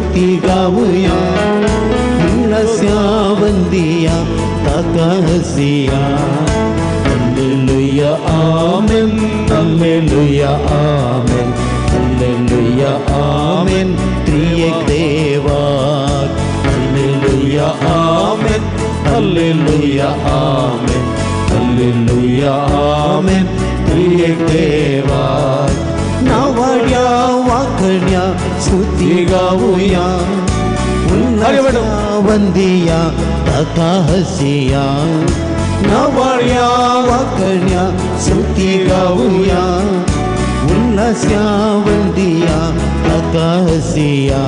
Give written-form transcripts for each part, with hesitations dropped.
स्तुती गावया उल्हास्या वंदिया ताका हसिया. Hallelujah amen hallelujah amen hallelujah amen त्रिएक देवाक. Hallelujah amen hallelujah amen hallelujah amen त्रिएक देवाक. नावाड्या वाखण्या स्तुती गाऊया उल्हास्या वंदिया ताका हसिया. नावाड्या वाखण्या स्तुती गाऊया उल्हास्या वंदिया ताका हसिया.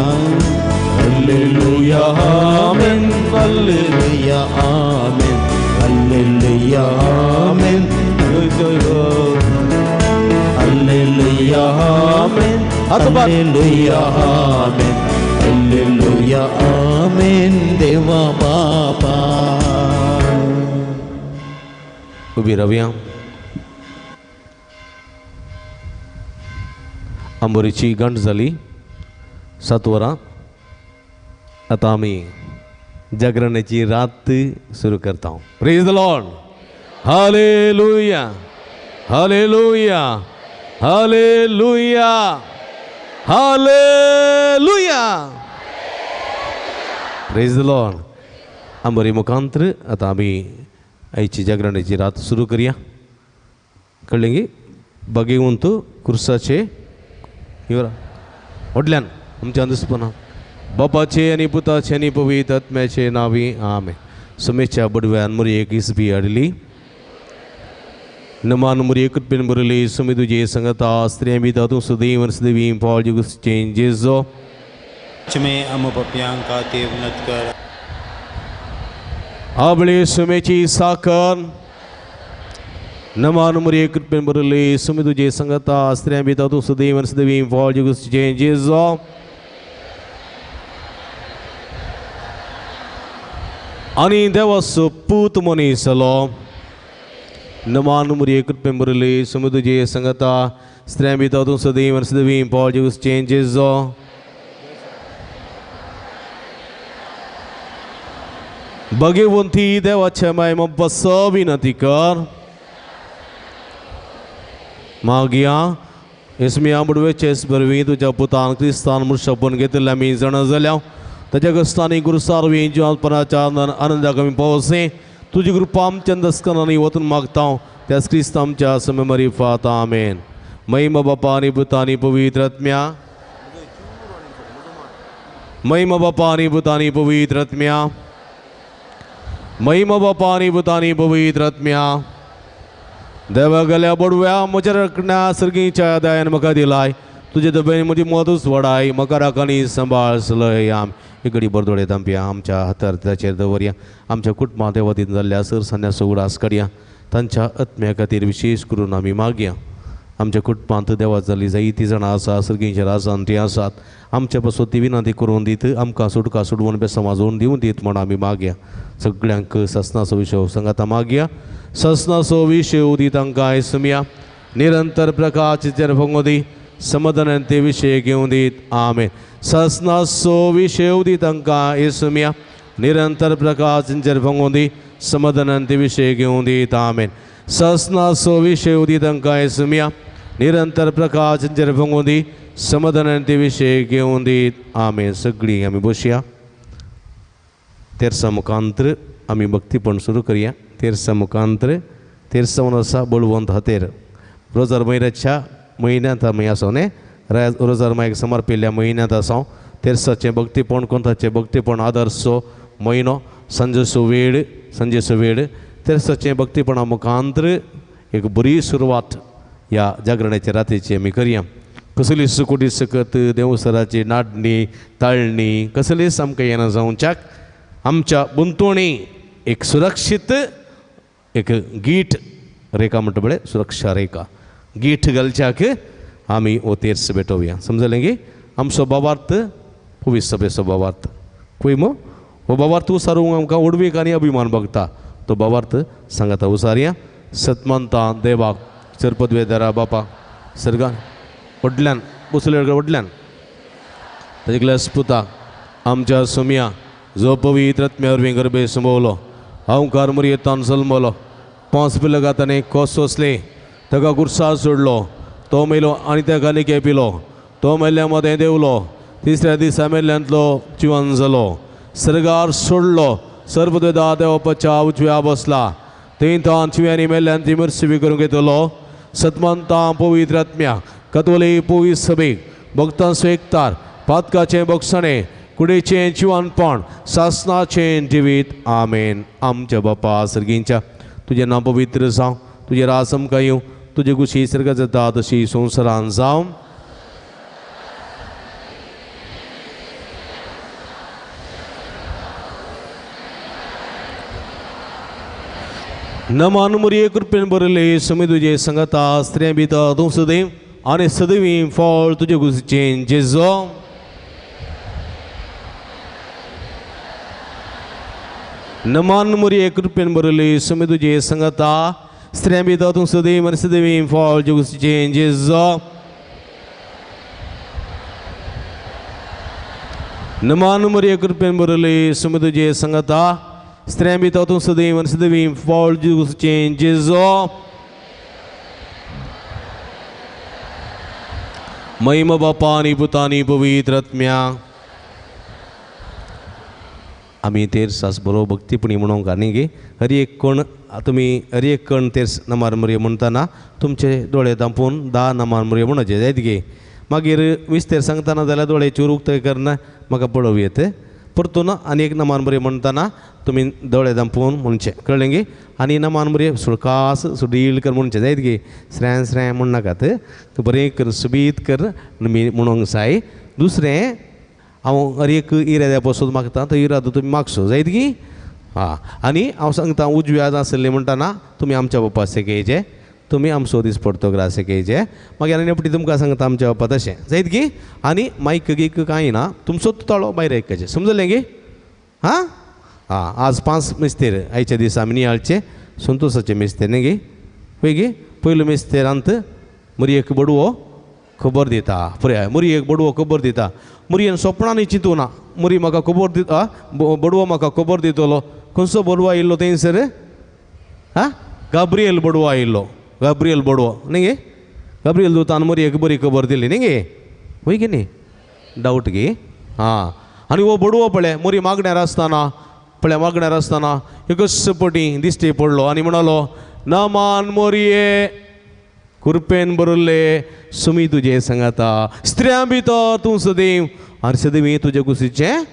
Hallelujah amen hallelujah amen hallelujah amen hallelujah amen hallelujah amen hallelujah amen देवा बापा. उबी रावया. आंबोरीची गंठ जाली 7 वरां. आतां आमी जागरणाची रात सुरू करता. Praise the Lord. Hallelujah hallelujah hallelujah hallelujah. Praise the Lord. आंबोरी मुखांतर आतां आमी आयची जागरणाची रात सुरू करया. कळ्ळें गी? बगेवंत कुर्साचे व्हडल्यान आमच्या अंदसपणा बापाचे आनी पुताचे आनी पवित्र आत्म्याचे नांवी आमेन. सुमेच्या बडव्यान मुरयेक इसबी हाडली नमान मुरये कृपेन बरयली सुमी तुजे संगता स्त्रियां बी तातूंत सुदैव सदैवी पावल जुगुसचें जेजो आबळे सुमेची साकर नमान मुरये कृपेन बरयली सुमी तुजे संगता स्त्रियां बी तातूंत सुदैव सदैवी पावल जुगुसचें जेजो. आनी देवाचो पूत मनीस जालो नमान मुरये कृपेन बरयली सुमी तुजे संगता स्त्रियां बी तातूंत सदैव सदैवी पावल जुगुसचें जेजो. भगवंती देवाच्या माय मप्पा विनंती कर मागया इसमी बुडवेचे बरवी तुज्या पुतान क्रिस्तान मुर्शपून घेतिल्ल्या आमी जाणा जाल्या ताच्या गस्तांनी गुरुसारवी जिवानपणाच्या आनंदाक आमी पावसे तुजी कृपा आमच्या दस्कनांनी वतून मागता त्याच क्रिस्त आमच्या समेमरी फात आमेन. महिमा बापा आनी पुता आनी पवित्र आत्म्या महिमा बापा आनी पुता आनी पवित्र आत्म्या महिमा बापा आनी पुता आनी पवित्र आत्म्या. देवा गेल्या बडव्या म्हज्या रकण्या सर्गीच्या दयान म्हाका दिलाय तुजे दबेन म्हजी मदूच वडाय म्हाका राखांनी सांबाळ सलय. आम एक घडी बरदोडे तांपया आमच्या हातार ताचेर दवरया आमच्या कुटुंबां देवादीन जाल्ल्या सर संन्यासो उडास काडया तांच्या आत्म्या खातीर विशेश करून आमी मागया. आमच्या कुटुंबांत देवा जाल्ली जायतीं जाणां आसा सर्गींच्या राजान तीं आसात आमच्या पासून ती विनंती करून दीत आमकां सुटका सुडवून बेसां वाजोवन दिवन दीत म्हूण आमी मागया. सगळ्यांक ससनाचो विशय सांगाता मागया. ससनाचो विशय दी तांकां आयसुमया निरंतर प्रकाश भोंगो दी समाधानान ते विशय घेवन दीत आमेन. ससनाचो विशय दी तांकां येसुमया निरंतर प्रकाश भोंगो दी समाधानान ते विशय घेवन दीत आमेन. ससनाचो विशय दी तांकां येसुमया निरंतर प्रकाश भोंगो दी समाधानान ते विशय घेवन दीत आमेन. सगळीं आमी बसया. तेरसा मुखांतर आमी भक्तीपण सुरू करया. तेरसा मुखांतर तेरसा म्हणून आसा बळवंत हातेर रोजार म्हयन्याच्या म्हयन्यांत आमी आसा न्ही रोजार मायक समर्पिल्ल्या म्हयन्यांत आसा. तेरसाचें भक्तीपण कोंताचें भक्तीपण आदर्शो म्हयनो सांजेचो वेळ सांजेचो वेळ तेरसाचें भक्तीपणा मुखांतर एक बरी सुरवात ह्या जागरणाच्या रातीची आमी करया. कसली सुकुटी सकत देवसराची नाडणी ताळणी कसलीच आमकां येना जावच्याक आमच्या बुंतवणी एक सुरक्षीत एक गीट रेखा म्हणटा पळय सुरक्षा रेखा गीठ घालच्याक आमी हो तेर्स भेटोवया. समजलें गी? आमचो बाबार्थ पवित्र सभेचो बाबार्थ खंय मो हो बाबार्थ उसारूंक आमकां उडवीक आनी अभिमान भोगता तो बाबार्थ सांगाता उसारया. सतमानता देवाक चरपदवेदारा बापा सर्गान व्हडल्यान बसले व्हडल्यान ताजे ग्लास पुता आमच्या सोम्या जो पवित्र आत्म्या वरवीं गर्भे संभवलो अहंकार मुरयेतान जल्मलो पांच पिलगा ताणें कोस सोंसले ताका गुरसार सोडलो तो मेलो आनी ताका निके पिलो तो मेल्ल्या मदें देंवलो तिसऱ्या दिसा मेल्ल्यांतलो जिवन जालो सर्गार सोडलो सर्वदा देवपाच्या उजव्या बसला थंय तान जिव्यांनी मेल्ल्यांची मर्सिवी करूंक येतलो सतमंता पवित्र आत्म्या कतोली पवित्र सभेक भक्तांचो एकतार पातकाचें बक्षणें कुडीचें जिवनपण सासनाचें जिवीत आमेन. आमच्या बापा सर्गींच्या तुजें नांव पवित्र जावं तुजें राज आमकां येवं तुजे कुशी सर्गात जाता तशी संवसारान जावं. नमान मुरये कृपेन बरयले समी तुजे संगता स्त्रियां भितर तूं सदैव आनी सदैवी फळ तुजे कुशीचें जेजो. नमान मुरये कृपेन बरयले समी तुजे संगता स्त्रियां भितर तूं सदैव आनी सदैवी फळ तुजे कुशीचें जेजो. नमान मुरये कृपेन बरयले समी तुजे संगता स्त्रियां भितर तूं सदैव आनी सदैवी फळ तुजे कुशीचें जेजो. महिमा बापा आनी पुता आनी पवित्र आत्म्या. आमी तेरसास बरो भक्तीपणी म्हणूंक न्ही गे हर एक कोण तुमी हर एक कण तेर्स नमार मुरये म्हणटना तुमचे दोळे धांपून 10 नमार मुरये म्हणचे जायत गे. मागीर 20 तेर सांगतना जाल्यार दोळे चूर उक्ते करना म्हाका पळोवं येत परतून आनी एक नमान मुरये म्हणटना तुमी दोळे धांपून म्हणचें कळ्ळें गे. आनी नमान मुरये सुळकास सुडील कर म्हणचें जायत गे स्रें स्रें म्हणनाकात बरें कर सुबीत कर म्हणूंक जाय. दुसरें हांव हर एक इराद्या पसून मागता तो इरादो तुमी मागसो जायत गी. हां आनी हांव सांगता उजव्या आसलें म्हणटना तुमी आमच्या बाप्पा सेकेचे तुमी आमचो दीस पडतो ग्रास सेकेचे मागीर आनी पटी तुमकां सांगता आमच्या बाप्पा तशें जायत गी. आनी मायक गीक कांय ना तुमचो ताळो भायर आयकचें समजलें गी. हां हां आज 5 मिस्तेर आयच्या दिसा आमी नियाळचे संतोसाचे मिस्तेर न्ही गी पळय गी. पयलो मिस्तेरांत मुरयेक बडवो खबर दिता पळय मुरयेक बडवो खबर दिता मुरयेन सोपणांनी चिंतूं ना मुरी म्हाका खबर दिता बडवो म्हाका खबर दितलो खंयचो बडवो आयिल्लो थंयसर आं गाब्रियल बडवो आयिल्लो गाब्रियल बडवो न्ही गे गाब्रियल दुतान मुरयेक बरी खबर दिली न्ही गे वय गे न्ही डावट गे. आं आनी हो बडवो पळय मुरी मागण्यार आसतना पळय मागण्यार आसतना एकच पटी दिश्टी पडलो आनी म्हणालो नमान मोरये कृपेन बरयल्ले सुमी तुजें सांगाता स्त्रियां भितर तूं सदैव आनी सदैव तुजे कुशीचें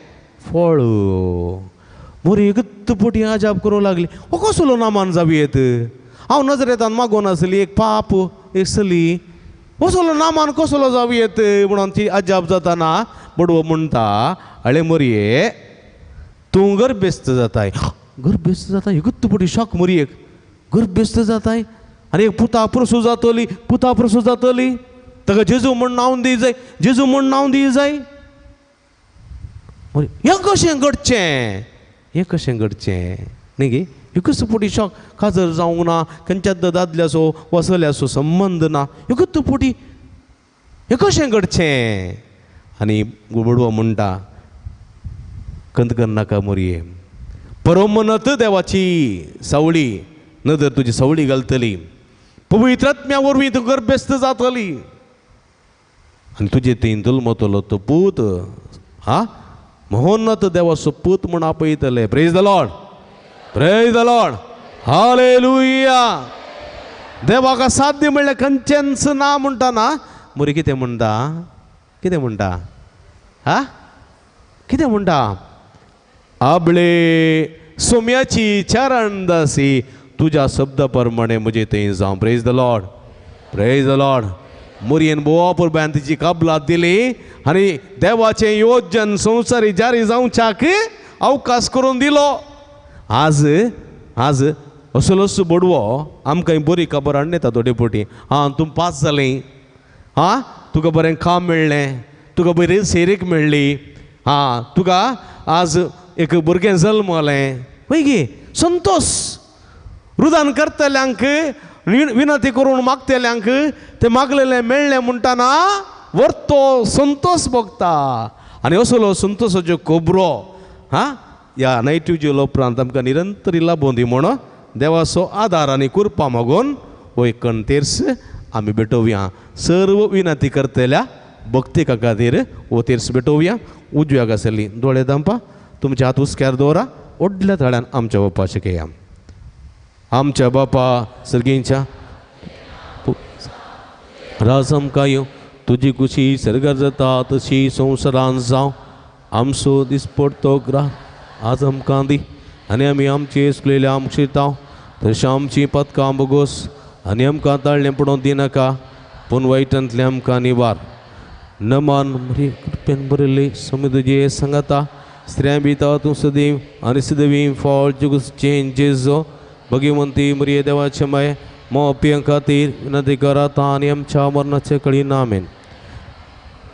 फळ. मोरी एकच पटी अजाप करूंक लागली हो कसलो नामान जावं येत हांव नजरेंतान मागून आसली एक पाप एक चली कसलो नामान कसलो जावं येत म्हणून ती अजाप जाताना बडवो म्हणटा अळे मोरये तूं गर्भेस्त जाताय गर्भेस्त जाताय एकच पटी शॉक मोरयेक गर्भेस्त जाताय आनी एक पुता प्रसू जातली पुता प्रसू जातली ताका जेजू म्हण नांव दी जाय जेजू म्हण नांव दी जाय. हें कशें घडचें हें कशें घडचें न्ही गे एकच पटी शॉक काजर जावंक ना खंयच्याच दादल्याचो वा चल्याचो संबंद ना एकच पटी हें कशें घडचें. आनी बडवो म्हणटा कंत करनाका मोरये परमनत देवाची सावळी नदर तुजी सावळी घालतली पवित्र आत्म्या वरवीं तूं गर्भेस्त जातली आनी तुजे थंय जल्मतलो तो पूत हा महोन्नत देवाचो पूत म्हूण आपयतले. Praise the Lord praise the Lord hallelujah. देवाक असाध्य म्हणल्यार खंयचेंच ना म्हणटा ना मोरी कितें म्हणटा कितें म्हणटा हा कितें म्हणटा आबळे सोम्याची चरणदासी तुज्या शब्दा प्रमाणे म्हजे थंय जावं. Praise the Lord praise the Lord. मोरयेन बोवा पुरब्यान तिची कबलात दिली आनी देवाचें योजन संवसारी जारी जावच्याक अवकाश करून दिलो. आज आज असलोच बडवो आमकां बरी खबर हाडून येता थोडे फावटी आं तूं पास जालें आं तुका बरें काम मेळ्ळें तुका बरी सेरीक मेळ्ळी आं तुका आज एक भुरगें जल्मलें वय गे संतोश रुदान करतल्यांक विनंती करून मागतल्यांक ते मागलेलें मेळ्ळें म्हणटना वर्तो संतोश भोगता. आनी असलो संतोसाच्यो खबरो हां ह्या नायट विजील उपरांत आमकां निरंतर लाबोवन दी म्हणून देवाचो आदार आनी कृपा मागून हो एक तेर्स आमी भेटोवया. सर्व विनंती करतल्या भक्तिका खातीर हो तेर्स भेटोवया. उजव्या आसली दोळे दांपा, तुमच्या हात हुस्क्यार दवरा, व्हडल्या ताळ्यान आमच्या बापा शिकया. आमच्या बापा सर्गींच्या राज आमकां येवं, तुजी खुशी सर्गार जाता तशी संवसारान जावं. आमचो दिसपडतो ग्रास आज आमकां दी आनी आमी आमचे चुकलेले आमकां शिताव तशें आमची पदकां बोगोस आनी आमकां ताळ्ळें पडोवंक दिनाका पूण वायटांतलें आमकां निवार. नमान मरी कृपेन भरिल्ली समी तुजे सांगाता, स्त्रियां भितर तूं सदैव आनी सदैव फळ जुगुचें जेजो. भगिवंती मरिये देवाचे माये मोपियां खातीर विनंती करात आनी आमच्या मरणाचे कळी आमेन.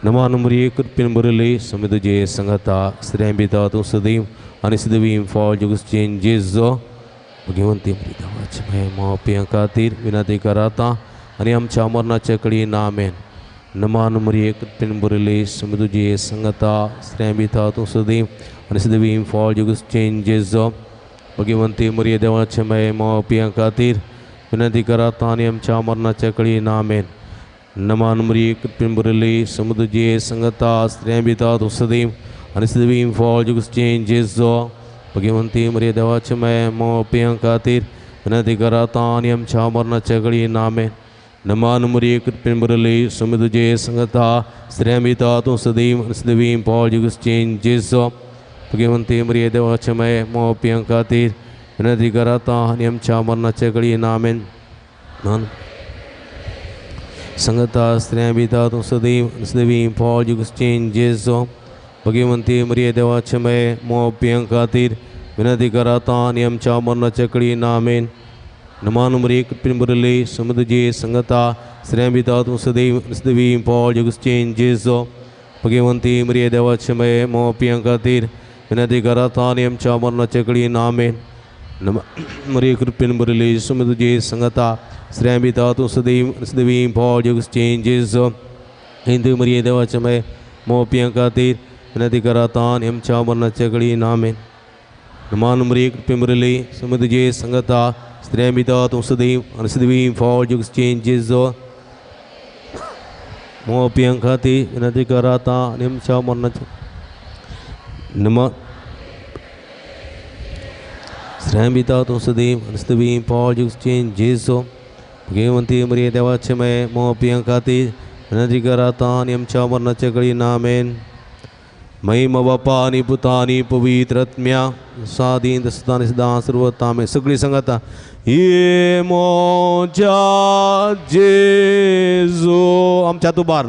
नमान मरिये कृपेन भरिल्ली समी तुजे सांगाता, स्त्रियां भितर तूं सदैव आनी सदैव फळ जुगुचें जेजो. भगिवंती मरिये देवाचे माये मोपियां खातीर विनंती करात आनी आमच्या मरणाचे कळी आमेन. नमान मरिये कृपेन भरिल्ली समी तुजे सांगाता, स्त्रियां भितर तूं सदैव आनी सदैव फळ जुगुचें जेजो. भगिवंती मरिये देवाचे माये मोपियां खातीर विनंती करात आनी आमच्या मरणाच्या कळी आमेन. नमान मरिये कृपेन भरिल्ली समी तुजे सांगाता, स्त्रियां भितर तूं सदैव आनी सदैव फळ जुगुचें जेजो. भगिवंती मरिये देवाचे माये मोपियां खातीर विनंती करात आनी आमच्या मरणाच्या कळी आमेन. नमान मरिये कृपेन भरिल्ली समी तुजे सांगाता, स्त्रियां भितर तूं सदैव आनी सदैव फळ जुगुचें जेजो. भगिवंती मरिये देवाचे माये मोपियां खातीर विनंती करात आनी आमच्या मरणाच्या कळी आमेन. सांगाता, स्त्रियां भितर तूं सदैव आनी सदैव फळ जुगुचें जेजो. भगिवंती मरिये देवाचे माये मोपियां खातीर विनंती करात आनी आमच्या मरणाच्या कळी आमेन. नमान मरिये कृपेन भरिल्ली समी तुजे सांगाता, स्त्रियां भितर तूं सदैव आनी सदैव फळ जुगुचें जेजो. भगिवंती मरिये देवाचे माये मोपियां खातीर विनंती करात आनी आमच्या मरणाच्या कळी आमेन. मरिये कृपेन भरिल्ली समी तुजे सांगाता, स्त्रियां भितर तूं सदैव आनी सदैव फळ जुगुचें जेजो. हिंदू मरिये देवाचे माये मोपियां खातीर विनंती करात आनी आमच्या मरणाच्या कळी आमेन. नमान मरिये कृपेन भरिल्ली समी तुजे सांगाता, स्त्रियां भितर तूं सदैव आनी सदैव फळ जुगुचें जेजो. मोपियां खातीर विनंती करात आनी आमच्या मरणाच्या नमा स्त्रियां भितर तूं सदैव आनी सदैव फळ जुगुचें जेजो. भगिवंती मरिये देवाचे माये मोपियां खातीर विनंती करात आनी आमच्या मरणाच्या कळी आमेन. महिमा बापा आनी पुता आनी पवित्र आत्म्या सादीन सदां आनी सदां सर्वता आमेन. सगळीं सांगाता ये मोज्या जेजू आमच्या तुबार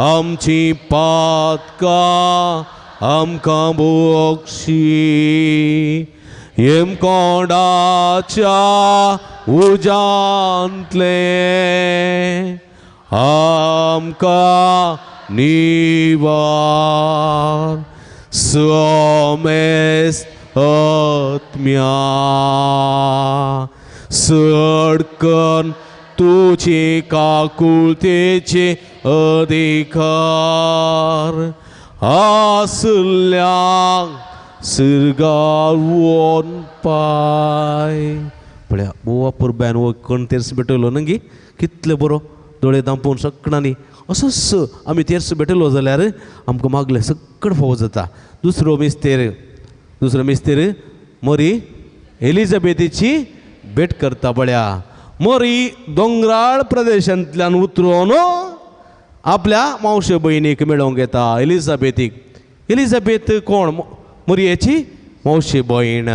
आमची पातकां आमकां बोक्षी, हेमकोंडाच्या उजांतले आमकां निवार. सोमेस्त आत्म्या सडकन तुझे काकुळतेचे अधिकार आसल्या सिरगावोन पाय. पळया बोवा पुरब्यान वो कोण तेर्स भेटयलो न्हय कितले बरो दोळे दांपोवन सगळ्यांनी असोच आमी तेर्स भेटयलो जाल्यार आमकां मागलें सगळें फावो जाता. दुसरो मिस्तेर मोरी एलिझाबेथीची भेट करता. पळया मोरी दोंगराळ प्रदेशांतल्यान उतरून आपल्या मावशे भयणीक मेळोवंक येता एलिझाबेथीक. एलिझाबेथ कोण? मोरयेची मावशी भयण.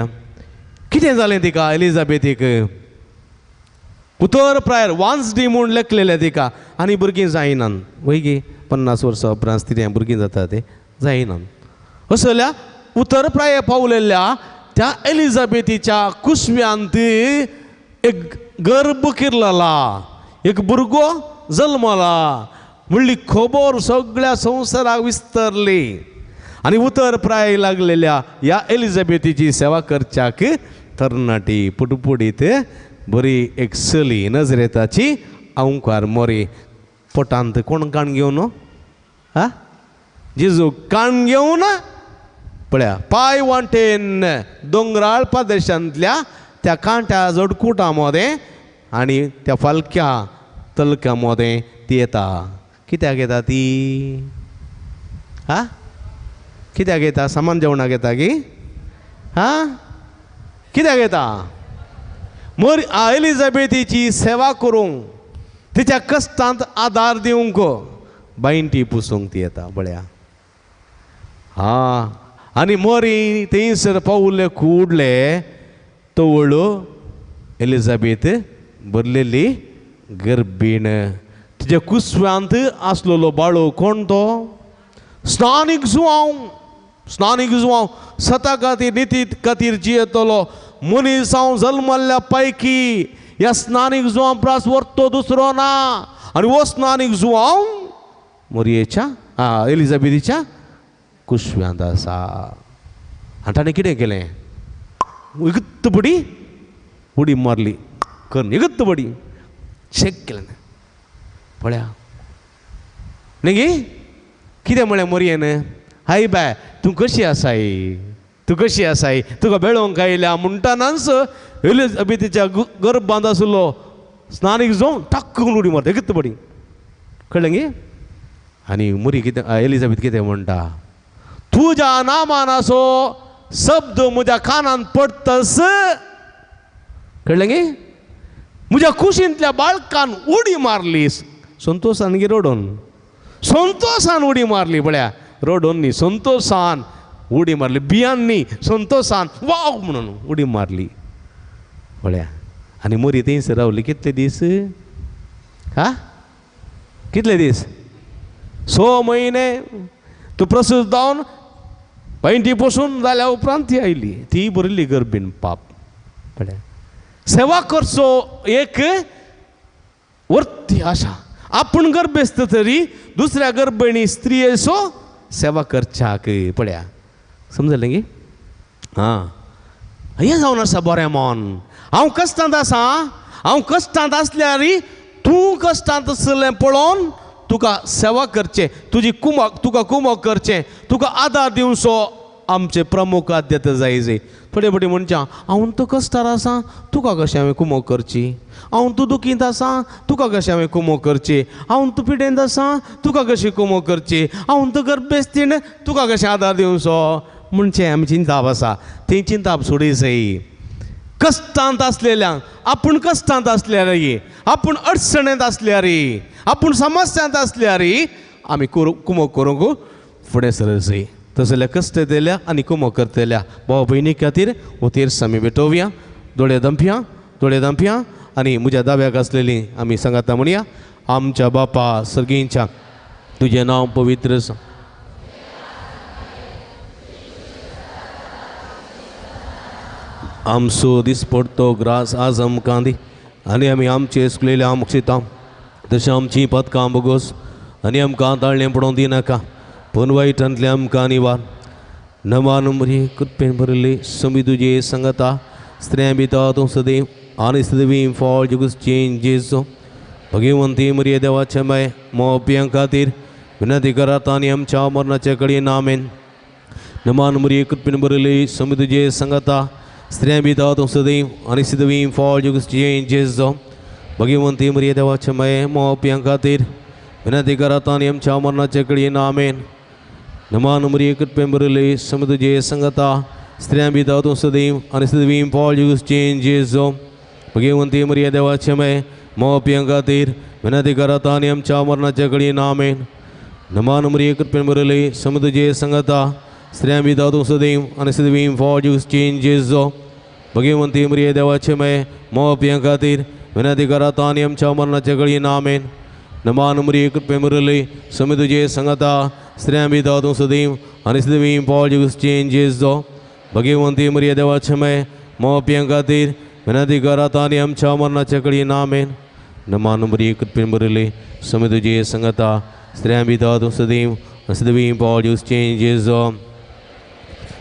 कितें जालें तिका एलिझाबेथीक? उतर प्रायर वांजडी म्हूण लेखलेलें तिका आनी भुरगीं जायनात वय गे 50 वर्सां उपरांत स्त्रियां भुरगीं जाता तें जायनात. असल्या उतर प्राय पावलेल्या त्या एलिझाबेथीच्या कुसव्यांत एक गर्भ किरलला, एक भुरगो जल्मला म्हणली खबर सगळ्या संवसाराक विस्तरली. आनी उतर प्राय लागलेल्या ह्या एलिझाबेथीची सेवा करच्याक तरणाटी पुटपुटीत बरी एक चली नजरेताची अंकार मोरी पोटांत कोण काण घेवन हा जेजू काण घेवन पळया पांय वाटेन दोंगराळ प्रदेशांतल्या त्या कांट्या जोडकुटा मदें आनी त्या फालक्या तलक्या मदें ती येता. कित्याक येता ती? हा, कित्याक येता? सामान जेवणाक येता की? हा, कित्याक येता? मोर एलिझाबेथीची सेवा करूंक, तिच्या कश्टांत आदार दिवंक, बांयटी पुसूंक ती येता. पळया, हा, आनी मोरी थंयसर पावले कुडले तवळ एलिझाबेथ भरलेली गर्भीण. तिच्या कुसव्यांत आसलेलो बाळो कोण तो? स्नानीक जुवांव, स्नानीक जुवांव, सता खातीर निती खातीर जियेतलो मनीस हांव जल्मल्ल्या पैकी ह्या स्नानीक जुवांव प्रास व्हरतो दुसरो ना. आनी हो स्नानीक जुवांव मोरयेच्या एलिझाबेथीच्या कुशव्यांत आसा. आनी ताणें कितें केलें? इगत्त बडी उडी मारली करून, इगत्त बडी शेक केलें. पळया न्ही कितें म्हळें मोरयेन? हाय बाय, तूं कशी आसाय, तूं कशी आसाय, तुका बेळोंक आयल्या म्हणटनाच एलिझाबेथीच्या गर्भांत आसलो स्नानीक जावन टक्क करून उडी मारता, इगत्त बडी. कळ्ळें गे? आनी मोरी कितें, एलिझाबेथ कितें म्हणटा? तुज्या नामान असो शब्द म्हज्या कानान पडतस, कळ्ळें गे, म्हज्या कुशींतल्या बाळकान उडी मारली. संतोशान गे रडोन, संतोशान उडी मारली. पळया, रडोन न्ही, संतोशान उडी मारली, बियान न्ही, संतोशान वाव म्हणून उडी मारली. पळया, आनी मोरी थंयसर रावली कितले दीस? हा, कितले दीस? 6 म्हयने. तूं प्रसूत जावन पैंटी पोसून जाल्या उपरांत ती आयली, ती भरिल्ली गर्भीण पाप. पळया, सेवा करचो एक वर्ती आशा, आपूण गर्भेस्त तरी दुसऱ्या गर्भिणी स्त्रियेचो सेवा करच्याक. पळया, समजलें गी? हां, हें जावन आसा बरें मन. हांव कश्टांत आसा, हांव कश्टांत आसल्यार तूं कश्टांत आसलें पळोवन तुका सेवा करचें, तुजी कुमक, तुका कुमक करचें, तुका आदार दिवचो आमचें प्रमुख आद्यता जाय. जाय थोडे फावटी म्हणच्या हांव तूं कश्टार आसा, तुका कशें हांवें कुमक करची, हांव तूं दुखींत आसा, तुका कशें हांवें कुमक करची, हांव तूं पिडेंत आसा, तुका कशी कुमक करची, हांव तूं गर्भेस्तीण, तुका कशें आदार दिवचो म्हणचें आमी चिंताप आसा. ती चिंताप सोडी जाय. कश्टांत आसलेल्यांक, आपूण कश्टांत आसल्यार, आपूण अडचणेंत आसल्यार, आपूण समस्यांत आसल्यार आमी कुमक करूंक फुडें सरक जाय. तशें जाल्यार कश्ट येतल्या आनी कुमक करतल्या भाव भयणी खातीर वतीर आमी भेटोवया. दोळे दंपया, दोळे दंपया आनी म्हज्या दाव्याक आसलेली आमी सांगाता म्हणया. आमच्या बापा सर्गींच्या, तुजें नांव पवित्र जावं, आमचो दिसपडतो ग्रास आज आमकां दी, आनी आमी आमचे सुकलेले आमक शिता तशें आमची पदकां बोगोस, आनी आमकां ताळणें पडोवंक दिनाका, पूण वायटांतलें आमकां निवार. नमान मरी कृपेन भरिल्ली समी तुजे सांगता, स्त्रियां भितर तूं सदैव आनी सदैव फळ जुगुसचें जेजू. भगवंती मरिये देवाचे माय, मोपियां खातीर विनंती करात आनी आमच्या मरणाचे कडेन. आमेन. नमान मरिये कृपेन भरिल्ली समी तुजे सांगता, स्त्रियां भितर तूं सदैव आनी सदैव फळ जुगुसचें जेजू. भगवंती मरिये देवाचे माय, मोपियां खातीर विनंती करात आनी आमच्या मरणाचे कडेन. आमेन. नमान मरिये कृपेन भरिल्ली समी तुजे सांगता, स्त्रियां भितर तूं सदैव आनी सदैव फळ जुगुसचें जेजू. भगवंती मरिये देवाचे माय, मोपियां खातीर विनंती करात आनी आमच्या मरणाचे कडेन. आमेन. नमान मरिये कृपेन भरिल्ली समी तुजे सांगता, स्त्रियां भितर तूं सदैव आनी सदैव फळ जुगुसचें जेजू. भगवंती मरिये देवाचे माय, मोपियां खातीर विनंती करात आनी आमच्या मरणाचे कडेन. आमेन. नमान मरिये कृपेन भरिल्ली समी तुजे सांगता, स्त्रियां भितर तूं सदैव आनी सदैव फळ जुगुसचें जेजू. भगवंती मरिये देवाचे माय, मोपियां खातीर विनंती करात आनी आमच्या मरणाचे कडेन. आमेन. नमान मरिये कृपेन भरिल्ली समी तुजे सांगता, स्त्रियां भितर तूं सदैव आनी सदैव फळ जुगुसचें जेजू.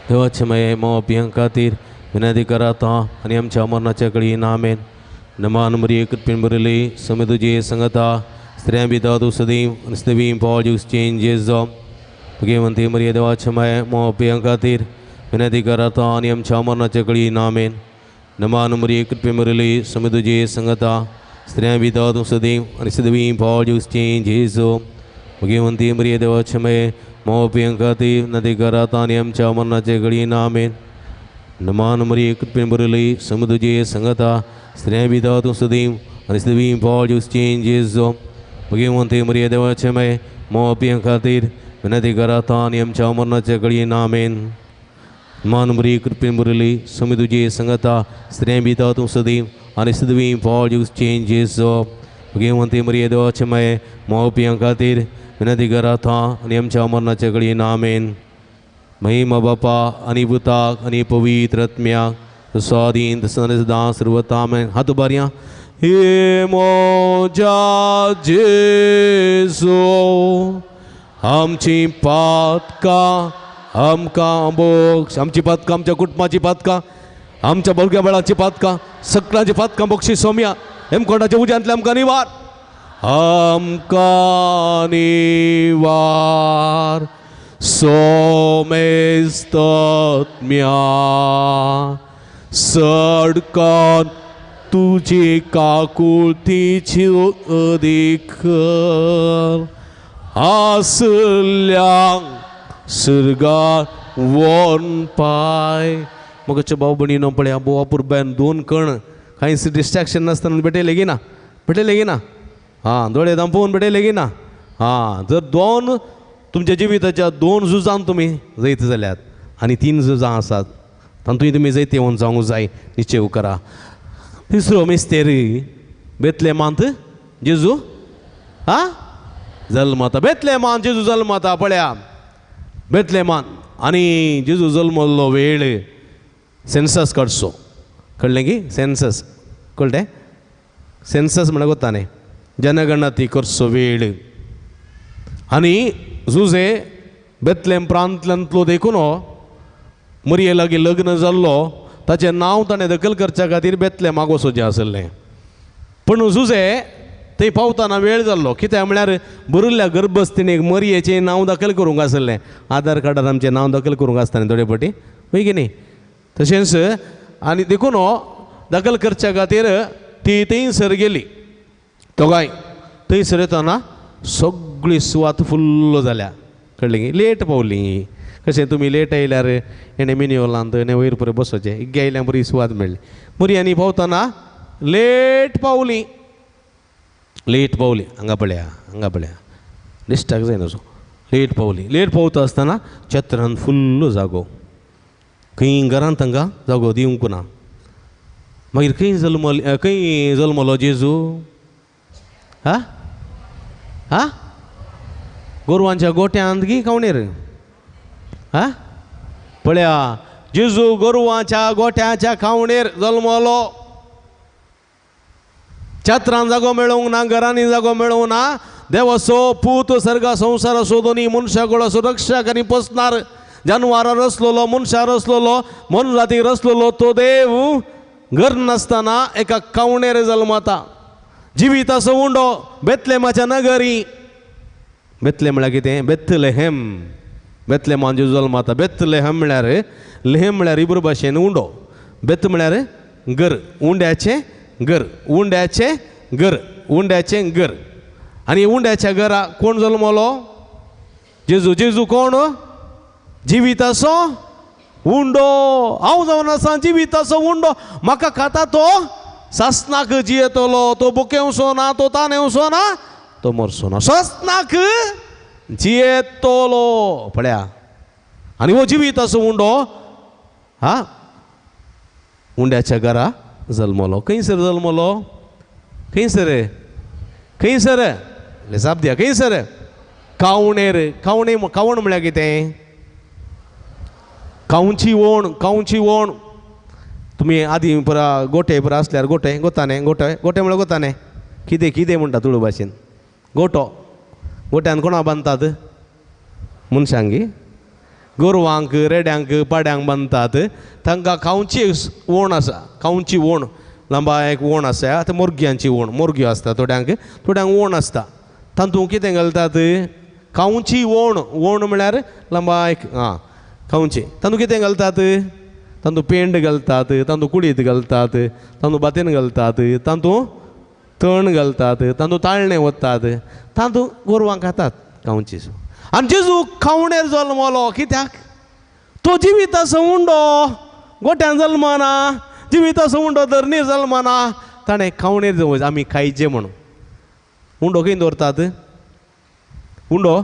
देवाचे माय, मोपियां खातीर विनंती करात आनी आमच्या मरणाचे कडेन. आमेन. नमान मरिये कृपेन भरिल्ली समी तुजे सांगता, स्त्रियां भितर तूं सदैव आनी सदैव फळ जुगुसचें जेजू. मुख्यमंत्री मरिये देवाचे माये मोपियां खातीर विनंती कराता आनी आमच्या मरणाच्या कळी नामेन. नमान मरिये कृपे मुरली समी तुजी संगता स्त्रियां भितर तूं सदैव आनी सदवी पावल दिवचें जेजू. मुख्यमंत्री मरिये देवाचे माये मोपियां खातीर विनंती कराता आनी आमच्या मरणाच्या कळी नामेन. नमान मरिये कृपे मुरली समी तुजी संगता स्त्रियां भितर तूं सदैव आनी सदवी पावल दिवचें जेजू. मुख्यमंत्री मरिये देवाचे माये मोपियां खातीर विनंती कराता आनी आमच्या मरणाच्या कळी नामेन. मान मरिये कृपे मुरली समी तुजी संगता स्त्रियां भितर तूं सदैव आनी सदवी पावल दिवचें जेजू. मुख्यमंत्री मरिये देवाचे माये मोपियां खातीर विनंती कराता आनी आमच्या मरणाच्या कळी नामेन. महिमा बापा आनी पुताक आनी पवित्र आत्म्याक स्वाधीन तसो सदां सर्वता आमेन. हात उबारया. हे म्हज्या जेजू आमची पातकां आमकां बोक्ष, आमची पातकां, आमच्या कुटुंबाची पातकां, आमच्या भुरग्या बाळाची पातकां, सगळ्यांची पातकां बक्षी सोम्या. हेमकोटाच्या उज्यांतले आमकां निवार, आमकां निवार सोमेस्तत्म्या. सडकान तुजी काकुळतीची अधिकार आसल्या सुर्गार वोन पाय. मगच्या भाव भयणीनो पळया बोवा पुरबायन दोन कण कांयच डिस्ट्रॅक्शन नासतना भेटयले गी ना, भेटयले गी ना, हां दोळे दांपोवन भेटयले गी ना. हां जर दोन तुमच्या जिविताच्या दोन झुजान तुमी जैत जाल्यात आनी तीन झुजां आसात तातूंत तुमी जैत येवन जावंक जाय निश्चय करा. तिसरो मिस्तेरी बेतलेमांत जेजू आं जल्मता. बेतलेमान जेजू जल्मता पळया बेतलेमान आनी जेजू जल्मल्लो वेळ सेन्सस काडचो. कळ्ळें की सेन्सस कळ्ळें? सेन्सस म्हणल्यार कोत्ता न्ही, जनगणती करचो वेळ. आनी जुजे बेतलेम प्रांतांतलो देखून मरिये लागीं लग्न जाल्लो ताचें नांव ताणें दखल करच्या खातीर बेतलेमाक वचोचें आसलें. पूण जुजे थंय पावतना वेळ जाल्लो. कित्याक म्हळ्यार बरिल्ल्या गर्भस्थिनीक मरियेचें नांव दाखल करूंक आसलें. आधार कार्डार आमचें नांव दाखल करूंक आसता न्ही थोडे फावटी, वय की न्ही? तशेंच आनी देखून दाखल करच्या खातीर ती थंयसर गेली दोगांय. थंयसर येतना सगळी सुवात फुल्ल जाल्या. कळ्ळें की? लेट पावली. कशें तुमी लेट आयल्यार हेणें मिनियोलांत हेणें वयर पळय बसोचें, इग्गे आयल्यार बरी सुवात मेळ्ळी. बरी आनी पावतना लेट पावली, लेट पावली. हांगा पळया, हांगा पळया, डिस्ट्रॅक्ट जायना सो. लेट पावली. लेट पावता आसतना चत्रान फुल्ल जागो, खंय घरांत तांकां जागो दिवंक ना. मागीर खंय जल्मल, खंय जल्मलो जेजू? हा हा गोरवांच्या गोट्यांत की खावणेर? हा पळया जेजू गोरवांच्या गोट्याच्या खावणेर जल्मलो. छत्रान जागो मेळोवंक ना, घरांनी जागो मेळोवंक ना. देवाचो पूत सर्गा संवसाराचो दोनी मनशा कुळाचो रक्षक आनी पोसणार, जानवरां रसलेलो, मनशां रसलेलो, मनजाती रसलेलो तो देव घर नासतना एका खावणेर जल्मता. जिविताचो उंडो बेतलेमाच्या नगरी. बेतलेम म्हळ्यार कितें? बेतलेहेम. बेतलेमान जेजू जल्मता. बेतलेहेम म्हळ्यार, लेहेम म्हळ्यार हिब्रू भाशेन उंडो, बेत म्हळ्यार घर, उंड्याचें घर, उंड्याचें घर, उंड्याचें घर. आनी उंड्याच्या घरा कोण जल्मलो? जेजू. जेजू कोण? जिविताचो उंडो. हांव जावन आसा जिविताचो उंडो. म्हाका खाता तो सासनाक जियेतलो, तो बुकेवचो ना, तो तानेवचो ना, तो मरचो ना, सासनाक जियेतलो. पळया आनी हो जिविताचो उंडो हा उंड्याच्या घरा जल्मलो. खंयसर जल्मलो? खंयसर? खंयसर? जाप दिया, खंयसर? कावणेर. कावणे, कावण म्हळ्यार कितें? कावची ओण, कावची ओण. तुमी आदीं पुरा गोटे पुरा आसल्यार गोटे गोता न्ही, गोटे गोटे म्हळ्यार गोता न्ही, कितें कितें म्हणटा तुळू भाशेन गोटो. गोट्यान कोणा बांदतात? मनशांक, गोरवांक, रेड्यांक, पाड्यांक बांदतात. तांकां खावची ओण आसा, खावची ओण, लांबा एक ओण आसा. आतां मोरग्यांची ओण, मोरग्यो आसता थोड्यांक, थोड्यांक ओण आसता. तातूंत कितें घालतात? खावची ओण ओण म्हळ्यार लंबाय आं खावची तांदूळ कितें घालतात तांदूळ पेंड घालतात तांदूळ कुडीत घालतात तांदूळ भातीन घालतात तांदूळ तण घालतात तांदूळ ताळणें वतात तांदूळ गोरवां खातात खावची. आनी जेजू खावणेर जल्मलो कित्याक तो जिविताचो उंडो गोट्यान जल्मना जिविताचो उंडो धरणीर जल्मना ताणें खावणेर जवळ आमी खायचे म्हणून. उंडो खंय दवरतात उंडो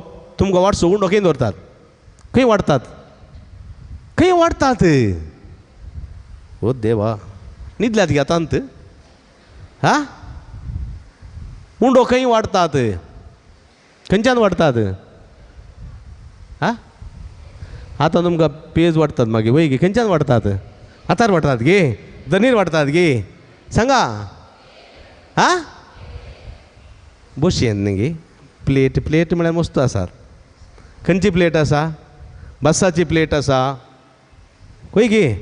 तुमकां वाडसो उंडो खंय दवरतात खंय वाडटात खंय वाडटात ओ देवा न्हिदल्यात गे आतांत हा उंडो खंय वाडटात खंयच्यान वाडटात हा आतां तुमकां पेज वाडटात मागीर वय गे खंयच्यान वाडटात हातार वाडटात गे जनीर वाडटात गे सांगा हा बशयेन न्ही गे प्लेट प्लेट म्हळ्यार मस्त आसात खंयची प्लेट आसा बसाची प्लेट आसा खंय गे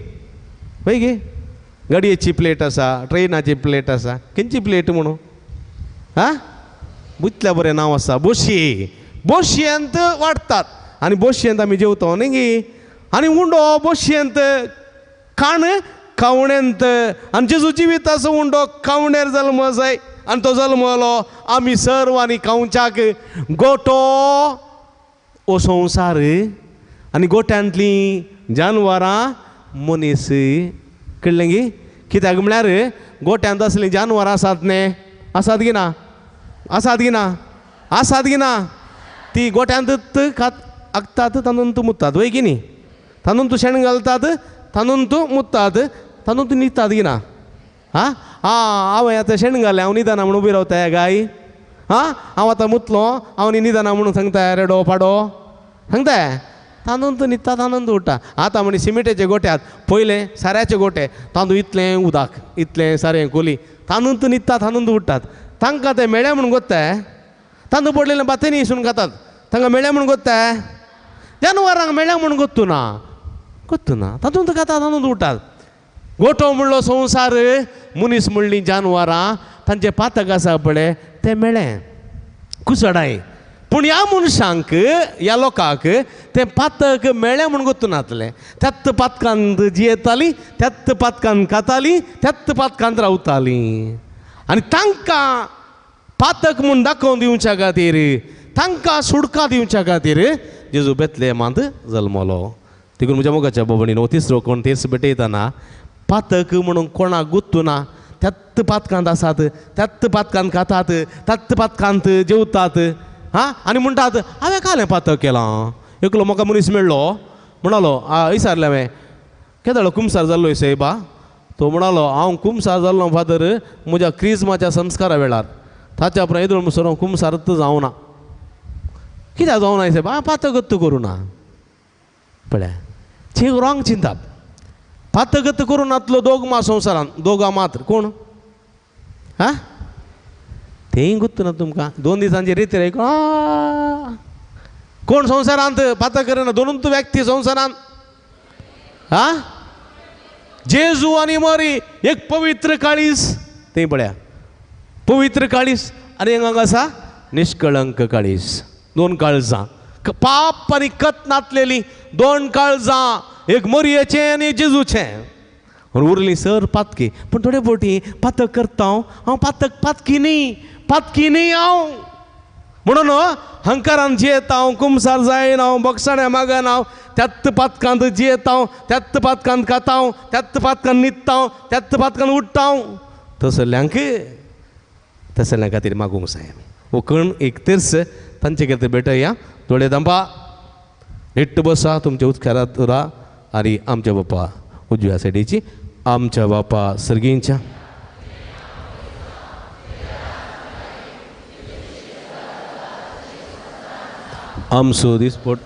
खंय गे गाडयेची प्लेट आसा ट्रेनाची प्लेट आसा खंयची प्लेट म्हणून हा बुतल्या बरें नांव आसा बोशी बोशयेंत वाडटात आनी बोशयेंत आमी जेवता न्ही गे आनी उंडो बोशयेंत खाण खावणेंत आनी जेजू जिविताचो उंडो खावणेर जल्म जाय आनी तो जल्मलो आमी सर्वांनी खावच्याक गोटो हो संवसार आनी गोट्यांतलीं जानवरां मनीस कळ्ळें गी कित्याक म्हळ्यार गोट्यांत असलीं जानवरां आसात न्ही आसात गी ना आसात गी ना आसात गी ना ती गोट्यांतच खात आगतात तातूंत मुत्तात वय की न्ही तातूंत शेण घालतात तातूंत मुत्तात तातूंत न्हिदतात गी ना आं आं हांवें आतां शेण घालें हांव न्हिदना म्हणून उबी रावता गाय आं हांव आतां मुतलो हांव न्हिदना म्हणून सांगता रेडो पाडो सांगता तातूंत न्हिदता तातूंत उठ्ठा. आतां म्हणी सिमेंटाचे गोट्यात पयलें साऱ्याचे गोटे तांदूळ इतलें उदक इतलें सारें कोली तातूंत न्हिदता तातूंत उठ्ठात तांकां तें मेळ्ळें म्हणून गोत्ताय तांदूळ पडलेलें भातय न्ही खातात तांकां मेळ्ळें म्हणून गोत्ताय जानवरांक मेळ्ळें म्हणून गोत्तू ना गोत्तू ना तातूंत खाता तातूंत उठ्ठात. गोटो म्हणलो संवसार मनीस म्हणलीं जानवरां तांचें पातक आसा पळय तें मेळ्ळें कुसडाय पूण ह्या मनशांक ह्या लोकांक तें पातक मेळ्ळें म्हूण गोत्तू नातलें त्याच पातकांत जियेतालीं त्याच पातकांत खातालीं त्याच पातकांत रावतालीं आनी तांकां पातक म्हूण दाखोवन दिवच्या खातीर तांकां सुटका दिवच्या खातीर जेजू बेतलेमांत जल्मलो. देखून म्हज्या मोगाच्या बाबणीन तिसरो कोण तेर्स भेटयतना पातक म्हणून कोणाक गुत्तू ना त्याच पातकांत आसात त्याच पातकांत खातात त्याच पातकांत जेवतात हां आनी म्हणटात हांवें कालें पातक केलां. एकलो म्हाका मनीस मेळ्ळो म्हणालो विचारलें हांवें केदो कुमसार जाल्लो सायबा तो म्हणालो हांव कुमसार जाल्लो फादर म्हज्या क्रिजमाच्या संस्कारा वेळार ताच्या उपरांत येदोळ म्हणसर हांव कुमसारच जावना कित्याक जावना सायबा हांव पातकत करूं ना पळय छे रॉंग चिंताप पातकत करूं नातलो दोग मा संवसारान दोगां मात्र कोण हां तेंय गुत्त ना तुमकां दोन दिसांचे रिती कोण संवसारांत पातक करना दोनूच व्यक्ती संवसारांत हा जेजू आनी मरी एक पवित्र काळीस तें पळया पवित्र काळीस आनी हांगा आसा निष्कळंक काळीस दोन काळजां पाप आनी कत नातलेली दोन काळजां एक मरयेचें आनी जेजूचें उरली सर पातकी पूण थोडे फावटी पातक करता हांव हांव पातक पातकी न्ही पातकी न्ही हांव म्हणून हंकारान जियेता हांव कुमसार जायना हांव बोगसाण्या मागना हांव त्याच पातकांत जियेता हांव त्याच पातकांत खाता हांव त्याच पातकांत न्हिदता हांव त्याच पातकांत उठ्ठा हांव तसल्यांक तसल्या खातीर मागूंक जाय आमी हो कण एक तेर्स तांचे खातीर भेटया. थोडे दांपा निट्ट बसा तुमच्या उचकारात उरा आनी आमच्या बापा उजव्या सायडीची आमच्या बापा सर्गींच्या आमचो दिसपट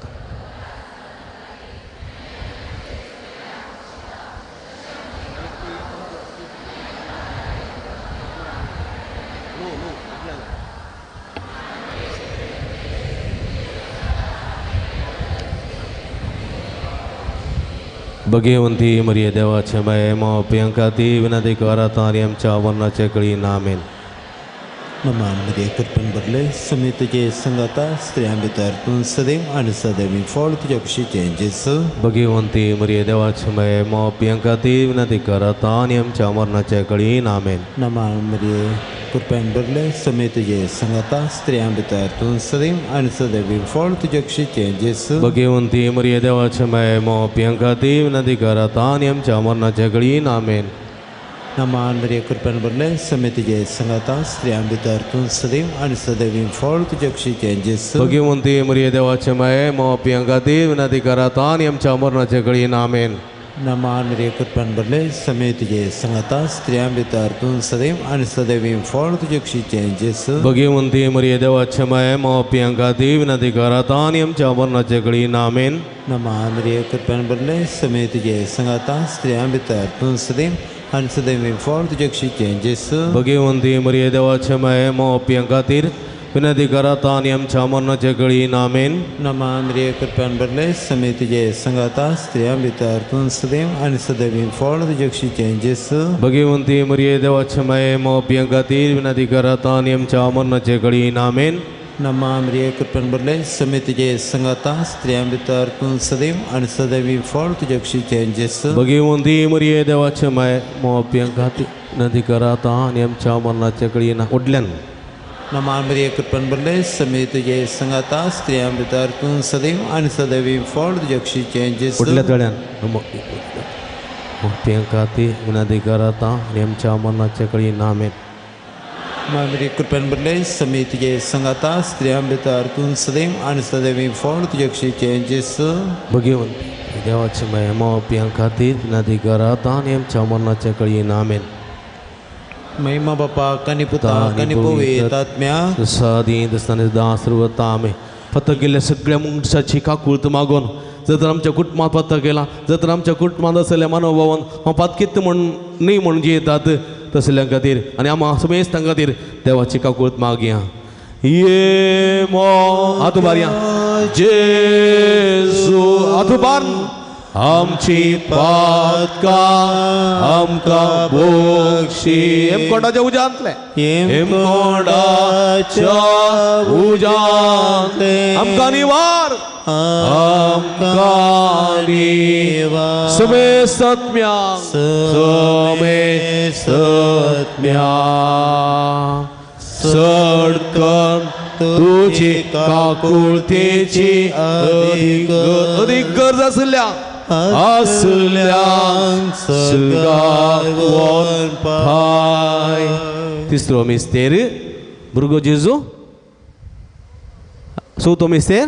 भगवंती मरिये देवाचे माये मावप्यांका ती विनंती करात आनी आमच्या वर्णाचे कळी नामेन. नमान मरिये कृपेन भरले स्वामी तुजे संगाता स्त्रियां भितर तूं सदैव आनी सदैव फळ तुज्या कुशीचें जेजू। भगवंती मरिये देवाचे माये मोपियां खातीर विनंती कर आतां आनी आमच्या मरणाच्या कळीन आमेन। नमान मरिये कृपेन भरले स्वामी तुजे संगाता स्त्रियां भितर तूं सदैव आनी सदैव फळ तुज्या कुशीचें जेजू। भगवंती मरिये देवाचे माये मोपियां खातीर विनंती कर आतां आनी आमच्या मरणाच्या कळीन आमेन। नमान मरिये कृपेन भरले स्वामी तुजे संगाता स्त्रियां भितर तूं सदैव आनी सदैव फळ तुज्या कुशीचें जेजू। भगवंती मरिये देवाचे माये मोपियां खातीर विनंती कर आतां आनी आमच्या मरणाच्या कळीन आमेन। नमान मरिये कृपेन भरले स्वामी तुजे संगाता स्त्रियां भितर तूं सदैव आनी सदैव फळ तुज्या कुशीचें जेजू। भगवंती मरिये देवाचे माये मोपियां खातीर विनंती कर आतां आनी आमच्या मरणाच्या कळीन आमेन। नमान मरिये कृपेन भरले स्वामी तुजे संगाता स्त्रियां भितर तूं सदैव आनी सदैव फळ तुज्या कुशीचें जेजू। भगवंती मरिये देवाचे माये मोपियां खातीर विनंती कर आतां आनी आमच्या मरणाच्या कळीन आमेन। नमान मरिये कृपेन भरले स्वामी तुजे संगाता स्त्रियां भितर तूं सदैव आनी सदैव फळ तुज्या कुशीचें जेजू। भगवंती मरिये देवाचे माये मोपियां खातीर विनंती कर आतां आनी आमच्या मरणाच्या कळीन आमेन। नमान मरिये कृपेन भरले स्वामी तुजे संगाता स्त्रियां भितर तूं सदैव आनी सदैव फळ तुज्या कुशीचें जेजू। भगवंती मरिये देवाचे माये मोपियां खातीर विनंती कर आतां आनी आमच्या मरणाच्या कळीन उडल्यान। नमान मरिये कृपेन भरले स्वामी तुजे संगाता स्त्रियां भितर तूं सदैव आनी सदैव फळ तुज्या कुशीचें जेजू। उडल्या तळ्यान मोपियां खातीर विनंती कर आतां आनी आमच्या मरणाच्या कळीन आमेन। मरिये कृपेन भरले स्वामी तुजे संगाता स्त्रियां भितर तूं सदैव आनी सदैव फळ तुज्या कुशीचें जेजू। भगवंती देवाचे माये मोपियां खातीर विनंती कर आतां आनी आमच्या मरणाच्या कळीन आमेन। महिमा बापाक आनी पुताक आनी पवित्र आत्म्याक सदी दसतानी दास आमेन। फक्त गेल्ल्या सगळ्या मनशाची काकूळत मागून जर तर आमच्या कुटुंबात पत्ता केला जर तर आमच्या कुटुंबात आसलेल्या मनोभावान हांव पातकीत म्हण न्ही म्हण जियेतात तसल्या खातीर आनी आमा समेस्तां खातीर देवाची काकूळत मागया। ये मो हात उबारया जेजू हात उबार आमची पातकां आमकां बक्षी। हेमकोंडाच्या उज्यांतले हेमकोंडाच्या उज्यांतले आमकां निवार आमकां निवार समेस्तत्म्या समेस्तत्म्या सडकन तुजी काकुळतेची अदीक अदीक गरज आसल्या आसल्यांक सगावन पाय। तिसरो मिस्तेर भुरगो जेजू। चवथो मिस्तेर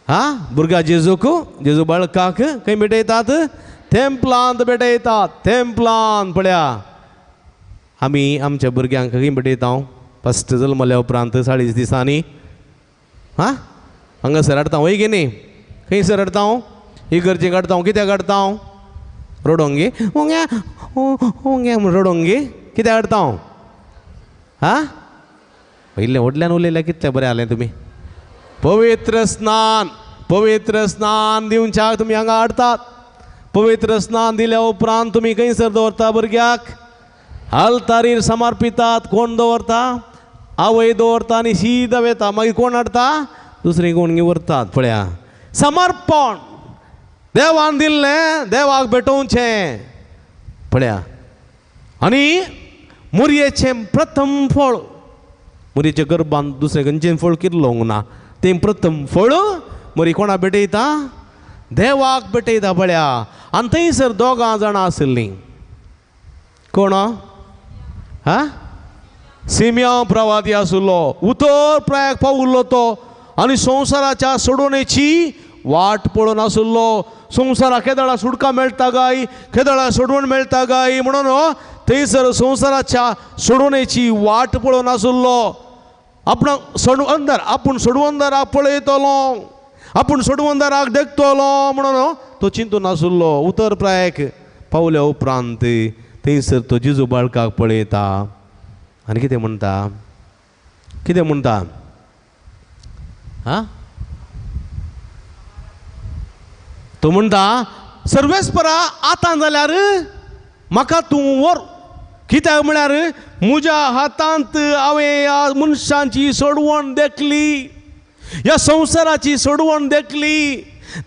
हा भुरग्या जेजूक जेजू बाळकाक खंय भेटयतात तेंपलांत भेटयतात तेंपलांत। पळया आमी आमच्या भुरग्यांक खंय भेटयता फस्ट जल्मल्या उपरांत 40 दिसांनी हा हांगासर हाडटा वय की न्ही खंयसर हाडटा हांव इगर्जे काडटा हांव कित्याक काडटा हांव रडोंक गे ओंग्या ओंग्या म्हूण रडोंक गे कित्याक हाडटा हांव हा इल्लें व्हडल्यान उलयल्यार कितलें बरें जालें तुमी। पवित्र स्नान पवित्र स्नान दिवच्याक तुमी हांगा हाडटात। पवित्र स्नान दिल्या उपरांत तुमी खंयसर दवरता भुरग्याक आल्तारीर समर्पितात। कोण दवरता आवय दवरता आनी शीदा वेता मागीर कोण हाडटा दुसरी कोण व्हरतात। पळया समर्पण देवान दिल्लें देवाक भेटोवचें। पळया आनी मुरयेचें प्रथम फळ मुरयेच्या गर्भान दुसरें खंयचें फळ किरलोंक ना तें प्रथम फळ मुरी कोणा भेटयता देवाक भेटयता। पळया आनी थंयसर दोगां जाणां आशिल्लीं कोण हा सिमियांव प्रवादी आशिल्लो उतर प्रायाक पावुल्लो तो आनी संवसाराच्या सोडोवणेची वाट पळोवन आशिल्लो। संवसाराक केदळा सुटका मेळटा काय केदळा सोडवण मेळटा काय म्हणून थंयसर संवसाराच्या सोडवणेची वाट पळोवन आशिल्लो। आपणाक सोडवंदार आपूण सोडवंदाराक पळयतलो आपूण सोडवंदाराक देखतलो म्हणून तो चिंतून आशिल्लो। उतर प्रायक पावल्या उपरांत थंयसर तो जेजू बाळकाक पळयता आनी कितें म्हणटा कितें म्हणटा हा तो म्हणटा सर्वेस्परा आतां जाल्यार म्हाका तूं व्हर कित्याक म्हळ्यार म्हज्या हातांत हांवें ह्या मनशांची सोडवण देखली, ह्या संवसाराची सोडवण देखली.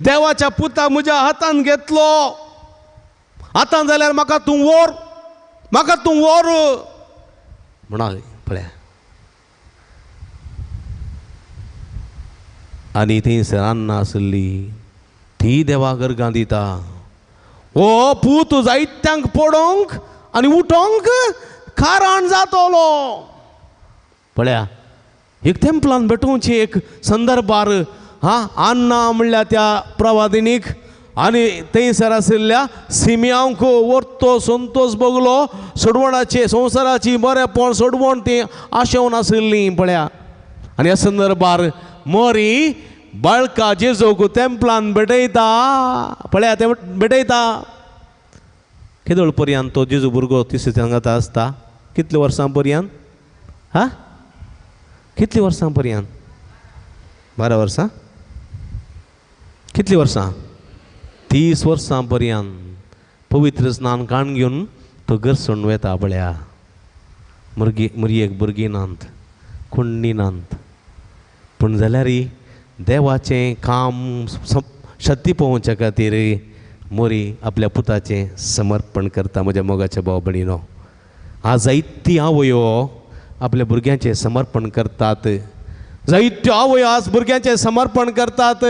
देवाच्या पुता म्हज्या हातांत घेतलो, आतां जाल्यार म्हाका तूं व्हर, म्हाका तूं व्हर म्हणाले. पळया आनी थंयसर अन्ना आसली ती देवा गर्गां दिता. ओ पूत जायत्यांक पडोंक आनी उठोंक कारण जातलो. पळया एक तेंपलान भेटोवची एक संदर्भार हा अन्ना म्हणल्यार त्या प्रवादिनीक आनी थंयसर आशिल्ल्या सिमियांक वर्तो संतोष भोगलो. सोडवणाचे संवसाराची बरेपण सोडवण ती आशेवन आशिल्ली. पळया आनी ह्या संदर्भार मोरी बाळका जेजूक तेंपलान भेटयता. पळया ते भेटयता केदोळ पर्यंत तो जेजू भुरगो तिसरे सांगाता आसता. कितले वर्सां पर्यंत? हा कितली वर्सां पर्यंत? 12 वर्सां? कितलीं वर्सां? 30 वर्सां पर्यंत पवित्र स्नान काण घेवन तो घर सोडून वेता. पळया मुरयेक भुरगीं नात, कुंडी नात, पूण जाल्यारय देवाचें काम शक्ती पळोवच्या खातीर मोरी आपल्या पुताचें समर्पण करता. म्हज्या मोगाच्या भाव भयणीनो, आज जायती आवयो आपल्या भुरग्यांचें समर्पण करतात. जायत्यो आवयो आज भुरग्यांचें समर्पण करतात.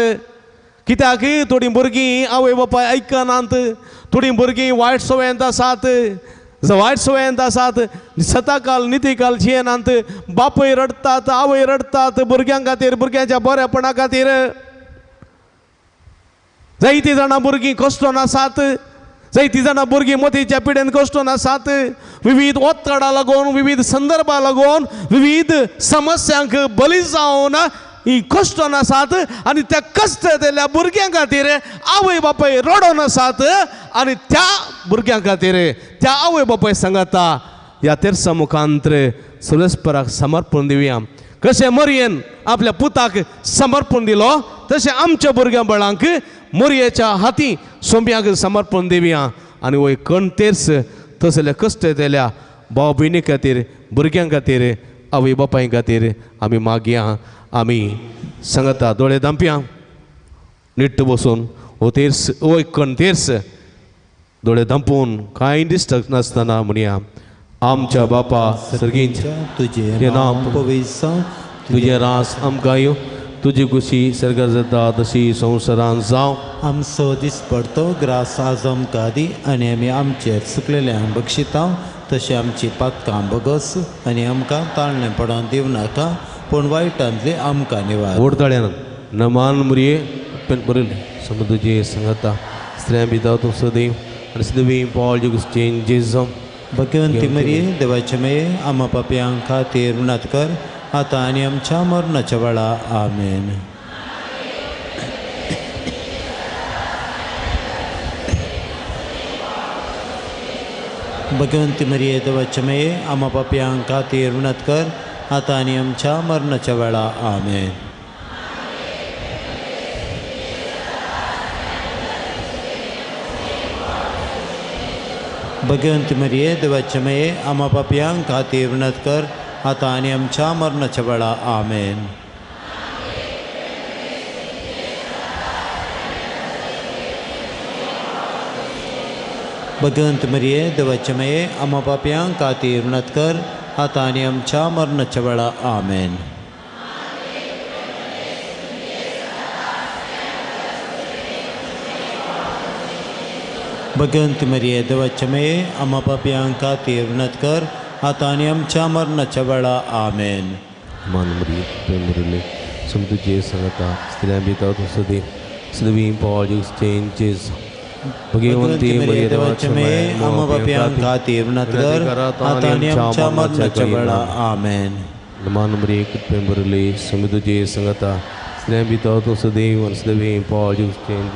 कित्याक थोडीं भुरगीं आवय बापाय आयकनात, थोडीं भुरगीं वायट सवयेंत आसात, वायट सवयेंत आसात, सताकाल नितीकाल जियेनात. बापूय रडटात, आवय रडटात भुरग्यां खातीर, भुरग्यांच्या बरेपणा खातीर. जायतीं जाणां भुरगीं कश्टोन आसात, जायतीं जाणां भुरगीं मोतीच्या पिडेन कश्टोन आसात. विविध ओत्तडा लागून, विविध संदर्भा लागून, विविध समस्यांक बली जावन ही कश्टोन आसात. आनी त्या कश्ट दिल्ल्या भुरग्यां खातीर आवय बापाय रडोन आसात. आनी त्या भुरग्यां खातीर त्या आवय बापाय सांगाता ह्या तेरसा मुखांतर सुलेस्पराक समर्पण दिवया. कशें मोरयेन आपल्या पुताक समर्पण दिलो तशें आमच्या भुरग्यां बळांक मोरयेच्या हाती सोंब्यांक समर्पण दिवया. आनी वय कण तेर्स तसले कश्ट दिल्या भाव भयणी खातीर, भुरग्यां खातीर, आवय बापाय खातीर आमी मागया. आमी सांगता दोळे धांपया, निट्ट बसून हो तेर्स, हो एक कण तेर्स दोळे धांपून कांय दिसत नासतना म्हणया. आमच्या बापा सर्गींच्या तुजें नांव पवित्र जावं, तुजें रास आमकां येवं, तुजी खुशी सर्गार जाता तशी संवसारांत जावं. आमचो दीस पडतो ग्रास आज आमकां दी आनी आमी आमचेर चुकलेल्यांक बक्षिता तशें आमची पातकां बगस आनी आमकां ताळणें पडोवन दिवं नाका, पूण वायटांतली आमकां निवार. ओडताळ्यान नमान मुरये बरयलें समुद्रचे सांगाता स्त्रियां भितर तूं सदैव आनी सदैव पॉल जुगुस्टीन जेजम. भगवंती मरिये देवाचे मये आमा पापयां खातीर उणात कर आतां आनी आमच्या मरणाच्या वेळा. आमेन. भगवंती मरिये देवाचे मये आमा पापयां खातीर उणात कर आतां आनी आमच्या मरणाच्या वेळा. आमेन. भगवंती मरिये देवाचे मये आमा पापयां खातीर उणात कर आतां आनी आमच्या मरणाच्या वेळा. आमेन. भगवंत मरिये देवाचे मये आमा पापयां खातीर उणात कर आतां आनी आमच्या मरणाच्या वेळा. आमेन. भगवंत मरिये देवाचे मये आमा पापयां खातीर उणात कर आतां आनी आमच्या मरणाच्या वेळा. आमेन. मान मरिये प्रेम मुरले तुझे सांगता स्त्रियां भितर तूं सदैव सदैव पॉल जुगुस्टीन जेजम. भगवंती मरिये देवाचे मये आमा पापयां खातीर उणात कर आतां आनी आमच्या मरणाच्या वेळा. आमेन. मान मरिये प्रेम मुरले तुझे सांगता स्त्रियां भितर तूं सदैव सदैव पॉल जुगुस्टीन.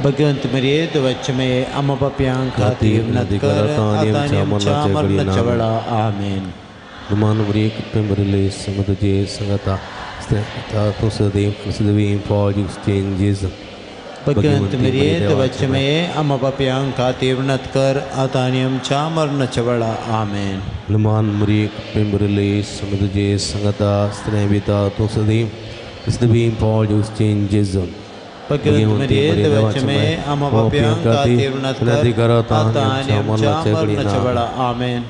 भगवंत मरिये देवाचे मये आमा पापयां खातीर उणात कर आतां आनी आमच्या मरणाच्या वेळा. आमेन. मान मरिये प्रेम मुरले तुझे सांगता स्त्रियां भितर तूं सदैव सदैव पॉल जुगुस्टीन जेजम. भगवंत मरिये देवाचे माये आम्हा पापयांक खातीर विनंती कर आतां आनी आमच्या मरणाच्या वेळा. आमेन. लमान मरिये पेंबरले समुद्रजे संगता स्त्रिया तूं सदैव सदैव पावल जुस्तीन जेजू. भगवंत मरिये देवाचे माये आम्हा पापयांक खातीर विनंती कर आतां आनी आमच्या मरणाच्या वेळा. आमेन.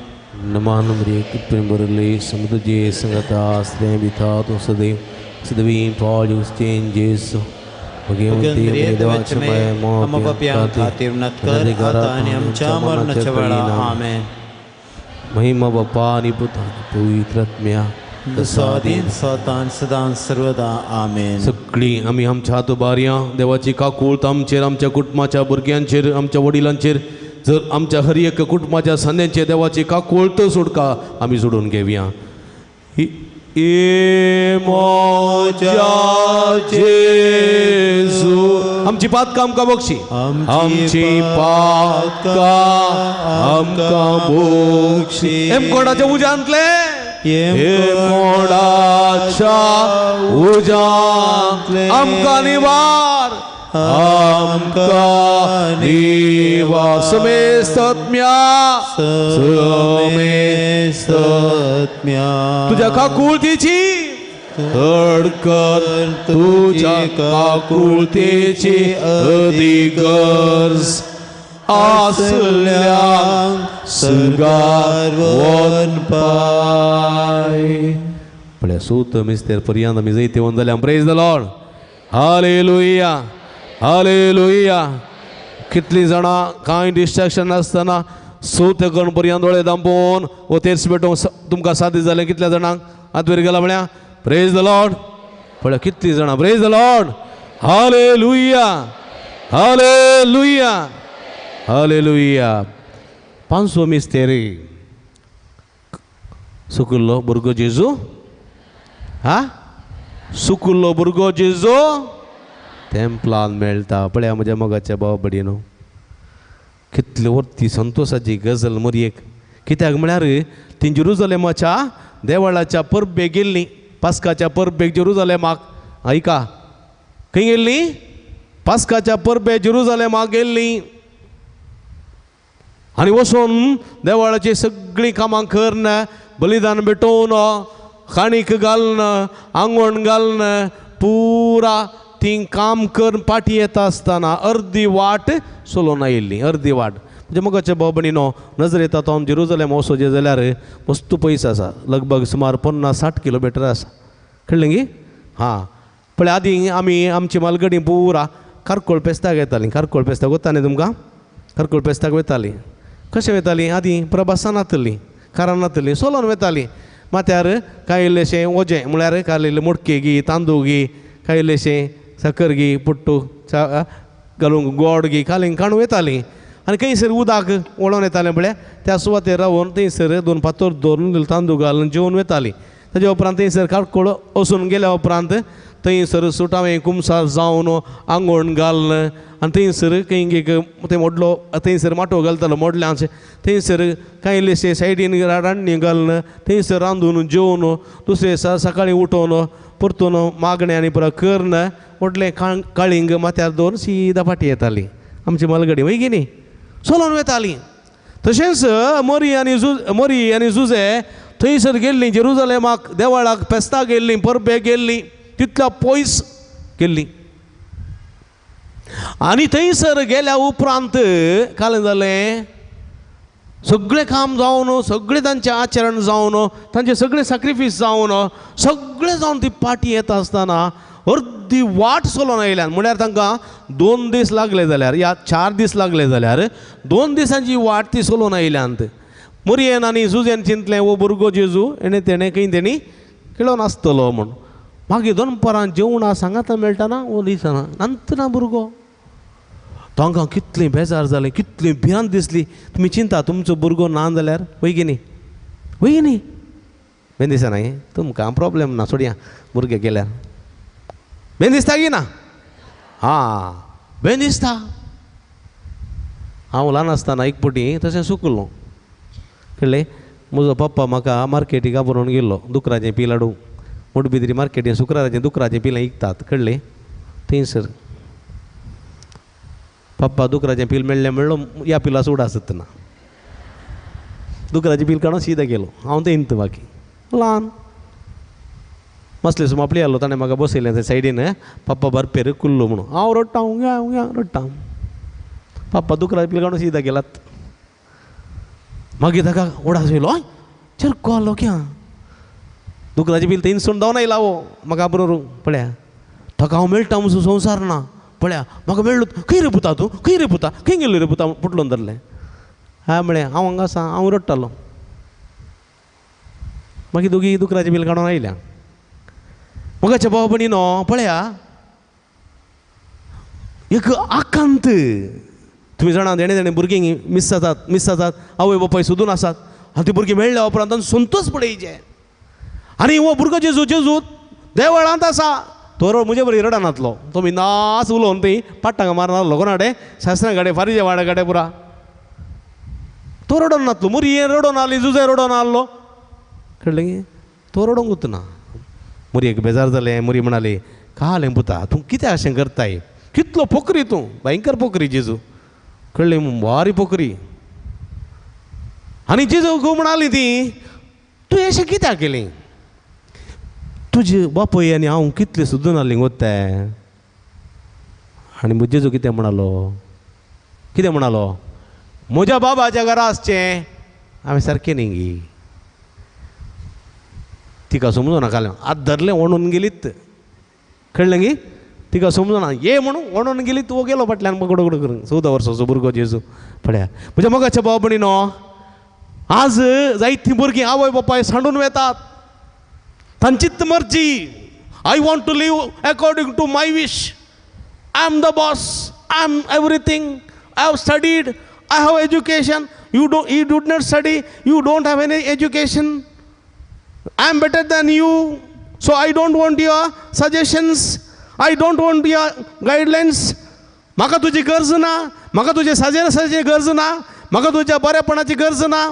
नमान मरिये पेंबरले समुद्रजे संगता स्त्रिया तूं सदैव सदैव पावल जुस्तीन जेजू. भगवंत मरिये देवाचे माये आम्हा पापयांक खातीर विनंती कर आतां आनी आमच्या मरणाच्या वेळा. आमेन. महिमा बापा आणि पुता पवित्र आत्म्या स्वाधीन स्वतान सदां सर्वदा. आमेन. सगळी आमी आमच्या हात उबारया. देवाची काकूळत आमचेर, आमच्या कुटुंबाच्या भुरग्यांचेर, आमच्या वडिलांचेर, जर आमच्या हर एक कुटुंबाच्या संद्यांचेर देवाची काकूळत सोडका आमी सोडून घेवया. जेजू आमची पातकां आमकां बक्षी, आमची पातकां आमकां बक्षी. हेमकोंडाच्या उज्यांतले, हेमकोंडाच्या उज्यांतले आमकां निवार, आमकां निवार. समेस्तत्म्या, समेस्तत्म्या तुझ्या काकुळतीची अडकन, तुझ्या काकुळतीची अधिगर्ज आसल्यांक सर्गार वनपाय. पळया सूत मिस्तेर पर्यंत आमी जैतिवंत जाल्या. Praise the Lord. Hallelujah, hallelujah. कितलीं जाणां कांय डिस्ट्रेक्शन नासतना सूत करून पर्यंत दोळे दांपोवन वो तेच पेटोवंक तुमकां साध्य जालें. कितल्या जाणांक हात वयर गेला म्हळ्या? Praise the Lord. पळया कितलीं जाणां. Praise the Lord. Hallelujah, hallelujah, hallelujah. पांचवो मिस्तेरी सुकुल्लो भुरगो जेजू, हा सुकुल्लो भुरगो जेजू तेंपलान मेळटा. पळया म्हज्या मोगाच्या भाव भयणीनो, कितली वर्ती संतोशाची गजल मरयेक. कित्याक म्हळ्यार ती जेरुजलेमाच्या देवळाच्या परबेक गेल्ली, पास्काच्या परबेक जेरुजलेमाक. आयका, खंय गेल्ली? पास्काच्या परबेक जेरुजलेमाक गेल्ली आनी वचून देवळाची सगळीं कामां करून, बलिदान भेटोवन, खाणीक घालून, आंगवण घालून पुरा ती काम करून पाटी येता आसतना अर्दी वाट चलोवन आयिल्ली. अर्दी वाट म्हणजे मोगाचे भाव भयणीनो, नजर येता तो जेरुजलेम वचोचें जाल्यार वस्तू पयस आसा, लगभग सुमार 50-60 किलोमिटर आसा. कळ्ळें गी? हां. पळय आदीं आमी आमची मालगडी पुरा कारकोळ पेस्ताक येतालीं. कारकोळ पेस्ताक वता न्ही तुमकां? कारकोळ पेस्ताक वयतालीं. कशें वयतालीं? आदीं पुरा बसां नातली, कारां नातली, चलोन वयतालीं. माथ्यार कांय इल्लेशें वजें, म्हळ्यार कांय इल्लें मोडके गी, तांदूळ गी, कांय इल्लेशें साकर गी, पुट्टू घालूंक गोड गी कालींग काडून वयतालीं. आनी खंयसर उदक वळोन येतालें पळय त्या सुवातेर रावन थंयसर दोन फातर दवरून तांदूळ घालून जेवन वयतालीं. ताजे उपरांत थंयसर कारकोळ वचून गेल्या उपरांत थंयसर सुटावें कुमसार जावन आंगवण घालून आनी थंयसर खंय एक थंय मोडलो थंयसर माटोव घालतालो मोडल्यांचे, थंयसर कांय इल्लेशे सायडीन रांदणी घालून थंयसर रांदून जेवन दुसरे दिसा सकाळीं उठोवन परतून मागणें आनी पुरो करून व्हडलें काळींग माथ्यार दवरून सीदा फाटीं येताली आमची मालगडी. वय की न्ही? चलोन वयताली. तशेंच मोरी आनी जुजे थंयसर गेल्लीं जेरुजलेमाक देवळाक फेस्ताक गेल्लीं, परबेक गेल्लीं, तितल्या पयस गेल्लीं. आनी थंयसर गेल्या उपरांत कालें जालें, सगळें काम जावन, सगळें तांचें आचरण जावन, तांचें सगळें सॅक्रिफायस जावन, सगळें जावन ती पाटी येता आसतना अर्दी वाट चलोवन आयल्यान. म्हळ्यार तांकां 2 दीस लागले जाल्यार या 4 दीस लागले जाल्यार 2 दिसांची वाट ती चलोवन आयल्यांत. मोरयेन आनी जुजेन चिंतलें, हो भुरगो जेजू हेणें तेणें खंय तेणी खेळोन आसतलो म्हूण. मागीर दनपरां जेवणां सांगाता मेळटाना वो दिसना नंतर भुरगो. तांकां कितलीं बेजार जालें, कितली भिरांत दिसली. तुमी चिंता तुमचो भुरगो ना जाल्यार वय की न्ही? वय की न्ही? बेन दिसना हें तुमकां प्रोब्लेम ना, सोडया भुरगे गेल्यार. बेन दिसता की ना? हां, बेन दिसता. हांव ल्हान आसतना एक पटी तशें सुकलो. कळ्ळें? म्हजो पप्पा म्हाका मार्केटीक आपोवन गेल्लो दुकराचें पील हाडूंक. मोटबिद्री मार्केटीन शुक्राराचें दुकराचें पिलां विकतात. कळ्ळें? थंयसर पप्पा दुकराचें पील मेळ्ळें म्हणलो ह्या पिला सुडा आसत ना. दुकराचें पील काडून सीदा गेलो हांव तें इंत बाकी ल्हान मसले सुमापली आसलो ताणें म्हाका बसयलें थंय सायडीन. पप्पा बरपेर कुल्लो म्हणून हांव रडटा उंग्या उंग्या रडटा. पप्पा दुकराचें पील काडून सीदा गेलात. मागीर ताका उडास येयलो हय चरको आसलो क्या दुकराचें पील थंय सोडून धांवन आयला हो म्हाका बरोबर. पळया ताका हांव मेळटा म्हणून संवसार ना. पळया म्हाका मेळ्ळो खंय रे पुता तूं खंय रे पुता खंय गेलो रे पुता पुटलोन धरलें. हांवें म्हळें हांव हांगा आसा हांव रडटालो. मागीर दोगी दुकराचें बील काडून आयल्या. मोगाच्या भाव भयणीनो पळया एक आकांत. तुमी जाणा देणे देणे भुरगीं मिस जातात मिस जातात आवय बापाय सोदून आसात आनी ती भुरगीं मेळ्ळ्या उपरांत संतोष पळयचे. आनी हो भुरगो जेजू जेजू देवळांत आसा तो म्हजे बरी रडनातलो तो बिंदास उलोवन ती पाट्टांगा मारनासलो कोणाडे शास्त्रा गाडे फारीजे वाडे गाडे पुरा तो रडोन नातलो. मुरये रडोन आहली जुजे रडोन आहलो कळ्ळें तो रडोंकूच ना. मुरयेक बेजार जालें. मुरी म्हणाली कालें पुता तूं कित्याक अशें करताय कितलो पोकरी तूं भयंकर पोकरी जेजू कळ्ळें भारी पोकरी. आनी जेजू म्हणाली ती तूं अशें कित्याक केलें तुजे बापूय आनी हांव कितलें सुद्दां नासलीं वताय. आनी जेजू कितें म्हणालो कितें म्हणालो म्हज्या बाबाच्या घरा आसचें हांवें सारकें न्ही गी. तिका समजूना कालें आत धरलें ओणून गेलीत कळ्ळें गी. तिका समजना ये म्हणून ओणून गेली तूं गेलो फाटल्यान गोडो करून 14 वर्सांचो भुरगो जेजू. पळया म्हज्या मोगाच्या भाव भयणीनो आज जायतीं भुरगीं आवय बापाय सांडून वेतात. तांचीच मर्जी. I want to live according to my wish. I am the boss. I am everything. I have studied. I have education. You do you do not study. You don't have any education. I am better than you. So I don't want your suggestions. I don't want your guidelines. म्हाका तुजी गरज ना. म्हाका तुजे सजेशनाची गरज ना. म्हाका तुज्या बरेपणाची गरज ना.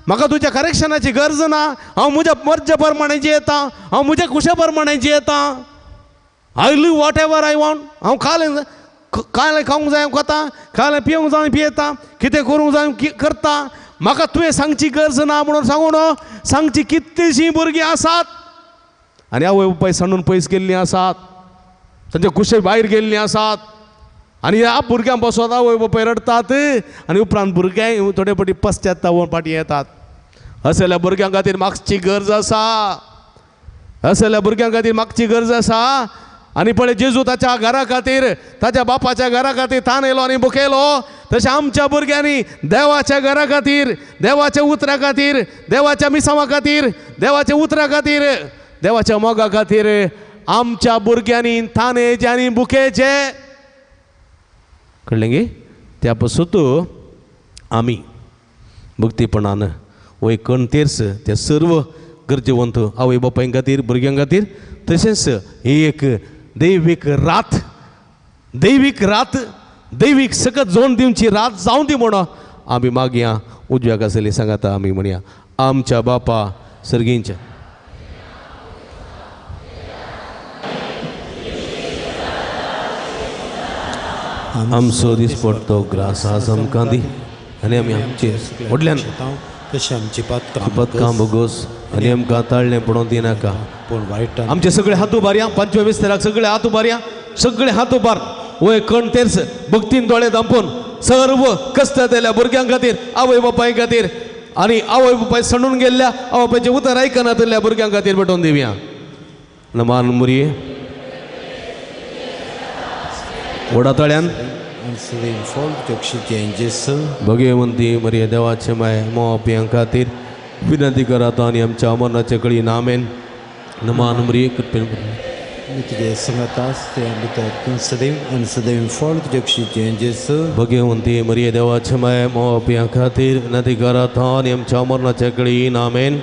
म्हाका तुज्या करेक्शनाची गरज ना. हांव म्हज्या मर्जे प्रमाणे जियेता. हांव म्हज्या खुशे प्रमाणे जियेता. I live whatever I want. हांव खालें कालें खावंक जाय हांव खाता कालें पिवंक जाय पियेता कितें करूंक जाय करता. म्हाका तुवें सांगची गरज ना म्हणून सांगून सांगची कितलीशीं भुरगीं आसात. आनी आवय बापाय सांडून पयस गेल्लीं आसात. तांच्या कुशे भायर गेल्लीं आसात. आनी ह्या भुरग्यां बसोत आवय बापाय रडटात आनी उपरांत भुरग्यांय थोडे फावटी पश्चाताप फाटीं येतात. असल्या भुरग्यां खातीर मागची गरज आसा. असल्या भुरग्यां खातीर मागची गरज आसा. आनी पळय जेजू ताच्या घरा खातीर ताच्या बापाच्या घरा खातीर ताण येयलो आनी भुकेलो. तशें आमच्या भुरग्यांनी देवाच्या घरा खातीर देवाच्या उतरा खातीर देवाच्या मिसांवा खातीर देवाच्या उतरा खातीर देवाच्या मोगा खातीर आमच्या भुरग्यांनी तानेचे आनी भुकेचे कळ्ळें गी. त्या पसूत आमी भक्तीपणान वय कणतेर्स ते सर्व गरजेवंत आवय बापाय खातीर भुरग्यां खातीर तशेंच ही एक दैवीक रात दैवीक रात दैवीक सकत जोन दिवची रात जावं दी म्हणून आमी मागया. उजव्या कसली सांगाता आमी म्हणया आमच्या बापा सर्गींच्या. आमचो दिसपडतो ग्रास आज आमकां दी आनी आमी आमचे व्हडल्यान तशें आमची पदकां भोगोस आनी आमकां ताळणें पडोवन दिनाका पूण वायट. आमचे सगळे हात उबारया. पंचव्या विस्ताराक सगळे हात उबारया. सगळे हात उबार वय कण तेर्स भक्तीन दोळे धांपून सर्व कश्ट जाल्ल्या भुरग्यां खातीर आवय बापाय खातीर आनी आवय बापाय सांडून गेल्ल्या आवय बापायचें उतर आयकनातल्या भुरग्यां खातीर भेटोवन दिवया. नमान मुरये व्हडा ताळ्यान भगवंती मरिया देवाचे माय मोपियां खातीर विनंती करात आनी आमच्या मरणाचे कळी नामेन. नमान मरिये कृपेन तुजे संगता भितर तूं सदैव आनी सदैव फळ तुजे कुशीचें जेजू. भगवंती मरिये देवाचे माय मोपियां खातीर विनंती करात आनी आमच्या मरणाचे कळी नामेन.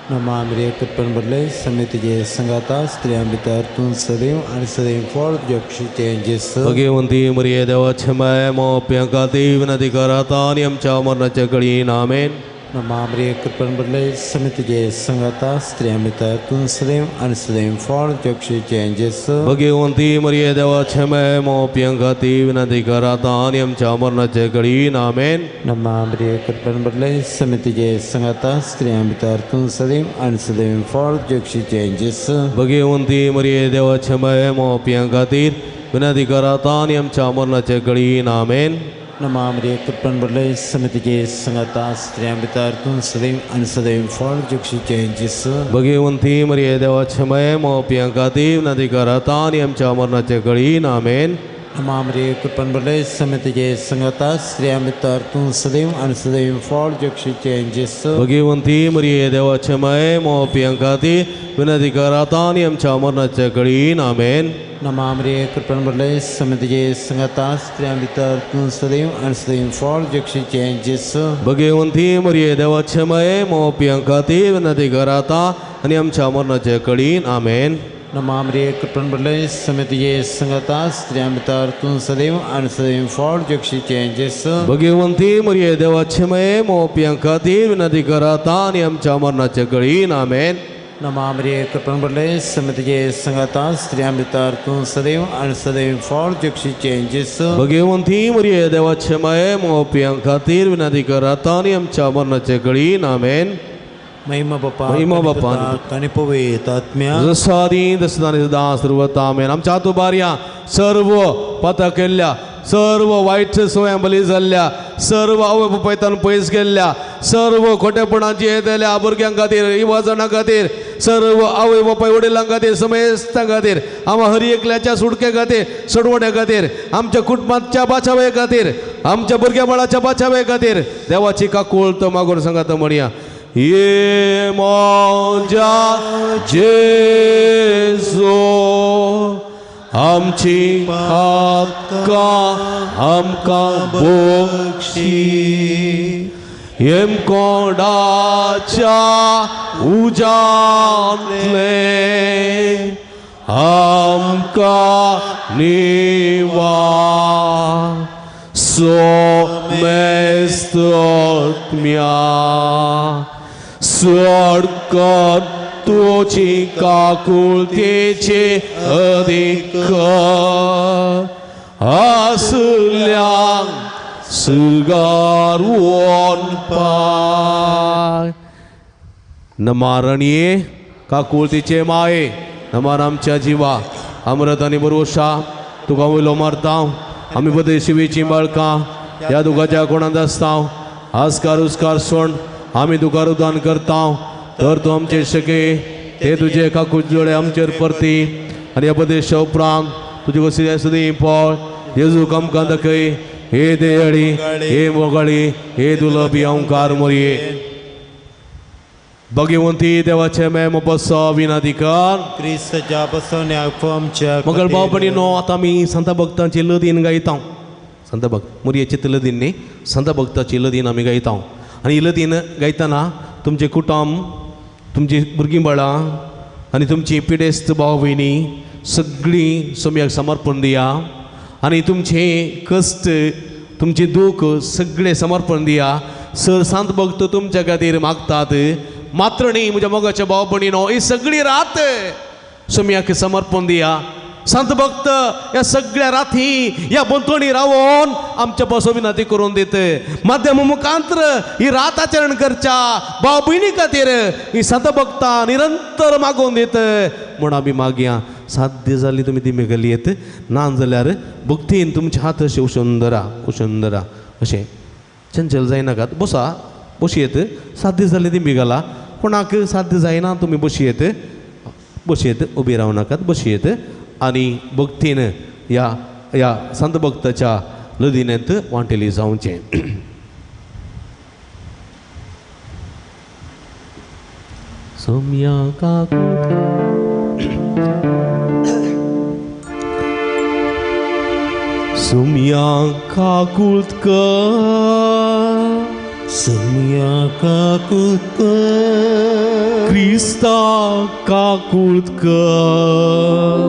नमा मरिये कृपेन भरले समे तुजे संगाता स्त्रियां भितर तूं सदैव आनी सदैव फळ तुजे कुशीचें जेजू. भगवंती मरिये देवाचे माय मोपियां खातीर विनंती करात आनी आमच्या मरणाचे कळी नामेन. मामरे कृपण बदले समितीचे संगता स्त्रिया भितर तूं सदैव आनी सदैव फळ जक्षीचे जेसू. भगवंती मरिये देवाचे मय मोपयां खातीर विनंती कर आतां आनी आमच्या मरणाचे घडीन आमेन. मामरे कृपण बदले समितीचे संगता स्त्रिया भितर तूं सदैव आनी सदैव फळ जक्षीचे जेसू. भगवंती मरिये देवाचे मय मोपयां खातीर विनंती कर आतां आनी आमच्या मरणाचे घडीन आमेन. नमामरे कृपण बदले समितीचे संगता स्त्रिया भितर तूं सदैव आनी सदैव फळ जक्षीचे जेसू. भगवंती मरिये देवाचे मय मोपयां खातीर विनंती कर आतां आनी आमच्या मरणाचे घडीन आमेन. नमामरे कृपण बदले समितीचे संगता स्त्रिया भितर तूं सदैव आनी सदैव फळ जक्षीचे जेसू. भगवंती मरिये देवाचे मय मोपयां खातीर विनंती कर आतां आनी आमच्या मरणाचे घडीन आमेन. नमामरे कृपण बदले समितीचे संगता स्त्रिया भितर तूं सदैव आनी सदैव फळ जक्षीचे जेसू. भगवंती मरिये देवाचे मय मोपयां खातीर विनंती कर आतां आनी आमच्या मरणाचे घडीन आमेन. नमामरे कृपण बदले समितीचे संगता स्त्रिया भितर तूं सदैव आनी सदैव फळ जक्षीचे जेसू. भगवंती मरिये देवाचे मय मोपयां खातीर विनंती कर आतां आनी आमच्या मरणाचे घडीन आमेन. नमामरे कृपण बदले समितीचे संगता स्त्रिया भितर तूं सदैव आनी सदैव फळ जक्षीचे जेसू. भगवंती मरिये देवाचे मय मोपयां खातीर विनंती कर आतां आनी आमच्या मरणाचे घडीन आमेन. महिमा बापा महिमा बापा आनी पवित्र आत्म्या जसादी तसदानी सदां सर्वता आमेन. आमच्या हातुबारया सर्व पता केल्ल्या सर्व वायट सवयां बली जाल्ल्या सर्व आवय बापायतान पयस गेल्ल्या सर्व खोटेपणाची येतल्या भुरग्यां खातीर युवाजणां खातीर सर्व आवय बापाय वडिलां खातीर समेस्तां खातीर आमा हर एकल्याच्या सुटके खातीर सोडवण्या खातीर आमच्या कुटुंबाच्या बाचावे खातीर आमच्या भुरग्या बाळाच्या बाचावे खातीर देवाची काकूळ तो मागून सांगात म्हणया. ये मोजा जेजू आमची पातकां आमकां बक्षी हेमकोंडाच्या उजांतले आमकां निवा सोमेस्त आत्म्या सोडकर तुजी काकुळतेचे अधिकार आसल्या सुगार पाय. नमारणये काकुळतेचे माये नमार आमच्या जिवा अमृत आनी बरोशा तुका वयलो मारता आमी बदे शिवेची बाळकां ह्या दुखाच्या कोणांत आसता आस्कार उस्कार सोण आमी तुका रुदान करता तर तूं आमचे शके ते तुजे काकुजोडे आमचेर परती आनी ह्या प्रदेशा उपरांत तुजे वसती सदी पळ जेजू आमकां दाखय हे देयळी हे मोगाळी हे दुलबी ओंकार मोरये. भगवंती देवाचे मेम बसो विनाधिकार क्रिस्ताच्या बसवण्याक आमच्या मगळ भाव भयणीनो आतां आमी संत भक्तांची लदीन गायता. संत भक्त मोरयेची लदीन न्ही संत भक्ताची लदीन आमी गायता आनी ही लदीन गायतना तुमचें कुटुंब तुमची भुरगीं बाळां आनी तुमची पिडेस्त भाव भयणी सगळीं सोम्याक समर्पण दिया आनी तुमचें कश्ट तुमचें दूख सगळें समर्पण दिया. सर सांत भक्त तुमच्या खातीर मागतात मात्र न्ही म्हज्या मोगाच्या भाव भयणीनो ही सगळी रात सोम्याक समर्पण दिया. संत भक्त ह्या सगळ्या राती ह्या भोंवतणी रावोन आमच्या पासून विनंती करून दित माध्यम मुखांत्र ही रात आचरण करच्या भाव भयणी खातीर ही संत भक्तां निरंतर मागोवन दित म्हूण आमी मागया. साध्य जाली तुमी ती मेगली येत ना जाल्यार भक्तीन तुमचे हात अशे उशून धरा उशून धरा अशें चंचल जायनाकात बसा बशयेत. साध्य जाली ती बिगला कोणाक साध्य जायना तुमी बशयेत बशयेत उबी रावं नाकात बशयेत आनी भक्तीन ह्या ह्या संत भक्ताच्या लदिनेंत वांटेली जावचें. सोम्या काकू सोम्या काकूत कर सोम्या काकूत कर क्रिस्ता काकूत कर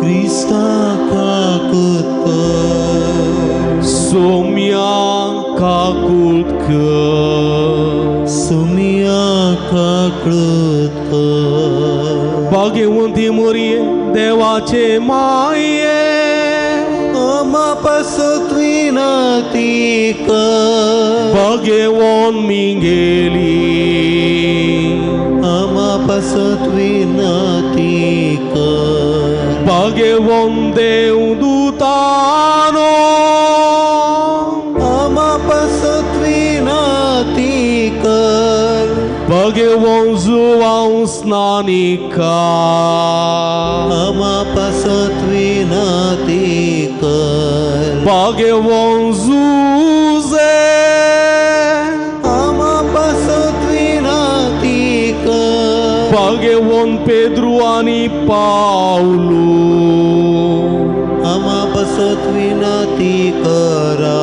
क्रिस्ता काकूत कर सोम्या काकूत कर भाग्यवंती मोरये देवाचे माये आमा पासत विनंती कर भाग्यवान मिंगेली आमा पासत विनंती कर भाग्यवान देवदूतानो आमा पासत विनंती कर भाग्यवान जुवांव स्नानिका आमा पासत विनंती कर भाग्यवान जुजे आमा पासत विनंती कर भाग्यवान पेद्रू आनी पावलू आमा पासत विनंती करा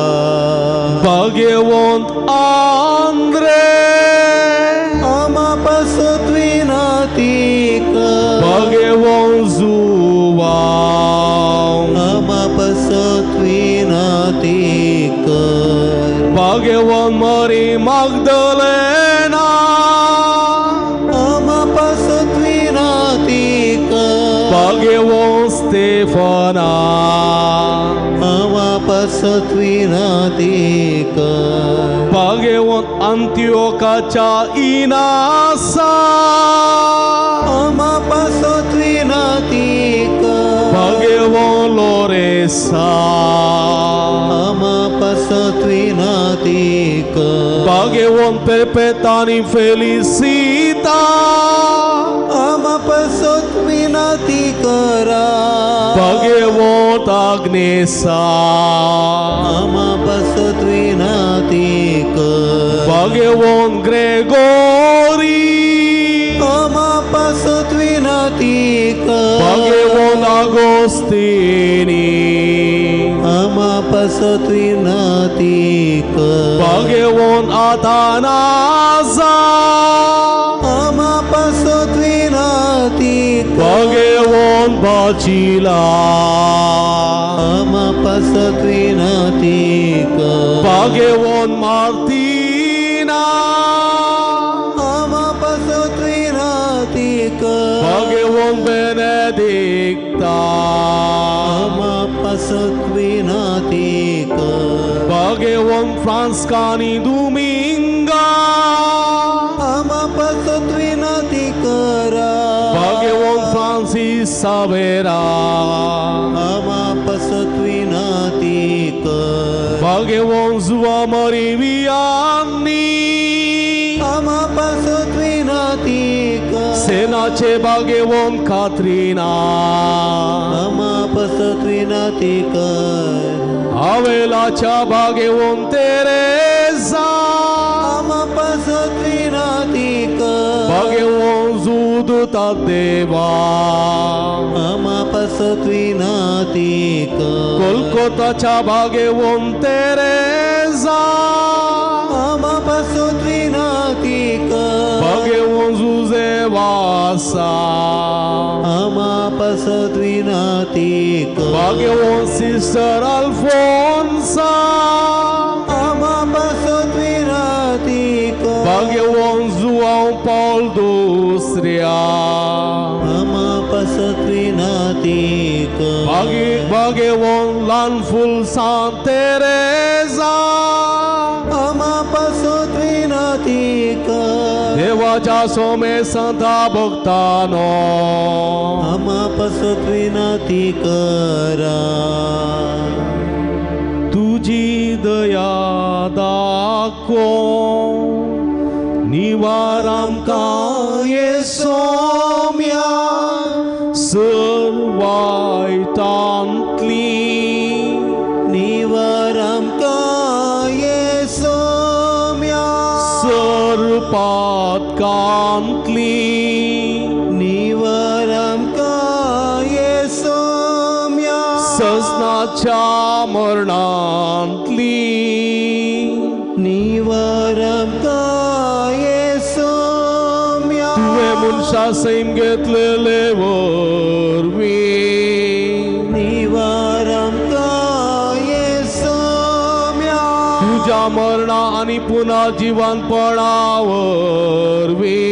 भाग्यवंत आंद्रे आमा पासत विनंती कर भाग्यवान जुवांव आमा पासत विनंती कर भाग्यवान मरी मागदलेना आमा पासत विनंती कर भाग्यवान स्तेफना आमा पासत विनंती कर भाग्यवान अंत्योकाच्या इनासा आमा पासत विनंती कर भाग्यवान लोरेसा आमा पासत विनंती कर भाग्यवान पेपेता आनी फेलिसिता आमा पासत विनंती करा भाग्यवंत आग्नेसा आमा पासत विनंती कर भाग्यवान ग्रेगोरी आमा पासत विनंती कर भाग्यवान आगोस्तिनी आमा पासत विनंती कर भाग्यवान आतानाजा आमा पासत विनंती कर भाग्यवान बाचिला आमा पासत विनंती कर भाग्यवान मार्तिना आमा पासत विनंती कर भाग्यवान बेनेदिक्ता आमा पासत विनंती कर भाग्यवान फ्रांस्कानी दुमिंगा आमा पासत विनंती करा भाग्यवान फ्रांसीस सावेरा आमा पासत विनंती कर भाग्यवान जुवा मरी वियानी आमा पासत विनंती कर सेनाचे भाग्यवान कात्रिना आमा पासत विनंती कर आवेलाच्या भाग्यवान तेरेसा आमा पासत विनंती कर भाग्यवान जुदता देवा आमा पासत विनंती कर कोलकाताच्या भाग्यवान तेरेसा आमा पासत विनंती कर भाग्यवान जुजे वासा आमा पासत विनंती कर भाग्यवान सिस्टर अल्फोन्सा आमा पासत विनंती कर भाग्यवान जुआंव पावल दुसऱ्या आमा पासत विनंती कर भाग्यवान ल्हान फुल सांत तेरेजा आमा पासत विनंती कर देवाच्या सोमे संता भक्तानो आमा पासत विनंती करा तुजी दया दाखो निवार आमकां ये सोम्या सर वायटांतली निवार आमकां ये सोम्या सर पातकांतली निवार आमकां ये सोम्या सजनाच्या मरणांतली निवार आमकां ये सोम्या तुवें मनशा सैम घेतलेले वरवीं निवार आमकां ये सोम्या तुज्या मरणा आनी पुनः जिवनपणा वरवीं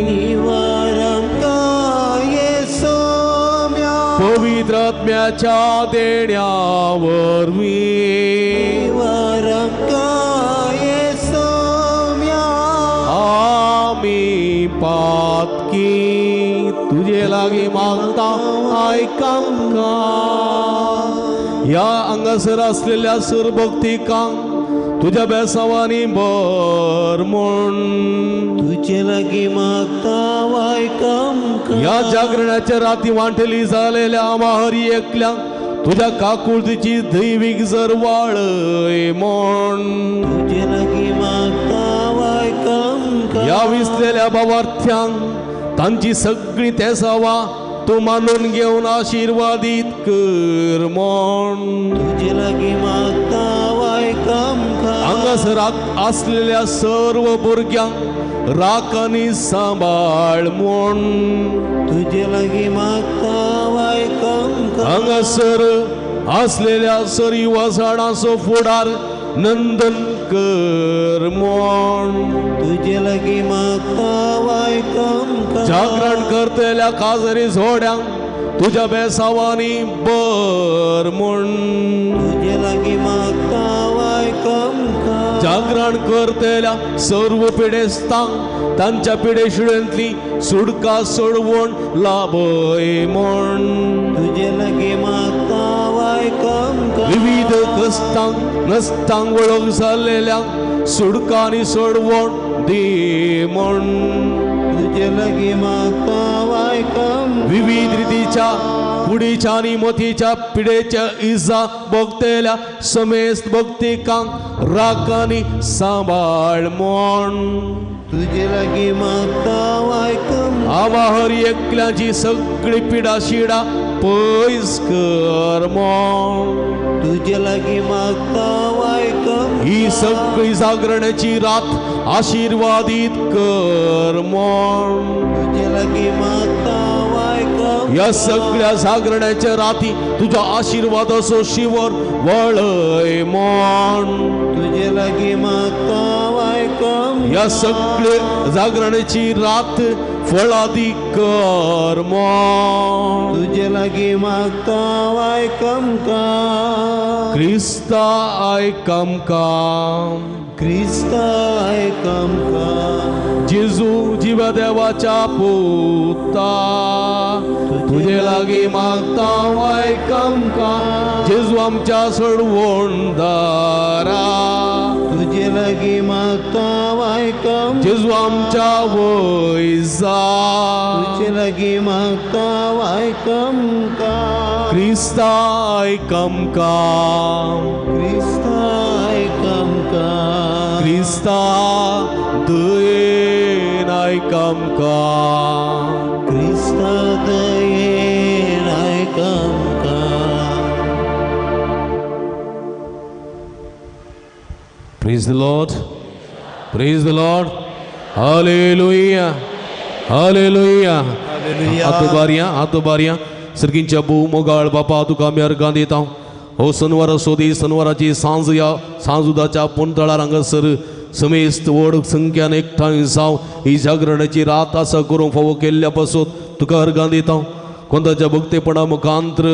निवार आमकां ये आत्म्याच्या देण्या वरवीं आमी पातकी तुजे लागीं मागता आयक आमकां. ह्या हांगासर आसलेल्या सुरभक्तिकांक तुज्या बेसावांनी भर म्हूण तुजे लागीं मागता आयक आमकां. ह्या जागरणाच्या राती वांटेली जालेल्या आमा हरी एकल्यांक तुज्या काकुळतीची दैवीक जर वाळय म्हूण तुजे लागीं मागता आयक आमकां. ह्या विसलेल्या बाबार्थ्यांक तांची सगळीं तेसावां तूं मानून घेवन आशिर्वादीत कर म्हूण तुजे लागीं मागता आयक आमकां. हांगासर आसलेल्या सर्व भुरग्यांक राख आनी सांबाळ म्हूण तुजे लागीं मागता आयक आमकां. हांगासर आसलेल्या सरीवा झाडांचो फुडार नंदन कर म्हूण तुजे लागीं मागता आयक आमकां. जागरण करतल्या काजरी जोड्यांक तुज्या बेसावांनी भर म्हूण तुजे लागीं मागता आयक आमकां. जागरण करतल्या सर्व पिडेस्तांक तांच्या पिडेशिडेंतली सुडका सोडवण लाभय म्हूण तुजे लागीं मागता आयक आमकां. विविध कस्तांक नस्तांक वळख जाल्लेल्यांक सुडका आनी सोडवण दी म्हूण तुजे लागीं मागता आयक आमकां. विविध रितीच्या कुडीच्या आनी मोतीच्या पिडेच्या इजा भोगतल्या समेस्त भक्तिकांक राख आनी सांबाळ म्हूण तुजे लागीं मागता आयक आमकां. आवा हर एकल्याची सगळी पिडा शिडा पयस कर म्हूण तुजे लागीं मागता आयक आमकां. ही सगळी जागरणाची रात आशिर्वादीत कर म्हूण तुजे लागीं मागता आयक आमकां. ह्या सगळ्या जागरणाच्या राती तुज्या आशिर्वादाचो शिवर वळय म्हूण तुजे लागीं मागता आयक आमकां. ह्या सगळे जागरणाची रात फळादी कर म्हूण तुजे लागीं मागता आयक आमकां. क्रिस्ता आयक आमकां. क्रिस्ता आयक आमकां. जेजू जिव्या देवाच्या पुता तुजे लागीं मागता आयक आमकां. जेजू आमच्या सोडवणदारा तुजे लागीं मागता आयक आमकां. जेजू आमच्या वयजा तुजे लागीं मागता आयक आमकां. क्रिस्ता आयक आमकां. क्रिस्ता आयक आमकां. क्रिस्ता दयेन आयक आमकां. क्रिस्ता दयेन आयक आमकां. Praise the Lord. Praise the Lord. Hallelujah. Hallelujah. हात बारया, हात बारया. सर्गींच्या भोव मोगाळ बापा तुका आमी अर्गां दिता. हो सनवार असो दी सनवाराची सांज ह्या सांजुदाच्या पुंतळार हांगासर समेस्त व्हड संख्यान एकठांय जावं ही जागरणाची रात आसा करूंक फावो केल्ल्या पासून तुका अर्गां दिता. कोंताच्या भक्तेपणा मुखांत्र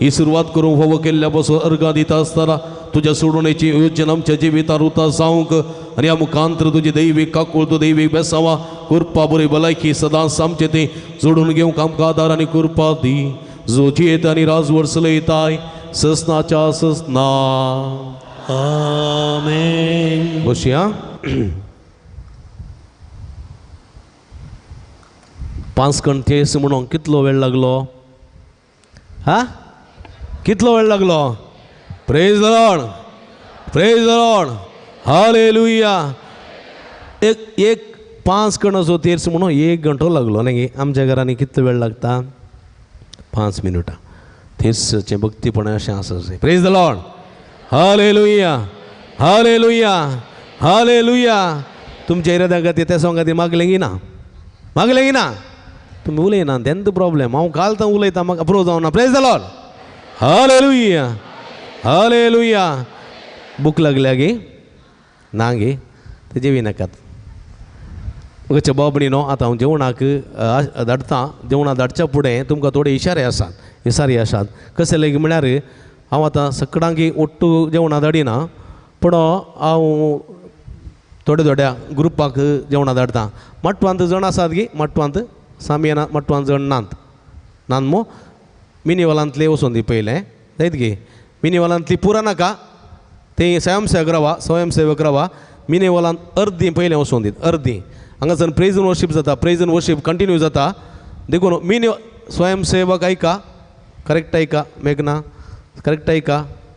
ही सुरवात करूंक फावो केल्ल्या पासून अर्गां दिता आसतना तुज्या सोडवणेची योजना आमच्या जिवितार उता जावंक आनी ह्या मुखांत्र तुजी दैवीक काकूळ तूं दैवीक बेसावां कृपा बरी भलायकी सदांच आमचें तें जोडून घेवंक आमकां आदार आनी कृपा दी जो जियेत आनी राजवट चलयताय ससनाच्या ससना. आमेन. बसया. पांच कण तेस म्हणून कितलो वेळ लागलो? हा, कितलो वेळ लागलो? Praise the Lord. Praise the Lord. Hallelujah. एक एक पांच कणाचो तेर्स म्हणून एक घंटो लागलो न्ही. आमच्या घरांनी कितलो वेळ लागता? 5 मिनटां. तेर्सचें भक्तीपण अशें आसा. Praise the Lord. Hallelujah. Hallelujah. Hallelujah. तुमच्या इराद्या खातीर त्या सोंग खातीर मागलें की ना? मागलें की ना? तुमी उलयना तेन्ना प्रॉब्लेम. हांव काल तर उलयता म्हाका अप्रूव जावना. Praise the Lord. Hallelujah. Hallelujah. भूक लागल्या गे ना गे? ते जेवी नाकात. मुगेच्या बाबणी न्हू आतां हांव जेवणाक धाडटा. जेवणाक धाडच्या फुडें तुमकां थोडे इशारे आसात. विसारी आसात. कशें लेगीत म्हळ्यार हांव आतां सकडांकी ओट्टू जेवणां धाडिना, पूण हांव थोड्या थोड्या ग्रुपाक जेवणां धाडटा. मटवांत जण आसात गी, मटवांत सामियाना मटवांत जण नात नान मो मिनीवालांतले वचून दी पयलें जायत गी. मिनीवालांतली पुरा नाका, ते स्वयंसेवक रावा, स्वयंसेवक रावा. मिनीवालांत अर्दी पयलें वचून दीत, अर्दी हांगासर प्रेज एंड वर्शीप जाता, प्रेज एंड वर्शीप कंटिन्यू जाता. देखून मिनी स्वयंसेवक आयका, करेक्ट आयका मेघना, करेक्ट आयका,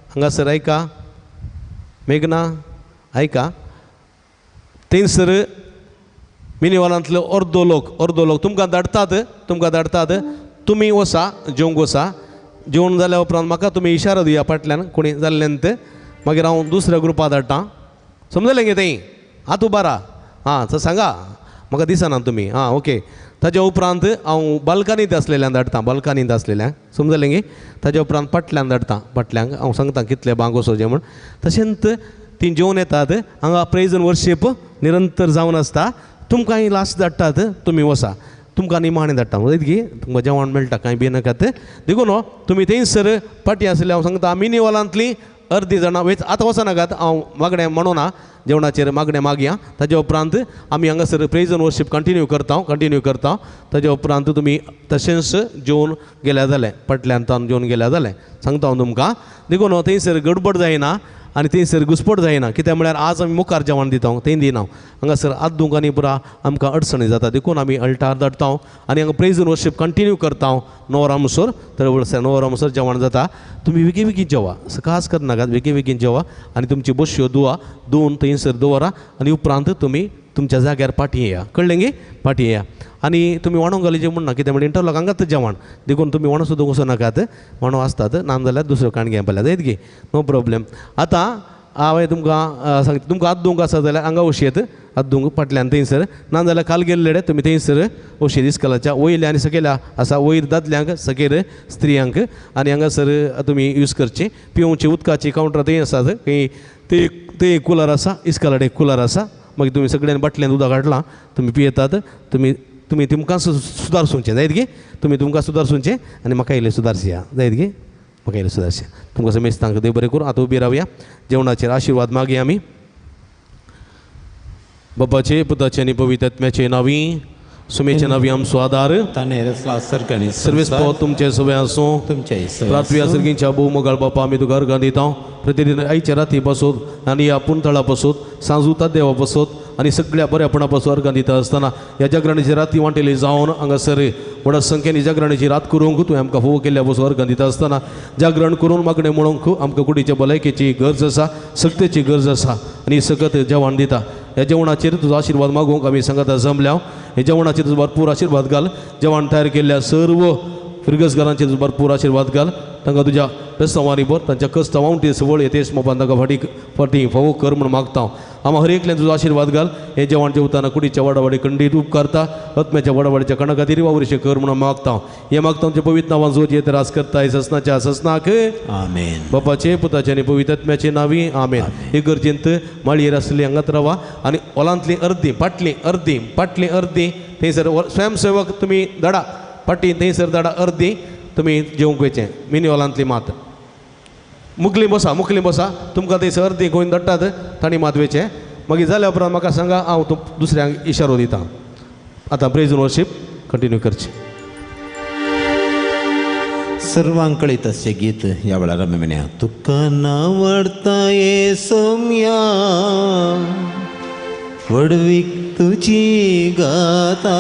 हांगासर आयका मेघना, आयका. थंयसर मिनीवालांतलो अर्दो लोक, अर्दो लोक तुमकां धाडटात, तुमकां धाडटात. तुमी वसा जेवंक वसा, जेवण जाल्या उपरांत म्हाका तुमी इशारो दिया फाटल्यान कोणी जाल्ल्यान ते, मागीर हांव दुसऱ्या ग्रुपा धाडटा. समजलें गे थंय आतां बारा आं सांगा म्हाका दिसना तुमी आं ओके. ताज्या उपरांत हांव बाल्कनींत आसलेल्यान धाडटा, बाल्कनींत आसलेल्यांक समजलें गे. ताज्या उपरांत फाटल्यान धाडटा, फाटल्यांक हांव सांगता कितले बांग वचोवचें म्हूण. तशेंच तीं जेवन येतात, हांगा प्रेज एंड वर्शीप निरंतर जावन आसता. तुमकां लास्ट धाडटात, तुमी वसा, तुमकां निमाणें धाडटा वयत गी, तुमकां जेवण मेळटा कांय बी नाकात. देखून तुमी थंयसर फाटीं आसले हांव सांगता मिनीवालांतलीं अर्दी जाणां वयच आतां वचनाकात, हांव मागणें म्हणूना जेवणाचेर मागणें मागया. ताज्या उपरांत आमी हांगासर प्रेज एंड वर्शीप कंटिन्यू करता, कंटिन्यू करता. ताज्या उपरांत तुमी तशेंच जेवन गेल्यार जालें, फाटल्यान तावन जेवन गेल्यार जालें, सांगता हांव तुमकां. देखून थंयसर गडबड जायना आनी थंयसर घुसपट जायना. कित्याक म्हळ्यार आज आमी मुखार जेवण दिता थंय दिना, हांगासर आदूंक आनी पुरा आमकां अडचणी जाता. देखून आमी अल्टार धाडटा आनी हांगा प्रेज एंड वर्शीप कंटिन्यू करता 9 वरां म्हणसर, तर 9 वरां म्हणसर जेवण जाता. तुमी बेगीन बेगीन जेवा, सकास करनाकात, बेगीन बेगीन जेवा आनी तुमची बश्यो धुवा, धुवन थंयसर दवरा आनी उपरांत तुमी तुमच्या जाग्यार फाटीं येया. कळ्ळें गे? फाटीं येया. आनी तुमी वाणो घालीचें म्हूण ना, कित्याक म्हणल्यार इंटरलॉक हांगाच जेवण, देखून तुमी वाणो सुद्दां वचूं नाकात, वाणो आसतात ना जाल्यार दुसऱ्यो काणग्यां पळयात जायत गे, नो प्रोब्लेम. आतां हांवें तुमकां सांगता, तुमकां आद्दूंक आसा जाल्यार हांगा वशयेत आद्दूंक फाटल्यान थंयसर, ना जाल्यार काल गेल्ले तुमी थंयसर वशयेत इस्कलाच्या वयल्या आनी सकयल्या आसा, वयर दादल्यांक सकयल स्त्रियांक. आनी हांगासर तुमी यूज करची. पिवची उदकाची कावंटर थंय आसात, थंय थंय कुलर आसा, इस्कलाड एक कुलर आसा. मागीर तुमी सगळ्यांनी बाटल्यान उदक हाडलां, तुमी पियेतात, तुमी तुमी तुमकां सुदारसूचें जायत गे, तुमी तुमकां सुदारसूचें आनी म्हाका इल्लें सुदारसया जायत गे, म्हाका इल्लें सुदारसया. तुमकां समेस्तांक देव बरें करूं. आतां उबी रावया, जेवणाचेर आशिर्वाद मागया आमी. बापाचे पुताचे आनी पवित्र आत्म्याचे नांवी, सुमेचे नांवी आमचो आदार. सर्वेस पावत तुमचे सगळे आसूं, प्रार्थव्या सर्गींच्या भोव मोगाळ बापा, आमी तुका अर्गां दिता. प्रतिदिन आयच्या राती पासून आनी ह्या पुंतळा पासून सांजुता देवा पासून आनी सगळ्या बऱ्यापणा पासून अर्गां दिता आसतना ह्या जागरणाची राती वांटेली जावन हांगासर व्हडा संख्येन जागरणाची रात करूंक तुवें आमकां फोव केल्ल्या पासून अर्गां दिता आसतना जागरण करून मागणें म्हणूंक आमकां कुडीच्या भलायकेची गरज आसा, सक्तेची गरज आसा आनी सकत जेवण दिता. ह्या जेवणाचेर तुजो आशिर्वाद मागूंक आमी सांगता जमल्या. ह्या जेवणाचेर तुजो भरपूर आशिर्वाद घाल. जेवण तयार केल्ल्या सर्व फिरगसगारांचेर तुजो भरपूर आशिर्वाद घाल. तांकां तुज्या बेस्तांवांनी भर, तांच्या कस्तां वांटी सवळ येतेस मोपान तांकां फाटी फाटी फावो कर म्हूण मागता. आमा हर एकल्यान तुजो आशिर्वाद घाल. हे जेवण जेवताना कुडीच्या वाडावाडी खंडीत उपकारता, आत्म्याच्या वाडावाडीच्या कणा खातीर वावरीशें कर म्हणून मागता. हे मागता आमच्या पवित्र नांवान जो जे त्रास करता ससनाच्या ससनाक आमेन. बापाचे पुताचे आनी पवित्र आत्म्याचे नांवी आमेन. हे गरजेंत माळयेर आसली हांगात रावा आनी ओलांतली अर्दी पाटली अर्दी पाटली अर्दी थंयसर स्वयंसेवक तुमी धाडा, फाटीं थंयसर धाडा अर्दी, तुमी जेवंक वयचें मिनी हॉलांतली मात. मुकली बसा, मुकली बसा, तुमकां थंयसर अर्दी गोंय धाडटात तांणी मात वयचें. मागीर जाल्या उपरांत म्हाका सांगा, हांव दुसऱ्यांक इशारो दिता. आतां प्रेज एंड वर्शीप कंटिन्यू करची. सर्वांक कळीत अशें गीत ह्या वेळार आमी म्हणया. तुका नावडता ये सोम्या व्हडवीक तुजी गाता,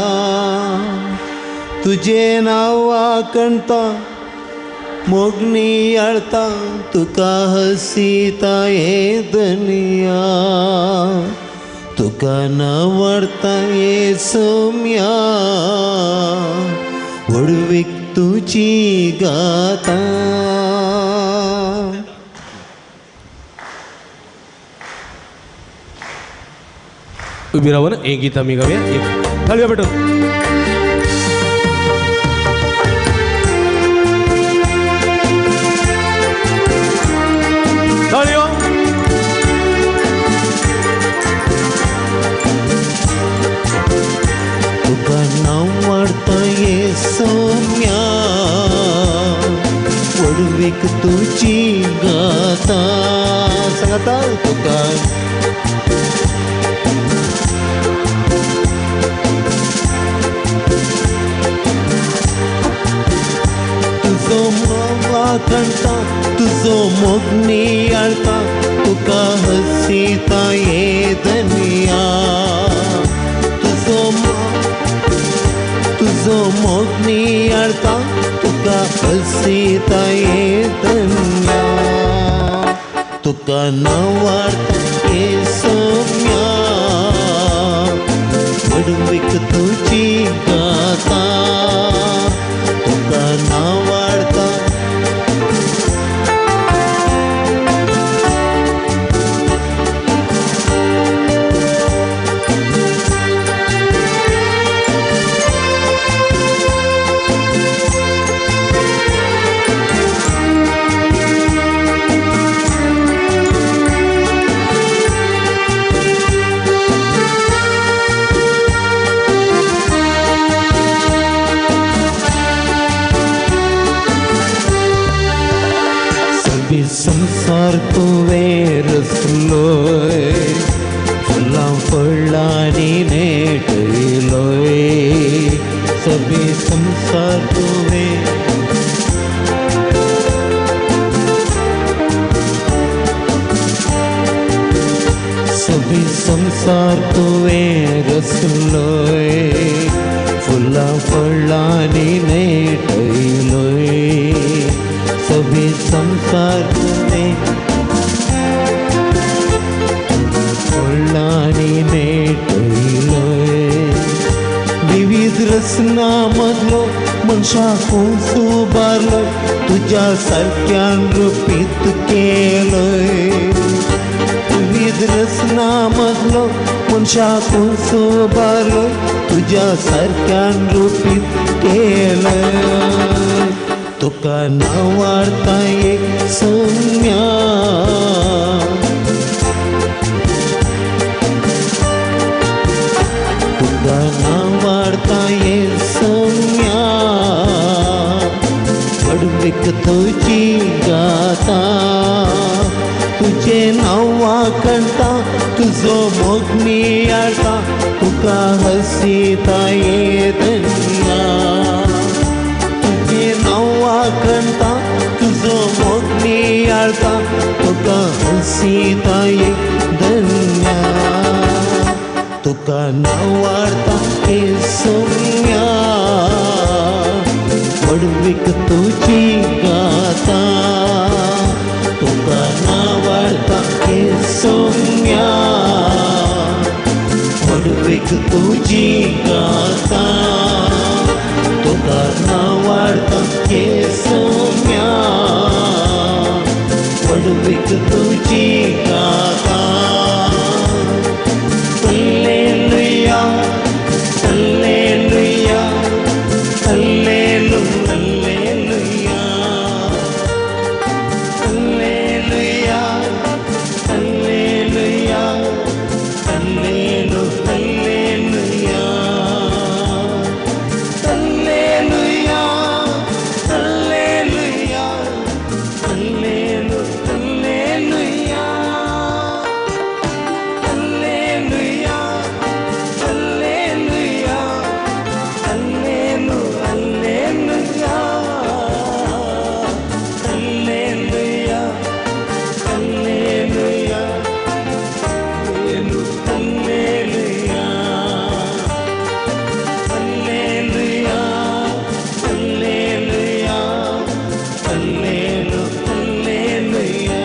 तुजें नांव कणता मोगनी आळता, तुका हसीता हे दुनिया, तुका नावडता ये सोम्या व्हडवीक तुजी गाता. उबी रावन एक गीत आमी गावया, एक थाळयो पेटोवन. तुका नावडता ये सोम्या व्हडवीक तुजी गाता सांगता तुका तुजो मोग वाखणता तुजो मोग नियाळता तुका हसीता ये दनिया तुजो मोग नियाळता तुका हसीता ये दनिया तुका नावार्ता ये सोम्या व्हडवीक तुजी गाता तुका नावार्ता संसार तुवें रचलोय फुलां फळांनी नेटयलोय सगळी संसार तुवें सगळी संसार तुवें रचलोय फुलां फळांनी नेटयलोय सगळी संसार तुवें फळांनी नेटयलोय विविध रचना मदलो मनशाक उबारलो तुज्या सारक्यान रुपीत केलोय विविध रचना मदलो मनशाक उबारलो तुज्या सारक्यान रुपीत केलोय तुका नावार्ता एक सोम्या तुका नावार्ता एक सोम्या व्हडवीक तुजी गाता तुजें नांव वाखणता तुजो मोग नियाळता तुका हसीता ये दनिया वाखणता तुजो मोग नियाळता तुका हसीता ये दनिया तुका नावार्ता हे सोम्या व्हडवीक तुजी गाता तुका नावार्ता हे सोम्या व्हडवीक तुजी गाता तुका नावार्ता हे सोम्या व्हडवीक तुजी गाता हल्लेलुया हल्लेलुया हल्लेलु हल्लेलुया हल्लेलुया हल्लेलुया हल्लेलु हल्लेलुया हल्लेलुया हल्लेलुया हल्लेलु हल्लेलुया हल्लेलुया हल्लेलुया हल्लेलु हल्लेलुया हल्लेलुया हल्लेलुया हल्लेलु हल्लेलुया हल्लेलुया हल्लेलुया हल्लेलु हल्लेलुया.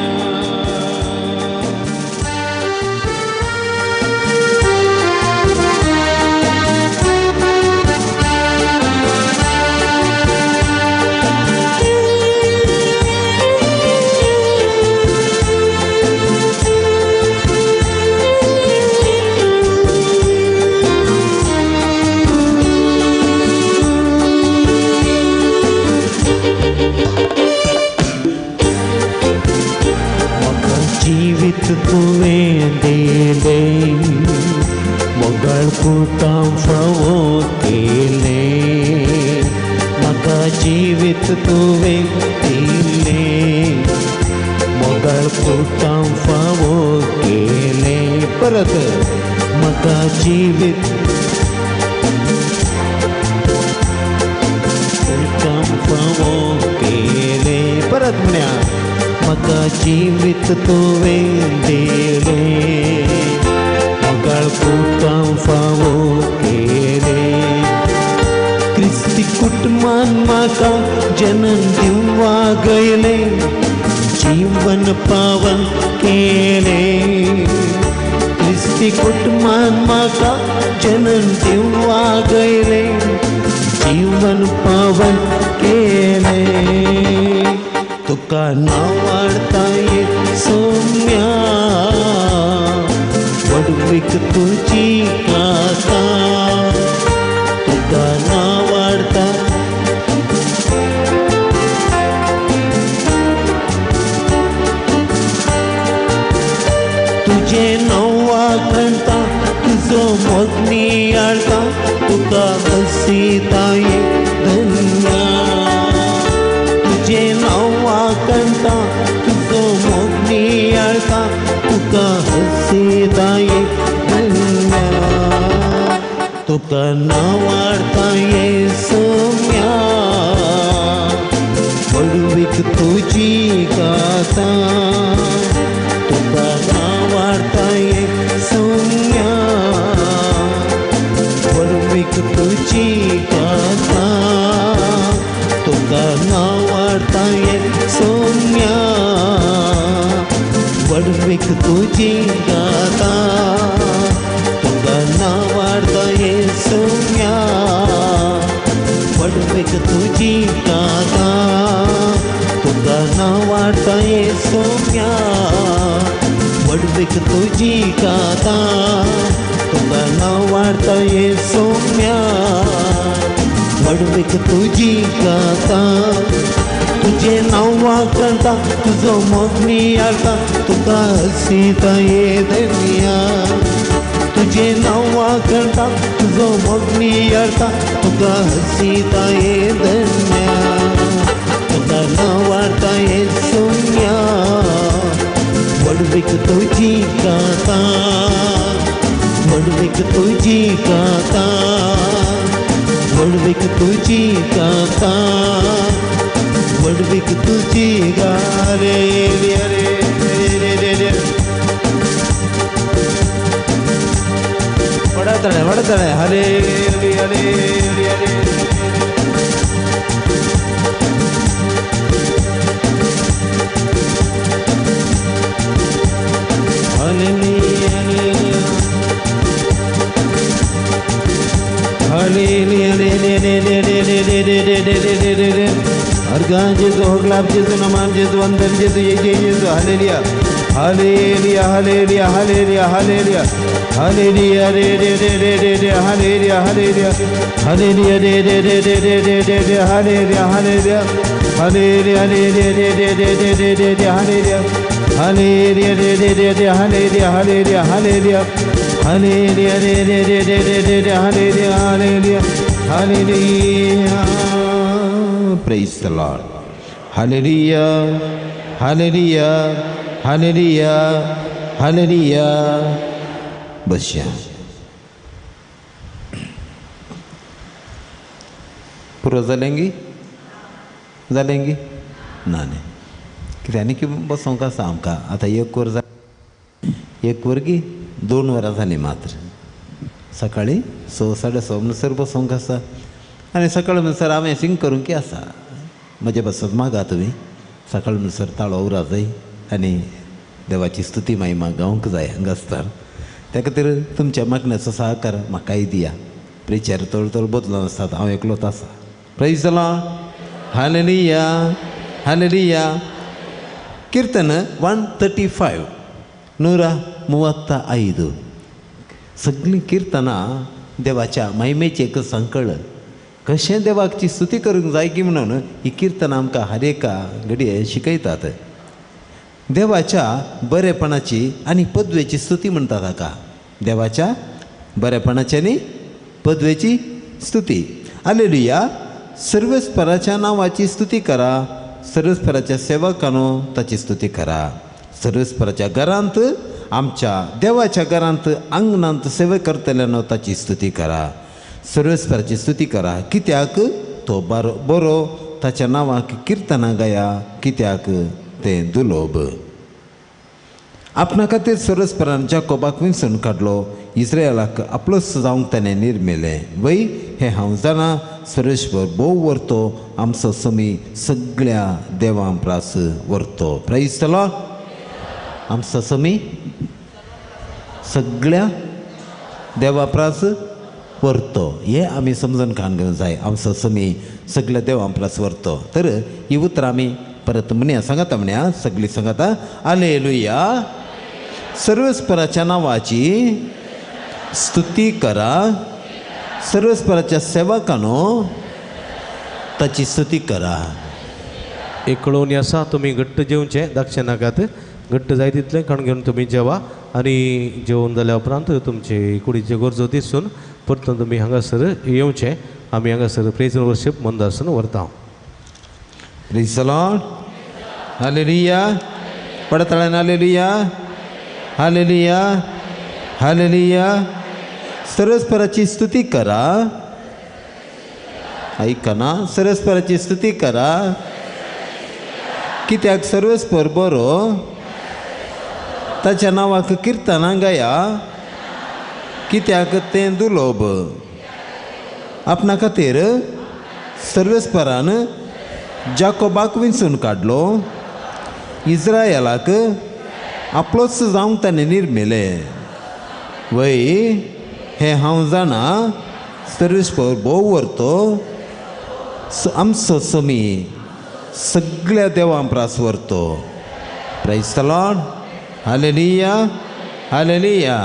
म्हाका जिवीत तुवें दिलें मोगाळ पुतां फावो केलें म्हाका जिवीत तुवें दिलें मोगाळ कुटां फावो केलें परत म्हाका जिवीत कुटां फावो केलें परत म्हण्या म्हाका जिवीत तुवें दिलें मोगाळ कुटां फावो केलें क्रिस्ती कुटुंबान म्हाका जनन दिवन वागयलें जीवन पावन केलें क्रिस्ती कुटुंबान म्हाका जनन दिवन वागयलें जीवन पावन केलें तुका नांव ये सोम्या वडवीक तुजी गाता तुका नांव वाडता तुजें नांव वाखणता तुजो मोग नियाळता तुका हसीताय धन्या तुजें नांव वाखणता तुजो मोग नियाळता तुका हसीताय धन्या तुका नांव वाडता ये सोम्या वडवीक तुजी गाता तुका नांव वाडता ये सोम्या वडवीक तुजी गाता तुका नांव वाडता ये सोम्या वडवीक तुजी गाता तुका नांव वाडता ये सोम्या वडवीक तुजी गाता तुका नांव वाडता ये सोम्या वडवीक तुजी गाता तुका नांव वाडता ये सोम्या वडवीक तुजी गाता तुजें नांव वाखणता तुजो मोग नियाळता तुका हसीता ये धन्या तुजें नांव वाखणता तुजो मोग नियाळता तुका हसीता ये धन्या तुका नांव वाडता ये सोम्या वडवीक तुजी गाता वडवीक तुजी गाता वडवीक तुजी गाता वडवीक तुजी गा रे रे रे रे रे रे वडतळे वडतळे हरे हरे हरे हरे हरे अर्गान जेजू होगलाब जेजू नमान जेजू वंदन जेजू ये जय जेजू hallelujah hallelujah hallelujah hallelujah hallelujah hallelujah रे रे रे रे रे रे हालेलुया हालेलुया हालेलुया रे रे रे रे रे रे रे रे हालेलुया हालेलुया हालेलुया रे रे रे रे रे रे रे रे रे हालेलुया हालेलुया रे रे रे रे हालेलुया हालेलुया हालेलुया हालेलुया रे रे रे रे रे रे रे hallelujah hallelujah hallelujah. Praise the Lord. Hallelujah hallelujah hallelujah hallelujah. बसया पुरो जालें जालें ना न्ही कितें आनी की बसोंक आसा आमकां आतां एक वर जालें एक वर गी 2 वरां जालीं मात्र सकाळीं 6 साडे 6 म्हणसर बसोंक आसा आनी सकाळ म्हणसर हांवें सिंग करूंक आसा म्हजे बसत मागा तुमी सकाळ म्हणसर ताळो उरा जाय आनी देवाची स्तुती महिमा गावंक जाय हांगा आसता त्या खातीर तुमच्या मागण्याचो सहकार म्हाकाय दिया प्रिचर थोडो थोडो बदलून आसतात हांव एकलोच आसा. Praise the Lord. Hallelujah hallelujah. कीर्तन 135 135. सगळीं किर्तनां देवाच्या महिमेचें एक संकळ कशें देवाची स्तुती करूंक जाय की म्हणून ही किर्तनां आमकां हर एका घडये शिकयतात. देवाच्या बरेपणाची आनी पदवेची स्तुती म्हणटात हाका. देवाच्या बरेपणाची आनी पदवेची स्तुती. हालेलुया. सर्वेस्पराच्या नांवाची स्तुती करा, सर्वेस्पराच्या सेवकानो ताची स्तुती करा. सर्वेस्पराच्या घरांत, आमच्या देवाच्या घरांत आंगणांत सेवे करतल्यानो ताची स्तुती करा. सर्वेस्पराची स्तुती करा, कित्याक तो बरो बरो, ताच्या नांवाक किर्तनां गाया, कित्याक तें दुलोब. आपणा खातीर सर्वेस्परान जाकोबाक विंचून काडलो, इस्रायलाक आपलोच जावंक ताणें निर्मिलें. वय हें हांव जाणा, सर्वेस्पर भोव व्हरतो, आमचो समी सगळ्या देवां प्रास व्हरतो. Praise the Lord. आमचो समी सगळ्या देवा प्रास व्हरतो हें आमी समजून कान घेवंक जाय. आमचो समी सगळ्या देवां प्रास व्हरतो. तर ही उतरां आमी परत म्हणया, सांगाता म्हणया, सगळीं सांगाता. आलेलुया. सर्वेस्पराच्या नांवाची स्तुती करा, सर्वेस्पराच्या सेवकानो ताची स्तुती करा. एक कळोवणी आसा, तुमी घट्ट जेवचें, दाखचें नाकात. घट्ट जाय तितलें कण घेवन तुमी जेवा आनी जेवन जाल्या उपरांत तुमचे कुडीच्यो गरजो दिसून परतून तुमी हांगासर येवचें. आमी हांगासर प्रेज एंड वर्शीप मंदासून व्हरता. Praise the Lord. Hallelujah. पडतळ्यान hallelujah, hallelujah, hallelujah. सर्वेस्पराची स्तुती करा. ऐका ना, सर्वेस्पराची स्तुती करा, कित्याक सर्वेस्पर बरो, ताच्या नांवाक किर्तनां गाया, कित्याक तें दुलोब. आपणा खातीर सर्वेस्परान जाकोबाक विंचून काडलो, इस्रायलाक आपलोच जावंक ताणें निर्मिलें. वय हें हांव जाणा, सर्वेस्पर भोव व्हरतो, आमचो समी सगळ्या देवां प्रास व्हरतो. Praise the Lord. Hallelujah, hallelujah.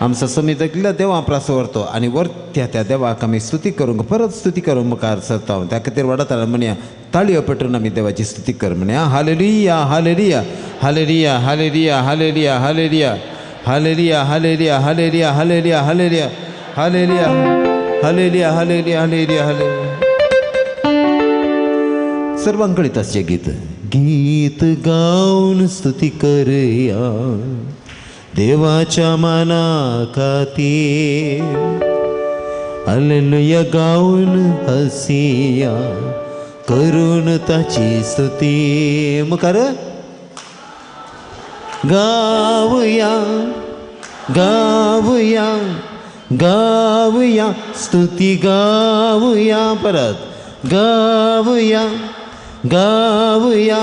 आमचो समी सगळ्या देवां प्रास व्हरतो आनी व्हरत्या त्या देवाक आमी स्तुती करूंक, परत स्तुती करूंक मुखार सरता. त्या खातीर वाडत म्हणया, ताळयो पेटून आमी देवाची स्तुती कर म्हणया. Hallelujah, hallelujah, hallelujah, hallelujah, hallelujah, hallelujah, hallelujah, hallelujah, hallelujah, hallelujah, hallelujah, hallelujah, hallelujah, hallelujah, hallelujah, hallelujah. सर्वांकडे तसचें गीत. गीत गावन स्तुती करया देवाच्या माना खातीर, हालेलुया गावन हसिया करून ताची स्तुती. मुखार गावया, गावया, गावया, स्तुती गावया. परत गावया, गावया,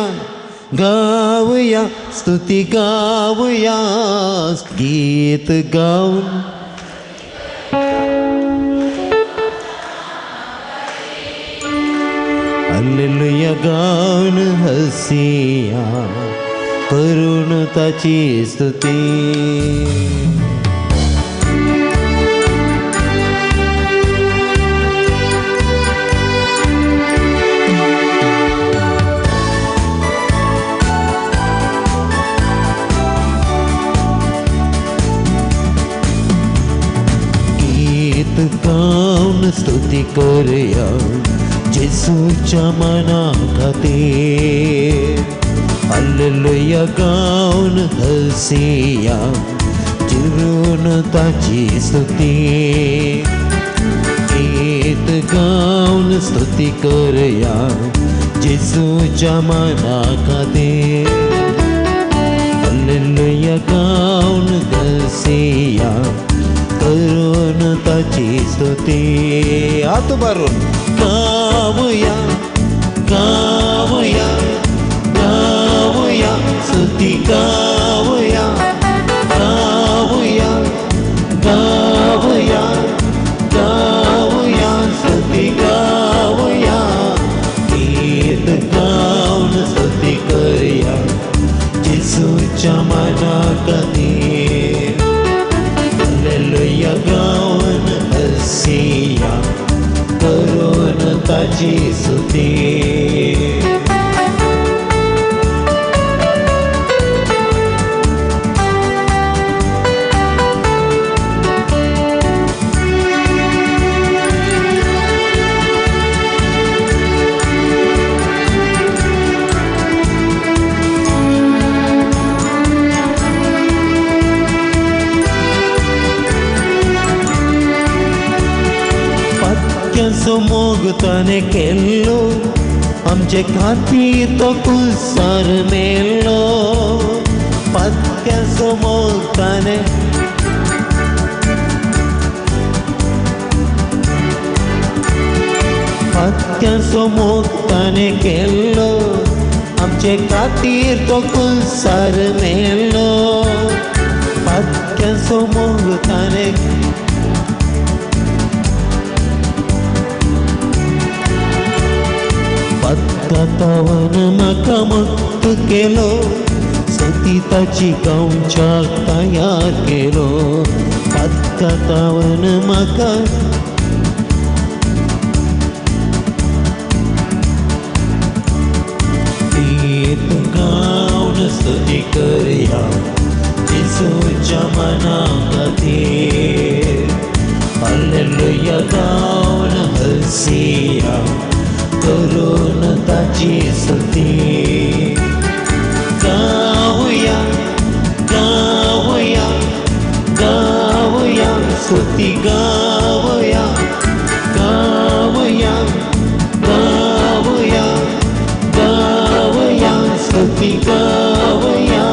गावया, स्तुती गावया. गीत गावन हालेलुया गावन हसिया करून ताची स्तुती. गीत गावन स्तुती करया जेसूच्या मना खातीर, हालेलुया गावन हसिया जिरून ताची स्तुती. गीत गावन स्तुती करया जेसूच्या मना खातीर, हालेलुया गावन हसिया करून ताची स्तुती. हात भरून गावया, गावया, गावया, स्तुती गावया, गावया, गावया, गावया, स्तुती गावया. गीत गावन स्तुती करया जेसूच्या मना खातीर, हालेलुया गावन हसिया करून ताची स्तुती. पातक्यांचो मोग ताणें केल्लो, आमचे खातीर तो कुसार मेल्लो। पातक्यांचो मोग ताणें पातक्यांचो मोग ताणें केल्लो, आमचे खातीर तो कुसार मेल्लो। पातक्यांचो मोग ताणें पातकातावन म्हाका मुक्त केलो, सती ताची गांवच्याक तयार केलो। पातकातावन म्हाका गीत गावन स्तुती करया जेसूच्या मना खातीर, हालेलुया गावन हसिया करून ताची स्तुती। गावया गावया गावया स्तुती गावया गावया गावया गावया स्तुती गावया।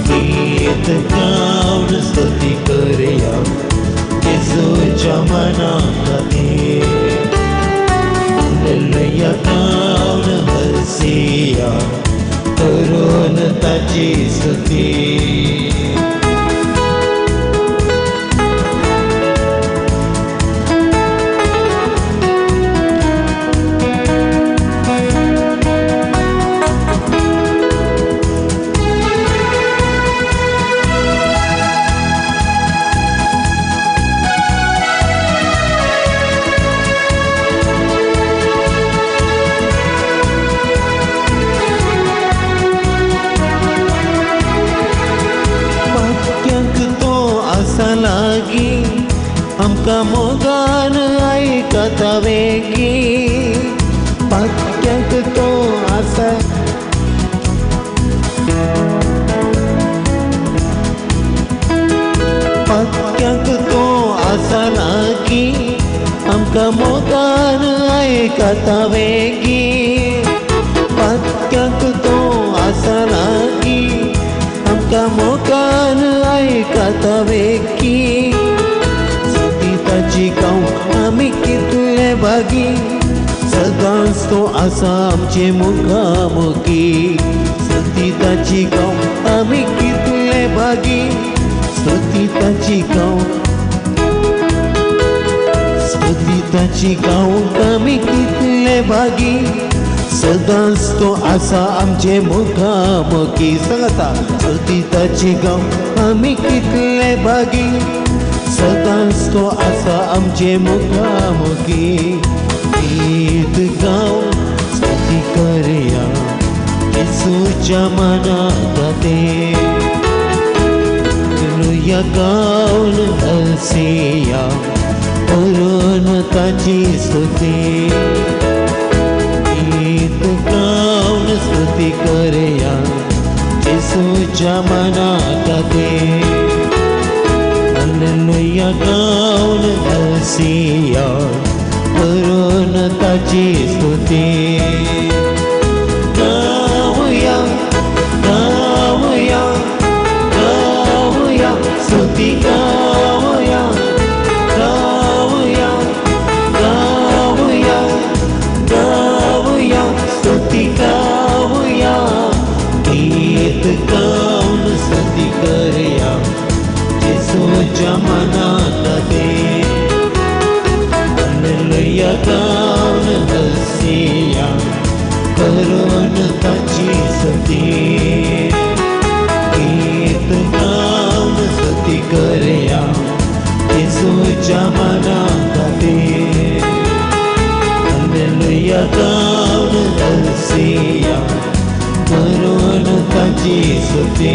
गीत गावन स्तुती करया जेसूच्या मना खातीर, हालेलुया गावन हसिया करून ताची स्तुती। आमकां मोगान आयकता वेगी, पातक्यांक तो आसा पातक्यांक तो आसा लागीं, आमकां मोगान आयकता वेगी। पातक्यांक तो आसा लागीं, आमकां मोगान आयकता वेगी। ताची गांव आमी कितले भागी, सदांच तो आसा आमचे मुखामुखी। स्तुती ताची गांव आमी कितले भागी, स्तुती ताची गांव स्तुती ताची गांव आमी कितले भागी, सदांच तो आसा आमचे मुखामुखी। सांगता स्तुती ताची गांव आमी कितले भागी, सदांच तो आसा आमचे मुखामुखी। गीत गावन स्तुती करया जेसूच्या मना खातीर, हालेलुया गावन हसिया करून ताची स्तुती। गीत गावन स्तुती करया जेसूच्या मना खातीर, हालेलुया गावन हसिया करून ताची स्तुती। गावया गावया गावया स्तुती गावया गावया गावया गावया स्तुती गावया। गीत गावन स्तुती करया जेसूच्या मना खातीर, हालेलुया गावन हसिया करून ताची स्तुती। गीत गावन स्तुती करया जेसूच्या मना खातीर, हालेलुया गावन हसिया करून ताची स्तुती।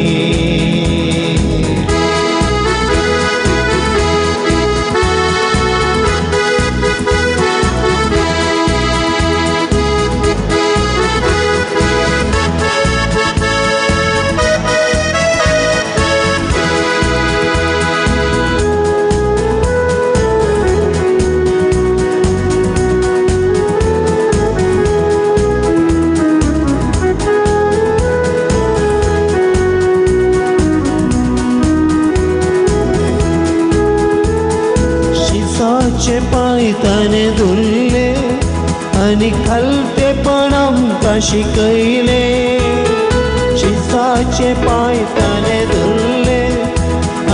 शिसाचे पांय ताणें धुल्ले आनी खालतेपण आमकां शिकयलें. शिसाचे पांय ताणें धुल्ले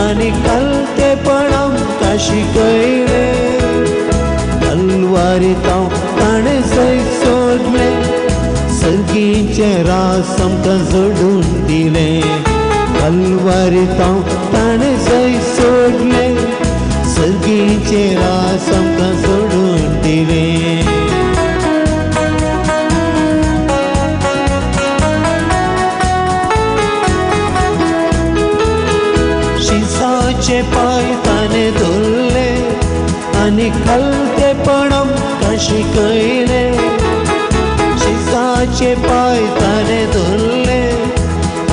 आनी खालतेपण आमकां शिकयलें. कलवारींत ताणें जैत सोडलें, सर्गीचें रास आमकां जोडून दिलें. कलवारींत ताणें जैत सोडलें, सर्गीचें रास आमकां जोडून दिलें. शिसाचे पांय ताणें धरले आनी खालतेपण आमकां शिकयलें. शिसाचे पांय ताणें धरले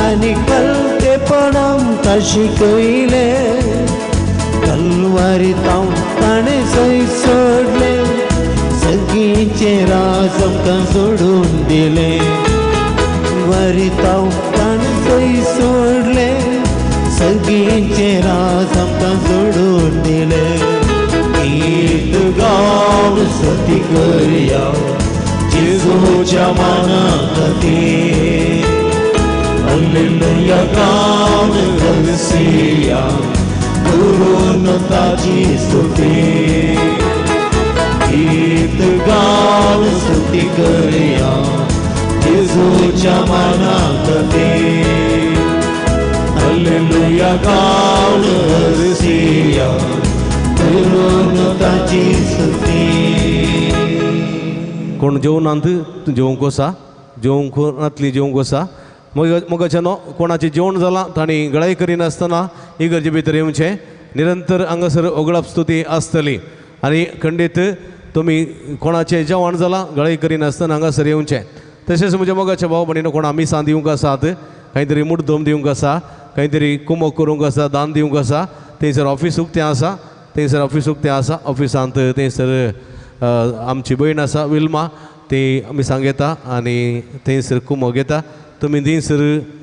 आनी खालतेपण आमकां शिकयलें. कलवारींत ताणें जैत सोडलें, सर्गीचें राज आमकां सोडून दिलें. कलवारींत ताणें जैत सोडलें, सर्गीचें राज आमकां सोडून दिलें. गीत गावन स्तुती करया जेजूच्या माना खातीर, हालेलुया गावन गरसिया करून ताची स्तुती. गीत गावन स्तुती करया जेजूच्या माना खातीर, हालेलुया गावन गरसिया करून ताची स्तुती. कोण जेवणांत जेवंक आसा, जेवंक नातली जेवंक आसा. मोगाच्यानो कोणाचें जेवण जालां तांणी गळाय करिनासतना इगर्जे भितर येवचें. निरंतर हांगासर ओगळप स्तुती आसतली आनी खंडीत तुमी कोणाचें जेवण जालां गळाय करिनासतना हांगासर येवचें. तशेंच म्हज्या मोगाच्या भाव भयणीनो कोणा मिसां दिवंक आसात, कांय तरी मुड्डम दिवंक आसा, कांय तरी कुमक करूंक आसा, दान दिवंक आसा, थंयसर ऑफीस उक्तें आसा, थंयसर ऑफीस उक्तें आसा. ऑफिसांत थंयसर आमची भयण आसा विल्मा, ती मिसांक घेता आनी थंयसर कुमक घेता. तुमी थंयसर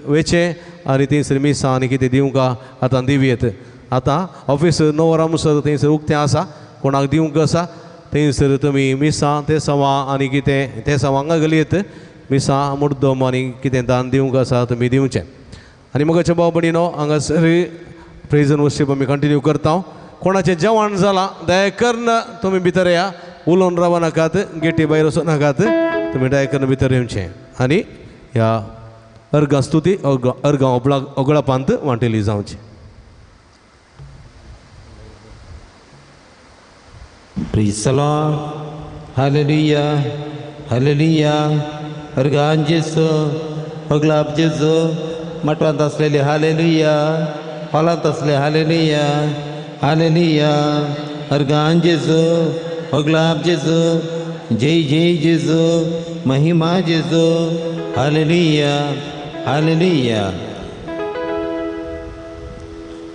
वेचें आनी थंयसर मिसां आनी कितें दिवंक आतां दिवयेत. आतां ऑफीस 9 वरां मुसर थंयसर उक्तें आसा, कोणाक दिवंक आसा थंयसर तुमी मिसां ते सवां आनी कितें ते सवां हांगा घालयेत. मिसां मुड्डम आनी कितें दान दिवंक आसा तुमी दिवचें. आनी मोगाच्या भाव भयणीनो हांगासर प्रेज एंड वर्शीप आमी कंटिन्यू करता. कोणाचें जेवण जालां दया करून तुमी भितर या, उलोवन राव नाकात, गेटी भायर वचूं नाकात, तुमी दया करून भितर येवचें आनी ह्या अर्गां स्तुती अर्गां ओगळापांत वांटेली जावची. Praise the Lord. Hallelujah. Hallelujah. अर्गां जेजू, ओगळाप जेजू, मठांत आसलेले हालेलुया, हॉलांत आसले हालेलुया, हालेलुया. अर्गां जेजू, ओगळाप जेजू, जय जय जेजू, महिमा जेजू, हालेलुया, हालेलुया.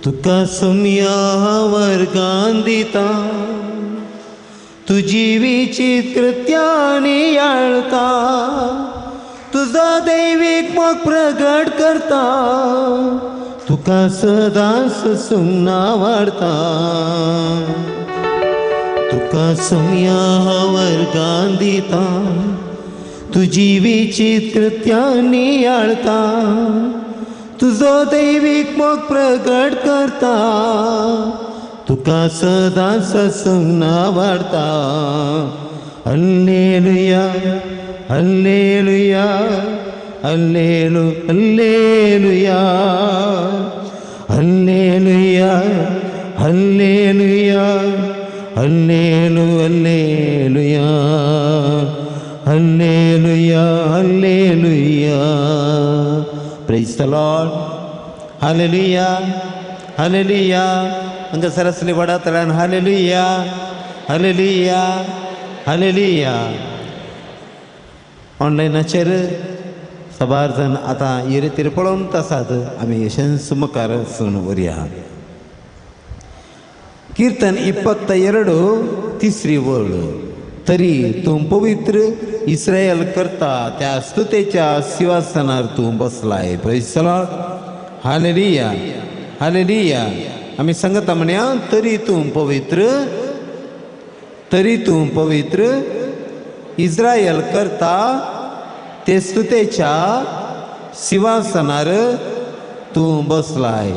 तुका सोम्या वर्गान दिता, तुजी विचित्र कृत्यानी याळता, तुजो दैवीक मोग प्रगट करता, तुका सदांच सुमना वाडता. तुका सोम्या वर्गान दिता, तुजी विचित्र कृत्यानी याळता, तुजो दैवीक मोग प्रगट करता, तुका सदांच सुमना वाडता. हल्लेलुया, हल्लेलुया, हल्लेलु hallelujah, hallelujah, hallelujah, हल्लेलु hallelujah, hallelujah, hallelujah. Praise the Lord. Hallelujah, hallelujah. हांगासर आसले वडा तळ्यान हालेलुया, हालेलुया, हालेलुया. ऑनलायनाचेर सबार जाण आतां येरेतेर पळोवन आसात. आमी यशंस मुखार वचून व्हरया. कीर्तन 22 तिसरी वळ. तरी तूं पवित्र इस्रायल करता त्या स्तुतेच्या सिंहासनार तूं बसलाय. Praise the Lord. Hallelujah, hallelujah. आमी सांगता म्हणया, तरी तूं पवित्र तरी तूं पवित्र इस्रायल करता ते स्तुतेच्या सिंहासनार तूं बसलाय.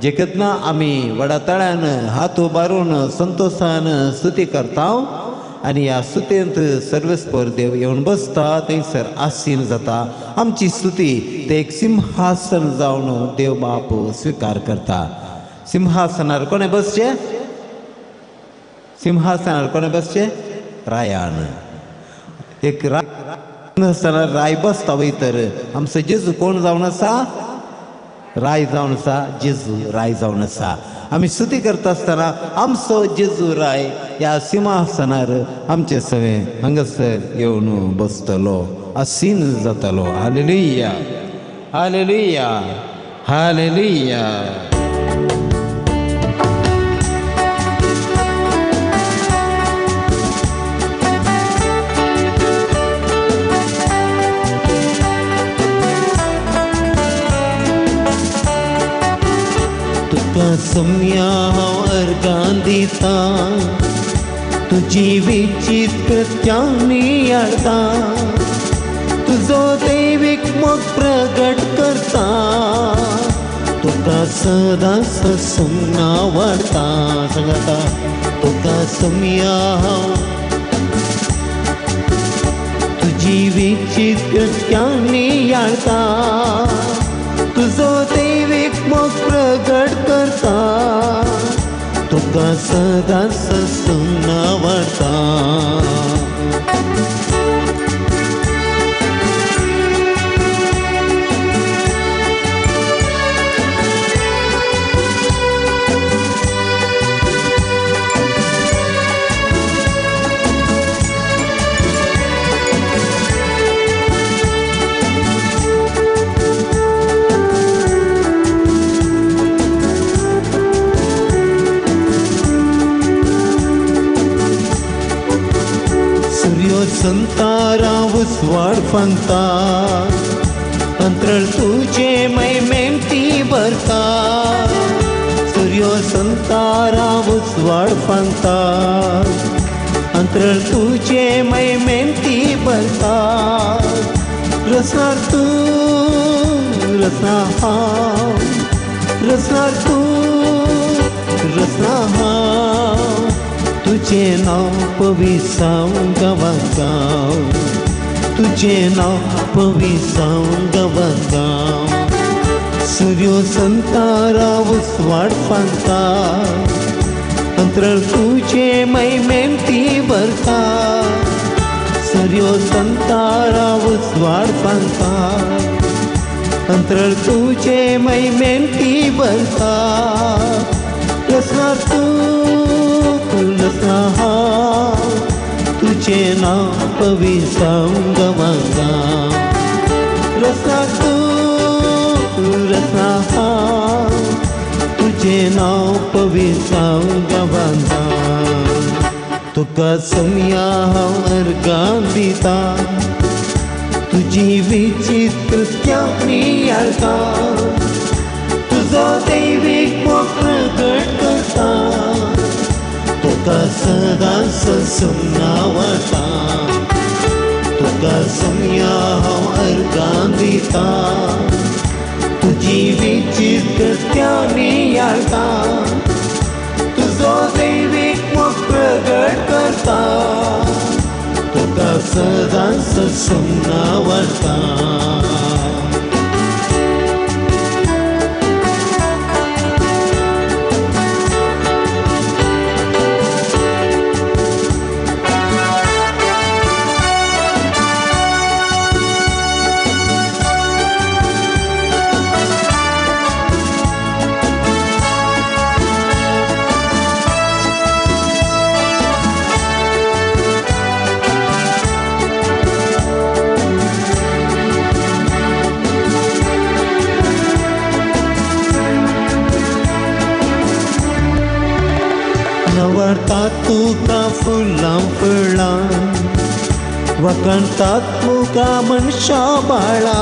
जेकतना आमी व्हडा ताळ्यान हात उबारून संतोशान स्तुती करता आनी ह्या स्तुतेंत सर्वेस्पर देव येवन बसता, थंयसर आसीन जाता. आमची स्तुती ते एक सिंहासन जावन देव बाप स्विकार करता. सिंहासनार कोणें बसचें? सिंहासनार कोणें बसचें? रायान. एक सिंहासनार राय बसता वयतर आमचो जेजू कोण जावन आसा? राय जावन आसा. जेजू राय जावन आसा. आमी स्तुती करता आसतना आमचो जेजू राय ह्या सिंहासनार आमचे सवें हांगासर येवन बसतलो, आसीन जातलो. हालेलुया, हालेलुया, हालेलुया. तुका सम्या हांव अर्गां दिता, तुजी विचित्र कृत्यां याडता, तुजो दैवीक मोग प्रगट करता, तुका सदांच सुमना वाडता. सांगता तुका सम्या हांव तुजी विचित्र कृत्यां याडता, तुजो दैवीक मोग प्रगट करता, तुका सदांच सुमना वाडता. संतारा उजवाड फांगता, अंतरळ तुजे मैमेंती भरता. सूर्यो संतारा उजवाड फांगता, अंतरळ तुजे मैमेंती भरता. रसनार तूं रसना हांव, रसनार तूं रसना हांव, तुजें नांव पविसांव गांवां गांव, तुजें नांव पविसांव गांवां गांव. सूर्यो संतारा उजवाड फांगता, अंतरळ तुजें मैमेंती भरता. सूर्यो संतारा उजवाड फांगता, अंतरळ तुजें मैमेंती भरता. रसनार तूं रसना हांव, तुजें नांव पविसांव गांवां गांव. रसना तूं रसना हांव, तुजें नांव पविसांव गांवां गांव. तुका सम्या हांव अर्गां दिता, तुजी विचित्र कृत्यां नियाळता, तुजो दैवीक मोग प्रगट करता, तुका सदांच सुमना वाडता. तुका सम्या हांव अर्गां दिता, तुजी विचित्र कृत्यां नियाळता, तुजो दैवीक मोग प्रगट करता, तुका सदांच सुमना वाडता. नवरता तुका फुलां फळां, वखणतात तुका मनशा बाळा.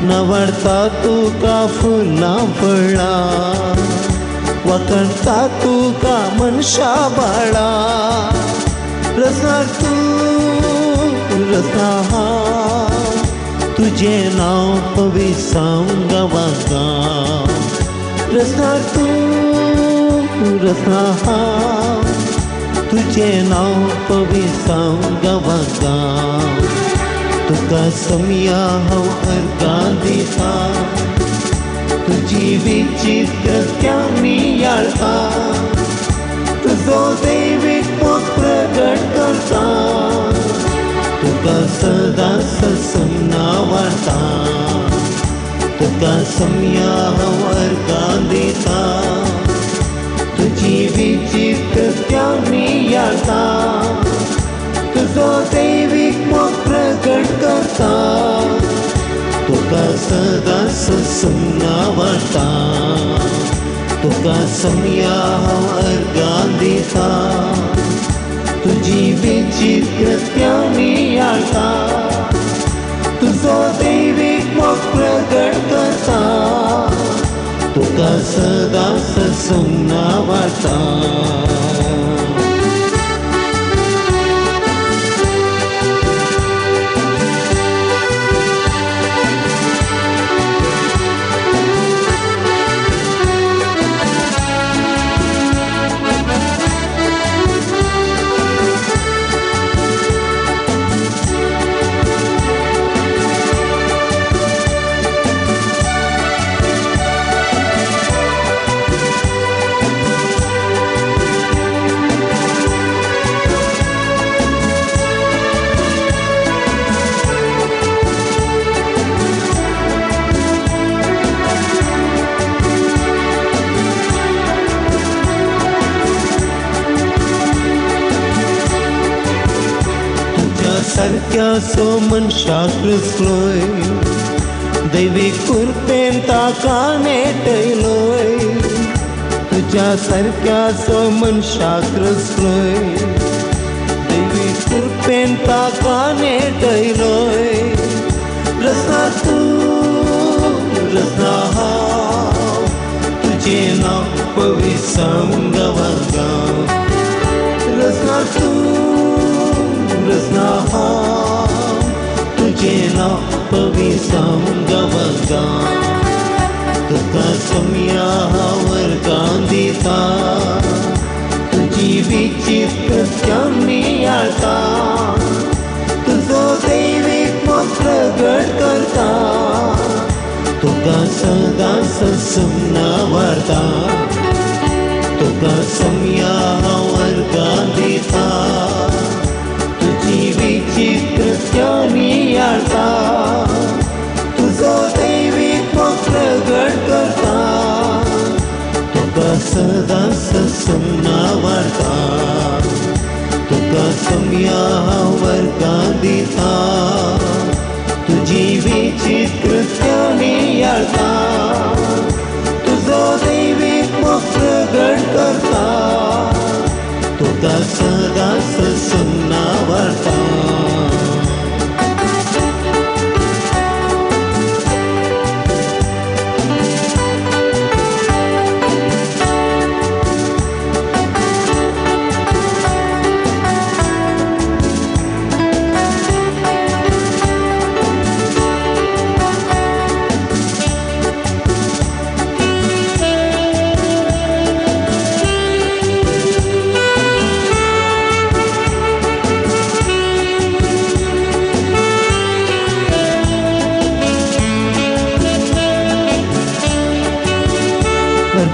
नवरता तुका फुलां फळां, वाखाणता तुका मनशा बाळा रसना तूं रसना हांव तुजें नांव पविसांव गांवां गांव रसना तूं रसना हांव तुजें नांव पविसांव गांवां गांव तुका समया हांव अर्गां दिता तुजी विचित्र नियाळता तुजो दैवीक मोग प्रगट करता तुका सदां ससमना वाडटा तुका समया हांव अर्गां दिता तुजी विचित्र नियाळता तुजो दैवीक मोग प्रगट करता तुका सदां ससमना वाडटा तुका समया हांव अर्गां दिता तुजी विचित्र नियाळता तुजो दैवीक मोग प्रगट करता तुका सदां ससमना वाडटा. सारक्या सो मनशाक रुसलोय दैवीक कुरपेन ताका नेटयलोय तुज्या सारक्या सो मनशाक रुसलोय दैवीक कुरपेन ताका नेटयलोय रसना तूं रसना हांव तुजें नांव पविसांव गांवां गांव रसना तूं रसना हांव तुजें नांव पविसांव गांवां गांव तुका समया हांव अर्गां दिता तुजी विचित्र नियाळता तुजो दैवीक मोग प्रगट करता तुका सदां ससमना वाडटा तुका समया हांव अर्गां दिता तुजी विचित्र नियाळता तुजो दैवीक मोग प्रगट करता तुका सदां ससमना वाडटा तुका समया हांव अर्गां दिता तुजी विचित्र नियाळता तुजो दैवीक मोग प्रगट करता तुका सदां ससमना वाडटा.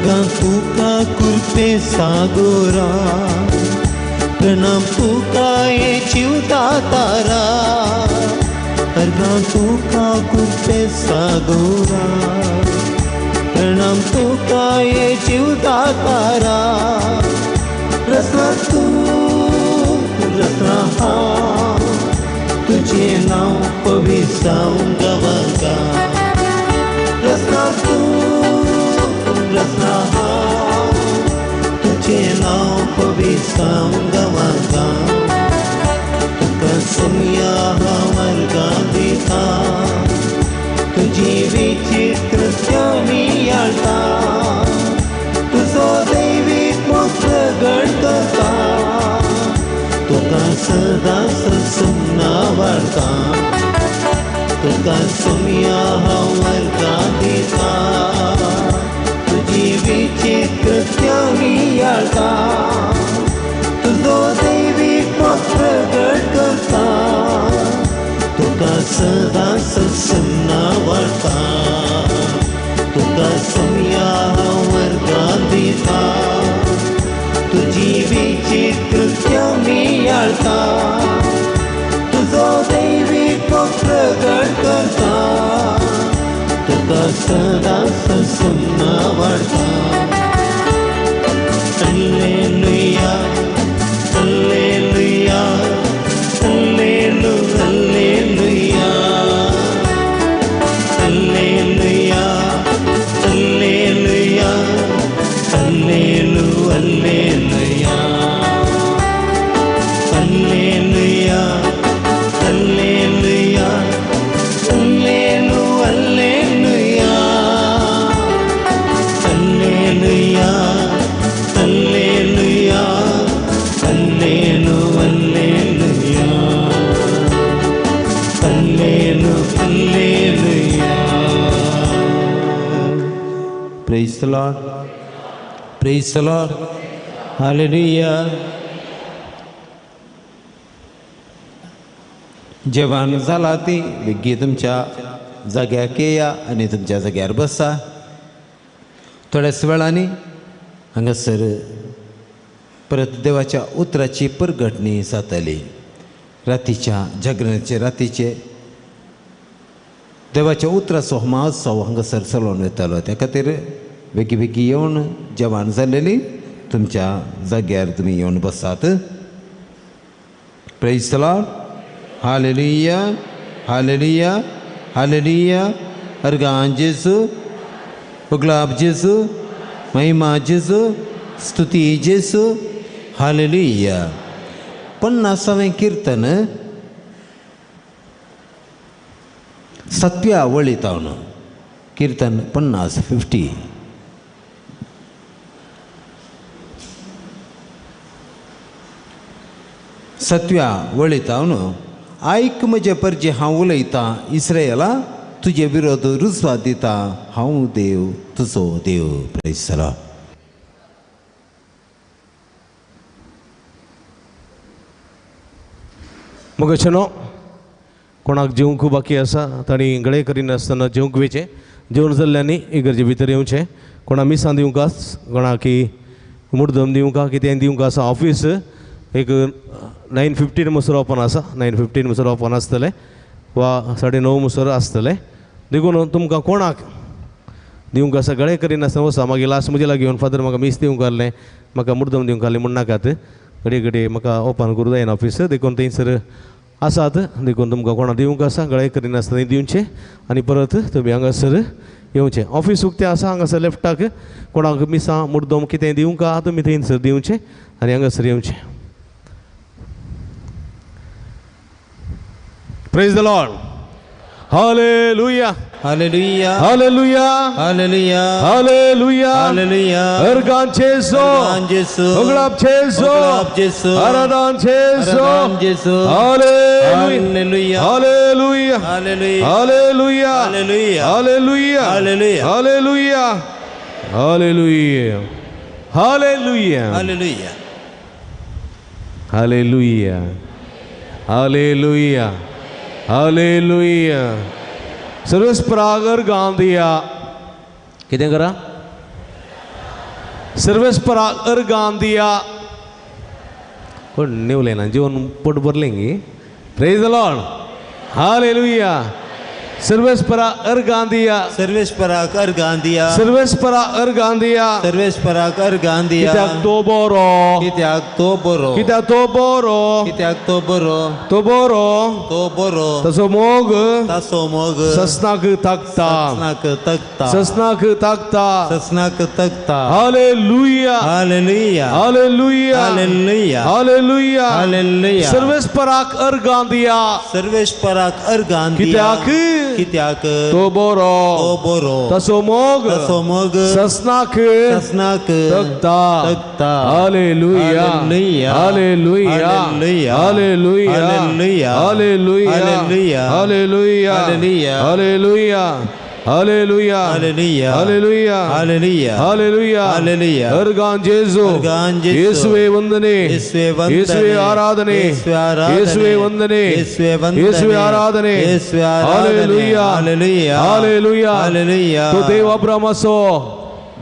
तुका कुरपे सागोरा प्रणाम तुका ये चिवता तारा अर्गां तुका कुरपे सागोरा प्रणाम तुका ये चिवता तारा रसना तूं रसना हांव तुजें नांव पविसांव गांवां गांव रसना तूं रसना हांव तुजें नांव पविसांव गांवां गांव तुका समया हांव अर्गां दिता तुजी विचित्र नियाळता तुजो सदां सुमना वाडटा तुका सोम्या हांव वर्गां दिता तुजी विचित्र कृत्यां नियाळटा तुजो दैवीक मोग प्रगट करता तुका सदां सुमना वाडटा तुका सोम्या हांव वर्गां दिता तुजी विचित्र कृत्यां नियाळटा तुजो दैवीक मोग प्रगट करता तुका सदां सुमना वाडटा. Hallelujah hallelujah hallelujah hallelujah hallelujah hallelujah hallelujah hallelujah hallelujah hallelujah hallelujah hallelujah hallelujah hallelujah hallelujah hallelujah hallelujah hallelujah. Praise the Lord. Praise the Lord. Hallelujah. जेवण जाला ती बेगी तुमच्या जाग्याक येया आनी तुमच्या जाग्यार बसा. थोड्याच वेळांनी हांगासर परत देवाच्या उतराची परगटणी जातली. रातीच्या जागरणाचे रातीचे देवाच्या उतराचो महोत्सव हांगासर चलोवन वयतालो. त्या खातीर बेगी बेगी येवन जेवण जालेली तुमच्या जाग्यार तुमी येवन बसात. Praise the Lord. Hallelujah hallelujah hallelujah. अर्गां जेजू उगलाब जेजू महिमा जेजू स्तुती जेजू. हालेलुया. 50वें कीर्तन 7व्या वळीतावन कीर्तन 50 50. 7व्या वळीतावन आयक म्हजे परजे हांव उलयतां इस्रायला तुजे विरोध रुजवात दिता हांव देव तुजो देव. Praise the Lord. मगचनो कोणाक जेवंक बाकी आसा तांणी गळे करिनासतना जेवंक वेचें. जेवण जाल्ल्यांनी इगर्जे भितर येवचें. कोणा मिसां दिवंक आस कोणाक मुर्दम दिवंक कितें दिवंक आसा. ऑफीस एक 9:15 म्हणसर ओपन आसा. 9:15 म्हणसर ओपन आसतलें वा 9:30 म्हणसर आसतलें. देखून तुमकां कोणाक दिवंक आसा गळे करिनासतना वचा. मागीर लास्ट म्हजे लागीं येवन फादर म्हाका मीस दिवंक आहलें म्हाका मुर्दम दिवंक आहलें म्हूण नाकात. घडये घडये म्हाका ओपन करूं जायना ऑफीस देखून थंयसर आसात. देखून तुमकां कोणाक दिवंक आसा गळे करिनासतना दिवचें आनी परत तुमी हांगासर येवचें. ऑफीस उक्तें आसा हांगासर लेफ्टाक. कोणाक मिसां मुर्दम कितें दिवंक आहा तुमी थंयसर दिवचें आनी हांगासर येवचें. Praise the Lord. Hallelujah. Hallelujah. Hallelujah. Hallelujah. Hallelujah. Hallelujah. Organ Jesu. Organ Jesu. उगलाब Jesu. उगलाब Jesu. आराधन Jesu. आराधन Jesu. Hallelujah. Hallelujah. Hallelujah. Hallelujah. Hallelujah. Hallelujah. Hallelujah. Hallelujah. Hallelujah. Hallelujah. Hallelujah. Hallelujah. Hallelujah. Hallelujah. सर्वेस्परागर गांधिया कितें करा सर्वेस्परागर गांधिया कोण नेवलें ना जेवण पोट भरलें गी. Praise the Lord. Hallelujah. सर्वेस्परा अर्गांधिया सर्वेस्पराक अर्गांधिया सर्वेस्परा अर्गांधिया सर्वेस्पराक अर्गांधिया. कित्याक तो बरो कित्याक तो बरो कित्याक तो बरो कित्याक तो बरो तो बरो तो बरो ताचो मोग ताचो मोग ससनाक ताकता ससनाक तकता ससनाक ताकता ससनाक तकता. Hallelujah hallelujah hallelujah hallelujah hallelujah hallelujah. सर्वेस्पराक अर्गांधिया सर्वेस्पराक अर्गांधिया कित्याक कित्याक तो बरो तो बरो तसो मोग तसो मोग ससनाक ससनाक तगता तगता. Hallelujah hallelujah hallelujah hallelujah hallelujah hallelujah hallelujah hallelujah hallelujah hallelujah hallelujah hallelujah hallelujah hallelujah hallelujah hallelujah. अर्गान जेजू अर्गान जेजू. येसुवे वंदने येसुवे वंदने. येसुवे आराधने येसुवे आराधने. येसुवे वंदने येसुवे वंदने. येसुवे आराधने येसुवे आराधने. हालेलुया हालेलुया हालेलुया हालेलुया. तो देव अब्रामाचो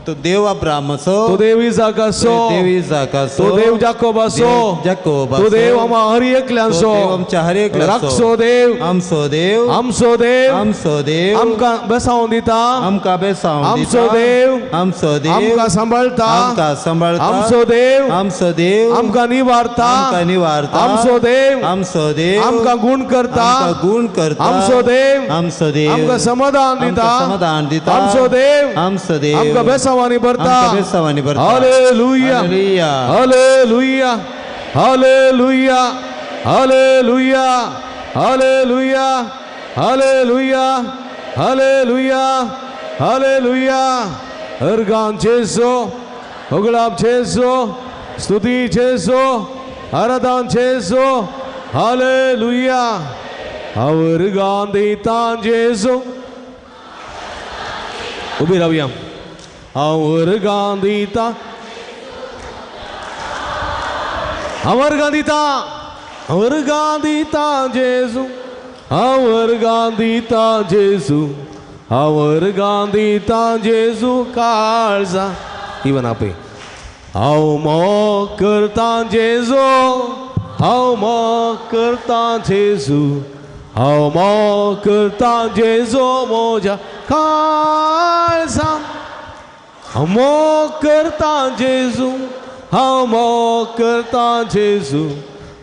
तो देव अब्रामाचो तो देव इसाकाचो तो देव इसाकाचो तो देव जाकोबाचो देव जाकोबाचो तो देव आमच्या हर एकल्यांचो तो देव आमच्या हर एकल्याचो. राखचो देव आमचो देव आमचो देव आमचो देव आमकां बेसावन दिता आमकां बेसावन आमचो दिता. देव आमचो देव आमकां सांबाळटा आमकां सांबाळटा. आमचो देव आमचो देव आमकां निवारता आमकां निवारता. आमचो देव आमचो देव आमकां गुण करता आमकां गुण करता. आमचो देव आमचो देव आमकां समाधान दिता आमकां समाधान दिता. आमचो देव आमचो देव आमकां बेसावानी भरता आमकां बेसावानी भरता. Hallelujah hallelujah hallelujah hallelujah hallelujah hallelujah hallelujah hallelujah hallelujah. अर्गान जेजू होगळाप जेजू स्तुती जेजू आराधन जेजू हालेलुया. अर्गान दिता जेजू उबी रावया. अर्गान दिता अर्गान दिता अर्गान दिता जेजू अर्गान दिता जेजू अर्गान दिता जेजू काळजा इवन आपे हांव मोग करता जेजू हांव मोग करता जेजू हांव मोग करता जेजू म्हज्या काळजा हांव मोग करता जेजू हांव मोग करता जेजू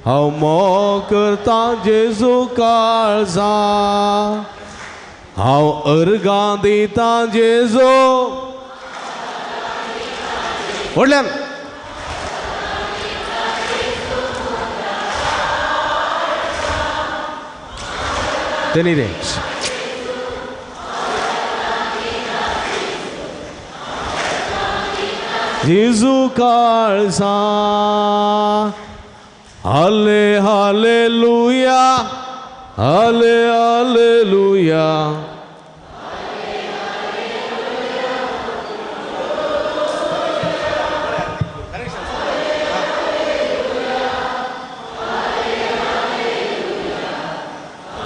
हांव मोग करता जेजू काळजा हांव अर्गां दिता जेजू व्हडल्यान ते न्ही रे जेजू काळजा हाले हालेलुया हाले हालेलुया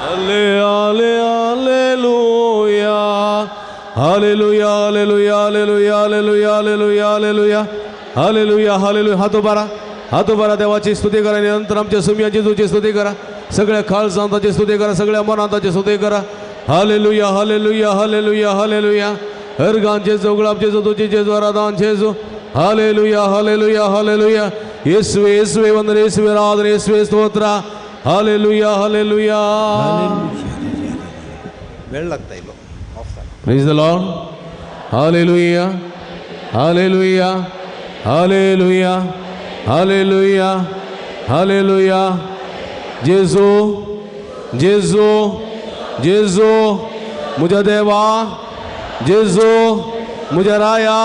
हाले हाले hallelujah hallelujah hallelujah hallelujah hallelujah hallelujah hallelujah hallelujah hallelujah. हात उबारा हात उबारा देवाची स्तुती करा. निरंतर आमच्या सुम्या जेजूची स्तुती करा. सगळ्या काळजान ताची स्तुती करा. सगळ्या मनान ताची स्तुती करा. हालेलुया हालेलुया हालेलुया हालेलुया. अर्गान जेजू गुलाब जेजू तुझी जेजू आराधन जेजू हालेलुया हालेलुया हालेलुया. येसुवे येसुवे वंदन येसुवे आराधन येसुवे स्तोत्र हालेलुया हालेलुया. वेळ लागता इलो. Praise the Lord. Hallelujah. Hallelujah. Hallelujah. Hallelujah. Hallelujah. जेजू जेजू जेजू म्हज्या देवा जेजू म्हज्या राया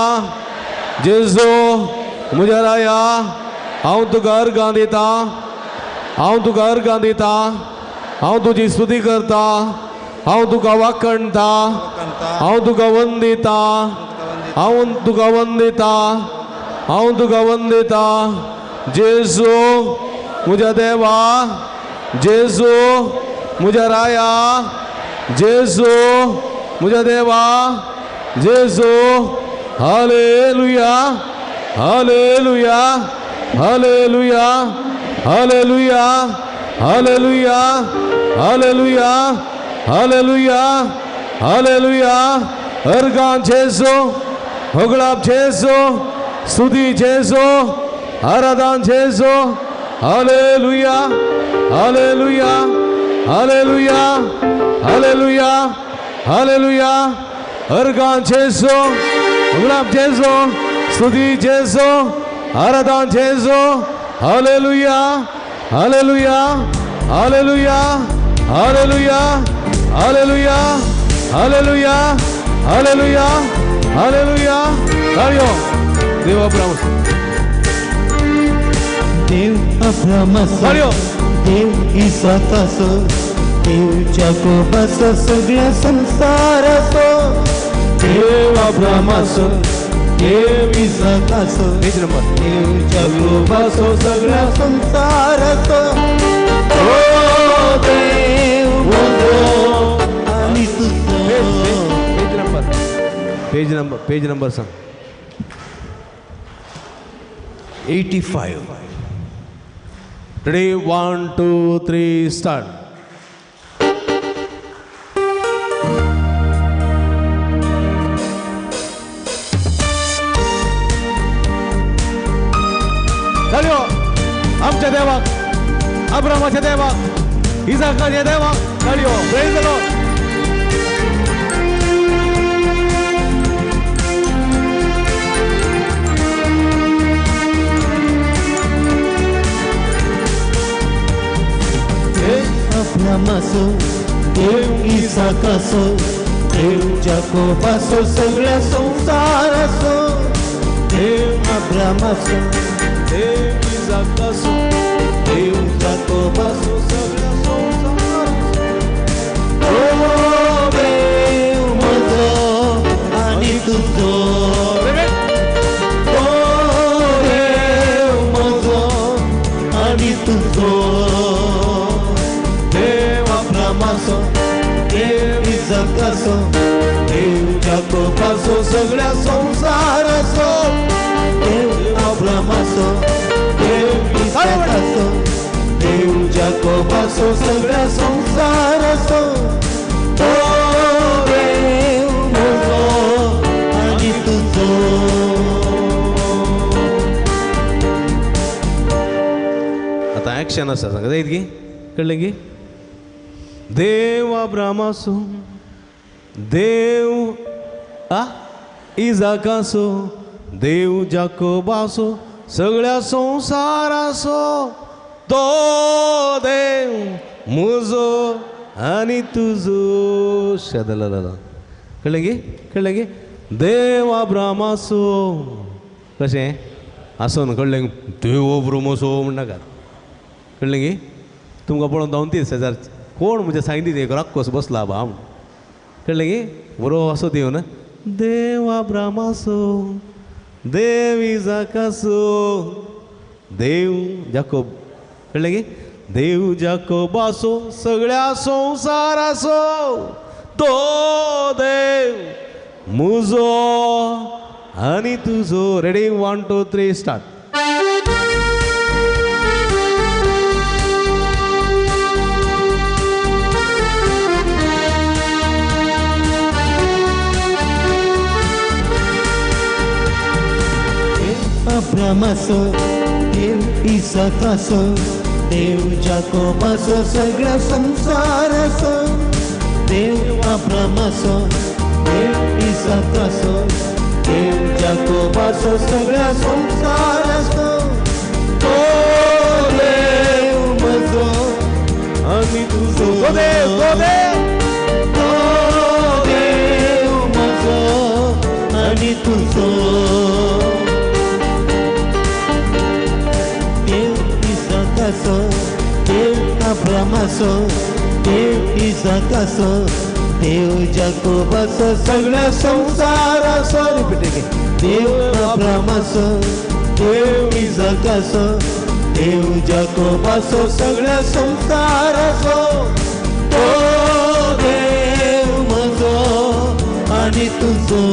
जेजू म्हज्या राया हांव तुका अर्गां दिता हांव तुका अर्गां दिता हांव तुजी स्तुती करता हांव तुका वाखणता हांव तुका वंदिता हांव तुका वंदिता हांव तुका वंदिता जेजू म्हज्या देवा जेजू म्हज्या राया जेजू म्हज्या देवा जेजू hallelujah hallelujah hallelujah hallelujah hallelujah hallelujah hallelujah hallelujah. अर्गान जेजू होगळाप जेजू स्तुती जेजू आराधन जेजू hallelujah hallelujah hallelujah hallelujah hallelujah. अर्गान जेजू होगळाप जेजू स्तुती जेजू आराधन जेजू hallelujah hallelujah hallelujah hallelujah Hallelujah, hallelujah, hallelujah, hallelujah. ताळयो. देव अब्राम, देव अब्रामाचो, ताळयो. देव इसाकाचो, देव जाकोबाचो, सगळ्या संवसाराचो. देव अब्रामाचो, देव इसाकाचो, पेज नंबर, देव जाकोबाचो, सगळ्या संवसाराचो. ओ देव म्हजो आनी तुजो. Page number, page number, page number सांग. 85. Ready, 1 2 3 start. चालयो. आमच्या देवाक, अब्रामाच्या देवाक, इसाकाच्या देवाक. चालयो. Praise the Lord. अब्रामाचो, देव इसाकाचो, देव जाकोबाचो, सगळ्या संवसाराचो. देव अब्रामाचो, देव इसाकाचो, देव जाकोबाचो, सगळ्या संवसाराचो. ओ देव म्हजो आनी तुजो. ओ देव म्हजो आनी तुजो. देव अब्रामाचो, देव इसाकाचो, देव जाकोबाचो, सगळ्या संवसाराचो. देव अब्रामाचो, देव इसाकाचो, देव जाकोबाचो, सगळ्या संवसाराचो. ओ देव म्हजो आनी तुजो. आतां एक्शन आसा, सांगता जायत की कळ्ळें की? देव अब्रामाचो, देव इसाकाचो, देव जाकोबाचो, सगळ्या संवसाराचो. तो देव म्हजो आनी तुजो. शेदला कळ्ळें की? कळ्ळें की? देव अब्रामाचो कशें आसून कळ्ळें? देव अब्रामाचो म्हणनाकात. कळ्ळें की? तुमकां पळोवन धांवती शेजार कोण म्हणजे सांगितली एक राक्कोस बसला बा म्हूण. कळ्ळें की? बरो असो देव ना, देव अब्रामाचो, देव इसाकाचो, देव जाकोब. कळ्ळें की? देव जाकोबाचो, सगळ्या संवसाराचो. तो देव म्हजो आनी तुजो. Ready, 1 2 3 start. अब्रामाचो, देव इसाकाचो, देव जाकोबाचो, सगळ्या संवसाराचो. देव अब्रामाचो, देव इसाकाचो, देव जाकोबाचो, सगळ्या संवसाराचो. तो देव म्हजो आनी तुजो. तो देव, तो देव, तो देव म्हजो आनी तुजो. देव इसाकाचो, देव अब्रामाचो, देव इसाकाचो, देव जाकोबाचो, सगळ्या संवसाराचो. रिपीट. देव अब्रामाचो, देव इसाकाचो, देव जाकोबाचो, सगळ्या संवसाराचो. तो देव म्हजो आनी तुजो.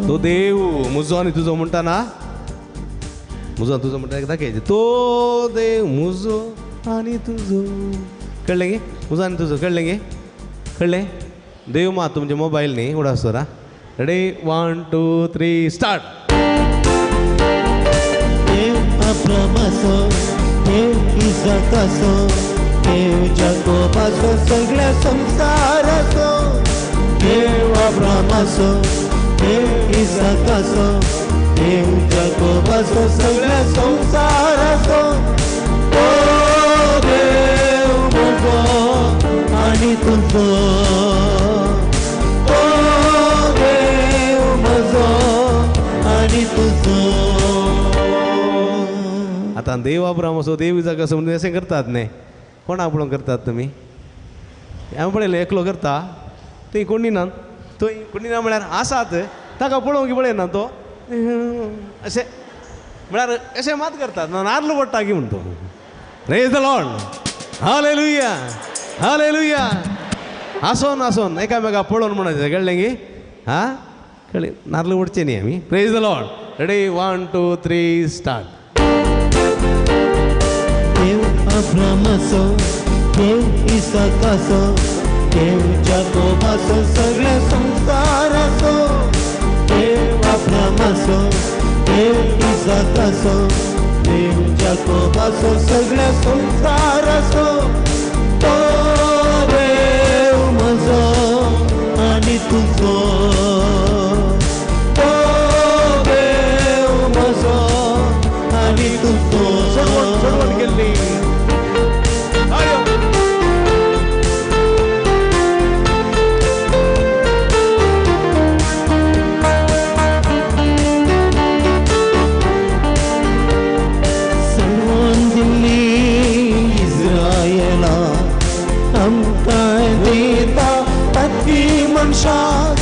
तो देव म्हजो आनी तुजो म्हणटा ना, म्हजो आनी तुजो म्हणटा एकदां दाखय. तो देव म्हजो आनी तुजो. कळ्ळें गे? म्हजो आनी तुजो. कळ्ळें गे? कळ्ळें? देव मा तुमचे मोबायल न्ही उडास तर. Ready, 1 2 3 start. देव अब्रामाचो, देव इसाकाचो, देव जाकोबाचो, सगळ्या संवसाराचो. देव अब्रामाचो, देव इसाकाचो, देव जाकोबाचो, सगळ्या संवसाराचो. तो देव म्हजो तुजो. आतां देव अब्रामाचो देव इजाक असो म्हणून अशें करतात न्ही, कोणा पळोवन करतात तुमी? हांवें पळयलें एकलो करता, थंय कोणी ना, थंय कोणी ना म्हळ्यार आसात ताका पळोवंक पळयना तो अशें म्हळ्यार अशें मात करतात ना, नार्ल पडटा की म्हण तो. Praise the Lord, hallelujah, hallelujah. आसोन आसोन एकामेका पळोवन म्हणून कळ्ळें की हां कळ्ळें, नार्ल उडचें न्ही आमी. Praise the Lord. Ready, 1 2 3 start. देव अब्रामाचो, देव इसाकाचो, देव जाकोबाचो, सगळ्या संवसाराचो. देव अब्रामाचो, देव इसाकाचो, देव जाकोबाचो, सगळ्या संवसाराचो. तो देव म्हजो आनी तुजो, तो देव म्हजो आनी तुजो. केल्ली सोडून दिल्ली इस्रायला आमकां दिता पती मनशाक.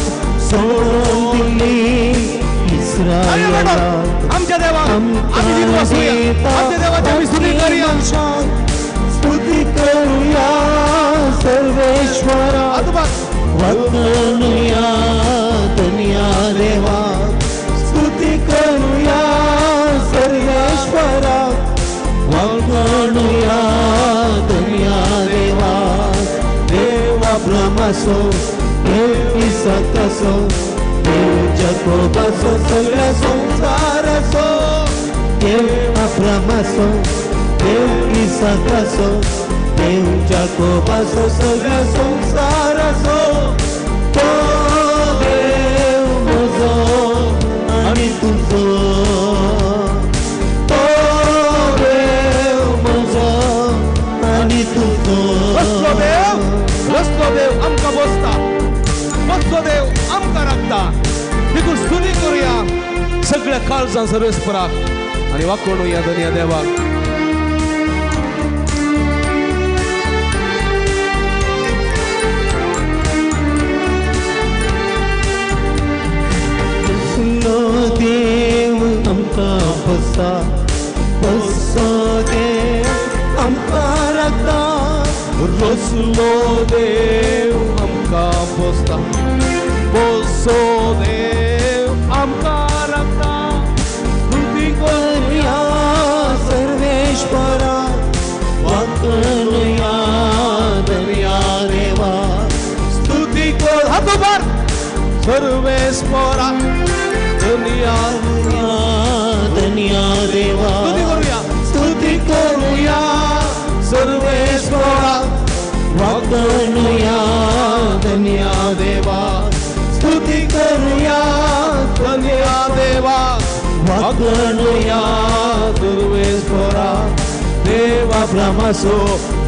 सोडून दिल्ली इस्रायला आमच्या देवाक आमी दित वचुया, आमच्या देवाची आमी स्तुती करूया, स्तुती करूया सर्वेश्वरा, वंदनुया धन्या देवा. स्तुती करूया सर्वेश्वरा, वंदनुया धन्या देवा. देव अब्रामाचो, देव इसाकाचो, देव जाकोबाचो, सगळ्या संवसाराचो. देव अब्रामाचो, देव इसाकाचो, देव जाकोबाचो, सगळ्या संवसाराचो. तो देव म्हजो आनी तुजो, तो देव म्हजो आनी तुजो. कसलो देव, कसलो देव आमकां बसता, कसलो देव आमकां राखता. देखून स्तुती करूया सगळ्या काळजान सर्वेस्पराक आनी वाकोणुया धन्या देवाक. कसलो देव आमकां बसा, बसो देव आमकां राखता. रसलो देव आमकां बसता, बसो देव आमकां राखता. स्तुती करूया सर्वेश्वरा, वाकणुया दर्या देवा. स्तुती कर हातोभार सर्वेस्परा धन्या धन्या देवा. स्तुती करूया, स्तुती करूया सर्वेश्वरा, वाकणुया धन्या देवा. स्तुती करूया धन्या देवा, वाकणुया सर्वेश्वरा. देव अब्रामाचो,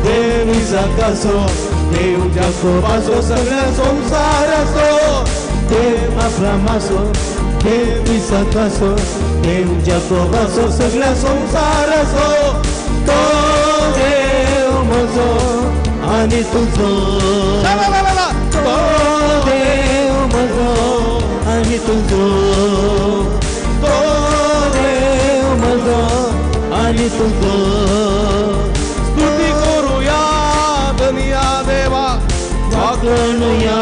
देव इसाकाचो, देव जाकोबाचो, सगळ्या संवसाराचो. देव अब्रामाचो, देव इसाकाचो, देव जाकोबाचो, सगळ्या संवसाराचो. तो देव म्हजो आनी तुजो, तो देव म्हजो आनी तुजो, तो देव म्हजो आनी तुजो. स्तुती करूया धन्या देवा, वाकणुया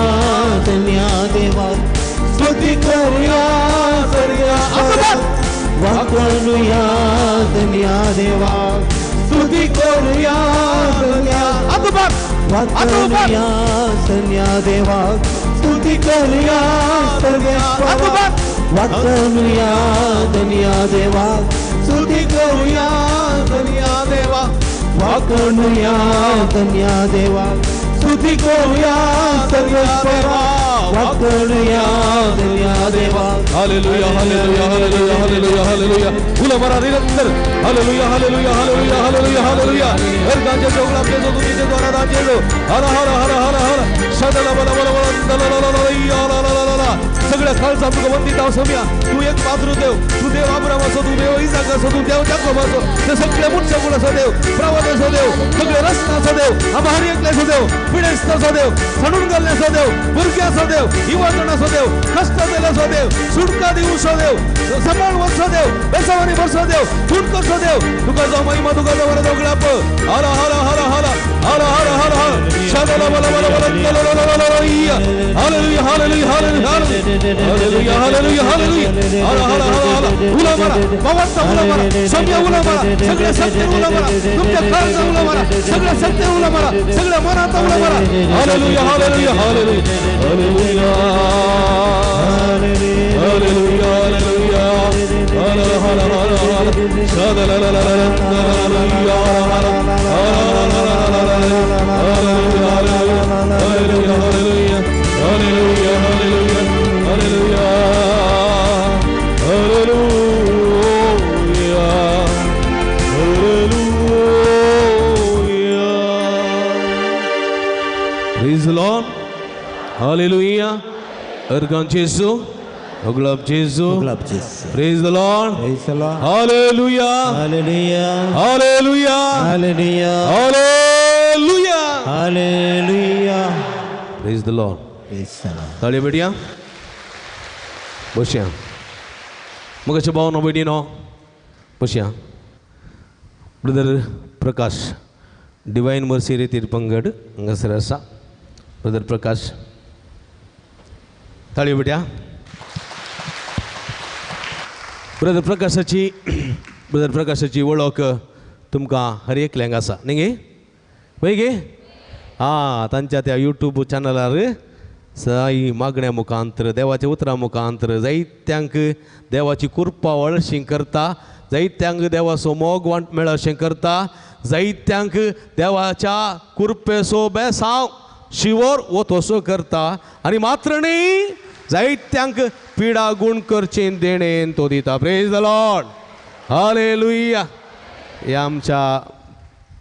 धन्या देवा. स्तुती करूया सर्वेश्वरा, वाकणुया धन्या देवा. स्तुती करूया धन्या, वाकणुया धन्या देवा. स्तुती करूया सर्वेश्वरा, वाकणुया धन्या देवा. स्तुती करूया धन्या देवा, वाकणुया धन्या देवा. स्तुती करूया सर्वेश्वरा, वाकणुया धन्या देवा. Hallelujah, hallelujah, hallelujah, hallelujah, hallelujah. उलो मारा निरंतर. Hallelujah, hallelujah, hallelujah, hallelujah, hallelujah. अर्गांचे चौगलाचे जोतुकीचे द्वारा दाचेलो. हर हर हर हर हर. शदल बल बल बल दल ल ल ल या ल ल ल ल. सगळ्या काळजान तुका वंदिता सोम्या. तूं एक मात्र देव, तूं देव आब्रामाचो, तूं देव इजाकाचो, तूं देव जाकोबाचो, ते सगळे मनशाकुळाचो देव, प्रवादाचो देव, सगळे रस्त्याचो देव, आभारी एकल्याचो देव, पिडेस्ताचो देव, सणून घालण्याचो देव, भुरग्याचो देव, इवाजणाचो देव, कश्टांतल्याचो देव, सुटका दिवचो देव, सांबाळवचो देव, बेसावानी भरचो देव, खून करचो देव, तुका जावं महिमा, तुका जावं वरदान ग्लाप. हर हर हर हर हर हर हर हर शदला बला बला बला बला बला. Hallelujah hallelujah hallelujah hallelujah hallelujah hallelujah. हर हर हर हर उला मारा बाबाचा, उला मारा सौम्य, उला मारा सगळ्या सत्य, उला मारा तुमच्या काळजा, उला मारा सगळ्या सत्य, उला मारा सगळ्या मनाचा, उला मारा. Hallelujah hallelujah hallelujah hallelujah hallelujah hallelujah. हर हर हर हर शदला ला ला ला hallelujah hallelujah hallelujah hallelujah hallelujah hallelujah hallelujah hallelujah. Praise the Lord. Hallelujah. Organ Jesu, Uglab Jesu. Praise the Lord. Praise the Lord. Hallelujah. Hallelujah. Hallelujah. Hallelujah. Hallelujah. Hallelujah. Praise the Lord. Praise the Lord. ताळयो बेटया बसया. मगाच्या भावनो भयणीनो बसया. Brother Prakash divine mercy रेतीर पंगड हांगासर आसा. Brother Prakash ताळयो बेटया. Brother प्रकाशाची वळख तुमकां हर एकल्यांक आसा न्ही गे? वय गे? आं, तांच्या त्या यूट्यूब चॅनलार साई मागण्या मुखांतर, देवाच्या उतरां मुखांतर जायत्यांक देवाची कृपा वळशी करता, जायत्यांक देवाचो मोग वांट मेळशें करता, जायत्यांक देवाच्या कृपेचो बेसांव शिवोर वतोसो करता आनी मात्र न्ही जायत्यांक पिडा गुण करचे देणेन तो दिता. Praise the Lord. Hallelujah. ह्या आमच्या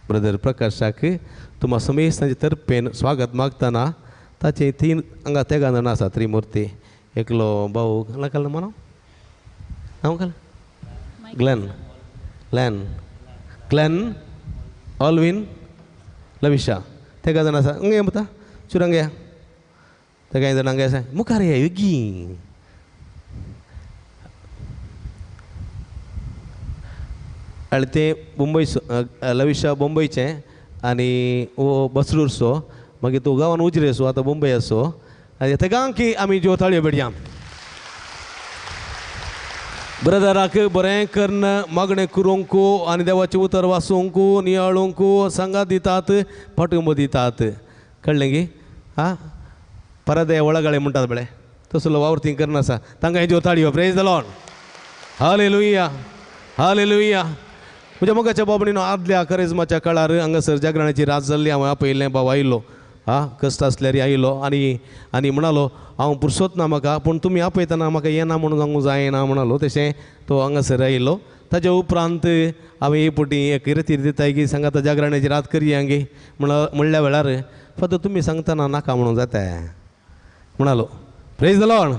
ब्रदर प्रकाशाक तुमा समेस्त तांचे तर्फेन स्वागत मागतना ताचे तीन हांगा तेगां जाणां आसा त्रिमुर्ती. एकलो भाऊ नाका म्हणो नांव घाल ग्लॅन ग्लॅन ग्लॅन ऑलवीन लविशा तेगां जाणां आसा. हांगा म्हणटा चुरंग या तेगां जाणां हांगा आसा मुखार या योगी. आनी तें मुंबय लविशा मुंबयचें आनी वो बसरूरचो, मागीर तो गांवान उजरेचो, आतां मुंबय आसो. आनी तेगांकी आमी ज्यो ताळयो पेटया. ब्रदराक बरें करून मागणें करूंक आनी देवाचें उतर वाचूंक नियाळूंक सांगात दितात, पाठिंबो दितात. कळ्ळें गी? आं, परदे वळगाळे म्हणटात पळय तसलो वावर ती करना आसा. तांकां ज्यो ताळयो. Praise the Lord. Hallelujah hallelujah. म्हज्या मोगाच्या बाबणीनो आदल्या करेजमाच्या काळार हांगासर जागरणाची रात जाल्ली. हांवें आपयल्लें बाबा आयलो, आं, कश्ट आसल्यार आयलो आनी आनी म्हणालो हांव पुरसोत ना म्हाका, पूण तुमी आपयतना म्हाका येना म्हणून सांगूंक जायना म्हणालो. तशें तो हांगासर आयलो. ताज्या उपरांत हांवें एक फावटी एक रितीर दिताय की सांगाता जागरणाची रात करया गे म्हणल्या वेळार फक्त तुमी सांगतना नाका म्हणून जाता म्हणालो. Praise the Lord.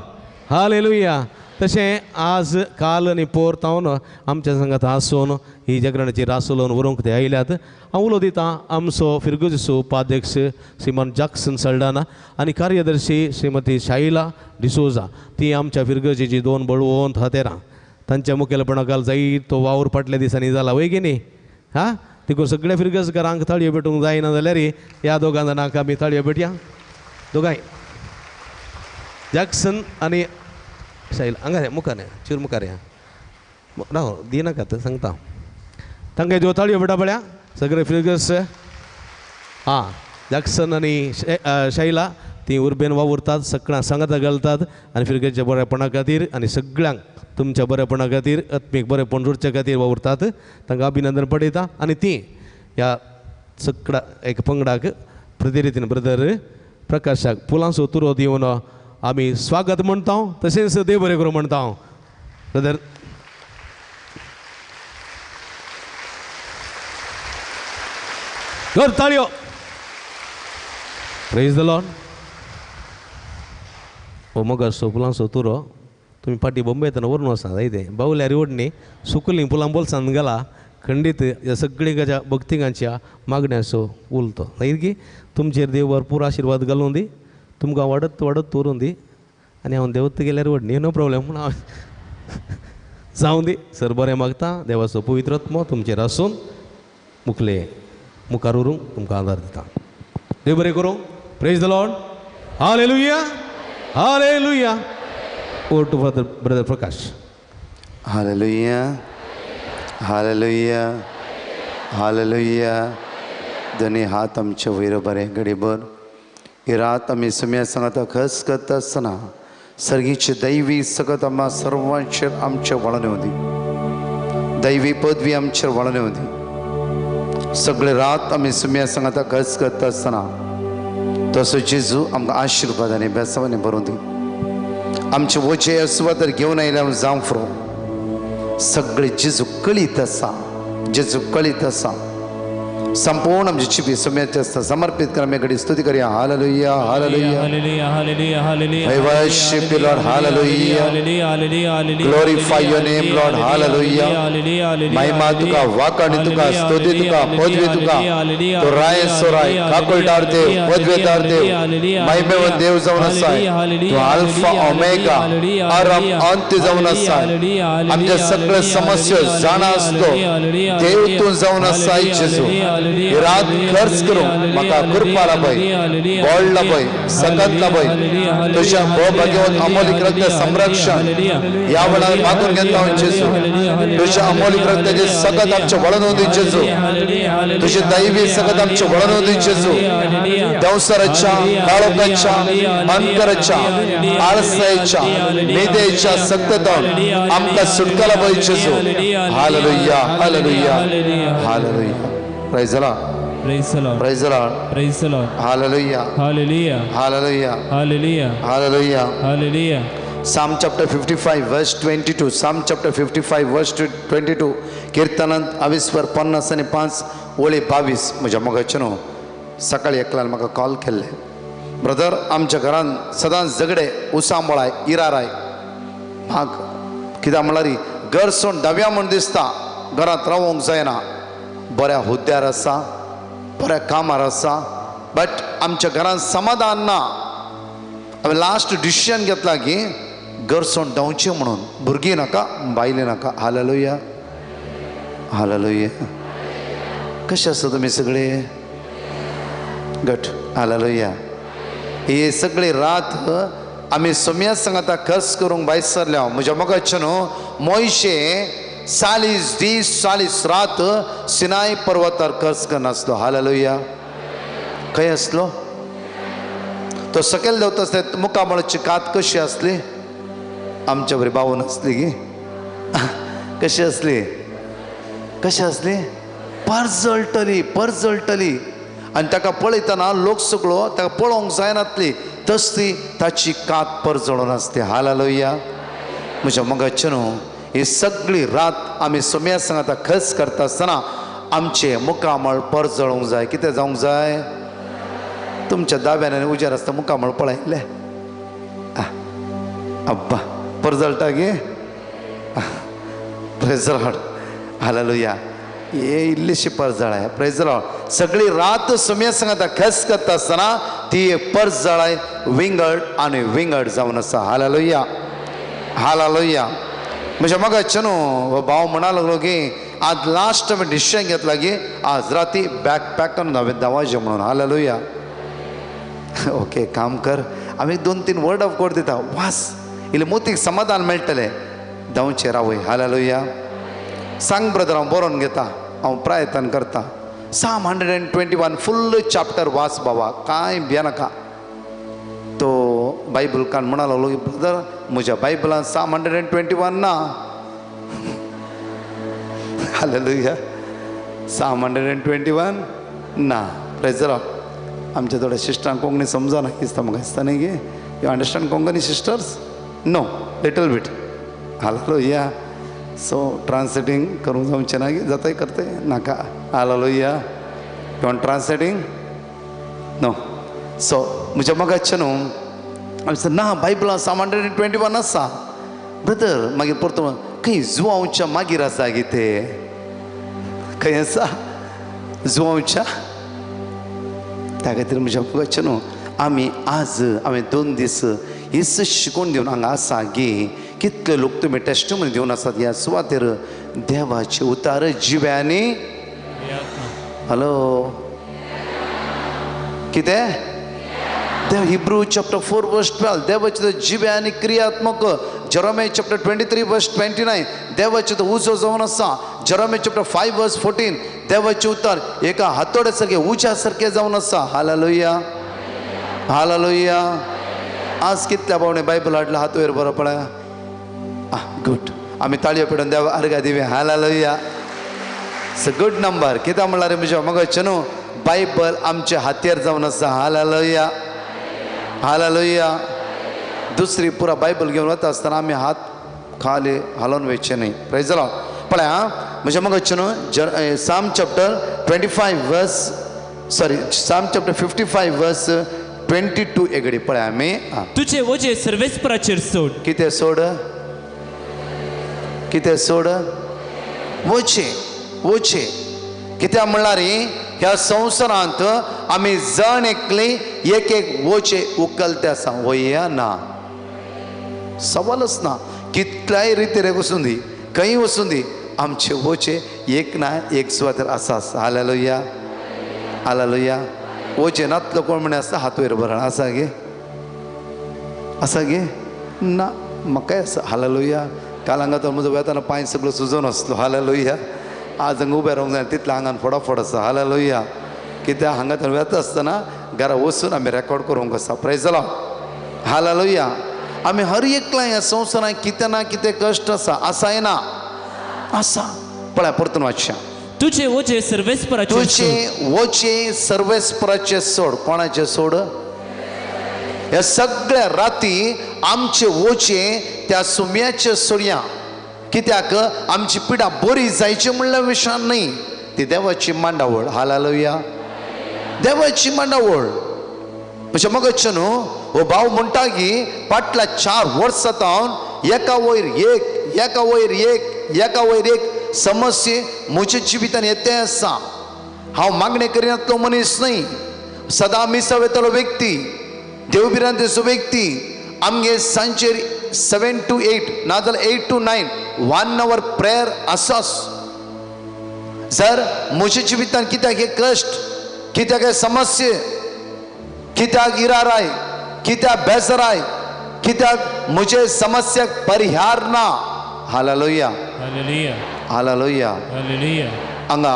Hallelujah. तशें आज काल आनी पोर तावन आमच्या सांगात आसून ही जागरणाची रास उलोवन व्हरूंक ते आयल्यात. हांव उलो दितां आमचो फिरगुजीचो उपाध्यक्ष श्रीमान जॅक्सन सल्डाना आनी कार्यदर्शी श्रीमती शायला डिसोजा. ती आमच्या फिरगुजीची दोन बळवंत हतेरां. तांच्या मुखेलपणा खाल जायत तो वावर फाटल्या दिसांनी जाला वय की न्ही? हां, देखून सगळ्या फिरगजकारांक ताळयो भेटूंक जायना जाल्यार ह्या दोगां जाणांक आमी ताळयो भेटया. दोगांय जॅक्सन आनी शैल हांगा मुखार चूर मुखार या राव दिनाकात सांगता तांकां ज्यो ताळयो भेटा पळया सगळे फिरगस. आं, जॅक्सन आनी शैला ती उर्बेन वावुरतात, सगळ्यां सांगाता घालतात आनी फिरगेच्या बरेपणा खातीर आनी सगळ्यांक तुमच्या बरेपणा खातीर आत्मीक बरेपण जोडच्या खातीर वावुरतात. तांकां अभिनंदन पडयता आनी ती ह्या सगळ्या एक पंगडाक प्रतिरितीन ब्रदर प्रकाशाक फुलांचो तुरो दिवन आमी स्वागत म्हणटा, तशेंच देव बरें करूं म्हणटा. ब्रदर कर ताळयो. Praise the Lord. हो मोगाचो फुलांचो तुरो तुमी फाटीं बॉम्बे येतना व्हरून वचा जायते बावल्यार ओडणी सुकली फुलां बोल्सान घाला खंडीत ह्या सगळीं भक्तिकांच्या मागण्याचो उलतो मागीर की तुमचेर देव भरपूर आशिर्वाद घालून दी, तुमकां वाडत वाडत व्हरून दी. आनी हांव देवत गेल्यार वडणी नो प्रॉब्लेम, पूण हांव जावं दी. सर बरें मागता देवाचो पवित्र आत्मो तुमचेर आसून मुखले मुखार उरूंक तुमकां आदार दिता. देव बरें करूं. Praise the Lord. Hallelujah, hallelujah. Over to father brother Prakash. Hallelujah, hallelujah, hallelujah. दोनी हात आमचे वयर बरें घडीभर. ही रात आमी सुम्या सांगाता खस करता आसतना सर्गीची दैवी सकत आम्हा सर्वांचेर आमचे वळण येवं दी, दैवी पदवी आमचेर वळण येवं दी. सगळे रात आमी सुम्या सांगाता खस करता आसतना तसो जेजू आमकां आशिर्वाद आनी बेसावांनी भरून दी. आमचे वोचे सुवातर घेवन आयल्या जावं फ्रो सगळे जेजू कळीत आसा, जेजू कळीत आसा. संपूर्ण आमची चिपी सुम्याचे आसता समर्पित कर. आमी घडी स्तुती करूया. Hallelujah, hallelujah, hallelujah, hallelujah, hallelujah. I worship you, Lord. Hallelujah. Glorify your name, Lord. Hallelujah. महिमा तुका, वाकाणी तुका, स्तुती तुका, पदवी तुका. तो राय सोराय काकुळटार देव, पदवेदार देव, महिमेवन देव जावन आसाय. तू अल्फा ओमेगा, आरंभ अंत जावन आसाय. आमच्या सगळे समस्या जाणा आसलो देव तूं जावन आसाय जेजू. रात खर्च करूं म्हाका कृपा लाभय, बळ लाभय, सकत लाभय. तुज्या भोव अमोलिक रक्त संरक्षण ह्या वेळार मागून घेता हांव जेजू. तुज्या अमोलिक रक्ताचे सकत आमचे वळण दी जेजू. तुझे दैवी सकत आमचे वळण दी जेजू. देवसराच्या, काळोखाच्या, अंतराच्या, आळसायच्या, निदेच्या सक्ततान आमकां सुटका लाभय जेजू. Hallelujah, hallelujah, hallelujah. Praise the Lord. Praise the Lord. Praise the Lord. Praise the Lord. Hallelujah. Hallelujah. Hallelujah. Hallelujah. Hallelujah. Hallelujah. Psalm chapter 55 verse 22. Psalm chapter 55 verse 22. कीर्तनांत अविस्वर 50 आनी 5 ओळी 22. म्हज्या मोगाचें न्हू सकाळी एकल्यान म्हाका कॉल केल्ले, ब्रदर आमच्या घरान सदांच झगडे, उसांबळाय, इराराय. म्हाका कित्याक म्हणल्यार घर सोड धाव्या म्हूण दिसता, घरांत रावोंक जायना. बऱ्या हुद्द्यार आसा, बऱ्या कामार आसा, बट आमच्या घरांत समाधान ना. हांवें लास्ट डिसिजन घेतला की घर सोड धांवचें म्हणून. भुरगीं नाका, बायले नाका. Hallelujah, hallelujah. कशें आसा तुमी सगळे? घट. हालेलुया. ही सगळी रात आमी सोम्या सांगाता खर्च करूंक भायर सरल्या. म्हज्या मोगाचें न्हू मोयशे 40 दीस 40 रात सिनाय पर्वतार खर्च करनासलो. हालेलुया. खंय आसलो तो? सकयल देंवता आसले मुखामळाची कात कशी आसली? आमच्या बरी बावून आसली की कशी आसली? कशी आसली? परजळटली, परजळटली. आनी ताका पळयतना लोक सगळो ताका पळोवंक जायनातली तसली ताची कात परजळून आसली. हालेलुया. म्हज्या मोगाचें न्हू ही सगळी रात आमी सोम्या सांगाता खर्च करता आसतना आमचें मुखामळ परजळूंक जाय. कितें जावंक जाय? तुमच्या दाव्यान आनी उज्यार आसता मुखामळ पळयलें अब्बा परजळटा गे. Praise the Lord. Hallelujah. हे इल्लीशी परजळाय. Praise the Lord. सगळी रात सोम्या सांगाता खर्च करता आसतना ती परजळाय विंगड आनी विंगड जावन आसा. हालेलुया, हालेलुया. म्हज्या मोगाचें न्हू भाव म्हणा लागलो की आज लास्ट आमी डिसिजन घेतला की आज राती बॅक पॅक करून हांवें धांवाचें म्हणून. हालेलुया. ओके, काम कर. आमी 2-3 वर्ड ऑफ गॉड दिता, वास इल्लें मोतीक समाधान मेळटलें. धांवचें रावय. हालेलुया. सांग ब्रदर, हांव बरोवन घेता, हांव प्रयत्न करता. Psalm 121 full chapter वाच बाबा, कांय भियेनाका. तो बायबल कान म्हणा लागलो की ब्रदर म्हज्या बायबलान Psalm 121 ना. हालेलुया. Psalm 121 ना. Praise the Lord. आमच्या थोड्या सिस्टरांक कोंकणी समजना दिसता म्हाका, दिसता न्ही गे. You understand Konkani sisters? No, little bit. Hallelujah. So translating करूंक जावचें ना जाताय करताय नाका. Hallelujah. You want translating? No. So म्हज्या मोगाचें न्हू आमी ना बायबलान Psalm 121 आसा ब्रदर. मागीर परतो खंय जुवांवच्या मागीर आसा गे ते, खंय आसा जुवांवच्या. त्या खातीर म्हज्या मोगाचे न्हू आमी आज हांवें 2 दीस हीच शिकोवन दिवन हांगा आसा की कितले लोक तुमी टेस्टमनी दिवन आसात ह्या सुवातेर देवाचे उतार जिव्यांनी. हॅलो कितें? देव हिब्रू चॅप्टर 4 verse 12 देवाचे जिवे आनी क्रियात्मक. Jeremiah chapter 23 verse 29 देवाचे तो उजो जावन आसा. जेरोमिया चॅप्टर 5 verse 14 देवाचे उतर एका हातोड्या सारके उज्या सारके जावन आसा. Hallelujah hallelujah. आज कितल्या पावणे बायबल हाडला हात वयर बरो पळय. आह गुड. आमी ताळयो पेटोवन देवा अर्घा दिवया. Hallelujah. It's a good number. कित्याक म्हणल्यार म्हज्या मोगाचे न्हू बायबल आमच्या हातीर जावन आसा. Hallelujah hallelujah. दुसरी पुरा बायबल घेवन वता आसतना आमी हात खाली हालोवन वयचे न्हय. प्रेज the Lord. पळय आं म्हज्या मोगाचे न्हू Psalm chapter 25 verse sorry Psalm chapter 55 verse 22 एगडी पळय आमी. तुझे वजे सर्वेस्पराचेर सोड. कितें सोड? कितें सोड? वचे वचे. कित्याक म्हणल्यार ह्या संवसारांत आमी जण एकली एक एक वचे उखलते आसा. वया ना, सवालच ना. कितल्याय रितीर वचूं दी, खंय वचूं दी, आमचे वचे एक ना एक सुवातेर आसा. Hallelujah hallelujah. वचे नातलो कोण म्हण आसता हात वयर बरो आसा गे? आसा गे? ना म्हाकाय आसा. हालेलुया. काल हांगा तर म्हजो वेताना पांय सगळो सुजोवन आसलो. हालेलुया. आज हांगा उबें रावंक जाय तितलें आंगान फोडाफोड आसा. हालेलुया. कित्याक हांगा तर वेता आसतना घरा वचून आमी रेकॉर्ड करूंक आसा. Praise the Lord. Hallelujah. आमी हर एकल्या ह्या संवसारांत कितें ना कितें कश्ट आसा. आसाय ना? आसा. पळय परतून वाचया. तुझे वजे सर्वेस्पराचे, तुझे वजे सर्वेस्पराचे सोड. कोणाचे सोड? ह्या सगळ्या राती आमचे वजे त्या सुम्याचे सोडया. कित्याक आमची पिडा बरी जायची म्हणल्या विशयान न्हय, ती देवाची मांडावळ. हालेलुया. देवाची मांडावळ. म्हज्या मोगाचे न्हू हो भाव म्हणटा की फाटल्या 4 वर्सां तावन एका वयर एक, एका वयर एक, एका वयर एक समस्ये म्हज्या जिवितान येते आसा. हांव मागणें करिनातलो मनीस न्हय, सदां मिसां वयतलो व्यक्ती, देवभिरांतेचो व्यक्ती. आमगे सांजेर 7 to 8 नाजाल्यार 8 to 9 1 our prayer आसाच. जर म्हज्या जिवितान कित्याक हे कश्ट, कित्याक हे समस्ये, कित्याक इराराय, कित्याक बेजराय, कित्याक म्हजे समस्याक परिहार ना. Hallelujah hallelujah. हांगा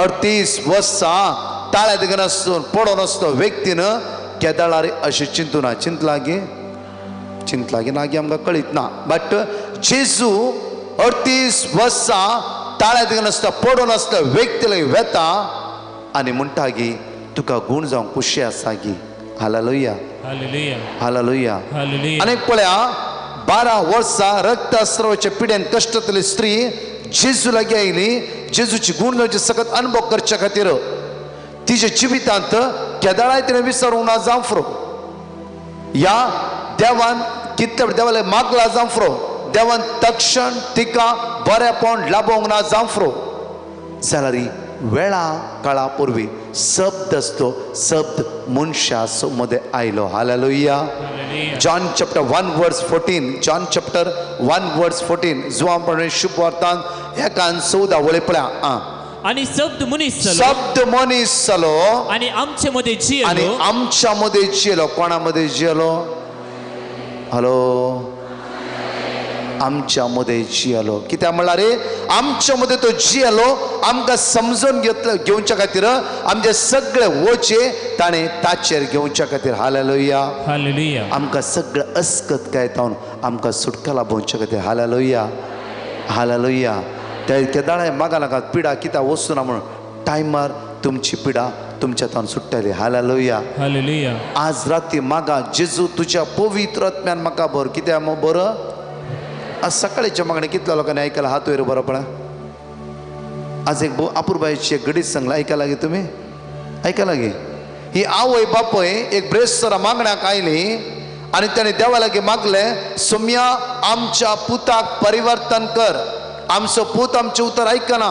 38 वर्सां ताळ्या दिगन आसून पडोन आसलो व्यक्तीन केदाळार अशें चिंतूना. चिंतला गे? चिंतला गे ना गे आमकां कळीत ना. बट जेजू 38 वर्सां ताळ्या दिगन आसता पडोन आसलो व्यक्ती लागीं वेता आनी म्हणटा गी तुका गूण जावंक खुशी आसा गी. Hallelujah hallelujah. आनी पळया 12 वर्सां रक्तस्रावाच्या पिड्यान कश्टांतली स्त्री जेजू लागीं आयली. जेजूची गूण जावचे सकत अनुभव करच्या खातीर तिच्या जिवितांत केदाळाय तिणें विसरूंक ना जावं. ह्या देवान कितले देवाले मागला जावं, देवान तक्षण तिका बरेपण लाभोवंक ना जावं. जाल्यार वेळा काळा पूर्वी शब्द आसलो, शब्द मनशा मदें आयलो. Hallelujah. John chapter 1 verse 14, John chapter 1 verse 14 जुवां शुभवार्तान 1:14 वळी पळया. आनी शब्द मनीस जालो, शब्द मनीस जालो आनी आमचे मदें जियेलो, आनी आमच्या मदें जियेलो. कोणा मदें जियेलो? हॅलो, आमच्या मदें जियेलो. कित्याक म्हणल्यार रे आमच्या मदें तो जियेलो, आमकां समजून घेतलो घेवच्या खातीर आमचे सगळे वचे ताणें ताचेर घेवच्या खातीर. Hallelujah hallelujah. आमकां सगळें अस्कत काय तावन आमकां सुटका लाभोवच्या खातीर. Hallelujah hallelujah. त्या केदाळाय मागा नाका पिडा कित्याक वचूं ना म्हणून, टायमार तुमची पिडा तुमच्या तावन सुट्टली. Hallelujah hallelujah. आज राती मागा जेजू तुज्या पवित्र आत्म्यान म्हाका भर. कित्याक मग बरं? आज सकाळीच्या मागणें कितल्या लोकांनी आयकला? हात वयर बरो पळय. आज एक अपुरबायची एक घडीत सांगला, आयकला गे तुमी? आयकला गे? ही आवय बापय एक ब्रेस्तरा मागण्याक आयली आनी ताणें देवा लागीं मागलें, सोम्या आमच्या पुताक परिवर्तन कर. आमचो पूत आमचें उतर आयकना,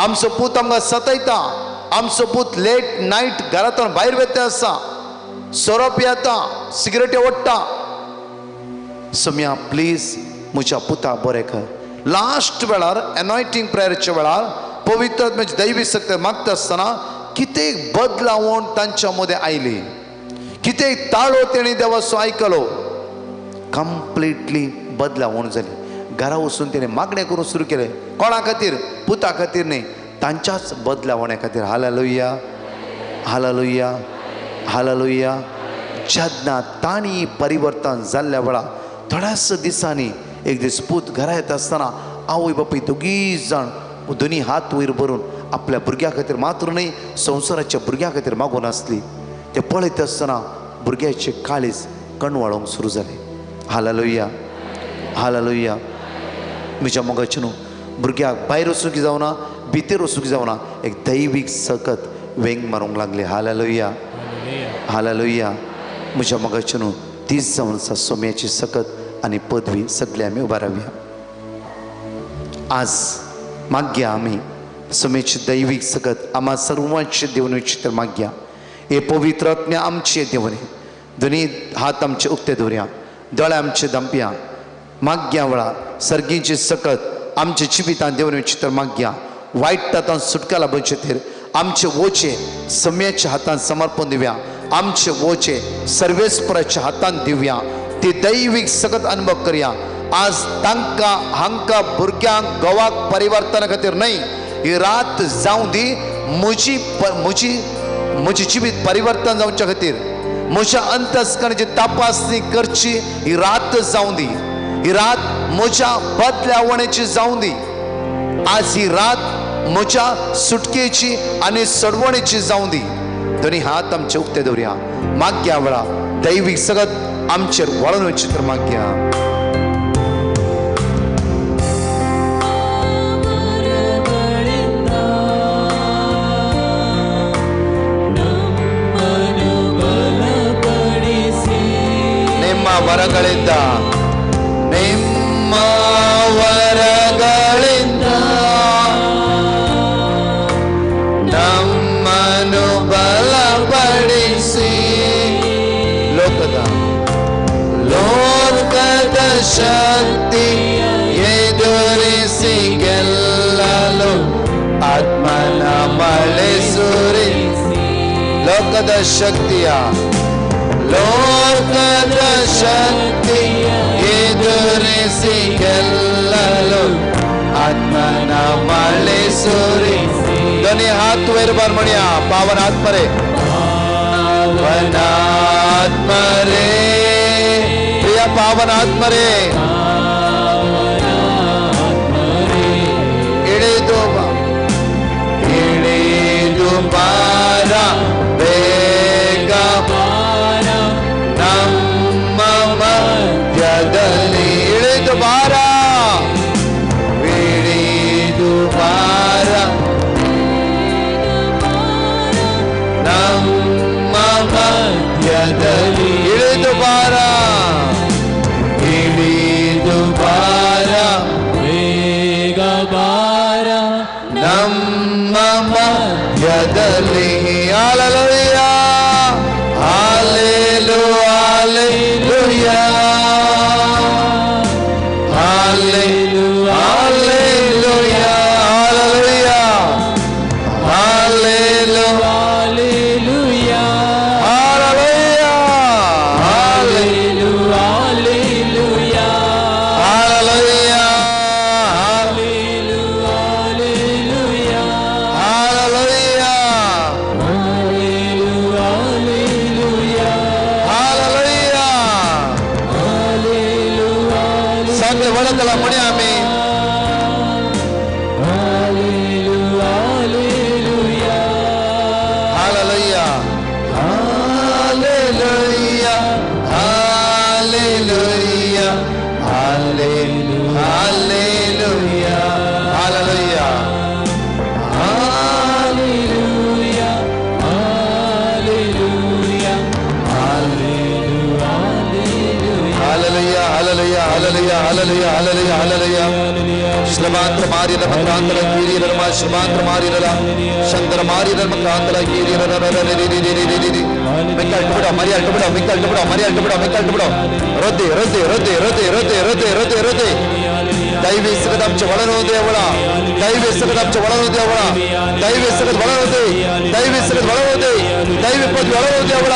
आमचो पूत आमकां सतयता, आमचो पूत लेट नायट घरांतल्यान भायर वता आसा, सोरो पियेता, सिगरेटी ओडटा. सोम्या प्लीज म्हज्या पुताक बरें कर. लास्ट वेळार एनॉयटींग प्रेयरच्या वेळार पवित्र म्हणजे दैवी शक्त मागता आसतना कितें बदलावण तांच्या मदें आयली, कितें ताळो तेणी देवाचो आयकलो, कंप्लिटली बदलावण जाली. घरा वचून तेणें मागणें करूंक सुरू केलें. कोणा खातीर? पुता खातीर न्ही, तांच्याच बदलावण्या खातीर. हालेलुया, हालेलुया, हालेलुया. जेन्ना तांणी परिवर्तन जाल्ल्या वेळार थोड्याच दिसांनी एक दीस पूत घरा येता आसतना आवय बापूय दोगीय जाण दोनी हात वयर भरून आपल्या भुरग्या खातीर मात्र न्हय संवसाराच्या भुरग्या खातीर मागून आसली. ते पळयत आसतना भुरग्याचे काळीज कणवाळोंक सुरू जालें. हालेलुया, हालेलुया. म्हज्या मोगाचें न्हू, भुरग्याक भायर वचूंक जावना, भितर वचूंक जावना, एक दैवीक सकत वेंग मारूंक लागली. हालेलुया, हालेलुया. म्हज्या मोगाचें न्हू, तीच जावन आसा सोम्याची सकत आनी पदवी. सगळे आमी उबा रावया. आज मागया आमी सोम्याची दैवीक सकत आमा सर्वांचे देवनेची तर मागया. हे पवित्र आत्म्या आमचे देवने, दोनी हात आमचे उक्ते दवरया, दोळे आमचे दंपया. मागया वेळा सर्गींची सकत आमच्या जिवितान देवनेची तर मागया. वायट हातान सुटका लाभोवचे खातीर आमचे वोचे सम्याच्या हातान समर्पण दिवया, आमचे वोचे सर्वेस्पराच्या हातान दिवया. ती दैवीक सकत अनुभव करया. आज तांकां हांकां भुरग्यांक गोवाक परिवर्तना खातीर न्हय, ही रात जावं दी म्हजी म्हजी म्हजी जिवीत परिवर्तन जावच्या खातीर, म्हज्या अंतस्करणाची तपासणी करची ही रात जावं दी. ही रात म्हज्या बदलावणेची जावं दी. आज ही रात म्हज्या सुटकेची आनी सडवणेची जावं दी. दोनी हात आमचे उक्ते दवरया. मागया वेळा दैवीक सगत आमचेर वळून वचची तर मागया. ನಿಮ್ಮ ವರಗಳಿಂದ, ನಿಮ್ಮ ವರಗಳಿಂದ ನಮ್ಮನ್ನು ಬಲಪಡಿಸಿ, ಲೋಕದ ಲೋಕದ ಶಕ್ತಿ ಎದುರಿಸಿ ಗೆಲ್ಲಲು ಆತ್ಮನ ಮಳೆ ಸುರಿಸಿ. ಲೋಕದ ಶಕ್ತಿಯ ಲೋಕದ ಶಕ್ತಿ ಎದುರಿಸಿ ಗೆಲ್ಲಲು ಆತ್ಮನ ಮಳೆ ಸುರಿಸಿ. ಧ್ವನಿ ಹಾತ್ ವೈರ್ ಬಾರ್ಮಣಿಯ ಪಾವನ ಆತ್ಮರೇ, ಪಾವನಾತ್ಮರೇ, ಪ್ರಿಯ ಪಾವನಾತ್ಮರೇ, ಇಳಿದು ಬಾ, ಇಳಿದು ಬಾರ ಬೇಗ ನಮ್ಮ ಮಧ್ಯದಲ್ಲಿ, ಇಳಿದು ಬಾರ, ಇಳಿದು ಬಾರ ನಮ್ಮ ಮಧ್ಯದಲ್ಲಿ, ಇಳಿದು ಬಾರ, ಇಳಿದು ಬಾರ ಬೇಗ ಬಾರ ನಮ್ಮ ಮಧ್ಯದಲ್ಲಿ. Hallelujah, hallelujah, hallelujah, hallelujah, hallelujah, hallelujah, hallelujah, hallelujah, hallelujah. सगळे वळखला म्हणे आमी. Hallelujah, hallelujah, hallelujah, hallelujah, hallelujah, hallelujah, hallelujah, hallelujah. Hallelujah, hallelujah. ಶ್ರಮಾಂತರ ಮಾರಿರ ಮಕ್ರಾಂತರ ಕೀರಿರಮ ಶ್ರಮಾಂತರ ಮಾರಿರಲ Shankara ಮಾರಿರ ಮಕ್ರಾಂತರ ಕೀರಿರ ಮಿಕ್ಕಲ್ಟು ಬಿಡೋ ಮರಿ ಅಲ್ಟು ಬಿಡೋ ಮಿಕ್ಕಲ್ಟು ಬಿಡೋ ಮರಿ ಅಲ್ಟು ಬಿಡೋ ಮಿಕ್ಕಲ್ಟು ಬಿಡೋ ರೊದ್ದಿ ರೊದ್ದಿ ರೊದ್ದಿ ರೊದ್ದಿ ರೊದ್ದಿ ರೊದ್ದಿ ರೊದ್ದಿ ರೊದ್ದಿ ದೈವಿ ಸಗದಾಂಶ ಒಳನೋದೆ ಅವಳ ದೈವಿ ಸಗದಾಂಶ ಒಳನೋದೆ ಅವಳ ದೈವಿ ಸಗದ ಒಳನೋದೆ ದೈವಿ ಸಗದ ಒಳನೋದೆ ದೈವಿ ಪದ ಒಳನೋದೆ ಅವಳ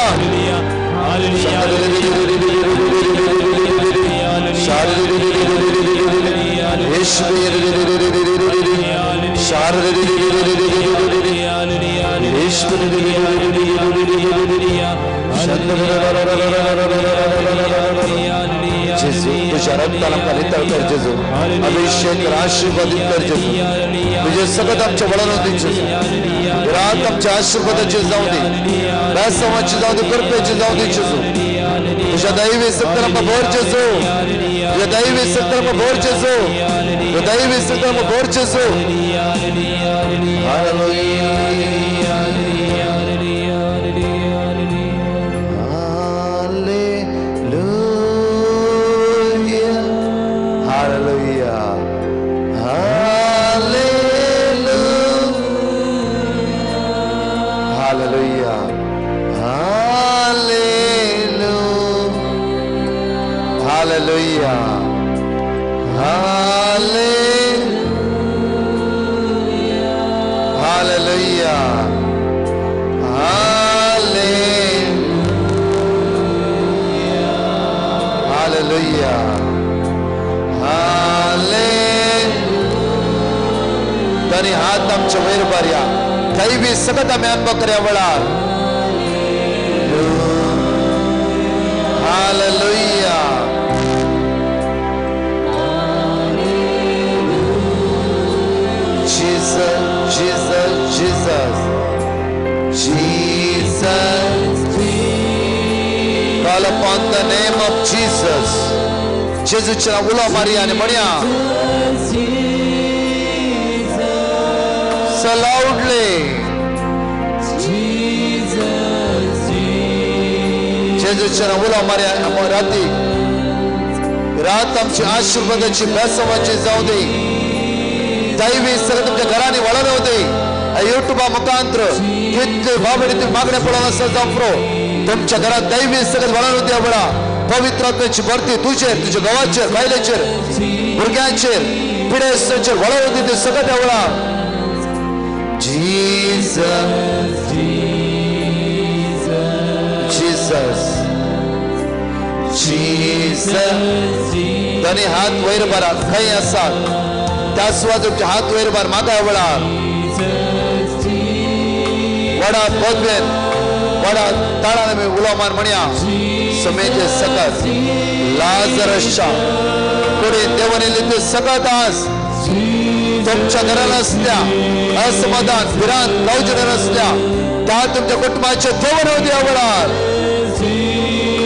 तुझ्या रक्तान आमकां नितळ कर जेजू, अभिषेक कर, आशीर्वादीत कर जेजू, तुझे सगळं आमच्या वळण होती जेजू, रात आमच्या आशीर्वादाची जाऊ दे, बेसवाची जाऊ दे, कृपेची जाऊ दे जेजू, तुझ्या दैवी सत्तर आमकां भर जेजू, तुझ्या दैवी सत्तर आमकां भर जेजू, तुझ्या दैवी सत्तर आमकां भर जेजू. Hallelujah. Hallelujah. Hallelujah. Hallelujah. Hallelujah. Hallelujah. Hallelujah. Hallelujah. धनी हात आमच्या वयर बारया दैवी सगळं आमी अनुभव करया वेळार. Hallelujah. Jesus, Jesus, Jesus, Jesus. Call upon the name of Jesus. जेजूच्या उलो मारया आनी म्हणया so loudly. जेजूच्या उलो मारया राती रात आमची आशीर्वादाची बेसवाची जाऊ दे, दैवी सगळं तुमच्या घरांनी वळण होते. युट्यूबा मुखांतर कितले बाबडी तुम्ही मागण्या पडून आसा जावं प्रो तुमच्या घरात दैवी सगळं वळण होते. आवडा पवित्र आत्म्याची भरती तुझेर, तुझ्या घोवाचेर, बायलेचेर, भुरग्यांचेर, पिडेस्तांचेर वळण होती ते सगळं देवळा. Jesus, Jesus, Jesus. धनी हात वयर बारा खंय आसात त्या सुवात हात वयर बार मागा वेळार वडा पदवेन वडा ताळान आमी उलो मार म्हणया समेचे सकत लाजरसच्या कुडीत देवान येयल्ले ते सकत आज तुमच्या घरान आसल्या असमाधान भिरांत लवजण आसल्या त्या तुमच्या कुटुंबाचे देवन होती वेळार.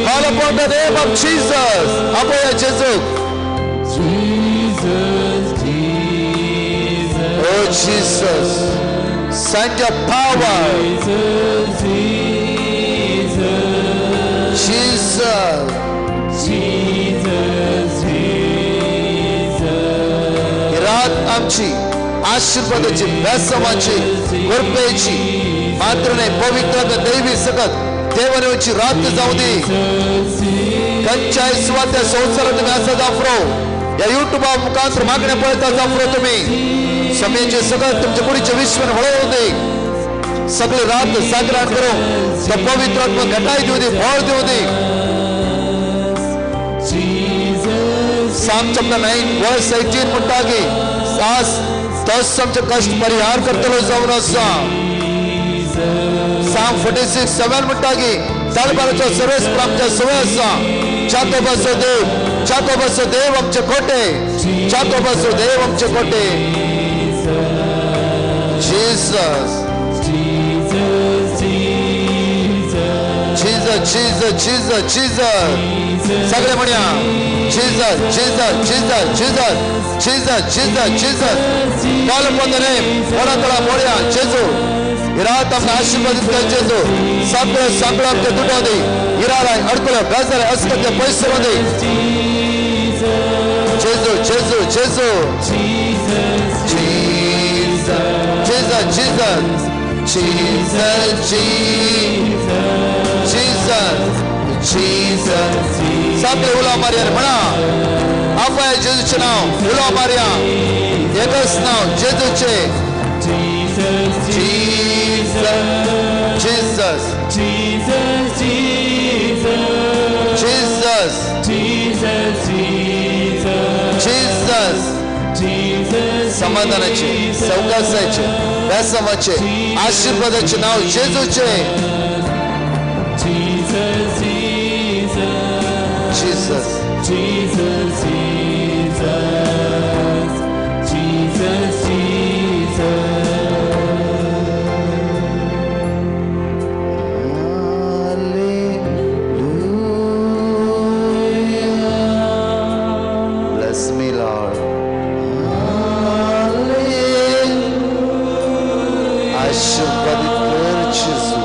Call upon the name of Jesus. आपोया जेजूक. Oh Jesus, send your power. Jesus, Jesus, Jesus. रात आमची आशीर्वादाची, बेसवाची, कृपेची मात्र नाही पवित्र दैवी सकत देवाची रात जाऊ दे. खंयच्याय सुवाते संवसारात तुम्ही आसा जाफरो या युट्यूबा मुखांतर मागण्या पळयता जाफरो तुम्ही समेचे सगळं तुमच्या कुडीचे विश्वन वळोवं दे. सगळे रात जागरण करून त्या पवित्र आत्मा घटाय दिवं दे, बळ दिवं दे. Psalm chapter 9 verse 18 म्हणटा की आज तोच आमचे कश्ट परिहार करतलो जावन आसा. Psalm 46:7 म्हणटा की तळपाराचो सर्वेस्पर आमच्या सवय आसा. जाकोबाचो देव, जाकोबाचो देव आमचे कोटे, जाकोबाचो देव आमचे कोटे. Jesus, Jesus, Jesus, Jesus, Jesus. सगळे म्हणया Jesus, Jesus, Jesus, Jesus, Jesus, Jesus, Jesus. Call upon the name. मोडा तळा मोडया जेजू. रात आमकां आशीर्वादीत कर जेजू. सगळं सगळं आमच्या तुटो दी, इरालाय अडकुलो बेजार अस्कते पयस दी. जेजू, जेजू जेजू Jesus Jesus Jesus Jesus Jesus. सगळे उलो मारया म्हणा आपल्या जेजूचें नांव उलो मारया, एकच नांव जेजूचें. Jesus Jesus Jesus Jesus. समाधानाचे, सवकासाचे, व्यासमाचे, आशीर्वादाचे नाव जेजूचे. Jesus Jesus Jesus Jesus. Bless me, Lord. आशीर्वादित कर जेजू,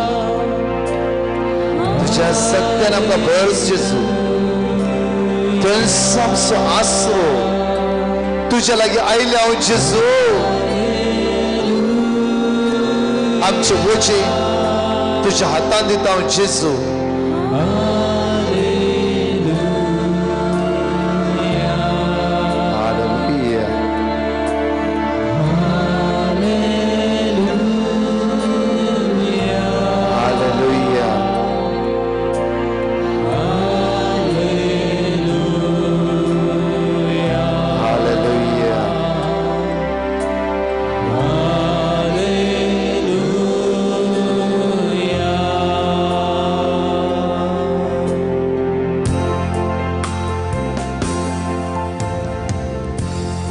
तुझ्या सत्यान आमकां भर जेजू, थंयच आमचो आसरो तुझ्या लागीं आयले हांव जेजू. आमचे वोचे तुझ्या हातान दिता हांव जेजू.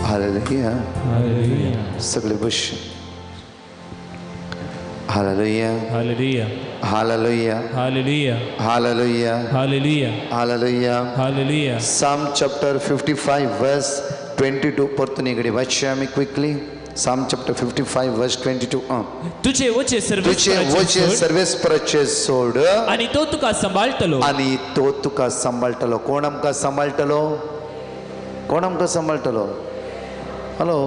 Hallelujah. Hallelujah. Hallelujah. Hallelujah. सगळे बस. Hallelujah. Hallelujah Hallelujah. Hallelujah Hallelujah. Hallelujah Hallelujah. Hallelujah. Psalm chapter 55 verse 22 परतून इकडे वाचूया आम्ही क्विकली. Psalm chapter 55 verse 22. तुझे वचे तुझे वचे सर्वेस्पराचे सोड सर्वेस्पराचे सोड आणि तो तुका सांबाळटलो. आणि तो तुका सांबाळटलो. कोण आमकां सांबाळटलो? कोण आमकां सांबाळटलो? हॅलो,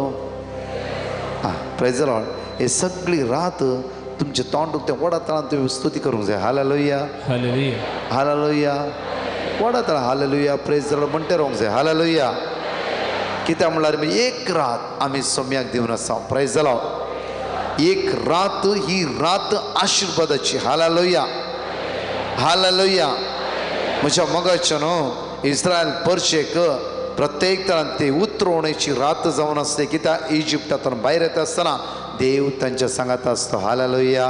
हां, प्रेज the Lord. हे सगळी रात तुमचे तोंड उक्तें वडाताळान तुमी स्तुती करूंक जाय. हालेलुया हालेलुया हालेलुया. वडाताळान हालेलुया प्रेज the Lord म्हणटे रावंक जाय. हालेलुया. कित्याक म्हणल्यार आमी एक रात आमी सोम्याक दिवन आसा. Praise the Lord. एक रात ही रात आशिर्वादाची. हालेलुया हालेलुया. म्हज्या मोगाचें न्हू इस्रायल परशेक प्रत्येक तरान ते उतरवणेची रात जावन आसली. कित्याक इजिप्तांतल्यान भायर येता आसतना देव तांच्या सांगात आसतो. Hallelujah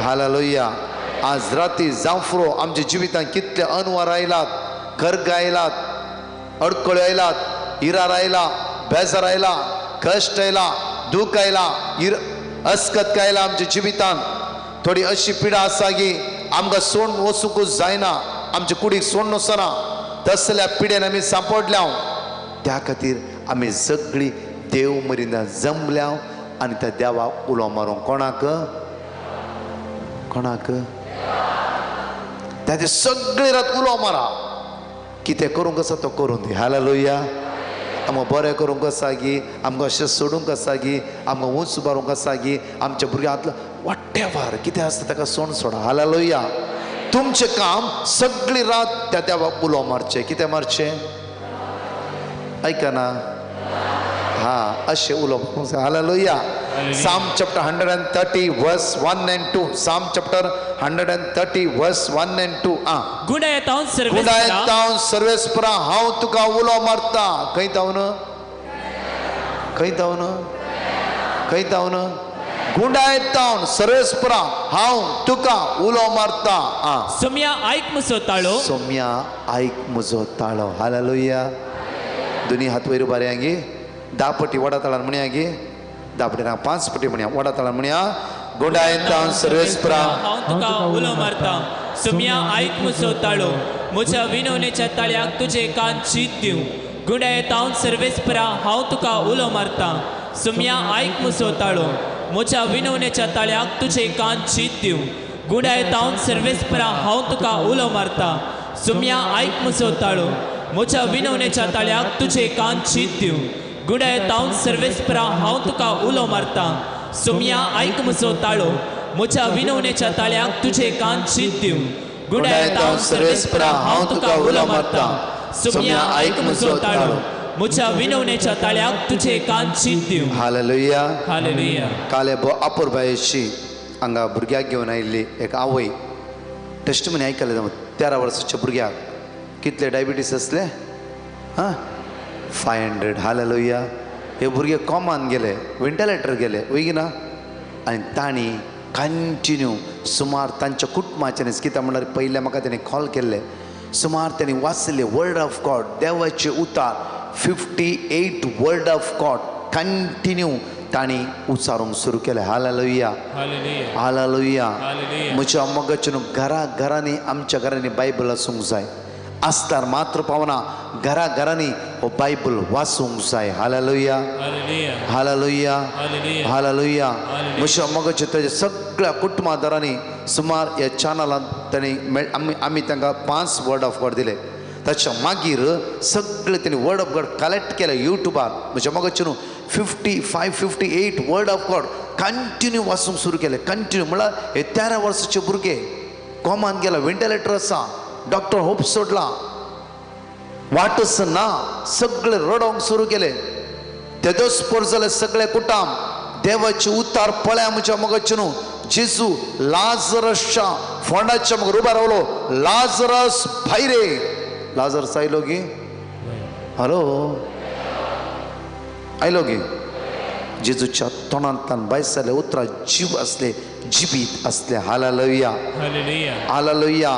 hallelujah. आज राती जांफरो आमच्या जिवितांत कितले अनवार आयलात, खर्ग आयलात, अडकळ्यो आयलात, इरार आयला, बेजार आयला, कश्ट आयला, दूख आयला, अस्कत आयला आमच्या जिवितांत. थोडी अशी पिडा आसा की आमकां सोड वचूंकूच जायना, आमच्या कुडीक सोड वचना, तसल्या पिडेन आमी सांपडल्या. त्या खातीर आमी सगळीं देव मरिना जमल्या आनी त्या देवाक उलो मारूंक. कोणाक? कोणाक? त्या सगळी रात उलो मारा. कितें करूंक आसा तो करूं दी. हालेलुया. आमकां बरें करूंक आसा गी, आमकां अशें सोडूंक आसा गी, आमकां उंच उबारूंक आसा गी, आमच्या भुरग्यांतलो वट्टेवार कितें आसता ताका सोड सोडा. हालेलुया. तुमचें काम सगळी रात त्या देवाक उलो मारचें. कितें मारचें? आयकना? हां, अशें उलोवप. Hallelujah. Psalm chapter 130 verse 1 and 2. Psalm chapter 130 verse 1 and 2. आं, गुंडायतावन गुंडायतावन सर्वेस्परा हांव तुका उलो मारता. खंय तावन? खंय तावन? खंय तावन? गुंडायतावन सर्वेस्परा हांव तुका उलो मारता. आं, सोम्या आयक म्हजो ताळो. सोम्या आयक म्हजो ताळो. हालेलुया. दोनी हात वयर उबारया गे. 10 पटी वडा ताळान म्हणया गे. 10 पटी ना, 5 पटी म्हणया. वडा ताळान म्हणया. गुंडायतावन सर्वेस्परा हांव तुका उलो मारता. सोम्या आयक म्हजो ताळो, म्हज्या विनवणेच्या ताळ्याक तुजे कान चीत दिवं. गुंडायतावन सर्वेस्परा हांव तुका उलो मारता. सोम्या आयक म्हजो ताळो, म्हज्या विनवणेच्या ताळ्याक तुजे कान चीत दिवं. गुंडायतावन सर्वेस्परा हांव तुका उलो मारता. सोम्या आयक म्हजो ताळो, म्हज्या विनवणेच्या ताळ्याक तुजे कान चीत दिवं. गुडाय तावन सर्वेस्परा हांव तुका उलो मारता. सोम्या आयक म्हजो ताळो. म्हज्या विनवणेच्या ताळ्याक तुजे कान चीत दिवं. गुडाय तावन सर्वेस्परा हांव तुका उलो मारता. सोम्या आयक म्हजो ताळो. म्हज्या विनवणेच्या ताळ्याक तुजे कान चीत दिवं. हालेलुया. हालेलुया. काल अपुरबायेची हांगा भुरग्याक घेवन आयिल्ली एक आवय टेस्टमनी आयकलें. 13 वर्साच्या भुरग्याक कितले डायबिटीस आसले? हां, 500. हालेलुया. हे भुरगे कॉमान गेले, व्हेंटिलेटर गेले, वय ना. आनी तांणी कंटिन्यू सुमार तांच्या कुटुंबाच्यान कित्याक म्हणल्यार पयलें म्हाका तेणी कॉल केल्ले. सुमार तेणी वाचले वर्ड ऑफ गॉड, देवाचे उतार 58 वर्ड ऑफ गॉड कंटिन्यू तांणी उच्चारूंक सुरू केलें. हालेलुया. हालेलुया. म्हज्या मोगाचें घरा घरांनी आमच्या घरांनी बायबल आसूंक जाय. आसतार मात्र पावना, घरा घरांनी हो बायबल वाचूंक जाय. हालेलुया. हालेलुया. हालेलुया. म्हज्या मोगाचें ताच्या सगळ्या कुटुंबादारांनी सुमार ह्या चॅनलांत तांणी आमी तांकां 5 वर्ड ऑफ गॉड दिले. ताच्या मागीर सगळे तांणी वर्ड ऑफ गॉड कलेक्ट केले युट्यूबार. म्हज्या मोगाचें न्हू 55, 58 वर्ड ऑफ गॉड कंटिन्यू वाचूंक सुरू केले. कंटिन्यू म्हणल्यार हे 13 वर्साचे भुरगे कॉमान गेला, व्हेंटिलेटर आसा, डॉक्टर होप सोडला, वाटच ना, सगळे रडोवंक सुरू केले. तेदोस पोर जाले सगळे कुटाम देवाचे उतार पळया. म्हज्या मोगाचें न्हू जेजू लाजरसच्या फोंडाच्या मग उबा रावलो. लाजरस भायरे. लाजरस आयलो गी? हॅलो, आयलो गी? जेजूच्या तोंडांतल्यान भायर जाल्ले उतरां जीव आसले, जिबीत आसले. हालेलुया. हालेलुया.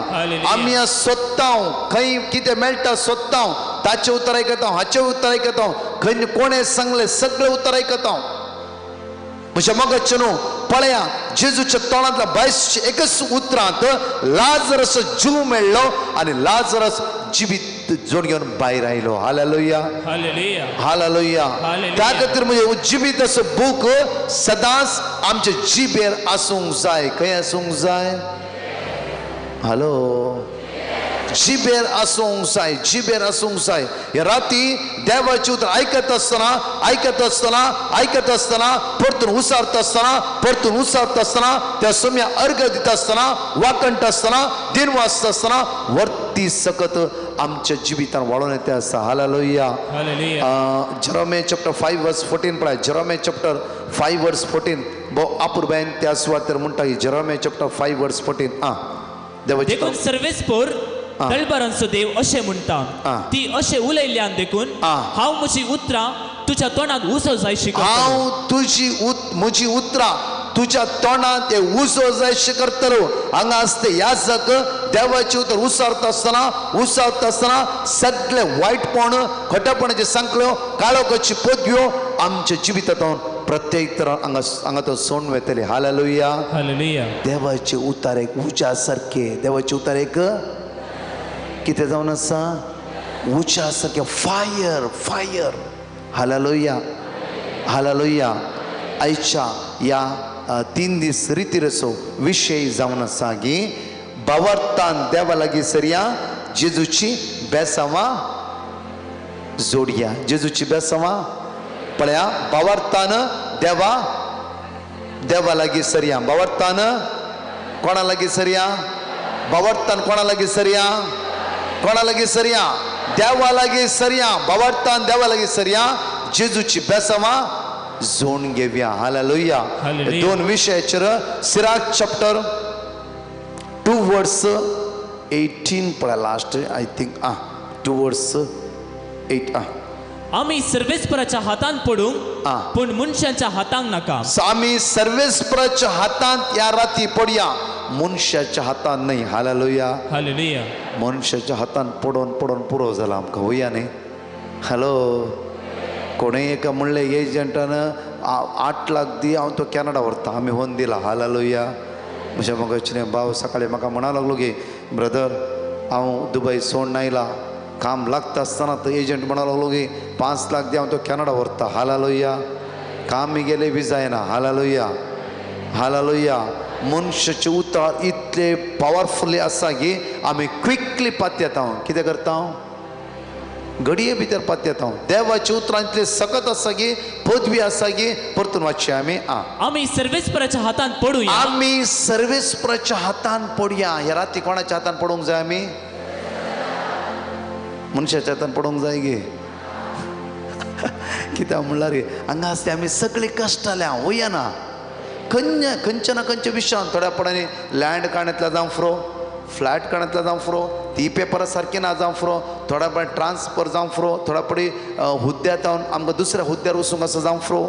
आमी सोदता खंय कितें मेळटा सोदता. ताचें उतर आयकता, हाचें उतर आयकता, खंय कोणें सांगलें सगळें उतर आयकता. म्हज्या मोगाचें न्हू पळया जेजूच्या तोंडांतल्या भायर एकच उतरांत लाजरस जीव मेळ्ळो आनी लाजरस जिबीत जोड घेवन भायर आयलो. हालेलुया. हालेलुया. त्या खातीर म्हणजे जिबीत असो बूक सदांच आमचे जिबेर आसूंक जाय. खंय आसूंक जाय? हॅलो, जिबेर आसूंक जाय. जिबेर आसूंक जाय. हे राती देवाची उतर आयकत आसतना आयकत आसतना आयकत आसतना परतून उसारता आसतना परतून उसारता आसतना त्या सोम्या अर्घ दिता आसतना वाकणटा आसतना दिन वाचता आसतना वर्ती सकत आमच्या जिवितान वाडोवन येते आसा. हालेलुया. Jeremiah chapter 5 verse 14 पळय. Jeremiah chapter 5 verse 14. भोव अपुरबायेन त्या सुवातेर म्हणटा जेरोमे चॅप्टर 5 वर्स 14. आं, देवाची देखून सर्वेस्पोर दळबरांचो देव अशें म्हणटा, ती अशें उलयल्ल्यान देखून हांव म्हजी उतरां तुज्या तोंडांत उसो जायशी करतलो. हांव तुजी म्हजी उतरां तुज्या तोंडांत ते उजो जायशे करतलो. हांगा आसते याजक देवाचे उतर उसारता आसतना उसारता आसतना सगळे वायटपण खोटेपणाचे सांकळ्यो काळोखाची पदव्यो आमच्या जिवितांत प्रत्येक तरा हांगा हांगा तो सोडून वेतले. हालेलुया. हालेलुया. देवाचे उतार एक उज्या सारके. देवाचे उतार एक कितें जावन आसा? उज्या सारके fire fire. Hallelujah. Hallelujah. आयच्या ह्या 3 दीस रितीरसो विशय जावन आसा की भावार्थान देवा लागीं सरया, जेजूची बेसांवां जोडया. जेजूची बेसांवां पळया. भावार्थान देवा देवा लागीं सरया. भावार्थान कोणा लागीं सरया? भावार्थान कोणा लागीं सरया? कोणा लागीं सरया? देवा लागीं सरया. भावार्थान देवा लागीं सरया, जेजूची बेसांवां जोड घेवया. हालेलुया. 2 विशयाचेर सिराक चॅप्टर 2 वर्स 18 पळय लास्ट I think. आं, 2 वर्स 8. आं, आमी सर्वेस्पराच्या हातांत पडूंक पूण मनशाच्या हातांक नाका. आमी सर्वेस्पराच्या हातांत ह्या राती पडया, मनशाच्या हातांत न्हय. हालेलुया. हालेलुया. मनशाच्या हातांत पडोवन पडोवन पुरो जाला आमकां. वया न्ही? हॅलो, कोणें एका म्हणलें एजंटान 8 लाख दी, हांव तो कॅनडा व्हरता. आमी होन दिला. हालेलुया. म्हज्या मोगाचें भाव सकाळी म्हाका म्हणा लागलो की ब्रदर हांव दुबय सोडून आयला, काम लागता आसतना तो एजंट म्हणा लागलो की 5 लाख दी, हांव तो कॅनडा व्हरता. हालेलुया. काम गेले बी जायना. हालेलुया. हालेलुया. मनशाचे उतर इतले पावरफुली आसा की आमी क्विकली पातयेता. कितें करता? घडये भितर पातयेता. देवाच्या उतरांतले सकत आसा गी, पदवी आसा गी. परतून वाचचे आमी. आमी सर्वेस्पराच्या हातान पडुया. आमी सर्वेस्पराच्या हातान पडया. ह्या राती कोणाच्या हातान पडूंक जाय? आमी मनशाच्या हातान पडूंक जाय गे. कित्याक म्हणल्यार हांगा आसले आमी सगळे कश्टाल्या वया ना खंयच्या ना खंयच्या विशयान. थोड्या पणांनी लँड काणयतला जावं फ्रो, फ्लॅट काणयतला जावं फ्रो, ती पेपरां सारकी ना जावं फ्रो, थोड्या पणां ट्रान्सफर जावं फ्रो, थोड्या पडी हुद्द्या जावन आमकां दुसऱ्या हुद्द्यार वचूंक आसा जावं फ्रो,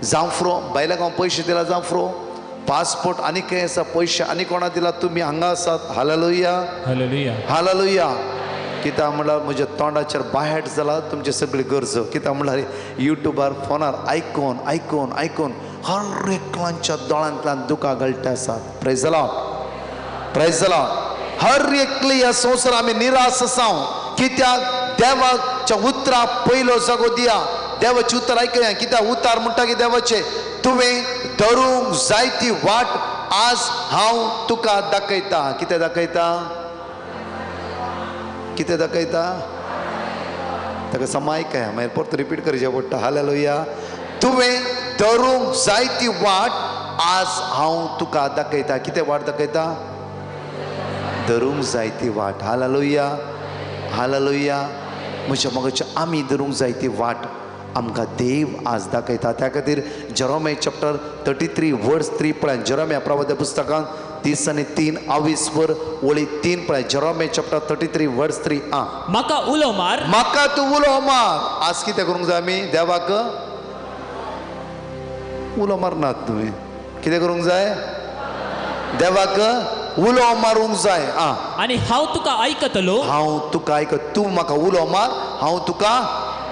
जावं फ्रो बायलांक हांव पयशे दिला जावं फ्रो, पासपोर्ट आनी खंय आसा, पयशे आनी कोणा दिला, तुमी हांगा आसात. हालेलुया, हालेलुया, हालेलुया. कित्याक म्हणल्यार म्हज्या तोंडाचेर बाहेट जाला तुमची सगळी गरज. कित्याक म्हणल्यार युट्यूबार फोनार आयकून आयकून आयकून हर एकलांच्या दोळ्यांतल्यान दुकां गळटा आसात. Praise the Lord, praise the Lord. हर एकली ह्या संवसार आमी निराश आसा. कित्याक देवाच्या उतरा पयलो जागो दिया, देवाचें उतर आयकया. कित्याक उतार म्हणटा की देवाचें तुवें धरूंक जाय ती वाट आज हांव तुका दाखयता. कितें दाखयता? कितें दाखयता? ताका समाय काय मागीर परत रिपीट करचें पडटा. हालेलुया. तुवें धरूंक जाय ती वाट आज हांव तुका दाखयता. कितें वाट दाखयता? धरूंक जाय ती वाट. हालेलुया, हालेलुया. म्हज्या मोगाचे आमी धरूंक जाय ती वाट आमकां देव आज दाखयता. त्या खातीर जेरोमिया चॅप्टर 33 वर्स 3 पळय. जेरोमिया प्रवाद्या पुस्तकांत 33 आवीस वर ओळी 3 पळय. जेरोमिया चॅप्टर 33 वर्स 3. आ म्हाका उलो मार, म्हाका तूं उलो मार. आज कितें करूंक जाय आमी? देवाक उलो मारनात. तुमी कितें करूंक जाय? देवाक उलो मारूंक जाय. आनी हांव तुका आयकतलो. हांव तुका आयक. तूं म्हाका उलो मार, हांव तुका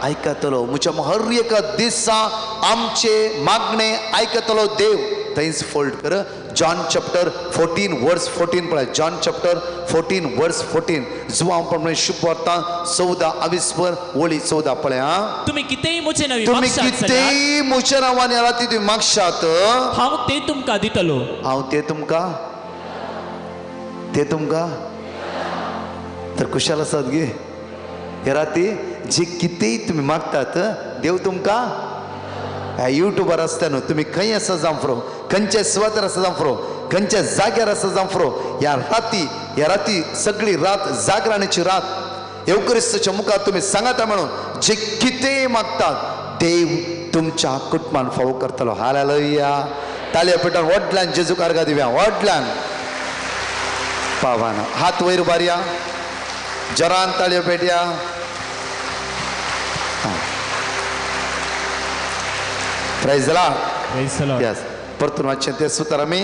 आयकतलो. म्हज्या हर एका दिसा आमचे मागणे आयकतलो देव. थंयच फोल्ड कर. जॉन चॅप्टर 14 वर्स 14 पळय. जॉन चॅप्टर 14 वर्स 14. जुवांव प्रमाणे शुभ वार्ता 14 आवीस वर ओळी 14 पळय. तुमी कितेंय म्हजे नांवान तुमी कितेंय म्हज्या नांवान ह्या राती तुमी मागशात, हांव ते तुमकां दितलो. हांव ते तुमकां, ते तुमकां. तर खुशाल आसात गे ह्या राती. जे कितेंय तुमी मागतात देव तुमकां. ह्या युट्यूबार आसता न्हू, तुमी खंय आसा जावं फ्रो, खंयच्या सुवातेर आसा जावं फ्रो, खंयच्या जाग्यार आसा जावं फ्रो, ह्या राती, ह्या राती सगळी रात जागरणाची रात. येवक्रिस्ताच्या मुखार तुमी सांगाता म्हणून जे कितेंय मागतात देव तुमच्या कुटुंबान फावो करतलो. हालेलुया. तालया पेटान व्हडल्यान जेजूक आर्गां दिवया. व्हडल्यान पावाना. हात वयर उबारया, जरान ताळयो पेटया. Praise the Lord. Praise the Lord. Yes. परतून वाचचें तें सुतर आमी.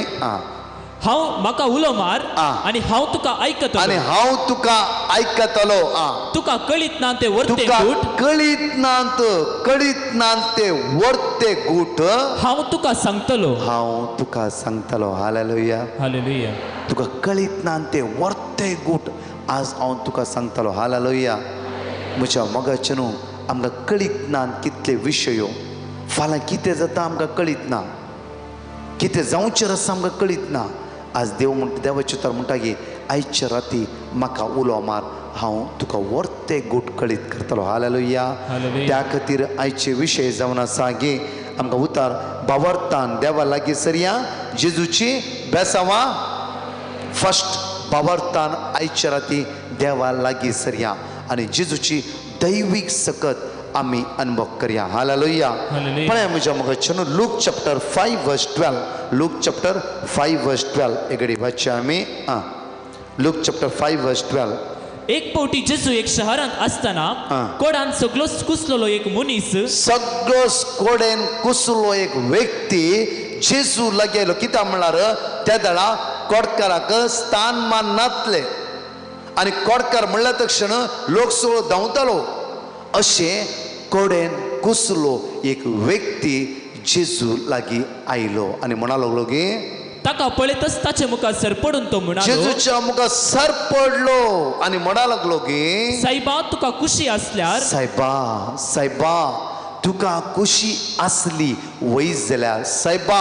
हांव म्हाका उलो मार आनी हांव तुका आयकतलो. आनी हांव तुका आयकतलो. तुका कळीत ना ते वर्ते तुका गूट, कळीत ना, कळीत ना ते वर्ते गूट हांव तुका सांगतलो. हांव तुका सांगतलो. Hallelujah, hallelujah. तुका कळीत ना ते वर्ते गूट आज हांव तुका सांगतलो. हालेलुया. म्हज्या मोगाचें न्हू आमकां कळीत ना कितले विशयो. फाल्यां कितें जाता आमकां कळीत ना, कितें जावचें आसा आमकां कळीत ना. आज देव म्हणटा, देवाचें उतर म्हणटा की आयच्या राती म्हाका उलो मार, हांव तुका वर्ते गूट कळीत करतलो. हालेलुया. त्या खातीर आयचे विशय जावन आसा की आमकां उतार भावार्थान देवा लागीं सरया, जेजूची बेसांवां. फर्स्ट भावार्थान आयच्या राती देवा लागीं सरया आनी जेजूची दैवीक सकत आमी अनुभव करया. हालेलुया. पळय म्हज्या मोगाचें न्हू, लूक चॅप्टर 5 वर्स 12. लूक चॅप्टर 5 वर्स 12 एकडे वाचचें आमी. लूक चॅप्टर 5 वर्स 12. एक पावटी जेजू एक शहरांत आसतना कोडान सगळो कुसलेलो एक मनीस, सगळो कोडेन कुसलो एक व्यक्ती जेजू लागीं आयलो. कित्याक म्हणल्यार त्या दळा कोडकाराक स्थान मान नातले आनी कोडकार म्हणल्या तक्षण लोक सगळो धांवतालो. अशें कोडेन कुसलो एक व्यक्ती जेजू लागीं आयलो आनी म्हणा लागलो की ताका पळयतच ताचे मुखार सर पडून तो म्हणालो, जेजूच्या मुखार सर पडलो आनी म्हणा लागलो की सायबा तुका खुशी आसल्यार, सायबा, सायबा तुका खुशी आसली वयस जाल्यार, सायबा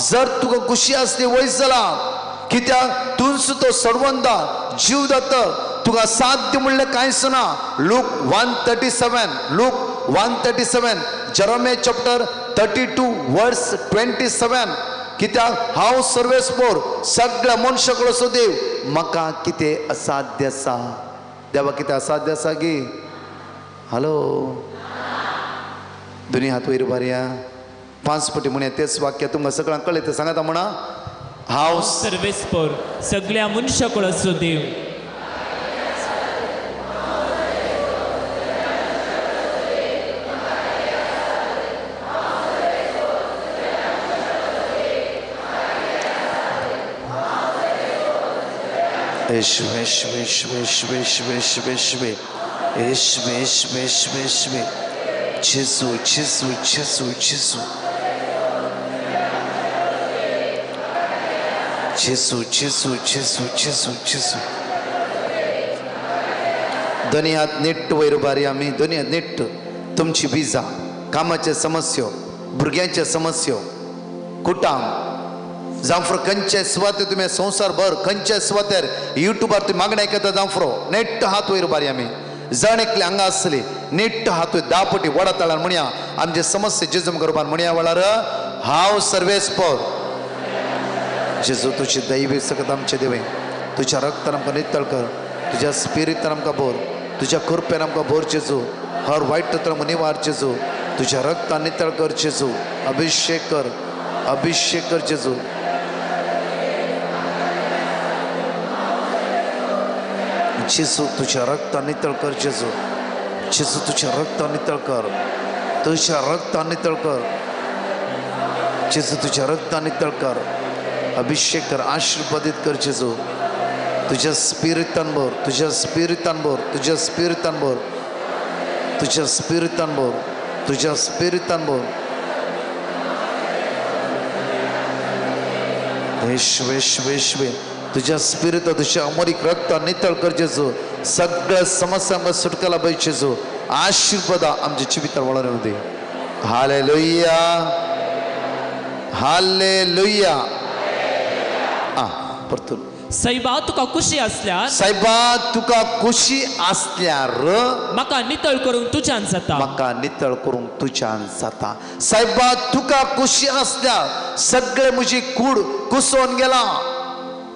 जर तुका खुशी आसली वयस जाल्यार, कित्याक तूंच तो सर्वंदा जीव दाता, तुका साध्य म्हणलें कांयच ना. Luke 1:37, Luke 1:37, Jeremiah chapter 32 verse 27. कित्याक हांव सर्वेस्पोर सगळ्या मनशा कडलो देव, म्हाका कितें असाध्य आसा? देवा कितें असाध्य आसा गी? हॅलो, दोनी हात वयर बारया, 5 पटी म्हणया तेच वाक्य तुमकां सगळ्यांक कळ्ळें तें सांगाता म्हणा. हांव सर्वेस्पोर सगळ्या मनशा कडलो देव. येशवे येशवे येशवे येशवे येशवे येशवे येशवे येशवे येशवे येशवे जेजू जेजू जेजू जेजू जेजू जेजू जेजू जेजू जेजू. दोनी हात नीट्ट वयर उबारी आमी, दोनी हात नीट्ट. तुमची विजा, कामाचे समस्यो, भुरग्यांचे समस्यो, कुटाम जांफ्रो खंयचे सुवातेर तुमी संवसार भर खंयचे सुवातेर युट्यूबार तुमी मागणें आयकता जांफ्रो, नेट्ट हात वयर उबारी आमी. जण एकले हांगा आसली नेट्ट हात वयर 10 पटी वडा ताळान म्हणया आमचे समस्या जेजू मुखार म्हणया वेळार हांव सर्वेस्पोर जेजू तुजी दैवी सकत आमचे देवे, तुज्या रक्तान आमकां नितळ कर, तुज्या स्पिरितान आमकां भर, तुज्या कृपेन आमकां भर जेजू, हर वायट तत्व आमकां निवार जेजू, तुज्या रक्तान नितळ कर जेजू, अभिषेक कर, अभिषेक कर जेजू. जेजू तुझ्या रक्तान नितळ कर जेजू, जेजू तुझ्या रक्तान नितळ कर, तुझ्या रक्तान नितळ कर जेजू, तुझ्या रक्तान नितळ कर, अभिषेक कर, आशीर्वादित कर जेजू, तुझ्या स्पिरितान भर, तुझ्या स्पिरितान भर, तुझ्या स्पिरितान भर, तुझ्या स्पिरितान भर, तुझ्या स्पिरितान भर. येशवे येशवे येशवे तुझ्या स्पिरिता तुझ्या अमरीक रक्ता नितळ कर जेजू, सगळ्या समस्या आमकां सुटका लाभय जेजू, आशीर्वाद आमच्या जिवितार वळोवन दे. Hallelujah hallelujah. आ परतून. सायबा तुका खुशी आसल्यार, सायबा तुका खुशी आसल्यार म्हाका नितळ करूंक तुज्यान जाता, म्हाका नितळ करूंक तुज्यान जाता. सायबा तुका खुशी आसल्यार सगळे म्हजी कूड कुसोवन गेला,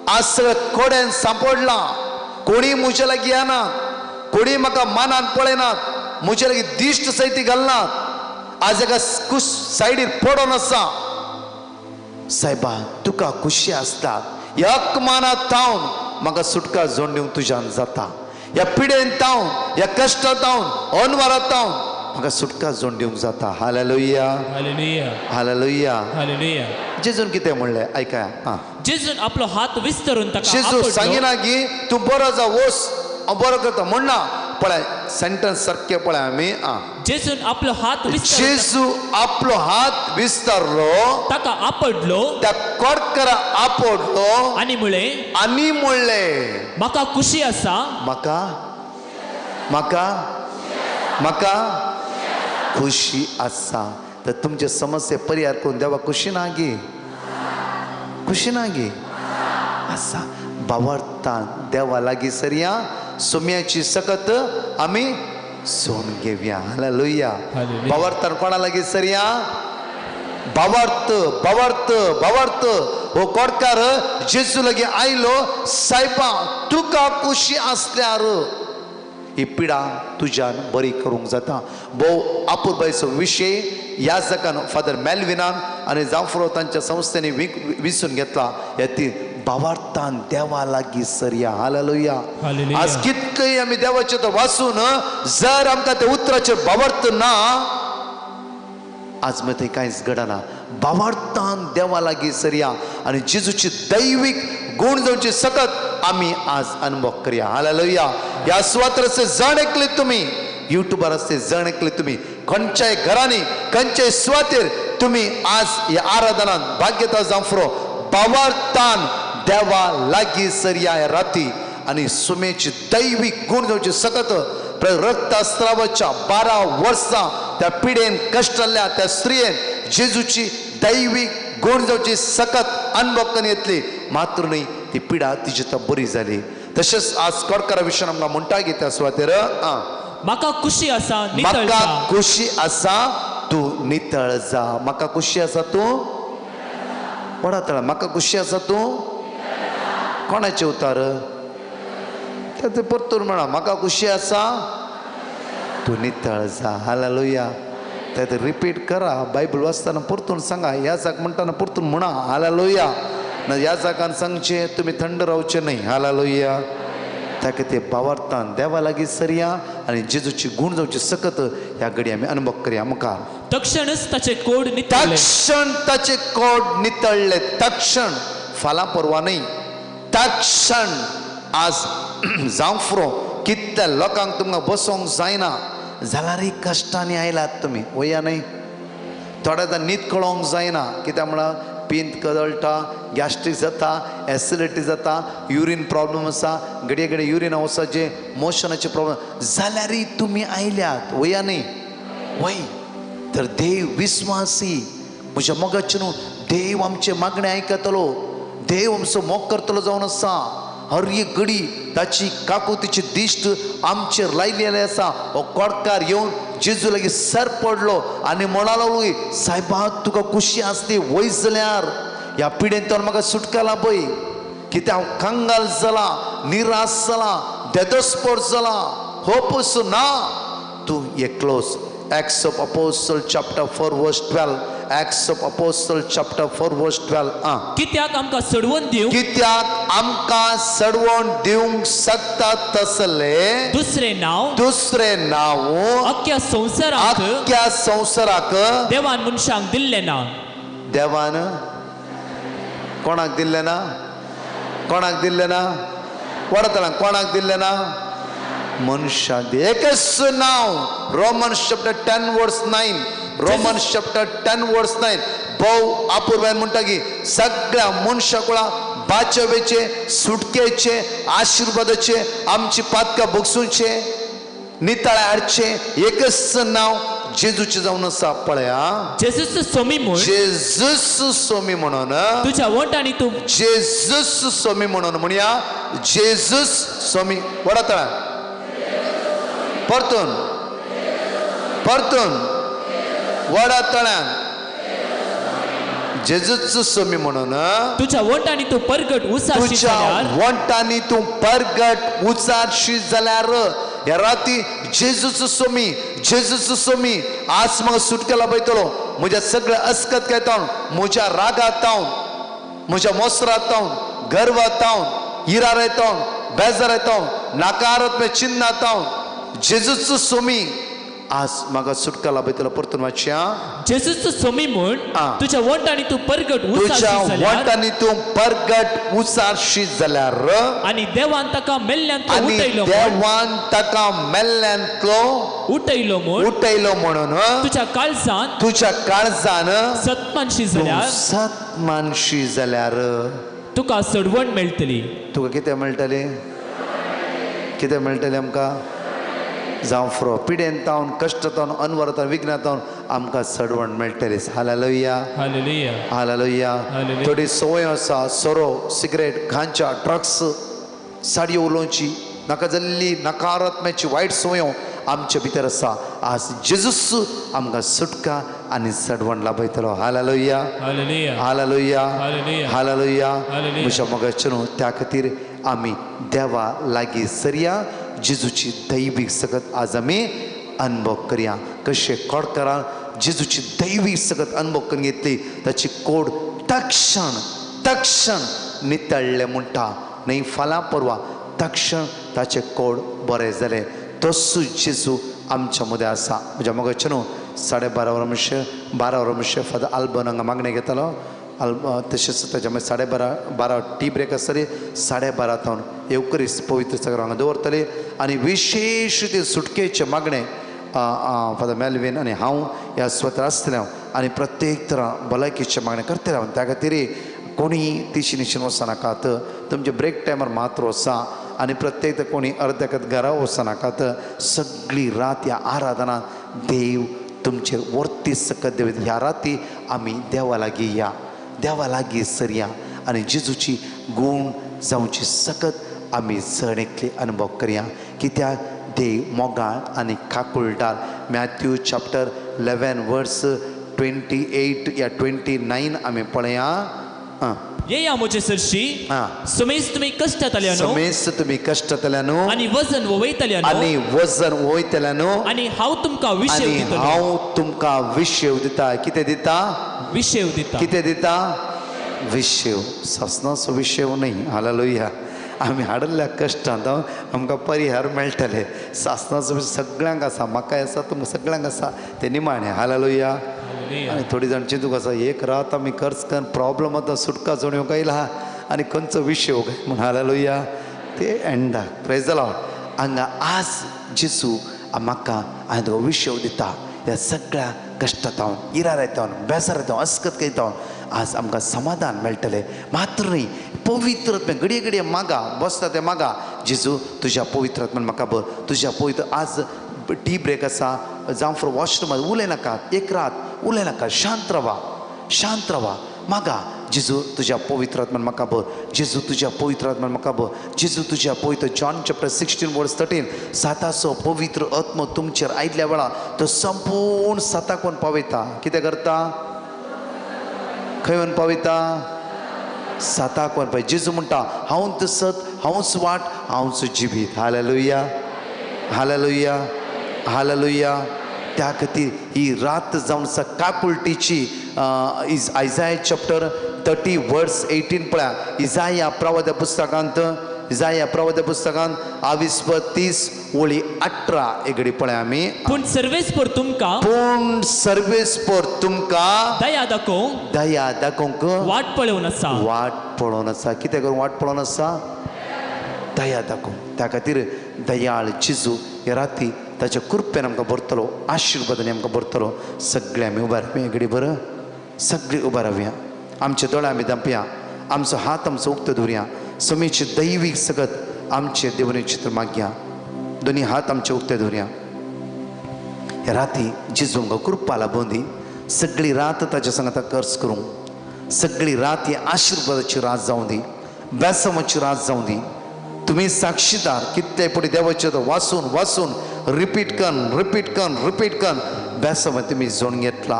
आज सगळें कोड्यान सांपडलां, कोणी म्हज्या लागीं येना, कोणी म्हाका मानान पळयनात, म्हज्या लागीं दिश्ट सयती घालनात, आज एका कुश सायडीर पडोन आसा. सायबा तुका खुशी आसता ह्या अपमानात तावन म्हाका सुटका जोड दिवंक तुज्यान जाता, ह्या पिडेन तावन, ह्या कश्टात तावन, अनवारात तावन म्हाका सुटका जोड दिवंक जाता. हालेलुया हालेलुया हालेलुया हालेलुया. जेजून कितें म्हणलें आयकया. आं, जेजून आपलो हात विस्तरून ताका जेजू सांगिना की तूं बरो जा वोस हांव बरो करता म्हणना. पळय सेंटन्स सारकें पळय आमी. आं, जेजून आपलो हात, जेजू आपलो हात विस्तारलो, ताका आपडलो, त्या कोडकरा आपडलो आनी म्हणलें, आनी म्हणलें म्हाका खुशी आसा, म्हाका म्हाका म्हाका खुशी आसा. तर तुमचे समस्ये परिहार करून देवा खुशी ना गी, खुशी ना गी आसा. बावडतान देवा लागीं सरया, सुम्याची सकत आमी सोडून घेवया. हालेलुया. बावडतान कोणा लागीं सरया? बावडत बावडत बावडत हो कोडकार जेजू लागीं आयलो, सायबा तुका खुशी आसल्यार ही पिडा तुज्यान बरी करूंक जाता. भोव आपुरबायचो विशय ह्या जगान फादर मेलविनान आनी जांफ्रो तांच्या संस्थेनी विसून घेतला. ह्या ती बावार्थान देवा लागीं सरया. हालेलुया. आज कितलेय आमी देवाचें तो वाचून जर आमकां त्या उतराचेर बावार्थ ना, आज मागीर थंय कांयच घडना. बावार्थान देवा लागीं सरया आनी जेजूची दैवीक गुण जावची सकत आमी आज अनुभव करया. हालेलुया. ह्या सुवातेर जण एकले तुमी, युट्यूबार आसते जण एकले तुमी, खंयच्याय घरांनी खंयच्याय सुवातेर तुमी आज ह्या आराधनान भाग्यता जांफ्रो बावार्थान देवा लागीं सरया ह्या राती आनी सुमेची दैवीक गुण जावची सकत रक्तस्रावाच्या 12 वर्सां त्या पिडेन कश्टल्ल्या त्या स्त्रियेन जेजूची दैवीक गुण जावची सकत अनुभव करून येतली. मात्र न्हय ती पिडा तिची तो बरी जाली. तशेंच आज कोडकारा विशयान आमकां म्हणटा की त्या सुवातेर म्हाका खुशी आसा नितळ जा. म्हाका खुशी आसा तूं नितळ जा. म्हाका खुशी आसा तूं वडातळा. म्हाका खुशी आसा तूं कोणाचें उतार तें परतून म्हणा म्हाका खुशी आसा तूं नितळ जा. हालेलुया. ते रिपीट करा. बायबल वाचतना परतून सांगा. ह्या जाग म्हणटाना परतून म्हणा हालेलुया. ना ह्या जागान सांगचें तुमी थंड रावचें न्हय. हालेलुया. ताका ते भावार्थान देवा लागीं सरया आनी जेजूची गूण जावची सकत ह्या घडी आमी अनुभव करया. मुखार तक्षणच ताचे कोड नितळ्ळे. तक्षण ताचे कोड नितळ्ळे. तक्षण फाल्यां परवा न्हय, तक्षण आज जावंक फुरो. कितल्या लोकांक तुमकां बसोंक जायना जाल्यारय कश्टांनी आयलात तुमी वया न्हय. थोड्या जाण न्हीद कळोंक जायना कित्याक म्हळ्यार पींत कदळटा, गॅस्ट्रीक जाता, एसिडिटी जाता, युरीन प्रॉब्लम आसा, घडये घडये युरीन वचपाचें मोशनाचे प्रॉब्लम जाल्यारय तुमी आयल्यात वया न्हय. वय तर देव विस्वासी. म्हज्या मोगाचें न्हू देव आमचें मागणें आयकतलो, देव आमचो मोग करतलो जावन आसा. हर एक घडी ताची काकुतीची दिश्ट आमचेर लायलेली आसा. हो कोडकार येवन जेजू लागीं सर पडलो आनी म्हणालो सायबा तुका खुशी आसली वय जाल्यार ह्या पिडेन म्हाका सुटका लाभय. कित्याक हांव कंगाल जाला, निराश जाला, देदोस्पोट जाला, होप ना. तूं एकलोच. Acts of Apostle chapter 4 verse 12. Acts of Apostle chapter 4 verse 12. कित्याक आमकां सडवून दिवंक, कित्याक आमकां सडवून दिवंक शकता तसले दुसरें नांव, दुसरें नांव अख्ख्या संवसाराक, अख्ख्या संवसाराक देवान मनशांक दिल्लें ना. देवान कोणाक दिल्लें ना? कोणाक दिल्लें ना? वडतला कोणाक दिल्लें ना? मनशाक. एकच नांव. Romans chapter 10 verse 9. Romans chapter 10 verse 9. भोव अपुर्बायेन म्हणटा की सगळ्या मनशाकुळा बाचवेचे, सुटकेचे, आशिर्वादाचे, आमची पातकां भोगसूचे, नितळ्या हाडचे एकच नांव जेजूचें जावन आसा. पळया जेजूस सोमी म्हूण, जेजूस सोमी म्हणून तुज्या वोंटांनी तूं जेजूस सोमी म्हणून म्हणया जेजूस सोमी. वडतळा परतून परतून वडा तळ्यान जेजूच सोमी म्हणून तुझ्या वोंटांनी तूं परगट उचारशी तुझ्या जाल्यार, वोंटांनी तूं परगट उचारशी जाल्यार. ह्या राती जेजूच सोमी, जेजूच सोमी आज म्हाका सुटका लाभयतलो. म्हज्या सगळ्या अस्कत घेतावन, म्हज्या रागात तावन, म्हज्या मोसरात तावन, गर्वात तावन, इरार येतावन, बेजार येतावन, नकारात्मक चिन्हां तावन जेजूच सोमी आज म्हाका सुटका लाभयतलो. परतून वाचया. जेजूच सोमी म्हूण तुझ्या वोंटांनी तूं परगट तुझ्या उचारशी जाल्यार, वोंटांनी तूं परगट उचारशी जाल्यार, आनी देवान ताका मेल्ल्यांतलो आनी उठयलो म्हूण, देवान ताका मेल्ल्यांतलो उठयलो म्हूण, उठयलो म्हणून तुझ्या काळजान, तुझ्या काळजान सतमानशी जाल्यार, सतमानशी जाल्यार तुका सडवण मेळटली. तुका कितें मेळटलें? कितें मेळटलें आमकां? जावं फुरो पिडेन तावन, कश्ट तावन, अनवर तावन, विघ्न तावन आमकां सडवण मेळटली. हालेलुया. हालेलुया. हालेलुया. थोडी संवय आसा सोरो, सिगरेट, गांजा, ड्रग्स, साडयो उलोवची, नाका जाल्ली नकारात्म्याची वायट संवयो आमचे भितर आसा. आज जेजूस आमकां सुटका आनी सडवण लाभयतलो. हालेलुया. हालेलुया. हालेलुया. हालेलुया. हालेलुया. हालेलुया. म्हज्या मोगाचें न्हू त्या खातीर आमी देवा लागीं सरया. जेजूची दैवीक सकत आज आमी अनुभव करया. कशें कोडकारान जेजूची दैवीक सकत अनुभव करून घेतली, ताची कोड तक्षण तक्षण नितळ्ळें म्हणटा न्हय फाल्यां परवा, तक्षण ताचें कोड बरें जालें. तसोच जेजू आमच्या मदें आसा. म्हज्या मोगाचें न्हू 12:30 वरां म्हणशे 12 वरां म्हणशे फादर आल्बन हांगा मागणें घेतालो. तशेंच ताच्या मागीर 12:30 12 टी ब्रेक आसतली. 12:30 तावन येवकरीस पवित्र सगळं हांगा दवरतले आनी विशेश ते सुटकेचें मागणें फादर मेलवीन आनी हांव ह्या स्वता आसतलें हांव आनी प्रत्येक तरा भलायकेचें मागणें करतलें हांव. त्या खातीर कोणी तिशी निशीन वचनाकात, तुमचे ब्रेक टायमार मात्र वचा आनी प्रत्येक कोणी अर्द्याकत घरा वचनाकात. सगळी रात ह्या आराधना देव तुमचेर वर्ती सकत देव. ह्या राती आमी देवा लागीं या, देवा लागीं सरया आनी जेजूची गूण जावची सकत आमी जण एकले अनुभव करया. कित्याक देव मोगाळ आनी काकुळटार. मॅथ्यू चॅप्टर 11 वर्स 28 या 29 आमी पळया. येया म्हजे सरशी समेस्त तुमी कश्टांतल्यानो, समेस्त तुमी कश्टांतल्यानो आनी वजन वयतल्यानो, आनी वजन वयतल्यानो, आनी हांव तुमकां विशेव दितलो, हांव तुमकां विशेव दिता. कितें दिता? विशेव दिता. कितें दिता? विशेव. सासणाचो विशेव न्हय. हालेलुया. आमी हाडिल्ल्या कश्टांत आमकां परिहार मेळटले. सासणाचो सगळ्यांक आसा, म्हाकाय आसा, तुमकां सगळ्यांक आसा, तें निमाणें. हालेलुया. आनी थोडी जाण चिंतूंक आसा एक रात आमी खर्च करून प्रॉब्लम आतां सुटका जोड येवंक आयला आनी खंयचो विशय काय म्हूण. हालेलुया. ते एंडाक प्रेज the Lord. हांगा आज जेजू म्हाका आनी तुका विशय दिता. ह्या सगळ्या कश्टांत, इरार येता, बेजार येता, अस्कत येता, आज आमकां समाधान मेळटलें. मात्र न्हय पवित्र आत्म्या घडये घडये मागा बसता ते मागा, जेजू तुज्या पवित्र आत्म्यान म्हाका बर, तुज्या पवित्र. आज टी ब्रेक आसा, जावं फॉर वॉशरूम उलय नाका, एक रात उलय नाका, शांत रावा, शांत रावा, मागा जेजू तुज्या पवित्र आत्म्यान म्हाका बर, जेजू तुज्या पवित्र आत्म्यान म्हाका बर, जेजू तुज्या पवित्र. जॉन चॅप्टर 16 वर्स 13, साताचो पवित्र आत्मो तुमचेर आयिल्ल्या वेळा तो संपूर्ण साताक वचून पावयता. कितें करता? खंय वचून पावयता? साताक वचून पावयता. जेजू म्हणटा हांवच सत, हांवच वाट, हांवच जिवीत. हालेलुया, हालेलुया, हालेलुया. त्या खातीर ही रात जावन आसा काकुळटीची. आयजाया चॅप्टर 30 वर्स 18 पळया. इजाया प्रवाद्या पुस्तकांत, इजाया प्रवाद्या पुस्तकांत 28 ओळी 18 एगडी पळया आमी. पूण सर्वेस्पर तुमकां, पूण सर्वेस्पर तुमकां दया दाखोवंक, दया दाखोवंक वाट पळोवन आसा, वाट पळोवन आसा. कितें करून वाट पळोवन आसा? दया दाखोवंक. त्या खातीर दयाळ जेजू ह्या राती ताच्या कृपेन आमकां भरतलो, आशिर्वादान आमकां भरतलो. सगळे आमी उबे रावया घडी बरं, सगळीं उबे रावया, आमचे दोळे आमी धांपया, आमचो हात आमचो उक्तो दवरया, समेची दैवीक सगत आमचे देवने चित्र मागया, दोनी हात आमचे उक्ते दवरया. ह्या राती जेजू आमकां कृपा लाबोवंदी. सगळी रात ताच्या सांगाता खर्च करूंक, सगळी रात ही आशिर्वादाची रात जावं दी, बेसमाची रात जावं दी. तुमी साक्षीदार कितले पुढे देवाचे वाचून वाचून रिपीट कन रिपीट कन रिपीट कन बेसमा तुमी जोड घेतला.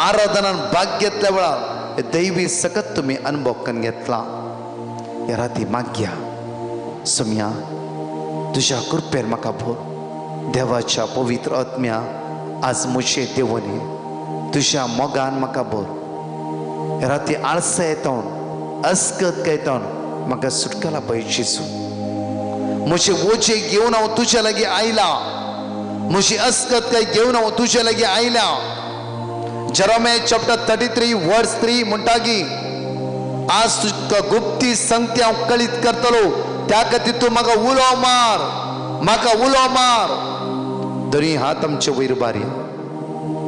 आराधनान भाग घेतल्या वेळार दैवी सकत तुमी अनुभव करून घेतला. ह्या राती मागया सोम्या तुज्या कृपेन म्हाका भर. देवाच्या पवित्र आत्म्या आज म्हजे देवनी तुज्या मोगान म्हाका भर. ह्या राती आळसा येता, अस्कत येता, म्हाका सुटकाला पळय जेजू. म्हजे वोजे घेवन हांव तुज्या लागीं आयला, म्हजी अस्कत काय घेवन हांव तुज्या लागीं आयला. जेरोमिया चॅप्टर 33 वर्स 3 म्हणटा की आज तुका गुप्ती संगती हांव कळीत करतलो, त्या खातीर तूं म्हाका उलो मार, म्हाका उलो मार. दोनी हात आमचे वयर बारया,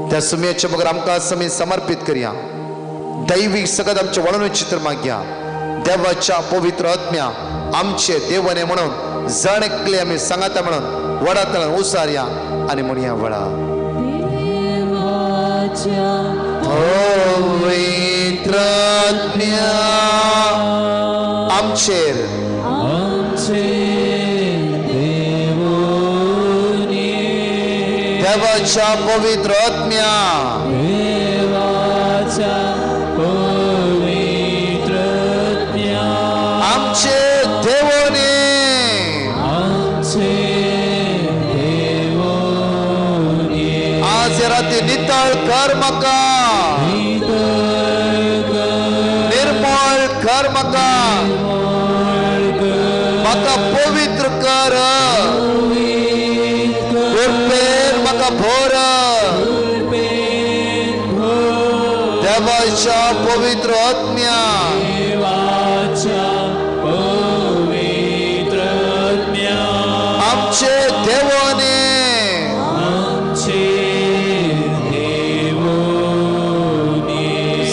त्या सुमयाच्या बगर आमकां समी समर्पीत करया. दैवीक सगळं आमचें वळण चित्र मागया. देवाच्या पवित्र आत्म्या आमचे देवने म्हणून जण एकले आमी सांगाता म्हणून वडातल्यान उसारया आनी म्हणया वळा पवित्र आत्म्या आमचेर देवाच्या पवित्र आत्म्या आमचे देवने आज राती नितळ कर म्हाका, निर्मळ कर म्हाका, म्हाका पवित्र कर, कृपेन म्हाका भर. देवाच्या पवित्र आत्म्या आमचे देवने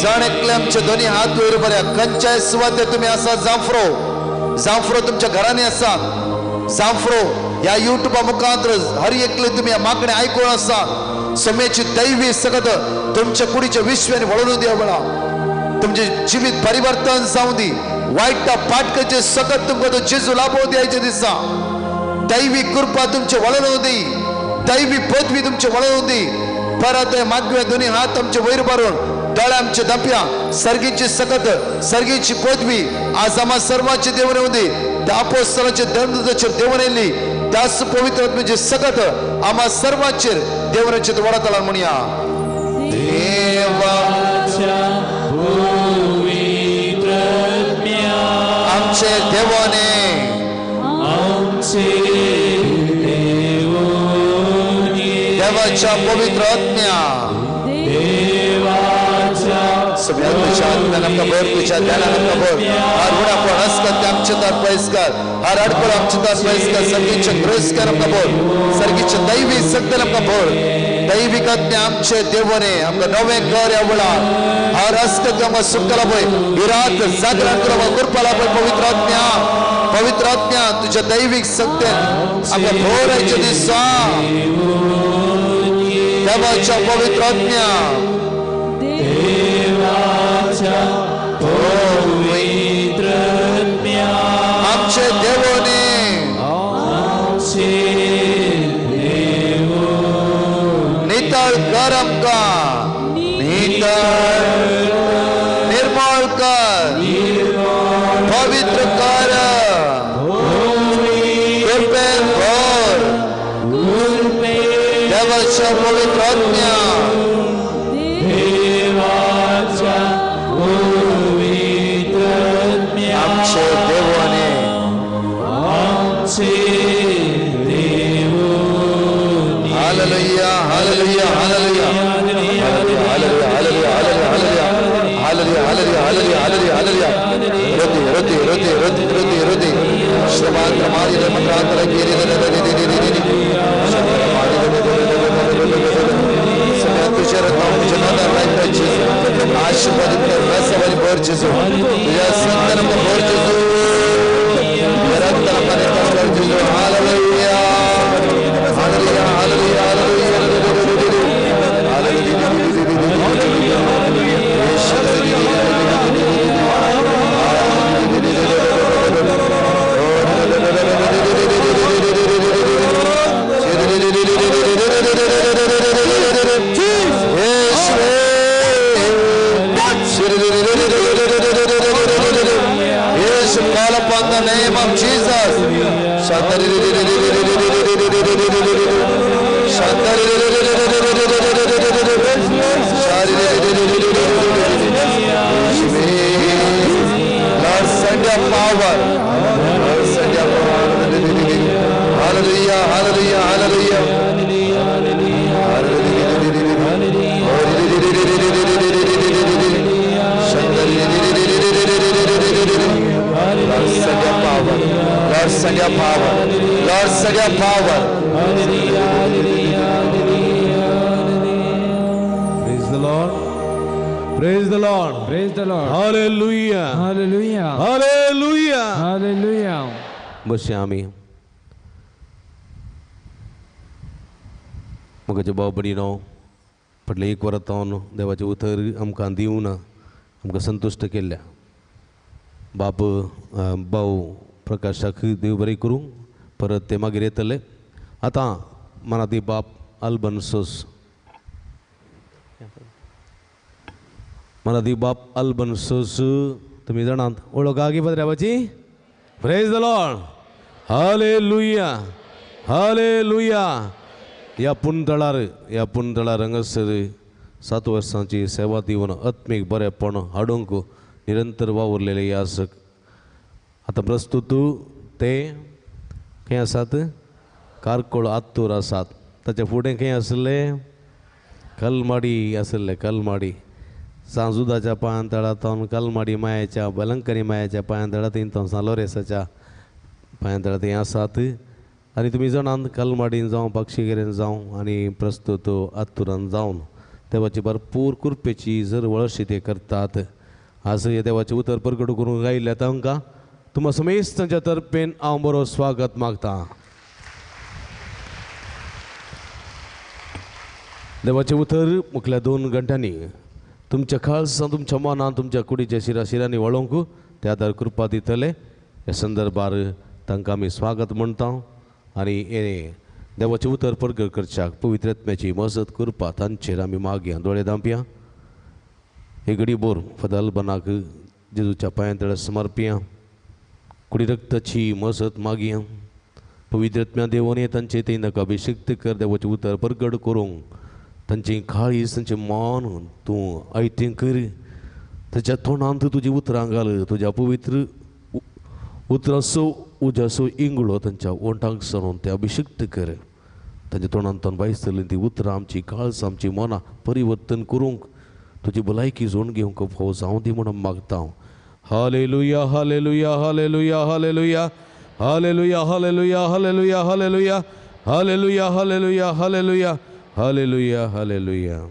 जण एकले आमचे दोन्ही हात वयर बऱ्या. खंयच्याय सुवातेर तुमी आसा, जांफ्रो जांफ्रो तुमच्या घरांनी आसा, जांफ्रो ह्या युट्यूबा मुखांत हर एकले तुमी ह्या मागणे आयकून आसा. समेची दैवी सगत तुमच्या कुडीच्या विश्वान वळून दिया वेळा तुमचें जिवीत परिवर्तन जावं दी. वायट पाटकाचे सकत तुमकां तो जेजू लाभोव द्यायचे दिसा. दैवी कृपा तुमचे वळण दी, दैवी पदवी तुमचे वळण दी. परत मागव्या दोन्ही हात आमचे वयर भरून दोळे आमचे दापया. सर्गीची सकत सर्गीची पदवी आज आम्हा सर्वांचे देवन येऊ दे. त्या अपोस्तलाचे धर्मदूताचेर देवन येयली त्याच पवित्र आत्म्याचे सकत आम्हा सर्वांचेर देवनाचे वडातला म्हणया. देवाच्या पवित्र आत्म्या आमचे देवाने आमचे देवोनी देवाच्या पवित्र आत्म्या देवाच्या सगळ्या तुझ्या आत्म्यान आमकां भर, तुझ्या ध्यानान आमकां भर. हर उणापण हसकत ते आमचे दार पयस कर, हर अडकळ आमचे दार पयस कर. सर्गीचे ग्रेस कर आमकां भर, सर्गीचे दैवी शक्तीन आमकां भर. दैवीक आत्म्या आमचे देवने आमकां नवें घर ह्या वेळार हर हसकत आमकां सुटका लाभय. ही रात जागरण करून आमकां कृपा लाभय. पवित्र आत्म्या, पवित्र आत्म्या तुझ्या दैवीक शक्तीन आमकां भर आयच्या दिसा. देवाच्या पवित्र आत्म्या देवाच्या पवित्र आत्म्या आमचे देवने आमचे देवोनी नितळ कर आमकां, नितळ निर्मळ कर, पवित्र कर, कृपेन भर. देवाच्या पवित्र आत्म्या देवाच्या पवित्र आत्म्या आमचे देवाने आमचे Deoni. Hallelujah, hallelujah, hallelujah, hallelujah, hallelujah, hallelujah, hallelujah, hallelujah, hallelujah, hallelujah, hallelujah. रोती रोती रोती रोती रोती रोती श्रमांत्र मारी मंत्रांतर गिरी तुझ्या तुझ्या नादार लायक जेजू आशीर्वादित कर. रसावाली भर जेजू, तुझ्या संतान भर जेजू, रक्ताला कर जेजू. हालेलुया, हालेलुया, हालेलुया, hallelujah, Yes, call upon the name of Jesus. Lord, send your power. Lord, send your power. Hallelujah, hallelujah, hallelujah. Lord, send your power. Lord, send your power. Lord, send your power. Praise the Lord. Praise the Lord. Praise the Lord. Hallelujah. Hallelujah. Hallelujah. Hallelujah. बसया आमी. म्हज्या भाव भयणीनो, फाटल्या एक वरां देवाचें उतर आमकां दिवन आमकां संतुश्ट केल्ल्या बाप भाव प्रकाशाक देव बरें करूं. परत ते मागीर येतले. आतां मनाती बाप अल्बन सोस, मनाती बाप अल्बन सोस तुमी जाणात वळख आगी पत्र्याची. Praise the Lord. Hallelujah, hallelujah. ह्या पुणतळार, ह्या पुणतळार हांगासर 7 वर्सांची सेवा दिवन आत्मीक बरेपण हाडूंक निरंतर वावुरलेले यासक आतां प्रस्तुत ते खंय आसात? कारकोळ आत्तूर आसात. ताच्या फुडें खंय आसले? कलमाडी आसले. कलमाडी सांजुदाच्या पांयां तळा तावन कलमाडी मायाच्या बलंकरी मायाच्या पांयां तळा थंय तावन सालोरेसाच्या पांयां तळा थंय आसात. आनी तुमी जाणात कलमाडीन जावं पक्षीगेरेन जावं आनी प्रस्तुत आत्तुरान जावन देवाची भरपूर कृपेची जरवळशी ते करतात. आज हे देवाचें उतर परगट करूंक आयिल्ल्या तांकां तुमकां समेस्तांच्या तर्फेन हांव बरो स्वागत मागता. देवाचें उतर मुखल्या 2 घंट्यांनी तुमच्या खालसां तुमच्या मनान तुमच्या कुडीच्या शिरा शिरांनी वळोवंक त्या आदार कृपा दितले. ह्या संदर्भार तांकां आमी स्वागत म्हणटा आनी हे देवाचें उतर परगट करच्याक पवित्र आत्म्याची मजत कृपा तांचेर आमी मागया. दोळे धांपया. हे घडी बोर फादर अल्बनाक जेजूच्या पांयां तळ्यार समर्पया. कुडी रक्ताची मजत मागया. पवित्र आत्म्या देवाने तांचे ते नाका अभिषिक्त कर. देवाचें उतर परगट करूंक तांची काळीज तांचें मन तूं आयतें कर. ताच्या तोंडांत तुजी उतरां घाल. तुज्या पवित्र उतराचो उज्याचो इंगळो तांच्या ओंठांक सरून ते अभिषिक्त कर. तांच्या तोंडांतल्यान भायर सरलीं ती उतरां आमची काळज आमची मनां परिवर्तन करूंक तुजी भलायकी जोड घेवंक फावो जावं दी म्हणून मागता हांव. Hallelujah hallelujah hallelujah hallelujah hallelujah hallelujah hallelujah hallelujah hallelujah hallelujah hallelujah hallelujah hallelujah.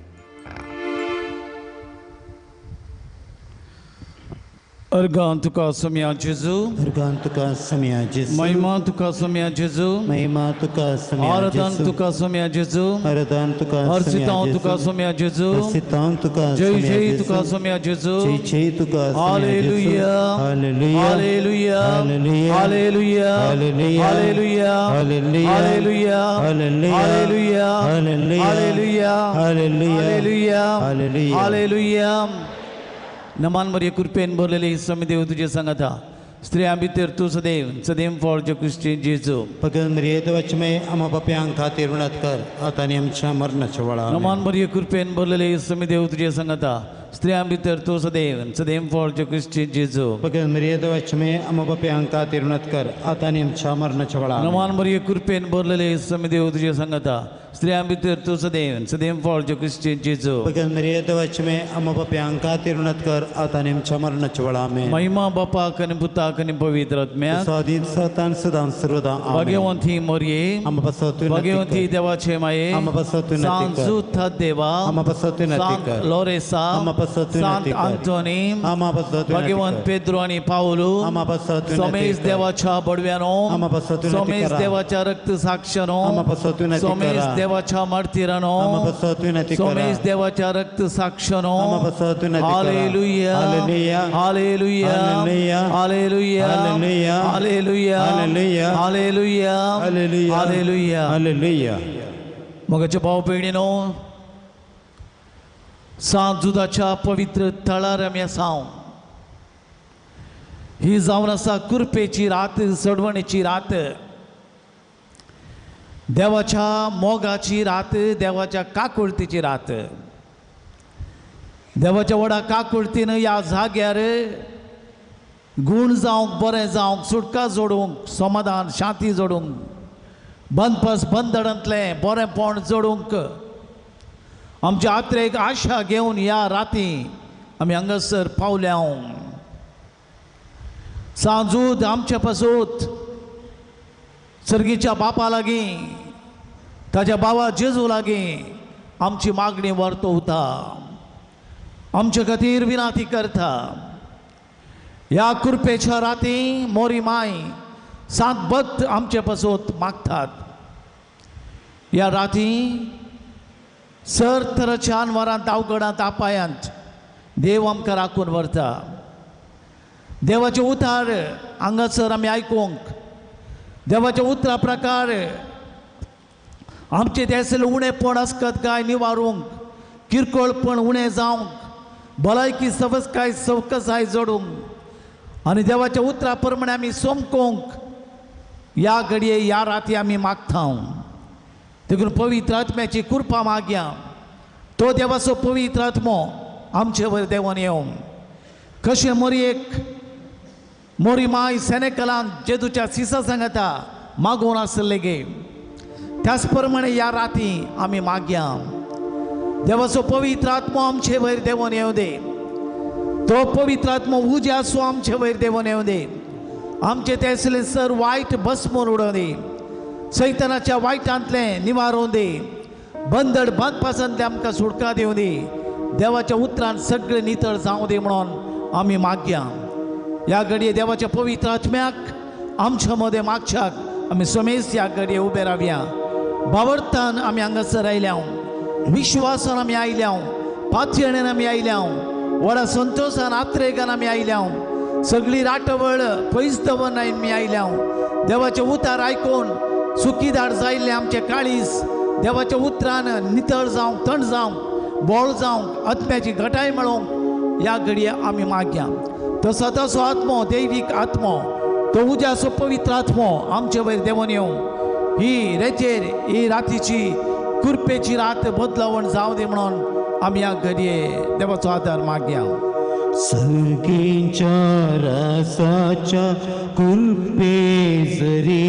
अर्गां तुका सोम्या जेजू, अर्गां तुका सोम्या जेजू, महिमा तुका सोम्या जेजू, महिमा तुका सोम्या जेजू, आराधन तुका सोम्या जेजू, आराधन तुका अर्चितांव तुका सोम्या जेजू, अर्चितांव तुका जय जय तुका सोम्या जेजू, जय जय तुका hallelujah hallelujah hallelujah hallelujah hallelujah hallelujah hallelujah hallelujah hallelujah hallelujah hallelujah hallelujah hallelujah hallelujah. नमान मरिये कृपेन भरलेले स्वामी देव तुझे सांगता. स्त्रियां भितर तूं सदैव सदैव फळ जे क्रिस्ती जेजू. भगवान मरिये देवाचे माये आम्हा पाप्यां खातीर विनंती कर आता आनी आमच्या मरणाच्या वेळार. नमान मरिये कृपेन भरलेले स्वामी देव तुझे सांगता. स्त्रियां भितर तूं सदैव सदैव फळ जे क्रिस्ती जेजू. भगवान मरिये देवाचे माये आम्हा पाप्यां खातीर विनंती कर आता आनी आमच्या मरणाच्या वेळार. नमान मरिये कृपेन भरलेले स्वामी देव तुझे सांगता. स्त्रियां भितर तूं सदैव सदैव फळ जे क्रिस्ती जेजू. भगवान मरिये देवाचे माये आम्हा पाप्यां खातीर विनंती कर आता आनी आमच्या मरणाच्या वेळार. आमेन. महिमा बापाक आनी पुताक आनी पवित्र आत्म्याक सदां सतान सदां सर्वदा. भाग्यवंती मोरये भाग्यवंती देवाचे माये सांत जुथ देवा सांत लोरेसा सांत आंतोनी भाग्यवंत पेद्रो आनी पावलू सोमेश देवाच्या बडव्यानो सोमेश देवाच्या रक्त साक्षानो सोमेश देवाच्या मार्तीरानो सोमेश देवाच्या रक्त साक्षानो. Hallelujah hallelujah hallelujah hallelujah hallelujah hallelujah hallelujah. मगाच्या भाव भयणीनो, सांत जुदाच्या पवित्र थळार आमी आसा. ही जावन आसा कृपेची रात, सडवणेची रात, देवाच्या मोगाची रात, देवाच्या काकुळतीची रात. देवाच्या व्हडा काकुळतीन ह्या जाग्यार गूण जावंक, बरें जावंक, सुटका जोडूंक, समाधान शांती जोडूंक, बंदपस बंदडांतलें बरेंपण जोडूंक आमच्या आत्रेक आशा घेवन ह्या राती आमी हांगासर पावल्या. सांजूद आमचे पासूत सर्गीच्या बापा लागीं, ताच्या बाबा जेजू लागीं आमची मागणी वर्तवता, आमचे खातीर विनाती करता. ह्या कृपेच्या राती मोरी माय सांत भक्त आमचे पासूत मागतात. ह्या राती सर तराच्या अनवारांत, अवघडांत, आपायांत देव आमकां राखून व्हरता. देवाचे उतार हांगासर आमी आयकूंक, देवाच्या उतरा प्रकार आमचे ते उणेपण आसकत काय निवारूंक, किरकोळपण उणें जावंक, भलायकी सवसकाय सवकसाय जोडूंक आनी देवाच्या उतरा प्रमाणे आमी सोमकोंक ह्या घडये ह्या राती आमी मागता. देखून पवित्र आत्म्याची कृपा मागया. तो देवाचो पवित्र आत्मो आमचे वयर देवान येवं. कशें मोरयेक मोरी माय सेनेकलान जेजूच्या सिसा सांगता मागून आसले गे, त्याच प्रमाणे ह्या राती आमी मागया. देवाचो पवित्र आत्मो आमचे वयर देवान येवं दे. तो पवित्र आत्मो उज्याचो आमचे वयर देवान येवं दे. आमचे तेसले सर वायट भस्मून उडोवं दी, सैतानाच्या वायटांतलें निवारून दी, बंदड बांदपासांतलें आमकां सुटका दिवं दी. देवाच्या उतरान सगळें नितळ जावं दी म्हणून आमी मागया. ह्या घडये देवाच्या पवित्र आत्म्याक आमच्या मदें मागच्याक आमी समेज ह्या घडये उबे रावया. बावडतान आमी हांगासर आयल्या, विश्वासान आमी आयल्या, पातयेणेन आमी आयल्या, व्हडा संतोशान आत्रेगान आमी आयल्या. सगळी राटवळ पयस दवरन आमी आयल्या. देवाचें उतार आयकून सुखीदार जायिल्लें आमचें काळीज देवाच्या उतरान नितळ जावंक, थंड जावंक, बोळ जावंक, आत्म्याची घटाय मेळोवंक ह्या घडये आमी मागया. तो सदांचो आत्मो, दैवीक आत्मो, तो उज्याचो पवित्र आत्मो आमचे वयर देंवन येवं. ही रेचेर ही रातीची कुरपेची रात बदलावण जावं दी म्हणून आमी ह्या घडये देवाचो आदार मागया. सर्गीच्या रासाच्या कुरपे जरी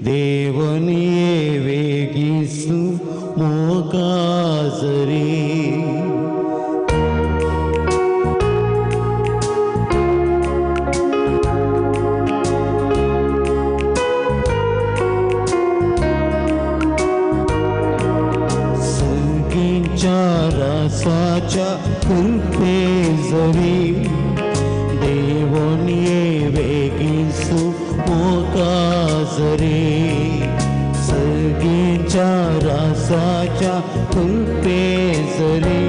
देवन ये वेगीसू मोगा जरी. रासाच्या कुरपे जरी देवन ये वेगीसू मोगा जरी. सर्गीच्या रासाच्या कुरपे जरी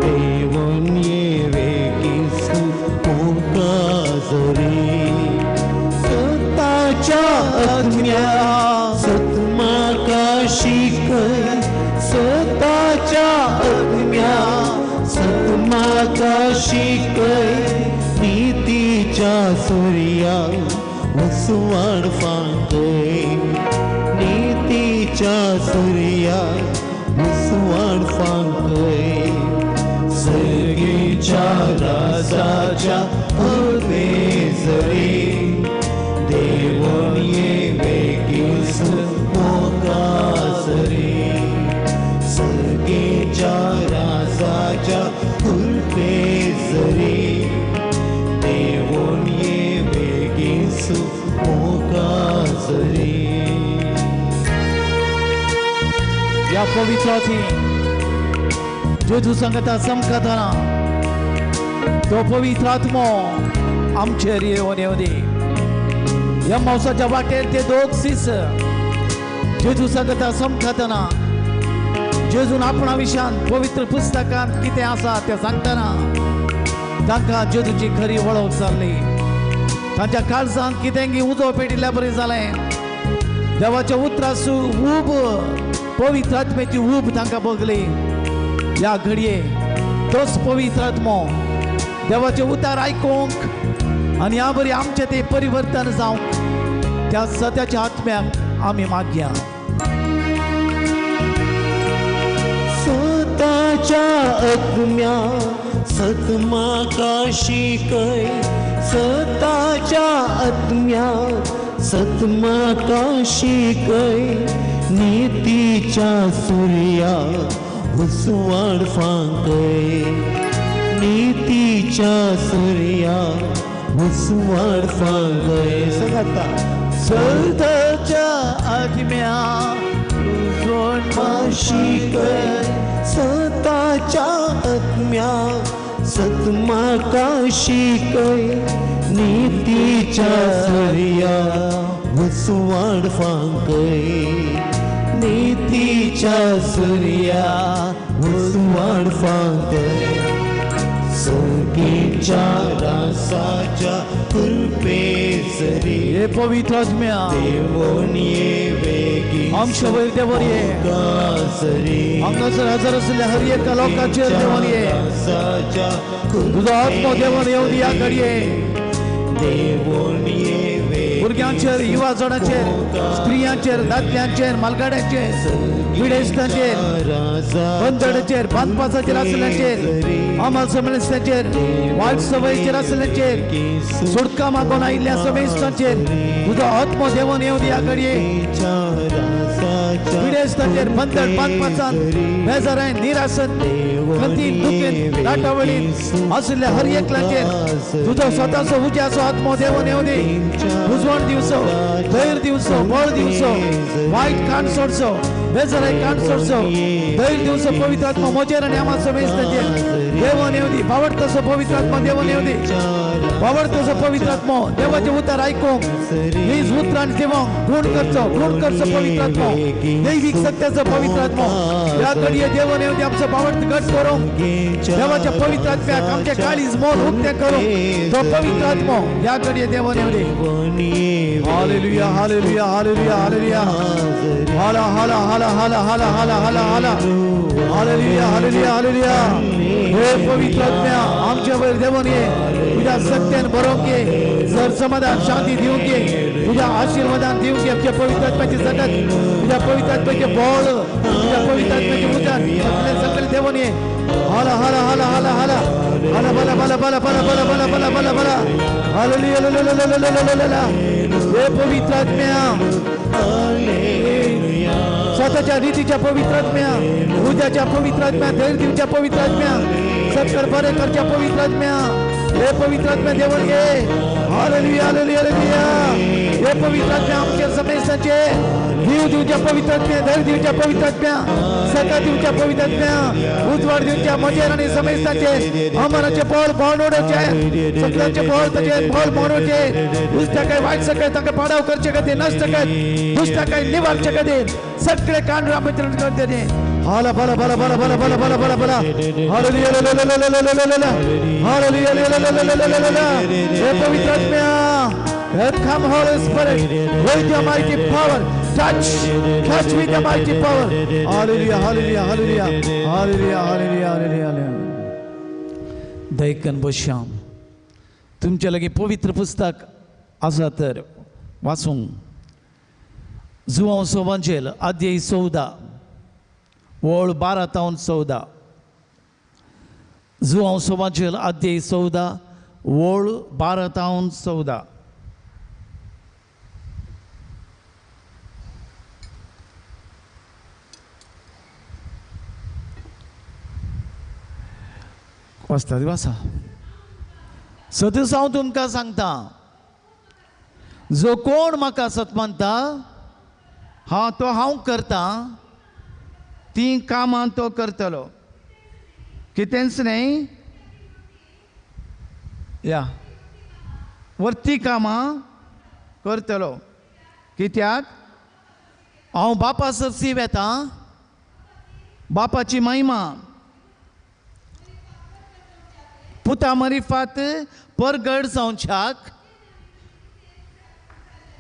देवन ये वेगीसू मोगा जरी. सताच्या आज्ञा सतमाका शिकय, सताच्या आज्ञा सतमाका शिकय. नीतीच्या सूर्या उसवाड फांकय, नीतीच्या सूर्या उसवाड फांकय. सर्गीच्या रासाच्या कुरपे जरी देवन ये वेगीसू मोगा जरी. सर्गीच्या रासाच्या कुरपे जरी देवन ये वेगीसू मोगा जरी. ह्या पवित्राची जेजू सांगता चमकतना तो पवित्र आत्मो आमचेर येवन येवं दी. ह्या मावसाच्या वाटेर ते दोग सीस जेजू सांगता चमकतना जेजून आपणा विशयान पवित्र पुस्तकांत कितें आसा तें सांगतना तांकां जेजूची खरी वळख जाली. तांच्या काळजांत कितें उजो पेटिल्ल्या बरी जालें. देवाच्या उतरासू ऊब, पवित्र आत्म्याची ऊब तांकां बगली. ह्या घडये तोच पवित्र आत्मो देवाचें उतार आयकूंक आनी ह्या बरी आमचें तें परिवर्तन जावंक त्या सत्याच्या आत्म्याक आमी मागया. सताच्या आत्म्या सतमाका शिकय, सताच्या आत्म्या सतमाका शिकय. नीतीच्या सूर्या उसवाड फांकय, नीतीच्या सूर्या उसवाड फांकय. सगता सताच्या आत्म्या शिकय, सताच्या आत्म्या सतमाका शिकय. नीतीच्या सूर्या उसवाड फांकय, नीतीच्या सूर्या उसवाड फांकय. सर्गीच्या रासाच्या कुरपे जरी हे पवित्र आत्म्या देवन ये वेगी आमच्या वयर देवन ये, हांगासर हजर आशिल्ल्या हर एका लोकांचेर देवन ये, तुजो आत्मो देवन येवन ह्या घडये देवन ये वेगी भुरग्यांचेर, युवा जणांचेर, स्त्रियांचेर, दादल्यांचेर, मालगाड्यांचेर, विडेस्तांचेर, बंदडाचेर, बांदपासाचेर आशिल्ल्यांचेर, अमल समेस्तांचेर, वायट सवयीचेर आशिल्ल्यांचेर, सुटका मागून आयिल्ल्या समेस्तांचेर तुजो आत्मो देवन येवन ह्या घडये. पिडेस्तांचेर, बंदड, बांदपासान, बेजारान, निरासन, खंतीन, दुखेन, राटावळीन आशिल्ल्या हर एकल्याचेर तुजो स्वताचो उज्याचो आत्मो देवन येवन दी. उजवण दिवचो, धैर्य दिवचो, बळ दिवचो, वायट कान सोडचो, बेजाराय कान सोडचो, धैर्य दिवचो पवित्र आत्मा म्हजेर आनी आमच्या समेस्तांचेर देवन येवं दी. बावडतसो पवित्र आत्मा देवान येवं दी. बावडतसो पवित्र आत्मा देवाचे उतर आयकूंक, नीज उतरान घेवंक गुण करचो, गुण करचो पवित्र आत्मा, दैवीक सत्याचो पवित्र आत्मा ह्या घडये देवान येवं दी. आमचो बावडत घट करूंक, देवाच्या पवित्र आत्म्याक आमचे काळीज मन उक्तें करूंक तो पवित्र आत्मा ह्या घडये देवान येवं दी. Hallelujah, hallelujah, hallelujah, hallelujah. हाला हाला हाला हाला हाला हाला हाला हाला. हालेलुया, हालेलुया, हालेलुया. हे पवित्र आत्म्या आमच्या वयर देवन ये, तुझ्या सत्यान बरोवंक ये, सर समाधान शांती दिवंक ये, तुझ्या आशीर्वादान दिवंक ये. आमच्या पवित्र आत्म्याची सतत, तुझ्या पवित्र आत्म्याचे बळ, तुझ्या पवित्र आत्म्याचे उदार सगळे सगळे देवन ये. हाला हाला हाला हाला हाला हाला बला बला बला बला बला बला बला बला बला. हालेलुया. हे पवित्र आत्म्या, स्वतःच्या रीतीच्या पवित्र आत्म्या, उद्याच्या पवित्र आत्म्या, धैर्य दिवच्या पवित्र आत्म्या, सत्कर बरे करच्या पवित्र आत्म्या, हे पवित्र आत्म्या देवळ घे. हालेलुया, हालेलुया, हालेलुया. हे पवित्र आत्म्या आमच्या समेसाचे जीव दिवच्या पवित्र आत्म्या, धैर्य दिवच्या पवित्र आत्म्या, सका दिवच्या पवित्र आत्म्या, उजवाड दिवच्या मजेर आणि समेसाचे अमराचे बळ बाणोडचे, सगळ्यांचे बळ ताचे बळ बाणोडचे, दुसऱ्या काय वाईट सकाळ तांकां पाडाव करचे खातीर, नश्ट काय दुसऱ्या काय निवारचे खातीर सगळे कांड रामचंद्र करते. हाला भला भला भला भला भला भला भला भला. हालेलुया. हालेलुया. हे पवित्र आत्म्या, come Holy Spirit with your mighty power, touch, touch with your mighty power. Hallelujah, hallelujah, hallelujah, hallelujah, hallelujah, hallelujah. दैकन बश्याम तुमच्या लागीं पवित्र पुस्तक आसा तर वाचूंक. जुवांव सोबांचेल अध्याय 14 वळ 12 तावन 14. जुवांव सोबांचेल अध्याय 14 वळ 12 तावन 14. वाचता वाचा. सदस हांव तुमकां सांगता, जो कोण म्हाका सत मानता हा तो हांव करता तीं कामां तो करतलो. कितेंच न्हय या वरती कामां करतलो. कित्याक हांव बापा सरशी वेता, बापाची महिमा पुता मरिफात परगड जावच्याक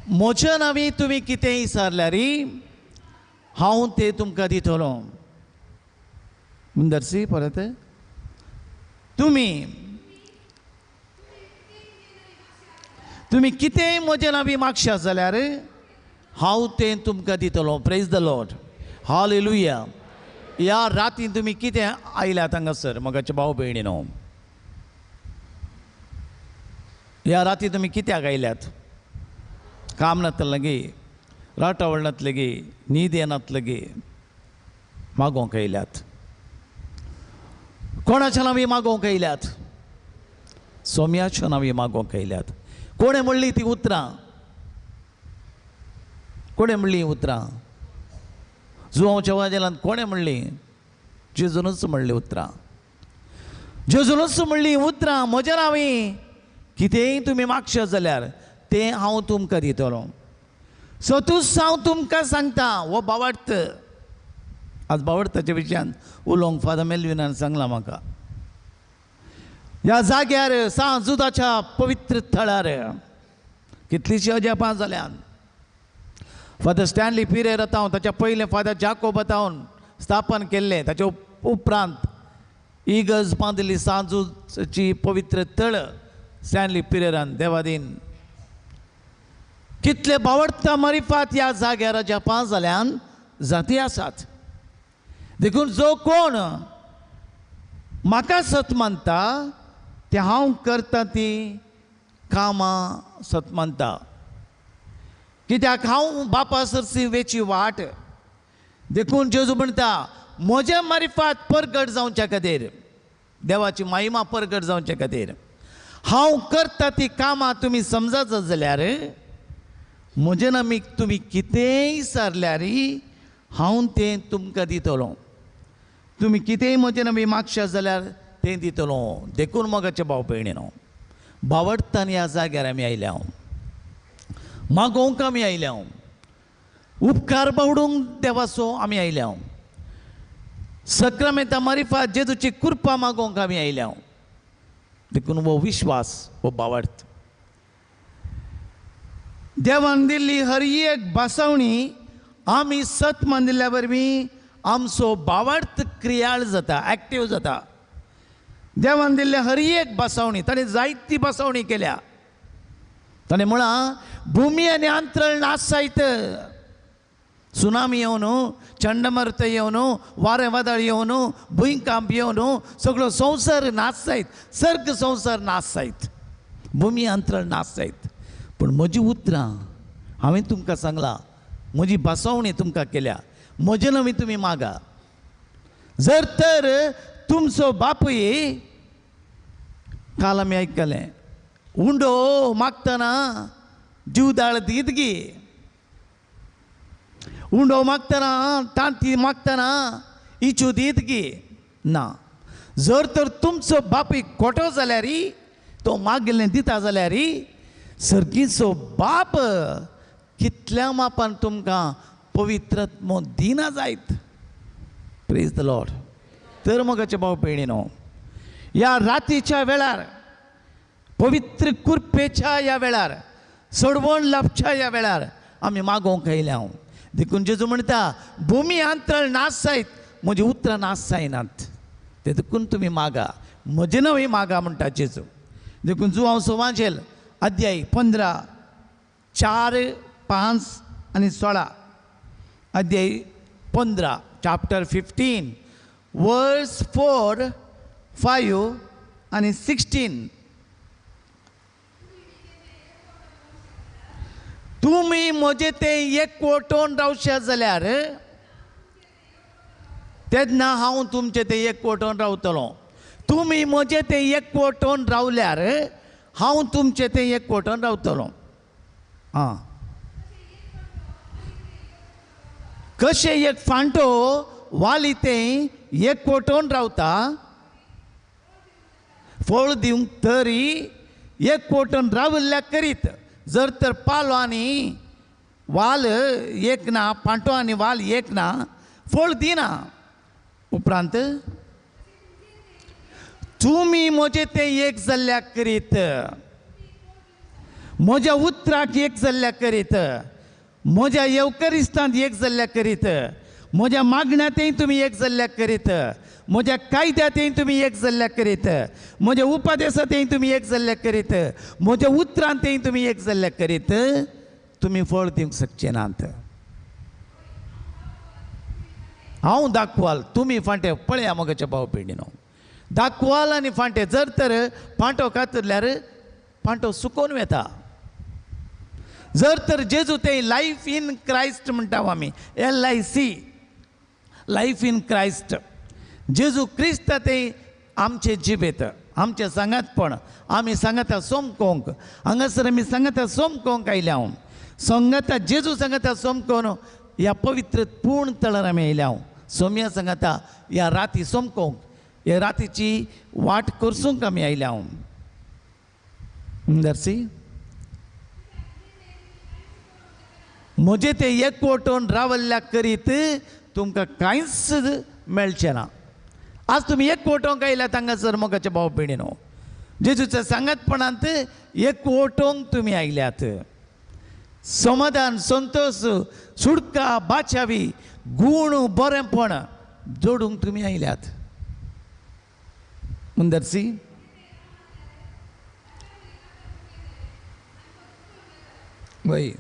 म्हज्या नांवी तुमी कितेंय विचारल्यार हांव तें तुमकां दितलो. मुंदरसी परत तुमी तुमी कितेंय म्हज्या नांवी मागशा जाल्यार हांव तें तुमकां दितलो. Praise the Lord, hallelujah. ह्या रातीन तुमी कितें आयल्यात हांगासर म्हज्या भाव भयणीनो? ह्या राती तुमी कित्याक आयल्यात? काम नातलें गे, राटावळ नातलें गे, न्हीद येनातलें गे, मागोवंक आयल्यात. कोणाच्या नांवी मागोवंक आयल्यात? सोम्याच्या नांवी मागोवंक आयल्यात. कोणें म्हणली ती उतरां? कोणें म्हणली उतरां? जुवांवच्या वाजेलान कोणें म्हणली? जेजूनच म्हणली उतरां. जेजूनच म्हणली उतरां, म्हज्या नांवी कितेंय तुमी मागशा जाल्यार तें हांव तुमकां दितलो. सतूच हांव तुमकां सांगता, हो बावडत. आज बावडताच्या विशयान उलोवंक फादर मेल्विनान सांगलां म्हाका. ह्या जाग्यार सांत जुदाच्या पवित्र थळार कितलींशीं अजापां जाल्यान. फादर स्टॅनली पिरेर आतां ताच्या पयलें फादर जाकोब आतां स्थापन केल्लें, ताच्या उपरांत इगर्ज बांदिल्ली सांत जुदाची पवित्र तळ स्टॅनली पिरेरान देवादीन. कितले बावडता मरिफात ह्या जाग्यार अजापां जाल्यान जाती आसात. देखून जो कोण म्हाका सत मानता तें हांव करता ती कामां सत मानता. कित्याक हांव बापा सरशी वेची वाट. देखून जेजू म्हणटा म्हज्या मारिफात परगट जावच्या खातीर, देवाची महिमा परगट जावच्या खातीर हांव करता ती कामां तुमी समजत जाल्यार म्हजें नामी तुमी कितेंय सारल्यार हांव तें तुमकां दितलो. तुमी कितेंय म्हजें नामी मागशा जाल्यार तें दितलो. देखून मोगाचे भाव भयणीनो, बावडतान ह्या जाग्यार आमी आयल्या, मागोवंक आमी आयल्या, उपकार बावडूंक देवाचो आमी आयल्या, सक्रामेंता मारिफात जेजूची कृपा मागोवंक आमी आयल्या. देखून हो विश्वास, हो बावडत. देवान दिल्ली हर एक भासावणी आमी सत मानिल्ल्या वरवीं आमचो बावडत क्रियाळ जाता, एक्टीव जाता. देवान दिल्ले हर एक भासावणी, ताणें जायती भासावणी केल्या. ताणें म्हळां भुमी आनी अंतरळ नाश जायत, सुनामी येवन, चंडमारुत येवन, वारें वादळ येवन, भुंयकांप येवन सगळो संवसार नाश जायत, सर्ग संवसार नाश जायत, भुमी अंतरळ नाश जायत. पूण म्हजी उतरां हांवें तुमकां सांगलां, म्हजी भासावणी तुमकां केल्या, म्हजे नवी तुमी मागा. जर तर तुमचो बापूय, काल आमी आयकलें, उंडो मागतना जीवदाळ दीत गी, उंडो मागतना तांती मागतना इचू दीत गी ना. जर तर तुमचो बापूय खोटो जाल्यार, तो मागिल्लें दिता जाल्यार, सर्गीचो बाप कितल्या मापान तुमकां पवित्रत्मो दिना जायत. Praise the Lord. तर मोगाचे भाव भयणीनो, ह्या रातीच्या वेळार, पवित्र कृपेच्या ह्या वेळार, सोडवण लाभच्या ह्या वेळार आमी मागोवंक आयल्या. देखून जेजू म्हणटा भुमी अंतरळ नाश जायत, म्हजी उतरां नाश जायनात, ते देखून तुमी मागा, म्हजें नवी मागा म्हणटा जेजू. देखून जुवांव सुवांजेल अध्याय 15 4, 5 आनी 16, अध्याय 15 चॅप्टर 15 वर्स 4, 5 आनी 16. तुमी म्हजे तें एकवटून रावशात जाल्यार तेन्ना हांव तुमचें तें एकवटून रावतलो. तुमी म्हजें तें एकवटून रावल्यार हांव तुमचें तें एकवटून रावतलो. आं, कशें एक फांटो वाली तें एकवटून रावता फळ दिवंक तरी एकवटून राविल्ल्या करीत. जर तर पालो आनी वाल एक ना, पांटो आनी वाल एक ना, फळ दिना. उपरांत तुमी म्हजें तें एक जाल्ल्या करीत, म्हज्या उतराक एक जाल्ल्या करीत, म्हज्या येवकरिस्तांत एक जाल्ल्या करीत, म्हज्या मागण्यांतय तुमी एक जाल्ल्या करीत, म्हज्या कायद्यांतय तुमी एक जाल्ल्या करीत, म्हज्या उपदेसांतय तुमी एक जाल्ल्या करीत, म्हज्या उतरांतय तुमी एक जाल्ल्या करीत, तुमी फळ दिवंक शकचे नात. हांव दाखवाल, तुमी फांटे पळया मोगाच्या भाव भयणीनो, दाखवाल आनी फांटे. जर तर पांटो कातरल्यार पांटो सुकोवन वेता. जर तर जेजू तें लायफ इन क्रायस्ट म्हणटा आमी, LIC, life in Christ. जेजू क्रिस्त तें आमचे जिबेत, आमचें सांगातपण, आमी सांगाता सोमकोंक, हांगासर आमी सांगाता सोमकोंक आयल्या हांव, सांगाता जेजू सांगाता सोमकोन ह्या पवित्र पूर्ण तळार आमी आयल्या हांव, सोम्या सांगाता ह्या राती सोमकोंक, ह्या रातीची वाट करसूंक आमी आयल्या हांव. दर्सी म्हजें तें एकवटून रावल्ल्या करीत तुमकां कांयच मेळचें ना. आज तुमी एकवटोंक आयल्यात हांगासर मोगाच्या भाव भयणीनो, जेजूच्या सांगातपणांत एकवटोंक तुमी आयल्यात. समाधान, संतोश, सुटका, बाचावी, गूण, बरेंपण जोडूंक तुमी आयल्यात. मुंदरसी वय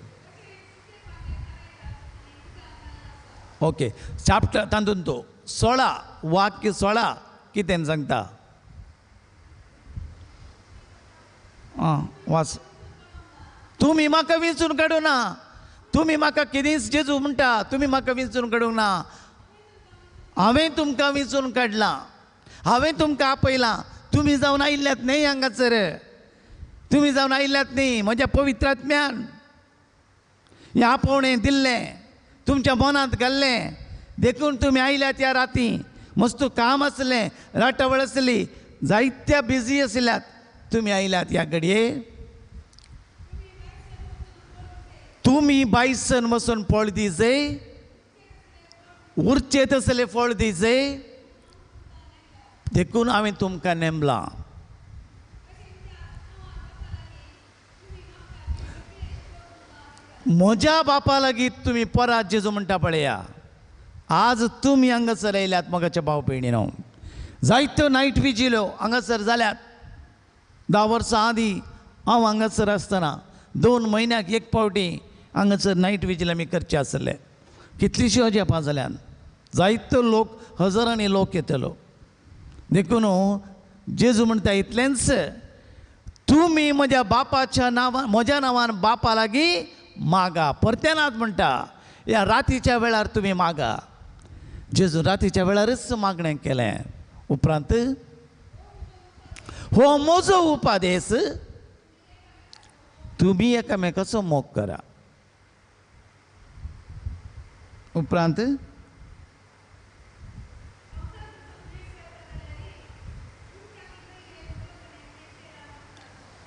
ओके, चॅप्टर तातूंत तो 16 वाक्य 16 कितें सांगता? आं वाच. तुमी म्हाका विंचून काडूं ना, तुमी म्हाका कितेंच जेजू म्हणटा, तुमी म्हाका विंचून काडूंक ना, हांवें तुमकां विंचून काडलां, हांवें तुमकां आपयलां, तुमी जावन आयिल्ल्यात न्हय हांगासर, तुमी जावन आयिल्ल्यात न्हय म्हज्या पवित्र आत्म्यान हें आपोवणें दिल्लें, तुमच्या मनांत घाल्लें, देखून तुमी आयल्यात ह्या राती. मस्त काम आसलें, राटावळ आसली, जायत्या बिजी आशिल्ल्यात तुमी आयल्यात ह्या घडये. तुमी बायसन वचून फळ दिजय, उरचे तसले फळ दिजय, देखून हांवें तुमकां नेमलां. म्हज्या बापा लागीं तुमी परत जेजू म्हणटा पळया, आज तुमी हांगासर आयल्यात मोगाच्या भाव भयणीनो. जायत्यो नायट विजिल्यो हांगासर जाल्यात. 10 वर्सां आदीं हांव हांगासर आसतना 2 म्हयन्याक एक फावटी हांगासर नायट विजील आमी करचे आसले. कितलींशीं अजापां जाल्यान, जायतो लोक, हजारांनी लोक येतलो. देखून जेजू म्हणटा इतलेंच, तुमी म्हज्या बापाच्या नांवान, म्हज्या नांवान बापा लागीं मागा. परतेनात म्हणटा, ह्या रातीच्या वेळार तुमी मागा. जेजू रातीच्या वेळारच मागणें केलें. उपरांत हो म्हजो उपादेस, तुमी एकामेकाचो मोग करा. उपरांत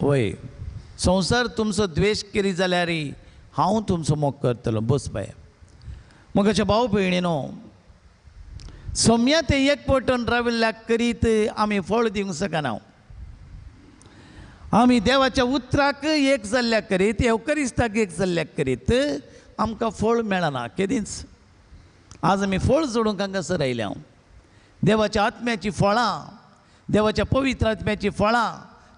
वय संवसार तुमचो द्वेश केली जाल्यार हांव तुमचो मोग करतलो. बस बाय मोगाच्या भाव भयणीनो, सोम्या ते एक पटन राविल्ल्याक करीत आमी फळ दिवंक शकना. आमी देवाच्या उतराक एक जाल्ल्याक करीत, येवकरिस्ताक एक जाल्ल्याक करीत आमकां फळ मेळना केदींच. आज आमी फळ जोडूंक हांगासर आयल्या. देवाच्या आत्म्याची फळां, देवाच्या पवित्र आत्म्याची फळां,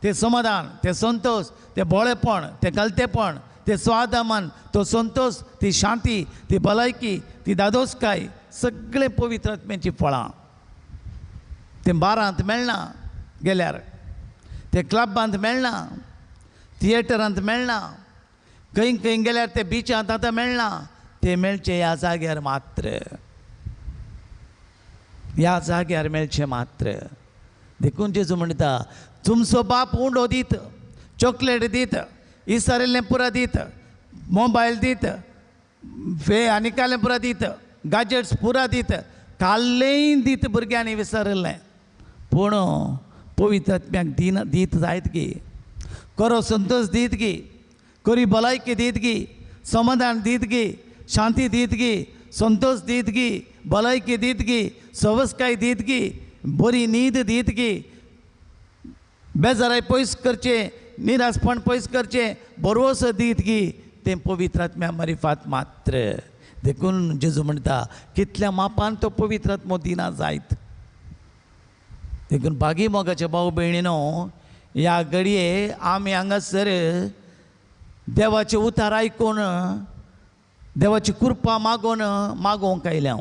ते समाधान, ते संतोष, ते भोळेपण, ते गलतेपण, ते स्वादमान, तो संतोष, ती शांती, ती भलायकी, ती दादोसकाय, सगळे पवित्र आत्म्याची फळां. ते बारांत मेळना गेल्यार, ते क्लबांत मेळना, थिएटरांत मेळना, खंय खंय गेल्यार ते बिचांत आतां मेळना. ते मेळचे ह्या जाग्यार मात्र, ह्या जाग्यार मेळचे मात्र. देखून जेजू म्हणटा, तुमचो बाप उंडो दीत, चॉकलेट दीत, इसारिल्लें पुरा दीत, मोबायल दीत, फे आनी कालें पुरा दीत, गाजेट्स पुरा दीत, काल्लेंय दीत भुरग्यांनी विसरिल्लें. पूण पवित्र आत्म्याक दिना दीत जायत गी, खरो संतोश दीत गी, खरी भलायकी दीत गी, समाधान दीत गी, शांती दीत गी, संतोश दीत गी, भलायकी दीत गी, सवसकाय दीत गी, बरी न्हीद दीत गी, बेजाराय पयस करचें, निरासपण पयस करचें, बरोसो दीत गी, तें पवित्र आत्म्या मारिफात मात्र. देखून जेजू म्हणटा, कितल्या मापान तो पवित्र आत्मो दिना जायत. देखून बागी मोगाचे भाव भयणीनो, ह्या घडये आमी हांगासर देवाचे उतार आयकून, देवाची कृपा मागून मागोवंक आयल्या.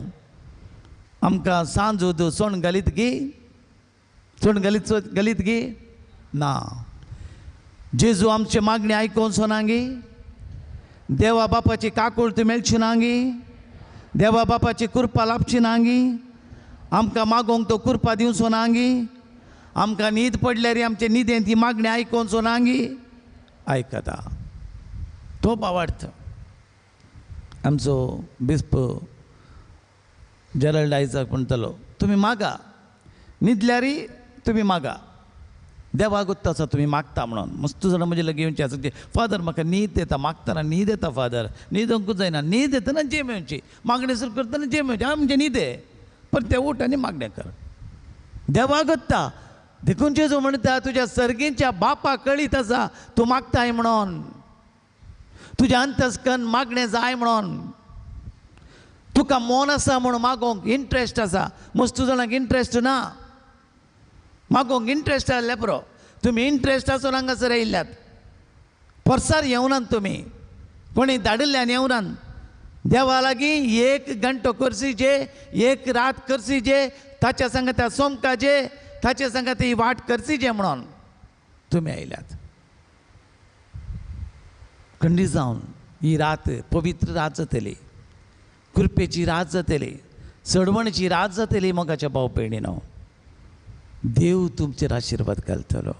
आमकां सांज सोण घालीत गी, सोण घालीत घालीत गी ना. जेजू आमचे मागणी आयकून सोना गी, देवा बापाची काकुळती मेळची ना गी, देवा बापाची कृपा लाभची ना गी, आमकां मागोवंक तो कृपा दिवचो ना गी, आमकां न्हीद पडल्यार आमचे न्हिदेंत ती मागणी आयकोवचो ना गी. आयकता तो बावार्थ आमचो बिस्प जेरल्ड आयजाक म्हणटालो, तुमी मागा, न्हिदल्यारय तुमी मागा, देवा गुत्त आसा तुमी मागता म्हणून. मस्त जाणां म्हजे लागीं येवचें आसा, फादर म्हाका न्हीद येता, मागतना न्हीद येता फादर, न्हिदोंकूच जायना, न्हीद येतना जेम येवची, मागणें सुरू करतना जेम येवची, हांव म्हणजे न्हिदे पण ते उठ आनी मागणें कर, देवा गत्ता. देखून जेजू म्हणटा, तुज्या सर्गींच्या बापा कळीत आसा तूं मागताय म्हणून, तुज्या अंतस्कन मागणें जाय म्हणून, तुका मन आसा म्हणून मागोवंक इंट्रस्ट आसा. मस्तू जाणांक इंट्रस्ट ना मागोवंक, इंट्रस्ट आसल्यार पुरो. तुमी इंट्रस्ट आसून हांगासर आयिल्ल्यात, परसार येवनात तुमी, कोणी धाडिल्ल्यान येवनात. देवा लागीं 1 घंटो करसीचे, 1 रात करसीचे, ताच्या सांगता सोमकाचे, ताच्या सांगता ही वाट करसीचे म्हणून तुमी आयल्यात. खंडीत जावन ही रात पवित्र रात जातली, कृपेची रात जातली, सडवणची रात जातली. मोगाच्या भाव भयणीनो, देव तुमचेर आशिर्वाद घालतलो.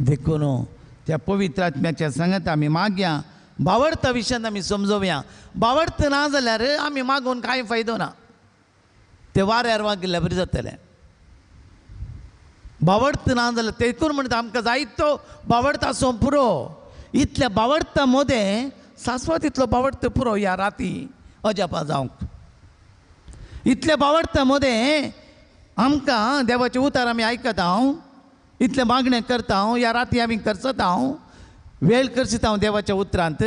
देखून त्या पवित्र आत्म्याच्या सांगात आमी मागया, बावडता विशयांत आमी समजोवया. बावडत ना जाल्यार आमी मागून कांय फायदो ना, ते वाऱ्यार वागिल्ल्या बरी जातलें. बावडत ना जाल्यार तेकून म्हणटा आमकां जायतो बावडत आसूं पुरो. इतल्या बावडता मदें सासवत इतलो बावडत पुरो ह्या राती अजापा जावंक. इतल्या बावडता मदें आमकां देवाचें उतार आमी आयकता हांव, इतलें मागणें करता हांव, ह्या राती आमी करचता हांव, वेळ करचिता हांव देवाच्या उतरांत,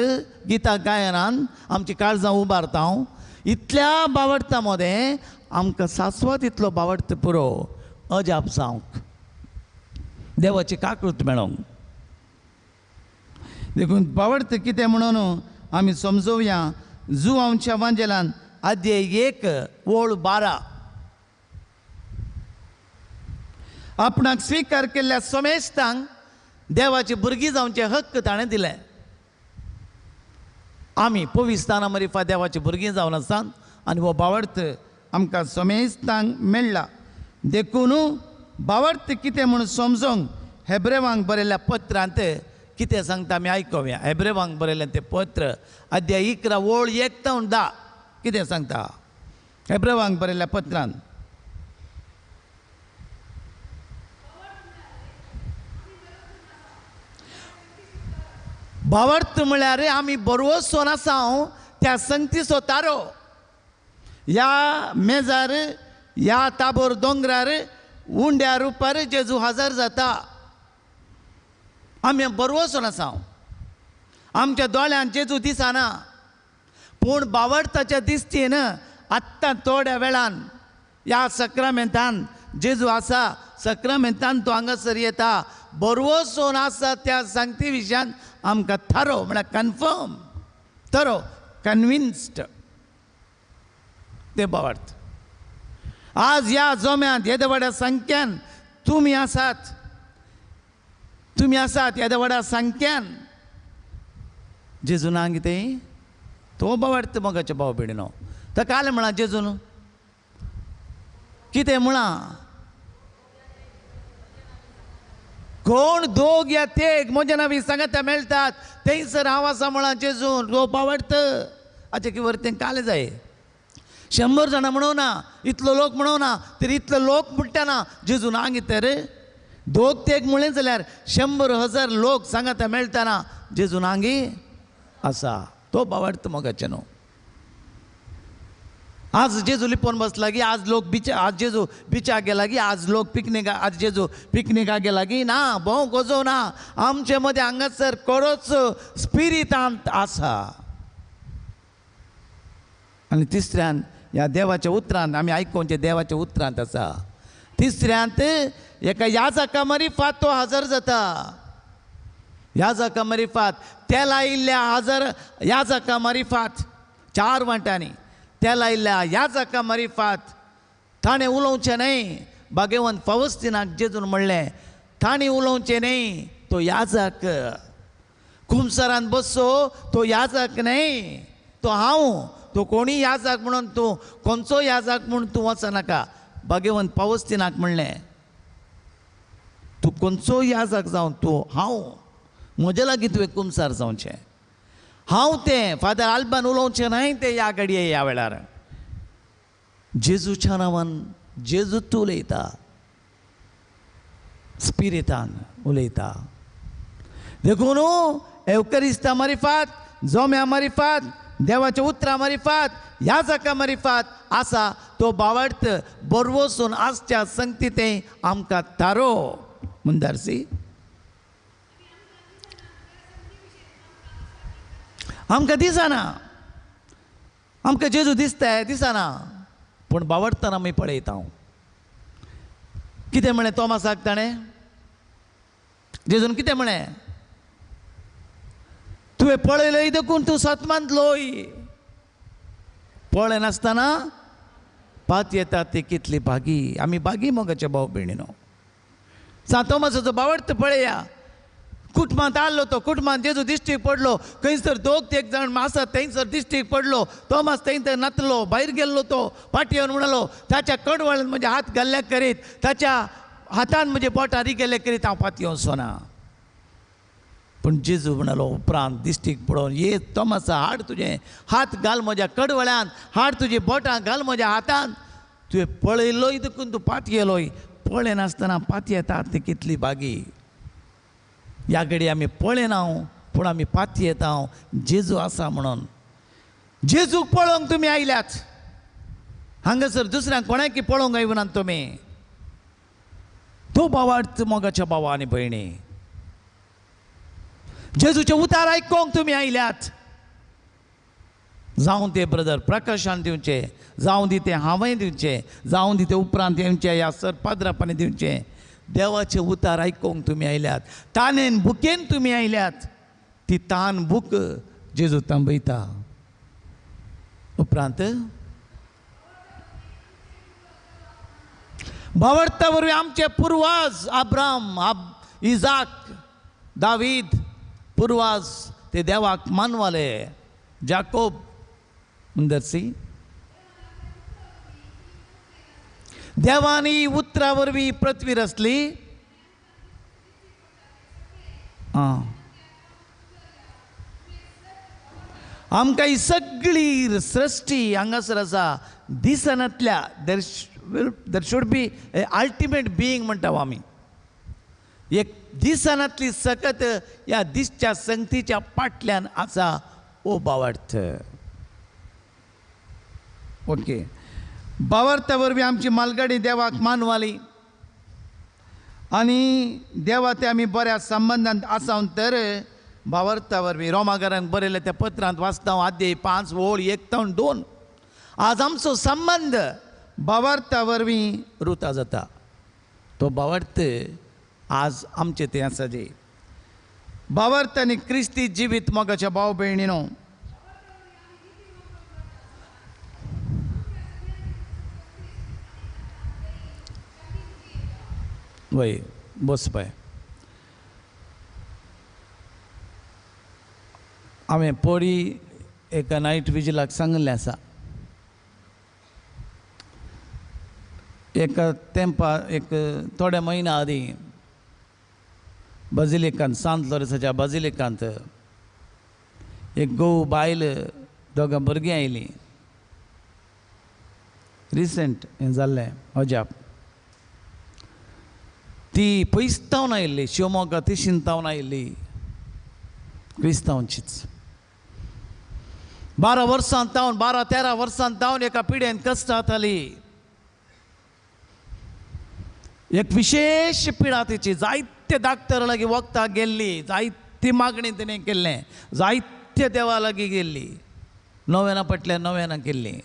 गितां गायनान आमची काळजां उबारता हांव. इतल्या बावडता मदें आमकां सासवत इतलो बावडत पुरो अजाप जावंक, देवाची काकृत मेळोंक. देखून बावडत कितें म्हणून आमी समजोवया. जुवांच्या वांजेलान अध्याय 1 ओळ 12 आपणाक स्विकार केल्ल्या समेस्तांक देवाची भुरगीं जावचे हक्क ताणें दिले. आमी पविस्ताना मरिफा देवाची भुरगीं जावन आसात आनी हो बावडत आमकां समेस्तांक मेळ्ळा. देखून बावडत कितें म्हूण समजोंक हेब्रेवांक बरयल्ल्या पत्रांत कितें सांगता आमी आयकोया. हेब्रेवांक बरयल्लें तें पत्र अध्याय 11 ओळ 1 ते 10 कितें सांगता हेब्रेवांक बरयल्ल्या पत्रांत. भावार्थ म्हळ्यार आमी बरवसोन आसा त्या संगतीचो तारो. ह्या मेजार ह्या ताबोर दोंगरार उंड्या रुपार जेजू हजर जाता. आमी बरवसोन आसा, आमच्या दोळ्यान जेजू दिसना, पूण बावडताच्या दिसतीन आत्तां थोड्या वेळान ह्या सक्रामेंतान जेजू आसा, सक्रामेंतान तो हांगासर येता. बरवसोन आसा त्या सांगती विशयान आमकां थारो म्हळ्यार कन्फर्म, थरो कन्विन्स्ड ते बावडत. आज ह्या जोम्यांत येद्या व्हड्या संख्यान तुमी आसात, तुमी आसात येद्या व्हड्या संख्यान जेजून ना कितें तो बावडत मोगाच्या भाव भयणीनो. ताका काल म्हळां जेजून कितें म्हळां, कोण दोग या तेग म्हज्या नांवी सांगता मेळटात थंयसर हांव आसा म्हळां जेजून. तो बावडत आतां कितें तें काल जाय. 100 जाणां म्हणूं ना, इतलो लोक म्हणूं ना, तरी इतलो लोक म्हणटा ना जेजून आंग तर दोग तेग म्हणलें जाल्यार 100 हजार लोक सांगता मेळटना जेजून आंगी आसा. तो बावडत मोगाचें न्हू. आज जेजू लिपोवन बसला की आज लोक बिचा, आज जेजू बिचाक गेला की आज लोक पिकनीक, आज जेजू पिकनिकाक गेला की ना, भोंव गोजोव ना. आमचे मदें हांगासर खरोच स्पिरितांत आसा. आनी तिसऱ्यान ह्या देवाच्या उतरांत आमी आयकोवचें देवाच्या उतरांत आसा. तिसऱ्यांत एका याजका मरिफात तो हजर जाता. याजका मरिफात तेला इल्ल्या हजर याजका मरिफात 4 वांट्यांनी तेला इल्ल्या याजका मरिफात ताणें उलोवचें न्हय. भाग्यवंत फावस्तिनाक जेजून म्हणलें ताणें उलोवचें न्हय, तो याजक कुमसरान बसो तो याजक न्हय, तो हांव, तो कोणी याजक म्हणून तूं खंयचो याजक म्हूण तूं वचनाका. भाग्यवंत पावस्तिनाक म्हणलें तूं खंयचो याजक जावन तूं हांव, म्हजे लागीं तुवें कुमसार जावचें, हांव तें फादर आल्बान उलोवचें न्हय तें ह्या घडये ह्या वेळार. जेजूच्या नांवान जेजू तूं उलयता, स्पिरितान उलयता. देखून एवकरिस्ता मारिफात, जोम्या मारिफात, देवाच्या उतरां मारिफात, ह्या जाका मारिफात आसा तो बावडत बरवसून आसच्या संगती तें आमकां थारो मुंदारसी. आमकां दिसना, आमकां जेजू दिसता दिसना, पूण बावडतना आमी पळयता. कितें म्हणलें तोमासाक ताणें जेजून कितें म्हणलें, तुवें पळयलय देखून तूं सतमांतलोय, पळयनासतना पात येता ती कितली भागी. आमी भागी मोगाचे भाव भयणीनो. सांत तोमासाचो बावडत पळया, कुटुंबांत आसलो तो, कुटुंबांत जेजू दिश्टीक पडलो, खंयसर दोग तेग जाण आसात थंयसर दिश्टीक पडलो. तोमास थंय थंय नातलो, भायर गेल्लो तो फाटी येवन म्हणालो ताच्या कडवळान म्हजे हात घाल्ल्या करीत, ताच्या हातान म्हजे बोटां रिगेल्ले करीत हांव पात येवचो ना. पूण जेजू म्हणालो उपरांत दिश्टीक पडोवन, ये तोमासा हाड तुजें हात घाल म्हज्या कडवळ्यान, हाड तुजी बोटां घाल म्हज्या हातान, तुवें पळयलोय देखून तूं पात येयलोय, पळयनासतना पातयेतात ती कितली बागी. ह्या घडी आमी पळयना पूण आमी पातयेता जेजू आसा म्हणून. जेजूक पळोवंक तुमी आयल्यात हांगासर, दुसऱ्यांक कोणाकी पळोवंक आयवनात तुमी. तो भावार्थ मोगाच्या भावा आनी भयणी, जेजूचे उतार आयकोंक तुमी आयल्यात. जावं ते ब्रदर प्रकाशान दिवचे, जावं दी तें हांवें दिवचें, जावं दी तें उपरांत दिवचें ह्या सर पाद्रापांनी दिवचें, देवाचे उतार आयकोंक तुमी आयल्यात. तानेन भुकेन तुमी आयल्यात. ती तान भूक जेजू तांबयता. उपरांत भावार्था वरवीं आमचे पुर्वाज आब्राम, इजाक, दावीद पुर्वाज ते देवाक मानवाले, जाकोब मुंदरसी. देवानी उतरा वरवीं पृथ्वी रचली. आमकां ही सगळी सृश्टी हांगासर आसा दिसनातल्या. There should be a ultimate being म्हणटा आमी. एक दिसनातली सकत ह्या दिसच्या संगतीच्या पाटल्यान आसा. ओ भावार्थ. ओके, भावार्था वरवीं आमची मालगाडी देवाक मानवाली आनी देवा ते आमी बऱ्या संबंदांत आसा. तर भावार्था वरवीं रोमागारांक बरयल्या त्या पत्रांत वाचता आद्य 5 ओळ 1 ते 2. आज आमचो संबंद भावार्था वरवीं रुता जाता. तो भावार्थ आज आमचे ते आसा जे भावार्थ आनी क्रिस्ती जिवीत मोगाच्या भाव भयणीनो. वय बस पळय, हांवें परी एका नायट विजिलाक सांगिल्लें आसा. एका तेंपा एक थोड्या म्हयन्या आदीं बाजिलिकांत, सांत लोरेसाच्या बाजिलिकांत एक घोव बायल दोगां भुरगीं आयलीं. रिसंट हें जाल्लें अजाप. ती पयसतावन आयिल्ली, शिवमोग्गा तिशीन तावन आयिल्ली, क्रिस्तांवचीच. 12 वर्सां तावन, 12-13 वर्सां तावन एका पिड्यान कश्ट जाताली. एक विशेश पिडा तिची. जायते डाक्टर लागीं वखदां गेल्ली, जायती मागणी तिणें केल्लें, जायते देवा लागीं गेल्ली, नोवेनां पटल्या नोवेनां केल्लीं.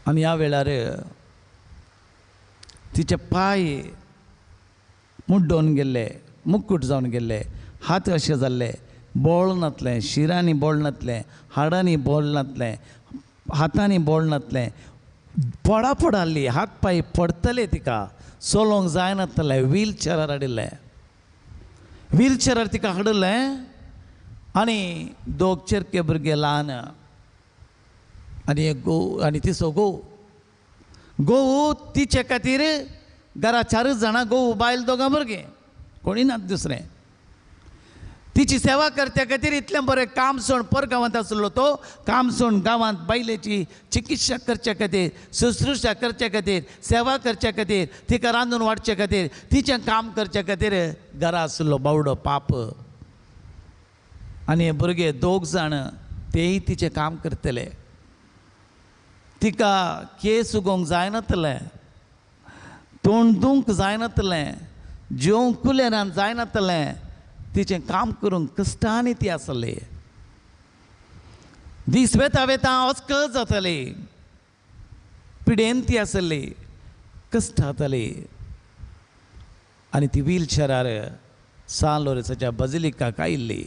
आनी ह्या वेळार तिचे पांय मुड्डोवन गेल्ले, मुक्कूट जावन गेल्ले, हात अशे जाल्ले, बोळ नातलें, शिरांनी बोळ नातलें, हाडांनी बोळ नातलें, हातांनी बोळ नातलें, पडा पडाली, हात पांय पडतले तिका, चलोवंक जायनातलें. व्हीलचेरार हाडिल्लें, व्हीलचेरार तिका हाडिल्लें. आनी दोग चेरके भुरगे ल्हान आनी एक घोव आनी तिचो घोव. घोव तिचे खातीर घरा 4 जाणां, घोव बायल दोगां भुरगीं, कोणी नात दुसरें. तिची सेवा करत्या खातीर इतलें बरें कामसण परगांवांत आसलो तो कामसण गांवांत बायलेची चिकित्सा करचे खातीर, शुश्रूषा करचे खातीर, सेवा करचे खातीर, तिका रांदून वाडचे खातीर, तिचें काम करचे खातीर घरा आसलो बावडो पाप. आनी हे भुरगे 2 जाण तेय तिचें काम करतले. तिका केस उगोवंक जायनातलें, तोंड धुवंक जायनातलें, जेवंक कुलेरान जायनातलें, तिचें काम करूंक कश्टांनी ती आसली. दीस वेता वेता अस्कत जाताली, पिडेन ती आसली, कश्ट जाताली. आनी ती व्हीलचेरार सान लोरेसाच्या बाजिलिकाक आयिल्ली.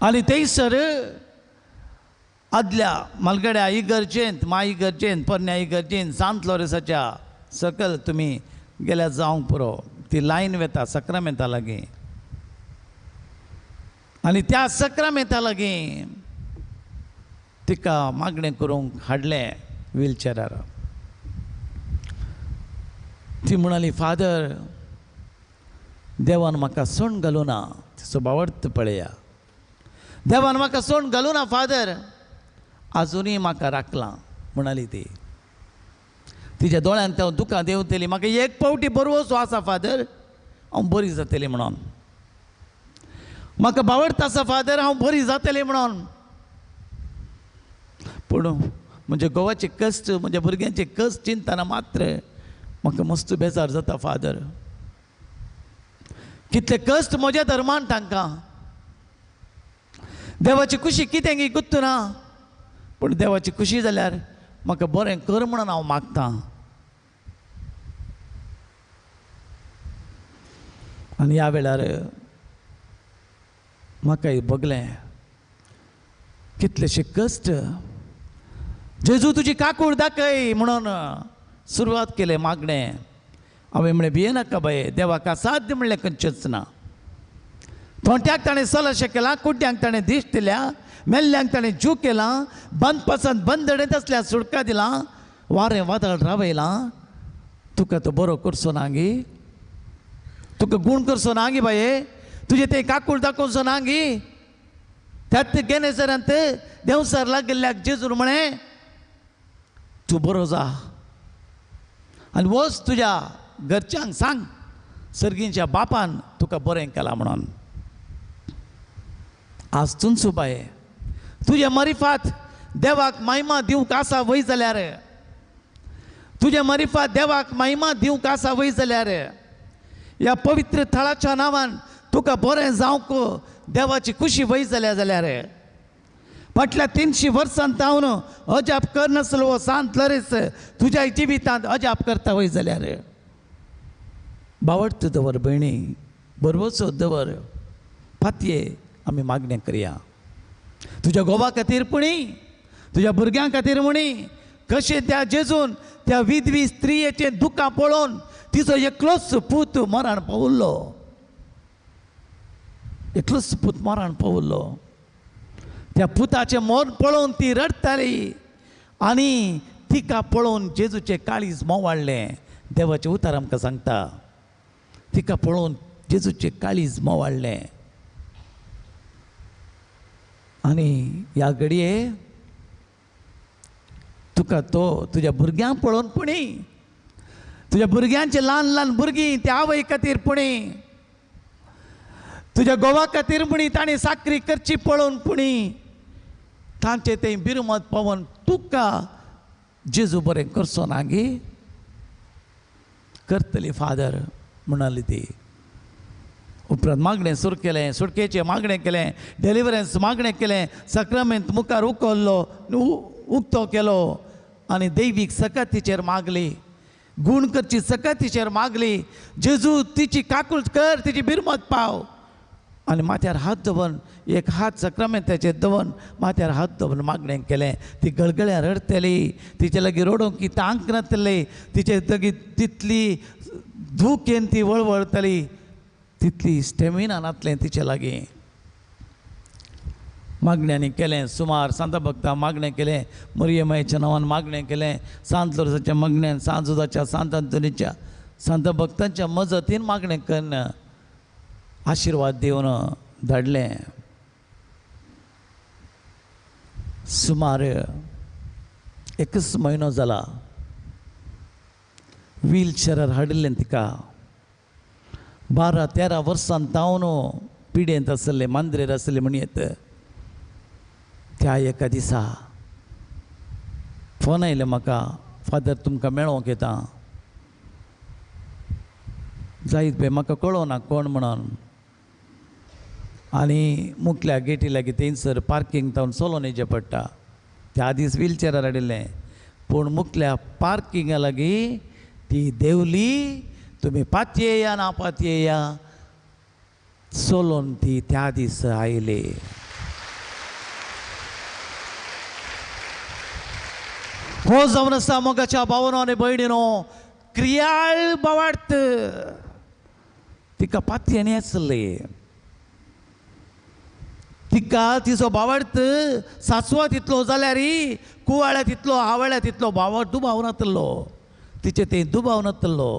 आनी थंयसर आदल्या मालगड्या इगर्जेंत, माई इगर्जेंत, पोरण्या इगर्जेंत, सांत लोरेसाच्या सकल तुमी गेल्यार जावंक पुरो, ती लायन वेता सक्रामेंता लागीं. आनी त्या सक्रामेंता लागीं तिका मागणें करूंक हाडलें व्हीलचेरार. ती म्हणाली, फादर देवान म्हाका सोण घालूं ना. तिचो भावार्थ पळया, देवान म्हाका सोण घालूं ना फादर, आजुनूय म्हाका राखलां म्हणाली ती. तिच्या दोळ्यान त्या दुकां देंवतली. म्हाका एक पावटी बरवसो आसा फादर, हांव बरी जातली म्हणून. म्हाका बावडत आसा फादर, हांव बरी जातली म्हणून. पूण म्हज्या घोवाचे कश्ट, म्हज्या भुरग्यांचे कश्ट चिंतना मात्र म्हाका मस्त बेजार जाता फादर. कितले कश्ट म्हज्या धर्मान तांकां. देवाची खुशी कितें गी गुत्तू ना, पूण देवाची खुशी जाल्यार म्हाका बरें कर म्हणून हांव मागतां. आनी ह्या वेळार म्हाका भोगलें कितलेशे कश्ट. जेजू तुजी काकूळ दाखय म्हणून सुरवात केलें मागणें. हांवें म्हणलें भिये नाका बाये, देवाक असाध्य म्हणलें खंयचेंच ना. थोंट्याक ताणें सलशें केलां, कुड्ड्यांक ताणें दिश्ट दिल्या, मेल्ल्यांक ताणें जीव केलां, बंदपासान बंदडेंत आसल्यार सुटका दिलां, वारें वादळ रावयलां. तुका तो बरो करचो ना गी, तुका गूण करचो ना गी बाये, तुजें तें काकूळ दाखोवचो ना गी. त्यात गेनेसरांत देंवसार लागिल्ल्याक जेजून म्हळें तूं बरो जा आनी वच तुज्या घरच्यांक सांग सर्गींच्या बापान तुका बरें केलां म्हणून. आज तुमचो बाये तुजे मरिफात देवाक महिमा दिवंक आसा वय जाल्यार, तुजे मरिफात देवाक महिमा दिवंक आसा वय जाल्यार, ह्या पवित्र थळाच्या नांवान तुका बरें जावंक देवाची खुशी वय जाल्या जाल्यार, फाटल्या 300 वर्सां तावन अजाप करनासलो हो सांत लरेस तुज्या जिवितांत अजाप करता वय जाल्यार, बावडत दवर भयणी, बरवचो दवर फातये आमी मागणें करया. तुज्या घोवा खातीर पुणी, तुज्या भुरग्यां खातीर म्हणी, कशें त्या जेजून त्या विधवी स्त्रियेचें दुकां पळोवन तिचो एकलोच पूत मरण पावल्लो, एकलोच पूत मरण पावल्लो. त्या पुताचें मरण पळोवन ती रडटाली आनी तिका पळोवन जेजूचें काळीज मोवाळ्ळें. देवाचें उतर आमकां सांगता तिका पळोवन जेजूचें काळीज मोवाळ्ळें. आनी ह्या घडये तुका तो तुज्या भुरग्यांक पळोवन पुणी, तुज्या भुरग्यांचे ल्हान ल्हान भुरगीं त्या आवय खातीर पुणी, तुज्या घोवा खातीर पुणी, ताणें साकरी करची पळोवन पुणी, तांचे तें बिरमत पळोवन तुका जेजू बरें करचो ना गी, करतली फादर म्हणाली ती. उपरांत मागणें सुरू केलें, सुटकेचें मागणें केलें, डेलिवरन्स मागणें केलें, सक्रामेंत मुखार उखल्लो, उक्तो केलो आनी दैवीक सकातीचेर मागली, गूण करची सकातीचेर मागली. जेजू तिची काकूळ कर, तिची बिरमत पाव. आनी माथ्यार हात दवरून, एक हात सक्रामेंताचेर दवरून माथ्यार हात दवरून मागणें केलें. ती गळगळ्यां रडटली, तिचे लागीं रडोवंक की तांक नासली, तिचे लागीं तितली धूक येवन ती वळवळटली, तितली स्टेमिना नासलें तिचे लागीं. मागण्यांनी केलें सुमार सांता भक्ता मागणें केलें, मरियमायच्या नांवान मागणें केलें, सांत लोरसाच्या मागण्यान, सांत जुदाच्या, सांत अंतोनीच्या, सांत भक्तांच्या मजतीन मागणें करून आशिर्वाद दिवन धाडलें. सुमार एकच म्हयनो जाला व्हीलचेरार हाडिल्लें तिका. 12-13 वर्सां तावन पिडेंत आसलें, मांद्रेर आसलें म्हणयेत. त्या एका दिसा फोन आयलें म्हाका, फादर तुमकां मेळोवंक येता. जायत पळय म्हाका कळोना कोण म्हणून. आनी मुखल्या गेटी लागीं थंयसर पार्कींग तावन चलोवन येचें पडटा. त्या दीस व्हीलचेरार हाडिल्लें, पूण मुखल्या पार्किंगा लागीं ती देंवली. तुमी पातयेया ना पातयेया, चलोवन ती त्या दीस आयली. हो जावन आसा मोगाच्या भावनो आनी भयणीनो क्रियाळ बावार्थ. तिका पातयेणी आसली, तिका तिचो भावार्थ सासवा तितलो जाल्यार कुवाळ्या तितलो, आवाळ्या तितलो भाव दुबाव नातलो, तिचे ते दुबाव नातलो,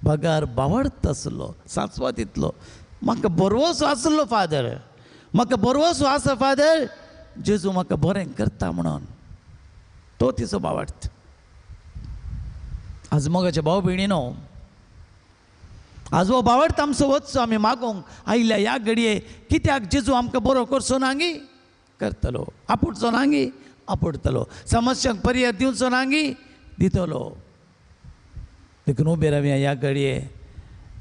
बगार भावार्थ आसलो सासवा तितलो. म्हाका बरोसो आसलो फादर, म्हाका बरोसो आसा फादर, जेजू म्हाका बरें करता म्हणून तो तिचो भावार्थ. आज मोगाच्या भाव भयणीनो, आज हो बावडत आमचो वचचो आमी मागोंक आयिल्ल्या ह्या घडये, कित्याक जेजू आमकां बरो करचो नांगी करतलो, आपुडचो नांगी आपुडतलो, समस्यांक पर्याय दिवचो नांगी दितलो. देखून उबे रावया ह्या घडये,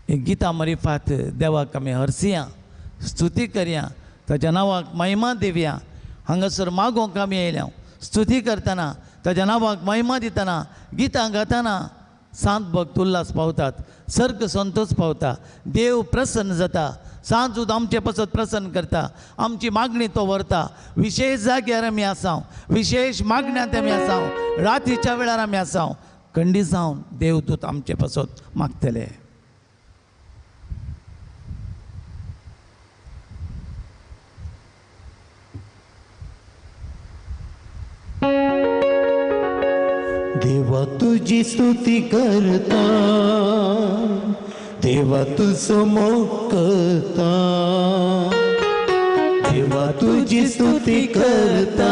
एक गितां मरिफात देवाक आमी हरसिया, स्तुती करया, ताच्या नांवाक महिमा दिवया. हांगासर मागोंक आमी आयल्या, स्तुती करतना, ताच्या नांवाक महिमा दितना, गितां गातना सांत भक्त उल्हास पावतात, सर्ग संतोष पावता, देव प्रसन्न जाता. सांत आमचे पसत प्रसन्न करता, आमची मागणी तो व्हरता. विशेष जाग्यार आमी आसाव, विशेष मागण्यांत आमी आसाव, रातीच्या वेळार आमी आसाव, कंडी जावन देवदूत आमचे पसत मागतले. देवा तुझी स्तुती करता, देवा तुझो मोग करता, देवा तुझी स्तुती करता,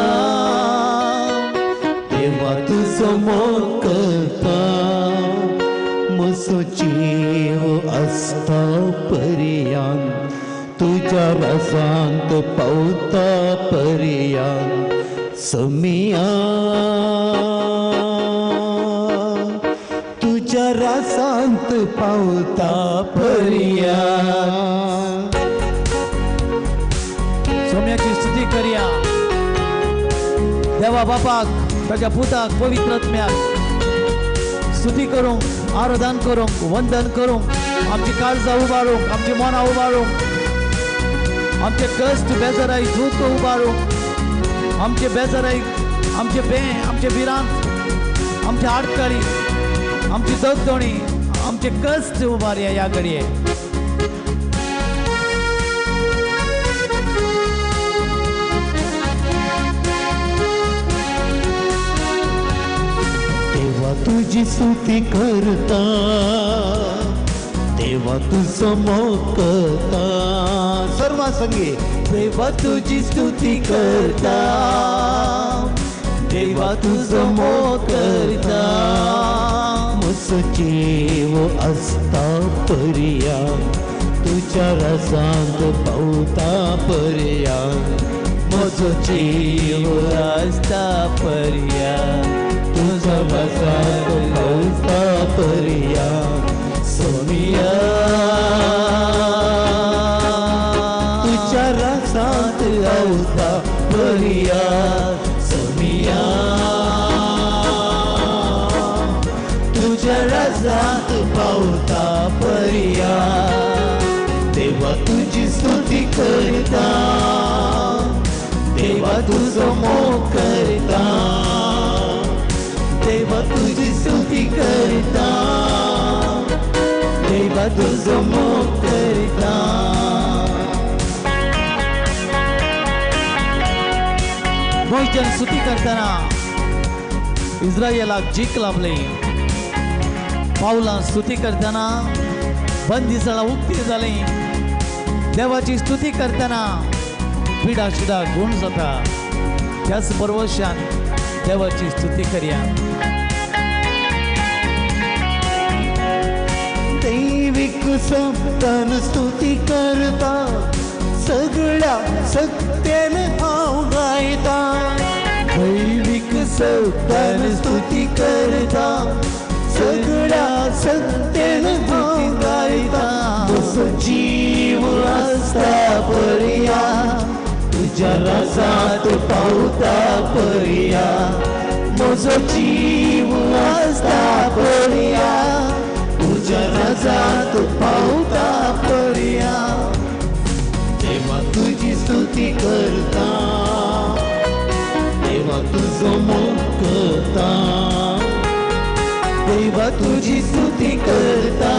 देवा तुझो मोग करता. म्हजो जीव आसता पर्यान, तुज्या रसांत पावता पर्यान. समिया तुज्या रसांत पावता पर्यान. सोम्याची स्तुती करया. देवा बापाक, ताच्या पुताक, पवित्र आत्म्याक स्तुती करूंक, आराधन करूंक, वंदन करूंक, आमची काळजां उबारूंक, आमची मनां उबारूंक, आमचे कश्ट बेजाराय दूख उबारूंक, आमचे बेजाराय, आमचे बें, आमचे भिरांत, आमचे आडखळी, आमची दगदणी, आमचे कश्ट उबारया ह्या घडये. देवा तुझी स्तुती करता, देवा तुझो मोग करता. सर्वां संगी देवा तुझी स्तुती करता, देवा तुझो मोग करता. म्हजो जीव आसता पर्यान, तुज्या रसांत पावता पर्यान. म्हजो जीव आसता पर्यान, तुज्या रसांत पावता पर्यान. सोमिया तुज्या रसांत पावता पर्यान. सोमिया तुज्या रसांत पावता पर्यान. देवा तुजी स्तुती करता, देवा तुजो मोग करता, देवा तुजी स्तुती करता, देवा तुजो मोग करता. मोहिजन स्तुती करतना इस्रायलाक जीक लाभले. पावलां स्तुती करतना बंदिसळां उक्ती जाली. देवाची स्तुती करतना पिडा शिडा गुण जाता. त्याच परवशान देवाची स्तुती करया. दैविक शब्दान स्तुती करता, सगळ्या सत्यान हांव गायता. दैविक शब्दान स्तुती करता, सगळ्या सत्यान हांव गायता. म्हजो जीव आसता पर्यान, तुज्या रसांत पावता पर्यान. म्हजो जीव आसता पर्यान, तुज्या रसांत पावता पर्यान. देवा तुजी स्तुती करता, देवा तुजो मोग करता, देवा तुजी स्तुती करता,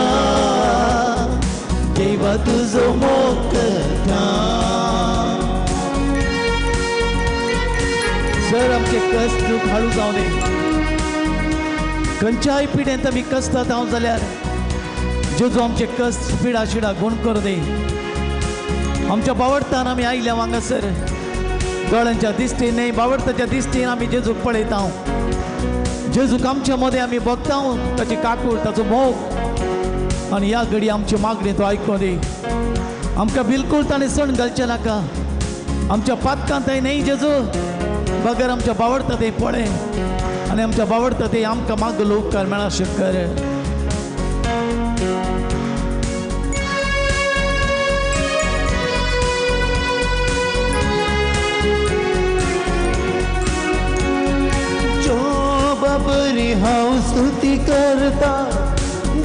देवा तुजो मोग करता. सर आमचे कश्ट हाडू जावं दी. खंयच्याय पिड्यांत आमी कश्टांत हांव जाल्यार जेजू आमचे कश्ट पिडा शिडा गुण करूं दी. आमच्या बावडतान आमी आयल्या हांगासर, दोळ्यांच्या दिश्टीन न्हय, बावडताच्या दिश्टीन आमी जेजूक पळयता. जेजूक आमच्या मदें आमी भोगता, ताची काकूळ, ताचो मोग आनी ह्या घडी आमची मागणी तो आयकूं दी. आमकां बिलकूल ताणें सण घालचें नाका. आमच्या पातकां थंय न्हय जेजू, बगर आमच्या बावडता तें पळय आनी आमच्या बावडता तें आमकां मागलो उपकार मेळा शक्कर. बरी हांव स्तुती करता,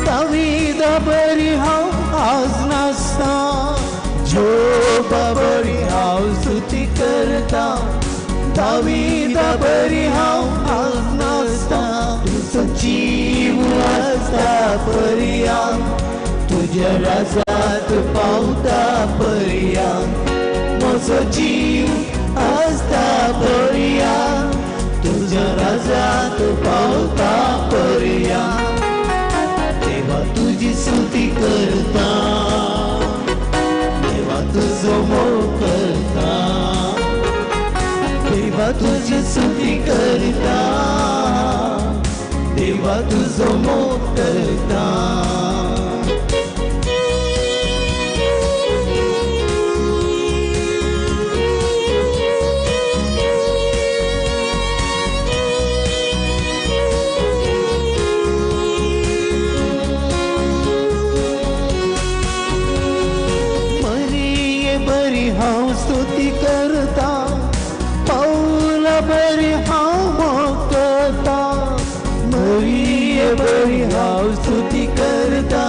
दावीदा बरी हांव आज नासता. जोबा बरी हांव स्तुती करता, दावीदा बरी हांव आज नासता. तुजो जीव आसता पर्या, तुज्या राजात पावता पर्या. म्हजो जीव आसता पर्या, तुझ्या राजात पावता पर्या. देवा तुझी स्तुती करता, देवा तुझो मोग करता. देवा तुझी स्तुती करता, देवा तुझो मोग करता. हांव स्तुती करता, पावला बरी हांव मोगता. मरिये बरी हांव स्तुती करता,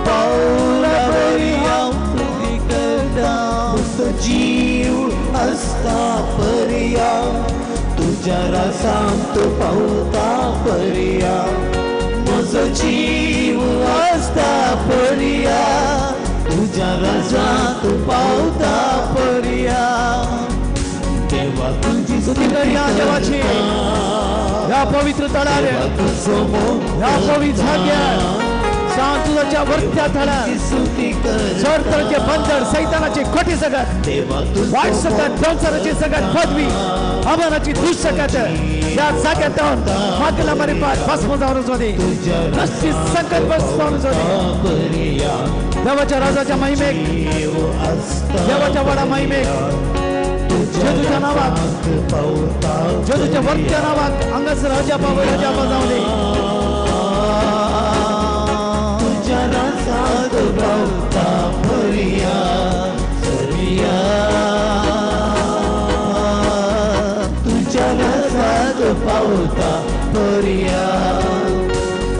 पावला बरी हांव स्तुती करता. म्हजो जीव आसता पर्या, तुज्या राजांत पावता पर्या. म्हजो जीव आसता पर्या, तुझ्या राजात पावता पर्या. देवा तुझी स्तुती करया देवाची ह्या पवित्र तळार, ह्या पवित्र जाग्यार, सांतुजाच्या वरत्या थळार सरतरचे बंधन, सैतानाचे खोटी सगत, वाईट सगत, संसाराची सगत पदवी, अमनाची दुष्सगत ह्या जाग्यात मागला मारी पाठ भस्म जावन वचूं, नश्टी संकट भस्म जावन वचूं. देवाच्या राजाच्या महिमेक, देवाच्या वडा महिमेक, जेजूच्या नावाक, जेजूच्या वरत्या नावाक हांगासर अजापा वयर अजापा जावं दी. तुझ्या राजात पावता पर्या, पर्या. तुझ्या राजात पावता पर्या.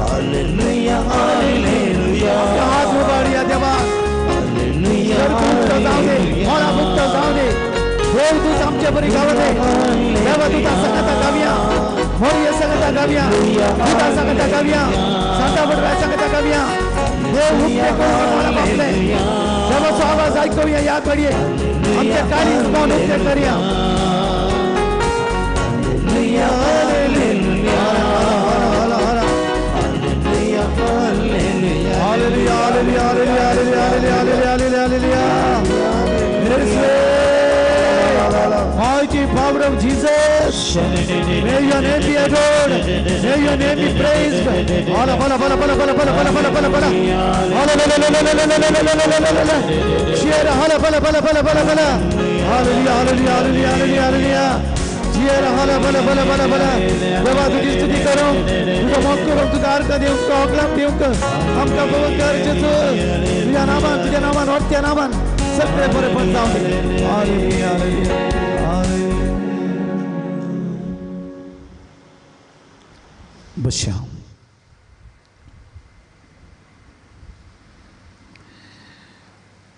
Hallelujah, hallelujah. हात उबाडया देवा, मुक्त जावं दे, मळा मुक्त जावं दे. देव तूच आमचे बरी गावं दे. देवा तुझा संगता गावया, मोरये संगता गावया, तुझा संगता गावया, सांता बडव्या संगता गावया. देव उक्ते करून मला बापले देवाचो आवाज ऐकूया. या घडये आमच्या काळीज मन उक्ते करया. Hallelujah, hallelujah, hallelujah, hallelujah, hallelujah, hallelujah, hallelujah. Mighty power of Jesus. May your name be adored. May your name be praised. Bala, bala, bala, bala, bala, bala, bala, bala, bala, bala. Share, hala, bala, bala, bala, bala, bala. Hallelujah, hallelujah, hallelujah, hallelujah, hallelujah. Share, hala, bala, bala, bala, bala. देवा तुझी स्तुती करूं, तुझा मोग करूं, तुझा अर्घ दिवंक, होगलाम दिवंक, आमकां भोव गरजेचो. तुझ्या नामान, तुझ्या नामान, वरत्या नामान सगळे बरें पण जावं दे. Hallelujah, hallelujah, hallelujah. बसया.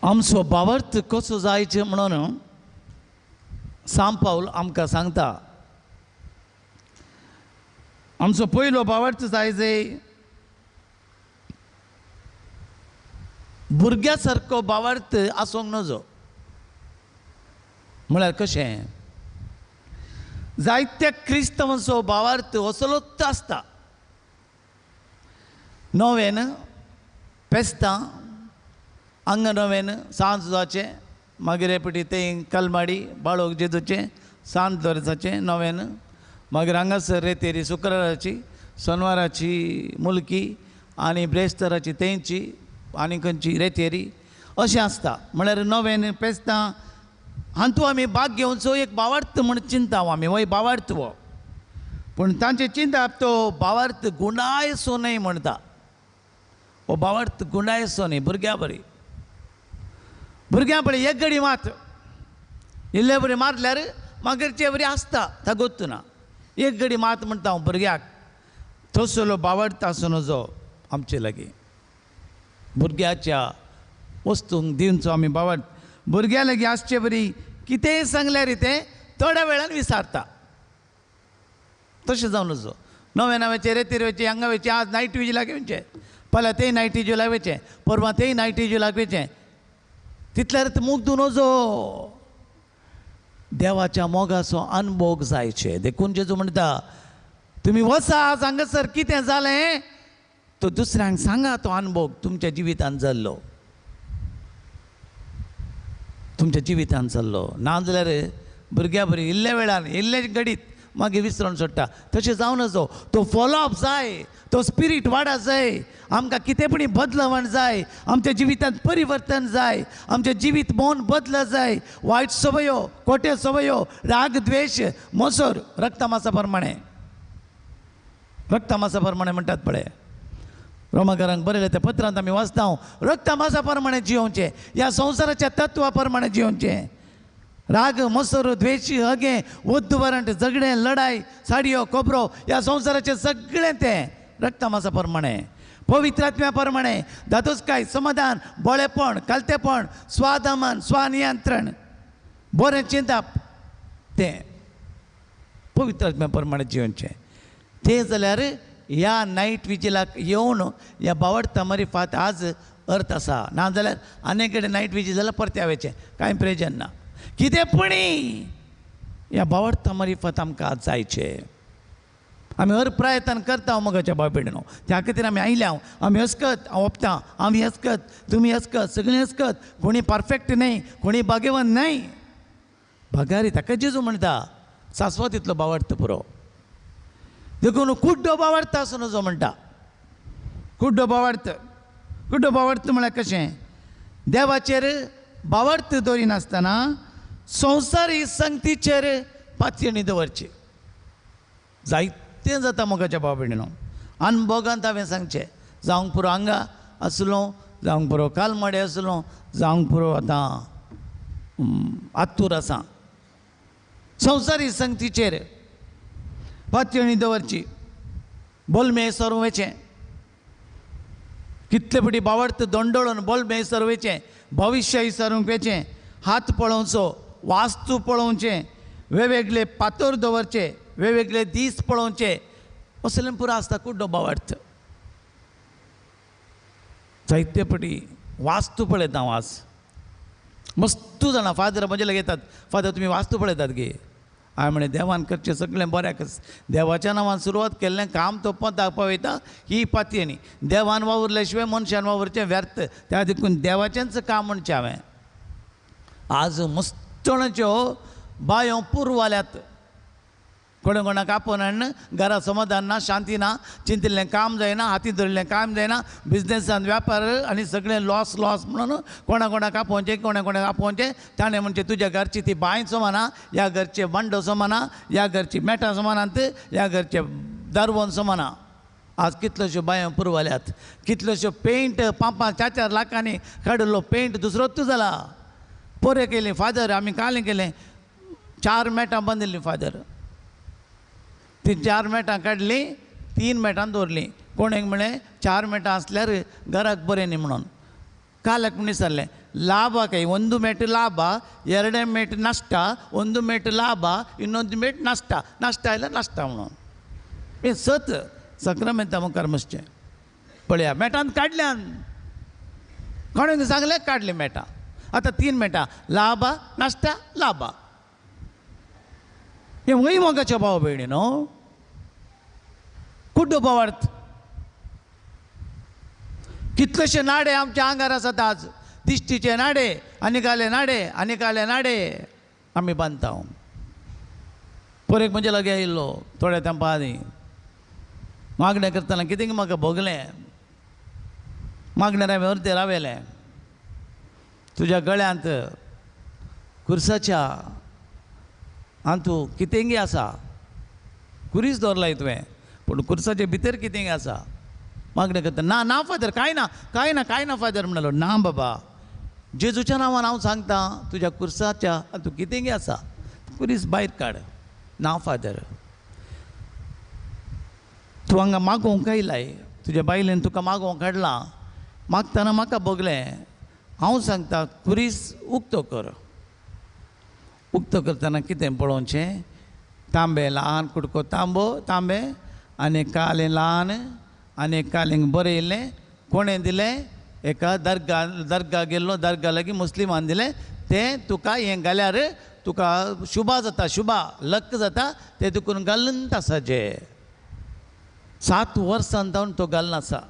आमचो भावार्थ कसो जायचें म्हणून सांत पावल आमकां सांगता. आमचो पयलो भावार्थ जायचे भुरग्या सारको भावार्थ आसूंक नजो. म्हळ्यार कशें, जायत्या क्रिस्तांवांचो भावार्थ असलोच आसता. नोवेन पेस्तां हांगा नोवेन सांज जावचें, मागीर एपटी तें कलमाडी बाळोक जेजूचें सांज दरसाचें नोवेन, मागीर हांगासर रेतेरी शुक्राराची, सोनवाराची मुलकी आनी ब्रेस्ताराची तेंची आनी खंयची रेतेरी अशें आसता. म्हळ्यार नवेन पेस्तां हातूंत आमी भाग घेवचो एक भावार्थ म्हूण चिंता आमी, हो भावार्थ हो. पूण तांचे चिंताप तो भावार्थ गुणायसो न्हय म्हणटा. हो भावार्थ गुणायसो न्हय. भुरग्यां बरी भुरग्यां पळय एक गडी मात इल्ले बरी मारल्यार मागीरचे बरी आसता तागोत्त ना. एक गडी मात म्हणटा हांव भुरग्याक, तसलो भावार्थ आसूं नजो आमचे लागीं. भुरग्याच्या वस्तूंक दिवचो आमी भावार्थ. भुरग्यां लागीं आसचे बरी कितेंय सांगल्यार तें थोड्या वेळान विसारता. तशें जावं नजो. नवे नव्याचे रेतीर वयचे, हांगा वयचे, आज नायटी विजिलाक येवचें, फाल्यां तेय नायटी जुलाक वयचें, परवां तेय नायटी जुलाक वयचें, तितल्यार मुग्द नजो. देवाच्या मोगाचो अनभोग जायचे. देखून जेजू म्हणटा तुमी वचा आज हांगासर कितें जालें तो दुसऱ्यांक सांगा, तो अनभोग तुमच्या जिवितांत जाल्लो, तुमच्या जिवितांत जाल्लो. ना जाल्यार भुरग्यां बरी इल्ल्या वेळान इल्ले घडीत मागीर विसरून सोडटा. तशें जावं नजो. तो फॉलोअप जाय, तो स्पिरीट वाडा जाय, आमकां कितें पणी बदलवण जाय, आमच्या जिवितांत परिवर्तन जाय, आमचें जिवीत मन बदल जाय. वायट सवयो, खोट्यो सवयो, राग द्वेश, मोसोर, रक्तमासा प्रमाणे, रक्तमासा प्रमाणे म्हणटात पळय रोमाकारांक बरयलें त्या पत्रांत आमी वाचता, रक्तमासा प्रमाणे जियोवचें, ह्या संवसाराच्या तत्वा प्रमाणे जियोवचें. राग, मसर, द्वेश, हगें, वद्दवरंट, झगडें, लढाय, साडयो, खोबरो, ह्या संवसाराचें सगळें तें रक्तमासा प्रमाणे, पवित्र आत्म्या प्रमाणे, धादोसकाय, समाधान, बोळेपण, कालतेपण, स्वादमन, स्वनियंत्रण, बरें चिंतप, तें पवित्र आत्म्या प्रमाणे जिवनचें. तें जाल्यार ह्या नायट विजिलाक येवन ह्या बावडता मारिफात आज अर्थ आसा. ना जाल्यार आनी कडेन नायट विजील जाल्यार परत्या वयचें कांय प्रयोजन ना. कितें पणी ह्या बावडता मारिफात आमकां आज जायचें. आमी हर प्रयत्न करता मोगाच्या भाव भयणीनो. त्या खातीर आमी आयल्या. आमी हसकत, हांव ओपता, आमी हसकत, तुमी हसकत, सगळीं हसकत. कोणी परफेक्ट न्हय, कोणी भाग्यवंत न्हय. भागारी ताका जेजू म्हणटा सासवत तितलो बावडत पुरो. देखून कुड्डो बावडत आसूं नजो म्हणटा. कुड्डो बावडत, कुड्डो बावडत म्हळ्यार कशें, देवाचेर बावडत दवरिनासतना संवसारी संगतीचेर पातयेणी दवरची. जायतें जाता मोगाच्या भाव भयणीनो. अनभोगांत हांवें सांगचें, जावंक पुरो हांगा आसलो, जावंक पुरो कालमाडे आसलो, जावंक पुरो आतां आत्तूर आसा. संवसारी संगतीचेर पातयेणी दवरची. बोलमे सरूं वयचें, कितले फावटी बावडत दोंडोळून बोलमे सरूं वयचें, भविश्य सरूंक वयचें, हात पळोवचो, वास्तू पळोवचें, वेगवेगळे पातोर दवरचे, वेगवेगळे दीस पळोवचे, असलें पुरो आसता कुड्डो बावडत. जायते फावटी वास्तू पळयता हांव आज. मस्तू जाणां फादर म्हजे लागीं येतात, फादर तुमी वास्तू पळयतात गे. हांवें म्हणलें देवान करचें सगळें बऱ्याकच, देवाच्या नांवान सुरवात केल्लें काम तो दाखोवपा वयता ही पातयेणी. देवान वावुरल्या शिवाय मनशान वावुरचें व्यर्थ, त्या देखून देवाचेंच काम म्हणचें हांवें. आज मस्तणाच्यो बायो पुरवाल्यात. कोणा कोणाक आपोवन हाडून घरा समाधान ना, शांती ना, चिंतिल्लें काम जायना, हाती धरिल्लें काम जायना, बिजनेसान व्यापार आनी सगळें लॉस लॉस म्हणून कोणा कोणाक आपोवचें, कोणा कोणाक आपोवचें. ताणें म्हणचें तुज्या घरची ती बांय समाना, ह्या घरचे बांडो समाना, ह्या घरची मेटां समानात, ह्या घरचे दारवण समाना. आज कितल्योश्यो बांयो पुरवाल्यात, कितल्योश्यो पेंट 5-5, 4-4 लाखांनी काडिल्लो पेंट दुसरोच जाला. पोरे केली फादर, आमी कालें केलें, 4 मेटां बांदिल्लीं फादर, ती 4 मेटां काडलीं, 3 मेटां दवरलीं. कोणेक म्हळें 4 मेटां आसल्यार घराक बरें न्ही म्हणून. कालक म्हण विचारलें ಲಾಭ ಕೈ ಒಂದು ಮೇಟ್ ಲಾಭ, ಎರಡೇ ಮೇಟ್ ನಷ್ಟ, ಒಂದು ಮೇಟ್ ಲಾಭ, ಇನ್ನೊಂದು ಮೇಟ್ ನಷ್ಟ, ನಷ್ಟ ಇಲ್ಲ ನಷ್ಟ म्हणून. हें सत सक्रामेंता मुखार मसचें पळया. मेटान काडल्यान कोणें सांगलें काडलीं मेटां, आतां 3 मेटां, लाभ नश्ट लाभ. हें वय मोगाच्या भाव भयणी न्हू कुड्डो भावार्थ. कितलेशे नाडे आमच्या आंगार आसात आज, दिश्टीचे नाडे, आनी काले नाडे, आनी काले नाडे आमी बांदता. परेक म्हजे लागीं आयिल्लो थोड्या तेंपा आदीं मागणें करतना कितें म्हाका भोगलें. मागणें हांवें अर्दें रावयलें. तुज्या गळ्यांत कुर्साच्या आंतू कितेंगी आसा, कुरीस दवरलाय तुवें, पूण कुर्साचे भितर कितेंगी आसा. मागणें करता, ना ना फादर, कांय ना कांय ना कांय ना फादर म्हणलो. ना बाबा, जेजूच्या नांवान हांव सांगता, तुज्या कुर्साच्या आंतू कितेंगी आसा, कुरीस भायर काड. ना फादर, तूं हांगा मागोवंक आयलाय, तुज्या बायलेन तुका मागोवंक हाडलां, मागतना म्हाका भोगलें. हांव सांगता कुरीस उक्तो कर. उक्तो करतना कितें पळोवचें, तांबे ल्हान कुडको तांबो तांबे आनी कालें ल्हान आनी कालेंक बरयलें. कोणें दिलें? एका दर्गा दर्गा गेल्लो, दर्गा लागीं मुस्लिमान दिलें. तें तुका हें घाल्यार तुका शुभा जाता, शुभा लक जाता, तें तुकून घालून आसाचें. 7 वर्सां जावन तो घालून आसा,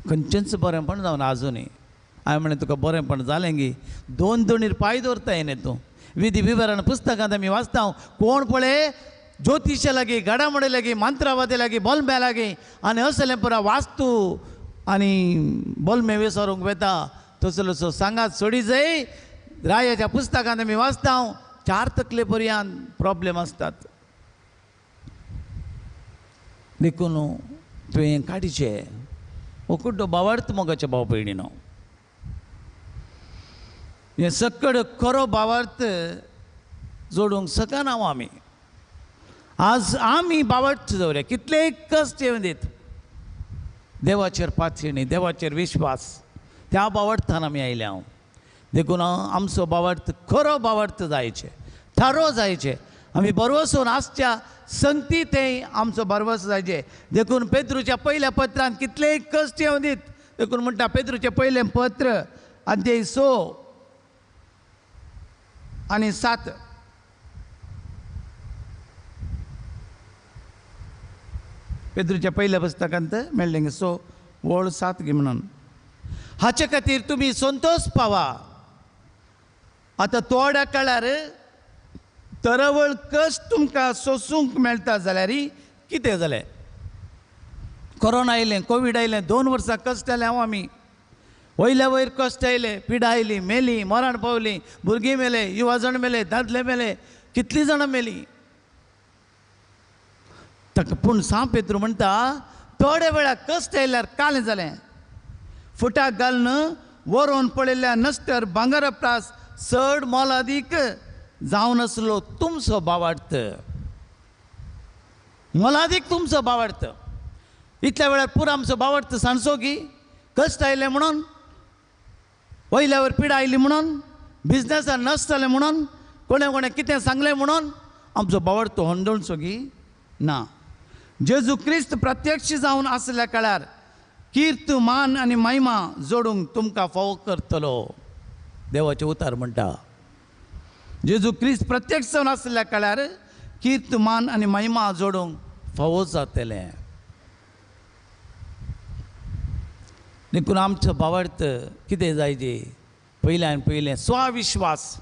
खंयचेंच बरेंपण जावन आजुनूय. हांवें म्हणलें तुका बरेंपण जालें गी, 2 दोणीर पांय दवरता न्ही तूं. विधी विवरण पुस्तकांत आमी वाचता, कोण पळय ज्योतिशा लागीं, घडामोडी लागीं, मंत्रवादी लागीं, बोलम्या लागीं आनी असलें पुरा वास्तू आनी बोलमे विसरूंक वेता तसलो सांगात सोडी जाय. रायाच्या पुस्तकांत आमी वाचता 4 तकले पर्यंत प्रॉब्लेम आसतात. देखून तुवें काडचें हो कुड्डो बावार्थ मोगाच्या भाव भयणीनो. हें सकड खरो भावार्थ जोडूंक शकना आमी. आज आमी भावार्थ दवरया, कितलेय कश्ट येवन दीत, देवाचेर पातयेणी, देवाचेर विश्वास, त्या भावार्थान आमी आयले हांव. देखून आमचो भावार्थ खरो भावार्थ जायचे, थारो जायचे. आमी बरवसून आसच्या संगती तें आमचो बरवस जायचे. देखून पेद्रूच्या पयल्या पत्रांत कितलेय कश्ट येवन दीत, देखून म्हणटा पेद्रूचें पयलें पत्र अध्याय 6 आनी 7. पेद्रूच्या पयल्या पुस्तकांत मेळ्ळें 6 वळ 7 गी म्हणून. हाचे खातीर तुमी संतोष पावा. आतां थोड्या काळार तरवळ कश्ट तुमकां सोसूंक मेळटा जाल्यार कितें जालें? कोरोना आयलें, कोवीड आयलें, 2 वर्सां कश्ट आयलें हांव आमी. वयल्या वयर कश्ट आयले, पिडा आयली, मेली, मरण पावली, भुरगीं मेले, युवा जाण मेले, दादले मेले, कितलीं जाणां मेलीं. ताका पूण सांव पेद्रू म्हणटा थोड्या वेळार कश्ट आयल्यार कालें जालें, फुटाक घालून वरोवन पळयल्ल्या नश्टर भांगरा प्रास चड मोलादीक जावन आसलो तुमचो भावार्थ, मोलादीक तुमचो भावार्थ. इतल्या वेळार पुरो आमचो भावार्थ सांडचो की कश्ट आयले म्हणून, वयल्यावर पिडा आयली म्हणून, बिजनेसार नश्ट जालें म्हणून, कोणें कोणें कितें सांगलें म्हणून आमचो भावार्थ होंडोळचो की ना. जेजू क्रिस्त प्रत्यक्ष जावन आसल्या काळार कीर्त मान आनी महिमा जोडूंक तुमकां फावो करतलो. देवाचें उतार म्हणटा जेजू क्रिस्त प्रत्यक्ष जावन आसल्या काळार कीर्त मान आनी महिमा जोडूंक फावो जातलें. देखून आमचो भावार्थ कितें जायचे, पयल्यान पयलें स्वाविश्वास.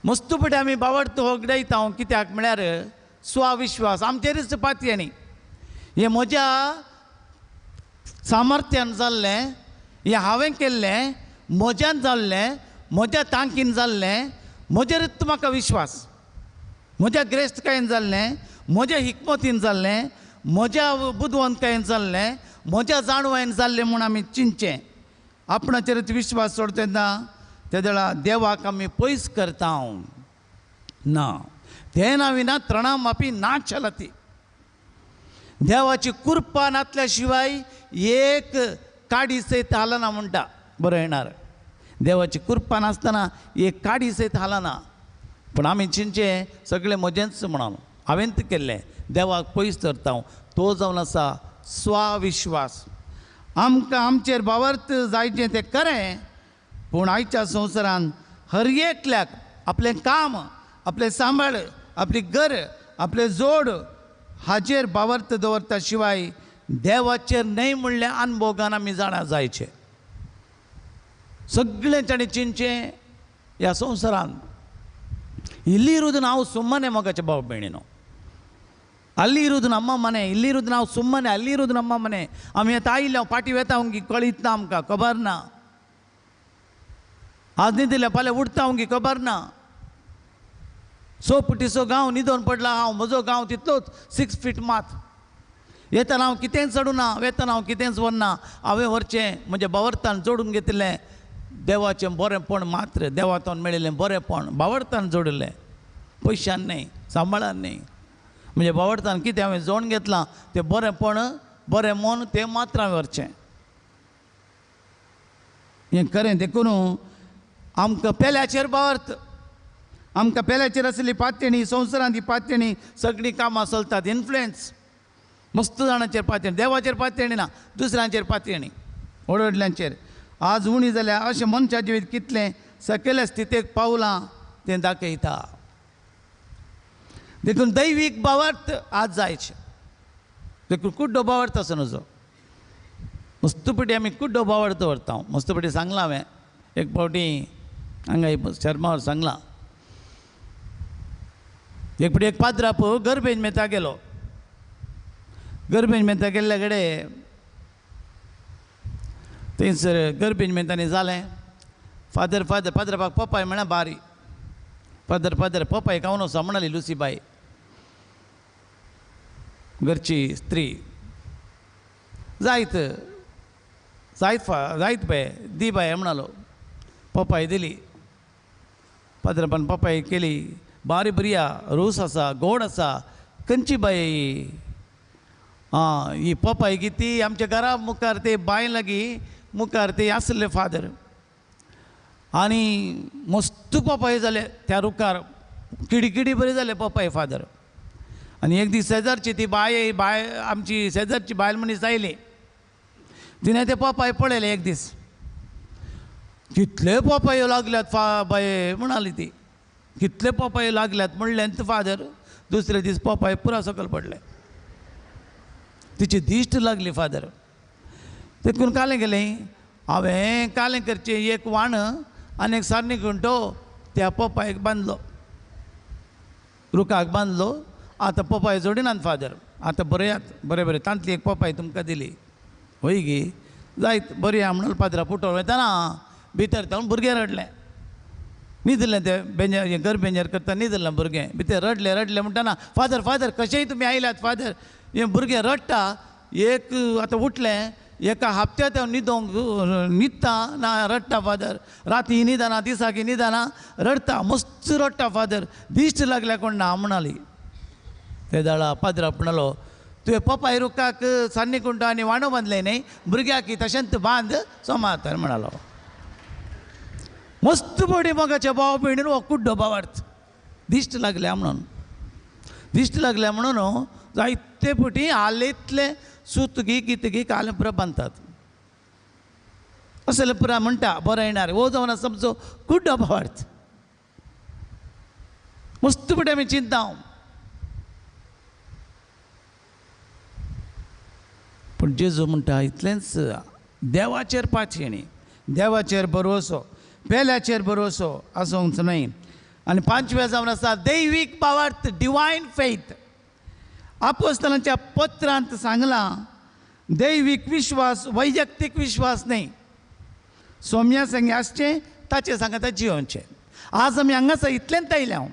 मस्तुपटी आमी भावार्थ होगडायता कित्याक म्हळ्यार स्वाविश्वास आमचेरच पातयेणी. हें म्हज्या सामर्थ्यान जाल्लें, हें हांवें केल्लें, म्हज्यान जाल्लें, म्हज्या तांकीन जाल्लें, म्हजेरच म्हाका विश्वास, म्हज्या ग्रेस्तकायेन जाल्लें, म्हज्या हिकमतीन जाल्लें, म्हज्या बुदवंतकायेन जाल्लें, म्हज्या जाणवायेन जाल्लें म्हूण आमी चिंतचें. आपणाचेरच विश्वास सोडता तेन्ना तेदळा देवाक आमी पयस करता. ना तेना विना तृणाम अपी ना चलती. देवाची कृपा नातल्या शिवाय एक काडी सयत हालना म्हणटा. बरें येणार, देवाची कृपा नासतना एक काडी सयत हालना. पूण आमी चिंतचें सगळें म्हजेंच म्हणून हांवें केल्लें, देवाक पयस धरता. तो जावन आसा स्वाविश्वास. आमकां आमचेर भावार्थ जायचें तें खरें, पूण आयच्या संवसारान हर एकल्याक आपलें काम, आपलें सांबाळ, आपली घर, आपलें जोड हाचेर भावार्थ दवरता शिवाय देवाचेर न्हय म्हणलें अनभोगान आमी जाणा जायचें. सगळें ताणें चिंतचें ह्या संवसारान ಇಲ್ಲಿರುವುದು ನಾವು ಸುಮ್ಮನೆ ಮಗಚ ಭಾವ ಬೇಣಿನೋ. ಅಲ್ಲಿರುವುದು ನಮ್ಮ ಮನೆ, ಇಲ್ಲಿರುವುದು ನಾವು ಸುಮ್ಮನೆ, ಅಲ್ಲಿರುವುದು ನಮ್ಮ ಮನೆ. ಆಮೇಲೆ ತಾಯಿ ಇಲ್ಲ ಪಾಟಿ ವೇತ ಅವಂಗಿ ಕಳಿತ ಅಮ್ಕ ಕಬರ್ನ आज न्हिदिल्ले फाल्यां उठता अवंगी खबर ना. सो पुटीचो गांव न्हिदोन पडला हांव, म्हजो गांव तितलोच 6 फीट मात. येतना हांव कितेंच चडूना, वेतना हांव कितेंच व्हरना. हांवें व्हरचें म्हज्या बावरतान जोडून घेतिल्लें देवाचें बरेंपण मात्र, देवातून मेळिल्लें बरेंपण बावरतान जोडिल्लें, पयशान न्हय, सांबाळान न्हय. म्हणजे बावडतान कितें हांवें जोडून घेतलां तें बरेंपण, बरें मन, तें मात्र हांवें व्हरचें. हें खरें. देखून आमकां पेल्याचेर बावर्त, आमकां पेल्याचेर आसली पात्यणी, संवसारांत ही पात्यणी सगळीं कामां चलतात. इन्फ्लुयन्स मस्त जाणांचेर पात्यणी, देवाचेर पात्यणी ना, दुसऱ्यांचेर पात्यणी, व्हड व्हडल्यांचेर. आज उणी जाल्यार अशें मनशा जिवीत कितलें सकयल्या स्थितेक पावलां तें दाखयता. देखून दैवीक बावर्त आज जायचें. देखून कुड्डो बावर्त आसूं नजो. मस्तपटी आमी कुड्डो बावर्त दवरता. मस्तपटी सांगलां हांवें एक फावटी हांगा शर्मावर सांगलां. एक फावटी एक पाद्राप गर्भेज मेता गेलो. गर्भेज मेता गेल्ल्या कडेन थंयसर गर्भेज मेतांनी जालें. फादर फादर पाद्रापाक पपाय म्हळ्यार बारी. फादर फादर पपाय खावन वचो म्हणाली लुसीबाई, घरची स्त्री. जायत जायत जायत बाय दी बाय म्हणालो. पपाय दिली. पाद्रापान पपाय केली. बारी बरी रोस आसा, गोड आसा. खंयची बाय आं ही पपाय की ती आमच्या घरा मुखार ते बांय लागीं मुखार ते आसले फादर. आनी मस्त पपाय जाले त्या रुखार, किडकिडी बरी जाले पपाय फादर. आनी एक दीस शेजारची ती बाय बाय आमची शेजारची बायल मनीस आयली. तिणें ते पपाय पळयले एक दीस. कितले पपायो लागल्यात फा बाये म्हणाली ती. कितले पपायो लागल्यात म्हणलें फादर. दुसरे दीस पपाय पुरा सकयल पडले. तिची दिश्ट लागली फादर. देखून कालें गेलें हांवें कालें करचें एक वाण आनी एक सारणी घंटो त्या पपायक बांदलो, रुखाक बांदलो. आतां पपाय जोडिनात फादर, आतां बरयात बरें बरें तांतली एक पपाय तुमकां दिली हय गी जायत बरी आहा म्हणून पाद्रा पुटोवन वयतना भितर तावन भुरगें रडलें. न्हिदलें तें बेंजर घर बेंजर करता न्हिदलें भुरगें. भितर रडलें रडलें म्हणटना फादर फादर कशेंय तुमी आयल्यात फादर. हें भुरगें रडटा. एक आतां उठलें एका हप्त्यांत हांव न्हिदोंक न्हिदता ना रडटा फादर. राती न्हिदना दिसाकी न्हिदना रडटा, मस्त रडटा फादर. दिश्ट लागल्या कोण ना म्हणाली. ते दाळा पाद्रा म्हणालो तुवें पपाय रुखाक सान्नी कुंटो आनी वाणो बांदलें न्ही भुरग्याक तशेंच बांद सोमातर म्हणालो. मस्त बडी मोगाच्या भाव भयणीन हो कुड्डो भावार्थ. दिश्ट लागल्या म्हणून, दिश्ट लागल्या म्हणून जायते फावटी आलेंतलें सुतगी कितगी कालें पुरा बांदतात. असलें पुरा म्हणटा बरें येणार हो जावन आसा आमचो कुड्डो भावार्थ. मस्त फावटी आमी चिंता. पूण जेजू म्हणटा इतलेंच देवाचेर पातयेणी, देवाचेर भरवसो, पेल्याचेर भरवसो आसूंक न्हय. आनी पांचव्या जावन आसा दैवीक भावार्थ, डिवायन फेथ. आपोस्तलांच्या पत्रांत सांगलां दैवीक विश्वास वैयक्तीक विश्वास न्हय, सोम्या संगी आसचें ताचे सांगाता जियोवचें. आज आमी हांगासर इतलेंच आयल्या हांव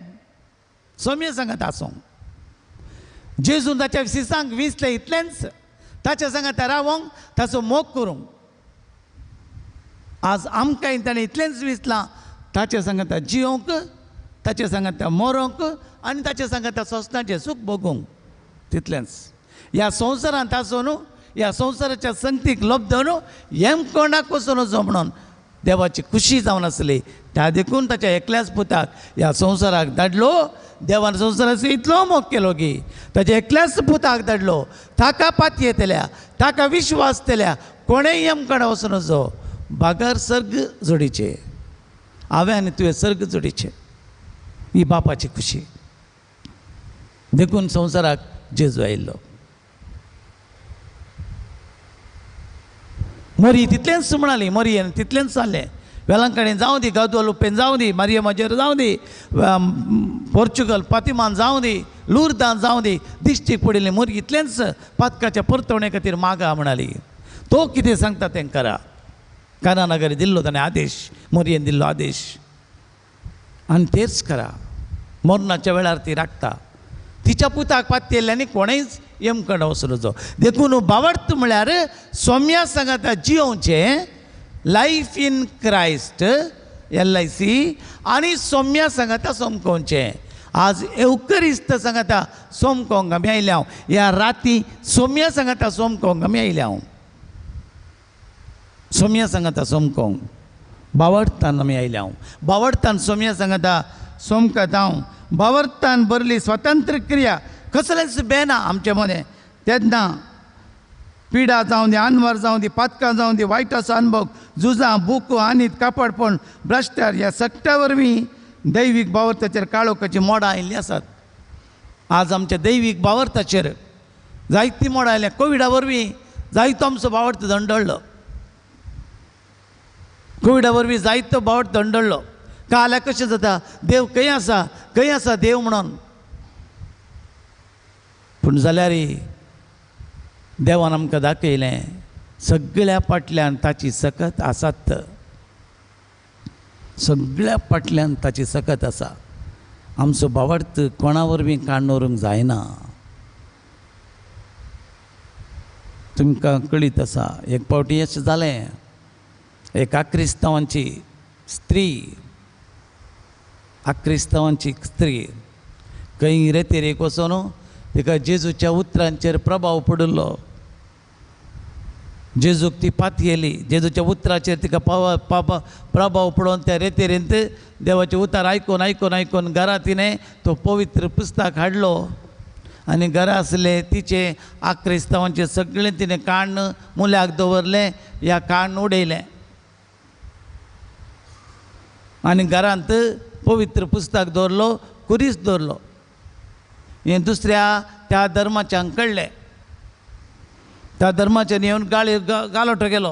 सोम्या सांगात आसूंक. जेजून ताच्या सिसांक विंचलें इतलेंच, ताच्या सांगाता रावोंक, ताचो मोग करूंक. आज आमकां ताणें इतलेंच विंचलां ताच्या सांगाता जियोवंक, ताच्या सांगाता मरोंक आनी ताच्या सांगाता सोंसणाचें सूख भोगूंक. तितलेंच ह्या संवसारांत आसून ह्या संवसाराच्या संगतीक लब्धन हेम कोणाक वचून वचो म्हणून देवाची खुशी जावन आसली. त्या देखून ताच्या एकल्याच पुताक ह्या संवसाराक धाडलो. देवान संवसाराचो इतलो मोग केलो की ताच्या एकल्याच पुताक धाडलो. ताका पातयेतल्या, ताका विश्वास दिल्या कोणेय यमकडे वचून वचो बागर सर्ग जोडीचे. हांवें आनी तुवें सर्ग जोडीचे. ही बापाची खुशी. देखून संवसाराक जेजू आयिल्लो. मरी तितलेंच म्हणाली, मरी तितलेंच जालें. वेलांकडेन जावं दी, गादुआलुपेन जावं दी, मारिया माजेर जावं दी, पोर्चुगल फातिमान जावं दी, लुर्दान जावं दी, दिश्टीक पडिल्ली मोरगी इतलेंच पातकाच्या परतवणे खातीर मागा म्हणाली. तो कितें सांगता तें करा. कानानगरी दिल्लो ताणें आदेश, मोरयेन दिल्लो आदेश, आनी तेच करा. मरणाच्या वेळार ती राखता. तिच्या पुताक पातयेल्ल्यानी कोणेंच यमकंड वचलो. देखून बावडत म्हळ्यार सोम्या सांगाता जियोवचें, लायफ इन क्रायस्ट LIC, आनी सोम्या सांगाता सोमकोवचें. आज एवकरिस्त सांगाता सोमकोंक आमी आयल्या हांव. ह्या राती सोम्या सांगाता सोमकोंक आमी आयल्या हांव. सोम्या सांगाता सोमकोंक बावडतान आमी आयल्या हांव. बावडतान सोम्या सांगाता सोमकत हांव. बावडतान भरली स्वतंत्र क्रिया कसलेंच बेना आमचे मदें. तेन्ना पिडा जावं दी, आनवार जावं दी, पातकां जावं दी, वायटाचो अनुभव, झुजां, बुको, आनीत, कापडपण, भ्रश्टाचार ह्या सगळ्या वरवीं दैवीक बावरताचेर काळोखाची मोडां आयिल्लीं आसात. आज आमच्या दैवीक बावरताचेर जायतीं मोडां आयल्या. कोविडा वरवीं जायतो आमचो बावडत दंडळ्ळो. कोविडा वरवीं जायतो बावडत दंडळ्ळो. काल्याक कशें जाता, देव खंय आसा, खंय आसा देव म्हणून. पूण जाल्यार देवान आमकां दाखयलें सगळ्या फाटल्यान ताची सकत आसात. सगळ्या फाटल्यान ताची सकत आसा. आमचो बावडत कोणा वरवीं काडून व्हरूंक जायना. तुमकां कळीत आसा, एक फावटी अशें जालें, एक आक्रिस्तांवांची स्त्री, आक्रिस्तांवांची स्त्री खंय रेतेरेक वचून तिका जेजूच्या उतरांचेर प्रभाव पडिल्लो. जेजूक ती पातयेली. जेजूच्या उतराचेर तिका प्रभाव पडून त्या रेतेरेंत देवाचें उतर आयकून आयकून आयकून घरा तिणें तो पवित्र पुस्तक हाडलो आनी घरा आसले तिचे आक्रिस्तांवांचें सगळें तिणें काण्ण मुल्याक दवरलें, ह्या काण्ण उडयलें आनी घरांत पवित्र पुस्तक दवरलो, कुरीस दवरलो. हें दुसऱ्या त्या धर्माच्यान कळ्ळें. त्या धर्माच्यान येवन गाळी गालोटो गेलो.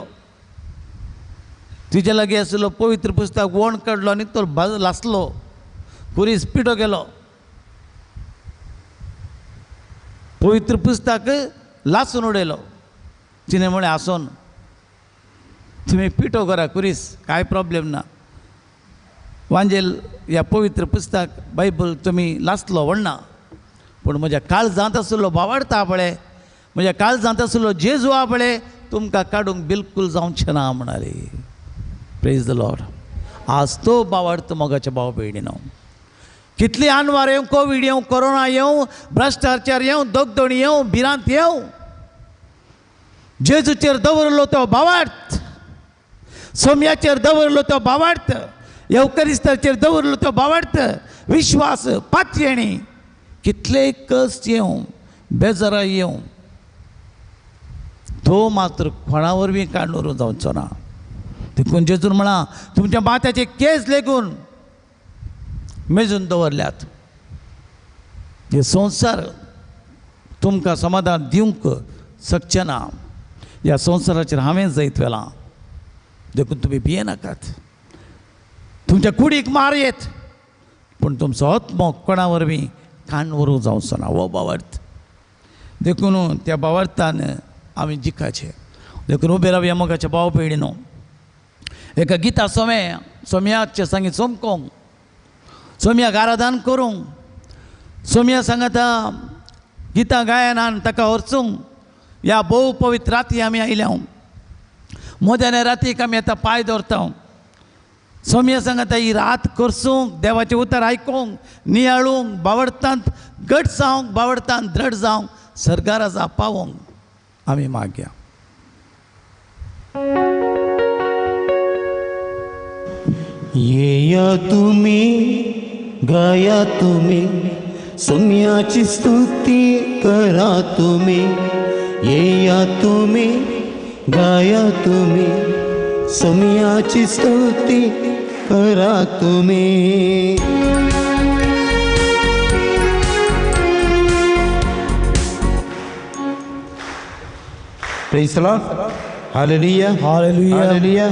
तिजे लागीं आशिल्लो पवित्र पुस्तक वण काडलो आनी तो लासलो, कुरीस पिठो गेलो. पवित्र पुस्तक लासून उडयलो. तिणें म्हळें, आसून तुमी पिठो करा कुरीस, कांय प्रॉब्लेम ना. वांजेल ह्या पवित्र पुस्तक बायबल तुमी लासलो व्हडना, पूण म्हज्या काळजांत आशिल्लो बावडता पळय, म्हज्या काळजांत आशिल्लो जेजू आ पळय, तुमकां काडूंक बिलकूल जावचें ना म्हणाली. Praise the Lord. आज तो बावडतो मोगाच्या भाव भयणीनो. कितली आनवार येवं, कोवीड येवं, कोरोना येवं, भ्रश्टाचार येवं, दगदणी येवं, भिरांत येवं, जेजूचेर दवरलो तो बावार्थ, सोम्याचेर दवरलो तो बावार्थ, येवकरिस्ताचेर दवरलो तो बावार्थ, विश्वास पातयेणी. कितले कश्ट येवं, बेजारा येवं, तो मात्र कोणा वरवीं काडून व्हरूंक जावचो ना. देखून जेजून म्हळां, तुमच्या माथ्याचे केंस लेगून मेजून दवरल्यात. हे संवसार तुमकां समाधान दिवंक शकचें ना. ह्या संवसाराचेर हांवें जैत व्हेलां, देखून तुमी भियेनाकात. तुमच्या कुडीक मार येत, पूण तुमचो आत्मो कोणा वरवीं काडून व्हरूंक जावचो ना. हो बावार्थ. देखून त्या बावार्थान आमी जिखाचें. देखून उबे रावया मोगाच्या भाव भयणीनो. एका गिता सोमे सोम्याचे सांगी सोमकोंक, सोम्याक आराधन करूंक, सोम्या सांगाता गितां गायनान ताका व्हरचूंक. ह्या भोव पवित्र राती आमी आयल्या. मोद्याने रातीक आमी आतां पांय दवरता. सोम्या सांगाता ही रात करसूंक, देवाचें उतर आयकूंक, नियाळूंक, बावडतांत घट जावंक, बावडतांत द्रढ जावंक, सरकाराचा पावोंक आमी मागया. येया तुमी गाया तुमी, सोम्याची स्तुती करा तुमी. येया तुमी गाया तुमी, सोम्याची स्तुती करा तुमी. Praise the Lord. Hallelujah. Hallelujah. Hallelujah.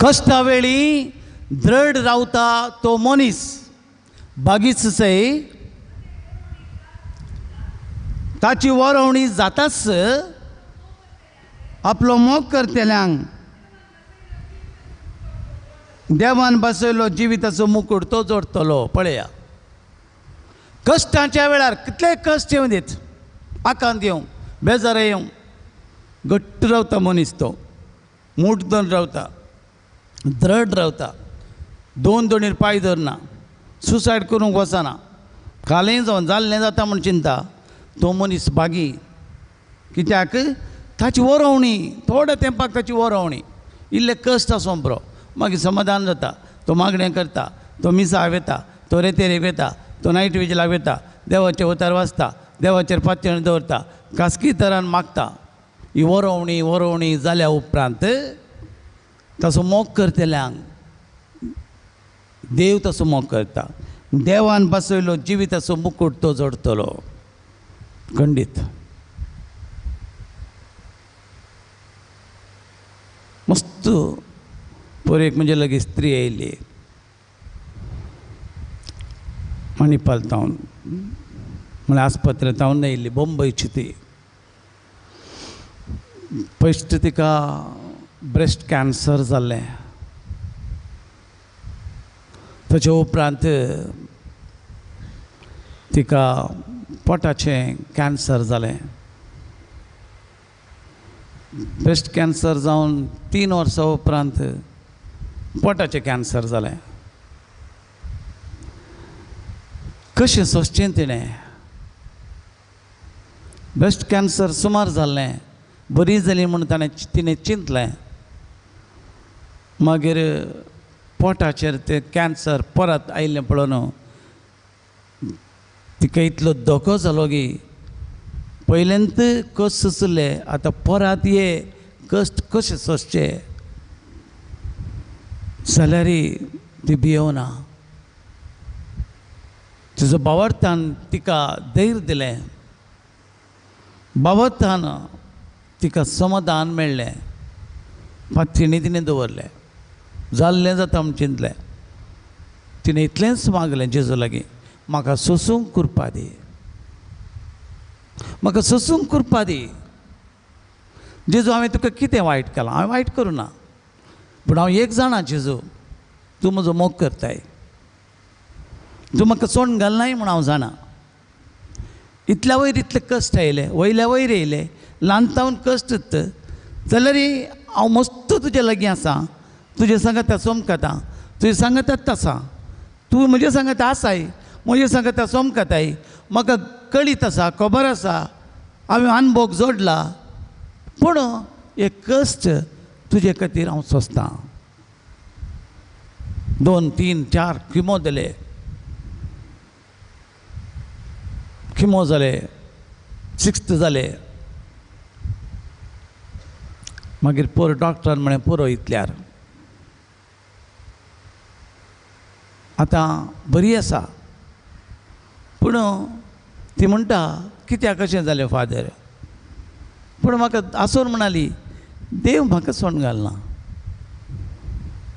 कश्टा वेळी दृढ रावता तो मनीस बागीच सय ताची वरवणी जाताच आपलो मोग करतल्यांक देवान बसयलो जिविताचो मुकूट तो जोडटलो. पळया कश्टांच्या वेळार कितले कश्ट येवं दीत, आकांत येवं, बेजार येवं, घट्ट रावता मनीस तो, मूठ धरून रावता, दृढ रावता, दोन दोनीर पांय धरना, सुसायड करूंक वचना, कालें जावन जाल्लें जाता म्हूण चिंता. तो मनीस बागी. कित्याक ताची वरोवणी थोड्या तेंपाक ताची वरोवणी इल्ले कश्ट आसूं पुरो, मागीर समाधान जाता. तो मागणें करता, तो मिसाक वता, तो रेतेरेक वता, तो नायट विजलाक वता, देवाचे उतार वाचता, देवाचेर पातयेण दवरता, खासगी तरान मागता. ही वरोवणी वरोवणी जाल्या उपरांत ताचो मोग करतल्यांक देव ताचो मोग करता. देवान बसयलो जिविताचो मुकूट तो जोडटलो खंडीत. मस्त पोर एक म्हणजे लगेच स्त्री आयली मणिपाल तावन, म्हळ्यार आस्पत्रे तावन आयिल्ली, बंबयची ती. फस्ट तिका ब्रेस्ट कॅन्सर जाल्लें. ताचे उपरांत तिका पोटाचें कॅन्सर जालें. ब्रेस्ट कॅन्सर जावन 3 वर्सां उपरांत पोटाचें कॅन्सर जालें. कशें सोंसचें तिणें? ब्रेस्ट कॅन्सर सुमार जाल्लें, बरी जाली म्हूण ताणें तिणें चिंतलें. मागीर पोटाचेर तें कॅन्सर परत आयिल्लें पळोवन तिका इतलो धोको जालो की पयल्यांत कश्ट सोंसले, आतां परत ये कश्ट कशें सोंसचे? जाल्यार ती भियोना. तिजो बावडतान तिका धैर्य दिलें, बावडतान तिका समाधान मेळ्ळें. पातयेणी तिणें दवरलें, जाल्लें जाता म्हूण चिंतलें. तिणें इतलेंच मागलें जेजू लागीं, म्हाका सोंसूंक कृपा दी, म्हाका सोंसूंक कृपा दी. जेजू हांवें तुका कितें वायट केलां? हांवें वायट करूं ना, पूण हांव एक जाणा जेजू, तूं म्हजो मोग करताय, तूं म्हाका सोडून घालनाय म्हूण हांव जाणा. इतल्या वयर इतले कश्ट आयले, वयल्या वयर येयले, ल्हान तावन कश्ट जाल्यार हांव मस्त तुजे लागीं आसा, तुजे सांगाता सोमकता, तुजे सांगातात आसा, तूं म्हजे सांगाता आसाय, म्हजे सांगाता सोमकताय, म्हाका कळीत आसा, खबर आसा, हांवें अनभोग जोडला, पूण एक कश्ट तुजे खातीर हांव सोंसतां. 2, 3, 4 किमो दिले, किमो जाले, 6th जाले. मागीर पोर डॉक्टरान म्हळें पुरो इतल्यार, आतां बरी आसा. पूण ती म्हणटा कित्याक कशें जालें फादर? पूण म्हाका आसून म्हणाली, देव म्हाका सोडून घालना.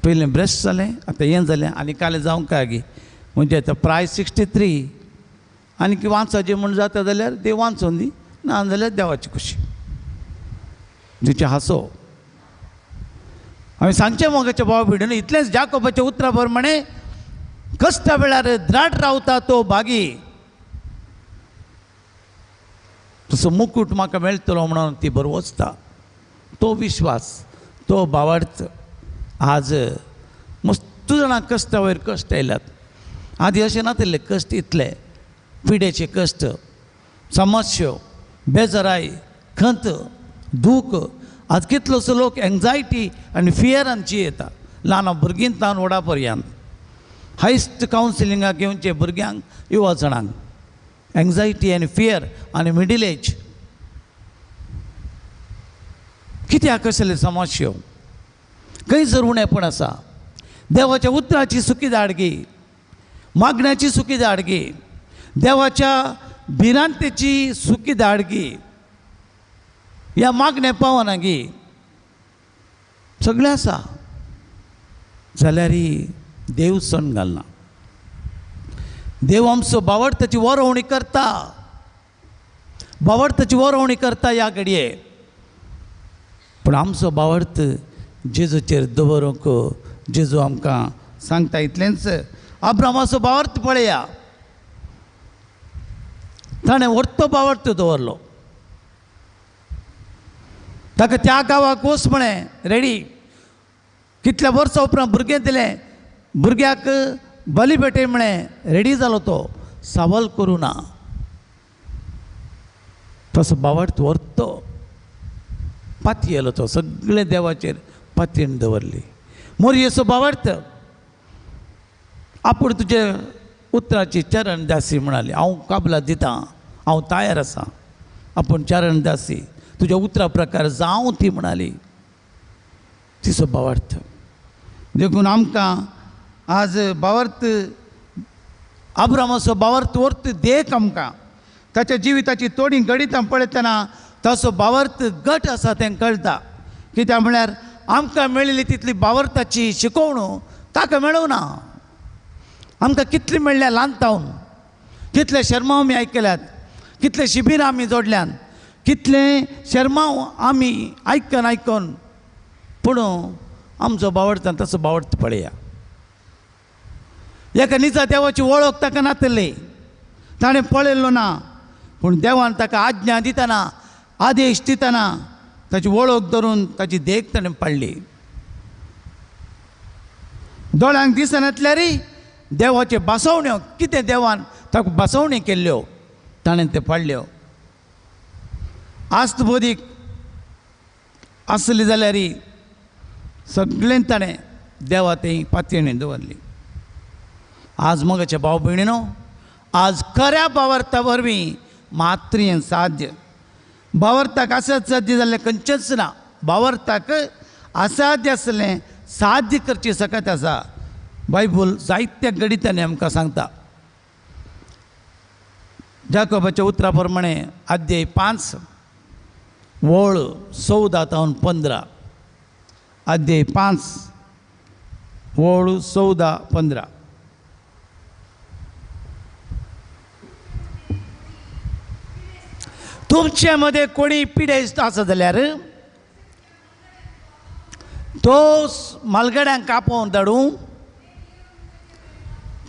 पयलें ब्रेस्ट जालें, आतां हें जालें, आनी कालें जावंक काय गी? म्हणजे आतां प्रायस 63 आनी की वांचाचें म्हूण जाता जाल्यार देव वांचोन दी, ना जाल्यार देवाची खुशी. तिचे हांसो. हांवें सांगचें मोगाच्या भाव भयणीन इतलेंच, जाकोबाच्या उतरा प्रमाणे कश्टा वेळार द्राट रावता तो बागी, तसो मुकूट म्हाका मेळटलो म्हणून ती बरवचता. तो विश्वास, तो भावार्थ. आज मस्त जाणां कश्टा वयर कश्ट आयल्यात. आदी अशें नातिल्ले कश्ट इतले, पिडेचे कश्ट, समस्यो, बेजाराय, खंत, दूख. आज कितलोसो लोक एन्जायटी आनी फियरान जियेता, ल्हान भुरगीं तावन व्हडा पर्यंत. हायस्ट कावन्सिलिंगाक घेवचे भुरग्यांक, युवा जाणांक एन्जायटी आनी फियर आनी मिडल एज. कित्याक कसले समस्यो? खंय जर उणेपण आसा, देवाच्या उतराची सुकी दाडगी, मागण्याची सुकी दाडगी, देवाच्या भिरांतेची सुकी दाडगी, ह्या मागणें पावना गी, सगळें आसा. जाल्यार देव सण घालना. देव आमचो बावडताची वरवणी करता, बावडताची वरवणी करता ह्या घडये. पूण आमचो बावडत जेजूचेर दवरूंक जेजू आमकां सांगता इतलेंच. अब्रामाचो बावडत पळया, ताणें व्हडतो बावडत दवरलो. ताका त्या गांवाक वच म्हळें रेडी. कितल्या वर्सां उपरांत भुरगें दिलें, भुरग्याक बली भेटय म्हळें, रेडी जालो तो, सवाल करूं ना. तसो बावडत व्हरतो पातयेलो तो, सगळें देवाचेर पातयेन दवरली. मोरयेचो बावडत आपूण तुजे उतराची चरण दासी म्हणाली, हांव काबला दितां, हांव तयार आसा, आपूण चरण दासी तुज्या उतरा प्रकार जावं ती म्हणाली. तिचो बावडत. देखून आमकां आज बावर्त आब्रामाचो बावर्त वर्त देख आमकां ताच्या जिविताची तोडी गणितां पळयतना ताचो बावर्त गट आसा तें कळटा. कित्याक म्हळ्यार आमकां मेळिल्ली तितली बावर्ताची शिकोवण ताका मेळूंक ना. आमकां कितली मेळ्ळ्या ल्हान तावन, कितले शर्मांव आमी आयकल्यात, कितले शिबिरां आमी जोडल्यान, कितले शर्मांव आमी आयकन आयकून, पूण आमचो बावडतान तसो बावडत पळया. एका निजा देवाची वळख ताका नातली, ताणें पळयल्लो ना, पूण देवान ताका आज्ञा दितना, आदेश दितना ताची वळख धरून ताची देख ताणें पाडली. दोळ्यांक दिसनातल्यारय देवाचे बसवण्यो कितें देवान ताका बसवण्यो केल्ल्यो ताणें त्यो पाडल्यो. आस्त बोधीक आसली जाल्यार सगळें ताणें देवा ती पातयेणी दवरली. आज मगाचे भाव भयणीनो, आज खऱ्या बावर्ता वरवीं मात्र हें साध्य. बावर्ताक असाध्य जाल्लें खंयचेंच ना. बावर्ताक असाध्य आसलें साध्य करची सकत आसा. बायबल जायत्या गणितांनी आमकां सांगता. जाकोबाच्या उतरा प्रमाणे अध्याय 5 वळ 14 तावन 15, अध्याय 5 वळ 14 15. तुमचे मध्ये कोणी पिडेस्त आसा जाल्यार तो मालगड्यांक कापोवन धाडूं,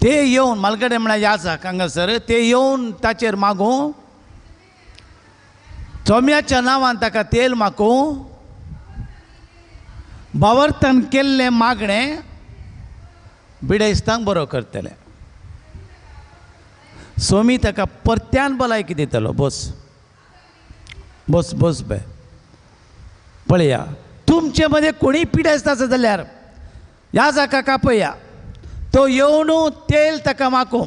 ते येवन मालगडे म्हळ्यार याचा हांगासर, ते येवन ताचेर मागूं, चोम्याच्या नांवान ताका तेल मागूं, बावर्तान केल्लें मागणें बिडेस्तांक बरो करतले, सोमी ताका परत्यान भलायकी दितलो. बस बस बस बे पळया, तुमचे मदें कोणीय पिडेस्त आसा जाल्यार ह्या जाका कापया, तो येवन तेल ताका मागूं,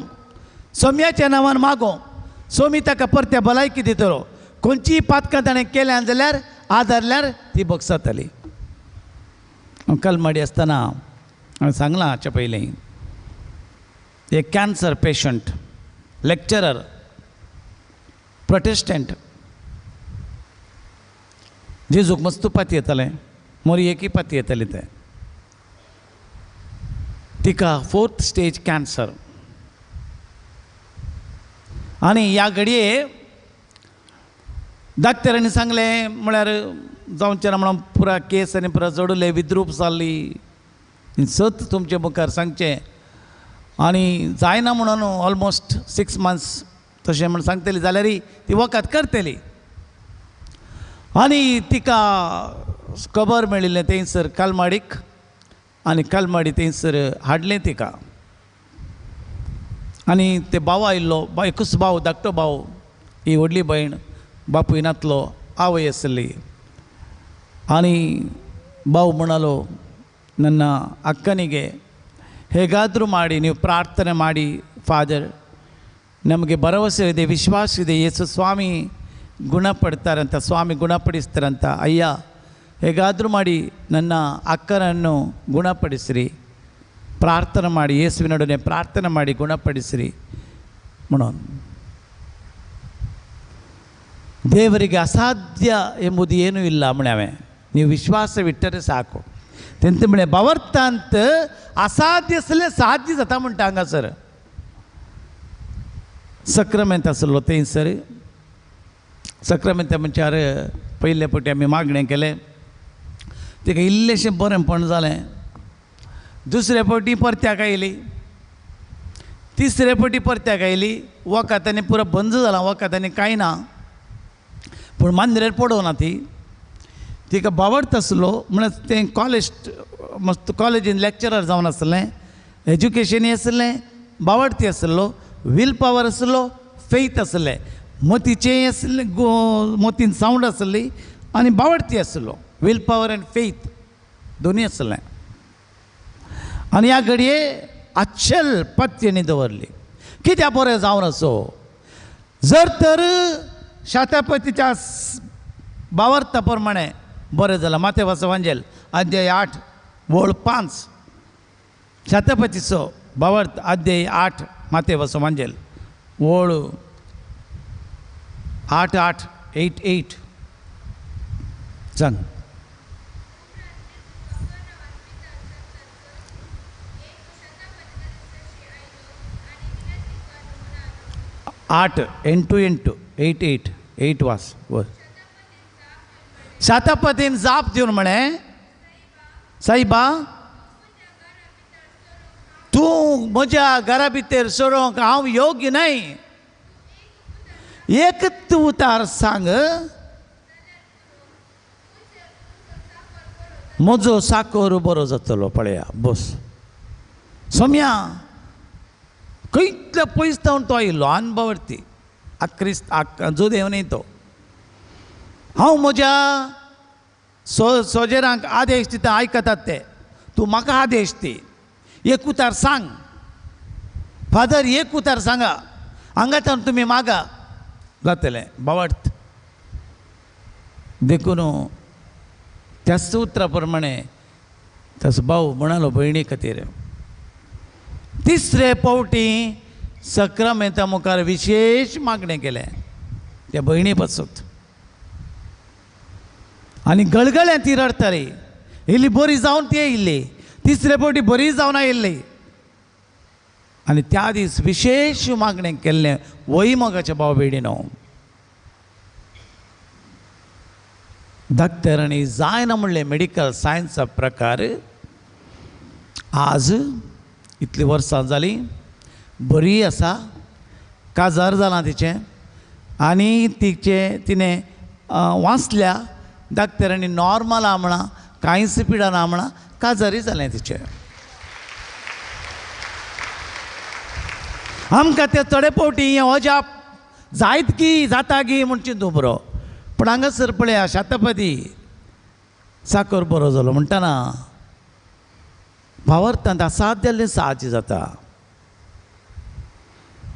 सोम्याच्या नांवान मागूं, सोमी ताका परत्या भलायकी दितलो. खंयचीय पातकां ताणें केल्यान जाल्यार आदारल्यार ती बगसातली. कलमाडी आसतना हांवें सांगलां हाच्या पयलीं, एक कॅन्सर पेशंट, लेक्चरर, प्रोटेस्टंट, जेजूक मस्त पाती येतालें, मोरी एकय पाती येताली तें. तिका 4th stage cancer आनी ह्या घडये डाक्टरांनी सांगलें म्हळ्यार जावचें ना म्हणून पुरा केस आनी पुरा जोडले, विद्रूप जाल्ली, सत तुमचे मुखार सांगचें आनी जायना म्हणून ऑलमोस्ट 6 मंथ्स तशें म्हण सांगतली जाल्यार ती वखद करतली. आनी तिका खबर मेळिल्लें थंयसर कालमाडीक, आनी कालमाडी थंयसर हाडलें तिका. आनी ते भाव आयिल्लो, एकूच भाव, धाकटो भाव, ही व्हडली भयण, बापूय नातलो, आवय आसली. आनी भाव म्हणालो, ನನ್ನ ಅಕ್ಕನಿಗೆ ಹೇಗಾದರೂ ಮಾಡಿ ನೀವು ಪ್ರಾರ್ಥನೆ ಮಾಡಿ ಫಾದರ್, ನಮಗೆ ಭರವಸೆ ಇದೆ, ವಿಶ್ವಾಸ ಇದೆ, ಯೇಸು ಸ್ವಾಮಿ ಗುಣಪಡ್ತಾರಂತ, ಸ್ವಾಮಿ ಗುಣಪಡಿಸ್ತಾರಂತ, ಅಯ್ಯ ಹೇಗಾದರೂ ಮಾಡಿ ನನ್ನ ಅಕ್ಕನನ್ನು ಗುಣಪಡಿಸಿರಿ, ಪ್ರಾರ್ಥನೆ ಮಾಡಿ, ಯೇಸುವಿನೊಡನೆ ಪ್ರಾರ್ಥನೆ ಮಾಡಿ ಗುಣಪಡಿಸಿರಿ म्हणून. ದೇವರಿಗೆ ಅಸಾಧ್ಯ ಎಂಬುದು ಏನೂ ಇಲ್ಲ म्हणाವೆ, ನೀವು ವಿಶ್ವಾಸವಿಟ್ಟರೆ ಸಾಕು. तेंचे म्हणलें भावार्थांत असाध्य आसलें साध्य जाता म्हणटा. हांगासर सक्रामेंत आसलो थंयसर सक्रामेंता म्हणच्यार पयले फावटी आमी मागणें केलें, तिका इल्लेशें बरेंपण जालें. दुसरे फावटी परत्याक आयली, तिसरे फावटी परत्याक आयली. वखदांनी पुरो बंद जाला, वखदांनी कांय ना, पूण मांद्रेर पडोवना ती. तिका बावडत आसलो म्हणल्यार तें कॉलेज मस्त कॉलेजीन लॅक्चरर जावन आसलें, एज्युकेशनय आसलें, बावडती आसलो, will power आसलो, फेथ आसलें, मोतीचें आसलें, मोतीन सावंड आसली आनी बावडती आसलो. Will power and faith दोनूय आसलें. आनी ह्या घडये अचल पत्तेनी दवरली. कित्याक बरें जावन आसो जर तर शातापतीच्या बावर्ता प्रमाणे बरें जालां. माथेवाचो वांजेल अध्याय 8 वळ 5, शातापतीचो बावर्त अध्याय 8 माथेवाचो वांजेल वळ 8 8 8 8 सांग. आठ 8 8 8 8 8 वास वर. शातापतीन जाप दिवन म्हळें, साईबा तूं म्हज्या घरा भितर सोडोवंक हांव योग्य न्हय, एक तूं उतार सांग, म्हजो साकर बरो जातलो. पळया बस सोम्या खंयतल्या पयस जावन तो आयिल्लो अनभवर्ती आक्रिस्त जुदेव न्हय तो. हांव म्हज्या सोजेरांक आदेश दिता, आयकतात ते, तूं म्हाका आदेश दी, एक उतार सांग फादर, एक उतार सांगा, हांगाच्यान तुमी मागा जातलें बावडत. देखून त्याच उतरा प्रमाणे ताचो भाव म्हणालो भयणी खातीर. तिसरे पावटी सक्रामेंता मुखार विशेश मागणें केलें त्या भयणी पासत. आनी गळगळ्यां ती रडटाली, इल्ली बरी जावन ती येयल्ली, तिसरे पावटी बरी जावन आयिल्ली. आनी त्या दीस विशेश मागणें केल्लें वय मोगाच्या भाव भयणीनो. डॉक्टरांनी जायना म्हणलें मेडिकल सायन्सा प्रकार आज इतलीं वर्सां जालीं बरी आसा, काजार जालां तिचें आनी तिचें तिणें वाचल्या डॉक्टरांनी नॉर्मल आहा म्हणा, कांयच पिडा ना म्हणा, काजारी जालें तिचें. आमकां ते थोडे फावटी हें अजाप जायत की जाता की म्हूण चिंतू बरो, पूण हांगासर पळया शातपती साकर बरो जालो म्हणटना भावार्थांत असाध्य साहज जाता.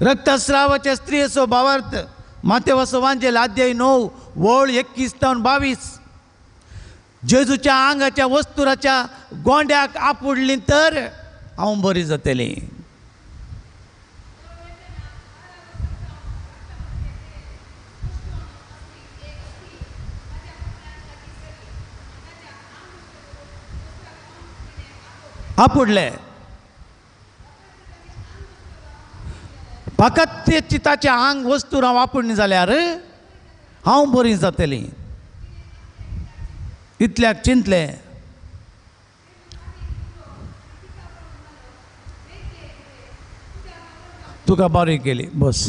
रक्तस्रावाच्या स्त्रियेचो भावार्थ माथेवाचो वांजेल अध्याय 9 वळ 21 ते 22. जेजूच्या आंगाच्या वस्तुराच्या गोंड्याक आपुडली तर हांव बरी जातली. आपुडले फकत ते चिताचे आंग वस्तू हांव आपुडली जाल्यार हांव बरी जातली. इतल्याक चिंतलें तुका बरी केली, बस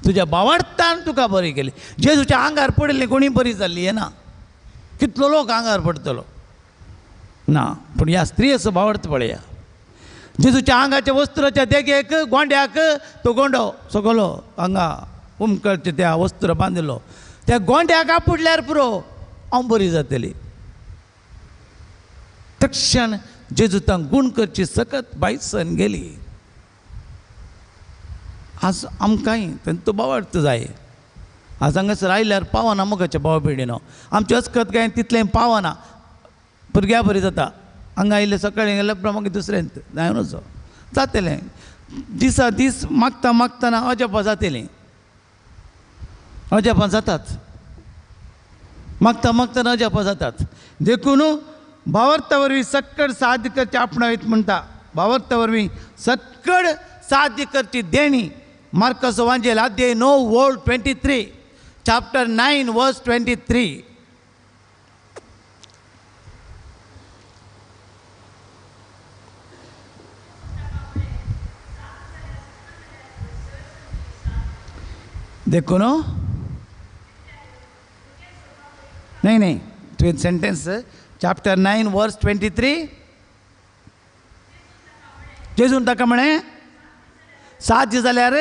तुज्या बावडतान तुका बरी केली. जेजूच्या आंगार पडिल्ली कोणी बरी जाल्ली येना, कितलो लोक आंगार पडटलो ना, पूण ह्या स्त्रियेचो भावार्थ पळया. जेजूच्या आंगाच्या वस्त्राच्या देगेक गोंड्याक तो गोंडो सगलो हांगा उमकळचे त्या वस्त्र बांदिल्लो, त्या गोंड्याक आपुडल्यार पुरो हांव बरी जातली. तक्षण जेजू तांक गूण करची सकत बायसन गेली. आज आमकांय तांचो भावार्थ जाय. आज हांगासर आयल्यार पावना मोगाच्या भाव भयणीनो, आमचे अस्कत काय तितलें पावना, भुरग्या बरी जाता. हांगा आयिल्लें सकाळीं गेल्यार मागीर दुसरें जायनचो जातलें, दिसा दीस मागता मागतना अजापां जातलीं, अजापां जातात, मागता मागतना अजापां जातात. देखून भावार्था वरवीं सक्कड साध्य करचें आपणायत म्हणटा. भावार्था वरवीं सक्कड साध्य करची देणी. मार्कस वांजेल अध्याय 9 ओळ 23, चॅप्टर 9 वर्स 23. देखून नाही नाही तुवें सेंटेन्स चॅप्टर 9 वर्स 23. जेजून ताका म्हळें साध्य जाल्यार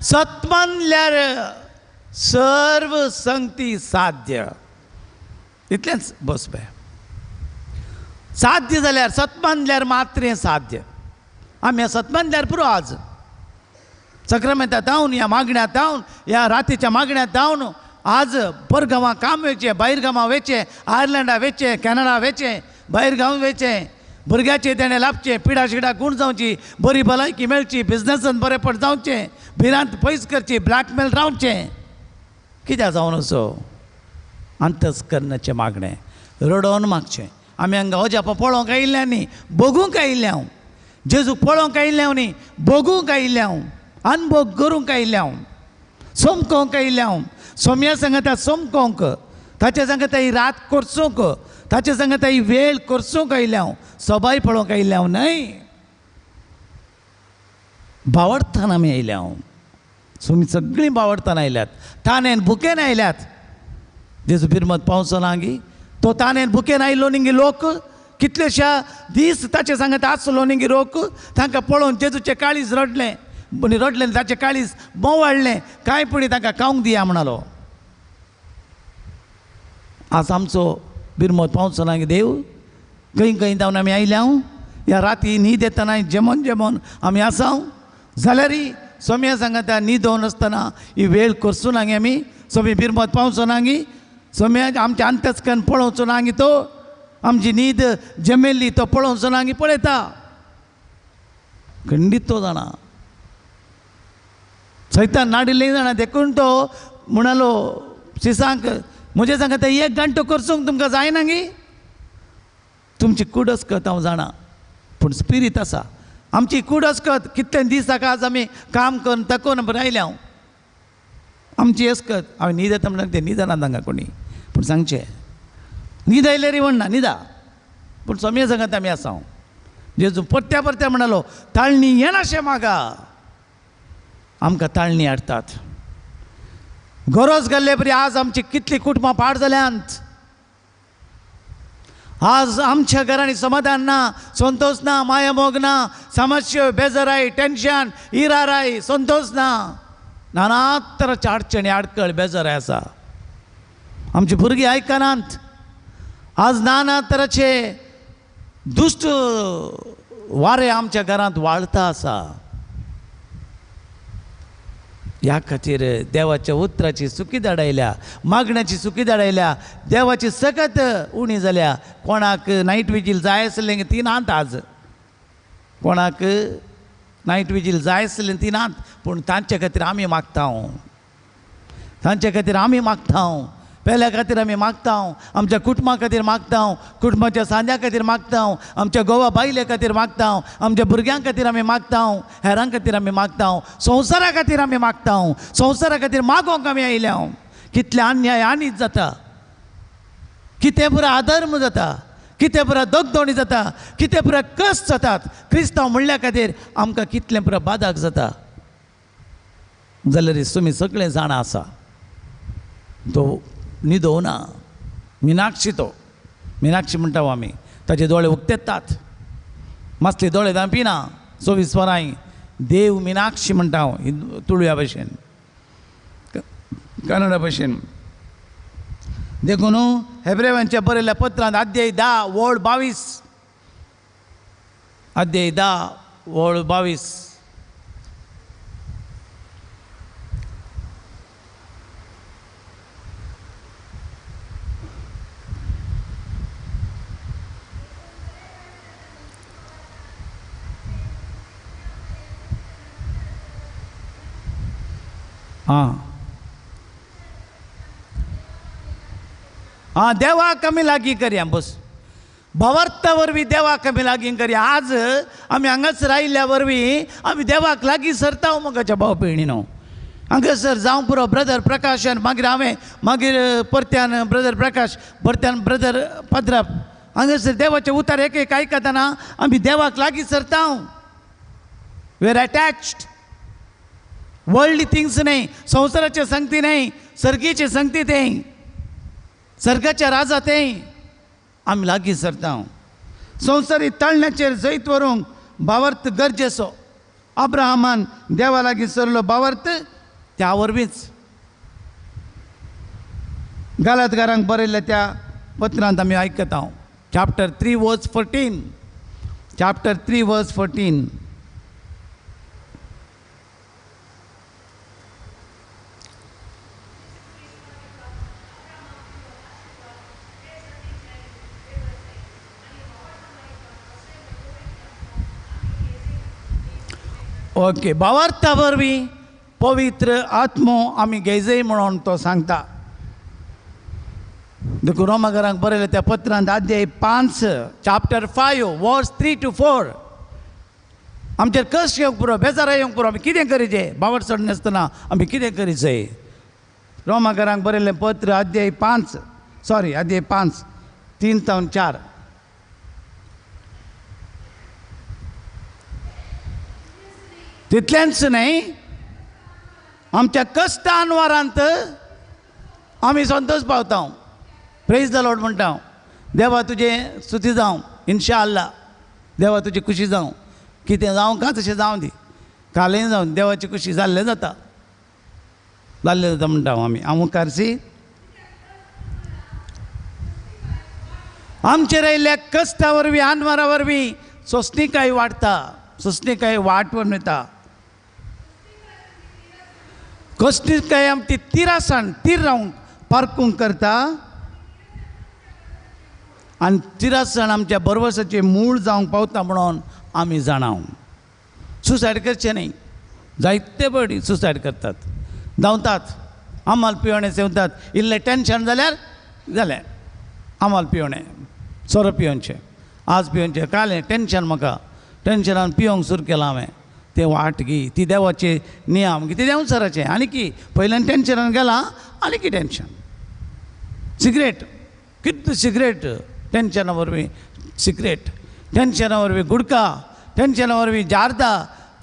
सत मानल्यार सर्व संगती साध्य. इतलेंच बस बाय. साध्य जाल्यार सत मानल्यार मात्र साध्य. आमी सत मानल्यार पुरो. आज सक्रामेंता जावन ह्या मागण्या जावन ह्या रातीच्या मागण्या जावन आज परगांवां काम वेचें, भायर गांवां वेचें, आयर्लंडा वेचें, कॅनडा वेचें, भायर गांव वेचें, भुरग्याचें तेणें लाभचें, पिडा शिडा गूण जावची, बरी भलायकी मेळची, बिजनसान बरेपण जावचें, भिरांत पयस करची, ब्लॅकमेल रावचें. कित्याक जावन असो अंतस्करणाचें मागणें रडोवन मागचें. आमी हांगा अजापां पळोवंक आयिल्ल्या न्ही, बगूंक आयिल्ल्या हांव. जेजूक पळोवंक आयिल्ल्या हांव न्ही, बगूंक आयिल्ल्या हांव, अनुभव करूंक आयिल्ल्या हांव, सोमकोंक आयिल्ल्या हांव. सोम्या सांगता सोमकोंक, ताचे सांगता ही रात कोर्सूंक, ताचे सांगता ही वेळ कोर्सूंक आयिल्ल्या हांव, सबाय पळोवंक आयिल्ल्या हांव न्हय. बावडतान आमी आयल्या हांव. सोमी सगळीं बावडतान आयल्यात, तानेन भुकेन आयल्यात. जेजू बिरमत पावचो ना गी तो तानेन भुकेन आयलो न्ही लोक कितलेश्या दीस ताचे सांगता आसलो न्ही लोक. तांकां पळोवन जेजूचें काळीज रडलें आनी रडलें ताचें काळीज बोवाळलें. कांय पुणी तांकां खावंक दिया म्हणालो. आज आमचो बिरमत पावचो ना गी देव. खंय खंय जावन आमी आयल्या ह्या राती न्हीद येतना जेमोन जेमोन आमी आसाव. जाल्यारय सोम्या सांगता न्हिदोवन आसतना ही वेळ करचो ना गी आमी. सोमी बिरमत पावचो ना गी, सोम्या आमच्या अंतस्कन पळोवचो ना गी, तो आमची न्हीद जमेल्ली तो पळोवचो ना गी. पळयता खंडीत तो जाणा, सैतान नाडिल्लें जाणा. देखून तो म्हणालो शिसांक म्हजें सांगता एक घंटो करसूंक तुमकां जायना गी. तुमची कूड अस्कत हांव जाणा, पूण स्पिरीत आसा आमची कूड अस्कत. कितले दीस ताका आज आमी काम करून थकून आयल्या हांव. आमची अस्कत हांवें न्हीद येता म्हणल्यार तें न्हिदना तांकां कोणी, पूण सांगचें न्हीद आयल्यार म्हणना न्हिदा, पूण सोम्या सांगता आमी आसा. हांव जेजू परत्या परत्या म्हणालो ताळणी येनाशें मागा. आमकां ताळणी हाडटात. गरज घाल्ले बरी आज आमची कितलीं कुटुंबां पाड जाल्यांत. आज आमच्या घरांनी समाधान ना, संतोष ना, मायामोग ना, समस्या, बेजाराय, टेन्शन, इराराय, संतोष ना, नाना तराच्या अडचणी, आडकळ, बेजाराय आसा. आमची भुरगीं आयकनात. आज नाना तराचे दुश्ट वारें आमच्या घरांत वाळता आसा. ह्या खातीर देवाच्या उतराची चुकी धाडायल्या, मागण्याची चुकी धाडायल्या, देवाची सकत उणी जाल्या. कोणाक नायट विजील जाय आसलें ती नात आज, कोणाक नायट विजील जाय आसलें ती नात, पूण तांचे खातीर आमी मागता, तांचे खातीर आमी मागता, पेल्या खातीर आमी मागता, आमच्या कुटुंबा खातीर मागता, कुटुंबाच्या सांद्या खातीर मागता, आमच्या गोवा बायले खातीर मागता, आमच्या भुरग्यां खातीर आमी मागता, हेरां खातीर आमी मागता, संवसारा खातीर आमी मागता. संवसारा खातीर मागोंक आमी आयल्या. कितले अन्याय आनीच जाता, कितें पुरा अधर्म जाता, कितें पुरा दगदोणी जाता, कितें पुरा कश्ट जातात. क्रिस्तांव म्हणल्या खातीर आमकां कितलें पुरा बादाक जाता. जाल्यार तुमी सगळें जाणा आसा. तो न्हिदोवना मिनाक्षी, तो मिनाक्षी म्हणटा आमी. ताचे दोळे उक्तेतात, मासले दोळे धांपिना 24 वरां. देव मिनाक्षी म्हणटा हांव तुळव्या भशेन, कन्नडा भशेन. देखून हेब्रेवांच्या बरयल्ल्या पत्रांत अध्याय 10 ओळ 22, अध्याय 10 ओळ 22. आं आं देवाक आमी लागीं करया. बस भावार्था वरवीं देवाक आमी लागीं करया. आज आमी हांगासर आयिल्ल्या वरवीं आमी देवाक लागीं सरता मोगाच्या भाव भयणीनो. हांगासर जावं पुरो ब्रदर प्रकाशान, मागीर हांवें, मागीर परत्यान ब्रदर प्रकाश, परत्यान ब्रदर पद्राप, हांगासर देवाचें उतार एक एक आयकतना आमी देवाक लागीं सरता. We are attached. Worldly things न्हय, संवसाराचे संगती न्हय, सर्गीचे संगती तें, सर्गाच्या राजा तें आमी लागीं सरता. संवसारी तळण्याचेर जैत व्हरूंक भावार्थ गरजेचो. अब्राहमान देवा लागीं सरलो भावार्थ त्या वरवींच. गालातकारांक बरयल्ल्या त्या पत्रांत आमी आयकता, chapter 3 verse 14, chapter 3 verse 14. Okay, भावार्था वरवीं पवित्र आत्मो आमी घेयजय म्हणून तो सांगता. देखून रोमाकारांक बरयलें त्या पत्रांत अध्याय 5 चॅप्टर 5 वर्स 3 to 4. आमचेर कश्ट येवंक पुरो, बेजार येवंक पुरो, आमी कितें करीचें? भावार्थ सोडनासतना आमी कितें करीचें? रोमाकारांक बरयलें पत्र अध्याय 5, सॉरी अध्याय 5 3 to 4. तितलेंच न्हय, आमच्या कश्ट अनवारांत आमी संतोश पावता. प्रेज the Lord म्हणटा, देवा तुजें स्तुती जावं, इन्शा अल्लाह, देवा तुजी खुशी जावं, कितें जावं का तशें जावं दी, कालय जावं, देवाची खुशी जाल्लें जाता, जाल्लें जाता म्हणटा आमी. हांव मुखारसी आमचेर आयिल्ल्या कश्टा वरवीं, आनवारा वरवीं सोंसणीकाय वाडटा, सोंसणीकाय वाटवून वता. कसलीकाय आमची तिरासाण तीर रावंक पारकूंक करता आनी तिरासाण आमच्या बरवसाचें मूळ जावंक पावता म्हणून आमी जाणाव. सुसायड करचें न्हय, जायते बडी सुसायड करतात, धांवतात, आमाल पिवणें सेवतात, इल्लें टेंशन जाल्यार जालें, आमाल पिवणें, सोरो पिवचें, आज पिवचें, काल टेंशन म्हाका, टेंशनान पिवंक सुरू केलां हांवें, तें वाट गी, ती देवाचे नियम गी, ती देंवचाराचें. आनी की पयल्यान टेंशनान गेलां आनी की टेंशन, सिगरेट, कितलें सिगरेट टेंशना वरवीं, सिगरेट टेंशना वरवीं, गुडका टेंशना वरवीं, जारदा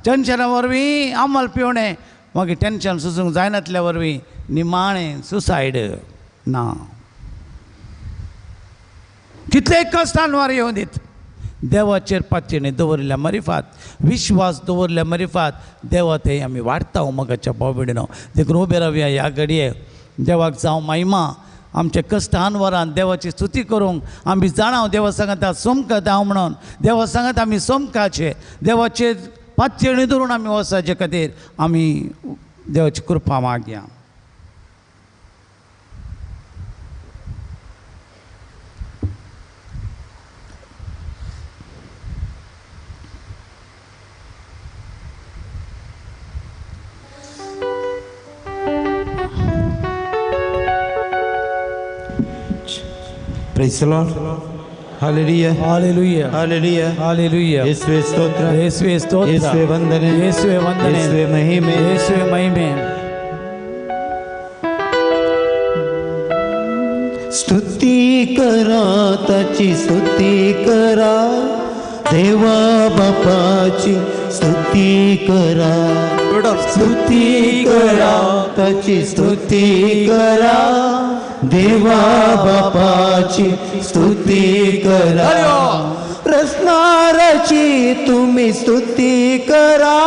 टेंशना वरवीं, आमल पिवणें, मागीर टेंशन सोसूंक जायनातल्या वरवीं निमाणें सुसायड. ना, कितलेय कश्ट अनवार येवं दीत, देवाचेर पातयेणी दवरिल्ल्या मरिफात, विश्वास दवरिल्ल्या मरिफात देवा ते आमी वाडटा मोगाच्या भाव भयणीनो. देखून उबे रावया ह्या घडये, देवाक जावं महिमा. आमच्या कश्ट अनवरान देवाची स्तुती करूंक आमी जाणाव देवा सांगता सोमकात हांव म्हणून, देवा सांगता आमी सोमकाचे, देवाचेर पातयेणी धरून आमी वचपाचे खातीर आमी देवाची कृपा मागया. Praise the Lord. Hallelujah. Hallelujah. Hallelujah. Hallelujah. येसुवे स्तोत्र. येसुवे स्तोत्र. येसुवे वंदने. येसुवे वंदने. येसुवे महिमे. येसुवे महिमे. स्तुती करा ताची, स्तुती करा देवा बापाची, स्तुती करा, स्तुती करा ताची, स्तुती करा देवा बापाची, स्तुती करा. रसनाराची तुम्ही स्तुती करा,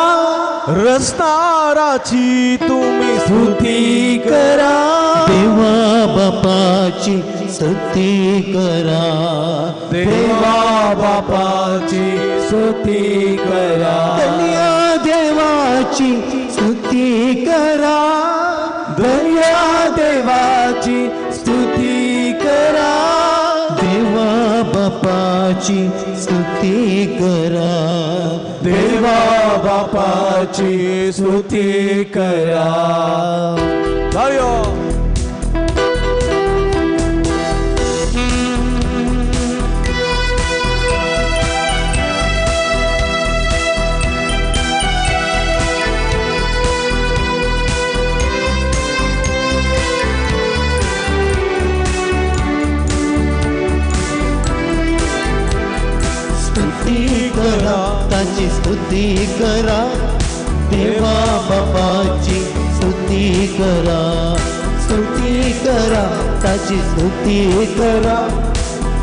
रसनाराची तुम्ही स्तुती करा, देवा बापाची स्तुती करा, देवा बापाची स्तुती करा, धन्य देवाची स्तुती करा, धन्य देवाची स्तुती करा, देवा बापाची स्तुती करा, देवा बापाची स्तुती करा. ताची स्तुती करा, देवा बापाची स्तुती करा, स्तुती करा ताची स्तुती करा,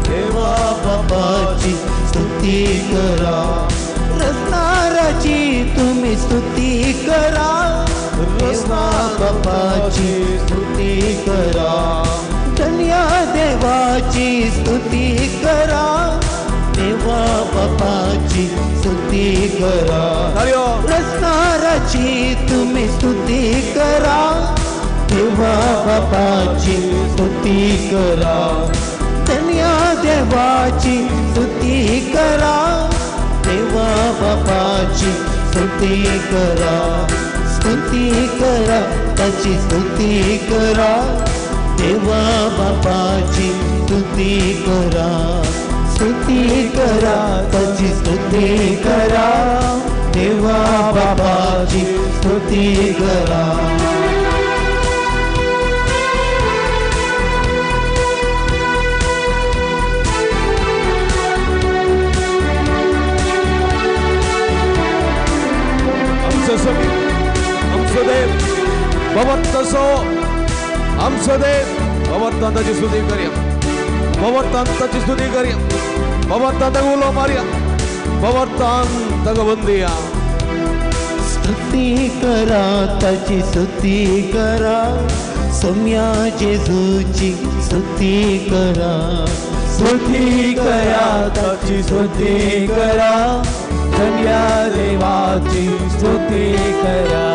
देवा बापाची स्तुती करा। रसनाराची तुम्ही स्तुती करा, देवा बापाची स्तुती करा, धन्या देवाची स्तुती करा, देवा बापाची स्तुती करा। रसनाराची तुम्ही स्तुती करा, देवा बापाची स्तुती करा, धन्या देवाची स्तुती करा, देवा बापाची स्तुती करा, स्तुती करा ताची स्तुती करा, देवा बापाची स्तुती करा, स्तुती करा ताची स्तुती करा, देवा बापाची स्तुती करा। आमचो देव बाबा तसो आमचो देव बाबा तांची स्तुती करया, बाबा तांची स्तुती करया, बाबा तांकां उलो मारया, बाबा तांकां वंदया। स्तुती करा ताची स्तुती करा, सोम्या जेजूची स्तुती करा, स्तुती करा ताची स्तुती करा, धन्या देवाची स्तुती करा,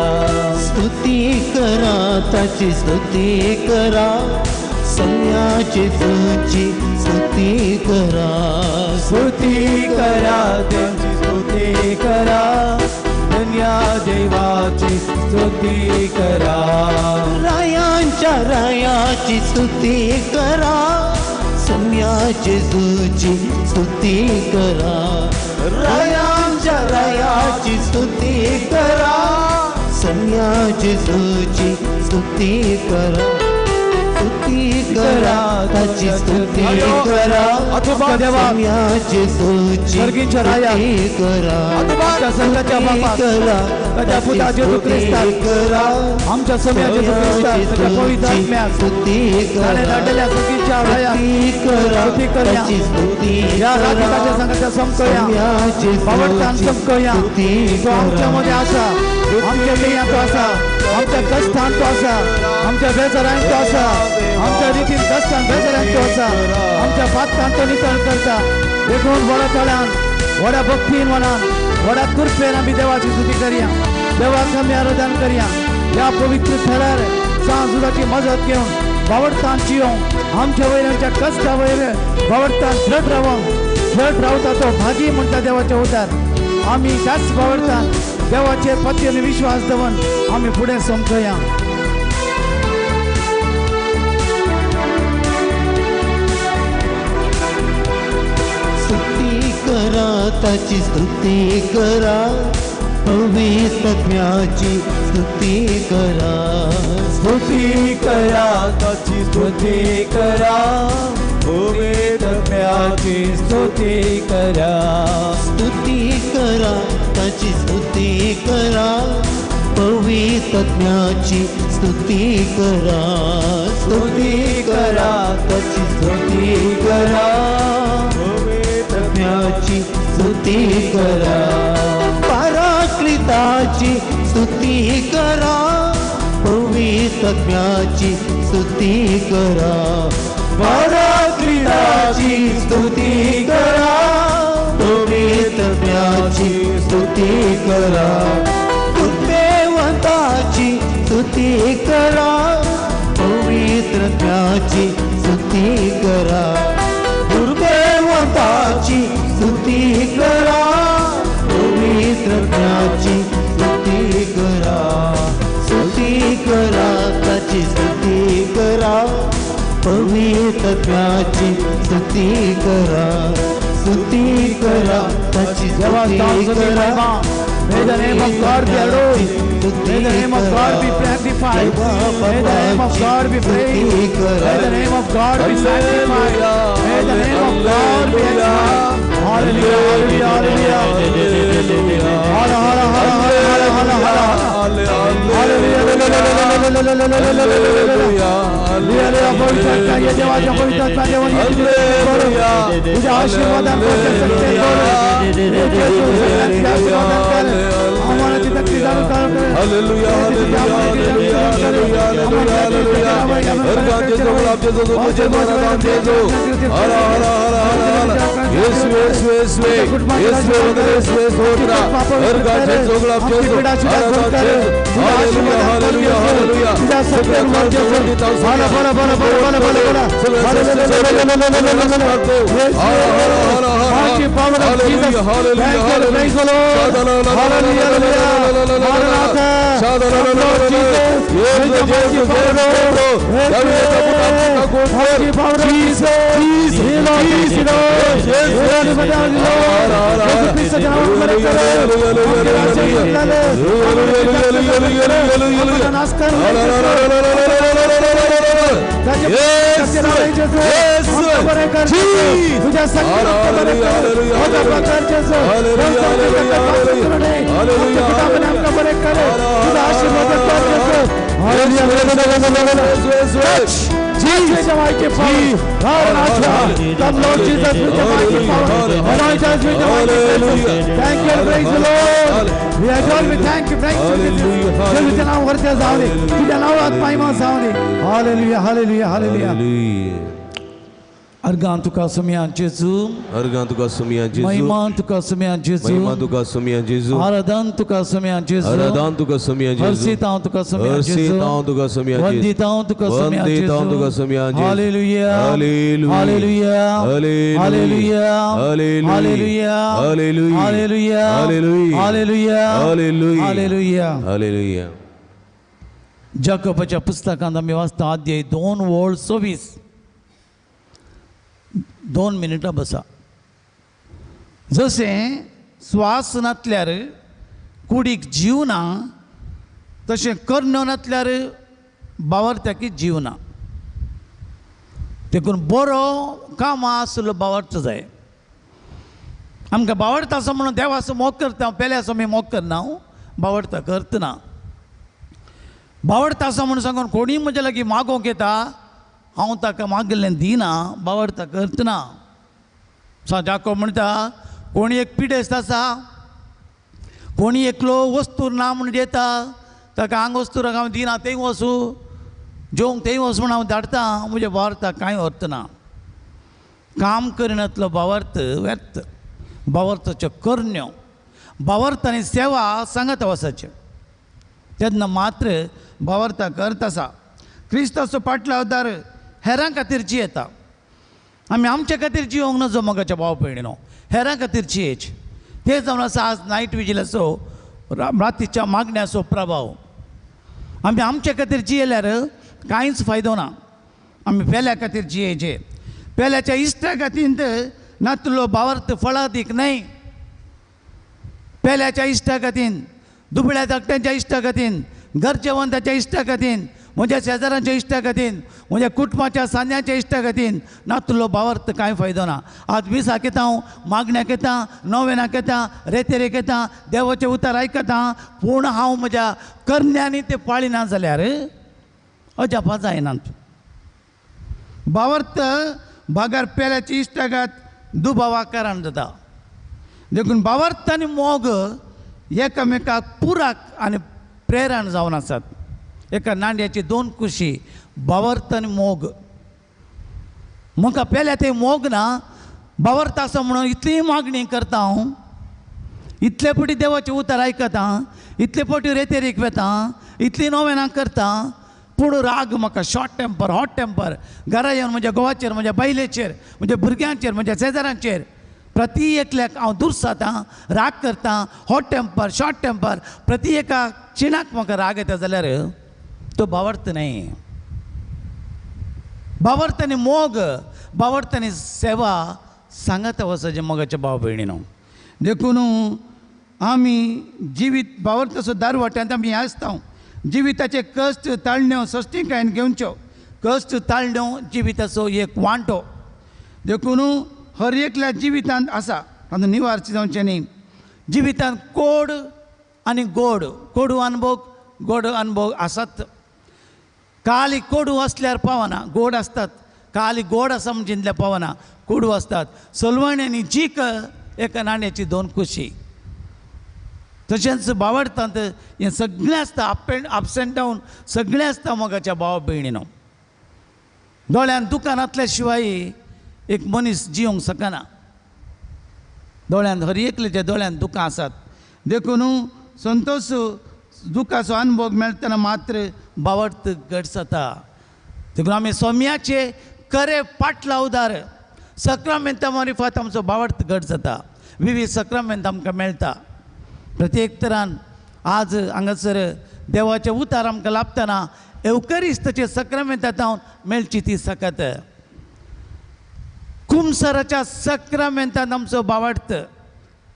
स्तुती करा ताची स्तुती करा, सोम्या जेजूची स्तुती करा, स्तुती करा ताची स्तुती करा, धन्या देवाची स्तुती करा। रायांच्या रायाची स्तुती करा, सोम्या जेजूची स्तुती करा, रायांच्या रायाची स्तुती करा, सोम्या जेजूची स्तुती करा, स्तुती करा ताची स्तुती करा, सोम्या जेजूची स्तुती करा, ताच्या पुता जेजू क्रिस्ताक करा, आमच्या सोम्या जेजू क्रिस्ताक ताच्या पवित्र आत्म्याक स्तुती ताणें धाडलेल्या सुखीच्या रायाक स्तुती करया। ह्या राती ताच्या संगाच्या समकया बावडतान समकया, तो आमच्या मदें आसा, आमच्या लेयांत तो आसा, आमच्या कश्टान तो आसा, आमच्या बेजारान तो आसा, आमच्या रितीन कश्टान बेजारान तो आसा, आमच्या पातकान तो नितळ करता। देखून व्हडा तळ्यान व्हडा भक्तीन मनान व्हडा कृपेन आमी देवाची स्तुती करया, देवाक आमी आराधन करया। ह्या पवित्र थळार सांजुदाची मजत घेवन बावडतान जियोंक आमच्या वयर आमच्या कश्टा वयर बावडतान दृढ रावंक, दृढ रावता तो भागी म्हणटा देवाचे उतार। आमी त्याच बावडतान देवाचेर पत्येन विश्वास दवरून आमी फुडें समजया। स्तुती करा ताची स्तुती करा, पवित्रात्म्याची स्तुती करा, स्तुती करा ताची स्तुती करा, पवित्रात्म्याची स्तुती करा, स्तुती करा ताची स्तुती करा, पवित्रात्म्याची स्तुती करा, स्तुती करा ताची स्तुती करा, पवित्रात्म्याची स्तुती करा, पराक्लिताची स्तुती करा, पवित्रात्म्याची स्तुती करा, पराक्लिताची स्तुती करा, पवित्रात्म्याची स्तुती करा, कृपेवंताची स्तुती करा, पवित्रात्म्याची स्तुती करा, कृपेवंताची स्तुती करा, पवित्रात्म्याची स्तुती करा, स्तुती करा ताची स्तुती करा, पवित्रात्म्याची स्तुती करा, स्तुती करा ताची स्तुती करा। May the name of God be adored. May the name of God be magnified. May the name of God be praised. May the name of God be sanctified. May the name of God be exalted. Hallelujah, hallelujah. हाला हाला हाला हाला हाला हाला. तुझ्या आशीर्वादान अर्गां तुका सुम्या जेजू, अर्गां तुका सुम्या जेजू, महिमा तुका सुम्या जेजू, महिमा तुका सुम्या जेजू, आराधन तुका सुम्या जेजू, आराधन तुका सुम्या जेजू, हर्षितां तुका सुम्या जेजू, हर्षितां तुका सुम्या जेजू, वंदितां तुका सुम्या जेजू, वंदितां तुका सुम्या जेजू. हालेलुया, हालेलुया, हालेलुया, हालेलुया, हालेलुया, हालेलुया, हालेलुया, हालेलुया, हालेलुया, हालेलुया. जाकोबाच्या पुस्तकांत आमी वाचता अध्याय 2 ओळ 24. 2 मिनटां बसा. जशें श्वास नातल्यार कुडीक जीव ना, तशें कर्ण नातल्यार बावरत्याकी जीव ना. देखून बरो कामां आसलो बावरत जाय. आमकां बावडता आसा म्हणून देवाचो मोग करता, पेल्याचो आमी मोग करना, हांव बावडता करतना. बावडता आसा म्हणून सांगून कोणीय म्हज्या लागीं मागोवंक येता, हांव ताका मागिल्लें दिना, बावडता करतना. सांत जाकोब म्हणटा कोणी एक पिडेस्त आसा, कोणी एकलो वस्तूर ना म्हूण येता, ताका हांग वस्तूराक हांव दिना, थंय वचूं जेवंक थंय वच म्हूण हांव धाडटा, म्हज्या बावडता कांय अर्थ ना. काम करिनातलो बावर्त व्यर्थ. बावर्ताच्यो करण्यो, बावर्त आनी सेवा सांगत वसाच्यो, तेन्ना मात्र बावर्ता करत आसा. क्रिस्ताचो पाटलावदार हेरां खातीर जियेता. आमी आमच्या खातीर जियोंक नजो मोगाच्या भाव भयणीनो, हेरां खातीर जियेच. ते जावन आसा आज नायट विजिलाचो, रातीच्या मागण्याचो प्रभाव. आमी आमच्या खातीर जियेल्यार कांयच फायदो ना. आमी पेल्या खातीर जियेचे. पेल्याच्या इश्टा खातीर नातलो बावर्त फळादीक न्हय. पेल्याच्या इश्टा खातीर, दुबळ्या धाकट्यांच्या इश्टा खातीर, गरजेवंताच्या इश्टा खातीर, म्हज्या शेजारांच्या इश्टा खातीर, म्हज्या कुटुंबाच्या सांद्यांच्या इश्टा खातीर नातलो बावर्त कांय फायदो ना. आज मिसाक येता हांव, मागण्याक येता, नोवेनाक येता, रेतेरेक येता, देवाचें उतर आयकता, पूण हांव म्हज्या करण्यांनी ते पाळिना जाल्यार अजापां जायनात. बावर्त बागार पेल्याची इश्टागात दुबावाकारान जाता. देखून बावर्त आनी मोग एकामेकाक पुराक आनी प्रेरण जावन आसात. एका नांड्याची 2 कुशी, बावर्त आनी मोग. म्हाका पेल्या ते मोग ना, बावर्त आसा म्हणून इतली मागणी करता हांव, इतले फावटी देवाचें उतर आयकता, इतले फावटी रेतेरीक वेता, इतली नोवेनां करता, पूण राग म्हाका, शॉर्ट टेम्पर, हॉट टेम्पर, घरा येवन म्हज्या घोवाचेर, म्हज्या बायलेचेर, म्हज्या भुरग्यांचेर, म्हज्या शेजारांचेर प्रति एकल्याक हांव दुर्सातां, राग करता, हॉट टेम्पर, शॉर्ट टेम्पर, प्रति एका खिणाक म्हाका राग येता जाल्यार तो बावर्त न्हय. बावर्त आनी मोग, बावर्त आनी सेवा सांगता वचचें मोगाच्या भाव भयणीनो. देखून आमी जिवीत बावर्ताचो दारवाट्यांत आमी आसता. जिविताचे कश्ट ताळण्यो सश्टीकायेन घेवच्यो. कश्ट ताळण्यो जिविताचो एक वांटो. देखून हर एकल्या जिवितांत आसा. तातूंत निवारचें जावचें न्ही. जिवितांत कोड आनी गोड, कोडू अनुभव गोड अनुभव आसात. काली कोडू आसल्यार पावना, गोड आसतात. काली गोड आसा म्हण चिंतल्यार पावना, कोडू आसतात. सलवण आनी जीक एका नाण्याची दोन कुशी. तशेंच बावडटांत हें सगळें आसता, अप्स एंड डावन सगळें आसता मोगाच्या भाव भयणीनो. दोळ्यान दुकानांतल्या शिवाय एक मनीस जियोंक शकना. दोळ्यान हर एकल्याच्या दोळ्यान दुकां आसात. देखून संतोष दुखाचो अनुभव मेळटना मात्र बावडत घट जाता. देखून आमी सोम्याचे खरे पाटलावदार सक्रामेंता मारिफात आमचो बावडत घट जाता. विवीध सक्रामेंत आमकां मेळटा. प्रत्येक तरान आज हांगासर देवाचे उतार आमकां लाभतना एवकरिस्ताचे सक्रामेंता जावन मेळची ती सकत. कुमसाराच्या सक्रामेंतान आमचो बावडत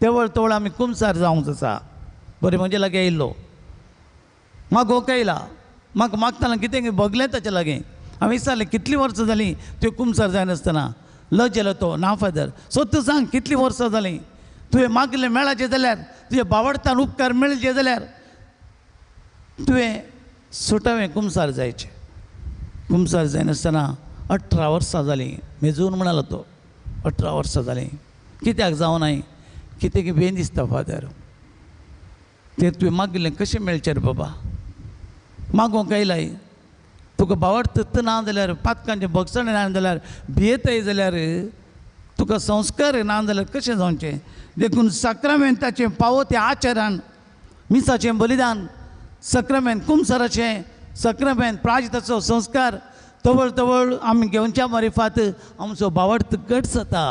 तेवळ तवळ आमी कुमसार जावंक आसा. बरें म्हजे लागीं येयल्लो मागोवंक येयला, म्हाका मागतना कितें भोगलें ताचे लागीं. हांवें विचारलें कितलीं वर्सां जालीं त्यो कुमसार जायनासतना. लजेलो तो, ना फादर, सो तूं सांग कितलीं वर्सां जालीं तुवें मागलें मेळाचें जाल्यार, तुज्या बावडतान उपकार मेळचे जाल्यार तुवें सुटावें कुमसार जायचें. कुमसार जायनासतना 18 वर्सां जालीं मेजून म्हणालो तो. 18 वर्सां जालीं कित्याक जावनाय, कितें बेन दिसता फादर. तें तुवें मागिल्लें कशें मेळचें रे बाबा, मागोवंक आयलाय तुका बावडत ना जाल्यार, पातकांचें भोगसणें ना जाल्यार, भियेताय जाल्यार, तुका संस्कार ना जाल्यार कशें जावचें. देखून सक्रामेंताचें पावो तें आचरण, मिसाचें बलिदान, सक्रामेंत कुमसाराचें सक्रामेंत, प्राजिताचो संस्कार तवळ तवळ आमी घेवच्या मारिफात आमचो बावडत घट जाता,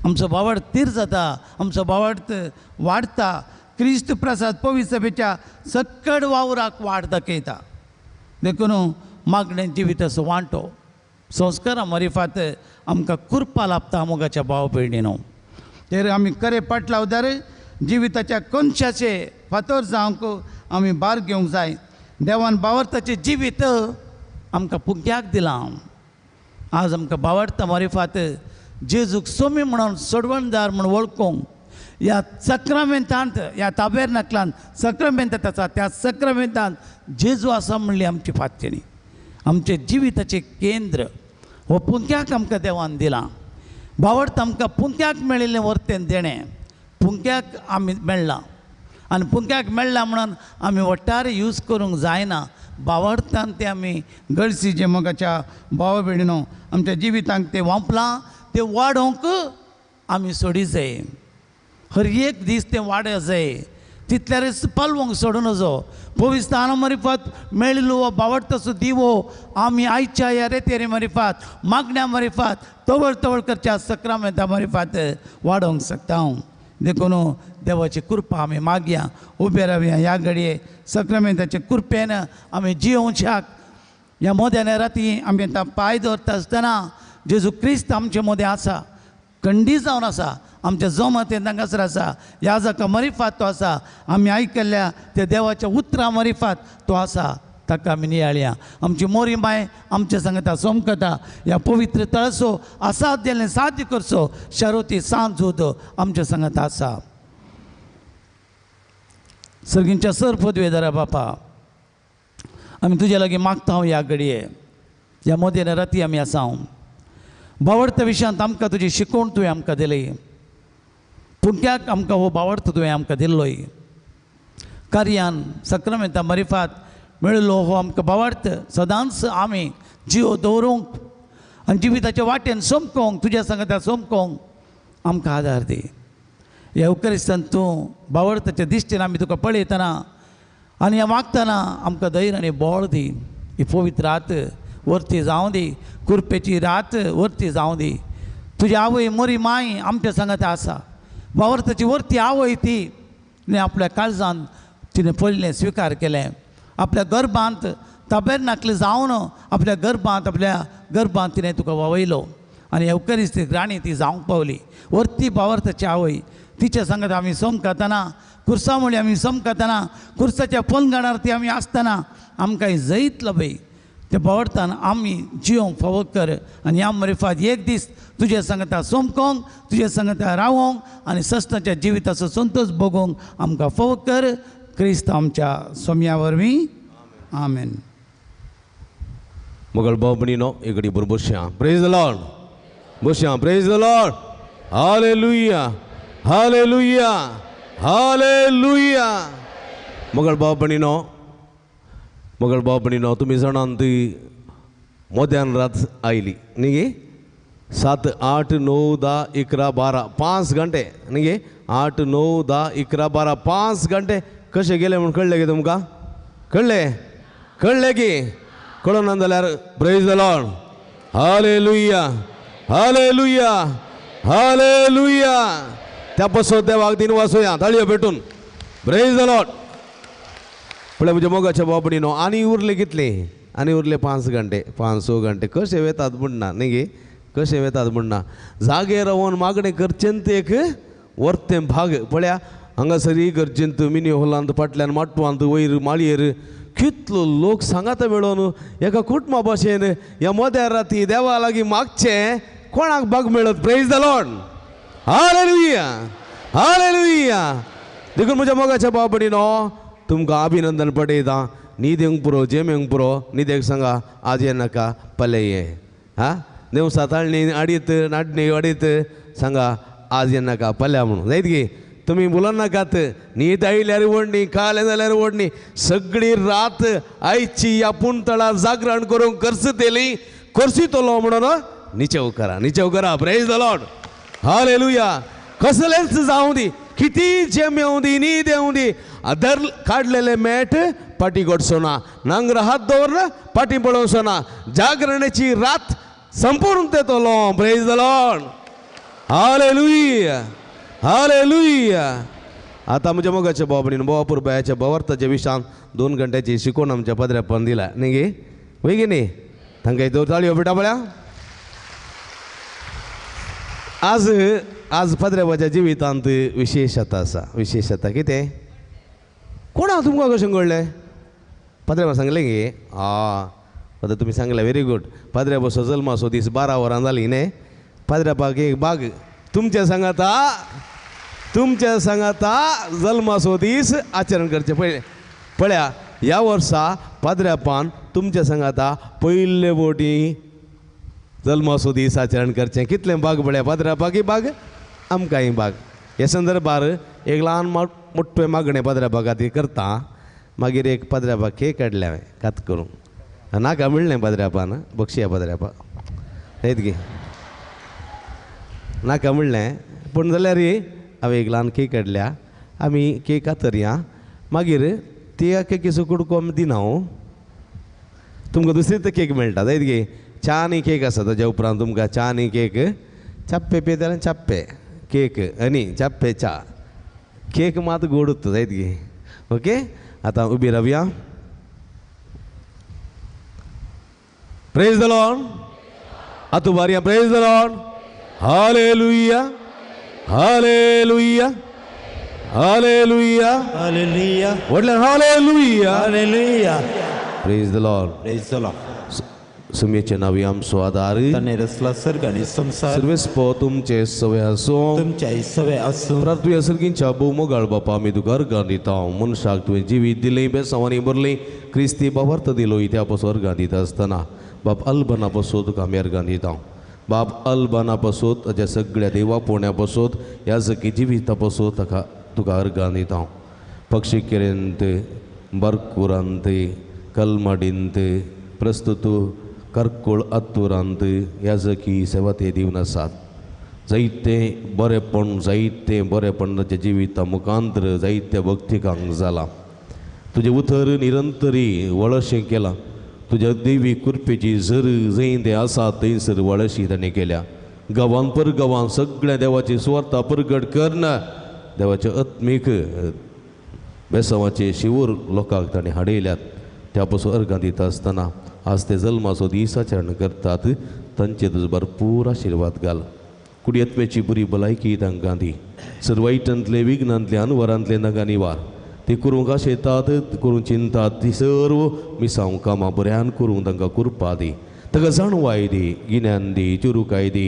आमचो बावड तीर जाता, आमचो बावडत वाडटा. क्रिस्त प्रसाद पवित्र सभेच्या सक्कड वावराक वाड दाखयता. देखून मागणें जिविताचो वांटो संस्कारा मारिफात आमकां कृपा लाभता मोगाच्या भाव भयणीनो. तर आमी खरे पाटलावदार जिविताच्या कोनशाचे फातर जावंक आमी भार घेवंक जाय. देवान बावडताचें जिवीत आमकां पुग्याक दिलां. आज आमकां बावडता मारिफात जेजूक सोमी म्हणून सोडवणदार म्हूण वळखूंक ह्या सक्रामेंतांत, ह्या ताबेरनाकलांत सक्रामेंतात आसा, त्या सक्रामेंतांत जेजू आसा म्हणली आमची फातणी, आमचें जिविताचें केंद्र हो पुंक्याक आमकां देवान दिलां. बावडत आमकां पुंक्याक मेळिल्लें वर्तेन देणें पुंक्याक आमी मेळ्ळां आनी पुंक्याक मेळ्ळां म्हणून आमी वट्टार यूज करूंक जायना. बावडतान तें आमी गळसीचे मोगाच्या भाव भयणीनो आमच्या जिवितांक तें वांपलां, तें वाडोवंक आमी सोडी जाय. हर एक दीस तें वाड जाय, तितल्यारच पालवंक सोडूं नजो. पवित्र स्थाना मारिफात मेळिल्लो हो बावडताचो दिवो आमी आयच्या ह्या रेतेरी मारिफात, मागण्या मारिफात, तवळ तवळ करच्या सक्रामेंता मारिफात वाडोवंक शकता. देखून देवाची कृपा आमी मागया, उबे रावया. ह्या घडये सक्रामेंताचे कृपेन आमी जियोवच्याक ह्या मोद्यान राती आमी आतां पांय दवरता आसतना जेजू क्रिस्त आमचे मोदें आसा, खंडी जावन आसा, आमच्या जमातेन हांगासर आसा, ह्या जाका मरिफात तो आसा, आमी आयकल्ल्या त्या देवाच्या उतरां मरिफात तो आसा, ताका आमी नियाळया. आमची मोरी माय आमच्या सांगता सोमकता ह्या पवित्र तळसो असाध्यालें साध्य करचो शरोती सांज जोत आमच्या सांगता आसा. सर्गींच्या सर पदवेदारा बापा, आमी तुज्या लागीं मागता हांव ह्या घडये, ह्या मोदेन राती आमी आसा. बावडत्या विशयांत आमकां तुजी शिकवण तुवें आमकां दिली, पुंक्याक आमकां हो बावडतो तुवें आमकां दिल्लोय. कार्यान सक्रामेंता मारिफात मेळिल्लो हो आमकां बावडत सदांच आमी जिव दवरूंक आनी जिविताच्या वाटेन सोमकोंक, तुज्या सांगता सोमकोंक आमकां आदार दी. ह्या उकरिस्तान तूं बावडताच्या दिश्टीन आमी तुका पळयतना आनी ह्या वागतना आमकां धैर्य आनी बळ दी. ही पवित्र रात वरती जावं दी, कुरपेची रात वरती जावं दी. तुजी आवय मोरी माय आमच्या सांगता आसा, बावडताची वरती आवय ती तिणें आपल्या काळजान तिणें पडलें स्विकार केलें. आपल्या गर्भांत ताबेरनाकले जावन आपल्या गर्भांत तिणें तुका वावयलो आनी एवकरिस्तीक राणी ती जावंक पावली. वरती बावडताची आवय तिच्या सांगत आमी सोमकतना, कुर्सा मुळी आमी सोमकतना, कुर्साच्या पलंगार ती आमी आसतना आमकां जैत लभय. ते भावार्थान आमी जियोंक फावो कर आनी ह्या मरिफात एक दीस तुजे सांगता सोमकोंक, तुजे सांगता रावोंक आनी सस्नाच्या जिविताचो संतोश भोगोंक आमकां फावो कर. क्रिस्त आमच्या सोम्या वरवीं, आमेन. मगळ भाव भयणीनो एकडे बरोबर बसया. प्रेज the Lord. बसया. Praise the Lord. Hallelujah, hallelujah, hallelujah. मगळ भाव भयणीनो, मगळ भाव भयणीनो, तुमी जाणात ती मध्यान रात आयली न्ही गे. 7 8 9 10 11 12 5 घंटे न्ही गे. 8 9 10 11 12 5 घंटे कशे गेले म्हूण कळ्ळें गे तुमकां? कळ्ळें? कळ्ळें की? कळना जाल्यार praise the Lord. Hallelujah, hallelujah, hallelujah. त्या पसो देवाक दिन वासोया ताळयो भेटून. Praise the Lord. पळय म्हज्या मोगाच्या भाव भयणीनो, आनी उरले कितले? आनी उरले 5 घंटे, 5-6 घंटे. कशे वेतात म्हणना न्ही गे, कशे वेतात म्हणना. जागे रावन मागणें करचेंत एक वर्तें भाग. पळया हांगासर इगर्जेंत, मिनी हॉलांत, फाटल्यान माटवांत, वयर माळयेर कितलो लोक सांगाता मेळोन एका कुटुंबा भाशेन ह्या मध्या राती देवा लागीं मागचें कोणाक भाग मेळत? Praise the Lord. Hallelujah, hallelujah. देखून म्हज्या मोगाच्या भाव भयणीनो, तुमकां अभिनंदन पडयता. न्हीद येवंक पुरो, जेम येवंक पुरो. न्हिदेक सांगा आज ये नाका, पले ये. हां, देवसा ताळणी अडीत नाडणी अडीत सांगा आज ये नाका पल्या म्हणून जायत गी. तुमी बोलन नाकात. न्हीद आयल्यार ओडणी, काले जाल्यार ओडणी, सगळी रात आयची आपूण तळा जागरण करूंक करसतली करसितलो म्हणून निचेव करा, निचेव करा. Praise the Lord. Hallelujah. कसलेंच जावं दी, किती जेम येवं दी, न्हीद येवं दी, दर काडलेले मेट पाटी गोडसो ना, नांगर हात दवर पाटी पळोवचो ना. जागरणेची रात संपूर्ण तेतलो. Praise the Lord. Hallelujah, hallelujah. आतां म्हज्या मोगाच्या भाव भयणीन, भावा पुरबायाच्या भावार्थाच्या विशान 2 घंट्याची शिकवण आमच्या पदऱ्यापण दिला न्ही गे, वय गे न्ही? तांकां दोन ताळयो बेटा पळया. आज आज पदऱ्याच्या जिवितांत विशेशता आसा. विशेशता कितें? कोणा तुमकां कशें कळ्ळें? पदऱ्याबा सांगलें गे? आं, आतां तुमी सांगलें, व्हेरी गूड. पदऱ्याबाचो जल्माचो दीस 12 वरां जालीं न्ही. पदऱ्याबाक एक बाग तुमच्या सांगाता, तुमच्या सांगाता जल्माचो दीस आचरण करचें पळय. पळया ह्या वर्सा पाद्र्यापान तुमच्या सांगाता पयले बोटी जल्माचो दीस आचरण करचें. कितलें बाग पळया, पाद्र्यापाक बाग, आमकांय बाग. हे संदर्भार एक ल्हान मोठें मागणें पाद्र्यापा खातीर करता. मागीर एक पाद्र्यापा केक काडलें हांवें कात करूंक. नाका म्हणलें पाद्र्यापान, बक्षिया पाद्र्यापा येत गे, नाका म्हणलें. पूण जाल्यार हांवें एक ल्हान केक काडल्या. आमी केक कातरया, मागीर त्या केकीचो कुडको आमी दिना. तुमकां दुसरी तर केक मेळटा जायत गे. च्या आनी केक आसा. ताज्या उपरांत तुमकां च्या आनी केक, चाप्पे पियेता जाल्यार चाप्पे केक आनी चाप्पे च्या, केक मात गोड उरता जायत गे. ओके, आतां उबी रावया. Praise the Lord. आतां उबारया. Praise the Lord. Hallelujah, hallelujah, hallelujah, hallelujah. व्हडल्यान hallelujah, hallelujah. Praise the Lord. Praise the Lord. सुमेचे नावी आमचो आदार, ताणें रचला सर्ग आनी संवसार. सर्वेस्पो तुमचे सवे आसूं, तुमच्या सवे आसूं. प्रार्थुया सर्गींच्या भोवमोगाळ बापा, आमी तुका अर्गां दिता. मनशाक तुवें जिवीत दिलें, बेसांवांनी भरलें, क्रिस्ती बाबार्थ दिलो. त्या पासून अर्गां दिता आसतना बाप अल्बना पासून तुका आमी अर्गां दिता. बाप अल्बना पासून, ताच्या सगळ्या देवा पोण्या पासून, ह्या जकी जिविता पासून ताका तुका अर्गां दिता. पक्षी केरेंत, बारकुरांत, कलमाडींत, प्रस्तुत करकोळ अत्तुरांत ह्या जकी सेवा ते दिवन आसात. जायते बरेपण, जायते बरेपण ताच्या जिविता मुखांतर जायते भक्तिकांक जालां. तुजें उतर निरंतरी वळशें केलां. तुज्या देवी कृपेची झर जंय तें आसा थंयसर वळशी ताणें केल्या. गांवान परगांवान सगळ्या देवाची सुवार्ता परगट करना देवाचे आत्मीक बेसांवाचे शिवूर लोकांक ताणें हाडयल्यात. त्या पासून अर्गां दिता आसतना आज ते जल्माचो दीस आचरण करतात. तांचे तुजो भरपूर आशिर्वाद घाल. कुडयत्मेची बरी भलायकी तांकां दी. सर्वायटांतले, विघ्नांतले, अनवरांतले तांकां निवार. ती करूंक आशेतात करूंक चिंतात ती सर्व मिसांव कामां बऱ्यान करूंक तांकां कुरपा दी, ताका जाणवाय दी, गिन्यान दी, चुरुकाय दी,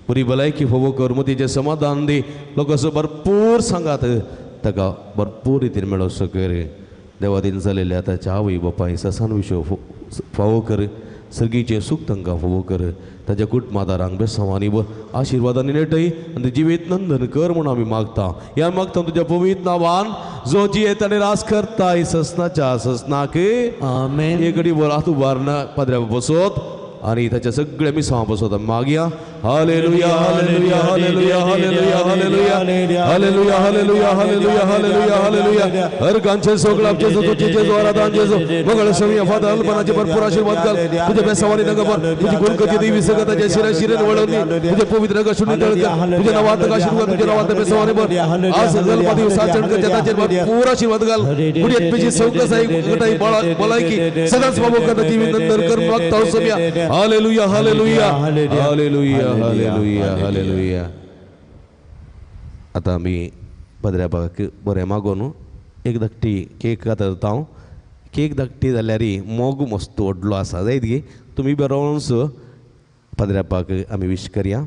बरी भलायकी फावो कर, मतीचें समाधान दी, लोकांचो भरपूर सांगात ताका भरपूर रितीन मेळोसो कर. देवादीन जालेल्या ताच्या आवय बापाय ससान विशय फावो कर, सर्गीचें सूख तांकां फावो कर, ताच्या कुटुंबादारांक बेसांवांनी आशिर्वादांनी नेटय आनी जिवीत नंदन कर म्हूण आमी मागता. ह्या मागता तुज्या पवित्र नांवान जो जियेत आनी रास करताय ससनाच्या ससनाक आमेन. एक घडी वर हात उबारना पाद्र्या बसोत आनी ताच्या सगळ्या मिसांव बसोत आमी मागया. Hallelujah hallelujah hallelujah hallelujah hallelujah hallelujah hallelujah hallelujah hallelujah hallelujah. हर गांचे सगळं जेजू तुझे जेजू आराधन जेजू मगळ समी फादर अल्पनाचे भरपूर आशीर्वाद घाल. तुझ्या बेसावानी नगर तुझी गुणकती देवी सगळ्याच्या शिरा शिरेन वळवली तुझे पवित्र नगर शून्य तळकर तुझ्या नावात आशीर्वाद तुझ्या नावात बेसावानी भर आज गणपती साचण करच्या भरपूर आशीर्वाद घाल. पुढे चौकस आहे भलायकी सदाच बाबू करता जीवित नंतर कर मागता समिया. Hallelujah hallelujah hallelujah hallelujah hallelujah. आतां आमी पदऱ्या बरें मागोन एक धाकटी केक कातरता हांव. केक धाकटी जाल्यार मोग मस्त व्हडलो आसा जायत गे. तुमी बरोवनस पदऱ्यापाक आमी विश करया.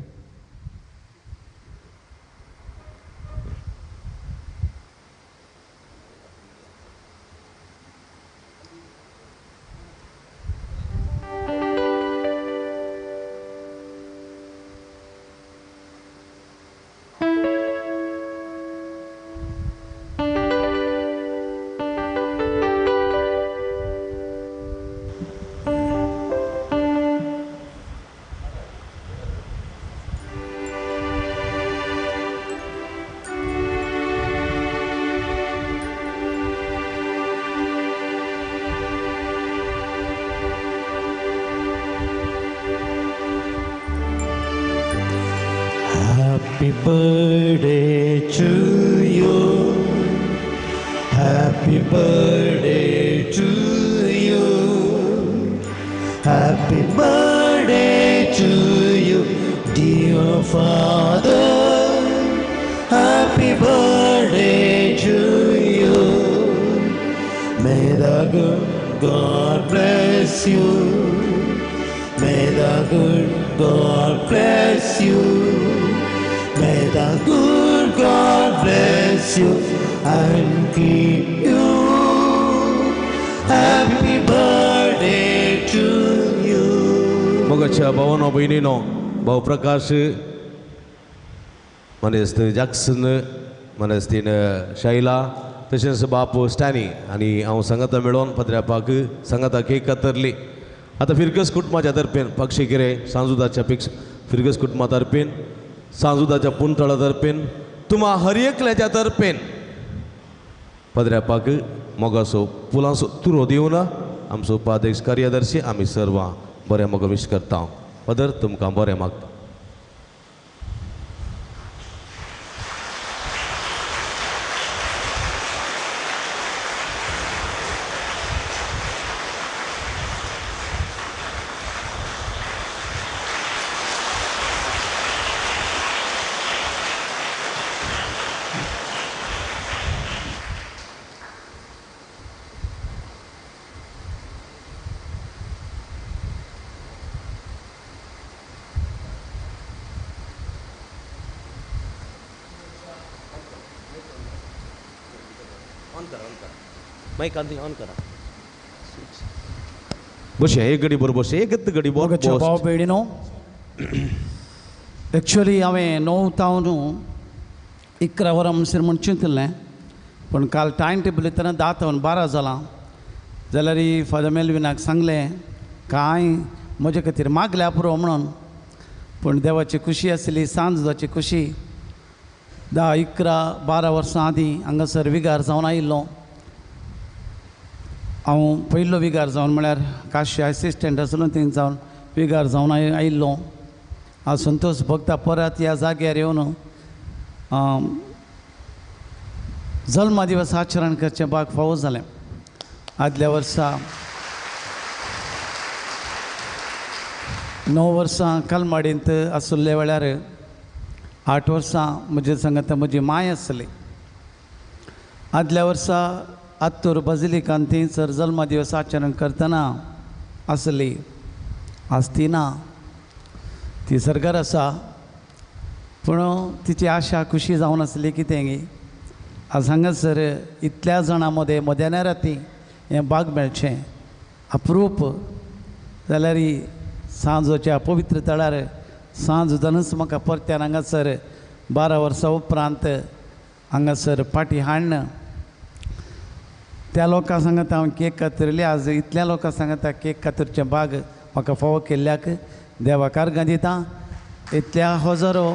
Happy birthday to you. Happy birthday to you. Happy birthday to you, dear Father. Happy birthday to you. May the good God bless you. May the good God bless you. May the good God bless you and keep you. Happy birthday to you. मोगाच्या भावानो भयणीनो, भाऊ Prakash, मनेस्त Jackson, मनेस्तीन Shaila, तशेंच बाप स्टॅनी आनी हांव सांगाता मेळोन पत्र्यापाक सांगाता cake कातरली. आतां फिरगस कुटुंबाच्या तर्फेन पक्षी किरें सांजुदाच्या पिक्ष फिरगस कुटुंबा तर्फेन सांजुदाच्या पुंतळा तर्फेन तुमा हर एकल्याच्या तर्फेन पदऱ्यापाक मोगाचो फुलांचो तुरो दिवन आमचो उपाध्यक्ष कार्यदर्शी आमी सर्वां बरें मोग विश करता. पदर तुमकां बरें मागता. मायक ऑन करा. बशे एक घडी बरोबर बशे एकच घडी बरोबर. भाव भयणीनो, एक्चुअली हांवें 9 तावन 11 वरां म्हणसर म्हूण चिंतिल्लें, पूण काल टायम टेबल येतना 10 तावन 12 जालां. जाल्यार फादर मेलविनाक सांगलें कांय म्हजे खातीर मागल्या पुरो म्हणून, पूण देवाची खुशी आसली, सांजदाची खुशी. 10, 11, 12 वर्सां आदीं हांगासर विगार जावन आयिल्लो. हांव पयलो विगार जावन म्हळ्यार काशी असिस्टंट आसलो थंय जावन विगार जावन आयिल्लो. हांव संतोष भोगता परत ह्या जाग्यार येवन जल्मा दिवस आचरण करचें भाग फावो जालें. आदल्या वर्सा 9 वर्सां कलमाडींत आशिल्ल्या वेळार 8 वर्सां म्हजे सांगात म्हजी माय आसली. आदल्या वर्सा आत्तूर बाजिलिकान थंयसर जल्मा दिवस आचरण करतना आसली, आज ती ना, ती सरकार आसा. पूण तिची आशा खुशी जावन आसली कितें गी आज हांगासर इतल्या जाणां मदें मध्यान राती हें बाग मेळचें अप्रूप. जाल्यार सांजोच्या पवित्र तळार सांज जावनच म्हाका परत्यान हांगासर 12 वर्सां उपरांत हांगासर पाटी हाडन त्या लोकां सांगता हांव केक कातरली. आज इतल्या लोकां सांगता केक कातरचें बाग म्हाका फावो केल्ल्याक देवाक आर्गां दिता. इतल्या हजारो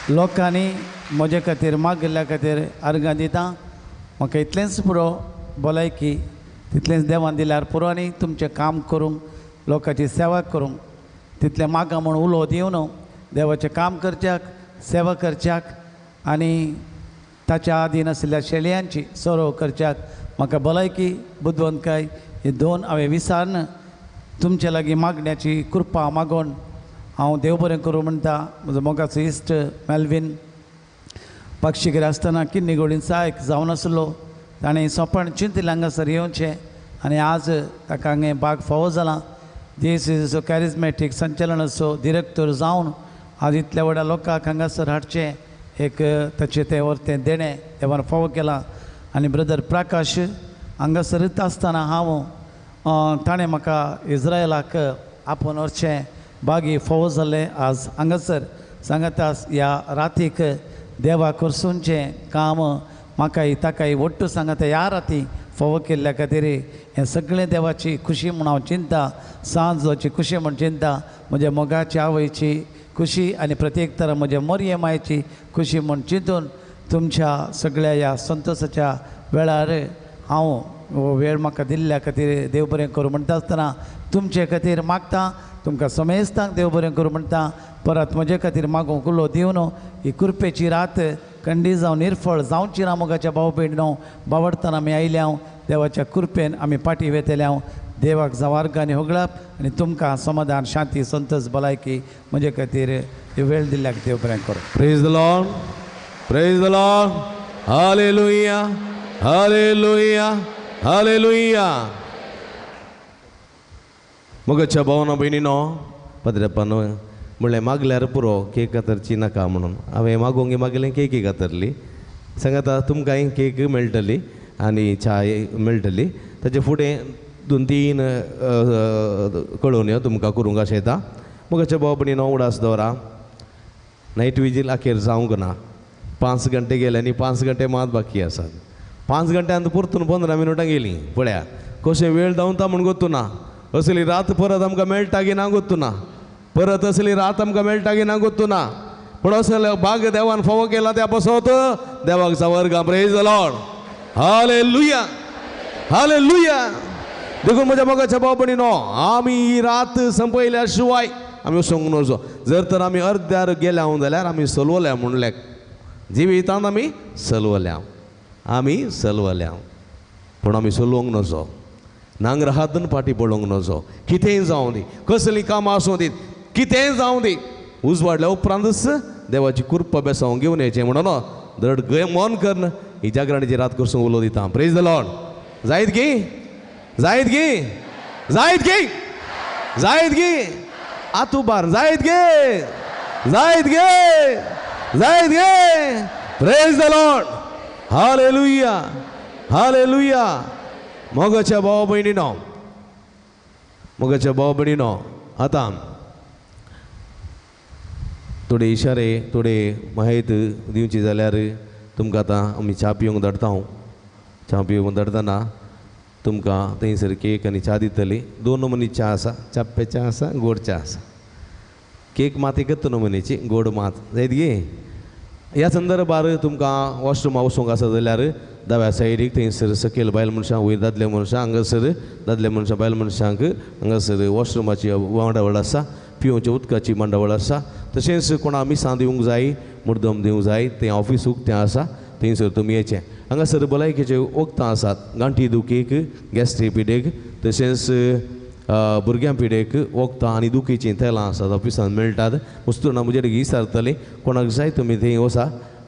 लोकांनी म्हजे खातीर मागिल्ल्या खातीर आर्गां दिता. म्हाका इतलेंच पुरो भलायकी तितलेंच देवान दिल्यार पुरो आनी तुमचें काम करूंक लोकांची सेवा करूंक तितलें मागा म्हूण उलो दिवन देवाचें काम करच्याक सेवा करच्याक आनी ताच्या आदीन आशिल्ल्या शेळयांची सोरो करच्याक म्हाका भलायकी बुदवंतकाय ही दोन हांवें विसारन तुमचे लागीं मागण्याची कृपा मागोवन हांव देव बरें करूं म्हणटा. म्हजो मोगाचो इश्ट मेल्वीन पक्षीगेर आसतना किन्नी सहायक जावन आसलो, ताणें सोंपण चिंतिल्लें हांगासर येवचें आनी आज ताका हांगा बाग फावो जाला. जेसीचो कॅरिजमॅटीक संचलनाचो डिरेक्टर जावन आज इतल्या व्हडा लोकांक हांगासर हाडचें एक ताचें तें वरतें देणें देवान फावो केलां. आनी ब्रदर प्रकाश हांगासरच आसतना हांव ताणें म्हाका इज्रायलाक आपोवन व्हरचें बागी फावो जालें. आज हांगासर सांगाता ह्या रातीक देवा करसूनचें काम म्हाकाय ताकाय वट्टू सांगाता ह्या राती फावो केल्ल्या खातीर हें सगळें देवाची खुशी म्हूण हांव चिंता, सांजची खुशी म्हूण चिंता, म्हज्या मोगाची आवयची खुशी आनी प्रत्येक तरा म्हज्या मोरये मायची खुशी म्हूण चिंतून तुमच्या सगळ्या ह्या संतोशाच्या वेळार हांव हो वेळ म्हाका दिल्ल्या खातीर देव बरें करूं म्हणटा आसतना तुमचे खातीर मागता, तुमकां समेस्तांक देव बरें करूं म्हणटा. परत म्हजे खातीर मागूंक उलो दिवन ही कृपेची रात कंडी जावन निर्फळ जावची ना. मोगाच्या भाव भयणीनो बावडतना आमी आयल्या हांव देवाच्या कृपेन आमी फाटीं वेतले हांव. देवाक जावं आर्गां होगळप आनी तुमकां समाधान शांती संतोष भलायकी म्हजे खातीर वेळ दिल्ल्याक देव बरें करूं. Praise the Lord, praise the Lord, hallelujah, hallelujah, hallelujah. मोगाच्या भावना भयणीनो पद्रप्पान म्हणलें मागल्यार पुरो केक कातरची नाका म्हणून हांवें मागोवंक मागलें केकी कातरली. सांगाता तुमकांय केक मेळटली आनी च्याय मेळटली. ताचे फुडें 2-3 कळोवण्यो तुमकां करूंक अशें येता. मोगाच्या भाव भयणीनो उडास दवरा नायट विजील अखेर जावंक ना. 5 घंटे गेले आनी 5 घंटे मात बाकी आसात. 5 घंट्यांत परतून 15 मिनटां गेलीं. पळया कशें वेळ धांवता म्हूण गोत्तू ना. असली रात परत आमकां मेळटा की ना गोत्तू ना. परत असली रात आमकां मेळटा की ना गोत्तू ना. पूण असले भाग देवान फावो केला त्या पासत देवाक जावर्गां. Praise the Lord, hallelujah, hallelujah. देखून म्हज्या मोगाच्या भाव भयणीनो आमी ही रात संपयल्या शिवाय आमी वचूंक नजो. जर तर आमी अर्द्यार गेल्या जाल्यार आमी सलवल्या म्हणल्यार जिवितांत आमी सलवल्या, आमी सलवल्या. पूण आमी सलोवंक नजो, नांगर हातून फाटीं पडोवंक नजो. कितेंय जावं दी, कसलीं कामां आसूं दी, कितेंय जावं दी, उजवाडल्या उपरांतच देवाची कृपा बेसांव घेवन येचें म्हणून दड गय मन करन ही जागरणाची रात करसून उलो दिता. Praise the Lord. जायत गी, जायत गी, जायत गी, जायत गी, आतू बार जायत गे, जायत गे, जायत गे. Praise the Lord, hallelujah, hallelujah. मोगाच्या भाव भयणीनो, मोगाच्या भाव भयणीनो आतां थोडे इशारे थोडे माहिती दिवची जाल्यार तुमकां आतां आमी च्या पिवंक धाडटा. हांव च्या पिवंक धाडटना तुमकां थंयसर केक आनी च्या दितली. 2 नमुने च्या आसा, चाप्पे च्या आसा, गोड च्या आसा. केक मात एकच नमुनेची, गोड मात जायत गे. ह्या संदर्भार तुमकां वॉशरुमा वचूंक आसा जाल्यार दाव्या सायडीक थंयसर सकयल बायल मनशां, वयर दादले मनशां, हांगासर दादले मनशां बायल मनशांक हांगासर वॉशरुमाची मांडावळ आसा, पिवच्या उदकाची मांडावळ आसा. तशेंच कोणा मिसां दिवंक जाय, मुर्दम दिवंक जाय, तें ऑफीस उक्तें आसा, थंयसर तुमी येचें. हांगासर भलायकेचे वखदां आसात, गांठी दुखीक, गॅस्ट्री पिडेक, तशेंच भुरग्यां पिडेक वखदां आनी दुखीचीं तेलां आसात, ऑफिसान मेळटात. वस्तू ना म्हजे विचारतली, कोणाक जाय तुमी थंय वचा.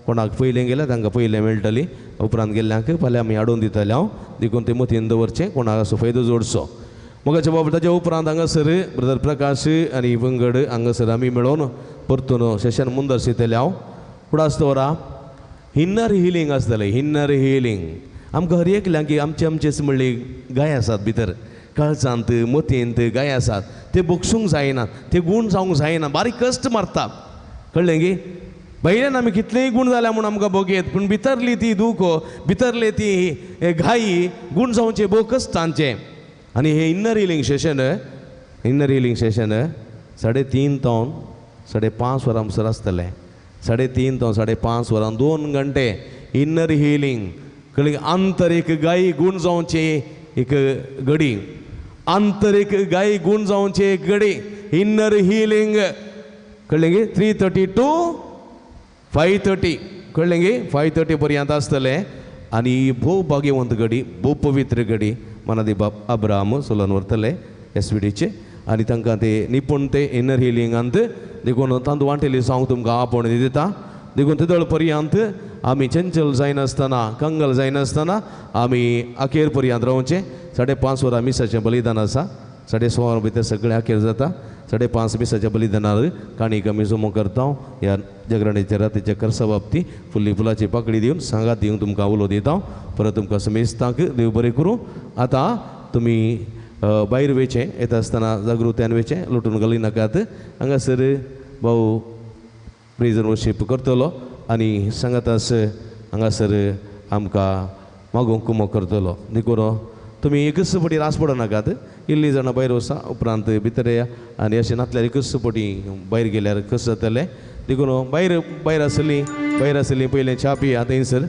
कोणाक पयलें गेल्यार तांकां पयलें मेळटली, उपरांत गेल्ल्यांक फाल्यां आमी हाडून दितले हांव. देखून ते मतीन दवरचें, कोणाक असो फायदो जोडचो. मोगाचे बाबा ताच्या उपरांत हांगासर ब्रदर प्रकाश आनी पंगड हांगासर आमी मेळोवन परतून सेशन मुंदर येतले हांव. फुडास दवरा इन्नर हिलींग आसतलें. इन्नर हिलींग आमकां हर एकल्यांक आमचे आमचेच म्हणली गाय आसात भितर, काळजांत मतींत गाय आसात, ते बगसूंक जायना, ते गूण जावंक जायना, बारीक कश्ट मारता. कळ्ळें की भायल्यान आमी कितलेय गूण जाल्या म्हूण आमकां बगयत, पूण भितरली ती दूख, भितरली ती घाई गूण जावचें भोव कश्टांचें. आनी हें inner healing session, inner healing session 3:30 तावन 5:30 वरां म्हणसर आसतलें. 3:30 तावन 5:30 वरां 2 घंटे इन्नर हिलींग. कळ्ळें? आंतरीक गाई गूण जावचें एक घडी, आंतरीक गाई गूण जावचें एक घडी, इन्नर हिलींग. कळ्ळें की 3:30 to 5:30. कळ्ळें की 5:30 पर्यंत आसतलें. आनी भोव भाग्यवंत घडी, भोव पवित्र घडी मनादी बाब अब्राम सोलन व्हरतले एसवीडीचे आनी तांकां ते निपूण ते इनर हिलिंगांत. देखून तांतू वांटेली सांग तुमकां आपोवण दिता. देखून तेदळ पर्यंत आमी चंचल जायनासतना, कंगल जायनासतना आमी अखेर पर्यंत रावचें. 5:30 वरां मिसाचें बलिदान आसा. 6:15 वरां भितर सगळें अखेर जाता. 5:30 मिसाच्या बलिदानार काणी आमी जमो करता. ह्या जागरणेच्या रातीच्या कर्सा बाबती फुल्ली फुलाची पाकळी दिवन सांगात दिवन तुमकां उलो दिता. परत तुमकां समेस्तांक देव बरें करूं. आतां तुमी भायर वयचें, येता आसतना जागृत्यान वयचें, लुटून घाली नाकात. हांगासर भाऊ प्रेज एंड वर्शीप करतलो आनी सांगातास हांगासर आमकां मागूंक कुमो करतलो. देखून तुमी एकच पटी रास पडनाकात. इल्ली जाणां भायर वचा, उपरांत भितर या आनी अशें नातल्यार एकच पटी भायर गेल्यार कशें जातलें. देखून भायर भायर आसली, भायर आसली पयलें च्या पिया थंयसर.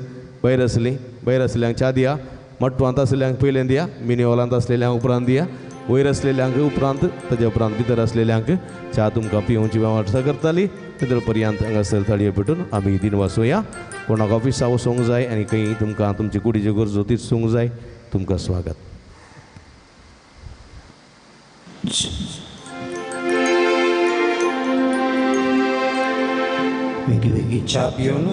भायर आसली, भायर आसल्यांक च्या दिया, मट्टवांत आसल्यांक पयलें दिया, मिनी हॉलांत आसलेल्यांक उपरांत दिया, वयर आसलेल्यांक उपरांत, ताज्या उपरांत भितर आसलेल्यांक च्या तुमकां पिवची वेवस्था करताली. तेदळ पर्यंत हांगासर ताळयो पेटून आमी दिन वाचोया. कोणाक ऑफिसा वचूंक जाय आनी खंय तुमकां तुमची कुडीच्यो गरजो तीच जाय, तुमकां स्वागत. वेगळी वेगळी च्या पिवन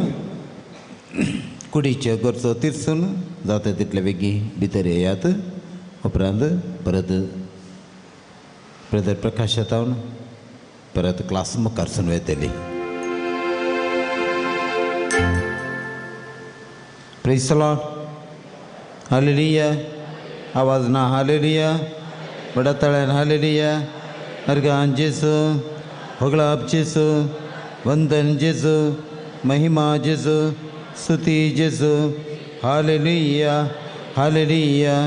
कुडीच्यो गरजो तिरसून जाता तितले बेगी भितर येयात. उपरांत परत ब्रदर प्रकाश येता परत क्लास मुखारसून वयतली. Praise the lord. Hallelujah. आवाज ना हालेलुया, बडा तळ्यान हालेलुया. अर्गान जेजू, होगळाप जेजू, वंदन जेजू, महिमा जेजू, स्तुती जेजू. Hallelujah, hallelujah,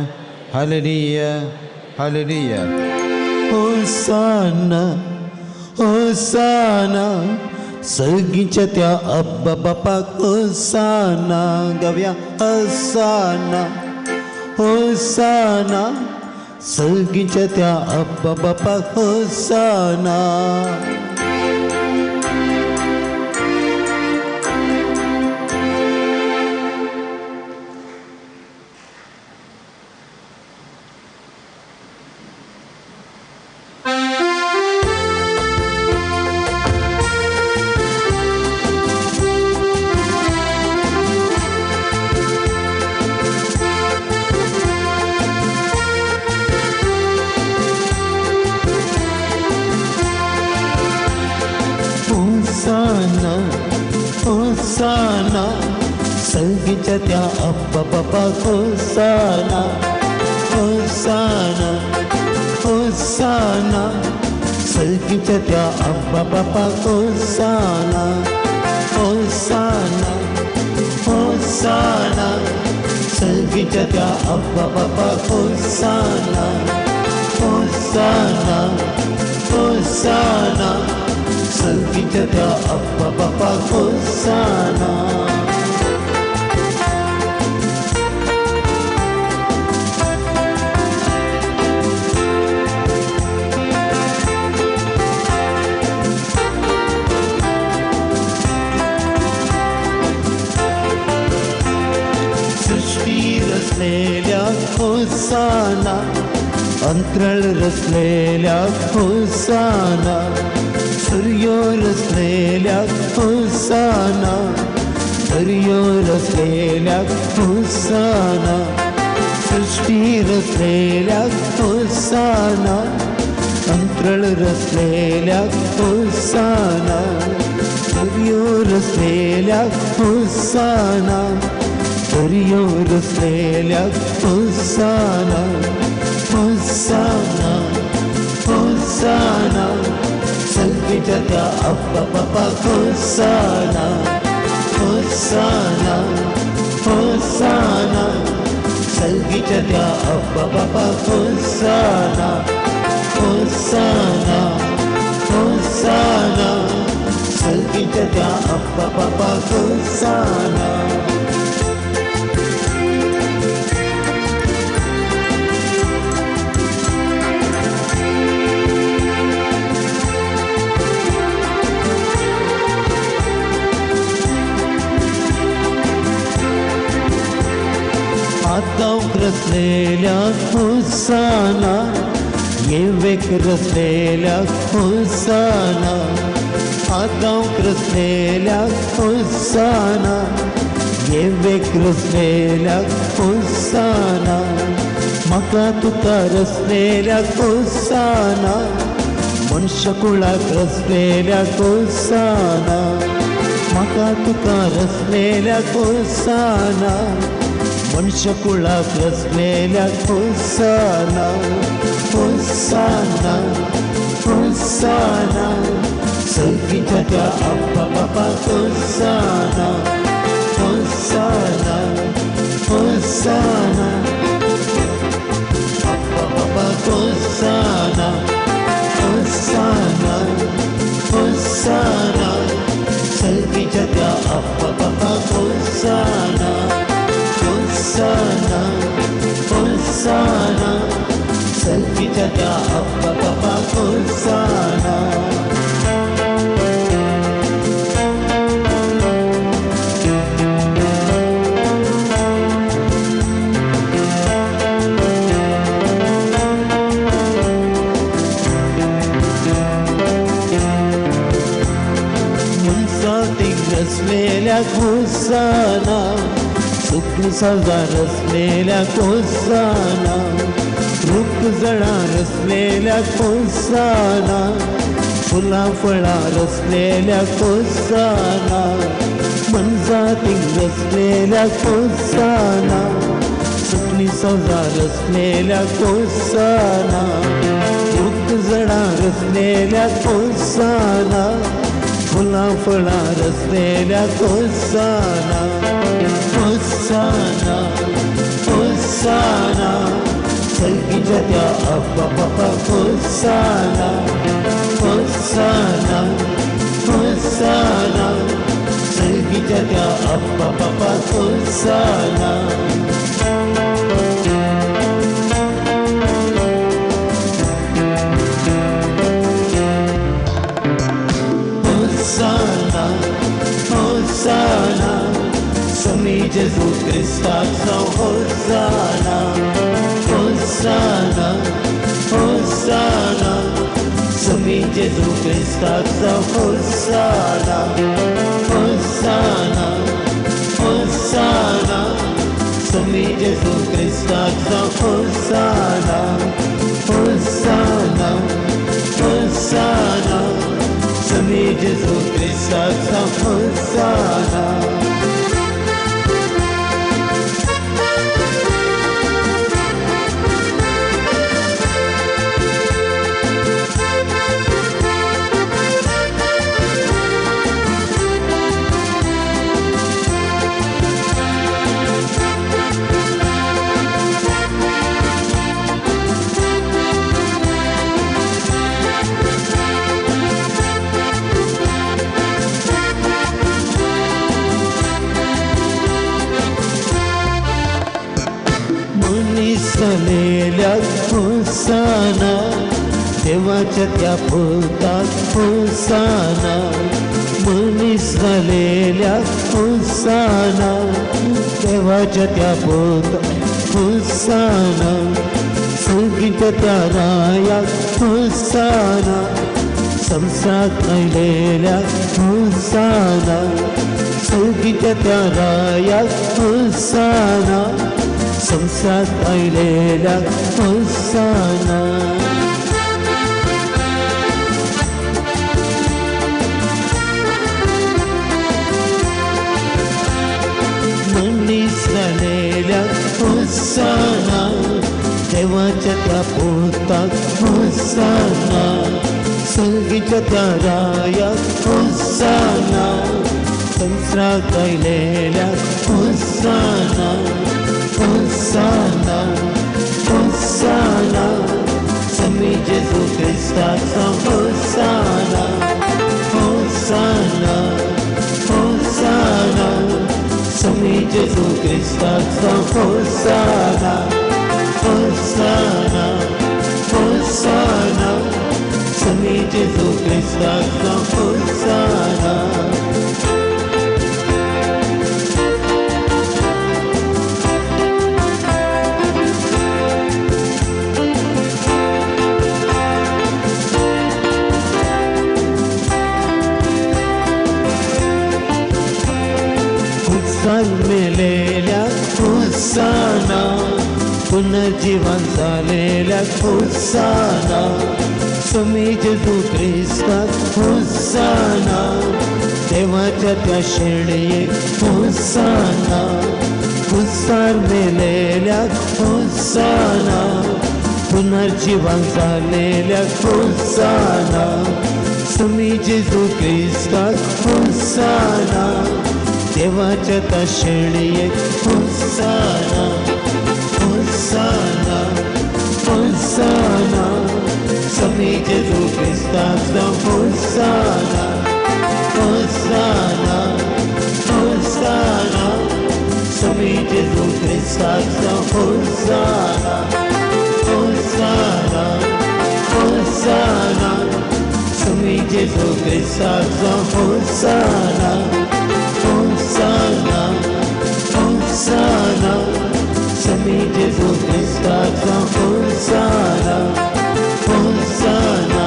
hallelujah, hallelujah. होसाना होसाना सगळींच्या त्या अब्बा बापाक होसाना गावया. होसाना होसाना सगळींच्या त्या अब्बा बापाक होसाना. होसाना सगळींच्या त्या अब्बा बापाक होसाना. होसाना होसाना सगळींच्या त्या अब्बा बापाक होसाना. होसाना होसाना सगळींच्या त्या अब्बा बापाक होसाना. होसाना होसाना सगळींच्या त्या अब्बा बापाक होसाना. सृष्टी रचलेल्या होसाना, अंतराळ रचलेल्या होसाना, सूर्य रचलेल्या होसाना, दर्यो रचलेल्याक होसाना, सृश्टी रचलेल्याक होसाना, अंतरळ रचलेल्याक होसाना, दर्यो रचलेल्याक होसाना, दर्यो रचलेल्याक होसाना, होसाना होसाना, सगळीच्या त्या अप्पा बापा होसाना, होसाना होसाना, सगळीच्या त्या अप्पा बापा होसाना, होसाना होसाना, सगळीच्या त्या अप्पा बापा होसाना. आदांक रचलेल्याक होसाना, येवेक रचलेल्याक होसाना, आदांक रचलेल्याक होसाना, येवेक रचलेल्याक होसाना, म्हाका तुका रचलेल्याक होसाना, मनशाकुळाक रचलेल्याक होसाना, म्हाका तुका रचलेल्याक होसाना, मनशाकुळाक रचलेल्याक होसाना, होसाना होसाना, सगळीच्या त्या अप्पा बापा होसाना, होसाना होसाना, अप्पा बापा होसाना, होसाना होसाना, सगळीच्या त्या अप्पा बापा होसाना, होसाना होसाना, सगळीच्या त्या अप्पा बापा होसाना. मनसातीक रचलेल्याक होसाना, सुकणी सजा रचलेल्याक होसाना, रूख जळां रचलेल्याक होसाना, फुलां फळां रचलेल्याक होसाना, मनजातीक रचलेल्याक होसाना, सुकणी सजा रचलेल्याक होसाना, रूख जळां रचलेल्याक होसाना, फुलां फळां रचलेल्याक होसाना, होसाना होसाना, सगळीच्या त्या अप्पा बापा होसाना, होसाना होसाना, सगळीच्या त्या अप्पा बापा होसाना. होसाना होसाना, स्वामी जेजू क्रिस्ताचो होसाना, होसाना होसाना, स्वामी जेजू क्रिस्ताचो होसाना, होसाना होसाना, स्वामी जेजू क्रिस्ताचो होसाना, होसाना होसाना, स्वामी जेजू क्रिस्ताचो होसाना. मनीस होसाना, देवाच्या त्या पुताक होसाना, मनीस जालेल्या होसाना, देवाच्या त्या पुताक होसाना, सगळीच्या त्या रायाक होसाना, संसारात आयलेल्या होसाना, सर्गीच्या त्या रायाक होसाना, संसारात आयलेल्या होसाना. मनीस जालेल्या होसाना, देवाच्या त्या पुताक होसाना, सर्गीच्या त्या रायाक होसाना, संसारात आयलेल्या होसाना, होसाना, होसाना, स्वामी जेजू क्रिस्ताचा होसाना, होसाना, होसाना, स्वामी जेजू क्रिस्ताचा होसाना, होसाना, होसाना, स्वामी जेजू क्रिस्ताचा होसाना. मेलेल्या होसाना, पुनर्जीवन झालेल्या होसाना, स्वामी जेजू क्रिस्ताक होसाना, देवाच्या त्या शेळयेक होसाना, हुसार मेलेल्या होसाना, पुनर्जीवन झालेल्या होसाना, स्वामी जेजू क्रिस्ताक होसाना, देवाच्या त्या शेळयेक होसाना, होसाना, होसाना, स्वामी जेजू क्रिस्ताचा होसाना, होसाना, होसाना, स्वामी जेजू क्रिस्ताचा होसाना, होसाना, होसाना, स्वामी जेजू क्रिस्ताचा होसाना, होसाना, होसाना, स्वामी जेजू क्रिस्ताचा होसाना, होसाना,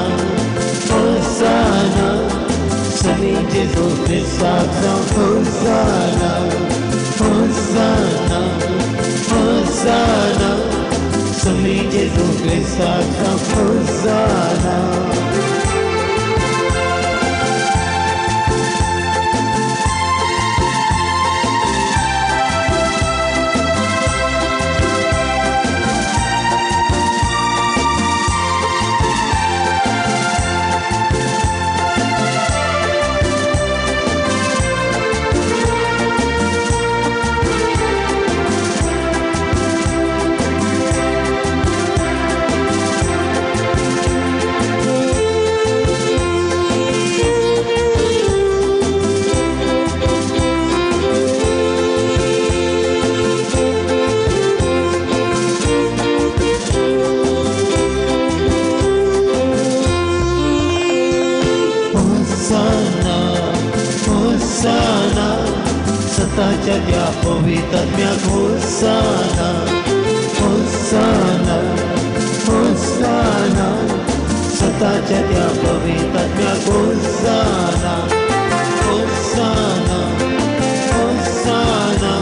होसाना, स्वामी जेजू क्रिस्ताचा होसाना, होसाना, होसाना, स्वामी जेजू क्रिस्ताचा होसाना. सताच्या त्या पवित्रात्म्याक होसाना, होसाना, होसाना, सताच्या त्या पवित्रात्म्याक होसाना, होसाना, होसाना,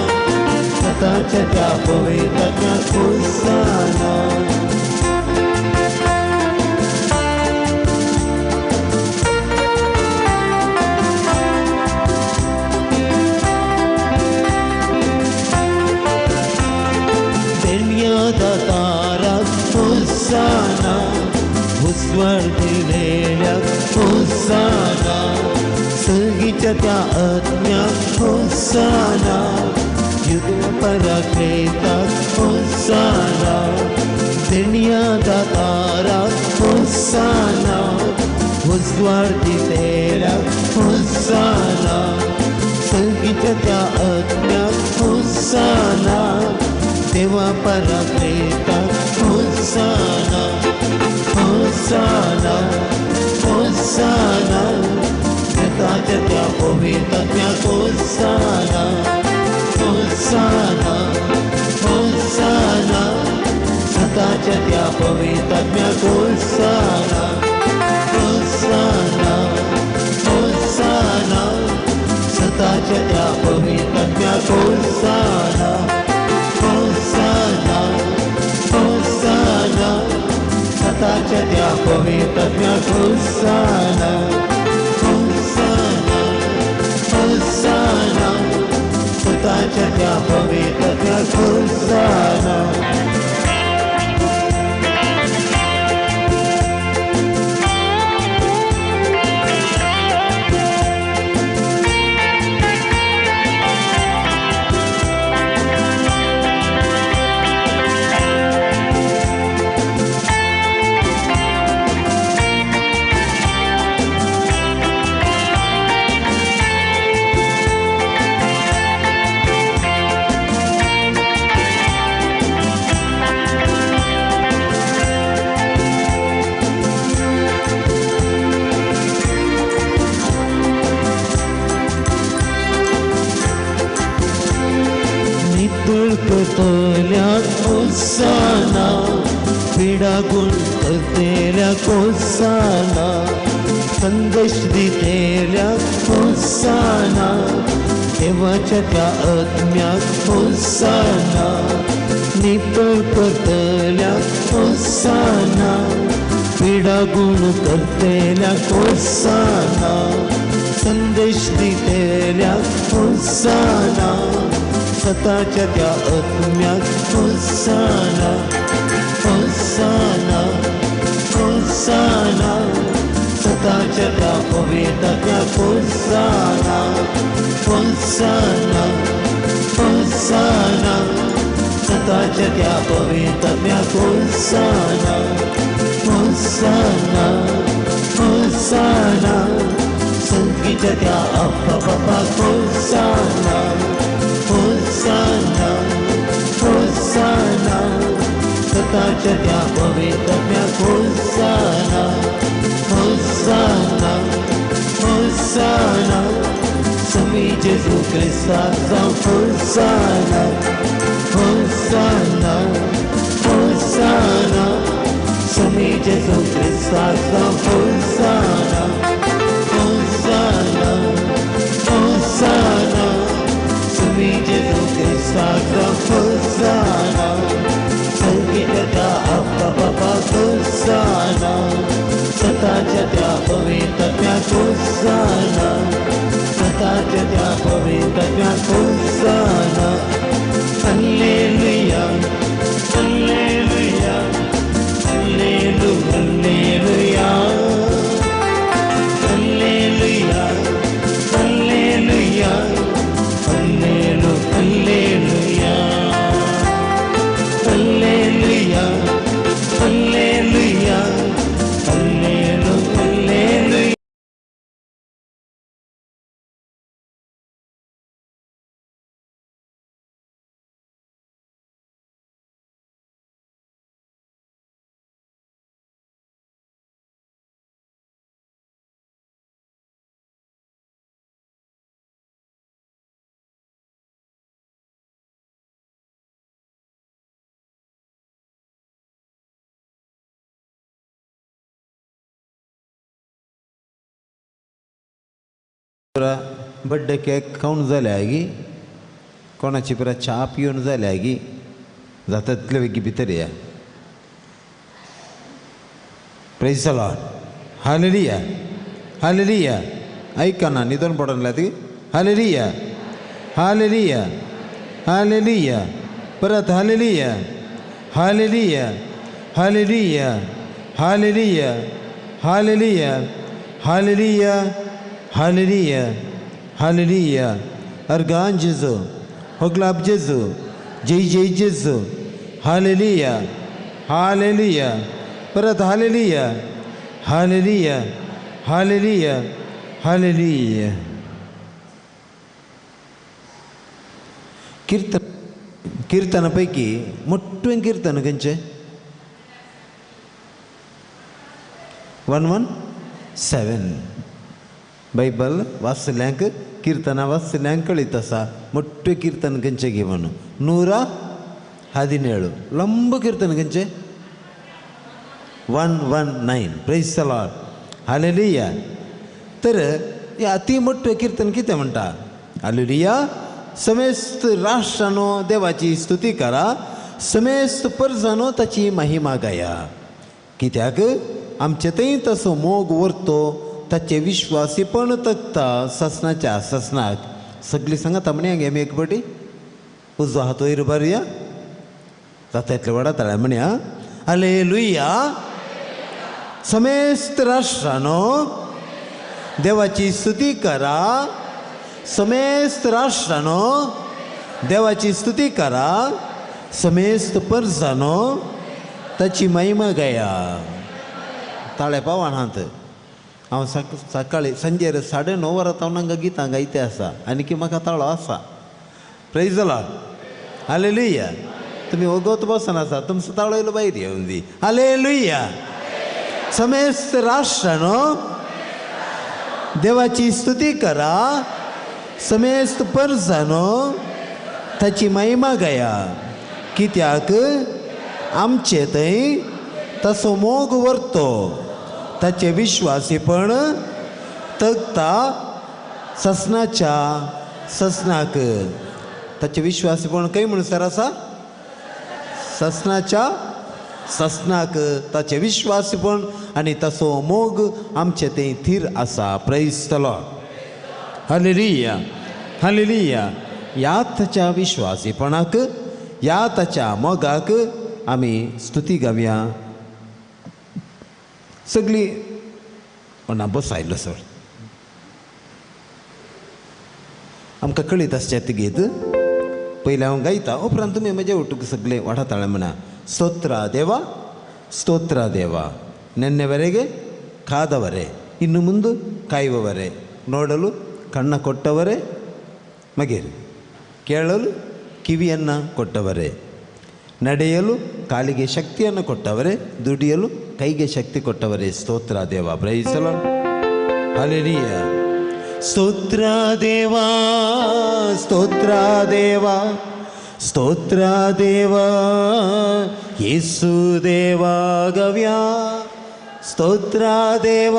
सताच्या त्या पवित्रात्म्याक होसाना. होसाना, उस्वर दिलेल्या होसाना, सर्गीच्या त्या आत्म्याक होसाना, युग पराक्लेताक होसाना, देण्या दाताराक होसाना, उस्वर दिलेल्या होसाना, सर्गीच्या त्या आत्म्याक होसाना, देवा पराक्लेताक होसाना, होसाना, होसाना, सताच्या त्या पवित्रात्म्याक होसाना, होसाना, होसाना, सताच्या त्या पवित्रात्म्याक होसाना, होसाना, होसाना होसाना होसाना सताच्या त्या पवित्रात्म्याक होसाना होसाना होसाना सताच्या त्या पवित्रात्म्याक होसाना. होसाना पिडा गुण करतेल्या होसाना संदेश दितेल्या होसाना देवाच्या त्या आत्म्याक होसाना नितळ करतल्या होसाना पिडा गुण करतेल्या होसाना संदेश दितेल्या होसाना सताच्या त्या आत्म्याक होसाना होसाना होसाना सताच्या त्या पवित्रात्म्याक होसाना होसाना होसाना सताच्या त्या पवित्रात्म्याक होसाना होसाना होसाना संगीच्या त्या अप्पा बापाक होसाना होसाना होसाना सताच्या त्या पवित्रात्म्याक होसाना होसाना होसाना समी जेजू क्रिस्ताक जावं होसाना होसाना होसाना समी जेजू क्रिस्ताक जावं होसाना होसाना होसाना समी जेजू क्रिस्ताक जावं होसाना संगीत त्या अप्पा बापाक होसाना सताच्या त्या पवित्रात्म्याक होसाना सताच्या त्या पवित्रात्म्याक होसाना. हल्लेलुया हल्लेलुया हल्लेलु हल्लेलुया हल्लेलुया हल्लेलुया हल्लेलु हल्लेलुया हल्लेलुया हल्लेलुया हल्लेलु हल्लेलुया. बड्डे केक खावन जाले गी कोणाची पुरा च्या पिवन जाल्या गी जाता तितले बेगी भितर या. Praise the lord. Hallelujah hallelujah. ऐकना निदोन पडोन ती. हालेलुया हालेलुया हालेलुया. परत hallelujah hallelujah hallelujah hallelujah hallelujah hallelujah hallelujah hallelujah. अर्गान जेजू होगलाब जेजू जय जय जेजू. हालेलुया हालेलुया. परत हालेलुया हालेलुया हालेलुया हालेलुया. कीर्तन कीर्तनापैकी मोठें कीर्तन खंयचें? 117. बायबल वाचल्यांक कीर्तनां वाचल्यांक कळीत आसा मोठें कीर्तन खंयचें गी म्हणून. 117 लंब कीर्तन खंयचें? 119. Praise the lord. Hallelujah. तर हे अति मोठें कीर्तन कितें म्हणटा? हालेलुया. समेस्त राष्ट्रानो देवाची स्तुती करा, समेस्त परजानो ताची महिमा गाया. कित्याक आमचे थंय तसो मोग वरतो, ताचे विश्वासीपण तगता ससनाच्या ससनाक. सगळीं सांगात म्हणया गे आमी एक पाटी उजो हात वयर बारया जाता इतले व्हडा ताळ्या म्हणया हालेलुया. समेस्त राष्ट्रानो देवाची स्तुती करा, समेस्त राष्ट्रानो देवाची स्तुती करा, समेस्त परजानो ताची महिमा गाया. ताळे पावान हात हांव सकाळी सांजेर 9:30 वरां हांव हांगा गितां गायते आसा आनी की म्हाका ताळो आसा. Praise the Lord, hallelujah. तुमी वगत बसून आसा, तुमचो ताळो येयलो भायर येवन दी. हालेलुया. समेस्त राष्ट्रानो देवाची स्तुती करा, समेस्त परजानो ताची महिमा गाया. कित्याक आमचे थंय तसो मोग वरतो, ताचे विश्वासीपण तगता ससनाच्या ससनाक. ताचे विश्वासीपण खंय म्हणसर आसा? ससनाच्या ससनाक ताचे विश्वासीपण आनी ताचो मोग आमचे थंय थीर आसा. Praise the Lord, hallelujah, hallelujah. ह्या ताच्या विश्वासीपणाक, ह्या ताच्या मोगाक आमी स्तुती गावया. सगळीं ना बस आयलो सर आमकां कळीत आसचें गीत पयलें हांव गायता, उपरांत तुमी म्हजे उठूक सगळे वाडा ताळे म्हणा. ಸ್ತೋತ್ರ ದೇವ, ಸ್ತೋತ್ರ ದೇವ, ನೆನ್ನೆವರೆಗೆ ಕಾದವರೇ, ಇನ್ನು ಮುಂದೆ ಕಾಯುವವರೇ, ನೋಡಲು ಕಣ್ಣ ಕೊಟ್ಟವರೇ, ಮಗೇರಿ ಕೇಳಲು ಕಿವಿಯನ್ನು ಕೊಟ್ಟವರೇ, ನಡೆಯಲು ಕಾಲಿಗೆ ಶಕ್ತಿಯನ್ನು ಕೊಟ್ಟವರೇ, ದುಡಿಯಲು ಕೈಗೆ ಶಕ್ತಿ ಕೊಟ್ಟವರೇ, ಸ್ತೋತ್ರ ದೇವ. Praise the Lord, hallelujah. ಸ್ತೋತ್ರ ದೇವ, ಸ್ತೋತ್ರ ದೇವ, ಸ್ತೋತ್ರ ದೇವ, ಯೇಸು ದೇವ ಗವ್ಯ, ಸ್ತೋತ್ರ ದೇವ.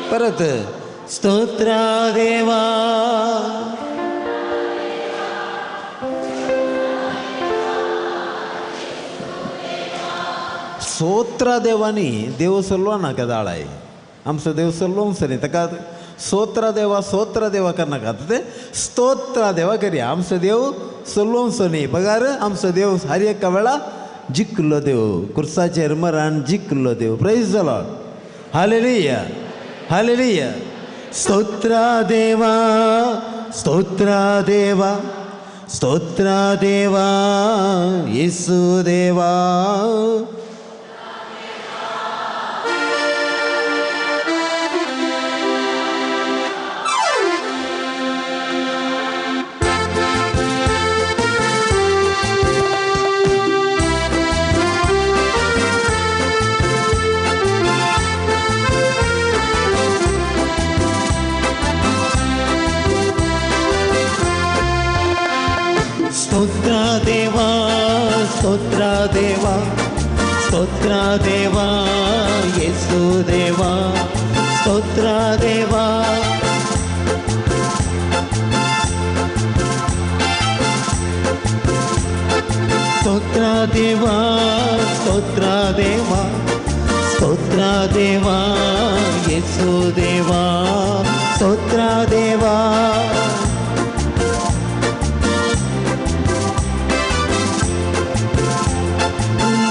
परत ಸ್ತೋತ್ರ ದೇವ. स्तोत्र देवानी देव सल्लो ना केदाळाय आमचो देव सल्लो न्ही ताका स्तोत्र देवा स्तोत्र देवा करनाका, ते स्तोत्र देवा करया. आमचो देव सल्लोवचो न्ही बगार आमचो देव हर एका वेळा जिखलो देव, कुर्साचेर मरान जिखलो देव. Praise the Lord, hallelujah, hallelujah. स्तोत्र देवा, स्तोत्र देवा, स्तोत्र देवा, येसू देवा. स्तोत्र देवा, स्तोत्र देवा, स्तोत्र देवा, येसू देवा, स्तोत्र देवा. स्तोत्र देवा, स्तोत्र देवा, स्तोत्र देवा, येसू देवा, स्तोत्र देवा.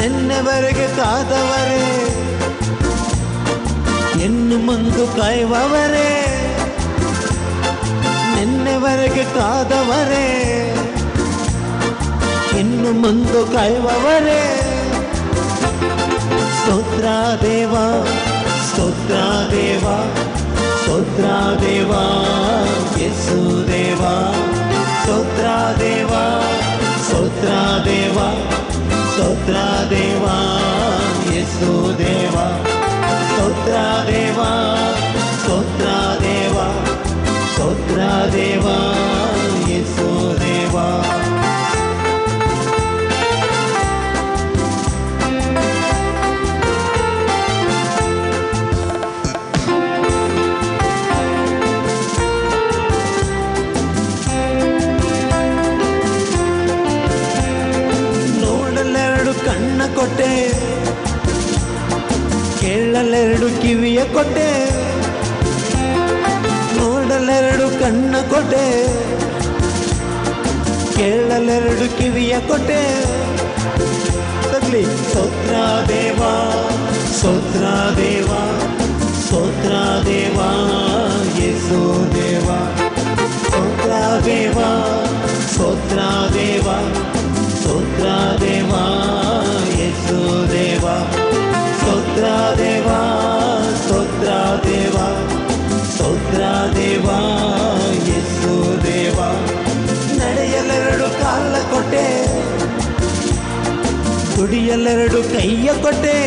ನಿನ್ನೆವರೆಗೆ ಕಾದವರೇ, ಇನ್ನು ಮುಂದು ಕಾಯುವವರೇ, ನಿನ್ನೆವರೆಗೆ ಕಾದವರೇ, ಇನ್ನು ಮುಂದು ಕಾಯುವವರೇ, ಸ್ತೋತ್ರ ದೇವ, ಸ್ತೋತ್ರ ದೇವ, ಸ್ತೋತ್ರ ದೇವ, ಯೇಸು ದೇವ, ಸ್ತೋತ್ರ ದೇವ, ಸ್ತೋತ್ರ ದೇವ, ಸ್ತೋತ್ರ ದೇವ, ಯೇಸು ದೇವ, ಸ್ತೋತ್ರ ದೇವ, ಸ್ತೋತ್ರ ದೇವ, ಸ್ತೋತ್ರ ದೇವ, ಯೇಸು ದೇವ. ಕೊಟ್ಟೆ, ಕೇಳಲೆರಡು ಕಿವಿಯ ಕೊಟ್ಟೆ, ನೋಡಲೆರಡು ಕಣ್ಣ ಕೊಟ್ಟೆ, ಕೇಳಲೆರಡು ಕಿವಿಯ ಕೊಟ್ಟೆ. ತಗ್ಲಿ ಸ್ತೋತ್ರ ದೇವಾ, ಸ್ತೋತ್ರ ದೇವಾ, ಸ್ತೋತ್ರ ದೇವಾ ಯೇಸು ದೇವಾ, ಸ್ತೋತ್ರ ದೇವಾ, ಸ್ತೋತ್ರ ದೇವಾ, ಸ್ತೋತ್ರ ದೇವಾ ಯೇಸು ದೇವಾ, ಸ್ತೋತ್ರ ದೇವಾ, ಸ್ತೋತ್ರ ದೇವಾ, ಸ್ತೋತ್ರ ದೇವಾ ಯೇಸು ದೇವಾ. ನಡೆಯಲೆರಡು ಕಾಲ ಕೊಟ್ಟೆ, ದುಡಿಯಲೆರಡು ಕೈಯ ಕೊಟ್ಟೆ,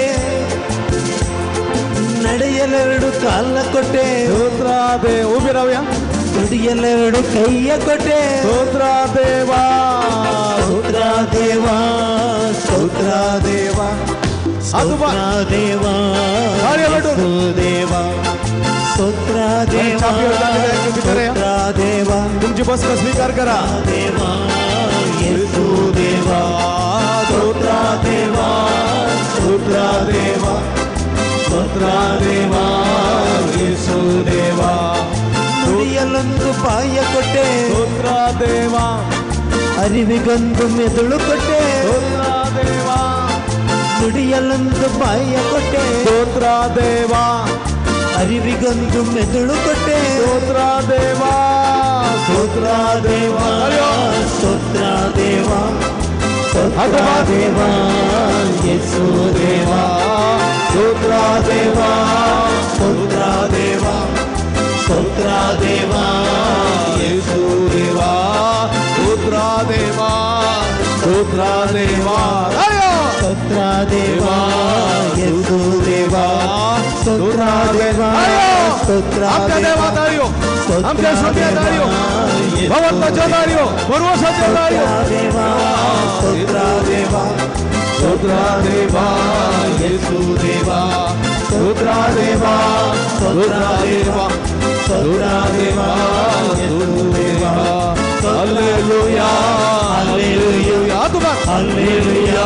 ನಡೆಯಲೆರಡು ಕಾಲ ಕೊಟ್ಟೆ, ಸ್ತೋತ್ರ ದೇವ, ದುಡಿಯಲೆರಡು ಕೈಯ ಕೊಟ್ಟೆ, ಸ್ತೋತ್ರ ದೇವಾ, ಸ್ತೋತ್ರ ದೇವಾ, ಸ್ತೋತ್ರ ದೇವಾ, ಸ್ತೋತ್ರ ದೇವಾ ಯೇಸು ದೇವಾ, ಸ್ತೋತ್ರ ದೇವಾ, ಸ್ತೋತ್ರ ದೇವಾ. तुमची बसका स्वीकार करा. देवा येसू देवा, स्तोत्र देवा, स्तोत्र देवा, स्तोत्र देवा येसू देवा. ನುಡಿಯಲೊಂದು ಬಾಯ ಕೊಟ್ಟೆ, ಸ್ತೋತ್ರ ದೇವಾ, ಅರಿವಿಗೊಂದು ಮೆದುಳು ಕೊಟ್ಟೆ, ಸ್ತೋತ್ರ ದೇವಾ, ನುಡಿಯಲೊಂದು ಬಾಯ ಕೊಟ್ಟೆ, ಸ್ತೋತ್ರ ದೇವಾ, ಅರಿವಿಗೊಂದು ಮೆದುಳು ಕೊಟ್ಟೆ, ಸ್ತೋತ್ರ ದೇವಾ, ಸ್ತೋತ್ರ ದೇವಾ, ಸ್ತೋತ್ರ ದೇವಾ, ಸ್ತೋತ್ರ ದೇವಾ ಯೇಸು ದೇವಾ, ಸ್ತೋತ್ರ ದೇವಾ, ಸ್ತೋತ್ರ ದೇವಾ, ಸ್ತೋತ್ರ ದೇವಾ ಯೇಸು ದೇವಾ, ಸ್ತೋತ್ರ ದೇವಾ, ಸ್ತೋತ್ರ ದೇವಾ, ಸ್ತೋತ್ರ ದೇವಾ ಯೇಸು ದೇವಾ, ಸ್ತೋತ್ರ ದೇವಾ, ಸ್ತೋತ್ರ ದೇವಾ. आमच्या सोम्या दारियो, भगवंताच्या दारियो, भरवशाच्या दारियो. देवा स्तोत्र देवा, स्तोत्र देवा येसू देवा, स्तोत्र देवा, स्तोत्र देवा, स्तोत्र देवा येसू देवा. हालेलुया, हालेलुया, हालेलुया.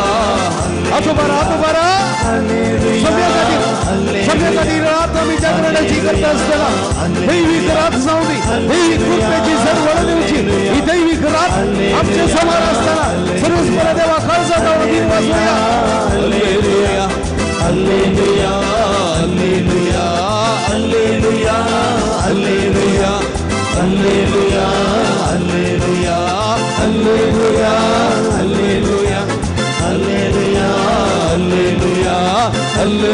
हातोबारा, हातोबारा. सभ्य खातीर रात आमी जागरणाची करता आसतना दैवीक रात जावं दी, दैवीक कृपेची सरवळ दिवची. ही दैवीक रात आमचे समोर आसतना सर्वस्वर देवा काळजात दिन वाजवया. Hallelujah, hallelujah, hallelujah, hallelujah, hallelujah, hallelujah, hallelujah, hallelujah, hallelujah, hallelujah, hallelujah,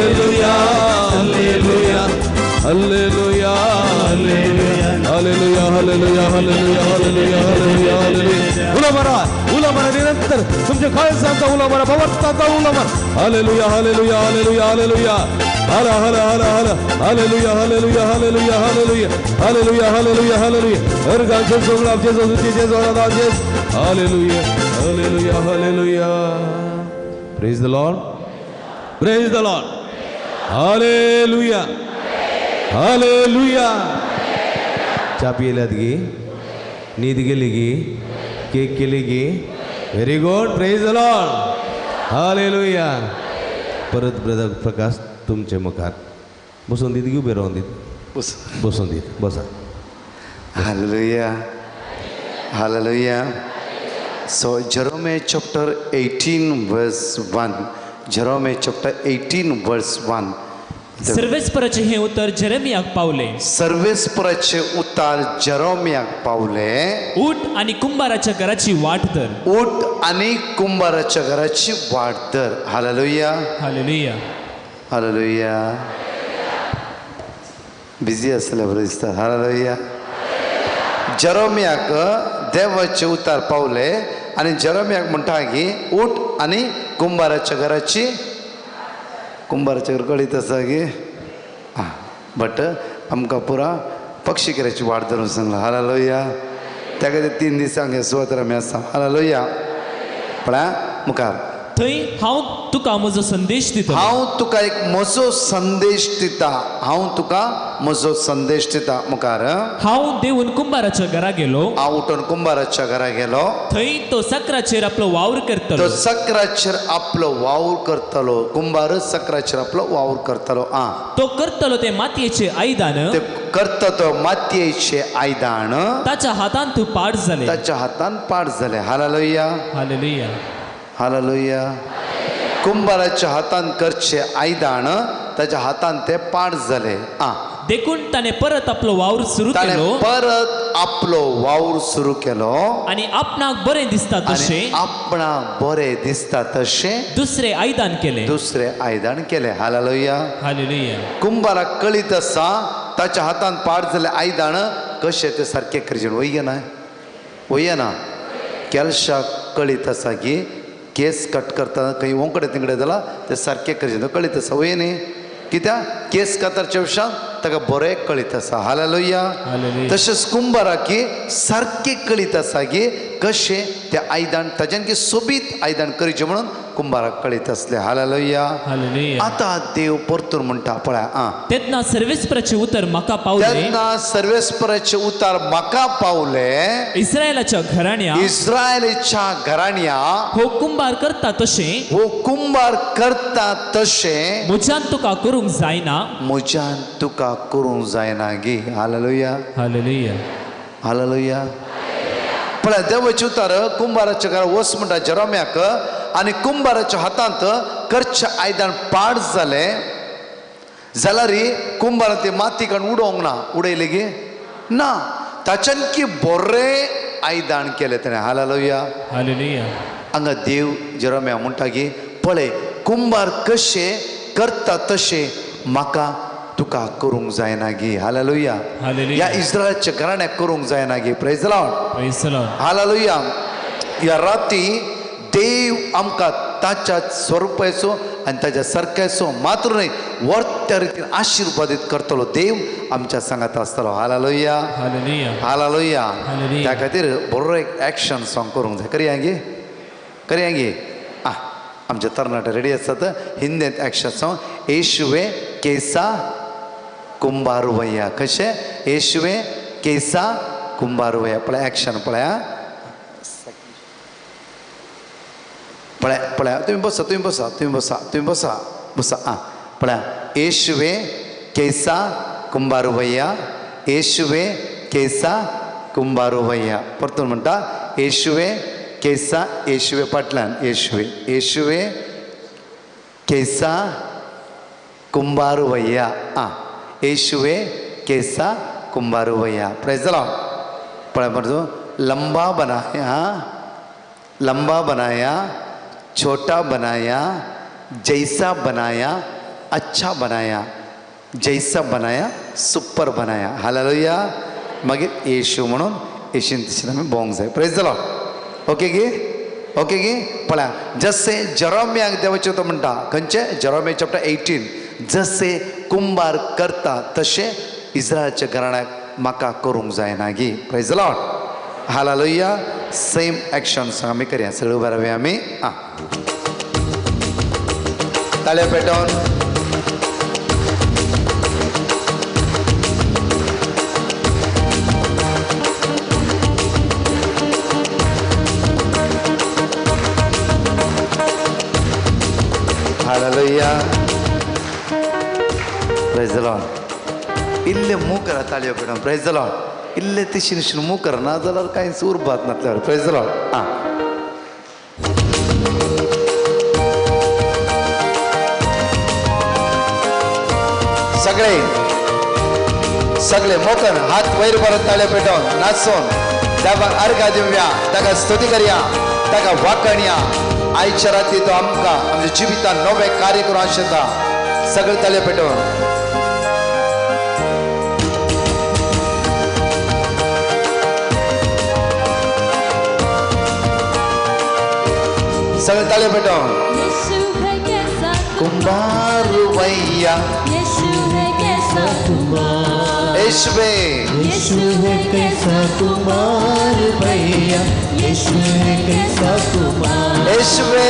hallelujah, hallelujah, hallelujah, hallelujah, hallelujah, hallelujah, hallelujah, hallelujah, hallelujah. उलामारा, उलामारा निरंतर तुमच्या काळजाचा उलामारा, भवर्थाचा उलामारा. Hallelujah, hallelujah, hallelujah, hallelujah. हला हला हला हला. Hallelujah, hallelujah, hallelujah, hallelujah, hallelujah, hallelujah, hallelujah. अर्गांचे सोगळाचे जोजुचे जोडाचे. Hallelujah, hallelujah, hallelujah. Praise the Lord, praise the Lord. Hallelujah, hallelujah. च्या पियल्यात गी, न्हीद गेली गी, केक केली गी. Very good, praise the Lord, hallelujah. परत ब्रदर प्रकाश तुमचे मुखार बसून दीत गी, उबे रावन दीत, बसून दीत, बसा. Hallelujah, hallelujah. So Jeremiah chapter 18 verse 1, Jeremiah chapter 18 verse 1. सर्वेस्पराचे हे उत्तर जेरेमियाक पावले. सर्वेस्पराचे उत्तर जेरेमियाक पावले. उठ आणि कुंभाराच्या घराची वाट धर. उठ आणि कुंभाराच्या घराची वाट धर. Hallelujah, hallelujah, hallelujah. Busy असले बरें दिसता. हालेलुया. जेरेमियाक देवाचे उतार पावले आनी जेरेमियाक म्हणटा की उठ आनी कुंभाराच्या घराची, कुंभाराच्या घर कळीत आसा की आं, बट आमकां पुरा पक्षी घराची वाट धरून सांगला. हालेलुया. त्या खातीर 3 दिसांक हे सुवातेर आमी आसा. हालेलुया. पळया मुखार थंय हांव तुका म्हजो संदेश दिता. हांव तुका एक म्हजो संदेश दिता. हांव तुका म्हजो संदेश दिता. मुखार हांव देवून कुंभाराच्या घरा गेलो. हांव उठून कुंभाराच्या घरा गेलो. थंय तो चक्राचेर आपलो वावर करतलो. तो चक्राचेर आपलो वावर करतलो. कुंभार चक्राचेर आपलो वावर करतलो. आ तो करतलो ते मातयेचे आयदान. ते करता तो मातयेचे आयदान. ताच्या हातान पाड जाले. ताच्या हातान पाड जाले. हालेलुया हालेलुया हालेलुया. कुंभाराच्या हातान करचे आयदान ताच्या हातान ते पाड जाले. आ देखून ताणें परत आपलो वावर सुरू केलो. परत आपलो वावर सुरू केलो आनी आपणाक बरें दिसता तशें. आपणाक बरें दिसता तशें दुसरें आयदान केलें. दुसरें आयदान केलें. Hallelujah hallelujah. कुंभाराक कळीत आसा ताच्या हातान पाड जालें आयदान कशें तें सारकें करचें. वय ना वय ना केलशाक कळीत आसा की केस कट करतना खंय ओंकडे तिंकडे जाला तें सारकें करचें. कळीत आसा वय न्ही. कित्याक केस कातरच्या विशयान ताका बरें कळीत आसा. हालेलुया. तशेंच कुंभाराक की सारकें कळीत आसा की कशें तें आयदान ताच्यान की सोबीत आयदान करचें म्हणून कुंभाराक कळीत आसलें. हालेलुया. आतां देव परतून म्हणटा पळय. आं तेन्ना सर्वेस्पराचें उतर म्हाका पावलें. तेन्ना सर्वेस्पराचें उतर म्हाका पावलें. इस्रायलाच्या घराण्या. इस्रायलाच्या घराण्या हो कुंभार करता तशें. हो कुंभार करता तशें म्हज्यान तुका करूंक जायना. म्हज्यान तुका करूंक जायना गी. हालेलुया हालेलुया हालेलुया. पळय देवाचें उतर कुंभाराच्या घरा वच म्हणटा जेरोम्याक आनी कुंभाराच्या हातांत करचें आयदन पाड जालें जाल्यार कुंभारान ती माती काडून उडोवंक ना. उडयली गी ना. ताच्यान की बरें आयदन केलें ताणें. Hallelujah hallelujah. हांगा देव जेरोम्या म्हणटा की पळय कुंभार कशें करता तशें म्हाका तुका करूंक जायना गी. हालेलुया. ह्या इस्रायलाच्या घराण्याक करूंक जायना गी. Praise the Lord. Praise the Lord. Hallelujah. ह्या राती देव आमकां ताच्या स्वरुपाचो आनी ताच्या सारक्याचो मात्र न्हय वर्त्या रितीन आशिर्वादीत करतलो. देव आमच्या सांगात आसतलो. Hallelujah hallelujah. त्या खातीर बरो एक एक्शन सॉंग करूंक जाय. करया गे करया गे. आ आमचे तरणाटे रेडी आसात. हिंदींत एक्शन सॉंग येशुवे केसा कुंभारुवया. कशें? येशुवे केसा कुंभारुवया. पळय एक्शन पळया पळया पळया. तुमी बसा तुमी बसा तुमी बसा तुमी बसा बसा. आं पळया. येशुवे केसा कुंभारुवया. येशुवे केसा कुंभारुवया. परतून म्हणटा येशुवे केसा. येशुवे फाटल्यान येशुवे. येशुवे केसा कुंभारुवया. आं येशुवे केसा कुंभारुवया. Praise the Lord. पळय परतून लंबा बनाया लंबा बनाया छोटा बनाया जैसा बनाया अच्छा बनाया जैसा बनाया सुपर बनाया. हालेलुया. मागीर येशू म्हणून येशून तशें आमी भोवंक जाय. Praise the Lord. Okay गे ओके गे. पळया जशें जेरोम्याक देवाचें तो म्हणटा खंयचें? जेरोम्या चॅप्टर 18. जशें कुंभार करता तशें इस्रायलाच्या घराण्याक म्हाका करूंक जायना गी. Praise the Lord. Hallelujah. Same action song आमी करया. सगळे उबे रावया आमी. आं ताळयो पेटोवन. हालेलुया. Praise the Lord. इल्ले मूकर ताळयो पेटोवन. Praise the Lord. इल्ले तिशीन शिन मूकर ना जाल्यार कांयच उरबात नासल्यार. Praise the Lord. आं सगळे सगळे मोकन हात वयर परत ताळयो पेटोवन नाचोन देवाक अर्घा दिवया. ताका स्तुती करया. ताका वाकणया. आयच्या राती तो आमकां आमच्या जिवितान नवे कार्य करूं आशेता. सगळे ताळयो पेटोवन. सगळे ताळयो पेटोवन. कुंभारुवया. येशुवे यीशु है कैसा कुमार भैया. यीशु है कैसा कुमार. येशुवे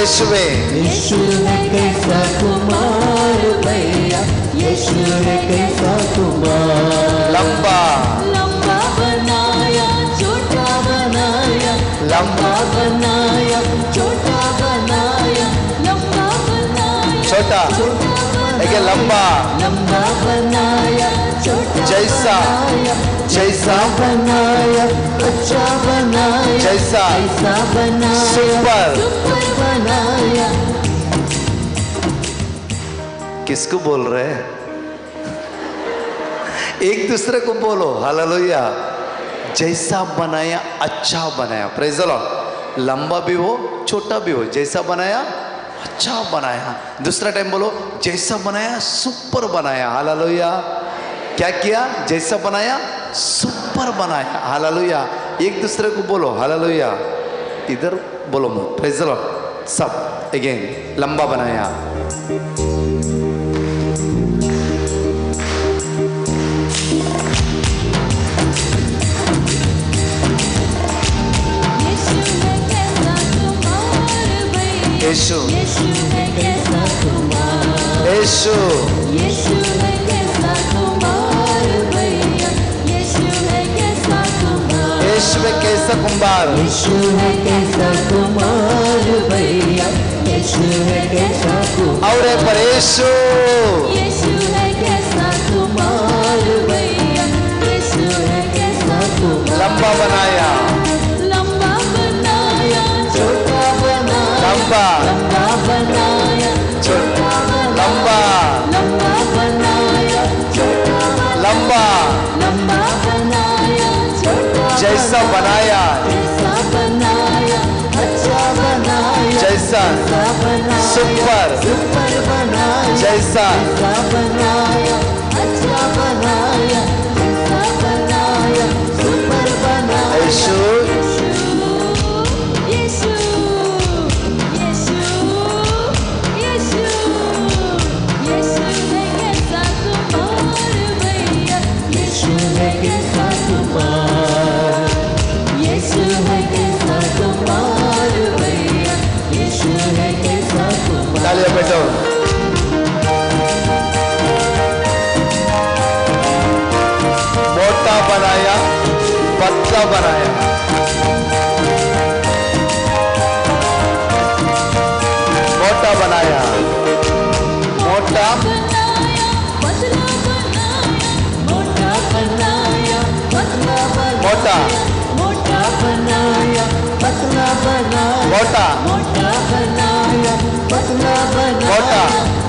यीशुवे, यीशु है कैसा कुमार भैया, यीशु है कैसा कुमार। लंबा, लंबा बनाया छोटा बनाया, लंबा बनाया छोटा बनाया, लंबा बनाया छोटा, एक लंबा, लंबा बनाया छोटा, जैसा, जैसा बनाया अच्छा बनाया, जैसा, जैसा बनाया सुपर, सुपर बनाया। किसको बोल रहे हैं? एक दूसरे को बोलो हालेलुया। जैसा बनाया अच्छा बनाया, प्रेज़ the Lord. लंबा भी हो छोटा भी हो, जैसा बनाया अच्छा बनाया। दूसरा टाइम बोलो, जैसा बनाया सुपर बनाया, हालेलुया। क्या किया? जैसा बनाया सुपर बनाया, हालेलुया। एक दूसरे को बोलो हालेलुया। इधर बोलो मत, praise the Lord. Sub again, लंबा बनाया, यीशु, यीशु है कैसा कुमार, यीशु, यीशु है कैसा कुमार भैया, यीशु है कैसा कुमार, यीशु है कैसा कुमार, यीशु है कैसा कुमार भैया, यीशु है कैसा कुमार। और पर यीशु, यीशु है कैसा कुमार भैया, यीशु है कैसा कुमार। लंबा बनाया, लंबा बनाया छोटा बनाया, लंबा, लंबा बनाया छोटा बनाया, लंबा, लंबा बनाया छोटा बनाया, लंबा, लंबा बनाया छोटा, जैसा बनाया, जैसा बनाया अच्छा बनाया, जैसा, जैसा बनाया सुपर, सुपर बनाया, जैसा, जैसा बनाया अच्छा बनाया, जैसा बनाया सुपर बनाया। यीशु, यीशु, यीशु, यीशु, यीशु है कैसा कुमार भैया, यीशु है कैसा कुमार, यीशु है कैसा कुमार भैया, यीशु है कैसा कुमार। तालियां बजाओ। मोटा बनाया, पतला बनाया, मोटा बनाया, मोटा बनाया पतला बनाया, मोटा बनाया पतला बनाया, मोटा, मोटा बनाया पतला बनाया, मोटा, मोटा बनाया पतला बनाया, मोटा,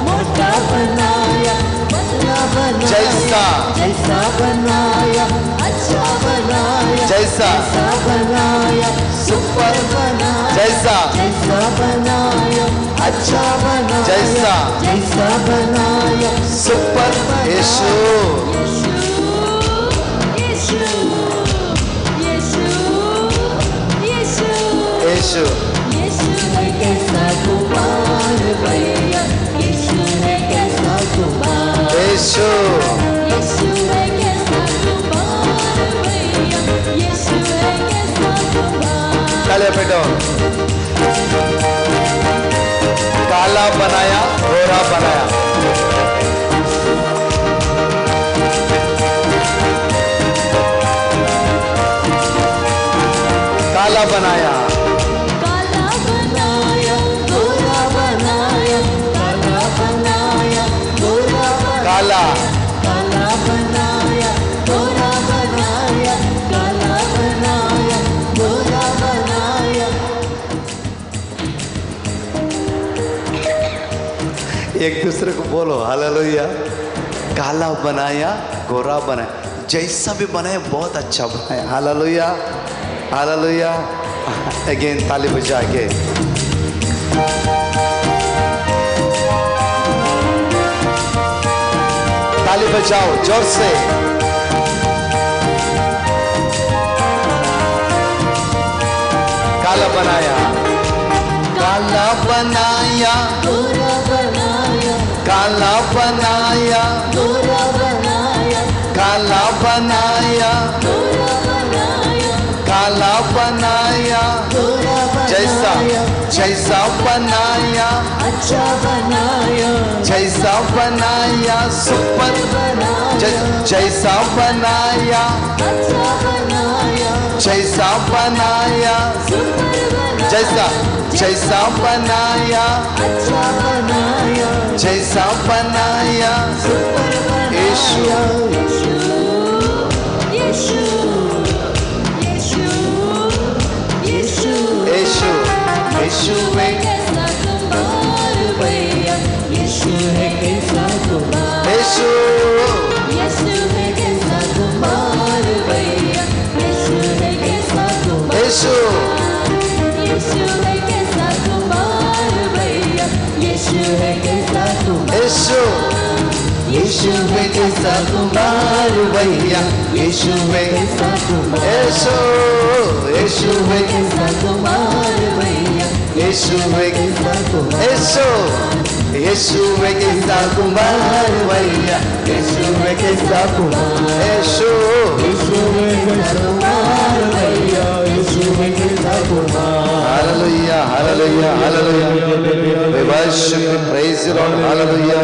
मोटा बनाया पतला बनाया, जैसा, जैसा बनाया अच्छा बनाया, जैसा, जैसा बनाया सुपर बनाया, जैसा, जैसा बनाया अच्छा बनाया, जैसा, जैसा बनाया सुपर। यीशु, यीशु, यीशु, यीशु, यीशु, यीशु है कैसा कुमार भैया, यीशु है कैसा कुमार, यीशु, यीशु है कैसा कुमार भैया, यीशु है कैसा कुमार। तालियां बजाओ। काला बनाया, गोरा बनाया, काला बनाया, काला बनाया गोरा बनाया, काला बनाया गोरा बनाया, काला, काला बनाया गोरा बनाया, काला बनाया गोरा बनाया। एक दूसरे को बोलो हालेलुया। काला बनाया, गोरा बनाया, जैसा भी बनाया बहुत अच्छा बनाया, हालेलुया, हालेलुया। अगेन ताली बजा के। ताली बजाओ जोर से। काला बनाया, काला बनाया, गोरा बनाया, काला बनाया, गोरा बनाया, काला बनाया, गोरा बनाया, काला बनाया, गोरा बनाया, जैसा, जैसा बनाया अच्छा बनाया, जैसा बनाया सुपर बनाया, जैसा बनाया अच्छा बनाया, जैसा बनाया सुपर बनाया, जैसा जैसा बनाया अच्छा बनाया, जैसा बनाया सुपर बनाया। यीशु यीशु यीशु यीशु यीशु यीशु है कैसा कुमार भैया, यीशु है कैसा कुमार, यीशु यीशु है कैसा कुमार भैया, यीशु है कैसा कुमार, यीशु यीशु है कैसा कुमार भैया, यीशु है कैसा कुमार, यीशु यीशु है कैसा कुमार भैया, यीशु है कैसा कुमार, यीशु यीशु है कैसा कुमार भैया, यीशु है कैसा कुमार, यीशु यीशु है कैसा कुमार भैया, यीशु है कैसा कुमार, यीशु यीशु है कैसा कुमार भैया, यीशु है कैसा Kumar. Hallelujah, hallelujah, hallelujah. We worship you, praise you, Lord. Hallelujah.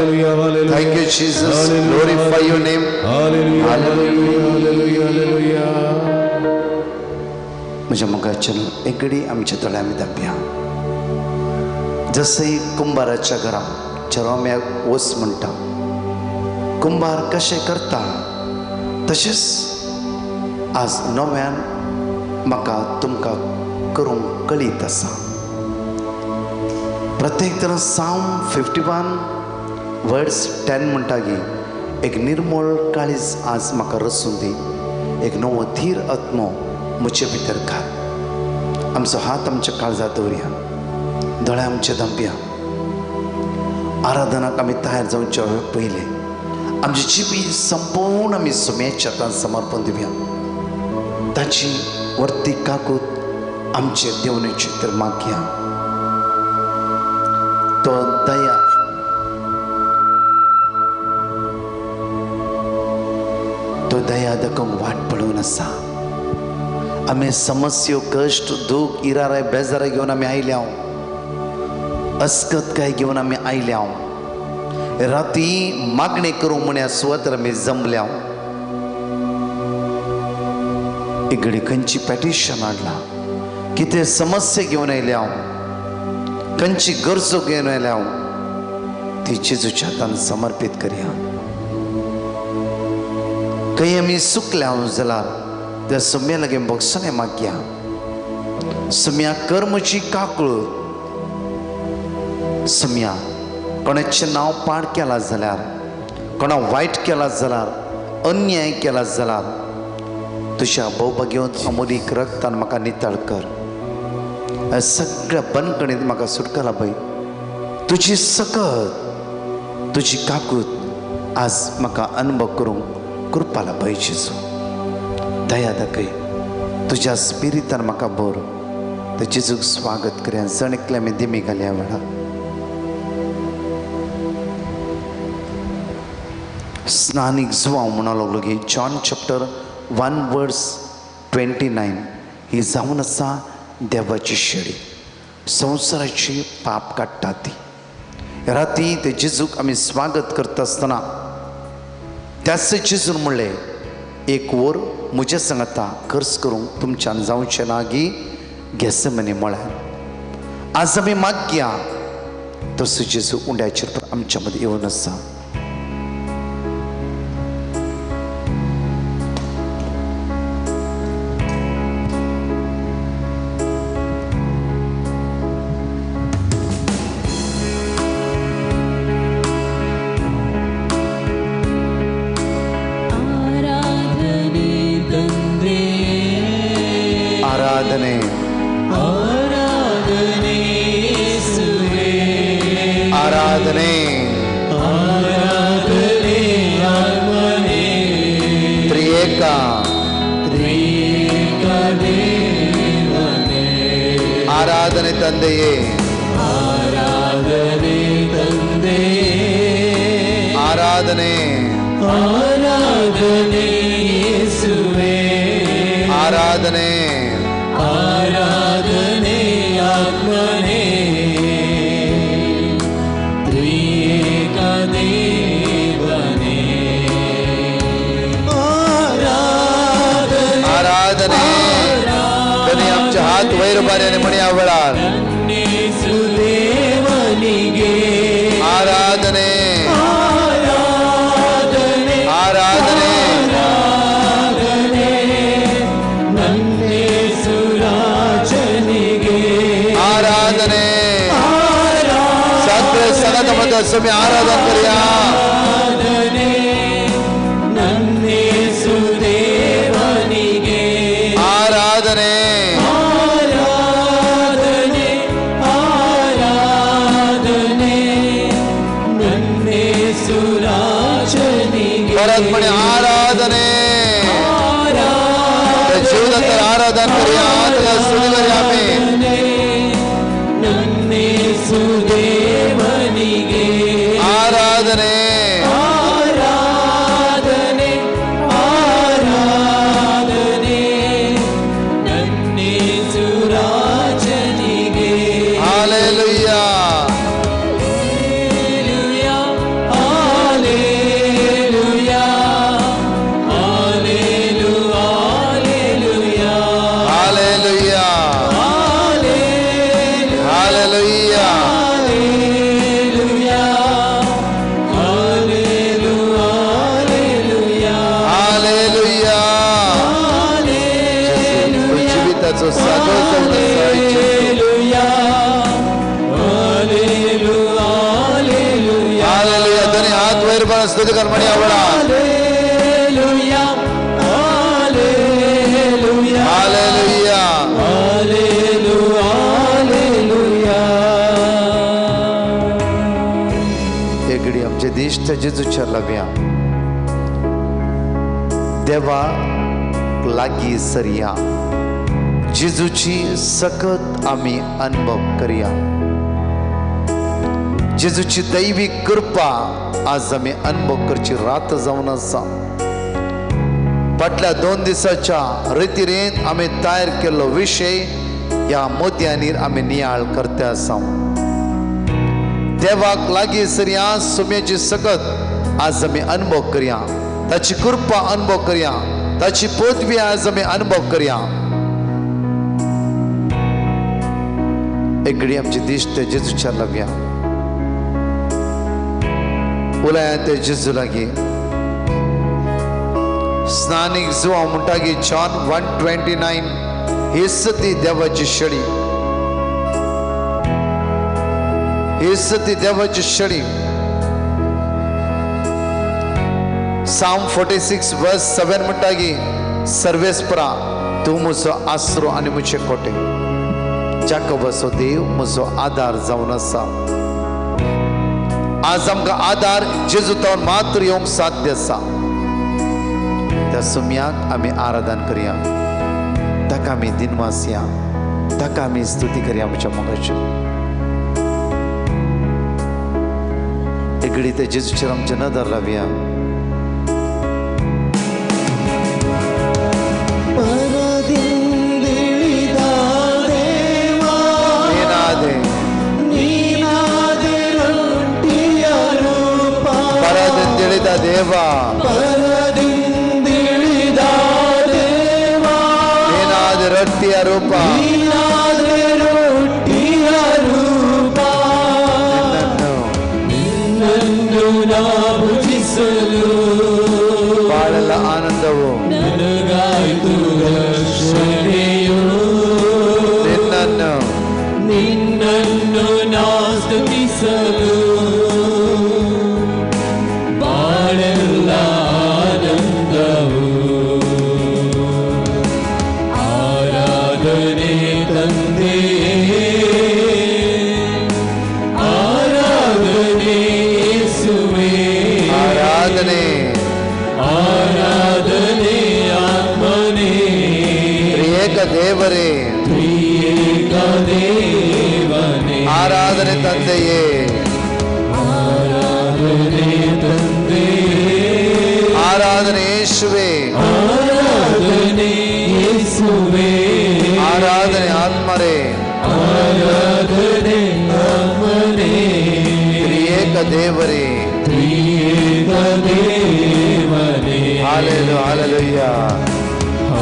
Thank you, Jesus. Glorify your name. Hallelujah, hallelujah, hallelujah. म्हज्या मोगाच्यान एकडे आमच्या दोळ्या आमी दाबया. जसं कुंभाराच्या घरा चरोम्याक वच म्हणटा, कुंभार कशें करता तशेंच आज नव्यान म्हाका तुमकां करूंक कळीत आसा. प्रत्येक तरा Psalm 51 verse 10 म्हणटा की एक निर्मळ काळीज आज म्हाका रसून दी, एक नवो धीर आत्मो म्हजे भितर घाल. आमचो हात आमच्या काळजात दवरया, दोळे आमचे धांपया. आराधनाक आमी तयार जावचे पयलें आमची जिबी संपूर्ण आमी सुम्याच्या हातान समर्पण दिवया. ताची वर्ती काकूत आमचे देवनेची तर मागया. तो दया तो दया दाखोवंक वाट पळोवन आसा. आमी समस्यो कश्ट दूख इराराय बेजाराय घेवन आमी आयल्या, अस्कत काय घेवन आमी आयल्या. राती मागणें करूंक म्हण सुवातेर आमी जमल्या. एक घडी खंयची पेटिशन हाडला, कितें समस्या घेवन आयल्या, खंयची गरजो घेवन आयल्या, ती जेजूच्या हातान समर्पीत करया. खंय आमी चुकल्या जाल्यार त्या सुम्या लागीं बक्षणें मागया. सुम्या कर म्हजी काकूळ. सुम्या कोणाचें नांव पाड केलां जाल्यार, कोणा वायट केलां जाल्यार, अन्याय केला जाल्यार तुज्या भोवभाग्योन अमोलीक रक्तान म्हाका नितळ कर. सगळ्या बंदखणीत म्हाका सुटकाला पळय. तुजी सकत तुजी काकूत आज म्हाका अनुभव करूंक कृपा लाभय जेजू. दया दाखय, तुज्या स्पिरितान म्हाका भर. ते जेजूक स्वागत करया. जण एकले आमी दिमी घालया वेळार. स्नानीक जुवांव म्हणूंक लागलो की जॉन चॅप्टर 1 verse 29 ही जावन आसा देवाची शेळी, संवसाराची पाप काडटा ती. राती ते जेजूक आमी स्वागत करता आसतना त्याच जेजून म्हणलें, एक वर म्हज्या सांगाता खर्च करूंक तुमच्यान जावचें ना गी घेसमनी म्हळ्यार. आज आमी मागया तसो जेजू उंड्याचेर आमच्या मदीं येवन आसा. ಆರಾಧನೆ ತಂದೆಯೇ, ಆರಾಧನೆ ತಂದೆಯೇ, ಆರಾಧನೆ ಆರಾಧನೆ ಯೇಸುವೇ, ಆರಾಧನೆ ಆರಾಧನೆ ಆತ್ಮನೇ, आराधने. धनी आमचे हात वयर बारे म्हणया वेळार आराधने आराधने आराधने. सगळे सगळ्यात मध्ये आराधन करूया. आराधने ಆರಾಧನೆ ಆರಾಧನೆ ನನ್ನೇಸುರಾಜನಿಗೆ. परत म्हणे आराधने. जीवनात आराधन करूया, स्तुती करूया आम्ही. ನನ್ನೇಸುದೇವನಿಗೆ ಆರಾಧನೆ ಆರಾಧನೆ ಆರಾಧನೆ ನನ್ನೇಸುರಾಜನಿಗೆ. Hallelujah hallelujah hallelujah hallelujah hallelujah hallelujah hallelujah hallelujah. जीविताचो सागो जावन आसा. हालेलुया. धनी हात वयर पण स्तुती कर म्हणी आवडा. हालेलुया. एक घडी आमचे दिश्ट जेजूच्या लावया. देवा लागीं सरया, जेजूची सकत आमी अनुभव करया. जेजूची दैवी कृपा आज आमी अनुभव करची रात जावन आसा. फाटल्या 2 दिसाच्या रितीरेन आमी तयार केल्लो विशय ह्या मोतयांनी आमी नियाळ करते आसा. देवाक लागीं सरया, सुम्याची सकत आज आमी अनुभव करया, ताची कृपा अनुभव करया, ताची पदवी आज आमी अनुभव करया. एक घडी आमची दिश्ट जेजूच्या लावया. उलया ते जेजू लागीं. स्नानीक जुवा म्हणटा की जॉन 1:29 ही सती देवाची शडी, ही सती देवाची शडी. Psalm 46:7 म्हणटा की सर्वेस्परा तूं म्हजो आसरो आनी म्हजे कोटे, जाकोबाचो देव म्हजो आदार जावन आसा. आज आमकां आदार जेजू तावन मात्र येवंक साध्य आसा. त्या सुम्याक आमी आराधन करया, ताका आमी दिनवासया, ताका आमी स्तुती करया आमच्या मोगाची. एक घडी ते जेजूचेर आमचे नदर लावया. ಪರದಿಂದಿಳಿದ ದೇವ ಪರದಿಂದಿಳಿದ ದೇವ ನೀನಾದ ರೊಟ್ಟಿಯ ರೂಪ, ನೀನಾದ ರೊಟ್ಟಿಯ ರೂಪ, ನಿನ್ನನ್ನು ನಾ ಭುಜಿಸಲು ಬಾಳೆಲ್ಲ ಆನಂದವು ನನಗಾಯಿತು ರಕ್ಷಣೆಯು. ನಿನ್ನನ್ನು ನಿನ್ನನ್ನು ನಾ ಸ್ತುತಿಸಲು ಬಾಳೆಲ್ಲ ಆನಂದವು. ಆರಾಧನೆ ತಂದೆ, ಆರಾಧನೆ ಯೇಸುವೇ, ಆರಾಧನೆ ಆರಾಧನೆ ಆತ್ಮನೇ, ತ್ರಿಯೇಕ ದೇವರೇ, ತ್ರಿಯೇಕ ದೇವನೇ, ಆರಾಧನೆ ತಂದೆಯೇ, ಆರಾಧನೆ ತಂದೆಯೇ, ಆರಾಧನೆ ಯೇಸುವೇ, ಆರಾಧನೆ ಯೇಸುವೇ, ಆರಾಧನೆ ಆತ್ಮರೇ, ಆರಾಧನೆ ಆತ್ಮನೇ, ತ್ರಿಯೇಕ ದೇವರೇ, ತ್ರಿಯೇಕ ದೇವನೇ. Hallelujah hallelujah.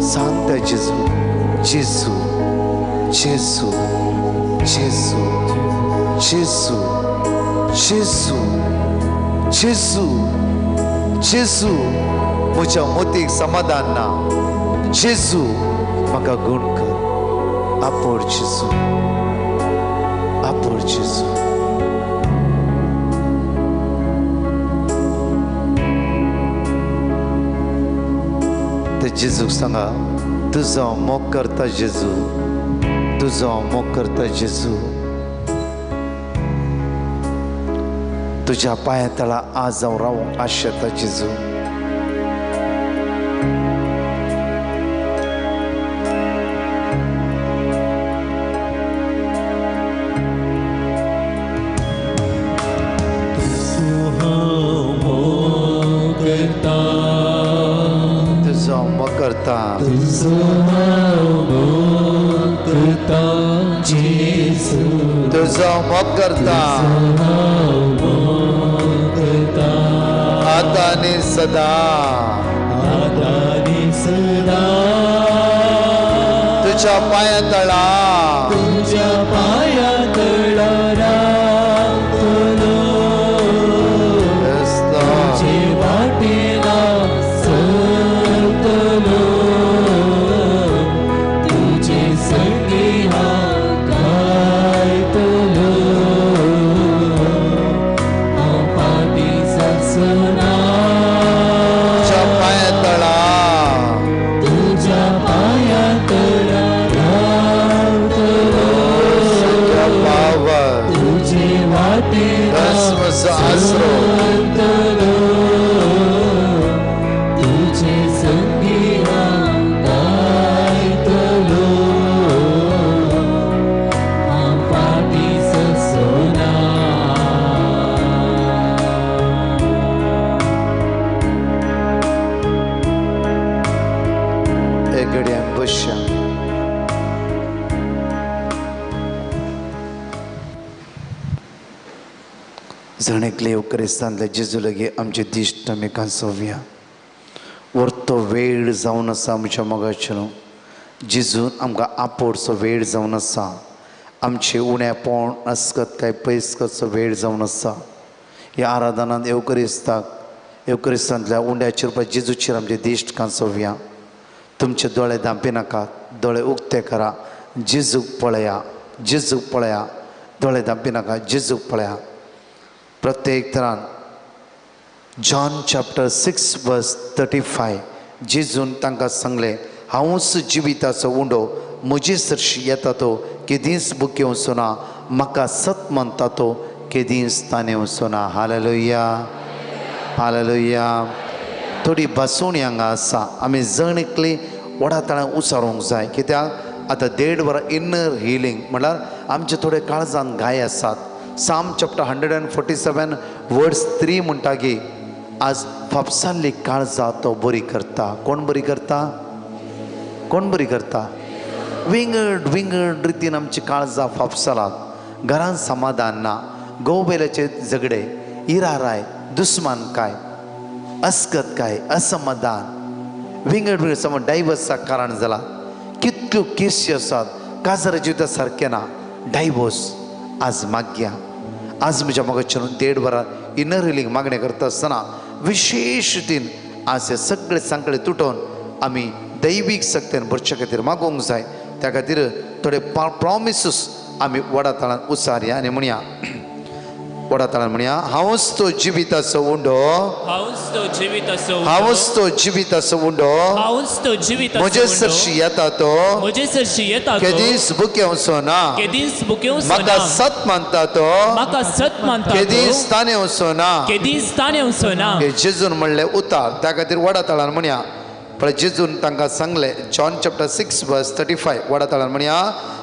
सांग त्या जेजू, जेजू, जेजू, जेजू, जेजू, जेजू, जेजू, जेजू, म्हज्या मोतीक समाधान ना. जेजू म्हाका गुण कर. आपोड जेजू, आपोड जेजू. ते जेजूक सांगा, तुजो मोग करता जेजू, तुजो मोग करता जेजू, तुज्या पांया तळा आज हांव रावूंक आशेता जेजू. तुजो मोग करता, तुजो मोग करता जेजू, तुजो मोग करता आतां आनी सदा, आतां आनी सदा, तुज्या पांया तळा, तुज्या पांया तळा रावतलो, तुजे वाटेन चलतलो, तुजे संगी हांव गायतलो, हांव फाटीं सरचोना. तुज्या पांया तळा, तुज्या पांया तळा रावतलो, तुजे वाटेन चलतलो, तुजे संगी हांव गायतलो, हांव फाटीं सरचोना. एक घडी आमी बसया. जण एकले क्रिस्तांतल्या जेजू लागीं आमचे दिश्ट आमी कांसोवया. वर्तो वेळ जावन आसा आमच्या मोगाचें न्हू, जेजून आमकां आपोडचो वेळ जावन आसा. आमचें उणेपण अस्कत काय पयसकतचो वेळ जावन आसा. ह्या आराधनांत येवक्रिस्ताक, येवक्रिस्तांतल्या उंड्याचेर रुपार जेजूचेर आमचे दिश्ट कांसोवया. तुमचे दोळे धांपी नाका, दोळे उक्ते करा, जेजूक पळया, जेजूक पळया, दोळे धांपी नाका, जेजूक पळया. प्रत्येक तरान जॉन चॅप्टर 6 वर्स 35 जेजून तांकां सांगलें, हांवूच जिविताचो उंडो, म्हजे सरशी येता तो केदींच बुके वचना, म्हाका सत मानता तो केदींच ताणें वचना. Hallelujah, hallelujah. थोडी भासोवणी हांगा आसा, आमी जण एकली व्हडा ताळ्यान उचारूंक जाय. कित्याक आतां 1.5 वरां इनर हिलींग म्हणल्यार आमचे थोडे काळजान घाय आसात. Psalm chapter 147 verse 3 म्हणटा की आज फापसाल्ली काळजां तो बरी करता. कोण बरी करता? कोण बरी करता? विंगड विंगड रितीन आमची काळजां फापसालात. घरान समाधान ना, गोवेल्याचे झगडे, इराराय, दुस्मान काय, अस्कत काय, असमाधान, विंगड विंगड समज डायवर्साक कारण जाला. कितल्यो केसी आसात, काजारा जिविता सारकें ना, डायवर्स. आज मागया, आज म्हज्या मोगाचें 1.5 वरां इनर हिलींग मागणें करता आसतना विशेश रितीन आज हे सगळे सांकळे तुटोवन आमी दैवीक शक्तीन भरचे खातीर मागोवंक जाय. त्या खातीर थोडे प्रॉमिसीस आमी व्हडा ताळान उचारया आनी म्हणया, व्हडा ताळान म्हणया, हांवूच तो जिविताचो उंडो, हांवूच तो जिविताचो उंडो, हांवूच तो जिविताचो उंडो, हांवूच तो जिविताचो म्हजे सरशी येता तो, म्हजे सरशी येता तो, केदींच बुकेवचो ना, केदींच बुकेवचो ना, म्हाका सत मानता तो, म्हाका सत मानता तो, केदींच ताणें वचो ना, केदींच ताणें वचो ना. हे जेजून म्हणलें उतार. त्या खातीर व्हडा ताळान म्हणया. पण जेजून तांकां सांगलें, जॉन चॅप्टर 6 वर्स 35 व्हडा ताळान म्हणया,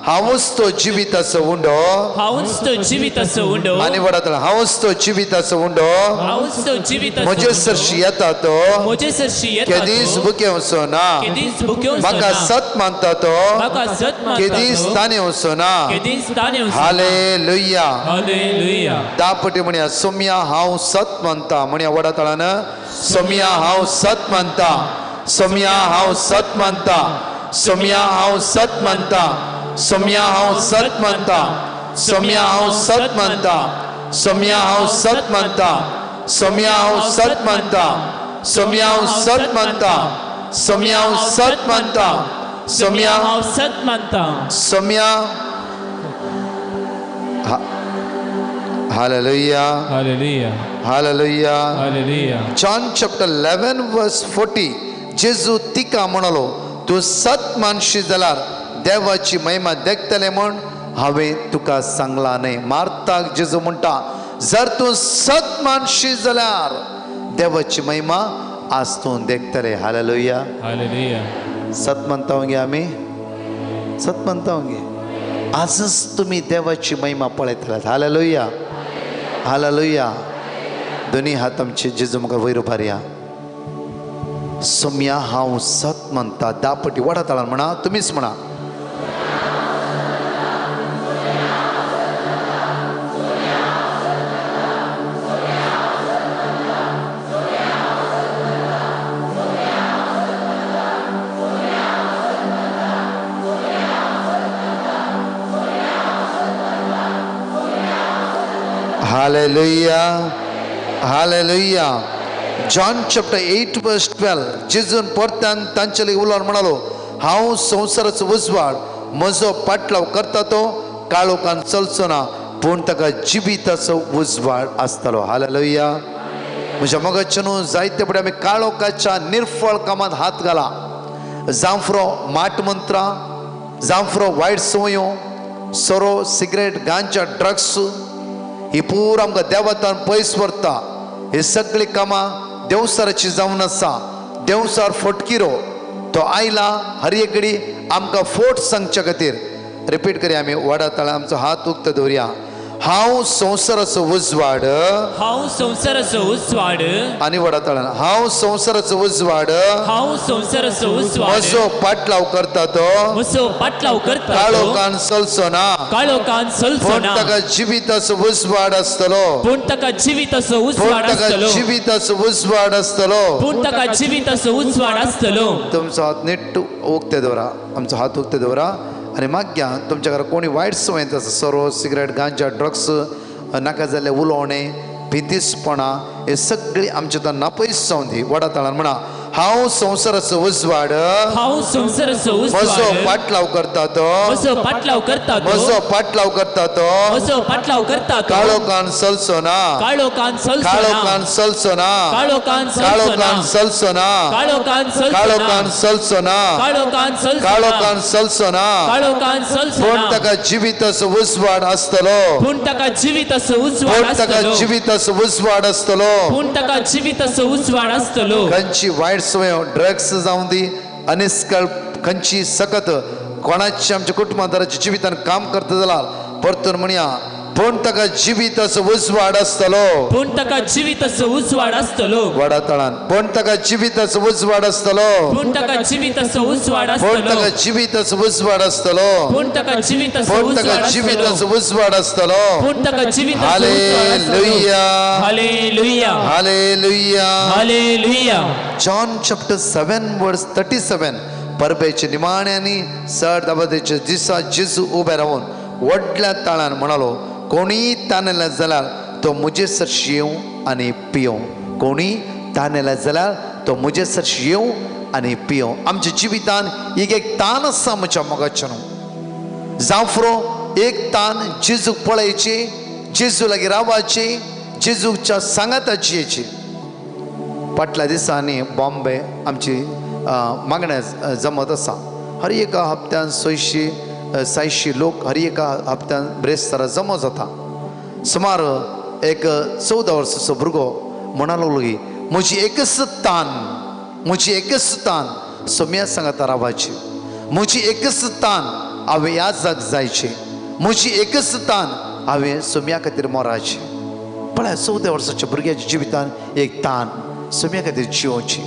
हांवूच तो जिविताचो उंडो, हांवूच तो जिविताचो उंडो, आनी व्हडा ताळान, हांवूच तो जिविताचो उंडो, हांवूच तो जिविताचो, म्हजे सरशी येता तो, म्हजे सरशी येता तो, केदींच बुकेवचो ना, केदींच बुकेवचो ना, म्हाका सत मानता तो, म्हाका सत मानता तो, केदींच ताणें वचो ना. केदींच ताणें वचो ना. Hallelujah, hallelujah. 10 पटी म्हणया, सोम्या हांव सत मानता. म्हणया व्हडा ताळान, सोम्या हांव सत मानता. सोम्या हांव सत मानता, सोम्या हांव सत मानता, सोम्या हांव सत मानता, सोम्या हांव सत मानता, सोम्या हांव सत मानता, सोम्या हांव सत मानता, सोम्या हांव सत मानता, सोम्या हांव सत मानता, सोम्या हांव सत मानता, Saumya. Hallelujah, hallelujah, hallelujah, hallelujah. John chapter 11 verse 40. जेजू तिका म्हणालो, तूं सत मानशी जाल्यार देवाची महिमा देखतले म्हण हांवें तुका सांगलां न्हय. मार्ताक जेजू म्हणटा, जर तूं सत मानशी जाल्यार देवाची महिमा आज तूं देखतले. Hallelujah, hallelujah. सत मानता गे आमी, सत मानता गे. आजच तुमी देवाची महिमा पळयतले. Hallelujah, hallelujah. दोनी हात आमचे जेजू मुखार वयर उबारया. सोम्या हांव सत मानता. 10 पटी वडा ताळान म्हणा, तुमीच म्हणा. Hallelujah, hallelujah. John chapter 8 verse 12. जेजून परत्यान तांचे लागीं उलोवन म्हणालो, हांव संवसाराचो उजवाड, म्हजो पाटलाव करता तो काळोखान चलचो ना, पूण ताका जिविताचो उजवाड आसतलो. हालेलुया. म्हज्या मोगाचे न्हू, जायते फुडें आमी काळोखाच्या निर्फळ कामांत हात घाला. जांफरो माट मंत्रां, जांफरो वायट संवयो, सोरो, सिगरेट, गांजा, ड्रग्स ही पूर आमकां देवातान पयस व्हरता. ही सगळीं कामां देंवसाराची जावन आसा. देंवसार फटकिरो तो आयला हर एकडी आमकां फोट सांगच्या खातीर. रिपीट करया आमी, वडा ताळा आमचो हात उक्तो दवरया. हांव संवसाराचो उजवाड, हांव संवसाराचो उजवाड. आनी वडा ताळान, हांव संवसाराचो उजवाड, हांव संवसाराचो उजवाड, म्हजो पाटलाव करता तो, म्हजो पाटलाव करता तो, काळोखान चलचो ना, काळोखान चलचो पूण ना, ताका जिविताचो उजवाड आसतलो, पूण ताका जिविताचो पूण उजवाड ताका आसतलो, जिविताचो उजवाड आसतलो, पूण ताका जिविताचो उजवाड आसतलो. तुमचो हात नीट उक्ते दवरा, आमचो हात उक्ते दवरा. आनी मागीर तुमच्या घरा कोणी वायट संवय आसा, सोरो, सिगरेट, गांजा, ड्रग्स, नाका जाल्लें उलोवणें, भितीसपणां, हे सगळीं आमच्या तान नापयस जावन दी. वडा ताळान म्हणा, हांव संवसाराचो उजवाड, हांव संवसाराचो म्हजो उजवाड, पाटलाव करता तो, म्हजो पाटलाव करता तो, म्हजो पाटलाव करता तो, म्हजो पाटलाव करता तो, काळोखान चलचो ना, काळोखान चलचो ना, काळोखान चलचो ना, काळोखान चलचो ना, काळोखान चलचो ना, काळोखान चलचो ना, काळोखान चलचो ना, काळोखान चलचो ना, काळोखान चलचो ना, काळोखान चलचो पूण ना, ताका जिविताचो उजवाड आसतलो, पूण ताका जिविताचो उजवाड पूण ताका आसतलो, जिविताचो उजवाड आसतलो. पूण ताका जिविताचो उजवाड आसतलो. खंयची वायट संवय, ड्रग्स जावं दी, अनिस्कळ खंयची सकत कोणाची आमच्या कुटुंबादाराच्या जिवितान काम करता जाल्यार परतून म्हणया, पूण ताका जिविताचो उजवाड आसतलो. पूण ताका जिविताचो उजवाड आसतलो, वडा ताळान, पूण ताका जिविताचो उजवाड आसतलो, पूण ताका जिविताचो उजवाड पूण आसतलो, ताका जिविताचो उजवाड आसतलो, पूण ताका जिविताचो पूण ताका उजवाड आसतलो, जिविताचो उजवाड आसतलो. पूण ताका जिविताचो उजवाड आसतलो. Hallelujah, hallelujah, hallelujah, hallelujah. John chapter 7 verse 37. परबेच्या निमाण्यांनी चड दबाज्याच्या दिसा जेजू उबे रावन व्हडल्या ताळान म्हणालो, कोणीय तानेला जाल्यार तो म्हजे सरशी येवं आनी पियों. कोणीय तानेला जाल्यार तो म्हजे सरशी येवं आनी पियों. आमच्या जिवितान एक एक तान आसा म्हज्या मोगाचें न्हू. जांफरो एक तान जेजूक पळयची, जेजू लागीं रावपाची, जेजूच्या सांगाताची येची. फाटल्या दिसांनी बॉम्बे आमची मागण्या जमत आसा. हर एका हप्त्यान 600 700 लोक हर एका हप्त्यान ब्रेस्तारा जमा जाता. सुमार एक 14 वर्साचो भुरगो म्हणा लागलो की म्हजी एकच तान, म्हजी एकच तान सोम्या सांगाता रावपाची, म्हजी एकच तान हांवें ह्या जाग जायची, म्हजी एकच तान हांवें सोम्या खातीर मोराची. पळय, 14 वर्साच्या भुरग्याच्या जिवितान एक तान सोम्या खातीर जियोवची,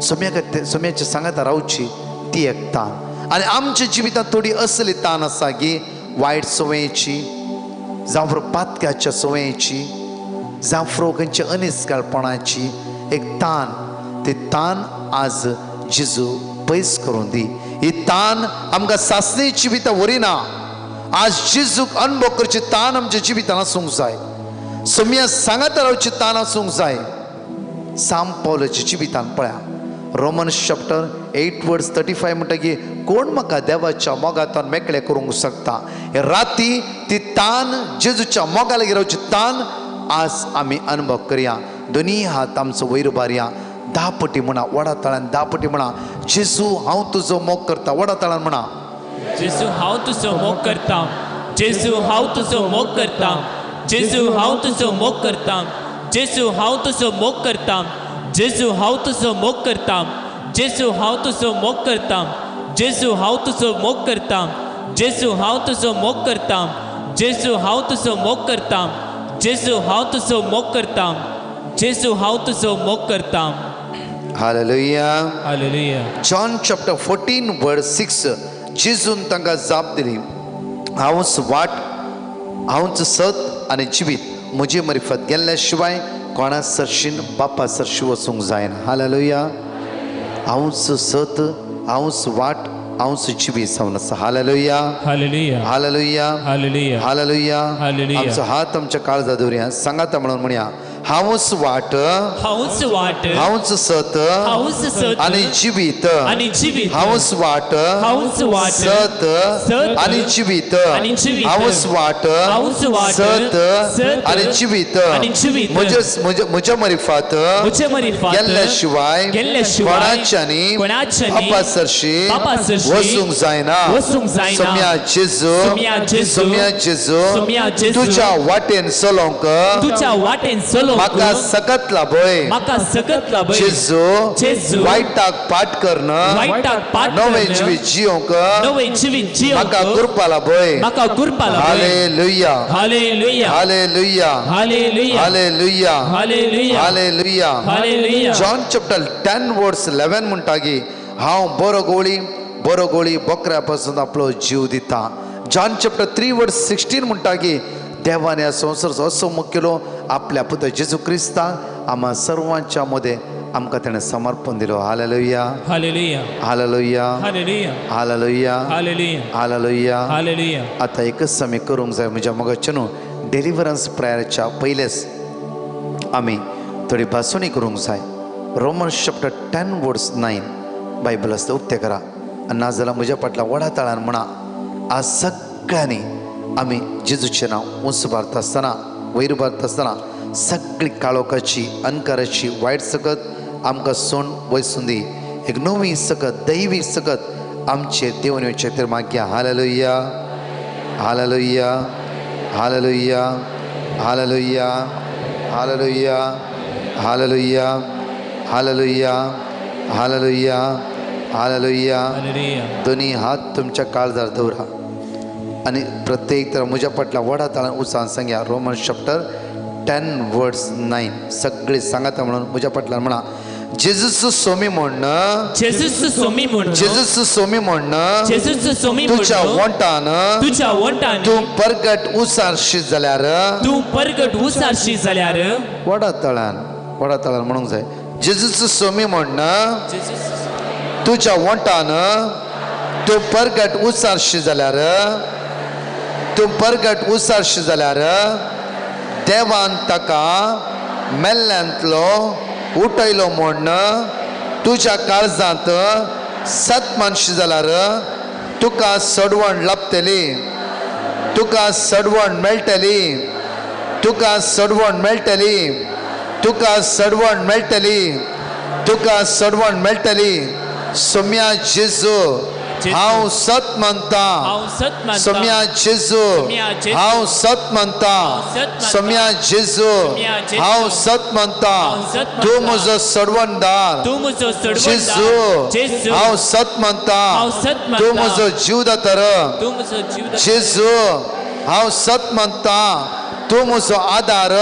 सोम्या खातीर सोम्याच्या सांगाता रावची, ती एक तान. आनी आमच्या जिवितांत थोडी असली तान आसा की वायट संवयेची, जावं पातक्याच्या संवयेची, जावं खंयच्या अनिस्काळपणाची एक तान. ती तान आज जेजू पयस करून दी. ही तान आमकां सासणी जिवितां व्हरिना. आज जेजूक अनुभव करची तान आमच्या जिवितान आसूंक जाय. सोम्या सांगात रावची तान आसूंक जाय. साम पावलाच्या जिवितान पळया रोमन्स चॅप्टर 8 वर्स 35 म्हणटा की कोण म्हाका देवाच्या मोगांतल्यान मेकळे करूंक शकता. हे राती ती तान जेजूच्या मोगा लागीं रावची तान आज आमी अनुभव करया. दोनी हात आमचो वयर उबारया. 10 पटी म्हणा, वडा ताळ्यान 10 पटी म्हणा, जेजू हांव तुजो मोग करता. वडा ताळ्यान म्हणा, जेजू हांव तुजो मोग करता. जेजू हांव तुजो मोग करता. जेजू हांव तुजो मोग करता. जेजू हांव तुजो मोग करता. जेजू हांव तुजो मोग करता. जेजू हांव तुजो मोग करता. जेजू हांव तुजो मोग करता. जेजू हांव तुजो मोग करता. जेजू हांव तुजो मोग करता. जेजू हांव तुजो मोग करता. जेजू हांव तुजो मोग करता. Hallelujah. Hallelujah. John chapter 14 verse 6 जेजून तांकां जाप दिली, हांवच वाट, हांवच सत आनी जिवीत. म्हजे मरिफत गेल्ल्या शिवाय कोणा सरशीन बापा सरशी वचूंक जायना. हालेलुया. हांवच सत, हांवच वाट, हांवच जिवीत जावन आसा. हालेलुया. हालेलुया. हालेलुया. हालेलुया. हालेलुया. हालेलुया. आमचो हात आमच्या काळजा दवरया. सांगाता म्हणून म्हणया, हांवच वाट, हांवच वाट, हांवच सत, हांवच सत आनी जिवीत. आनी जिवीत. हांवच वाट, हांवच वाट, सत सत आनी जिवीत. आनी जिवीत. हांवच वाट, हांवच वाट, सत सत आनी जिवीत. आनी जिवीत. म्हज्या मरिफात म्हजे मरिफात गेल्ल्या शिवाय गेल्ल्या शिवाय कोणाच्यानी कोणाच्यानी बापा सरशी बापा सरशी वचूंक जायना. वचूंक जायना. सोम्या जेजू, सोम्या जेजू, सोम्या जेजू, सोम्या जेजू, तुज्या वाटेन चलोंक, तुज्या वाटेन चलोंक म्हाका सकत लाभय. म्हाका सकत लाभय. जेजू, जेजू, वायटाक पाठ करन, वायटाक पाठ नवें करन, जिवीत जियोंक नवें जिवीत जियोंक म्हाका कृपा लाभय. म्हाका कृपा लाभय. हालेलुया. हालेलुया. हालेलुया. हालेलुया. हालेलुया. हालेलुया. हालेलुया. हालेलुया. जॉन चॅप्टर 10 वर्स 11 म्हणटा की हांव बरो गोळी, बरो गोळी बोकऱ्या पासून आपलो जीव दिता. जॉन चॅप्टर 3 वर्स 16 म्हणटा की देवान ह्या संवसाराचो असो मोग केलो आपल्या पुता जेजू क्रिस्ताक आम्हा सर्वांच्या मध्ये आमकां ताणें समर्पण दिलो. हालेलुया. हालेलुया. हालेलुया. हालेलुया. हालेलुया. हालेलुया. हालेलुया. हालेलुया. आतां एकच आमी करूंक जाय म्हज्या मोगाचे न्हू, डिलिवरन्स प्रेयरच्या पयलेच आमी थोडी भासोणी करूंक जाय. रोमन्स चॅप्टर 10 वर्स 9 बायबल आसता उक्तें करा आनी नाजाल्यार म्हज्या फाटल्या व्हडा ताळ्यान म्हणा. आज सगळ्यांनी आमी जेजूचें नांव उंच भारता आसतना, वयर भारता आसतना सगळी काळोखाची, अनकाराची वायट सकत आमकां सोण वयसून दी. एक नवी सकत, दैवी सकत आमचे देवन येवचें तर मागया. हालेलुया. हालेलुया. हालेलुया. हालेलुया. हालेलुया. हालेलुया. हालेलुया. हालेलुया. हालेलुया. दोन्ही हात तुमच्या काळजार दवरा आनी प्रत्येक तर म्हज्या फाटल्या व्हडा ताळ्यान उचान सांगया. रोमन्स चॅप्टर 10 वर्स 9 सगळे सांगाता म्हणून म्हज्या फाटल्यान म्हणा, जेजूस सोमी म्हण, जेजूस सोमी म्हण, जेजूस सोमी म्हण, जेजूस सोमी म्हण, तुज्या वोंटान, तुज्या वोंटान तूं परगट उसारशी जाल्यार, तूं परगट उसारशी जाल्यार. व्हडा ताळ्यान, व्हडा ताळ्यान म्हणूंक जाय. जेजूस सोमी म्हण, तुज्या वोंटान तूं परगट उसारशी जाल्यार, तूं परगट उसारशी जाल्यार देवान ताका मेल्ल्यांतलो उठयलो म्हण तुज्या काळजांत सत मानशी जाल्यार तुका सडवण लाभतली, तुका सडवण मेळटली, तुका सडवण मेळटली, तुका सडवण मेळटली, तुका सडवण मेळटली. सोम्या जेजू, हांव सत मानता. सोम्या जेजू, हांव सत मानता. सोम्या जेजू, हांव सत मानता. तूं म्हजो सडवणदार जेजू, हांव सत मानता. तूं म्हजो जीवदातर जेजू, हांव सत मानता. तूं म्हजो आदार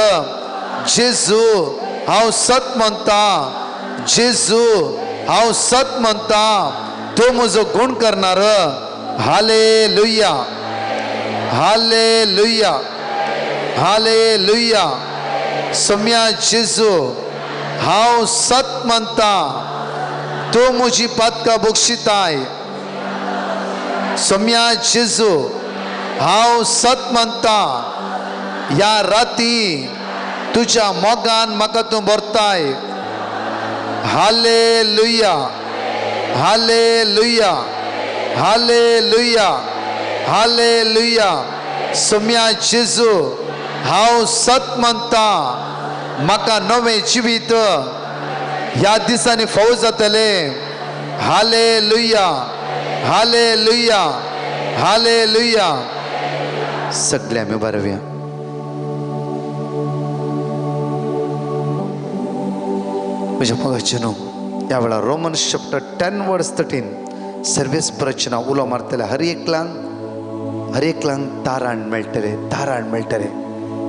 जेजू, हांव सत मानता. जेजू, हांव सत मानता. तूं म्हजो गुण करणार. हालेलुया. हालेलुया. हालेलुया. सोम्या जेजू, हांव सत मानता. तूं म्हजी पातकां बक्षिताय. सोम्या जेजू, हांव सत मानता, ह्या राती तुज्या मोगान म्हाका तूं भरताय. हालेलुया, हालेलुया, हालेलुया, हालेलुया. सोम्या जेजू, हांव सत मानता, म्हाका नवें जिवीत ह्या दिसांनी फावो जातलें. हालेलुया, हालेलुया, हालेलुया. सगळे आमी बरोवया. म्हज्या मोगाचे न्हू, ह्या वेळार रोमन्स चॅप्टर 10 वर्स 13 सर्वेस प्रचना उलो मारतले. हर एकल्यांक तारण मेळटलें, तारण मेळटलें.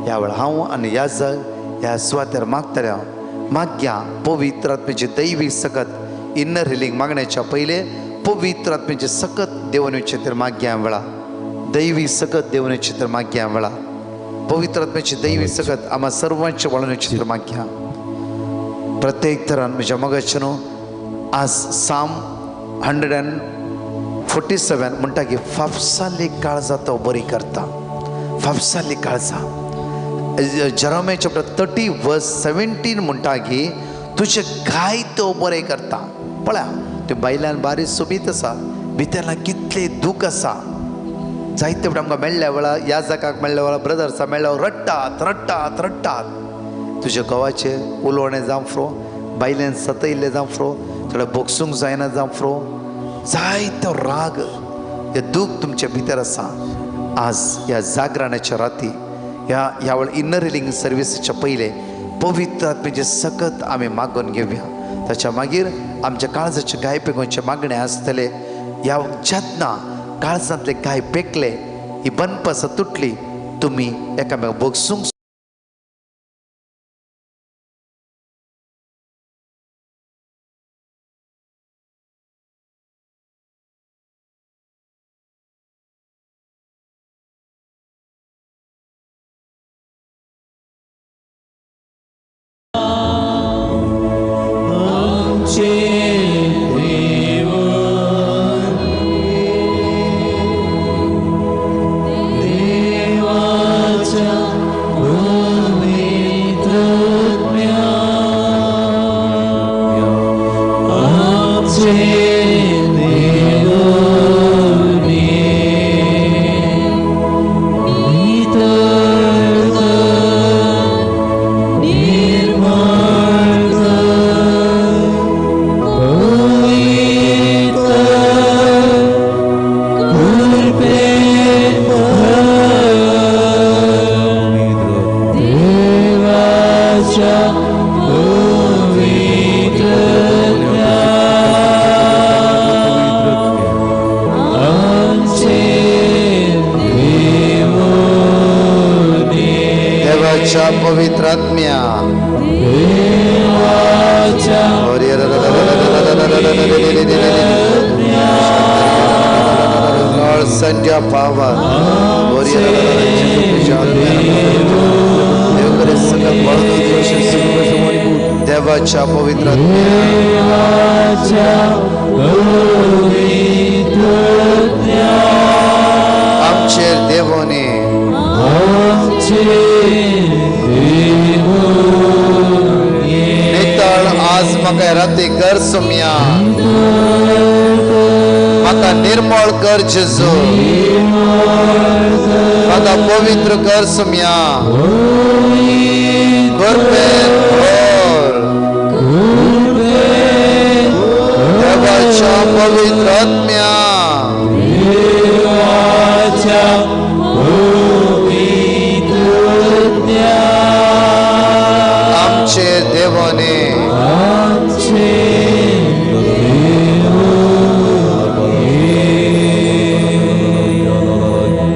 ह्या वेळार हांव आनी ह्या जग ह्या सुवातेर मागतले हांव माग्या पवित्र आत्म्याची दैवी सकत इनर हिलींग मागण्याच्या पयलें पवित्र आत्म्याची सकत देवनेचे तर माग्या वेळा दैवी सकत देवनेचे तर माग्या वेळा पवित्र आत्म्याची दैवी सकत आम्हा सर्वांचे वळण्याचे तर माग्या. प्रत्येक तरान म्हज्या मोगाचे न्हू, आज साम 147 म्हणटा की फाफसाली काळजां तो बरी करता. फाफसाली काळजां. जेरोमिया चॅप्टर 30 वर्स 17 म्हणटा की तुजे घाय तो बरें करता. पळया ते बायल्यान बारीक सोबीत आसा, भितरला कितले दूख आसा. जायते फावटी आमकां मेळ्ळ्या वेळार, ह्या जाकाक मेळ्ळ्या वेळार, ब्रदर्सा मेळ्ळ्या वेळार रडटात रडटात रडटात. तुज्या घोवाचें उलोवणें जावं फ्रो, बायल्यान सतयल्लें जावं फ्रो, थोडें बोगसूंक जायना जावं फ्रो, जायतो राग हे दूख तुमच्या भितर आसा. आज ह्या जागरणाच्या राती ह्या ह्या वेळ इनर हिलींग सर्विसीच्या पयलें पवित्र आत्म्याचें सकत आमी मागून घेवया. ताच्या मागीर आमच्या काळजाचे गाय पेकोवचे मागणें आसतलें. ह्या जेन्ना काळजांतले गाय पेकले, ही बनपासां तुटली, तुमी एकामेकांक बोगसूंक पवित्र आत्म्या. Lord, send your power. देवाच्या पवित्र आत्म्या. आमचे देवोनी नितळ आज म्हाका राती कर सोम्या, म्हाका निर्मळ कर जेजू, म्हाका पवित्र कर सोम्या. कृपेन भर देवाच्या पवित्र आत्म्या. आमचे देवाने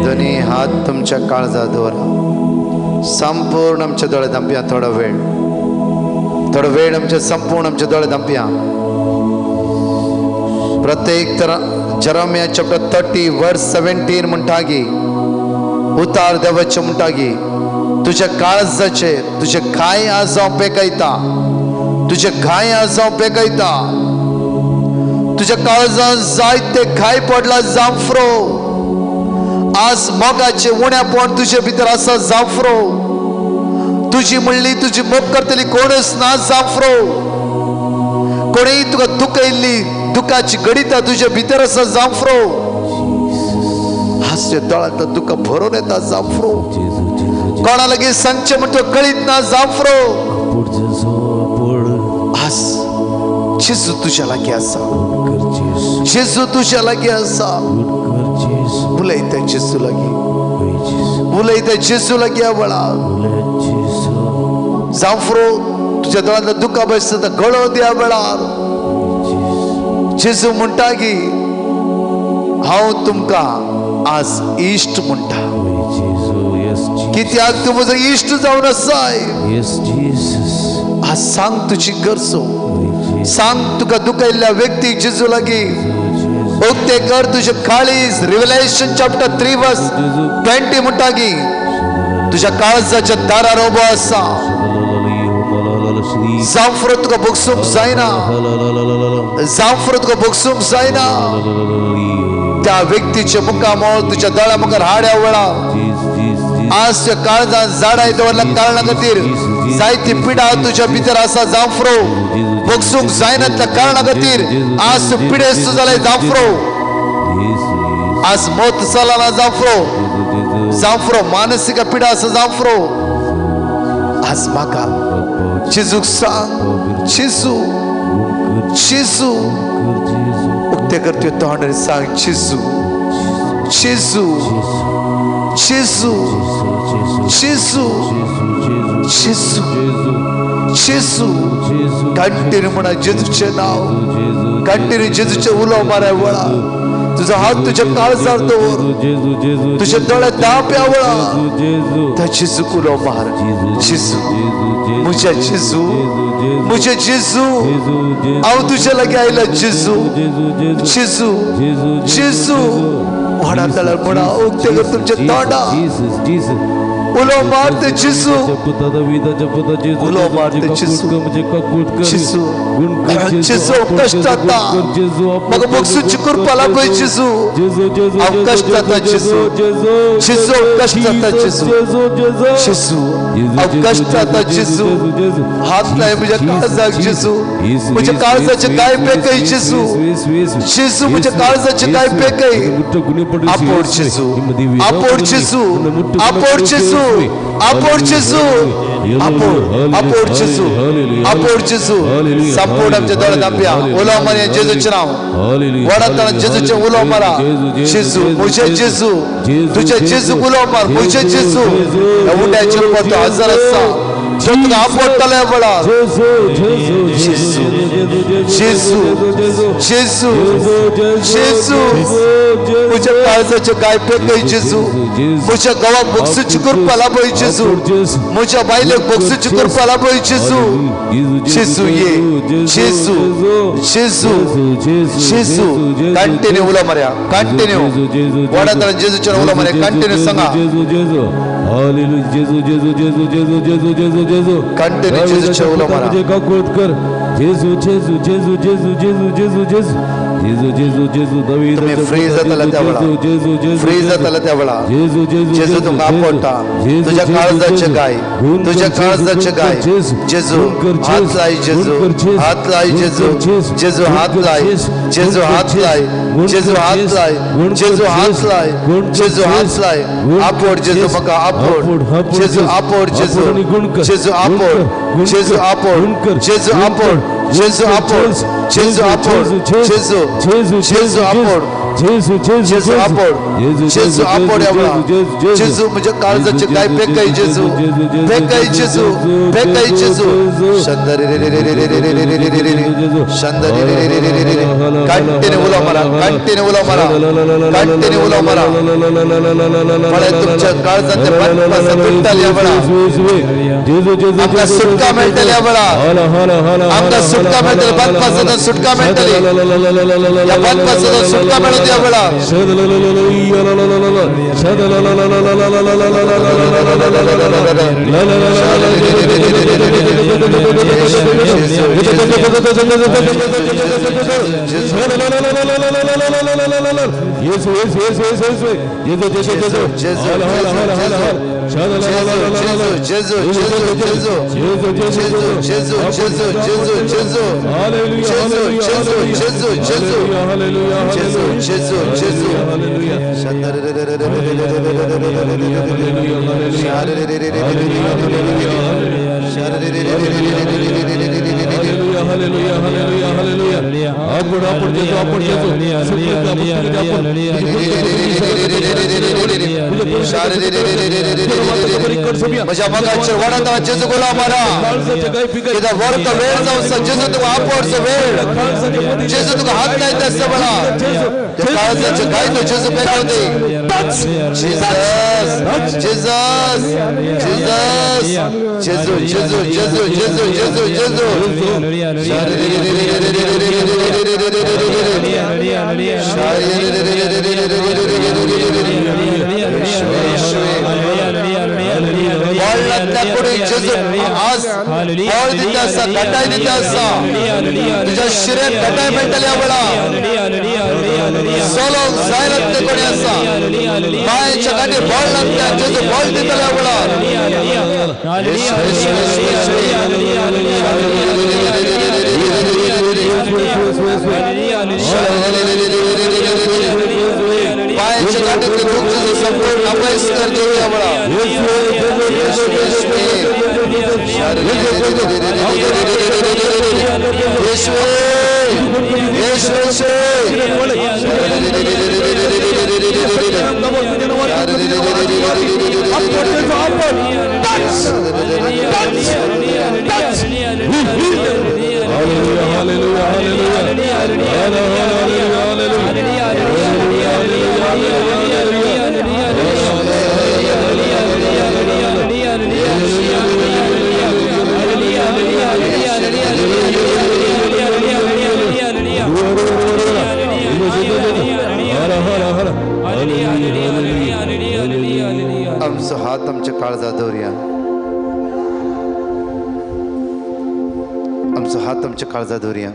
दोन्ही हात तुमच्या काळजात दवरा. संपूर्ण आमचे दोळे धांपया. थोडो वेळ, थोडो वेळ आमचे संपूर्ण आमचे दोळे धांपया. प्रत्येक तर जेरोमिया चॅप्टर 30 वर्स 17 म्हणटा की उतार देवाचे म्हणटा की तुझ्या काळजाचे तुझे घाय आज हांव पेकयता, तुझे घाय आज हांव पेकयता. तुज्या काळजान जायते घाय पडला जांफ्रो. आज मोगाचें उणेपण तुजे भितर आसा जांफ्रो. तुजी म्हणली तुजी मोग करतली कोणच ना जांफ्रो. कोणीय तुका दुखयल्ली दुखाची गणितां तुजे भितर आसा जांफ्रो. आज तुज्या दोळ्यांत दुकां भरून येता जांफ्रो. कोणा लागीं सांगचें म्हण तुका कळीत ना जांफ्रो. आज जेजू तुज्या लागीं आसा, जेजू तुज्या लागीं आसा. उलयता जेजू लागीं, उलयता जेजू लागीं वेळा जांफ्रो. तुज्या दोळ्यांत दुकां बसता गळो त्या वेळार. जेजू म्हणटा की हांव तुमकां आज इश्ट म्हणटा, कित्याक तूं म्हजो इश्ट जावन आसाय. आज सांग तुजी गरजो, सांग तुका दुखयल्ल्या व्यक्तीक जेजू लागीं उक्ते कर तुजें काळीज. रिव्हलेशन चॅप्टर 3 वर्स 20 म्हणटा की तुज्या काळजाच्या दारार उबो आसा. जांफ्रो तुका भोगसूंक जायना, जांफ्रो तुका भोगसूंक जायना. त्या व्यक्तीचे मुखामळ तुज्या दोळ्या मुखार हाड्या वेळा. आज तुज्या काळजान झाडां दवरल्या कारणा खातीर जायती पिडा तुज्या भितर आसा जांफ्रो. भोगसूंक जायना त्या कारणा खातीर आज तूं पिडेस्त जालाय जांफ्रो. आज मत चलना जांफ्रो. जांफ्रो मानसीक पिडा आसा जांफ्रो. आज म्हाका जेजूक सांग, जेजू जेजू उक्ते कर तुजें तोंड आनी सांग जेजू जेजू जेजू जेजू जेजू जेजू. कंटिन्यू म्हणा जेजूचें नांव, कंटिन्यू जेजूचें उलो माराय वेळा. तुजो हात तुज्या काळजार दवर, तुजे दोळे दाप्या वेळा त्या जेजूक उलो मार. जेजू म्हज्या जेजू, म्हजे जेजू, हांव तुज्या लागीं आयला जेजू जेजू जेजू. व्हडा ताळ्यार म्हणा, उक्ते कर तुमच्या तोंडा, उलो मार ते जेजू, उलो मार ते जेजू. जेजू जेजू कश्ट जाता म्हाका भोगसूची कृपा लाभय जेजू. हांव कश्ट जाता जेजू, जेजू कश्ट जाता जेजू, जेजू हांव कश्ट जाता जेजू. हात लाय म्हज्या काळजाक जेजू, म्हज्या काळजाचे कांय पेकय जेजू. जेजू म्हज्या काळजाचे कांय पेकय. आपोड जेजू, आपोड जेजू, आपोड जेजू, आपोड जेजू, आपोड आपोड जेजू, आपोड जेजू. संपूर्ण आमच्या दोळ्यात आपया उलो मारया जेजूचें नांव. व्हडा ताळ्यान जेजूचें उलो मारा. जेजू म्हजे जेजू, तुज्या जेजूक उलो मार. म्हजे जेजू ह्या उंड्याचेर तो हजर आसा, जो तुका आपोडटलो ह्या वेळार. जेजू जेजू जेजू जेजू म्हज्या काळजाचें गाय पेकय जेजू. म्हज्या घोवाक भोगसूची कृपा लाभय जेजू. म्हज्या बायलेक भोगसूची कृपा लाभय जेजू. जेजू ये जेजू जेजू जेजू. कंटिन्यू उलो मारया, कंटिन्यू व्हडा ताळ्यान जेजूचें उलो मारया. कंटिन्यू सांगा, कंटिन्यू जेजूचें उलो मारा. तुम्ही फ्री जातले त्या वेळा, फ्री जातले त्या वेळा. जेजू तुमकां आपोडटा. तुज्या काळजाचे गाय, तुज्या काळजाचे गाय. जेजू हात लाय, जेजू हात लाय, जेजू जेजू हात लाय, जेजू हात लाय, जेजू हात लाय, जेजू हात लाय, जेजू हात लाय. आपोड जेजू म्हाका आपोड. जेजू आपोड, जेजू जेजू आपोड, जेजू आपोड, जेजू आपोड, जेजू आपोड, जेजू आपोड, जेजू जेजू आपोड, जेजू आपोड, जेजू आपोड. जेजू म्हज्या काळजाचे काय पेकय जेजू, पेकय जेजू, पेकय जेजू. शंदरी रे रे रे रे रे रे रे रे रे शंदरी रे रे रे रे रे. कंटिन्यू उलो मारा, कंटिन्यू उलो मारा, कंटिन्यू उलो मारा. पळय तुमच्या काळजाचे बंदपासां तुट्टली वेळा. आमकां सुटका मेळटली वेळा, आमकां सुटका मेळटली. बंदपासांतून सुटका मेळटली, ह्या बंदपासांतून सुटका मेळूं त्या वेळा. Yesu Yesu Yesu Yesu Yesu Jesu Jesu Jesu Jesu Jesu Jesu Jesu Jesu Jesu Jesu Jesu Jesu Jesu Jesu Jesu Jesu म्हज्या मोगाचेर वडांत जेजू गुलाम मारा कित्याक वर्त वेळ जावं जेजू तुका आपोवचो वेळ जेजू तुका हात लायता आसता वेळा काळजाचे गायतो जेजू पेगाव दी जीसस जीसस जीसस जेजू जेजू जेजू जेजू जेजू जेजू आज बळ दिता आसा घटाय दिता आसा तुज्या शिरेक घटाय मेळटली ह्या वेळा सोलोंक जायनातले कोणी आसा बांयच्या खातीर बळ लागता जेजू बळ दितले ह्या वेळार बांयच्या खातीर दुःख जेजू संपूर्ण अभ्यास कर जेजू ह्या वेळार आमचो हात आमच्या काळजा दवरया आमचो हात आमच्या काळजा दवरया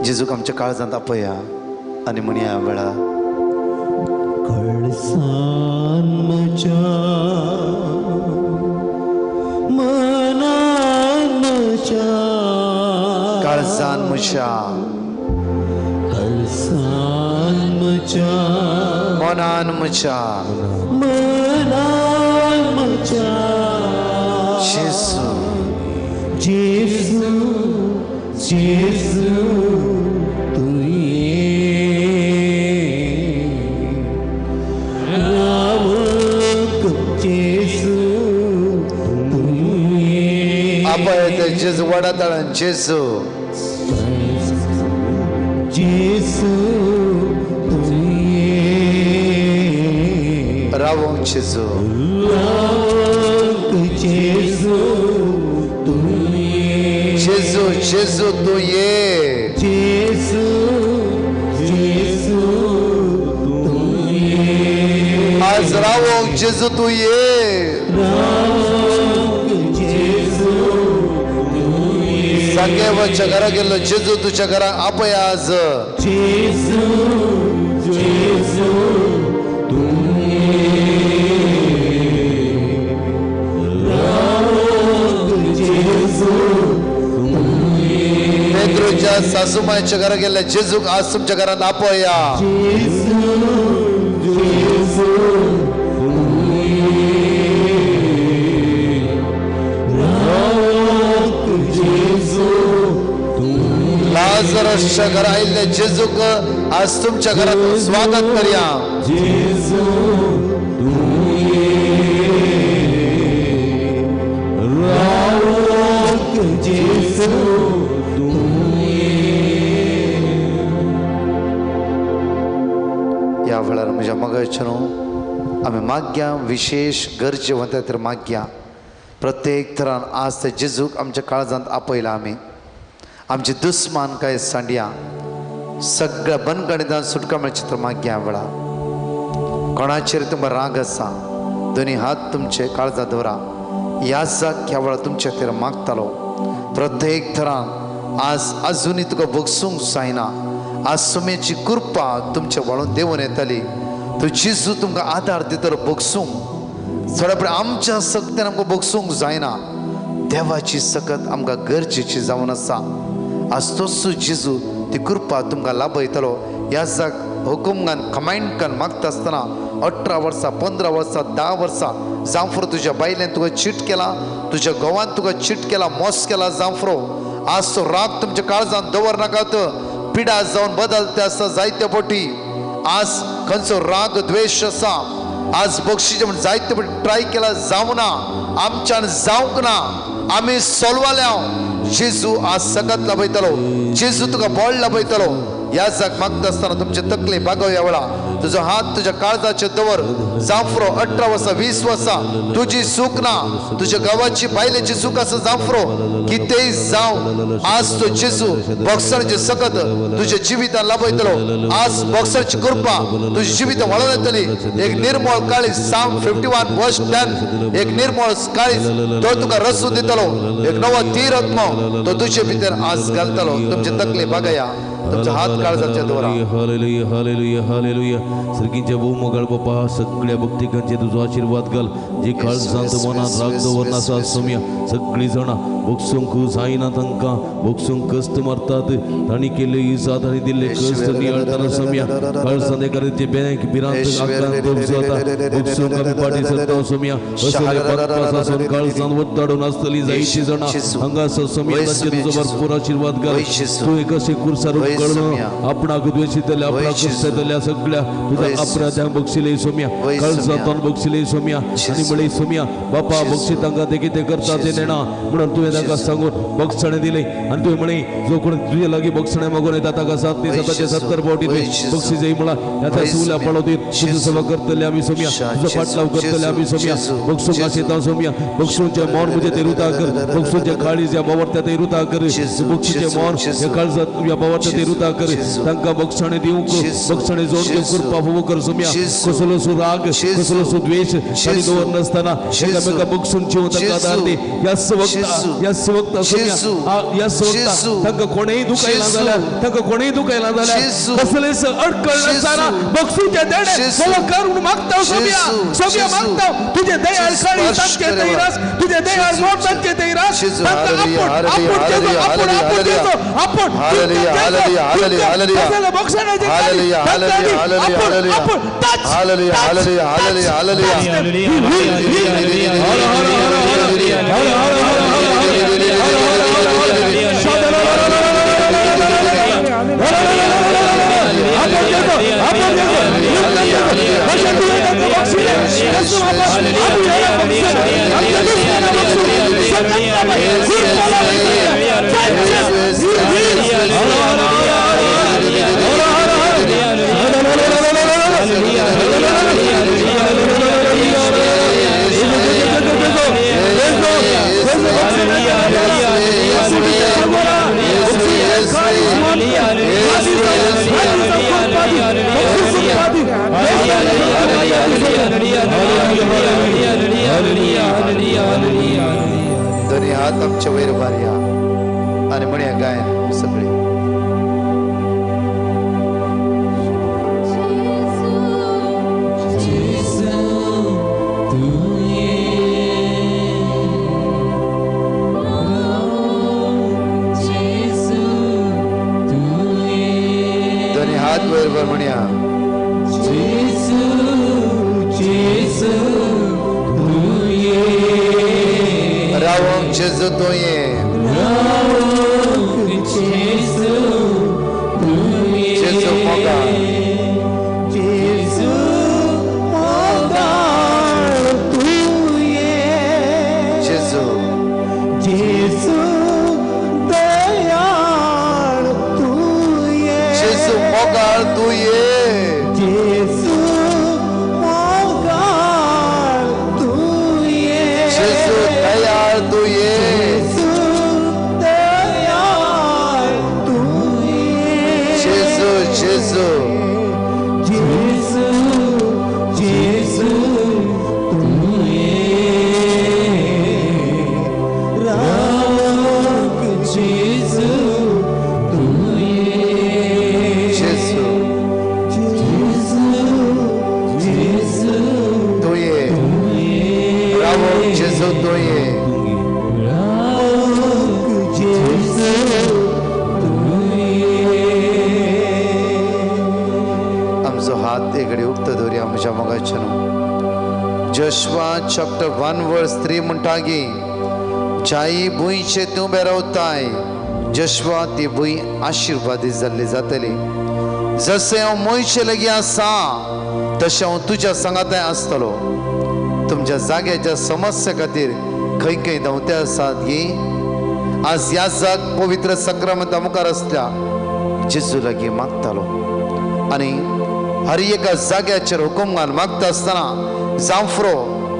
जेजूक आमच्या काळजांत आपया आनी म्हणया वेळा कळसान म्हज्या मनान म्हज्या काळजान म्हज्या कळसान म्हज्या मनान म्हज्या मनान म्हज्या जेजू जेजू जेजू तुवें रावंक जेजू तुवें आपय जेजू वडा ताळान जेजू जेजू तुवें रावंक जेजू रावंक जेजू तुवें जेजू जेजू तूं ये जेजू जेजू तुवें आज रावंक जेजू तूं ये रावंक जेजू तुवें साकेवाच्या घरा गेल्लो जेजू तुज्या घरा आपय आज जेजू जेजू तुवें रावंक जेजू पेद्रूच्या सासूमायच्या घरा गेल्ल्या जेजूक आज तुमच्या घरात आपया जेजू जेजू तुवें रावंक जेजू तुवें लाजरसच्या घरा आयिल्ल्या जेजूक आज तुमच्या घरात स्वागत करया जेजू तुवें रावंक जेजू तुवें. ह्या वेळार म्हज्या मोगाचें न्हू आमी मागया विशेश गरजेवंत तर मागया प्रत्येक थरान आज ते जेजूक आमच्या काळजांत आपयला आमी आमची दुस्मान काय सांडया सगळ्या बनगणितान सुटका मेळची तर मागया वेळा कोणाचेर तुमकां राग आसा दोनी हात तुमचे काळजा दवरा ह्या जाग ह्या वेळार तुमच्या खातीर मागतालो प्रत्येक थरान आज अजुनूय तुका बगसूंक जायना. आज सुमेची कृपा तुमच्या वाळून देवून येताली. तो जेजू तुमकां आदार दितलो बगसूंक. थोड्या पळय आमच्या सक्तेन आमकां बगसूंक जायना. देवाची सकत आमकां गरजेची जावन आसा. आज तोच जेजू ती कृपा तुमकां लाभयतलो. ह्या जाग हुकुमगान कमांडकान मागता आसतना 18 वर्सां 15 वर्सां 10 वर्सां जांफ्रो तुज्या बायलेन तुका चीट केला, तुज्या घोवान तुका चीट केला, मोस केला जांफ्रो. आज तो राग तुमच्या काळजान दवर नाकात. पिडा जावन बदलते आसा जायते पटी. आज खंयचो राग द्वेश आसा, आज बक्षीचे म्हण जायते पटी ट्राय केला जावना, आमच्यान जावंक ना, आमी सोलवाल्या. जेजू आज सकत लाभयतलो. जेजू तुका बळ लाभयतलो. ह्या जाग मागता आसतना तुमचे तकले बागोवया वेळा तुजो हात तुज्या काळजाचेर दवर. जांफ्रो 18 वर्सां 20 वर्सां तुजी चूक ना, तुज्या गांवाची बायलेची चूक आसा जांफ्रो. कितेंय जावं आज तो जेजू बॉक्सराचे सकत तुज्या जिवितान लाभयतलो. आज बॉक्सराची कृपा तुज्या जिवितान वळोवन येतली. एक निर्मळ काळीज, Psalm 51 verse 10, एक निर्मळ काळीज तो तुका रसून दितलो. एक नवो तीर आत्मो तो तुजे भितर आज घालतलो. तुमचे तकले बागया, तुमचा हात काळजाच्या दवरा. हालेलुया हालेलुया हालेलुया. सर्गींच्या बहुमोगाळ बापा, सगळ्या भक्तिकांचे तुजो आशीर्वाद घाल. जे काळजांत मनात राग दवरना आसा सोम्या सगळीं जाणां बगसूंक जायना, तांकां बगसूंक कश्ट मारतात. तांणी केल्ले इजा, तांणी दिल्ले कश्ट नियाळतना सोम्या काळजांत एखाद्याचे बँक भिरांत आकांत जाता. बगसूंक आमी फाटीं सरता सोम्या. असले बदमास आसून काळजांत वत्ताडून आसतली जायतीं जाणां हांगा आसा सोम्या. तांचे तुजो भरपूर आशीर्वाद घाल. तुवें कशें कुर्सार कळून आपणाक द्वेशितल्या, आपणाक कुस्तेतल्या सगळ्या तुझ्या अपराध्यांक बक्षिले सोम्या, काळजांतून बक्षिले सोम्या. आनी म्हळें सोम्या बापा बक्षी तांकां ते कितें करता तें नेणा म्हणून तुवें तांकां सांगून बक्षणें दिलें. आनी तुवें म्हळें जो कोण तुजे लागीं बक्षणें मागून येता ताका 7 न्ही 770 फावटी तुवें बक्षीस जाय म्हळां. ह्या सुवल्या पळोवतीर तुजो सेवा करतले आमी सोम्या, तुजो फाटलाव करतले आमी सोम्या. बक्षूंक आशिता सोम्या, बक्षूंचें मौन म्हजें तें रुता कर, बक्षूंचें काळीज ह्या बावरत्या तें रुता कर, बक्षीचें मौन ह्या काळजांत ह्या बावरत्या तें रुता कर. तांकां बक्षणें दिवंक, बक्षणें जोडूंक कृपा फावो कर सोम्या. कसलोसो राग, कसलोसो द्वेश तांणी दवर नासतना एकामेका बक्षून जिवन तांकां आदार दी. ह्याच वक्ता, ह्याच वक्ता सोम्या, ह्याच वक्ता तांकां कोणेय दुखयलां जाल्यार, तांकां कोणेय दुखयलां जाल्यार कसलेच अडकळ नासतना बक्षूचें देणें फावो कर म्हूण मागता सोम्या. सोम्या मागता तुजें दयाळ काळीज तांचे थंय रास, तुजें दयाळ मोड तांचे थंय रास. तांकां आपूण आपूण जेजू, आपूण आपूण जेजू, आपूण दोन्ही हात आमच्या वयर भारया आणि म्हणया गायन सगळे. दोन्ही हात वयर भर म्हणया. रावंक जेजू तुवें, जेजू मोगाळ, जेजू मोगाळ तुवें, जेजू जेजू दयाळ तुवें, जेजू मोगाळ तुवें, जेजू मोगाळ तुवें, जेजू दयाळ तुवें, जेजू दयाळ तुवें, जेजू जेजू मोगाचें. जोशुआ चॅप्टर 1 वर्स 3 म्हणटा की जाई भुंयचे तूं उबे रावताय जोशुआ ती भूंय आशिर्वादीत जाल्ली जातली. जशें हांव मोयशे लागीं आसा तशें हांव तुज्या सांगाताय आसतलो. तुमच्या जाग्याच्या समस्या खातीर खंय खंय धांवते आसात की आज ह्या जाग पवित्र सक्रामता मुखार आसल्या जेजू लागीं मागतालो आनी हर एका जाग्याचेर हुकुम घाल मागता आसतना जांफरो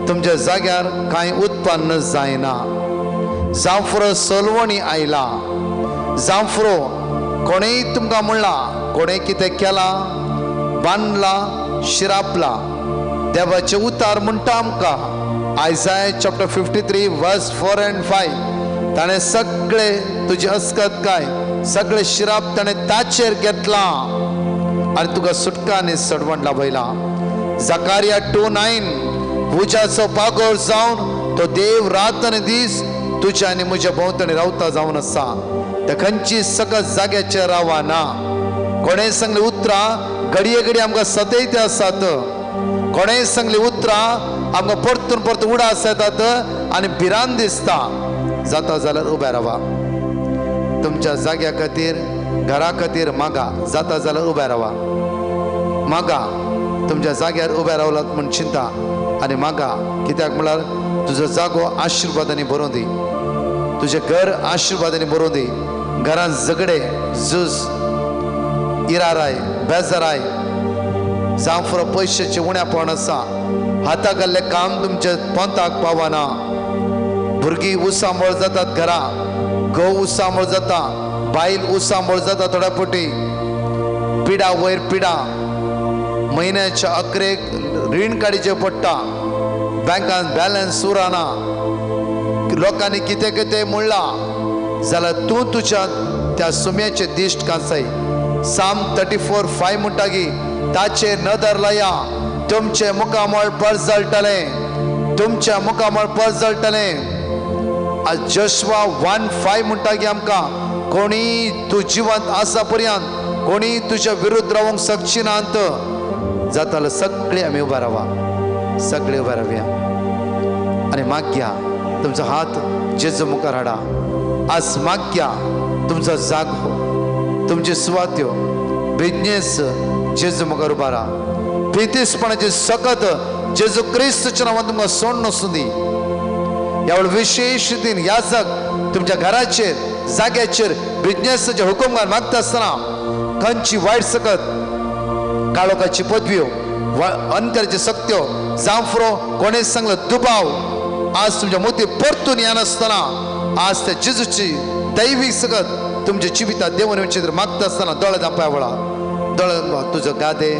तुमच्या जाग्यार कांय उत्पन्न जायना, जांफरो सलवणी आयला, जांफरो कोणेय तुमकां म्हणलां, कोणें कितें केलां, बांदला, शिरापला. देवाचें उतार म्हणटा आमकां आयजाय चॅप्टर 53 वर्स 4 and 5 ताणें सगळे तुजी अस्कत काय सगळे शिराप ताणें ताचेर घेतला आनी तुका सुटका आनी सडवण लाभयला. जकारिया 2:9 उज्याचो पागोर जावन तो देव रात आनी दीस तुज्या आनी म्हज्या भोंवतणी रावता जावन आसा. त्या खंयची सकस जाग्याचेर रावना. कोणें सांगली उतरां घडये घडये आमकां सतयते आसात, कोणें सांगली उतरां आमकां परतून परतून उडास येतात आनी भिरांत दिसता. जाता जाल्यार उबे रावा. तुमच्या जाग्या खातीर घरा खातीर मागा. जाता जाल्यार उबे रावा, मागा. तुमच्या जाग्यार उबे रावलात म्हूण चिंता आनी मागा. कित्याक म्हळ्यार तुजो जागो आशिर्वादांनी भरोवन दी, तुजें घर आशिर्वादांनी भरोवन दी. घरांत झगडे, झूज, इराराय, बेजाराय, जांव पयशाचें उण्यापण आसा, हाता घाल्लें काम तुमच्या पोंताक पावना, भुरगीं उसांबळ जातात घरा, घोव उसांबळ जाता, बायल उसांबळ जाता, थोड्या फावटी पिडा वयर पिडा, म्हयन्याच्या अकरेक रीण काडचें पडटा, बँकान बॅलन्स उरना, लोकांनी कितें कितें म्हणलां जाल्यार तूं तुज्या त्या सुम्याचें दिश्ट कांसाय. साम 34:5 म्हणटा की ताचेर नदर लाया, तुमचें मुखामळ परजळटलें, तुमच्या मुखामळ परजळटलें. आज जोशुआ 1:5 म्हणटा की आमकां कोणी तूं जिवंत आसा पर्यंत कोणी तुज्या विरुद्ध रावंक शकची नात. जाताले सगळे आमी उबे रावा, सगळे उबे रावया आनी मागया. तुमचो हात जेजू मुखार हाडा. आज मागया तुमचो जागो, तुमची सुवात्यो, बिजनेस जेजू मुखार उबा राव. पितीसपणाची सकत जेजू क्रिस्तच्या नांवान तुमकां सोड नासूं दी. ह्या वेळ विशेश दिन ह्या जाग तुमच्या घराचेर, जाग्याचेर, बिजनेसाच्या हुकुमगार मागता आसतना खंयची वायट सकत, काळोखाची पदव्यो, अंतराची सक्त्यो, जांफरो, कोणें सांगलो दुबाव आज तुमच्या मोती परतून येनासतना आज त्या जेजूची दैवीक सकत तुमच्या जिवितात देवन चित्र मागता आसतना दोळे धांपया वळा, दोळे तुजो गादे,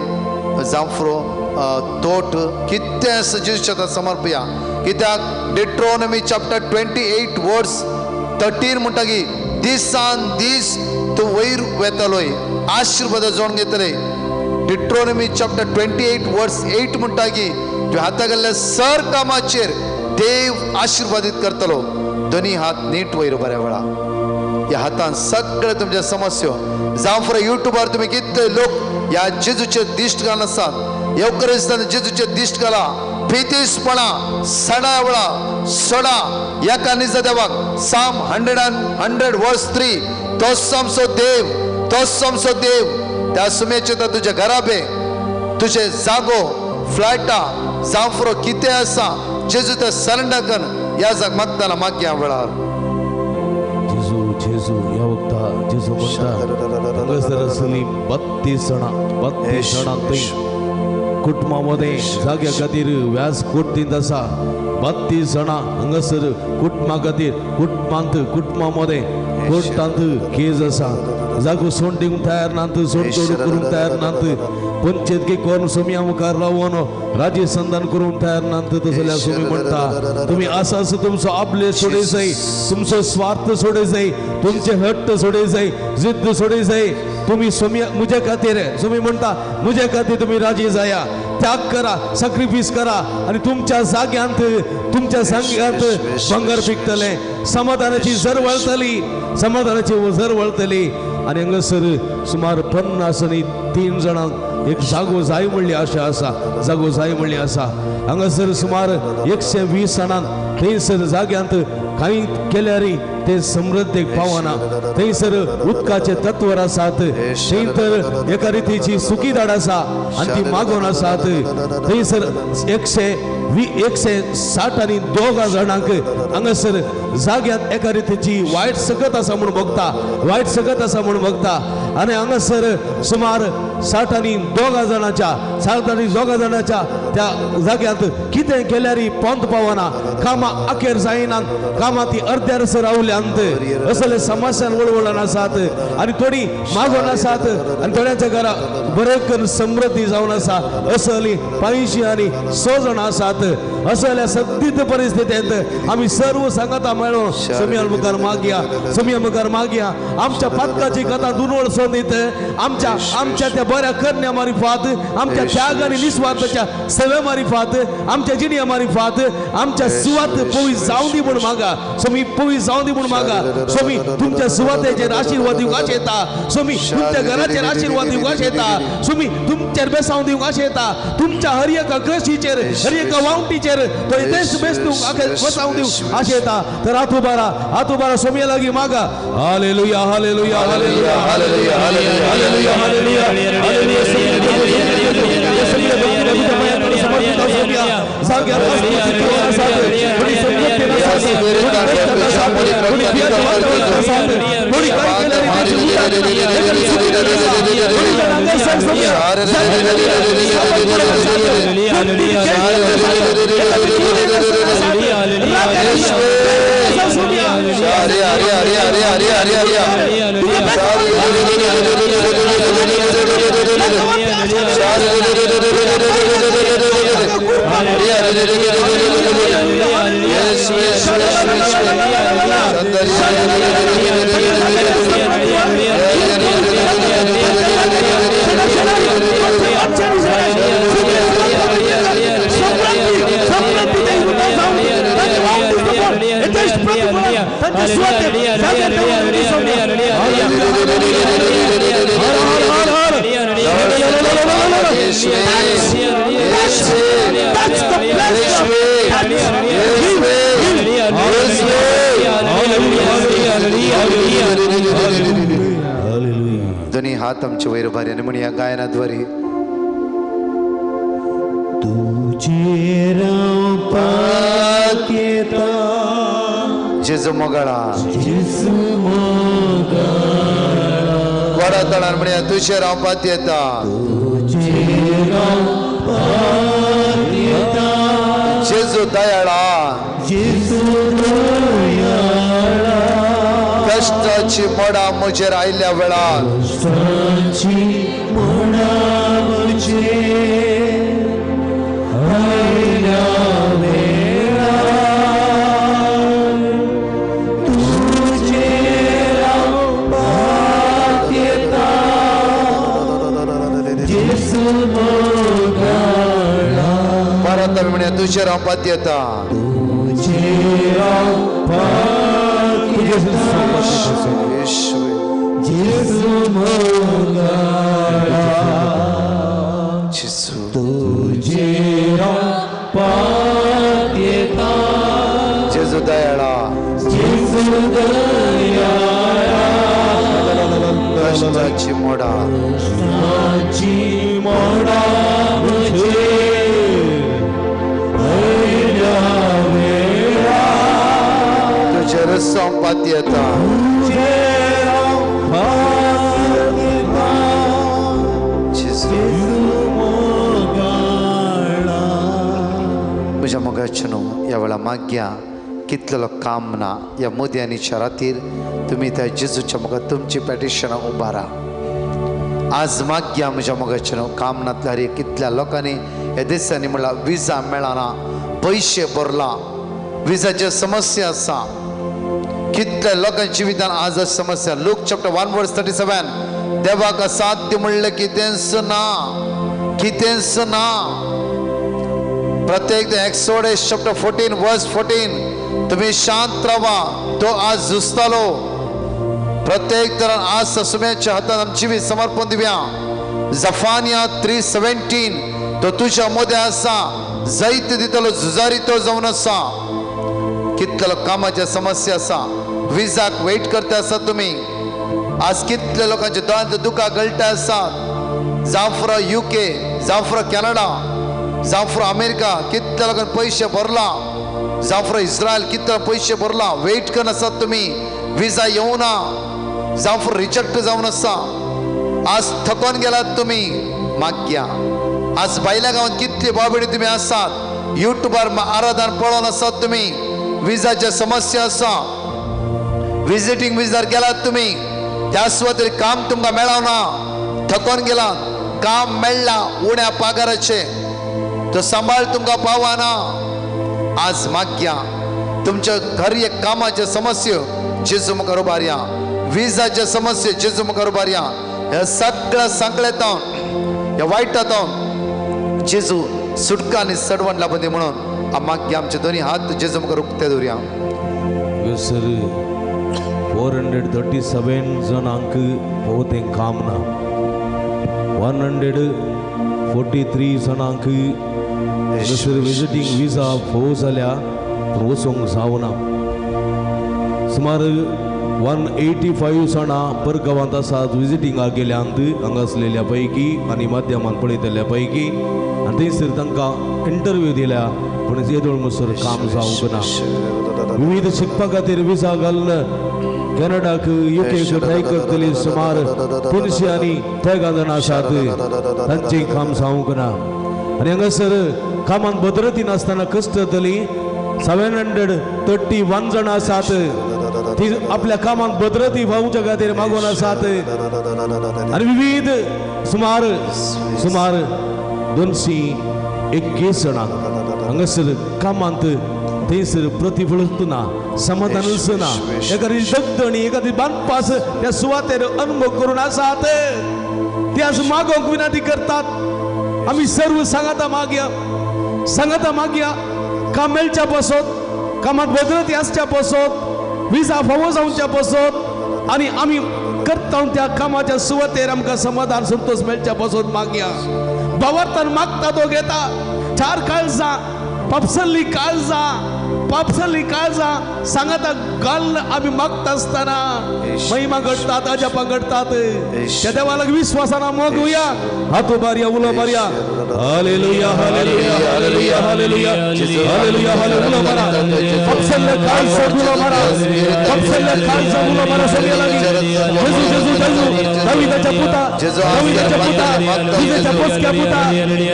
जांफरो, तोट कितें आसा जेजूच्या समर्पया. कित्याक डिट्रोनॉमी चॅप्टर 28 वर्स 13 म्हणटा की दिसान दीस तूं वयर वेतलोय, आशिर्वाद जोडून घेतले. डिट्रोनॉमी चॅप्टर 28 वर्स 8 म्हणटा की तुवें हाता गेल्ल्या सर कामाचेर देव आशिर्वादीत करतलो. दोनी हात नीट वयर बऱ्या वेळा ह्या हातान सगळे तुमच्या समस्यो जावं युट्यूबार तुमी कितले लोक ह्या जेजूचे दिश्ट घालून आसात. येवकरिस्तान जेजूचे दिश्ट घाला, पितीसपणा सडा वेळा सडा एका निजा देवाक. साम 100 वर्स 3 तोच आमचो देव, तोच आमचो देव. त्या सुमेचे तर तुज्या घराबे, तुजे जागो, फ्लॅटा, जांफरो कितें आसा जेजू ते सरेंडर कर. ह्या जाग मागताना मागया वेळार जेजू जेजू ह्या वखता जेजू म्हणटा हांगासर आसली 32 जाणां, 32 जाणां थंय कुटुंबा मदें जाग्या खातीर व्याज कोर्तींत आसा. 32 जाणां हांगासर कुटुंबा खातीर, कुटुंबांत, कुटुंबा मदें कोर्टांत केज आसा. जागो सोड दिवंक तयार नात, सोड तोड करूंक तयार नात, पंचायत करून सोम्या मुखार रावन राजी संधान करूंक तयार नात. तसो जाल्यार सोमी म्हणटा तुमी आसा आसा तुमचो आपले सोडे जाय, तुमचो स्वार्थ सोडे जाय, तुमचे हट्ट सोडे जाय, जिद्द सोडे जाय. तुमी सोम्या म्हज्या खातीर, सोमी म्हणटा म्हज्या खातीर तुमी राजी जाया, त्याग करा, सॅक्रिफायस करा आनी तुमच्या जाग्यांत, तुमच्या जाग्यांत भांगर पिकतलें, समाधानाची झर वळतली, समाधानाची झर वळतली. आनी हांगासर सुमार 50 आनी 3 जाणांक एक जागो जाय म्हणली आशा आसा, जागो जाय म्हणली आसा. हांगासर सुमार 120 जाणांक थंयसर जाग्यांत कांय केल्यार ते समृद्धीक पावना. थंयसर उदकाचे तत्वर आसात, थंय तर एका रितीची सुकी दाड आसा आनी ती मागोवन आसात. थंयसर 160 आनी 2 जाणांक हांगासर जाग्यांत एका रितीची वायट सकत आसा म्हूण भोगता, वायट सकत आसा म्हूण भोगता. आनी हांगासर सुमार 60 आनी 2 जाणांच्या 60 आनी 2 जाणांच्या त्या जाग्यांत कितें केल्यार पोंत पावना, कामां अखेर जायना, कामां ती अर्द्यार रावल्यांत. असले समस्यान वळवळून आसात आनी थोडी मागोवन आसात आनी थोड्यांच्या घरा बरें करून समृद्धी जावन आसा. असली 85 आनी 6 जाणां आसात. असल्या सद्दित परिस्थितींत आमी सर्व सांगता मेळून समिया मुखार मागया, समिया मुखार मागया. आमच्या पातकाची कथा दुनवळ सोदीत आमच्या आमच्या त्या बऱ्या करण्या मारिफात, आमच्या त्याग आनी निस्वार्थाच्या सेवे मारिफात, आमच्या जिण्या मारिफात आमच्या सुवात पवी जावं दी म्हूण मागा. स्वामी पवी जावं दी म्हूण मागा. स्वामी तुमच्या सुवातेचेर आशिर्वाद दिवंक आशेता. स्वामी तुमच्या घराचेर आशिर्वाद दिवंक आशेता. स्वामी तुमचेर बेसांव दिवंक आशेता. तुमच्या हर एका क्रशीचेर, हर एका वावटीचेर तो देश बेस दिवंक बसावं दिवंक आशेता. तर हात उबारा, हात उबारा स्वामी लागीं मागा. Hallelujah, hallelujah, hallelujah, hallelujah, hallelujah, hallelujah, hallelujah. दोन्ही हात आमचे वयर भारी आणि म्हणून या गायनाद्वारे तुझे राव पाकेता जेजू मोगाळा, जेजू मोगाळा वडा तळान म्हणया तुझे राव पातयेता, तुझे राव पातयेता जेजू दयाळा, जेजू दयाळा कष्टाची मोडा म्हजेर आयल्या वेळार, कष्टाची मोडा म्हजेर आयल्या वेळार तुझे राव पातयेता जेजू मोगाळा. परत आमी म्हणया तुझे राव पातयेता, तुझे राव पातयेता जेजू मोगाळा तुझे राव पातयेता जेजू दयाळा, जेजू दयाळा कष्टाची मोडा, कष्टाची मोडा म्हजेर आयल्या वेळार तुझे रस्सो पातयेता, तुझे राव पातयेता जेजू मोगाळा. म्हज्या मोगाचें न्हू ह्या वेळा मागया कितलेलो काम ना ह्या मोदयांच्या रातीर तुमी त्या जेजूच्या मुखार तुमची पेटिशनां उबारा. आज मागया म्हज्या मोगाचें न्हू काम नातल्यार कितल्या लोकांनी ह्या दिसांनी म्हणल्यार विजा मेळना, पयशे भरला, विजाची समस्या आसा. कितल्या लोकांच्या जिवितान आज समस्या. लूक चॅप्टर 1 verse 37 देवाक असाध्य म्हणलें कितेंच ना, कितेंच ना. प्रत्येक एक्सोडस चॅप्टर 14 verse 14 तुम्ही शांत रावा, तो आज झुजतालो. प्रत्येक तरान आज सुम्याच्या हातान आमची जिवीत समर्पण दिवया. जफानिया 3:17 तो तुज्या मोदें आसा, जैत दितलो झुजारी तो जावन आसा. कितलो कामाच्या समस्या आसा, विजाक वेट करता आसा तुमी. आज कितले लोकांच्या दोळ्यांत दुकां गळटा आसा. जाफ्रा UK, जाफ्रा कॅनडा, जाफ्रा अमेरिका, कितल्या लोकांनी पयशे भरला. जाफ्रा इस्रायल, कितले पयशे भरला. वेट करन आसात तुमी, विजा येवना, जाफ्रा रिजेक्ट जावन आसा. आज थकोन गेलात तुमी, माग्या. आज भायल्या गांवांत कितले बाबडी तुमी आसात, युट्यूबार आराधन पळोवन आसात तुमी. विजाच्या समस्या आसा, विजिटींग विजार गेलात तुमी, त्या सुवातेर काम तुमकां मेळना, थकोन गेलात, काम मेळ्ळा उण्या पगाराचे, तो सांबाळ तुमकां पावना. आज माग्या तुमच्या घर एक कामाच्या समस्या जेजू मुखार उबारया, विजाच्या समस्या जेजू मुखार उबारया. ह्या सगळ्या सांगळ्यात, ह्या वायटात जेजू सुटका आनी सडवण लाभूं दी म्हणून माग्या आमचे दोन्ही हात जेजू मुखार उक्ते दवरया. सर 437 जणांक भोवतें काम ना, 143 जणांक विजिटींग विजा फोव जाल्या पूण वचूंक जावना. सुमार 185 जाणां परगांवांत आसात विजिटिंगाक गेल्यांत हांगासलेल्या पैकी आनी माध्यमान पळयतल्या पैकी, आनी थंयसर तांकां इंटरव्यू दिल्या पूण येदोळ म्हणसर काम जावंक ना. विविध शिकपा खातीर विजा घालून कॅनडाक, युकेक ट्राय करतली सुमार 200 आनी तेगां जाणां आसात, तांचें काम जावंक ना. आनी हांगासर कामांत भद्रती नासतना कश्ट जातली 731 जाणां आसात, ती आपल्या कामांत भद्रती पावच्या खातीर मागून आसात. आनी विविध सुमार सुमार 221 जाणां हांगासर कामांत थंयसर प्रतिफलच ना, समाधानच ना, एखादी दगदणी, एखादी बांदपास त्या सुवातेर अनुभव करून आसात. ते आज मागोवंक विनंती करतात. आमी सर्व सांगाता मागया, सांगाता मागया, काम मेळच्या पासत, कामात भद्रती आसच्या पासत, विजा फावो जावच्या पासत, आनी आमी करता त्या कामाच्या सुवातेर आमकां समाधान संतोष मेळच्या पासत मागया. भावार्थान मागता तो घेता. चार काळजां पापसल्ली काळजां, पापसल्ली काळजां सांगाता घाल आमी मागता आसतना महिमा घडटात, अजापां घडटात. त्या देवाक विश्वासान मागुया. हात उबारया, उलो मारया. Hallelujah, hallelujah, hallelujah, hallelujah, hallelujah, hallelujah. उलो मारा, पापसल्ले काळजां उलो मारा, पापसल्ले काळजां उलो मारा. सगळ्या लागीं जेजू, जेजू, जेजू, दाविदाच्या पुता, दाविदाच्या पुता, तुझ्या पोसक्या पुता,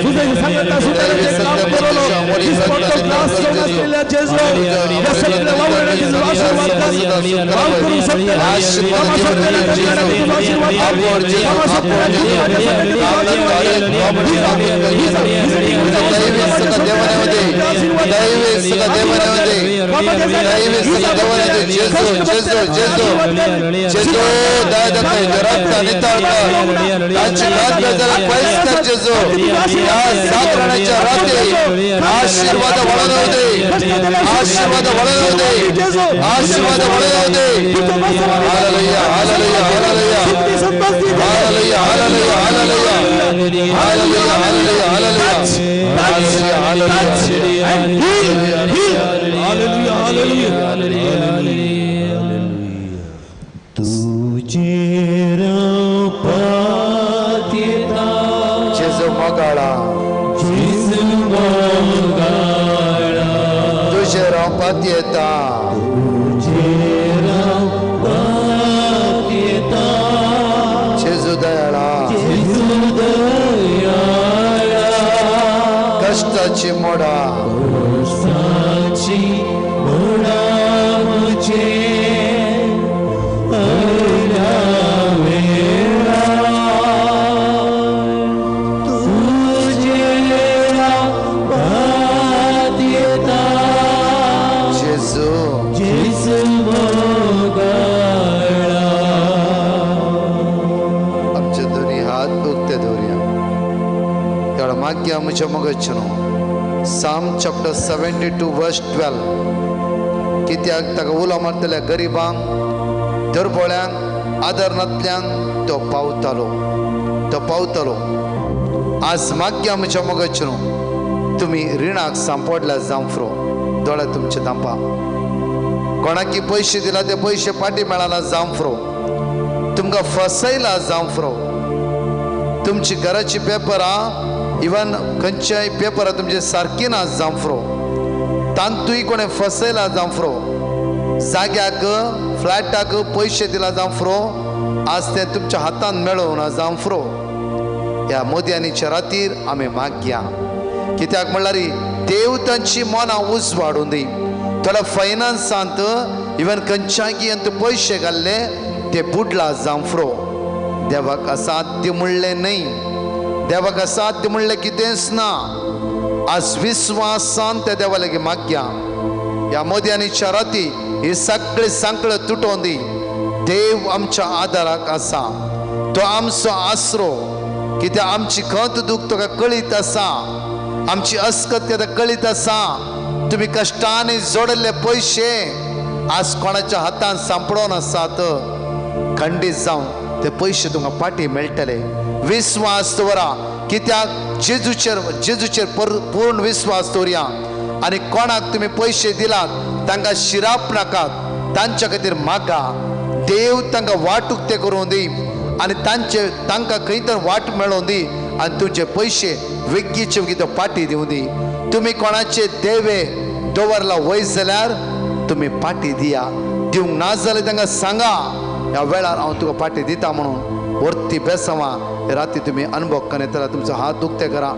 तुझ्या सांगाता सुताराचें काम करलो, दिसपट्टो ग्लास जावन आसलेल्या जेजू, ह्या सगळ्या वावरण्याचे तुजो आशीर्वाद कर. वाव करूंक शकतले, कामां सोडटले, तुजो आशीर्वाद कर. कामां सोडटले, तुजो आशीर्वाद कर. आशीर्वाद वळवते, आशीर्वाद वळवते, आशीर्वाद वळवते. Hallelujah, hallelujah, hallelujah, hallelujah, hallelujah, hallelujah, hallelujah, hallelujah, hallelujah, hallelujah. तुझेर पातयेता जेजू मोगाळा, जेजू मोगाळा, तुझेर पातयेता, तुझेर पातयेता, जेजू दयाळा, जेजू दयाळा, कष्टाची मोडा, कष्टाची मोडा म्हजे हरल्या वेळा, तुझेर पातयेता, जेजू, जेजू मोगाळा. आमचे दोन्ही हात उक्ते दवरया. तेवढा मागया म्हज्या मगजचें न्हू. Psalm chapter 72 verse 12. कित्याक ताका उलो मारतल्या गरिबांक, दुर्बळ्यांक आदार नातल्यांक तो पावतालो, तो पावतालो. आज मागया म्हज्या मोगाचें न्हू, तुमी रिणाक सांपडल्या जावं दोळे तुमचे दांपा. कोणाकी पयशे दिला ते पयशे फाटी मेळना जावं, तुमकां फसयला जावं. तुमची घराची पेपरां इवन खंयच्याय पेपरां तुमचे सारकी ना जावं, तांतूय कोणें फसयला जावं. जाग्याक फ्लॅटाक पयशे दिला जावं, आज ते तुमच्या हातान मेळोवना जावं. ह्या मोदयांनीच्या रातीर आमी मागया, कित्याक म्हणल्यार देव तांची मनां उजवाडून दी. थोड्या फायनान्सांत इवन खंयच्याय पयशे घाल्ले ते बुडला जावं. देवाक असाध्य म्हणलें न्हय, देवाक असाध्य म्हणलें कितेंच ना. आज विस्वासान त्या देवा लागीं मागया. ह्या मोदयांनीच्या राती ही सगळे सांकळ तुटोवन दी. देव आमच्या आदाराक आसा, तो आमचो आसरो. कित्याक आमची खंत दूख तुका कळीत आसा, आमची अस्कत ताका कळीत आसा. तुमी कश्टांनी जोडिल्ले पयशे आज कोणाच्या हातान सांपडोन आसात, खंडीत जावन ते पयशे तुमकां फाटीं मेळटले. विस्वास दवरा, कित्याक जेजूचेर जेजूचेर पूर्ण विस्वास दवरया. आनी कोणाक तुमी पयशे दिलात तांकां शिराप नाकात, तांच्या खातीर मागा. देव तांकां वाट उक्ते करूं दी आनी तांचे तांकां खंय तर वाट मेळोवन दी आनी तुमचे पयशे वेगीचे वेगीं तो फाटीं दिवं दी. तुमी कोणाचे देवे दवरला वयस जाल्यार तुमी फाटीं दिया, दिवंक ना जाल्यार तांकां सांगा ह्या वेळार हांव तुका फाटीं दिता म्हणून. वरती बेसांवां राती तुमी अनुभव करून येतला, तुमचो हात उक्ते करा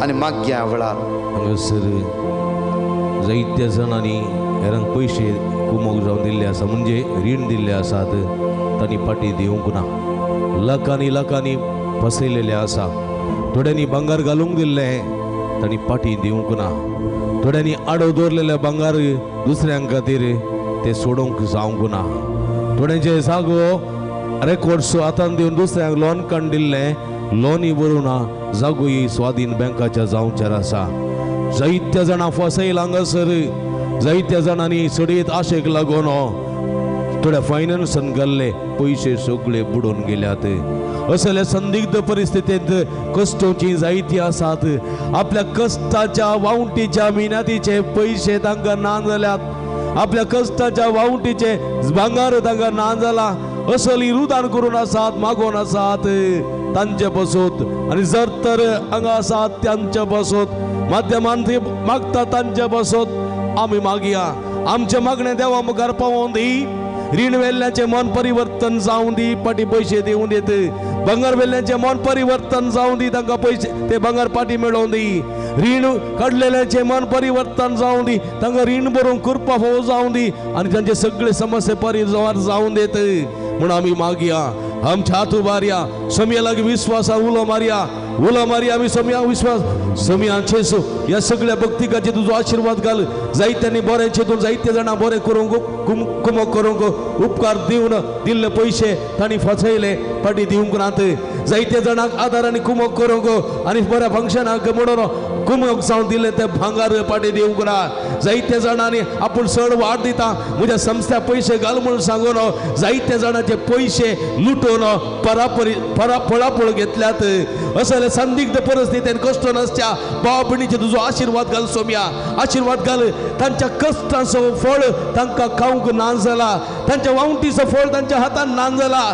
आनी मागया ह्या वेळार. हांगासर जायत्या जाणांनी हेरांक पयशे कुमोक जावन दिल्ले आसा, म्हणजे रीण दिल्ले आसात, तांणी फाटीं दिवंक ना. लाखांनी लाखांनी फसयलेले आसा. थोड्यांनी भांगर घालूंक दिल्लें, तांणी फाटीं दिवंक ना. थोड्यांनी आडो दवरलेले भांगर दुसऱ्यां खातीर ते सोडोवंक जावंक ना. थोड्यांचे जागो रेकॉर्ड्स हातान दिवन दुसऱ्यांक लोन काडून दिल्लें, लोनूय भरूं ना, जागोय स्वाधीन बँकाच्या जावचेर आसा. जायत्या जाणां फसयला हांगासर, जायत्या जाणांनी सडयेत आशेक लागून थोड्या फायनान्सान घाल्ले पयशे सगळे बुडोवन गेल्यात. असल्या संदिग्ध परिस्थितींत कश्टोची जायती आसात. आपल्या कश्टाच्या वावटीच्या मिनातीचे पयशे तांकां ना जाल्यात, आपल्या कश्टाच्या वावटीचे भांगार तांकां ना जाला. असली रुदान करून आसात, मागोवन आसात तांचे बसोत. आनी जर तर हांगा आसात तांचे बसोत, माध्यमान मागता तांचे बसोत आमी मागया. आमचें मागणें देवा मुखार पावोवन दी. रीण वेल्ल्याचें मन परिवर्तन जावं दी, फाटीं पयशे दिवं दित. भांगर वेल्ल्याचें मन परिवर्तन जावं दी, तांकां पयशे ते भांगर फाटीं मेळोवन दी. रीण काडलेल्याचें मन परिवर्तन जावं दी, तांकां रीण भरूंक कृपा फावो जावं दी आनी तांचे सगळे समस्ये परिवार जावं देत म्हूण आमी मागया. आमच्या हात उबारया, समया लागीं विस्वासा उलो मारया, उलो मारया आमी समया विस्वास समया चेसो ह्या सगळ्या भक्तिकाचे तुजो आशिर्वाद घाल. जायत्यांनी बरें चेतून जायते जाणां बरें करूंक कुमक करूंक उपकार दिवन दिल्ले पयशे तांणी फसयले, फाटीं दिवंक नात. जायते जाणांक आदार आनी कुमक करूंक आनी बऱ्या फंक्शनाक म्हणून कुमक जावन दिल्ले ते भांगार फाटीं दिवंक ना. जायते जाणांनी आपूण चड वाड दिता म्हज्या संस्था पयशे घाल म्हणून सांगून जायते जाणांचे पयशे लुटून परापरी पळापळ घेतल्यात. असले संदिग्ध परिस्थितीन कश्ट नासच्या भाव भयणीचे तुजो आशिर्वाद घाल सोम्या, आशिर्वाद घाल. तांच्या कश्टांचो फळ तांकां खावंक ना जाला, तांच्या वावटीचो फळ तांच्या हातान ना जाला.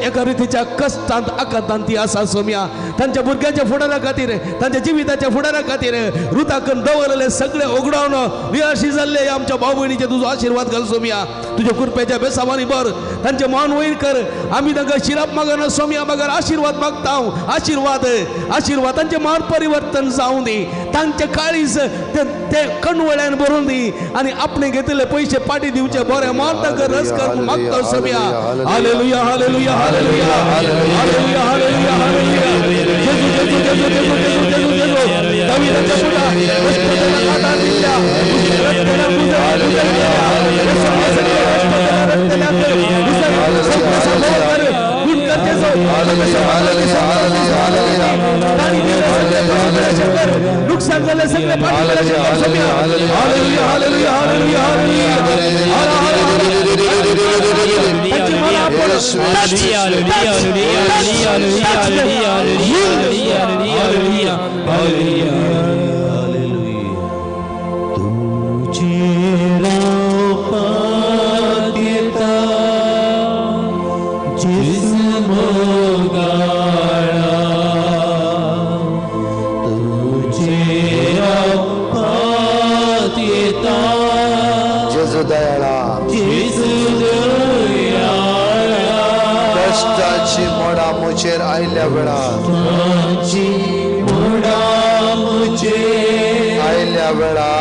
एका रितीच्या कश्टांत आकांतान ती आसा सोम्या. तांच्या भुरग्यांच्या फुडारा खातीर, तांच्या जिविताच्या फुडारा खातीर रुताकन दवरलेले सगळे ओगडावन निराशी जाल्ले आमच्या भाव भयणीचे तुजो आशिर्वाद घाल सोम्या. तुज्या कृपेच्या बेसावानी भर, तांचे मान वयर कर. आमी तांकां शिराप मागना सोम्या, मगर आशिर्वाद मागता. आशिर्वाद आशिर्वाद तांचें मान परिवर्तन जावं दी, तांचे काळीज ते कणवळ्यान भरून दी आनी आपणे घेतिल्ले पयशे पाटी दिवचे बरें मान तांकां रस कर मागता Saumya. Hallelujah hallelujah hallelujah hallelujah hallelujah hallelujah. जेजू जेजू जेजू जेजू जेजू जेजू जेजू. दावीदाच्या पुता आधार दिल्या, नुकसान झाले सगळे हालेलुया हालेलुया हालेलुया. आयल्या वेळा आयल्या वेळा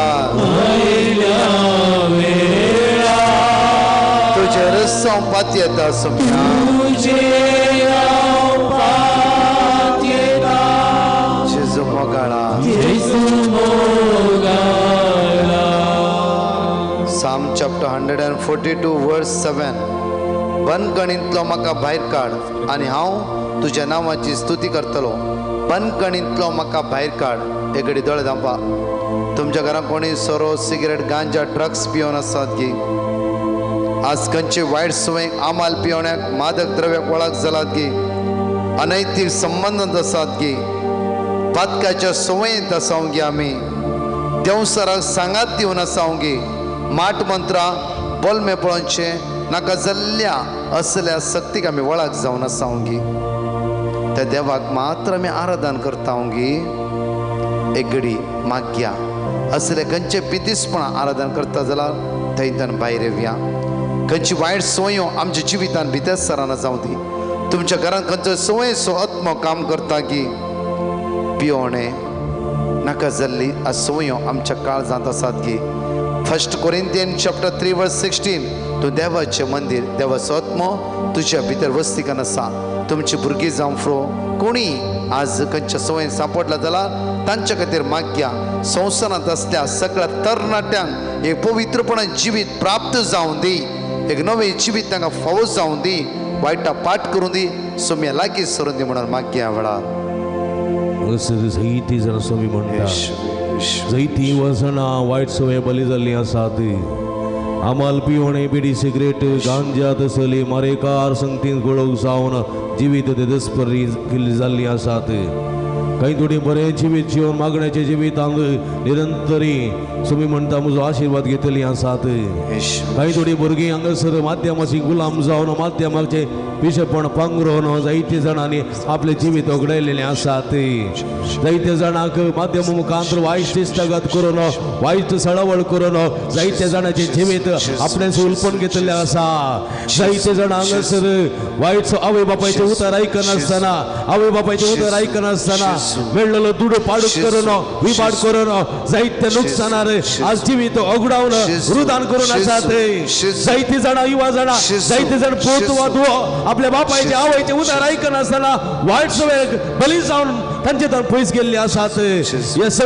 तुझे रस्संपात येता सुम्या जेजू मोगाळा. Psalm chapter 142 verse 7. बनगणींतलो म्हाका भायर काड आनी हांव तुज्या नांवाची स्तुती करतलो. बनगणींतलो म्हाका भायर काड. हे घडी दोळे धांपा. तुमच्या घरांत कोणी सोरो, सिगरेट, गांजा, ड्रग्स पिवन आसात की आज खंयचे वायट संवय, आमाल पिवण्याक, मादक द्रव्याक वळख जालात की अनैतीक संबंदांत आसात की पातकाच्या संवयेंत आसावं गी आमी देंवसराक सांगात दिवन आसावं गी माट मंत्रां बोलमे पळोवचें नाका जाल्ल्या असल्या सक्तीक आमी वळख जावन आसावं गी त्या देवाक मात्र आमी आराधन करता गी. एक घडी माग्या असले खंयचे पितीसपणां आराधन करता जाल्यार थंयच्यान भायर येवया. खंयची वायट संवयो आमच्या जिवितान भितर सराना जावं दी. तुमच्या घरांत खंयचो संवयेचो आत्मो काम करता की पियोणे नाका जाल्ली संवयो आमच्या काळजांत आसात की 1 Corinthians chapter 3 verse 16. तूं देवाचें मंदीर, देवाचो आत्मो तुज्या भितर वस्तीकन आसा. तुमची भुरगीं जावं फ्रो कोणी आज खंयच्या संवयेन सांपडला जाल्यार तांच्या खातीर माग्या. संवसारांत आसल्या सगळ्या तरणाट्यांक एक पवित्रपणान जिवीत प्राप्त जावं दी, एक नवें जिवीत तांकां फावो जावं दी, वायटा पाठ करूं दी, सोम्या लागीं सरून दी म्हणून माग्या वेळार. जैती जाण स्वामी म्हणटा जैती वसणां वायट संवय बली जाल्ली आसात. आमाल पिवणे, बिडी, सिगरेट, गांजा तसली मारेकार संगतीन गोळोव जावन जिवीत ते दसपरी केल्ली जाल्ली आसात. काही थोडी बरें जिवीत जिवन मागण्याचे जिवितांत निरंतरी स्वामी म्हणटा म्हजो आशिर्वाद घेतली आसात. काही थोडी भुरगीं हांगासर माध्यमाची गुलाम जावन माध्यमाचे पिशेपण पांगरोवन जायते जाणांनी आपलें जिवीत ओगडायलेलें आसात. जायते जाणांक माध्यम मुखांत वायट इश्टागत करून वायट सळावळ करून जायते जाणांचें जिवीत आपणें उलपण घेतिल्लें आसा. जायते जाणां हांगासर वायट आवय बापायचें उतर आयकनासतना आवय बापायचें उतर आयकनासतना मेळ्ळलो दुडू पाडूक करून विपाट करून जायते नुकसानार आज जिवीत ओगडावन रुदान करून आसात. जायते जाणां युवा जाणां जायते जाण पूत वा धुवो आपल्या बापायचे आवयचे उतर आयकनासतना वायट सवय बली जावन तांचे तर पयस गेल्ले आसात. ह्या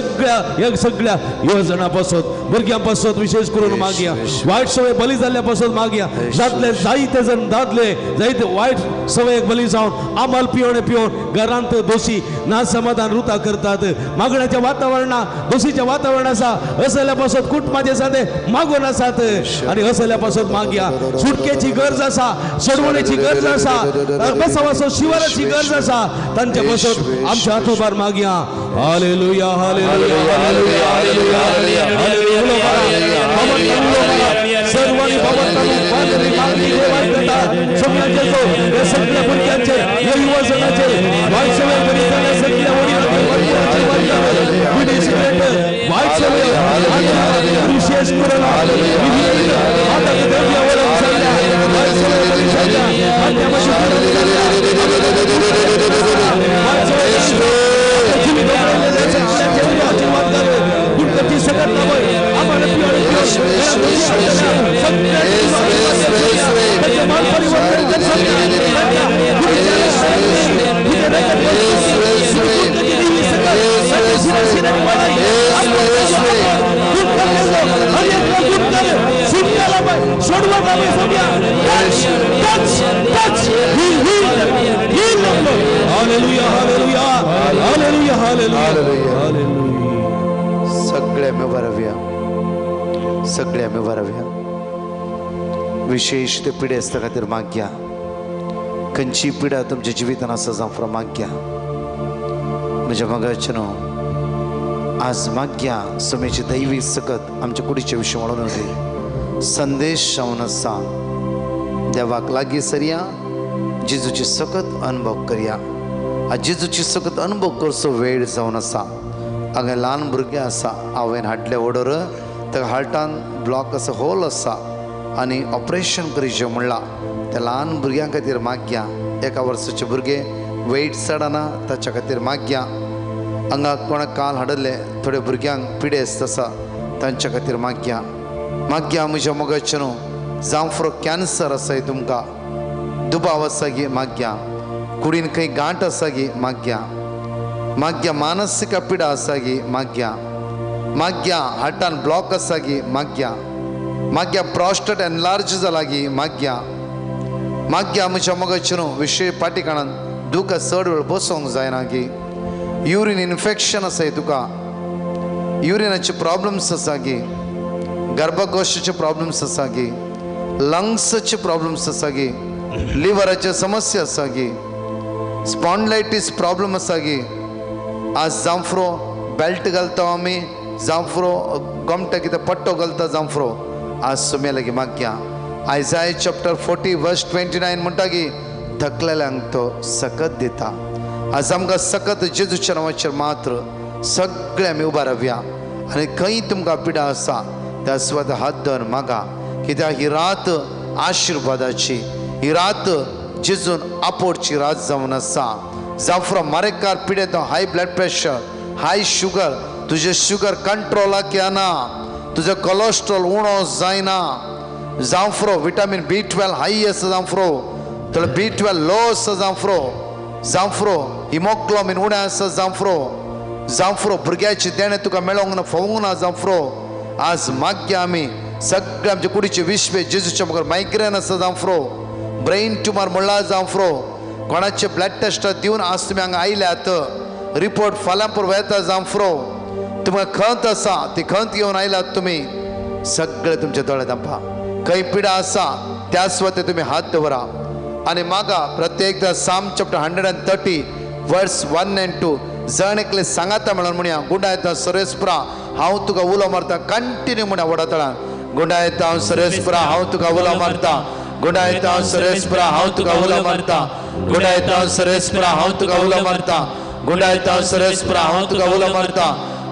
सगळ्या युवजणां पासत भुरग्यां पासत विशेष करून मागया वायट सवय बली जाल्ल्या पासत मागया. जातले जायते जण दादले जायते वायट सवयेक बली जावन आमाल पिवणे पिवन घरांत दोशी ना समाधान रुता करतात. मागण्याच्या वातावरणा दोशीच्या वातावरण आसा असल्या पासत कुटुंबाचे सादे मागून आसात आनी असल्या पासत मागया. सुटकेची गरज आसा, सोडवणेची गरज आसा, बसावासो शिवाराची गरज आसा. तांच्या पासत आमच्या हातोबार मागया. Hallelujah hallelujah hallelujah hallelujah hallelujah. सर्वांनी मागणी देवाक करता. सगळ्यांचे हे सगळ्या भुरग्यांचे हे युवजणाचे वायट सवय बरी जाल्या सगळ्या वडिलांचे बिडी सिगरेट वायट सवय विशेष करून मादक द्रव्य वळख जाल्ल्या वायट सवय बरी जाल्ल्या माध्यमाची वायट सवय जीवित आशीर्वाद गुणकती सकत नवय आम्हाला सगळे आमी वरव्या, सगळे आमी वरव्या. विशेष ते पिडेस्ता खातीर मागया. खंयची पिडा तुमच्या जिवितान आसा जावं माग्या म्हज्या मोगाचे न्हू आज माग्या सुमेची दैवी सकत आमच्या कुडीचे विशीं म्हणून दी संदेश जावन आसा. देवाक लागीं सरया, जेजूची सकत अनुभव करया. आज जेजूची सकत अनुभव करचो वेळ जावन आसा. हांगा ल्हान भुरगें आसा, हांवें हाडलें ऑर्डर, ताका हार्टान ब्लॉक आसा, होल आसा आनी ऑपरेशन करीचें म्हणलां. त्या ल्हान भुरग्यां खातीर मागया. एका वर्साचे भुरगे वेट चडना ताच्या खातीर मागया. हांगा कोणाक काल हाडले थोड्या भुरग्यांक पिडेस्त आसा तांच्या खातीर मागया. मागया म्हज्या मोगाचें न्हू जांवफ्रो कॅन्सर आसा तुमकां दुबाव आसा गी मागया. कुडीन खंय गांठ आसा गी मागया. मागया मानसीक पिडा आसा गी मागया. मागया हार्टान ब्लॉक आसा गी मागया. मागया प्रॉस्टेट एनलार्ज जाला गी मागया. मागया म्हज्या मोगाचें न्हू विशय पाटीकाणान दुखा चड वेळ बसोंक जायना गी. युरीन इन्फेक्शन आसा तुका, युरिनाचे प्रॉब्लम्स आसा गी, गर्भकोशाचे प्रॉब्लम्स आसा गी, लंग्साचे प्रॉब्लम्स आसा गी, लिवराचे समस्या आसा गी, स्पॉन्डलायटीस प्रॉब्लम आसा गी. आज जांफ्रो बेल्ट घालता आमी, जांफ्रो गोमटा कितें पट्टो घालता जांफ्रो. आज सुम्या लागीं मागया. आयजाय चॅप्टर 40 वर्स 29 म्हणटा की थकलेल्यांक तो सकत दिता. आज आमकां सकत जेजूच्या नांवाचेर मात्र सगळे आमी उबा रावया आनी खंय तुमकां पिडा आसा त्या सुवात हात धरून मागा. कित्याक ही रात आशिर्वादाची, ही रात जेजून आपोडची रात जावन आसा. जाफ्रो मारेकार पिडेत high blood pressure, high sugar, तुजें शुगर कंट्रोलाक येना, तुजें कोलेस्ट्रॉल उणो जायना. जांफ्रो विटामीन B12 हाय आसा जांफ्रो, थोडो B12 लो आसा जांफ्रो. जांफ्रो हिमोग्लोबीन उणें आसा जांफ्रो. जांफ्रो भुरग्याची देणें तुका मेळोंक ना, फोवूंक ना जांफ्रो. आज मागया आमी सगळे आमचे कुडीचे विश्वे जेजूच्या मुखार. मायग्रेन आसा जांफ्रो, ब्रेन ट्युमर म्हणला जांफ्रो. कोणाचे ब्लड टेस्ट दिवन आज तुमी हांगा आयल्यात, रिपोर्ट फाल्यां पुरवा येता जांफ्रो. तुमकां खंत आसा ती खंत घेवन आयल्यात तुमी. सगळे तुमचे दोळे धांपा. खंय पिडा आसा त्या सुवातेर तुमी हात दवरा आनी मागा. प्रत्येकदा Psalm chapter 130 verse 1 and 2 जण एकले सांगाता म्हणून म्हणया गुंडायता सरेसपुरा हांव तुका उलो मारता. कंटिन्यू म्हणया वडातळान गुंडायता हांव सरेसपुरा हांव तुका उलो मारता. गुंडायता हांव सरेसपुरा हांव तुका उलो मारता. गुंडायता हांव सरेसपुरा हांव तुका उलो मारता. गुंडायता हांव सरेसपुरा हांव तुका उलो मारता.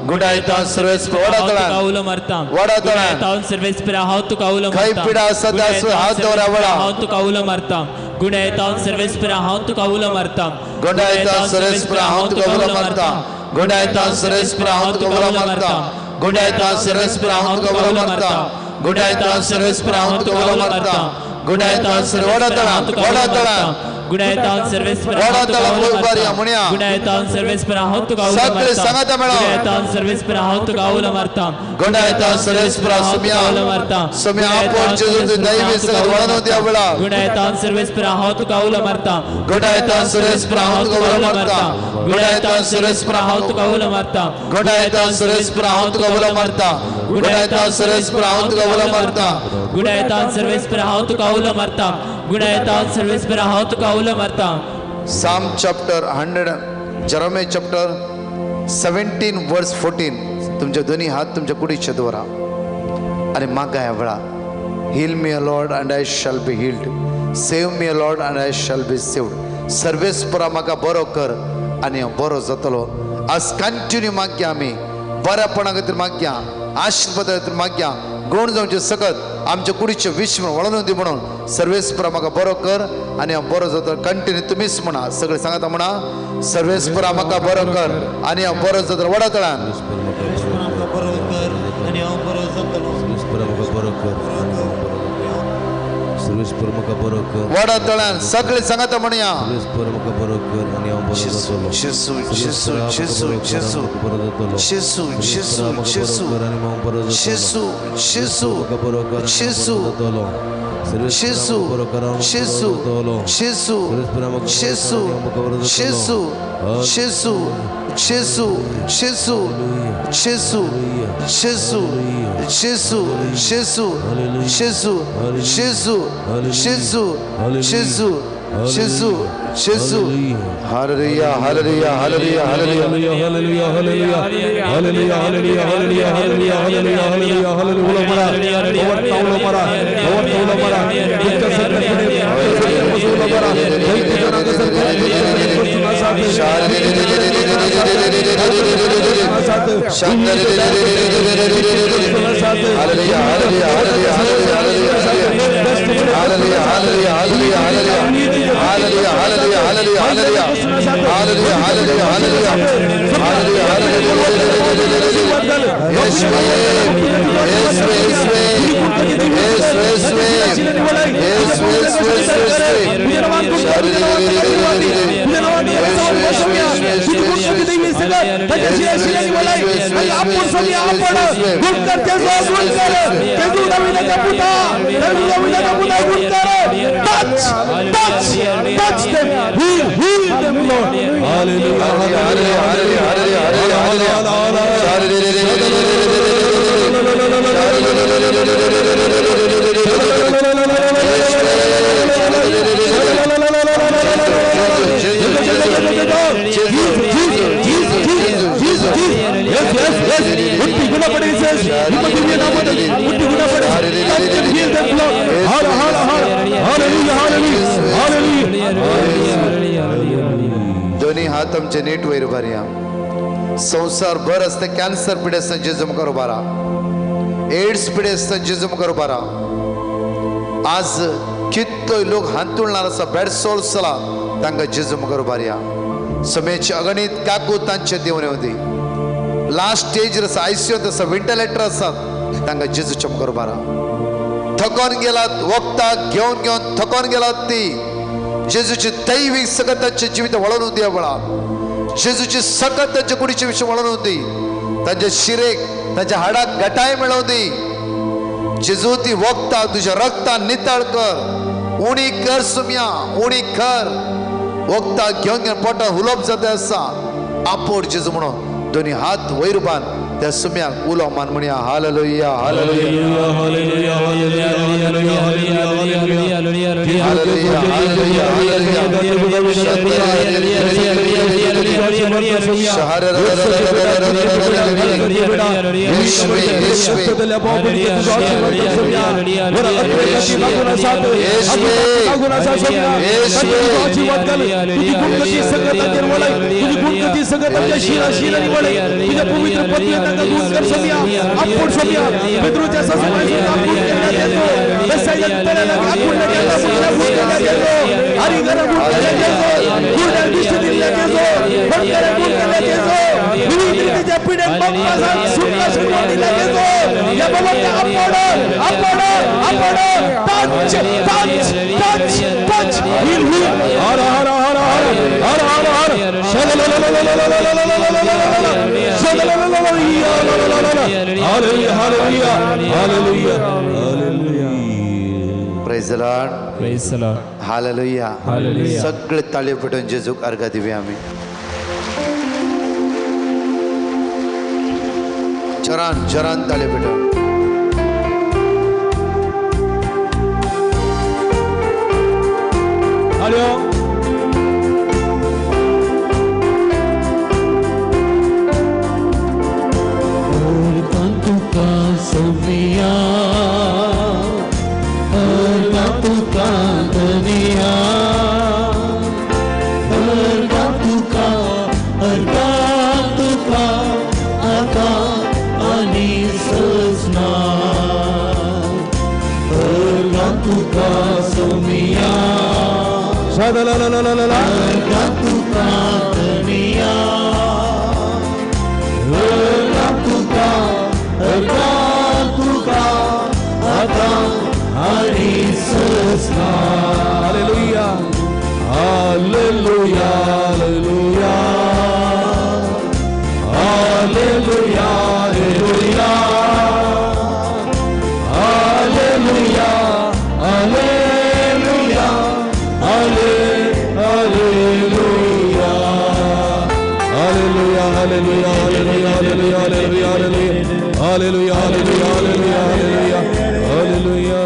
गुंडायता सर्वेस्परा वडातळान उलो मारता. वडातळान सर्वेस्परा हांव तुका उलो मारता. खंय पिडा आसा त्या हात दवरा वडा. हांव तुका उलो मारता. गुंडायता सर्वेस्परा हांव तुका उलो मारता. गुंडायता सर्वेस्परा हांव तुका उलो मारता. गुंडायता सर्वेस्परा हांव तुका उलो मारता. गुंडायता सर्वेस्परा हांव तुका उलो मारता. गुंडायता सर्वेस्परा हांव तुका उलो मारता. गुंडायता वडातळान वडातळान गुणायतान सर्वेस्परा गुणायतान सर्वेस्परा हांव तुका उलो मारता. गुणायतान सर्वेस्परा हांव तुका उलो मारता. गुणायतान सर्वेस्परा सुम्या सुम्या आपोड जेजू दैवी सकत वळण द्या वेळा. गुणायतान सर्वेस्परा हांव तुका उलो मारता. गुणायतान सर्वेस्परा हांव तुका उलो मारता. गुणायतान सर्वेस्परा हांव तुका उलो मारता. गुणायतान सर्वेस्परा हांव तुका उलो मारता. गुणायतान सर्वेस्परा हांव तुका उलो मारता. गुणायतान सर्वेस्परा हांव तुका उलो मारता. गुणायतान सर्वेस्परा हांव तुका उलो मारता. Psalm chapter 100, Jeremiah chapter 17 verse 14. तुमचे दोन्ही हात तुमच्या कुडीचे दवरा आनी मागा ह्या वेळा. Heal me O Lord and I shall be healed, save me O Lord and I shall be saved. सर्वेस्परा म्हाका बरो कर आनी हांव बरो जातलो. आज कंटिन्यू मागया आमी बऱ्यापणा खातीर मागया, आशिर्वादा खातीर मागया. गुण जावचे सकत आमच्या कुडीचे विश्व वळून दी म्हणून सर्वेस्परा म्हाका बरो कर आनी हांव बरो जातलो. कंटिन्यू तुमीच म्हणा, सगळे सांगाता म्हणा सर्वेस्परा म्हाका बरो कर आनी हांव बरो जातलो. वडातळान बरो कर आनी हांव बरो जातलो. वडातळान सगळे सांगाता म्हणया जेजू जेजू जेजू जेजू जेजू जेजू. Hallelujah hallelujah hallelujah hallelujah hallelujah hallelujah hallelujah hallelujah hallelujah hallelujah hallelujah hallelujah hallelujah. उलो मारा ओवर उलो मारा ओवर उलो मारा तुमच्या सगळ्या उलो मारा hallelujah hallelujah hallelujah hallelujah hallelujah hallelujah hallelujah hallelujah hallelujah hallelujah hallelujah hallelujah hallelujah hallelujah hallelujah. येशुवे येशुवे येशुवे येशुवे येशुवे Touch, touch, touch them. Heal, heal them, Lord. Hallelujah, hallelujah, hallelujah, hallelujah, hallelujah. Yes, yes, yes. मुट्ठी गुणपडे मुट्ठी गुणपडे. Heal them, Lord. Hallelujah, hallelujah, hallelujah, hallelujah. दोन्ही हात आमचे नीट वयर उबारया. संवसारभर आसता cancer पिडेस्तांचे जेजू मुखार उबारा, एड्स पिडेस्तांचे जेजू मुखार उबारा. आज कितलो लोक हांतुळणार आसा, बेड सोल्स जाला, तांकां जेजू मुखार उबारया. समेची अगणीत काकू तांचे देवन येवं दी. लास्ट स्टेजीर आसा, आयसीयूंत आसा, व्हेंटिलेटर आसात, तांकां जेजूच्या मुखार उबारा. थकोन गेलात, वखदां घेवन घेवन थकोन गेलात ती जेजूची दैवीक सकत तांचे जिवीत वळोवन दी. वळा जेजूची सकत तांच्या कुडीचे विशय वळोवन दी. तांच्या शिरेक तांच्या हाडाक घटाय मेळोवन दी. जेजू ती वखदां तुज्या रक्तान नितळ कर, उणी कर सुम्या, उणी कर. वखदां घेवन घेवन पोटान हुलोप जाता आसा. आपोड जेजू म्हणून दोन्ही हात वयर बांद त्या सुम्याक उलो मान म्हणया. Hallelujah hallelujah hallelujah hallelujah hallelujah hallelujah hallelujah Touch, touch, touch, touch. Heal, heal. Har har har har har har har. Hallelujah, hallelujah, hallelujah, hallelujah. Praise the Lord. Praise the Lord. Hallelujah. Hallelujah. सगळे ताळयो पेटोवन जेजूक अर्घा दिवया आमी. जोरान जोरान ताळयो पेटोवन. ताळयो. तुका सोमिया अर्घा तुका धनिया अर्घा तुका अर्घा तुका आता आनी सजना अर्घा तुका सोमिया अर्घा तुका धनिया अर्घा तुका अर्घा तुका आता आनी सजना. Hallelujah hallelujah hallelujah hallelujah hallelujah hallelujah hallelujah hallelujah hallelujah hallelujah hallelujah hallelujah hallelujah hallelujah hallelujah hallelujah.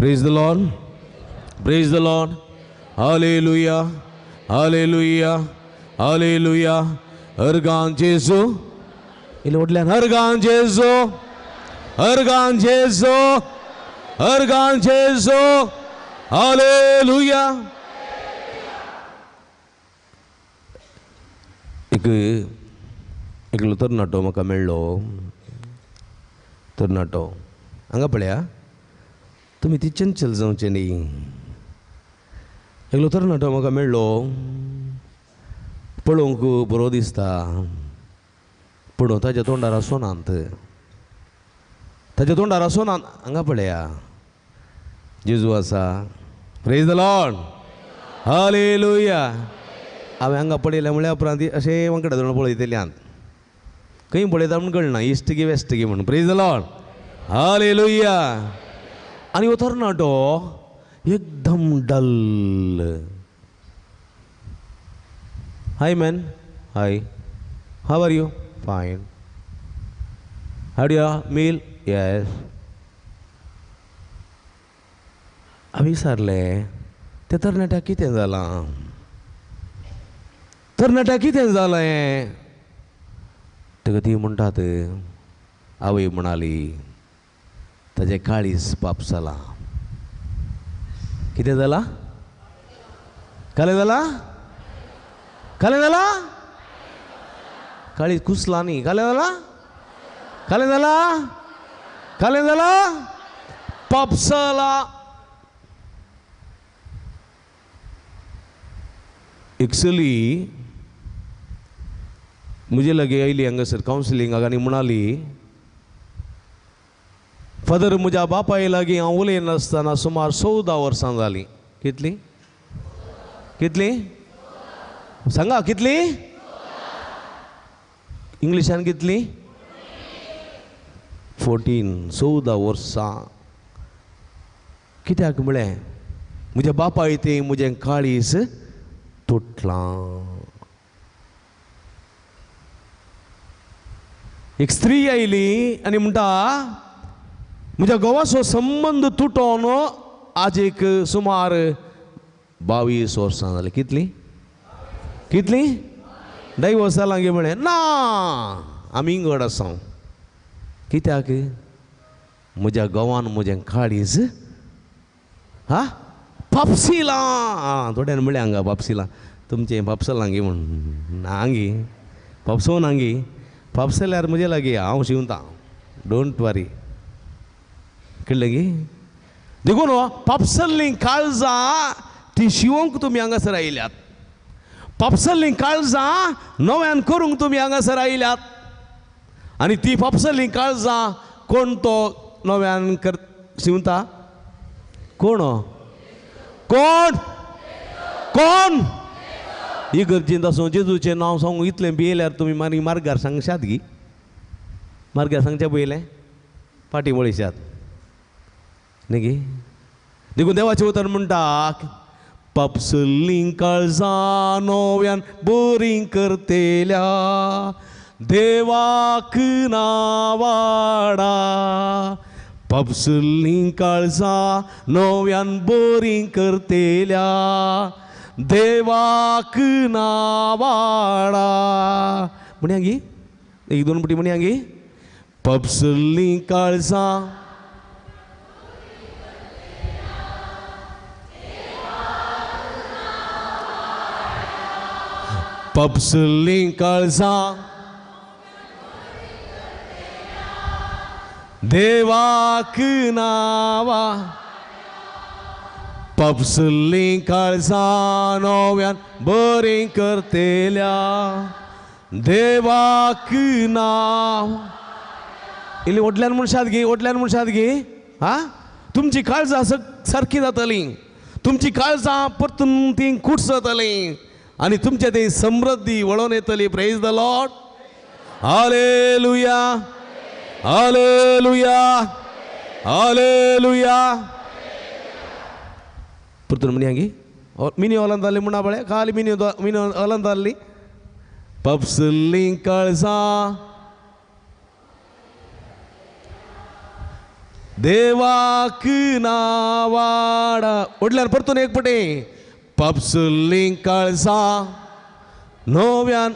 Praise the Lord, praise the Lord. Hallelujah, hallelujah, hallelujah. हरगान जेजू इल्लें व्हडल्यान हरगान जेजू, हरगान जेजू, हरगान जेजू. हालेलुया. एक एकलो तरणाटो म्हाका मेळ्ळो. तरणाटो हांगा पळया, तुमी ती चंचल जावचें न्ही. एकलो तरणाटो म्हाका मेळ्ळो, पळोवंक बरो दिसता, पूण ताज्या तोंडार आसोनात, ताज्या तोंडार आसोनात. हांगा पळया, जेजू आसा. Praise the Lord, hallelujah. हांवें हांगा पळयलें म्हळ्या उपरांत अशें वांकडे धरून पळयतले आंत, खंय पळयता म्हूण कळना, इश्ट गी वेस्ट गी म्हूण. Praise the Lord, hallelujah. आनी हो तरणाटो एकदम dull. Hi man, hi, how are you? Fine. Had your meal? Yes. हांवें विचारलें त्या तरणाट्याक कितें जालां, तरणाट्याक कितें जालें? ताका ती म्हणटात, आवय म्हणाली ताजें काळीज पाप जालां. कितें जालां? कालें जालां? कालें जालां? काळीज कुसलां न्ही. कालें जालां? कालें जालां? कालें जालां? पाप जालां. एक चली म्हजे लागीं आयली हांगासर कावन्सिलिंगाक आनी म्हणाली, फादर म्हज्या बापाय लागीं हांव उलयनासतना सुमार 14 वर्सां जालीं. कितलीं? कितलीं सांगा? कितलीं इंग्लिशान कितलीं? 14, 14 वर्सां. कित्याक म्हळें, म्हज्या बापाय तें म्हजें काळीज तुटलां. एक स्त्री आयली आनी म्हणटा, म्हज्या घोवाचो संबंद तुटोन आज एक सुमार 22 वर्सां जालीं. कितलीं? कितलीं? डायवोर्स जालां गे? म्हळें ना, आमी इंगड आसा. कित्याक? म्हज्या घोवान म्हजें काळीज हा पापसिलां. थोड्यान म्हळें हांगा पापसिलां, तुमचें पापसलां गे म्हूण. ना गे, पापसो ना गे, पापसल्यार म्हजे लागीं हांव शिंवतां, don't वरी. कळ्ळें गी? देखून पापसल्लीं काळजां ती शिवोंक तुमी हांगासर आयल्यात. पापसल्लीं काळजां नव्यान करूंक तुमी हांगासर आयल्यात. आनी ती पापसल्लीं काळजां कोण तो नव्यान कर शिंवता? कोण? कोण? कोण? इगर्जेंत आसूं जेजूचें नांव सांगूंक इतलें भियेल्यार तुमी मागीर मार्गार सांगशात गी? मार्गार सांगच्या पयलें फाटीं वळयशात न्ही गी? देखून देवाचें उतर म्हणटा, पापसल्लीं काळजां नव्यान बरीं करतेल्या देवाक नावाडा. पापसल्लीं काळजां नव्यान बरीं करतेल्या देवाक नावाडा. म्हणया गी, एक दोन पटी म्हणया गी. पापसल्लीं काळजां पापसल्लीं काळजां देवाक नावा. पापसल्लीं काळजां नव्यान बरीं करतेल्या देवाक नाव. इल्ली व्हडल्यान म्हणशात गी, व्हडल्यान म्हणशात गी. हा, तुमची काळजां सारकी जातलीं, तुमची काळजां परतून ती कूट जातलीं आनी तुमचे ती समृद्धी वळोवन येतली. Praise the Lord, hallelujah, hallelujah, hallelujah. परतून म्हणया गी. मिनी हॉलांत म्हणा पळय, खाली मिनी मिनी हॉलांत जाल्ली. पापसल्लीं काळजां देवाक नावाडा. व्हडल्यान परतून एक पटे पापसुल्लीं काळजां नव्यान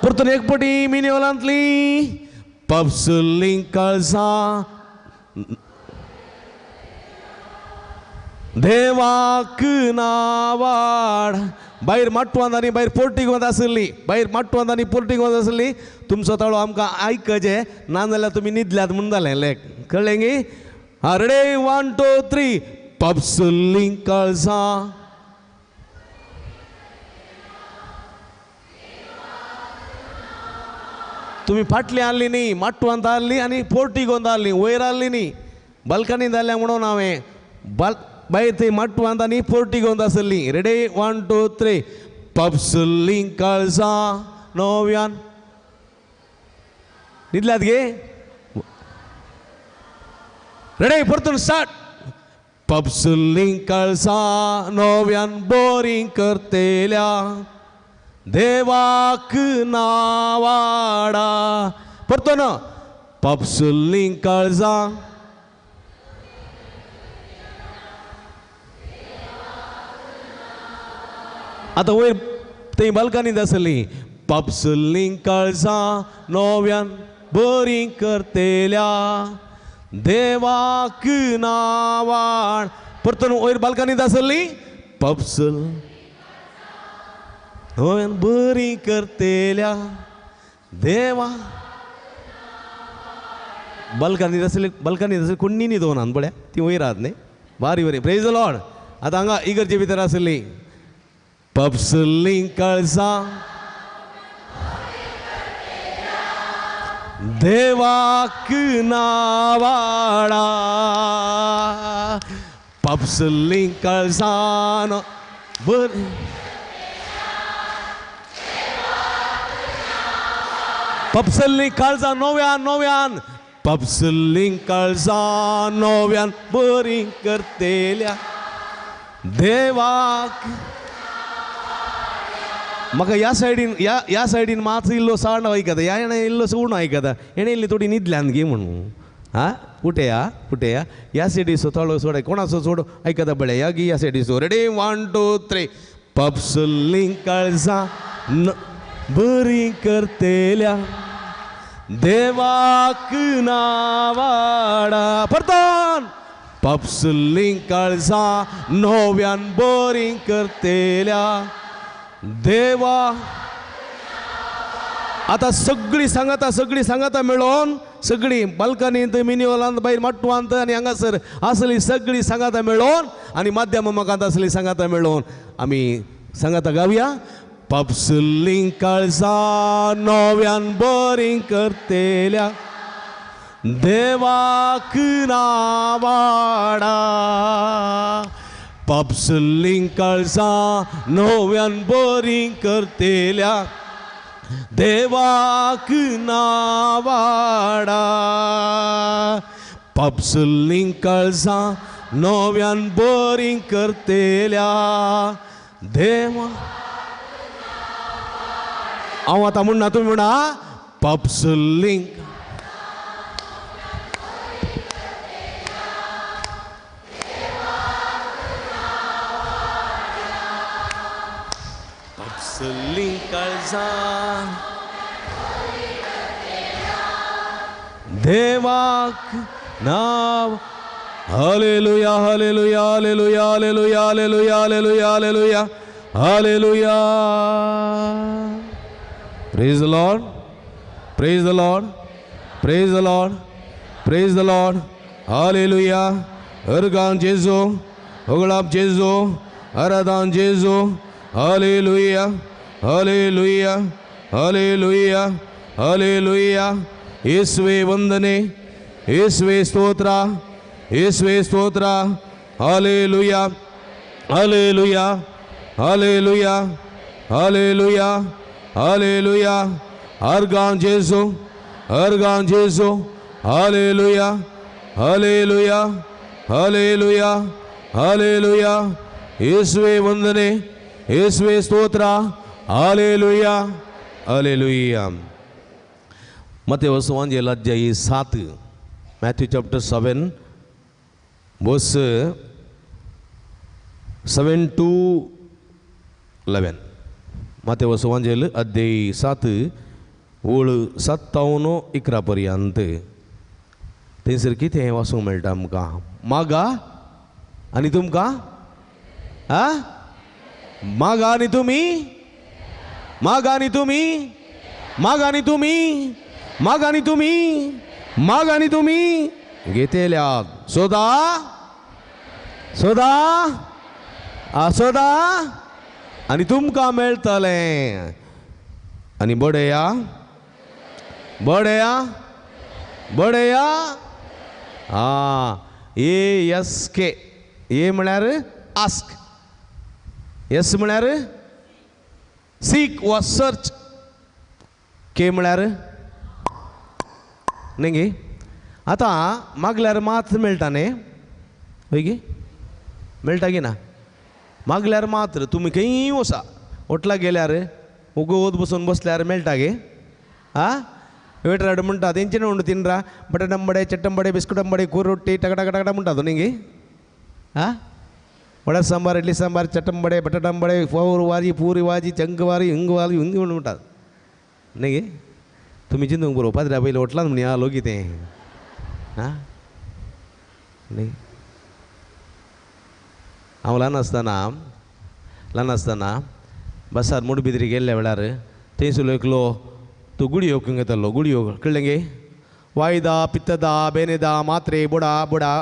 परतून एक पटी मिनियोलांतली पापसुल्लीं काळजां देवाक नावाड. भायर माटवांत आनी भायर पोर्टिगोंत आसली, भायर माटवांत आनी पोर्टिगोंत आसली. तुमचो ताळो आमकां आयकचे ना जाल्यार तुमी न्हिदल्यात म्हूण जालें लेख. कळ्ळें गी? हा, रेडी 1 2 3. पापसुल्लीं काळजां तुमी फाटली हाडली न्ही, माटवांत हाडली आनी पोर्टिगोंत हाडली, वयर हाडली न्ही, बाल्कनींत हाडल्या म्हणून हांवें बाय थंय माटवांत आनी पोर्टिगोंत आसली. रेडी 1 2 3. पापसुल्लीं काळजां नव्यान. न्हिदल्यात गे? रेडी परतून स्टार्ट. पापसुल्लीं काळजां नव्यान बोरीं करतेल्या देवाक नावाडा. परतून पापसुल्लीं काळजां आतां वयर थंय बाल्कनींत आसली. पापसुल्लीं काळजां नव्यान बरीं करतेल्या देवाक नावाड. परतून वयर बाल्कनींत आसली. पापसूल नव्यान बरीं करतेल्या देवा. बाल्कनींत आसली, बाल्कनींत आसली कोण्णी न्हिदोवना पळया, ती वयर आहात न्ही. बारी बरी, प्रेज the Lord. आतां हांगा इगर्जे भितर आसली. पापसुल्लीं काळजां देवाक नावाडा. पापसुल्लीं काळजां बरी पापसुल्लीं काळजां नव्यान नव्यान पापसुल्लीं काळजां नव्यान बरीं करतेल्या देवाक. म्हाका ह्या सायडीन ह्या सायडीन मातसो इल्लो सावंड आयकता, ह्या हेणें इल्लो उणो आयकता, हेणें इल्ली थोडी न्हिदल्यान गी म्हणून. आं उठया उठया, ह्या सायडीचो थोडो सोड कोणाचो सोड आयकता पळय ह्या गी ह्या सायडीचो. रेडी 1 2 3. पापसुल्लीं काळजां बरीं करतेल्या देवाक नावाडा. परतून पापसुल्लीं काळजां नव्यान बरीं करतेल्या देवा. आतां सगळीं सांगाता, सगळीं सांगाता मेळोन, सगळीं बाल्कनींत मिनियोलांत भायर माटवांत आनी हांगासर आसली सगळीं सांगाता मेळोन आनी माध्यम मकांत आसली सांगाता मेळोन आमी सांगाता गावया. पापसुल्लीं काळजां नव्यान बरीं करतेल्या देवाक नावाडा. पापसुल्लीं काळजां नव्यान बरीं करतेल्या देवाक नावाडा. पापसुल्लीं काळजां नव्यान बरीं करतेल्या देवा. हांव आतां म्हणना, तुमी म्हणा पापसुल्लीं पापसुल्लीं काळजां देवाक नाव. Hallelujah hallelujah hallelujah hallelujah hallelujah hallelujah hallelujah hallelujah. Praise the Lord, praise the Lord, praise the Lord, praise the Lord. Hallelujah. अर्गान जेजू, होगळाप जेजू, आराधान जेजू. Hallelujah hallelujah hallelujah hallelujah. येसवे वंदने, येसवे स्तोत्रा, येसवे स्तोत्रा. Hallelujah hallelujah hallelujah hallelujah hallelujah. अर्गान जेजू, अर्गान जेजू. Hallelujah hallelujah hallelujah hallelujah. येसवे वंदने, येसवे स्तोत्रा. Hallelujah hallelujah. मतेव सुवांजेल अध्याय 7, Matthew chapter 7 वर्स 7 to 11. Matthew सुवांजेल अध्याय 7 ओळ 7 11 पर्यंत. थंयसर कितें वाचूंक मेळटा आमकां? मागा आनी तुमकां, आ मागा आनी तुमी, मागा आनी तुमी, मागा आनी तुमी, मागा आनी तुमी, मागा आनी तुमी घेतल्यात. सोदा सोदा सोदा आनी तुमकां मेळटलें. आनी बडया बडया बडया. आं, ए एस के. ए म्हळ्यार आस्क, एस म्हळ्यार सीक वा सर्च, के म्हळ्यार न्ही गे. आतां मागल्यार मात्र मेळटा न्ही, हय गे? मेळटा गी ना? मागल्यार मात्र. तुमी खंय वसा होटला गेल्यार उगोत बसून बसल्यार मेळटा गे? आं, वेटराड म्हणटा तेंचे उंड तिनरा बटाटंबडे चट्टंबडे बिस्कुटंबडे कुरोट्टी टकटा टकटा म्हणटा तो न्ही गे? आं, वडा सांबार इडली सांबार चट्टंबडे बटाटंबडे फोवर वारी पुरी वाजी चंग वारी हिंग वारी हिंग म्हणटात न्ही गे? तुमी चिंतूंक बरो पाद्र्या पयलीं होटलान म्हण आलो कितें? आं न्ही. हांव ल्हान आसतना, ल्हान आसतना बसार मुडबिद्री गेल्ल्या वेळार थंयसर एकलो तो गुळयो घेवंक येतालो. गुळयो कळ्ळें गे? वायदा पित्तदा बेनेदा मात्रे बुडा बुडा.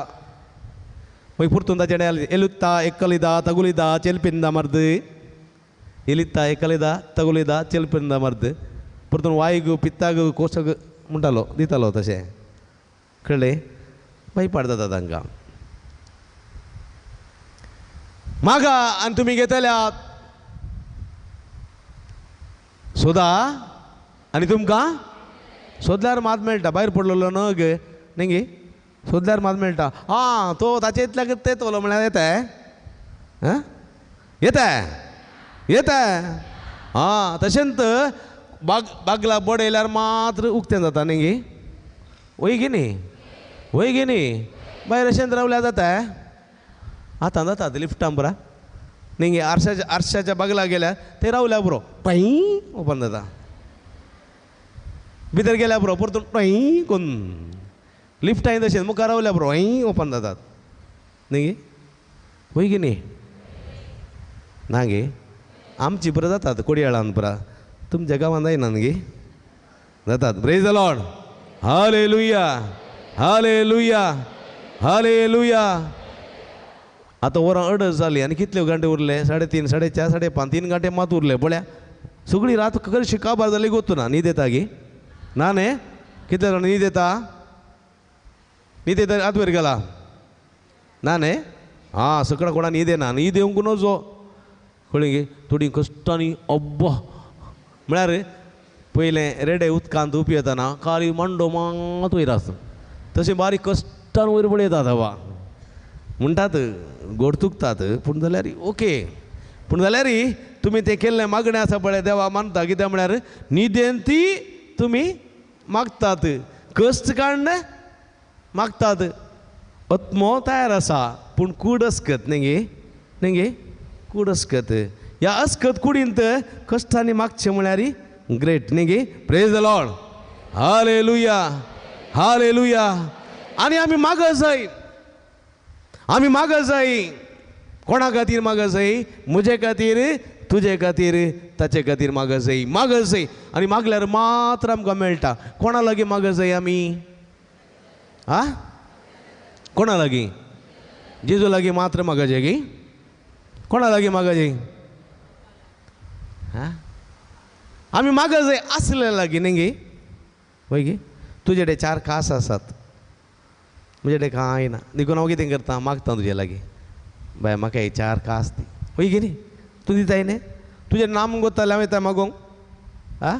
मागीर पुरतून ताचें एलुत्ता एकलिदा तगुलिदा चेलपिंदा मर्द, एलित्ता एकलिदा तगुलिदा चेलपिंदा मर्द. परतून वायग पित्ताग कोसग म्हणटालो, दितालो तशें. कळ्ळें? मागीर पाड जाता तांकां. मागा आनी तुमी घेतल्यात, सोदा आनी तुमकां सोदल्यार मात मेळटा. भायर पडलेलो नग न्ही गे? सोदल्यार मात मेळटा. आं, तो ताचे इतल्याक तेतलो म्हळ्यार येता. आं, येता येता. आं, तशेंच बाग बागला बडयल्यार मात्र उक्तें जाता न्ही गे? वय गे न्ही? वय गे न्ही? भायर अशेंच रावल्यार जाता? आतां जाता लिफ्टां पुरा न्ही गे? आरशाच्या आरशाच्या बागला गेल्यार ते रावल्या पुरो टॉय ओपन जाता. भितर गेल्या पुरो परतून टॉय कोन. लिफ्टांय तशेंच मुखार रावल्या पुरो हय ओपन जातात न्ही गे? वय गे न्ही? ना गे? आमची पुरा जातात कोडयाळान पुरा. तुमच्या गांवांत जायना न्ही गे? जातात. Praise the Lord. Hallelujah hallelujah hallelujah. आतां वरां अडच जालीं आनी कितले घंटे उरले? 3.5 4.5 5.5 3 घंटे मात उरले. पळया सगळी रात कशी काबार जाली गोतू ना. न्हीद येता गे? ना न्ही? कितले जाण न्हीद येता? न्हीद येता आत वयर गेला ना न्ही? आं, सगळ्या कोणा न्हीद येना. न्हीद येवंक नजो. कळ्ळें गे? थोडी कश्टांनी अब्बा म्हळ्यार पयलें रेडे उदकांत पियेतना काली मांडो मात वयर आसता, तशें बारीक कश्टान वयर पळयतात. हवा म्हणटात गोड तुकतात, पूण जाल्यार ओके. पूण जाल्यार तुमी तें केल्लें मागणें आसा पळय देवा मानता. कित्याक म्हळ्यार न्हिदेन ती तुमी मागतात, कश्ट काडून मागतात. आत्मो तयार आसा पूण कूड अस्कत न्ही गे? न्ही गे? कूड अस्कत. ह्या अस्कत कुडींत कश्टांनी मागचें म्हळ्यार ग्रेट न्ही गे? Praise the Lord. Hallelujah hallelujah. आनी आमी मागत जाय, आमी मागत जाय. कोणा खातीर मागत जाय? म्हजे खातीर, तुजे खातीर, ताचे खातीर मागत जाय, मागत जाय. आनी मागल्यार मात्र आमकां मेळटा. कोणा लागीं मागत जाय आमी? आ, कोणा लागीं? जेजू लागीं मात्र मागत जाय गी? कोणा लागीं मागत जाय? आं, आमी मागत जाय आसले लागीं न्ही गे? वय गे? तुजे कडेन 4 कास आसात, म्हजे कडेन कांय ना, देखून हांव कितें करता? मागता तुजे लागीं, बाय म्हाका हे 4 कास दी. वय गे न्ही? तूं दिताय न्ही? तुजें नाम गोत्तालें हांव येता मागोंक. आं,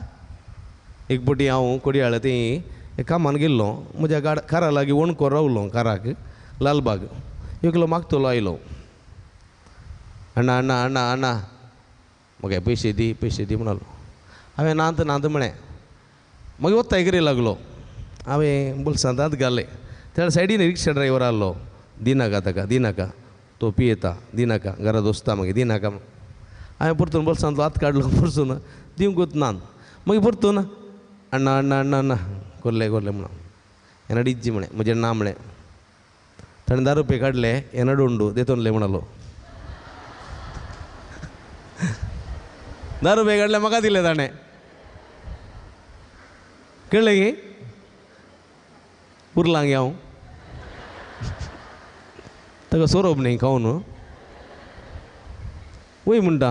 एक पटी हांव कोडयाळ थंय कामान गेल्लो, म्हज्या गाड कारा लागीं वणको रावलो, काराक लालबाग. एकलो मागतलो आयलो, अण्णा अण्णा अण्णा अण्णा म्हाका पयशे दी पयशे दी म्हणालो. हांवें नात नात म्हळें. मागीर वता करी लागलो. हांवें बोल्सांत हात घाले. त्या सायडीन रिक्षा ड्रायवर आहलो. दिनाका ताका, दिनाका, तो पियेता, दिनाका, घरा दोसता मागीर दिनाका. हांवें परतून बोल्सांतलो हात काडलो परतून दिवंकूच ना. मागीर परतून अण्णा अण्णा अण्णा अण्णा कोरले कोरले म्हणून येनाड इज्जी म्हळें, म्हजें ना म्हळें. ताणें 10 रुपये काडले, येनाड उंडू देतोनले म्हणालो. 10 रुपये काडले म्हाका दिले ताणें. कळ्ळें की उरलां गे हांव. ताका सोरोप न्ही खावन वय म्हणटा.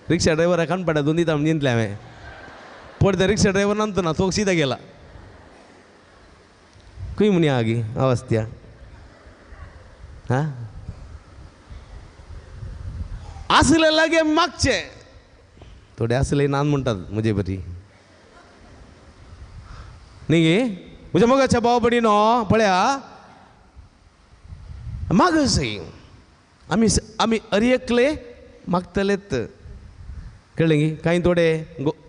रिक्षा ड्रायवराक कानपाट्या दोन दिता म्हण जिंतलें हांवें. पड त्या रिक्षा ड्रायवर नंतर ना तो सीधा गेला. खंय म्हणी आगी अवस्था हा आसले लागीं मागचे. थोडे आसले नान म्हणटात म्हजे बरी न्ही गे. म्हज्या मोगाच्या भाव भयणीनो पळया मागसय आमी आमी अरयकले मागतलेत. कळ्ळें गी? कांय थोडे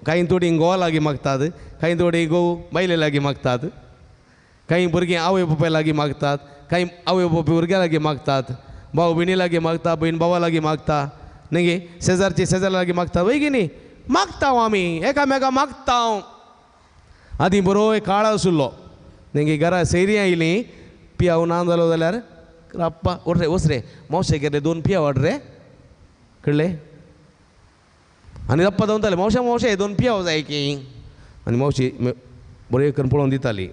कांय थोडीं घोवा लागीं मागतात, कांय थोडीं घोव बायले लागीं मागतात, कांय भुरगीं आवय बापाय लागीं मागतात, कांय आवय बापाय भुरग्यां लागीं मागतात, भाव भयणी लागीं मागता, भयण भावा लागीं मागता, न्ही गे, शेजारची शेजारा लागीं मागता. वय की न्ही? मागता आमी एकामेका मागता. आदीं बरो एक काळ आशिल्लो न्ही गे. घरा सैरी आयलीं पियाव ना जालो जाल्यार आप्पा ओर्रे वच रे मावशे गेले 2 पिया हाड रे. कळ्ळें? आनी अप्पा धांवताले, मावशे मावशे 2 पियाव जाय की. आनी मावशी बरें करून पळोवन दिताली.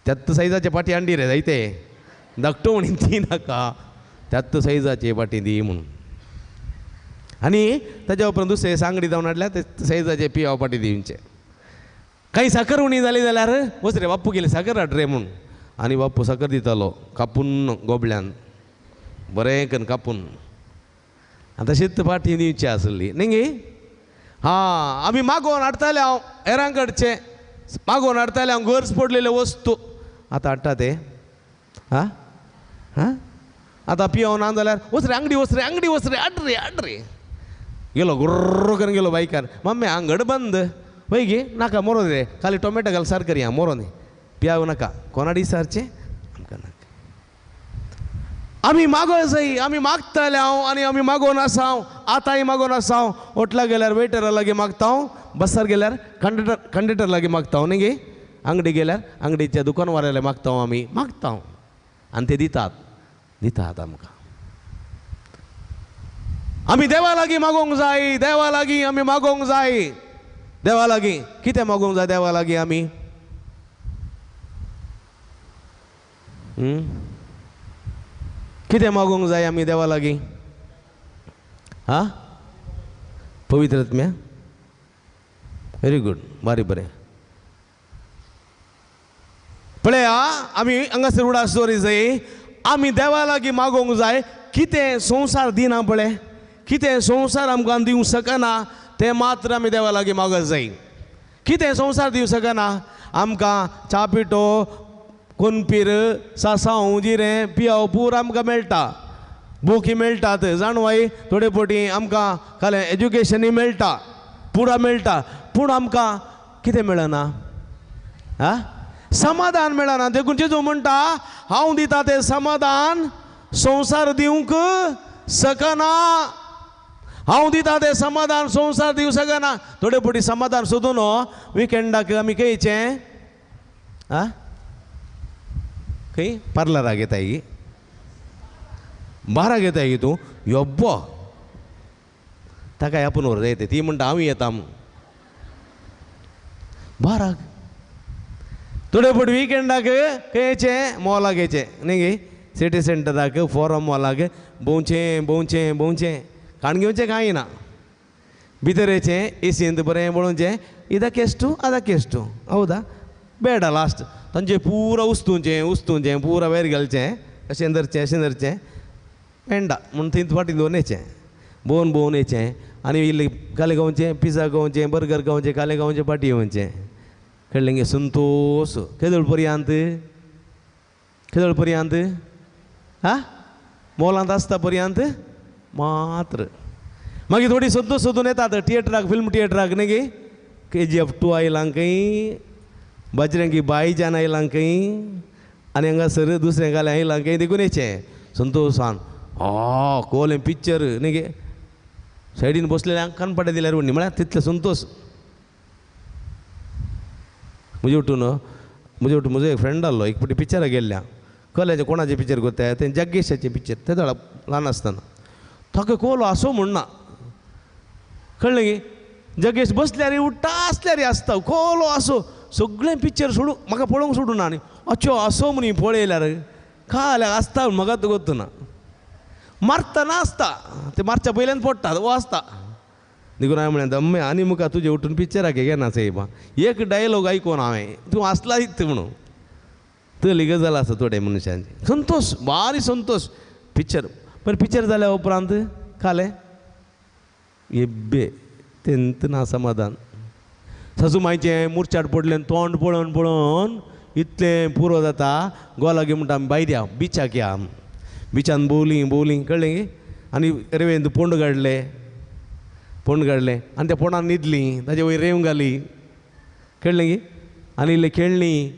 त्याच सायजाचे पाटी हांडी रे जायते धाकटो म्हणून ती नाका, त्याच सायजाचे पाटी दी म्हणून. आनी ताज्या उपरांत दुसरे सांगडी जावन हाडल्या ते सायजाचे पियाव पाटी दिवचे. कांय साकर उणी जाली जाल्यार वच रे बाप्पू गेले साकर हाड रे म्हणून. आनी बाप्पू साकर दितालो कापून गोबल्यान बरें करून कापून. आनी तशीच पाटी दिवची आसली न्ही गे. हां आमी मागोवन हाडटाले हांव हेरां कडचें मागोवन हाडटाले हांव गरज पडलेले वस्तू. आतां हाडटा ते आं हां आतां पियोवन ना जाल्यार वच रे आंगडी वच रे आंगडी वच रे हाड रे हाड रे. गेलो गुर्र करून गेलो बायकार, मम्मी आंगड बंद वय गे नाका मोरो रे खाली टोमॅटो घाल सार करया मोरो न्ही पियाव नाका कोणाडी सारचें आमकां नाका. आमी मागो जाय, आमी मागताले हांव आनी आमी मागोवन आसा हांव, आतांय मागोवन आसा हांव. होटला गेल्यार वेटरा लागीं मागता हांव, बसार गेल्यार कंडक्टर लागीं मागता हांव न्ही गे. आंगडी गेल्यार आंगडीच्या दुकानवाल्याला मागता हांव. आमी मागता हांव आनी ते दितात दितात आमकां. आमी देवा लागीं मागोवंक जाय, देवा लागीं आमी मागोवंक जाय. देवा लागीं कितें मागोवंक जाय? देवा लागीं आमी कितें मागोवंक जाय आमी देवा लागीं? हा पवित्र आत्म्या. व्हेरी गुड, बारी बरें. पळया आमी हांगासर उडास दवरी जाय. आमी देवा लागीं मागोवंक जाय. कितें संवसार दिना पळय, कितें संवसार आमकां दिवंक शकना तें मात्र आमी देवा लागीं मागत जाय. कितें संवसार दिवंक शकना आमकां? च्या पिठो, कोनपीर, सासांव, जिरें, पियाव पूर आमकां मेळटा, बोकी मेळटात, जाणवाय थोडे फावटी आमकां खालें एज्युकेशनूय मेळटा, पुरा मेळटा. पूण आमकां कितें मेळना? आं समाधान मेळना. देखून जेजू म्हणटा हांव दिता तें समाधान संवसार दिवंक शकना. हांव दिता तें समाधान संवसार दिवंक शकना. थोडे फावटी समाधान सोदून विकेंडाक आमी खंयचें आं खंय पार्लराक येताय गी, बाराक येताय गी तूं योब्बो ताका आपूण व्हर येता. ती म्हणटा हांव येता बाराक. थोडे फावट विकेंडाक खंयचें मॉलाक येचें न्ही गे, सिटी सेंटराक, फोरम मॉलाक भोंवचें भोंवचें भोंवचें, काण घेवचें कांय ना. भितर येचें एसींत बरें पळोवचें, इदाक एश्टू आदाक एश्टू हौदा बेडा लास्ट तांचें पुरा उस्तुचें उस्तुचें पुरा वयर घालचें, अशें धरचें अशें धरचें पेंडा म्हूण थंय फाटीं दवरून येचें, भोंवन भोंवन येचें आनी इल्लें काले खावचें, पिझ्झा खावचें, बर्गर खावचें, काले खावचें, फाटीं येवचें. कळ्ळें गे? संतोश केदळ पर्यंत केदळ पर्यंत आं मॉलांत आसता पर्यंत मात्र. मागीर थोडी सोदून सोदून येतात थिएटराक, फिल्म थिएटराक न्ही गे. KGF 2 आयलां खंय, बजरंगी भाईजान आयलां खंय, आनी हांगासर दुसरें घालें आयलां खंय. देखून येचें संतोशान आ कोलें पिक्चर न्ही गे सायडीन बसलेल्यांक कानपट्टे दिल्यार व्हडली म्हळ्यार तितलें संतोश. म्हजे उठून म्हजे उठून म्हजो एक फ्रेंड आहलो एक फावटी पिक्चराक गेल्ल्या कल्याचें कोणाचें पिक्चर करता तें जग्गेशाचें पिक्चर तें जाणा ल्हान आसतना ताका कोलो आसो म्हणना कळ्ळें गी जगेश बसल्यार उठ्ठा आसल्यार आसता कोलो आसो सगळें पिक्चर सोडूं म्हाका पळोवंक सोडूं ना आनी अच्छो असो म्हणी पळयल्यार खाल्यार आसता म्हाका गोत्त ना मारतना आसता ते मारच्या पयल्यान पडटा वो आसता. देखून हांवें म्हणलें दम्मे आनी मुखार तुजें उठून पिक्चराक घेना सायबा एक डायलॉग आयकोन हांवें तूं आसला दित म्हणून तली गजाल आसा थोडे मनशांची. संतोश भारी संतोश पिक्चर पण पिक्चर जाल्या उपरांत खालें एब्बे तेंत ना समाधान. सासू मायचें मुरचाट पडलें तोंड पळोवन पळोवन इतलें पुरो जाता गोलागी म्हणटा आमी भायर या बिचाक या बिचान भोंवलीं भोंवलीं कळ्ळें गी आनी रेंवेंत पोंड काडले पोंड काडलें आनी त्या पोंडान न्हिदलीं ताजे वयर रेंव घाली कळ्ळें गी आनी इल्लें खेळ्ळीं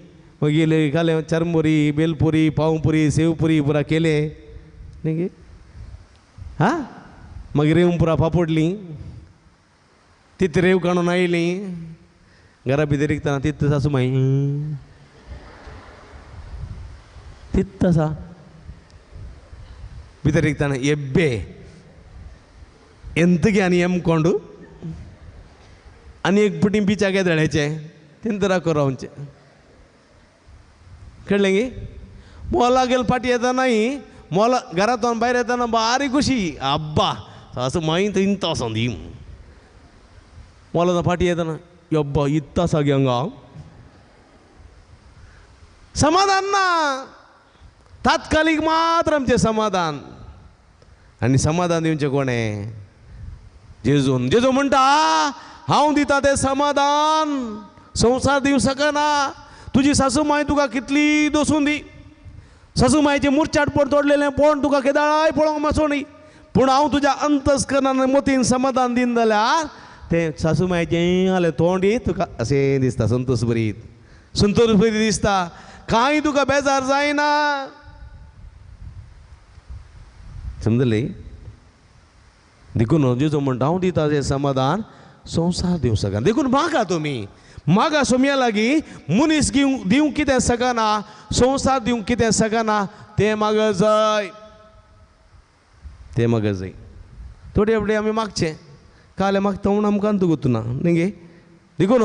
मागीर इल्लें घालें चरमुरी बेलपुरी पावपुरी सेवपुरी पुरा केलें न्ही गी हां मागीर रेंव पुरा पापडलीं तित रेंव काडून आयलीं घरा भितर रिगतना तित सासू माई तित आसा भितर रिगतना एब्बे ಎಂತಗೆ आनी एमकोंडू आनी एक पुटी बिचाक येदळ्याचें तेंत राखो रावचें कळ्ळें गी मोला गेल फाटी येतना मोला घरांतल्यान भायर येतना बारी खुशी अब्बा सासू माई थंय आसा दी मोला फाटी येतना यब्बा इत्त आसा गे हांगा समाधान ना तात्कालीक मात्र आमचें समाधान. आनी समाधान दिवचें कोणें जेजून. जेजू म्हणटा हांव दिता तें समाधान संवसार दिवंक शकना. तुजी सासू माय तुका कितली दोसून दी सासू मायचें मुरचाट पोट तोडलेलें पोण तुका केदाळाय पळोवंक मासो न्ही पूण हांव तुज्या अंतस्करणान मोतीन समाधान दिन जाल्यार तें सासू मायचें जालें तोंडी तुका अशें दिसता संतोष बरीत संतोष बरी दिसता कांय तुका बेजार जायना. समजली देखून जेजू म्हणटा हांव दिता तें समाधान संवसार दिवंक शकना. देखून मागा तुमी मागा सोम्या लागीं मनीस दिवंक कितें शकना संवसार दिवंक कितें शकना तें मागा जाय तें मागा जाय. थोडे फुडें आमी मागचें कालें मागता म्हूण आमकां अंत ना न्ही गे. देखून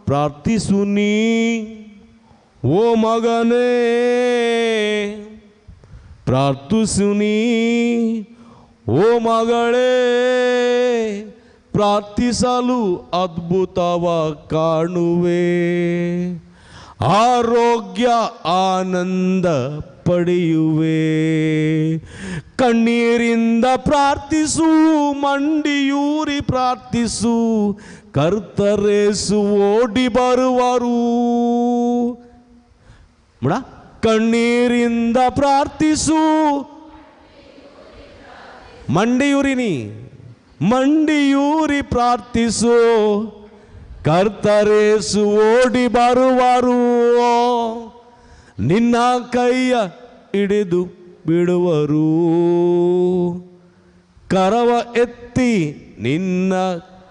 प्रार्थिसुनी ओ मगने ಪ್ರಾರ್ಥಿಸುನಿ ಓ ಮಗಳೇ ಪ್ರಾರ್ಥಿಸಲು ಅದ್ಭುತವ ಕಾಣುವೆ ಆರೋಗ್ಯ ಆನಂದ ಪಡೆಯುವೆ ಕಣ್ಣೀರಿಂದ ಪ್ರಾರ್ಥಿಸು ಮಂಡಿಯೂರಿ ಪ್ರಾರ್ಥಿಸು ಕರ್ತರೇಸು ಓಡಿ ಬರುವರು ಮುಡ ಕಣ್ಣೀರಿಂದ ಪ್ರಾರ್ಥಿಸು ಮಂಡಿಯೂರಿನಿ ಮಂಡಿಯೂರಿ ಪ್ರಾರ್ಥಿಸು ಕರ್ತರೇಸು ಓಡಿ ಬರುವರು ನಿನ್ನ ಕೈಯ ಹಿಡಿದು ಬಿಡುವರು ಕರವ ಎತ್ತಿ ನಿನ್ನ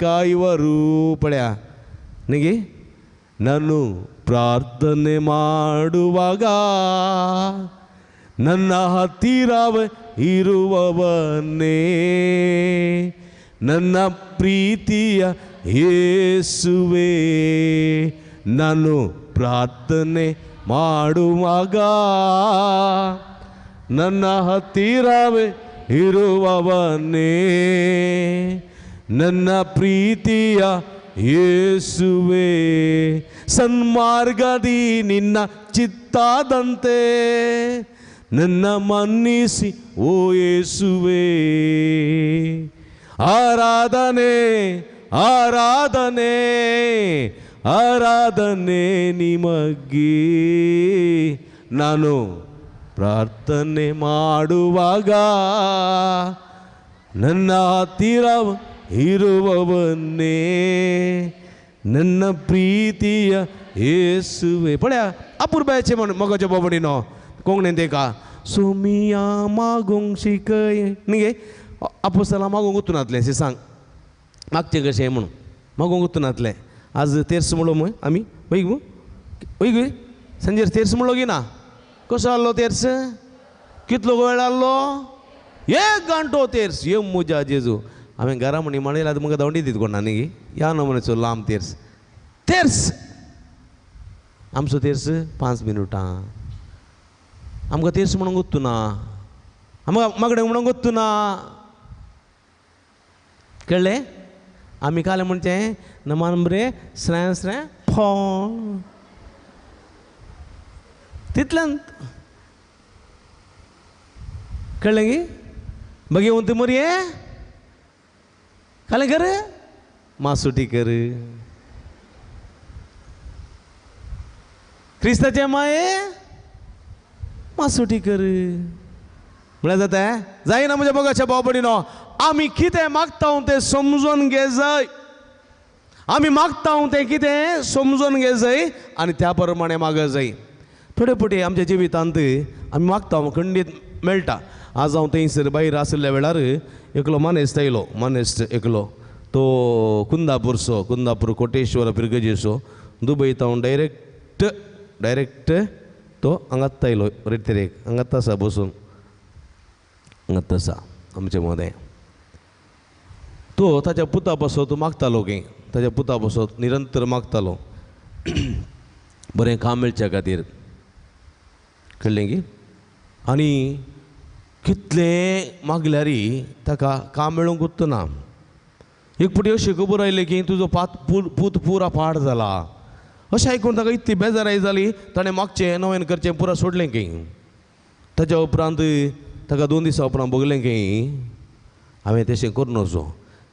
ಕಾಯುವರು. ಪಳ್ಯ ನಿಗೆ ನಾನು ಪ್ರಾರ್ಥನೆ ಮಾಡುವಾಗ ನನ್ನ ಹತ್ತಿರವೇ ಇರುವವನೇ ನನ್ನ ಪ್ರೀತಿಯ ಯೇಸುವೇ ನಾನು ಪ್ರಾರ್ಥನೆ ಮಾಡುವಾಗ ನನ್ನ ಹತ್ತಿರವೇ ಇರುವವನೇ ನನ್ನ ಪ್ರೀತಿಯ ಯೇಸುವೇ ಸನ್ಮಾರ್ಗದಿ ನಿನ್ನ ಚಿತ್ತಾದಂತೆ ನನ್ನ ಮನ್ನಿಸಿ ಓ ಯೇಸುವೇ ಆರಾಧನೆ ಆರಾಧನೆ ಆರಾಧನೆ ನಿಮಗೆ ನಾನು ಪ್ರಾರ್ಥನೆ ಮಾಡುವಾಗ ನನ್ನ ಹತ್ತಿರ ಇರುವವನ್ನೇ ನನ್ನ ಪ್ರೀತಿಯ येसुवे. पळया अपुरबायेचें म्हण मोगाच्या बाबडीनो कोंकणीन तेका सोमिया मागूंक शिकय न्ही गे आपोस्तलां मागूंक वचूनातलें सांग मागचें कशें म्हणून मागूंक वचूनातलें. आज तेर्स म्हणलो मय आमी वय गो वय गे संजेर तेर्स म्हणलो की ना कसो आहलो तेर्स कितलो वेळ आहलो एक घंटो तेर्स ये मुजा जेजू. हांवें घरा म्हणी म्हणल्यार आतां म्हाका धांवडी दित कोण ना न्ही ह्या नमुन्याचो लांब तेर्स तेर्स आमचो तेर्स 5 मिनुटां आमकां तेर्स म्हणूंक वचूं ना आमकां मागणें म्हणूंक वचूं ना कळ्ळें. आमी काल म्हणचें नमान बरें स्रें स्रें फो तितल्यान कळ्ळें की मागीर येवन मोरये कालें कर मासुटी कर क्रिस्ताचे माये मासुटी कर म्हळ्यार जाता जायना म्हज्या मोगाच्या भाव भयणीनो. आमी कितें मागता तें समजून घे जाय आमी मागता तें कितें समजून घे जाय आनी त्या प्रमाणे माग जाय. थोडे फावटी आमच्या जिवितांत आमी मागता खंडीत मेळटा. आज हांव थंयसर भायर आशिल्ल्या वेळार एकलो मानेस्त आयलो मानेस्त एकलो तो कुंदापूरचो कुंदापूर कोटेश्वर पिरगजेचो दुबय तावन डायरेक्ट डायरेक्ट तो हांगात आयलो रेतेरेक हांगात आसा बसून हांगात आसा आमचे मदें. तो ताच्या पुता पासत मागतालो की ताच्या पुता पासत निरंतर मागतालो बरें काम मेळच्या खातीर कळ्ळें की. आनी कितलें मागल्यार ताका काम मेळूंक उरतना. एक फावटी अशी खबर आयली की तुजो पूत पुरा पाड जाला अशें आयकून ताका इतली बेजाराय जाली ताणें मागचें नवें करचें पुरा सोडलें की. ताच्या उपरांत ताका 2 दिसां उपरांत भोगलें की हांवें तशें करूं नजो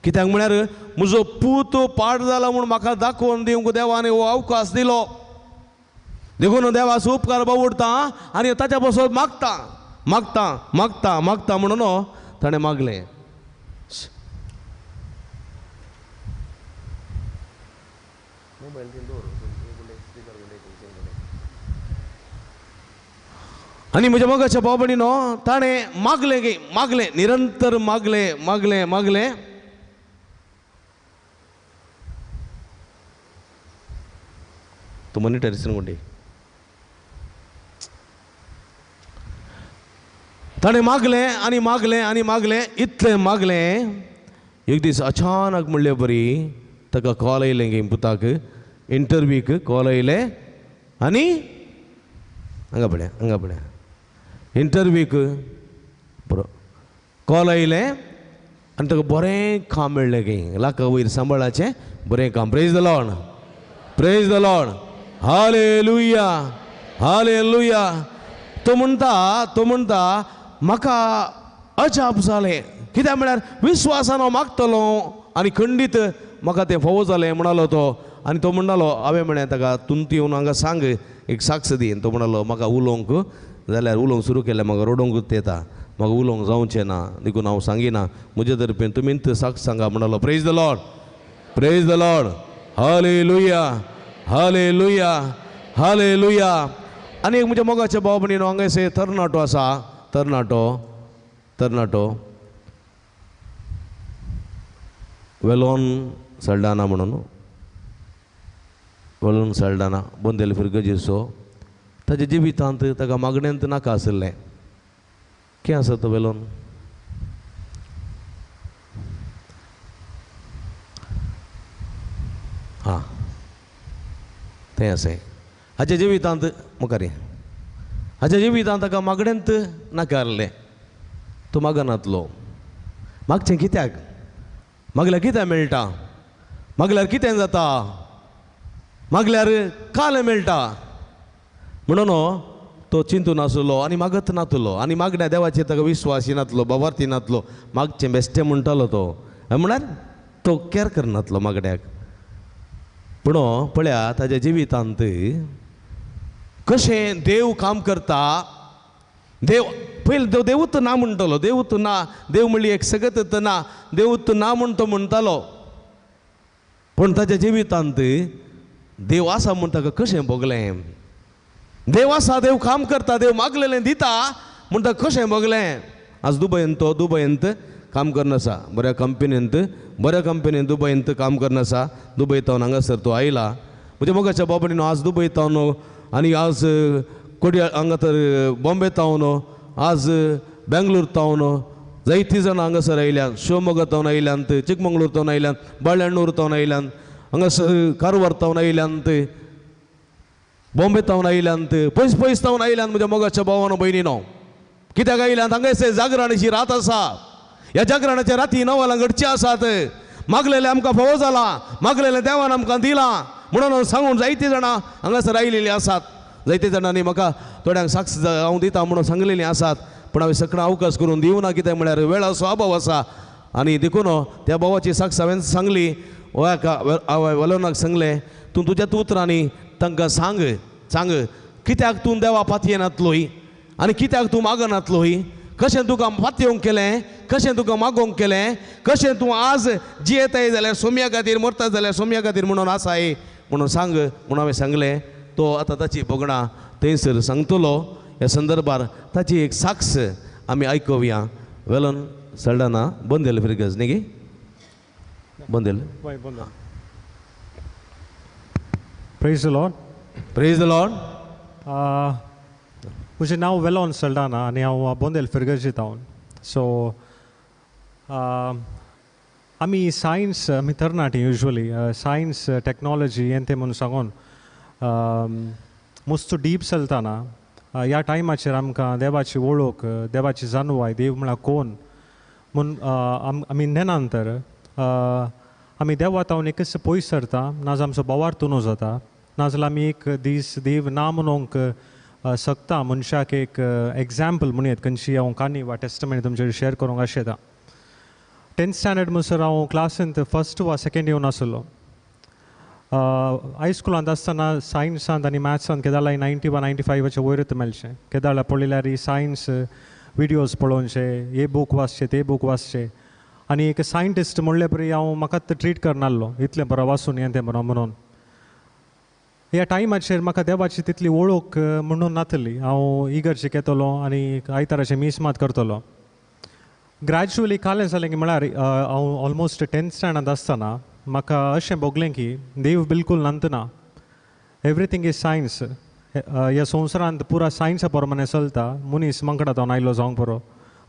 कित्याक म्हळ्यार म्हजो पूत पाड जाला म्हूण म्हाका दाखोवन दिवंक देवान हो अवकाश दिलो देखून देवाचो उपकार बावडटा आनी ताच्या पासत मागता मागता मागता मागता म्हणून ताणें मागलें. आनी म्हज्या मोगाच्या भाव भयणीनो ताणें मागलें की मागलें निरंतर मागलें मागलें मागलें. तूं मॉनिटर कोणटी ताणें मागलें आनी मागलें आनी मागलें इतलें मागलें. एक दीस अचानक म्हणले बरी ताका कॉल आयलें गे पुताक इंटरव्यूक कॉल आयलें आनी हांगा पळय हांगा पळय इंटरव्यूक बरो कॉल आयलें आनी ताका बरें काम मेळ्ळें गे लाखा वयर सांबाळाचें बरें काम. Praise the Lord praise the Lord hallelujah hallelujah. तो म्हणटा म्हाका अजाप जालें कित्याक म्हळ्यार विस्वासान हांव मागतलो आनी खंडीत म्हाका तें फावो जालें म्हणालो तो. आनी तो म्हणटालो हांवें म्हळें ताका तुमती येवन हांगा सांग एक साक्ष दी. तो म्हणटालो म्हाका उलोवंक जाल्यार उलोवंक सुरू केलें म्हाका रडोवंकूच येता म्हाका उलोवंक जावचें ना देखून हांव सांगिना म्हजे तर्फेन तुमीच साक्ष सांगा म्हणटालो. Praise the Lord praise the Lord hallelujah hallelujah hallelujah. आनी एक म्हज्या मोगाच्या भाव भयणीनो हांगासर तरणाटो आसा तरणाटो तरणाटो वेलोन सल्डाना म्हणून वेलोन सल्डाना बोंदेल फिरगजेचो ताच्या जिवितांत ताका मागण्यांत नाका आशिल्लें. कितें आसा तो वेलोन हां तें आसा हाच्या जिवितांत मुखार हाच्या जिवितांत ताका मागण्यांत नाका आसलें. तो मागनातलो मागचें कित्याक मागल्यार कितें मेळटा मागल्यार कितें जाता मागल्यार काल मेळटा म्हणून तो चिंतून आसलो आनी मागत नातलो आनी मागण्या देवाचेर ताका विश्वास नातलो बाबार्थी नातलो मागचें बेश्टें म्हणटालो तो म्हळ्यार तो कॅर करनातलो मागण्याक. पूण पळया ताच्या जिवितांत कशें देव काम करता. देव पयलीं देव देवूच ना म्हणटलो देवूच ना देव म्हणली एक सगत ना देवूच ना म्हूण तो म्हणटालो. पूण ताच्या जिवितांत देव आसा म्हूण ताका कशें भोगलें, देव आसा, देव काम करता, देव मागलेलें दिता म्हूण ताका कशें भोगलें. आज दुबयंत तो दुबयंत काम करून आसा, बऱ्या कंपनींत दुबयंत काम करून आसा. दुबय तावन हांगासर तो आयला. म्हज्या मोगाच्या बाबडीनो आज दुबय तावन आनी आज कोडया हांगा तर बॉम्बे तावन आज बेंगलोर तावन जायतीं जाणां हांगासर आयल्यात. शिवमोगा तावन आयल्यांत, चिकमंगळूर तावन आयल्यात, बाळ्ळेण्णूर तावन आयल्यात, हांगासर कारवार तावन आयल्यांत, बॉम्बे तावन आयल्यांत, पयस पयस तावन आयल्यात म्हज्या मोगाच्या भावानो भयणीनो. कित्याक आयल्यात? हांगासर जागरणाची रात आसा. ह्या जागरणाच्या राती नवालां घडची आसात. मागलेलें आमकां फावो जालां, मागलेलें देवान आमकां दिलां म्हणून सांगून जायतीं जाणां हांगासर आयिल्लीं आसात. जायते जाणांनी म्हाका थोड्यांक साक्ष हांव दिता म्हणून सांगलेलीं आसात, पूण हांवें सगळें अवकाश करून दिवना. कितें म्हळ्यार वेळाचो अभाव आसा आनी देखून त्या भावाची साक्ष हांवें सांगली. हांवें वेलोनाक सांगलें, तूं तुज्याच उतरांनी तांकां सांग सांग कित्याक तूं देवा पातयेनातलोय आनी कित्याक तूं मागनातलोय, कशें तुका पातयेवंक केलें, कशें तुका मागोवंक केलें, कशें तूं आज जियेताय जाल्यार सोम्या खातीर, मरता जाल्यार सोम्या खातीर म्हणून आसाय म्हणून सांग म्हणून हांवें सांगलें. तो आतां ताची भोगणां थंयसर सांगतलो. ह्या संदर्भार ताची एक साक्ष आमी आयकुया. वेलोन सल्डाना बंदेल फिरगज न्ही गे Bandial. Praise the Lord. Praise the Lord. म्हजें नांव वेलोन सल्डाना आनी हांव बोंदेल फिरगर्जीत हांव. सो आमी सायन्स, आमी तरणाटी युजली सायन्स टॅक्नोलॉजी हें तें म्हणून सांगून मस्त डीप चलतना ह्या टायमाचेर आमकां देवाची वळख, देवाची जाणवाय, देव म्हळ्यार कोण म्हूण आमी नेनांतर आमी देवा तावन एकच पयस सरता, नाजाल्यार आमचो बोवार तुनो जाता, नाजाल्यार आमी एक दीस देव ना म्हणूंक शकता. मनशाक एक एग्जाम्पल म्हणूं येत खंयची हांव काणी वा टेस्टमेंट तुमचेर शेअर करूंक आशेता. 10th standard म्हणसर हांव क्लासींत फर्स्ट वा सेकेंड येवन आसलो. हायस्कुलांत आसतना सायन्सांत आनी मॅथ्सांत केदाळाय 90 वा 95 वयरूच मेळचें. केदाळा पळयल्यार सायन्स विडियोज पळोवचे, हे बूक वाचचे, ते बूक वाचचे आनी एक सायंटिस्ट म्हणले परी हांव म्हाका ट्रीट करनासलो, इतलें बरो वाचून हें तें बरो म्हणून. ह्या टायमाचेर म्हाका देवाची तितली वळख म्हणून नातली. हांव इगर्जेक येतलो आनी आयताराचें मीस मात करतलो. ग्रॅज्युअली कालें जालें की म्हळ्यार हांव ऑलमोस्ट 10th स्टँडर्डांत आसतना म्हाका अशें भोगलें की देव बिलकूल नातना, एवरीथींग is science. ह्या संवसारांत पुरा सायन्सा प्रमाणे चलता, मनीस मांकडा जावन आयलो जावंक बरो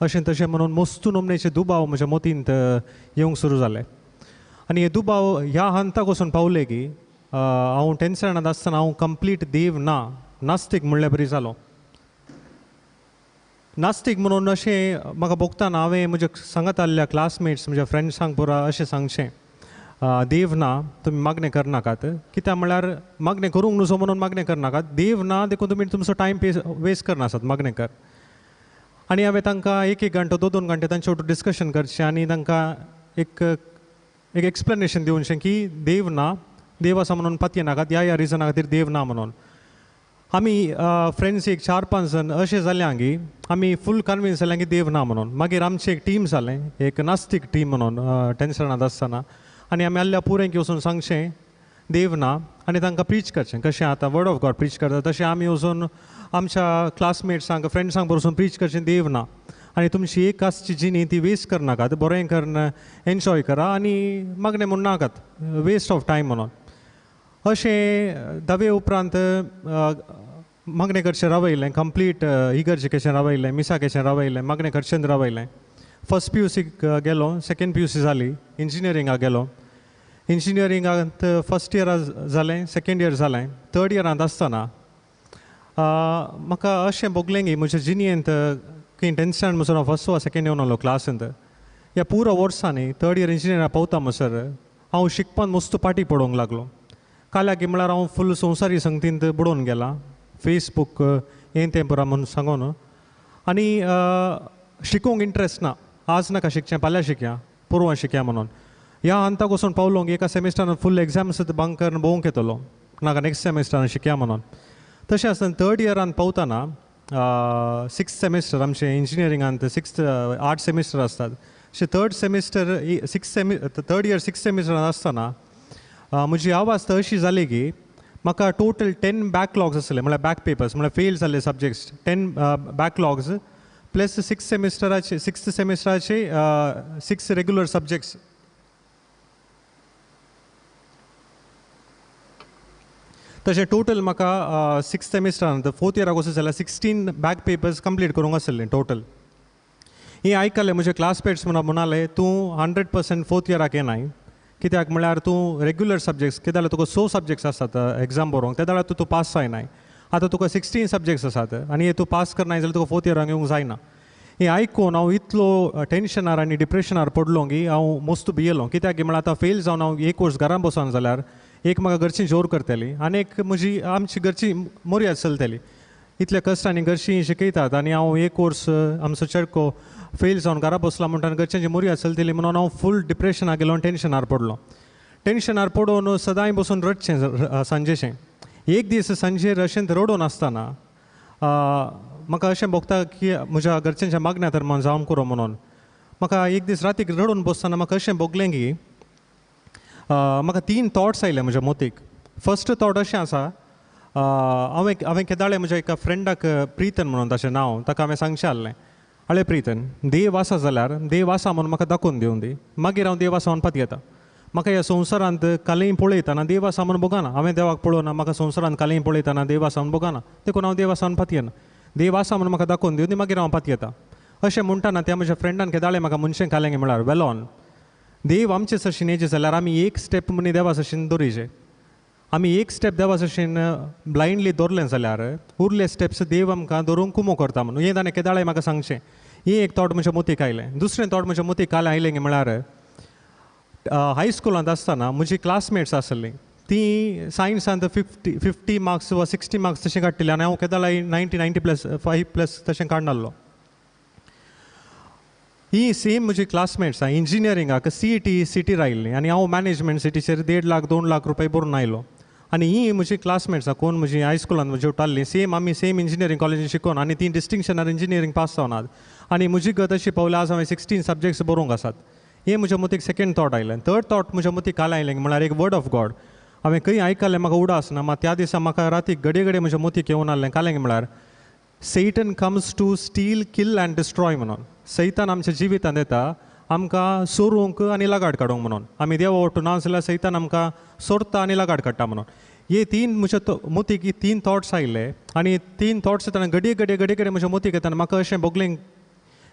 अशें तशें म्हणून मस्तू नमनेचे दुबाव म्हज्या मतींत येवंक सुरू जाले. आनी हे दुबाव ह्या हंताक वचून पावले की हांव 10th स्टँडर्डांत आसतना हांव कंप्लीट देव ना, नास्तीक म्हणले बरी जालो. नास्तीक म्हणून अशें म्हाका भोगतना हांवें म्हज्या सांगत आसल्या क्लासमेट्स, म्हज्या फ्रेंड्सांक पुरा अशें सांगचें, देव ना, तुमी मागणें करनाकात. कित्याक म्हळ्यार मागणें करूंक न्हू म्हणून मागणें करनाकात, देव ना देखून तुमी तुमचो टायम वेस्ट करनासात मागणें कर. आनी हांवें तांकां एक एक घंटो, 2-2 घंटे तांचे वटेन डिस्कशन करचें आनी तांकां एक एक एक्सप्लेनेशन दिवचें की देव ना, देव आसा म्हणून पातयेनाकात, ह्या ह्या रिजना खातीर देव ना म्हणून. आमी फ्रेंड्स एक 4-5 जाण अशें जालें की आमी फूल कन्विन्स जालें की देव ना म्हणून. मागीर आमचें एक टीम जालें, एक नास्तीक टीम म्हणून 10th स्टँडर्डांत आसतना. आनी आमी आल्ल्या पुरेंक वचून सांगचें देव ना आनी तांकां प्रीच करचें, कशें आतां वर्ड ऑफ गॉड प्रीच करता तशें आमी वचून आमच्या क्लासमेट्सांक, फ्रेंड्सांक वचून प्रीच करचें देव ना आनी तुमची एक आसची जिणी ती वेस्ट करनाकात, बरें करून एन्जॉय करा आनी मागणें म्हूण नाकात, वेस्ट ऑफ टायम म्हणून. अशें धावे उपरांत मागणें करचें रावयलें, कंप्लीट इगर्जेकेचें रावयलें, मिसाकेचें रावयलें, मागणें करचें रावयलें. फर्स्ट PUC गेलो, सेकेंड PUC जाली, इंजिनियरिंगाक गेलो. इंजिनियरिंगांत फर्स्ट इयरा जालें, सेकेंड इयर जालें. थर्ड इयरांत आसतना म्हाका अशें भोगलें की म्हज्या जिणेंत की 10th standard म्हणसर हांव फर्स्ट वा सेकेंड येवन आसलो क्लासींत. ह्या पुरो वर्सांनी थर्ड इयर इंजिनियरिंगाक पावता म्हणसर हांव शिकपान मस्त पाटी पडोवंक लागलो. काल्याक म्हळ्यार हांव फूल संवसारी संगतींत बुडोवन गेला, फेसबूक हें तें पुरा म्हणून सांगून. आनी शिकूंक इंट्रस्ट ना, आज नाका शिकचें, फाल्यां शिकया, पोरवां शिकया म्हणून. ह्या हंताक वचून पावलो की एका सेमिस्टरान फूल एग्जाम्स बंक करून भोंवंक येतलो, नाका नेक्स्ट सेमिस्टरान शिकया म्हणून. तशें आसतना थर्ड इयरान पावतना 6th semester, आमचें इंजिनियरिंगांत 8 सेमिस्टर आसतात, अशें थर्ड इयर 6th सेमिस्टरान आसतना म्हजी अवस्था अशी जाली की म्हाका टोटल 10 बॅकलॉग्स आसले, म्हळ्यार बॅक पेपर्स, म्हळ्यार फेल जाल्ले सब्जेक्ट्स 10 बॅकलॉग्स प्लस 6 सेमिस्टराचे 6th सेमिस्टराचे 6 रेगुलर सब्जेक्ट्स. तशें टोटल म्हाका 6th सेमिस्टरान 4th इयराक वचत जाल्यार 16 बॅक पेपर्स कंप्लीट करूंक आसले टोटल. हें आयकलें म्हजे क्लासमेट्स म्हणून म्हणाले तूं 100% 4th इयराक येनाय, कित्याक म्हळ्यार तूं रेगुलर सब्जेक्ट्स कित्याक जाल्यार तुका 6 सब्जेक्ट्स आसात एग्जाम बरोवंक, ते जाल्यार तूं पास जायनाय. आतां तुका 16 सब्जेक्ट्स आसात आनी हे तूं पास करनाय जाल्यार तुका 4th इयराक येवंक जायना. हें आयकून हांव इतलो टेंशनार आनी डिप्रेशनार पडलो की हांव मस्त भियेलो, कित्याक म्हळ्यार आतां फेल जावन हांव एक वर्स घरान बसोन जाल्यार एक म्हाका घरची जोर करतली आनी एक म्हजी आमची घरची मोर्याद चलतली. इतल्या कश्टांनी घरचीं शिकयतात आनी हांव एक वर्स आमचो चेडको फेल जावन घरा बसला म्हणटा घरच्यांची मोर्याद चलतली म्हणून हांव फूल डिप्रेशनाक गेलो आनी टेंशनार पडलो. टेंशनार पडून सदांय बसून रडचें सांजेचें. एक दीस सांजेर अशेंच रडून आसतना म्हाका अशें भोगता की म्हज्या घरच्यांच्या मागण्या तर मन जावन करूं म्हणून म्हाका एक दीस रातीक रडून बसतना म्हाका अशें भोगलें की म्हाका 3 थॉट्स आयले म्हज्या मोतीक. फर्स्ट थॉट अशें आसा, हांवें केदाळे म्हज्या एका फ्रेंडाक प्रितन म्हणून ताचें नांव, ताका हांवें सांगचें आहलें, आळे प्रितन देव आसा जाल्यार देव आसा म्हणून म्हाका दाखोवन दिवं दी, मागीर हांव देव आसा म्हणून पातयेता. म्हाका ह्या संवसारांत कालें पळयतना देव आसा म्हणून भोगना, हांवें देवाक पळोवना, म्हाका संवसारांत कालें पळयतना देव आसा म्हणून भोगना, देखून हांव देव आसा म्हणून पातयेना, देव आसा म्हणून म्हाका दाखोवन दिवं दी मागीर हांव पातयेता. अशें म्हणटना त्या म्हज्या फ्रेंडान केदाळे म्हाका मनशें कालें म्हळ्यार वेलोन देव आमचे सरशीन येयचे जाल्यार आमी एक स्टेप म्हणी देवा सरशीन दवरिचे, आमी एक स्टेप देवा सरशीन ब्लायंडली दवरलें जाल्यार उरले स्टेप्स देव आमकां दवरूंक कुमो करता म्हणून हें ताणें केदाळे म्हाका सांगचें. हें एक थॉट म्हज्या मोतीक आयलें. दुसरें थॉट म्हज्या मोतीक काल आयलें म्हळ्यार हायस्कुलांत आसतना म्हजी क्लासमेट्स आसलीं ती सायन्सांत 50 मार्क्स वा 60 मार्क्स तशें काडटिल्ली आनी हांव केदाळे 90, 90+, 5+ तशें काडनासलो. ही सेम म्हजी क्लासमेट्स आहा इंजिनियरिंगाक CET सिटीर आयिल्ली आनी हांव मॅनेजमेंट सिटीचेर 1.5 लाख 2 लाख रुपया भरून आयलो. आनी ही म्हजी क्लासमेट्स आहा कोण म्हजी हायस्कुलांत म्हजी उठाली सेम आमी सेम इंजिनियरींग कॉलेजीन शिकोवन आनी ती डिस्टिंक्शनार इंजिनियरींग पास जावन आहात आनी म्हजी गत अशी पावल्या आज हांवें 16 सब्जेक्ट्स बरोवंक आसात. हें म्हज्या मतीक सेकेंड थॉट आयलें. थर्ड थॉट म्हज्या मतीक काल आयलें म्हळ्यार एक वर्ड ऑफ गॉड हांवें खंय आयकलें म्हाका उडास ना, मात त्या दिसा म्हाका रातीक घडये घडये म्हज्या मतीक येवन आहलें कालें म्हळ्यार Satan comes to steal, kill and destroy म्हणून. सैतान आमच्या जिवितांत येता आमकां सोरूंक आनी लगाड काडूंक म्हणून. आमी देवा वटून ना जाल्यार सैतान आमकां सोरता आनी लगाड काडटा म्हणून. हे 3 म्हज्या मोतीक 3 थॉट्स आयले आनी 3 थॉट्स येतना घडये घडये घडये घडये म्हज्या मोतीक येतना म्हाका अशें भोगलें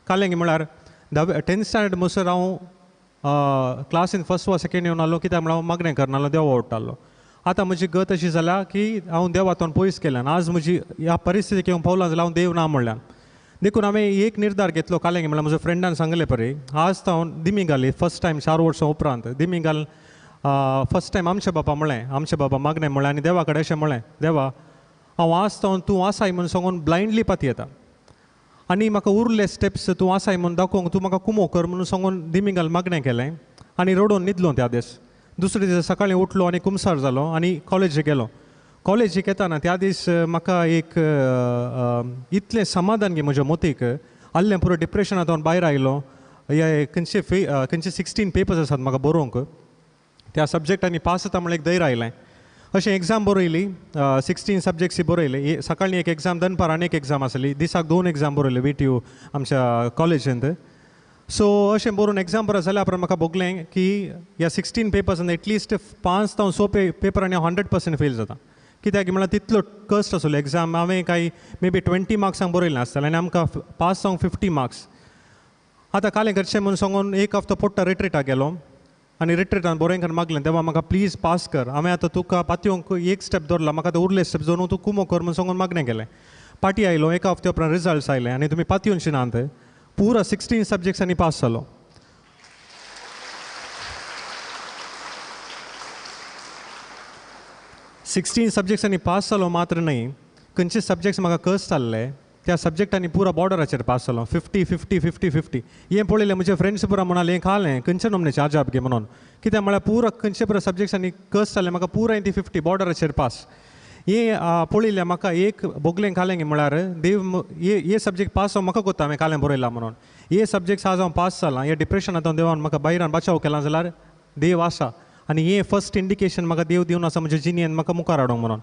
कालें म्हळ्यार 10th standard म्हणसर हांव क्लासीन 1st वा 2nd येवन आहलो, कित्याक म्हळ्यार हांव मागणें करनासलो, देवा वट्टालो. आतां म्हजी गत अशी जाल्या की हांव देवातून पयस केल्यान आज म्हजी ह्या परिस्थितीक येवंक पावलां जाल्यार हांव देव ना म्हणल्यान. देखून हांवें एक निर्धार घेतलो कालें म्हळ्यार म्हज्या फ्रेंडान सांगलें पळय आज हांव दिमी घाली फर्स्ट टायम 4 वर्सां उपरांत दिमी घाल फर्स्ट टायम आमच्या बापा म्हणलें, आमच्या बाबा मागणें म्हणलें आनी देवा कडेन अशें म्हणलें, देवा हांव आज हांव तूं आसाय म्हणून सांगून ब्लायंडली पातयेता आनी म्हाका उरले स्टेप्स तूं आसाय म्हणून दाखोवंक तूं म्हाका कुमो कर म्हणून सांगून दिमी घाल मागणें केलें आनी रडून न्हिदलो त्या दीस. दुसरे दिसा सकाळीं उठलो आनी कुमसार जालो आनी कॉलेजीक गेलो. कॉलेजीक येताना त्या दीस म्हाका एक इतलें समाधान गे म्हज्या मोतीक आहलें, पुरो डिप्रेशनांत भायर आयलो. हे खंयचे खंयचे 16 पेपर्स आसात म्हाका बरोवंक त्या सब्जेक्टांनी पास जाता म्हणल्यार एक धैर्य आयलें. अशें एग्जाम बरयली, 16 सब्जेक्ट्स बरयले. सकाळीं एक एग्जाम, दनपार आनी एक एग्जाम आसली, दिसाक 2 एग्जाम बरयले VTU आमच्या कॉलेजींत. सो अशें बरोवन एग्जाम बरो जाल्या उपरांत म्हाका भोगलें की ह्या 16 पेपर्सान एटलिस्ट 5 जावं 6 पेपरांनी हांव 100% फेल जाता, कित्याक म्हळ्यार तितलो कश्ट आसलो एग्जाम. हांवें कांय मे बी 20 मार्क्सांक बरयलें आसतलें आनी आमकां पास जावंक 50 मार्क्स. आतां कालें करचें म्हणून सांगून एक हफ्तो पोट्टा रिट्रीटाक गेलो आनी रिट्रीटान बरें करून मागलें, देवा म्हाका प्लीज पास कर, हांवें आतां तुका पातयोंक एक स्टेप दवरला, म्हाका आतां उरले स्टेप दवरून तूं कुमो कर म्हणून सांगून मागणें केलें. पाटी आयलो एका हफ्त्या उपरांत रिजल्ट्स आयले आनी तुमी पातयोनशी नात, पुरा 16 सब्जेक्ट्सांनी पास जालो. सिक्स्टीन सब्जेक्ट्सांनी पास जालो मात्र न्हय, खंयचे सब्जेक्ट्स म्हाका कस जाल्ले त्या सब्जेक्टांनी पुरा बॉर्डराचेर पास जालो. 50 50 50 50 हें पळयलें म्हजे फ्रेंड्स पुरा म्हणाले हें खालें खंयचे नमनेचें आजाप गे म्हणून, कित्याक म्हळ्यार पुरा खंयचे पुरा सब्जेक्ट्सांनी कस जालें म्हाका पुराय ती 50 बॉर्डराचेर पास. हें पळयलें म्हाका एक भोगलें खालें म्हळ्यार देव हे सब्जेक्ट पास हांव म्हाका कोत्ता हांवें कालें बरयलां म्हणून, हे सब्जेक्ट्स आज हांव पास जालां, हे डिप्रेशनांत देवान म्हाका भायरान बचाव केला जाल्यार देव आसा. आनी हें फर्स्ट इंडिकेशन म्हाका देव दिवन आसा म्हज्या जिणेन म्हाका मुखार हाडूंक म्हणून.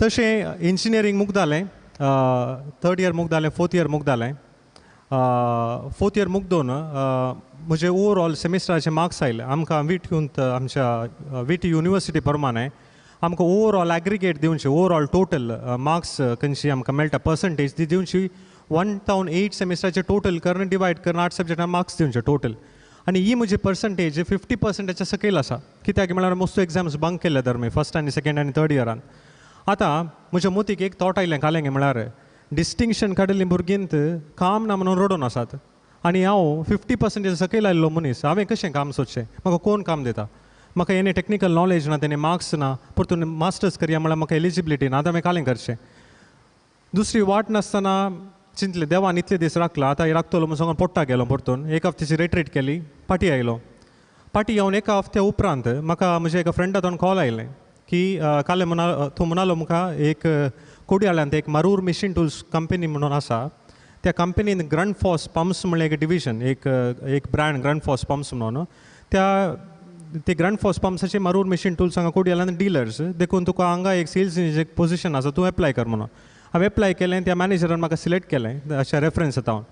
तशें इंजिनियरींग मुगदालें, थर्ड इयर मुगदालें, फोर्थ इयर मुगदालें. फोर्थ इयर मुगदोन म्हजे ओवरऑल सेमिस्टराचे मार्क्स आयले. आमकां वीटीयूंत आमच्या वीटी युनिवर्सिटी प्रमाणे आमकां ओवरऑल एग्रिगेट दिवचे, ओवरऑल टोटल मार्क्स खंयची आमकां मेळटा पर्संटेज ती दिवची 1 8 सेमिस्टराचे टोटल करून डिवायड करून 8 सब्जेक्टां मार्क्स दिवचे टोटल. आनी ही म्हजी पर्संटेज 50%च्या सकयल आसा. कित्याक म्हळ्यार मोस्ट एग्जाम्स बंक केल्ले तर मी फर्स्ट आनी सेकेंड आनी थर्ड इयरान. आतां म्हज्या मोतीक एक थॉट आयलें कालें म्हळ्यार डिस्टिंक्शन काडिल्लीं भुरगींत काम ना म्हणून रडून आसात आनी हांव 50% सकयल आयिल्लो मनीस, हांवें कशें काम सोदचें, म्हाका कोण काम दिता, म्हाका एनी टॅक्निकल नॉलेज ना, तेणे मार्क्स ना, परतून मास्टर्स करया म्हळ्यार म्हाका एलिजिबिलिटी ना, आतां हांवें कालें करचें. दुसरी वाट नासतना चिंतलें देवान इतले दीस राखला, आतां राखतलो म्हूण सांगून पोट्टा गेलो. परतून एक हफ्त्याची रिट्रीट केली, पाटी आयलो. पाटी येवन एका हफ्त्या उपरांत म्हाका म्हज्या एका फ्रेंडा कॉल आयलें की काले म्हणा तूं म्हणालो म्हाका एक कोडयाळ्यांत एक मारूर मिशीन टूल्स कंपनी म्हणून आसा, त्या कंपनीन ग्रंडफॉस पंप्स म्हणलें एक डिविजन, एक एक ब्रँड ग्रंडफॉस पंप्स म्हणून, त्या ते ग्रंडफॉस पंप्साचे मारूर मिशीन टूल्स हांगा कोडयाळ्यांत डिलर्स, देखून तुका हांगा एक सेल्स एक पोजिशन आसा, तूं एप्लाय कर म्हणून. हांवें एप्लाय केलें, त्या मॅनेजरान म्हाका सिलेक्ट केलें अशें रेफरन्स हांव.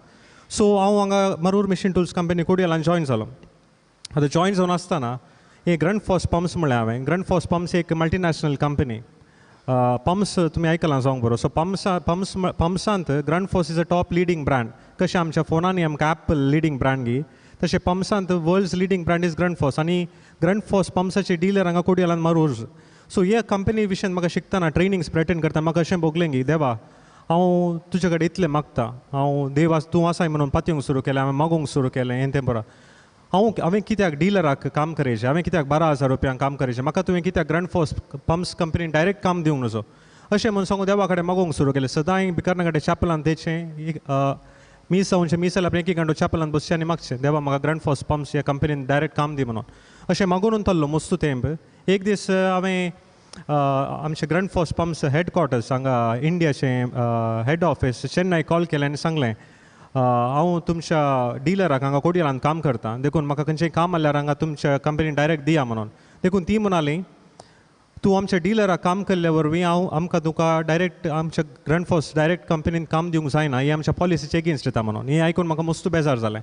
सो हांव हांगा मारूर मिशीन टूल्स कंपनी कोडयाळान जॉयन जालो. आतां जॉयन जावन आसतना हे ग्रंडफॉस पंप्स म्हणलें हांवें, ग्रंडफॉस पंप्स एक मल्टिनॅशनल कंपनी. पंप्स तुमी आयकलां जावंक बरो. सो पंप्सा पंप्स पंप्सांत Grundfos is a top leading brand. कशें आमच्या फोनांनी आमकां एप्पल लिडींग ब्रँड गी, तशें पंप्सांत world's leading brand is Grundfos. आनी ग्रंडफॉस पंप्साचे डिलर हांगा कोडयाळान मारूर. सो ह्या कंपनी विशयान म्हाका शिकतना ट्रेनिंग्स अटेंड करता म्हाका अशें भोगलें की देवा हांव तुजे कडेन इतलें मागता, हांव देव तूं आसाय म्हणून पातयेवंक सुरू केलें, हांवें मागूंक सुरू केलें हें तें बरो. हांव हांवें कित्याक डिलराक काम करचें, हांवें कित्याक 12,000 रुपयांक काम करचें, म्हाका तुवें कित्याक ग्रंडफॉस पंप्स कंपनीन डायरेक्ट काम दिवंक नजो अशें म्हणून सांगून देवा कडेन मागूंक सुरू केलें. सदांय भिकर्ना कडेन चॅपलान तेचें मीस जावचें, मीस जाल्यार एक घंटो चॅपलान बसचें आनी मागचें देवा म्हाका ग्रंडफॉस पंप्स ह्या कंपनीन डायरेक्ट काम दी म्हणून. अशें मागून चल्लो मस्तू तेंप. एक दीस हांवें आमचें ग्रंडफॉस पंप्स हेडक्वॉर्टर्स हांगा इंडियाचें हेड ऑफिस चेन्नय कॉल केलें आनी सांगलें हांव तुमच्या डिलराक हांगा कोडयाळान काम करता, देखून म्हाका खंयचें काम आसल्यार हांगा तुमच्या कंपनीन डायरेक्ट दिया म्हणून. देखून ती म्हणाली तूं आमच्या डिलराक काम केल्ल्या वरवीं हांव आमकां तुका डायरेक्ट आमच्या ग्रंडफॉस डायरेक्ट कंपनीन काम दिवंक जायना, हें आमच्या पॉलिसीचे एगेन्स्ट येता म्हणून. हें आयकून म्हाका मस्तू बेजार जालें.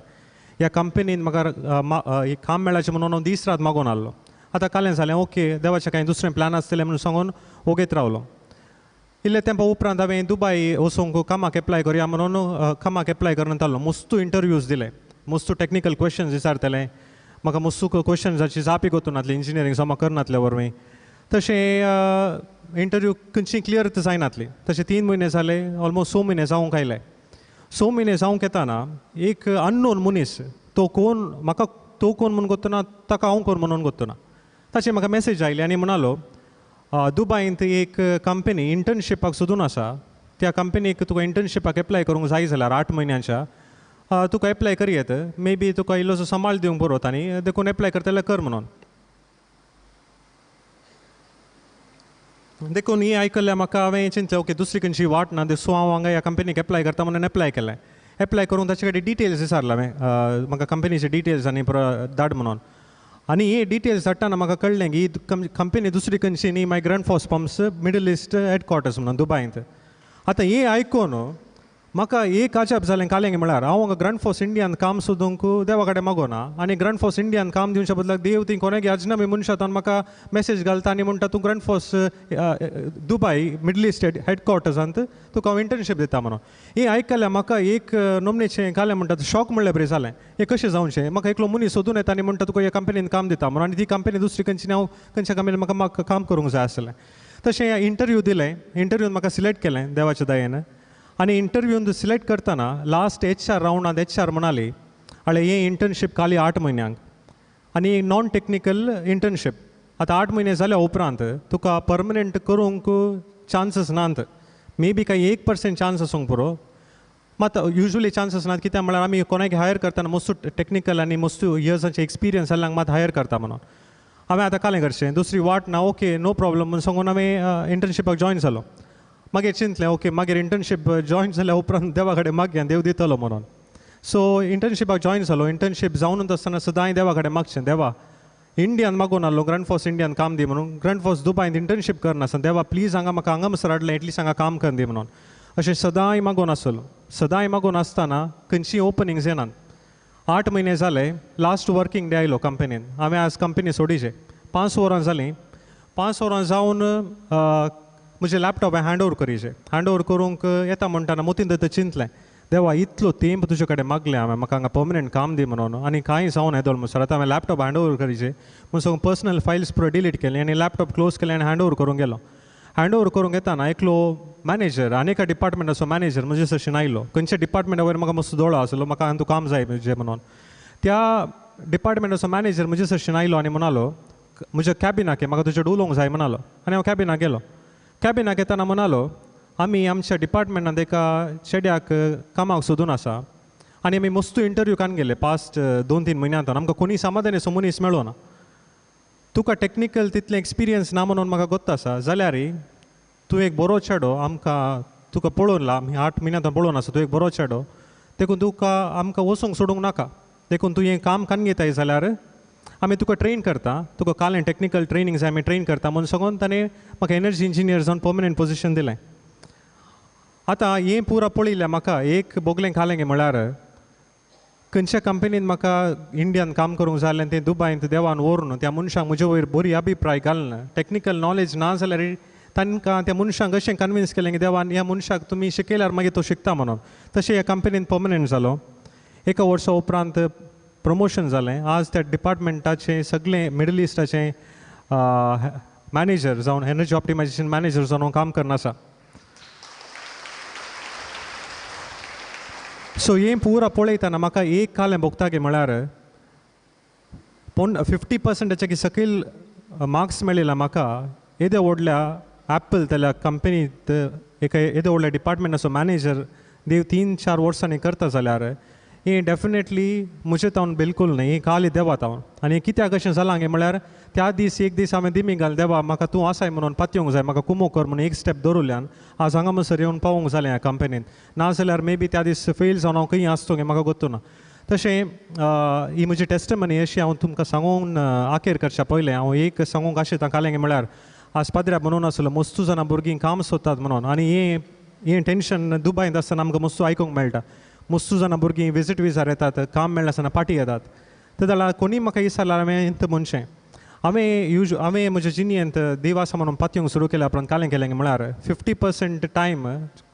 ह्या कंपनीन म्हाका काम मेळाचें म्हणून हांव दीस रात मागून आहलो. आतां कालें जालें ओके देवाचें कांय दुसरें प्लॅन आसतलें म्हणून सांगून ओगेत रावलो. इल्ले तेंपा उपरांत हांवें दुबाय वचूंक कामाक एप्लाय करया म्हणून कामाक एप्लाय करून जालो. मस्तू इंटरव्यूज दिले, मस्तू टॅक्निकल क्वेश्चन्स विचारतले म्हाका, मस्तू क्वेश्चन्साची जापी गोतून नासली इंजिनियरींग जमा करनासल्या वरवीं. तशें इंटरव्यू खंयची क्लियर तर जायनासली. तशें 3 म्हयने जाले, ऑलमोस्ट 6 म्हयने जावंक आयले. 6 म्हयने जावंक येताना एक अननोन मनीस, तो कोण म्हाका तो कोण म्हणून गोत्तना, ताका हांव कोण म्हणून गोत्तना, ताचे म्हाका मॅसेज आयली आनी म्हणालो दुबायंत एक कंपनी इंटर्नशिपाक सोदून आसा, त्या कंपनीक तुका इंटर्नशिपाक एप्लाय करूंक जाय जाल्यार 8 म्हयन्यांच्या तुका एप्लाय करयेत, मे बी तुका इल्लोसो सांबाळ दिवंक बरो तांणी, देखून एप्लाय करता जाल्यार कर म्हणून. देखून हें आयकल्लें म्हाका हांवें चिंतलें ओके दुसरी खंयची वाट ना, सो हांव हांगा ह्या कंपनीक एप्लाय करता म्हणून एप्लाय केलें. एप्लाय करून ताचे कडेन डिटेल्स विचारलें हांवें, म्हाका कंपनीचे डिटेल्स आनी धाड म्हणून. आनी हे डिटेल्स धाडटना म्हाका कळ्ळें की कंपनी दुसरी खंयची न्ही, मागीर Grundfos pumps middle east headquarters म्हणून दुबायंत. आतां हें आयकून म्हाका एक अजाप जालें कालें म्हळ्यार हांव हांगा ग्रंडफॉस इंडियान काम सोदूंक देवा कडेन मागोना आनी ग्रंडफॉस इंडियान काम दिवच्या बदलाक देव ती कोणाक अजनबी मनशां म्हाका मॅसेज घालता आनी म्हणटा तूं ग्रंडफॉस दुबाय मिडल इस्ट हेडक्वॉर्टर्सांत तुका हांव इंटर्नशीप दिता म्हणून. हें आयकल्यार म्हाका एक नमनेचें कालें म्हणटा शॉक म्हणल्यार बरें जालें, हें कशें जावचें, म्हाका एकलो मनीस सोदून येता आनी म्हणटा तुका ह्या कंपनीन काम दिता म्हणून, आनी ती कंपनी दुसरी खंयची हांव खंयच्या कंपनीन म्हाका काम करूंक जाय आसलें. तशें इंटरव्यू दिलें, इंटरव्यून म्हाका सिलेक्ट केलें देवाच्या दयेन. आनी इंटरव्यून सिलेक्ट करतना लास्ट एच आर रावंडांत एच आर म्हणाली आळे हे इंटर्नशीप खाली 8 म्हयन्यांक आनी नॉन टॅक्निकल इंटर्नशीप. आतां 8 म्हयने जाल्या उपरांत तुका परमनंट करूंक चान्सीस नात, मे बी कांय 1% चान्स आसूंक पुरो, मात युजली चान्सीस नात. कित्याक म्हळ्यार आमी कोणाक हायर करतना मस्तू टॅक्निकल आनी मस्तू इयर्सांचे एक्सपिरियन्स जाल्ल्यांक मात हायर करता म्हणून. हांवें आतां कालें करचें, दुसरी वाट ना, ओके नो प्रॉब्लम म्हणून सांगून हांवें इंटर्नशिपाक जॉयन जालो. मागीर चिंतलें ओके मागीर इंटर्नशीप जॉयन जाल्या उपरांत देवा कडेन मागया देव दितलो म्हणून. सो इंटर्नशिपाक जॉयन जालो. इंटर्नशीप जावन आसतना सदांय देवा कडेन मागचें, देवा इंडियान मागून आसलो ग्रँडफॉस इंडियान काम दी म्हणून, ग्रँडफॉस दुबायन इंटर्नशीप करनासतना देवा प्लीज हांगा म्हाका हांगा मसर हाडलें एटलीस्ट हांगा काम कर दी म्हणून अशें सदांय मागून आसलो. सदांय मागून आसतना खंयचीय ओपनिंग्स येनात. 8 म्हयने जाले, लास्ट वर्किंग डे आयलो कंपनीन. हांवें आज कंपनी सोडीचे 5 वरां जालीं. 5 वरां जावन म्हजें लॅपटॉप हांवें हँड ओवर करीचे. हँड ओवर करूंक येता म्हणटना मोतीन तर चिंतलें देवा इतलो तेंप तुजे कडेन मागलें हांवें म्हाका हांगा पर्मनंट काम दी म्हणून आनी कांय जावन येदोळ म्हणसर आतां हांवें लॅपटॉप हँड ओवर करीचे म्हणून सगळें पर्सनल फायल्स पुरो डिलीट केली आनी लॅपटॉप क्लोज केलें आनी हँड ओवर करूंक गेलो. हँड ओवर करूंक येताना एकलो मॅनेजर आनी एका डिपार्टमेंटाचो मॅनेजर म्हजे सशीन आयलो. खंयच्या डिपार्टमेंटा वयर म्हाका मातसो दोळो आसलो, म्हाका हांगा काम जाय म्हजें म्हणून. त्या डिपार्टमेंटाचो मॅनेजर म्हजे सशीन आयलो आनी म्हणालो म्हज्या कॅबिनाक म्हाका तुजे उलोवंक जाय म्हणालो. आनी हांव कॅबिनाक गेलो. कॅबिनाक येताना म्हणालो आमी आमच्या डिपार्टमेंटांत एका चेड्याक कामाक सोदून आसा आनी आमी मस्तू इंटरव्यू कान गेले पास्ट 2-3 म्हयन्यांत, आमकां कोणी समाधानी मनीस मेळो ना. तुका टॅक्निकल तितलें एक्सपिरियन्स ना म्हणून म्हाका गोत्त आसा, जाल्यार तूं एक बरो चेडो, आमकां तुका पळोवन ला आमी 8 म्हयन्यांत पळोवन आसा, तूं एक बरो चेडो, देखून तुका आमकां वचूंक सोडूंक नाका, देखून तूं हें काम कान घेताय जाल्यार आमी तुका ट्रेन करता, तुका कालें टॅक्निकल ट्रेनींग जाय आमी ट्रेन करता म्हणून सगळोन ताणें म्हाका एनर्जी इंजिनियर जावन पर्मनंट पोजिशन दिलें. आतां हें पुरा पळयलें म्हाका एक बोगलें खालें म्हळ्यार खंयच्या कंपनीन म्हाका इंडियान काम करूंक जाय आसलें तें दुबायंत देवान व्हरून त्या मनशांक म्हजे वयर बरी अभिप्राय घालना, टॅक्निकल नॉलेज ना जाल्यार तांकां त्या मनशांक अशें कन्विन्स केलें की देवान ह्या मनशाक तुमी शिकयल्यार मागीर तो शिकता म्हणून. तशें ह्या कंपनीन पर्मनंट जालो. 1 वर्सा उपरांत प्रमोशन जालें. आज त्या डिपार्टमेंटाचें सगळें मिडल इस्टाचें मॅनेजर जावन एनर्जी ऑप्टिमायझेशन मॅनेजर जावन हांव काम करना आसा. सो हें पुरा पळयतना म्हाका एक कालें भोगता की म्हळ्यार पूण 50% सकयल मार्क्स मेळिल्ल्या म्हाका येद्या व्हडल्या एप्पल त्या कंपनीत एका येद्या व्हडल्या डिपार्टमेंटाचो मॅनेजर देव 3-4 वर्सांनी करता जाल्यार हें डेफिनेटली म्हजे तावन बिलकूल न्हय, हें खाली देवा तावन. आनी कित्याक अशें जालां गे म्हळ्यार त्या दीस एक दीस हांवें दिमी घाल देवा म्हाका तूं आसाय म्हणून पातयेवंक जाय, म्हाका कुमो कर म्हणून एक स्टेप दवरल्यान आज हांगा म्हणसर येवन पावोंक जालें ह्या कंपनीन. ना जाल्यार मे बी त्या दीस फेल जावन हांव खंय आसतो गे म्हाका गोत्तो ना. तशें ही म्हजी टेस्टमनी अशी हांव तुमकां सांगून आखेर करच्या पयलें हांव एक सांगूंक आशेतां कालें गे म्हळ्यार आज पाद्र्या म्हणून आसलो मस्तू जाणां भुरगीं काम सोदतात म्हणून आनी हें टेंशन दुबायंत आसतना आमकां मस्तू आयकूंक मेळटा. मस्तू जाणां भुरगीं विजीट विजार येतात, काम मेळनासतना पाटी येतात. ते जाल्यार कोणीय म्हाका विचारल्यार हांवें इंत म्हणचें हांवें हांवें म्हज्या जिणेंत देव आसा म्हणून पातयेवंक सुरू केल्या उपरांत कालें केलें म्हळ्यार 50% टायम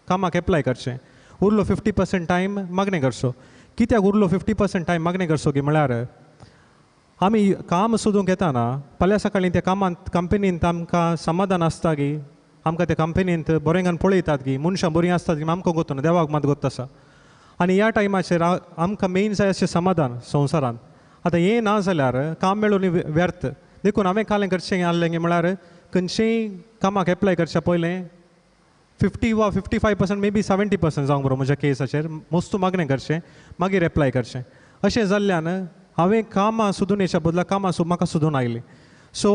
कामाक एप्लाय करचें, उरलो 50% टायम मागणें करचो. कित्याक उरलो 50% टायम मागणें करचो की म्हळ्यार आमी काम सोदूंक येताना फाल्यां सकाळीं त्या कामांत कंपनींत आमकां समाधान आसता की आमकां त्या कंपनींत बरें पळयतात की मनशां बरीं आसतात की आमकां गोत्तो ना, देवाक मात गोत्त आसा. आनी ह्या टायमाचेर आमकां मेन जाय अशें समाधान संवसारांत. आतां हें ना जाल्यार काम मेळून व्यर्थ. देखून हांवें कालें करचें आहलें म्हळ्यार खंयचेय कामाक एप्लाय करच्या पयलें 50 वा 55% मे बी 70% जावंक बरो म्हज्या केसाचेर मस्तू मागणें करचें मागीर एप्लाय करचें. अशें जाल्ल्यान हांवें कामां सोदून येच्या बदला कामां म्हाका सोदून आयलीं. सो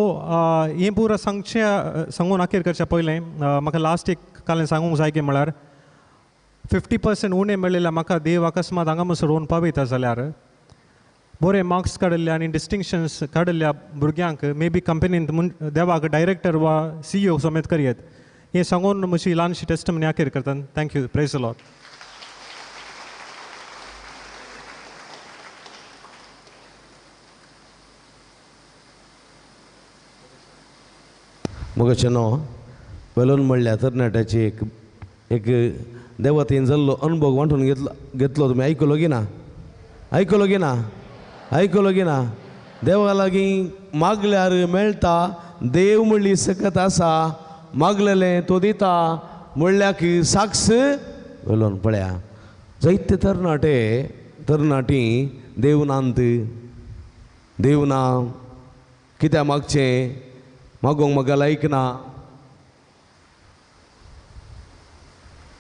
हें पुरा सांगचें सांगून आखेर करच्या पयलें म्हाका लास्ट एक कालें सांगूंक जाय की म्हळ्यार 50% उणें मेळिल्ल्या म्हाका देव अकस्मात हांगा म्हणसर व्हरून पावयता जाल्यार बरे मार्क्स काडिल्ले आनी डिस्टिंक्शन्स काडिल्ल्या भुरग्यांक मे बी कंपनींत देवाक डायरेक्टर वा CEO समेत करयेत. हें सांगून म्हजी ल्हानशी टेस्टमनी आखेर करता. Thank you. Praise the Lord. मोगाचें न्हू वेलोन म्हणल्यार तरणाट्याची एक एक देवतेन जाल्लो अनुभव वांटून घेतलो तुमी आयकलो की ना, आयकलो की ना, आयकलो की ना? देवा लागीं मागल्यार मेळटा, देव म्हणली सकत आसा, मागलेलें तो दिता म्हणल्यार साक्ष वेलोन पळया. जायते तरणाटे तरणाटी देव नांत, देव ना, कित्याक मागचें, मागूंक म्हाका लायक ना,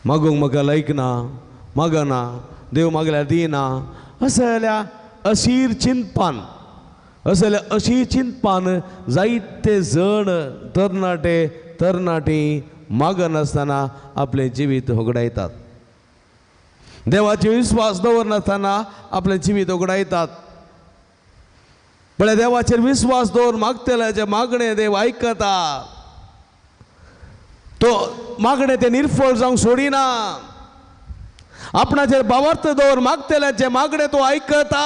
मागूंक म्हाका लायक ना, मागना, देव मागल्यार दिना, असल्या अशीर चिंतपान, असल्या अशीर चिंतपान जायते जण तरणाटे तरणाटी मागनासतना आपलें जिवीत होगडायतात. देवाचे विस्वास दवरनासतना आपलें जिवीत होगडायतात. पळय देवाचेर विस्वास दवर मागतल्याचें मागणें देव आयकता. तो मागणें तें निर्फळ जावंक सोडिना. आपणाचेर भावार्थ दवर मागतल्याचें मागणें तो आयकता.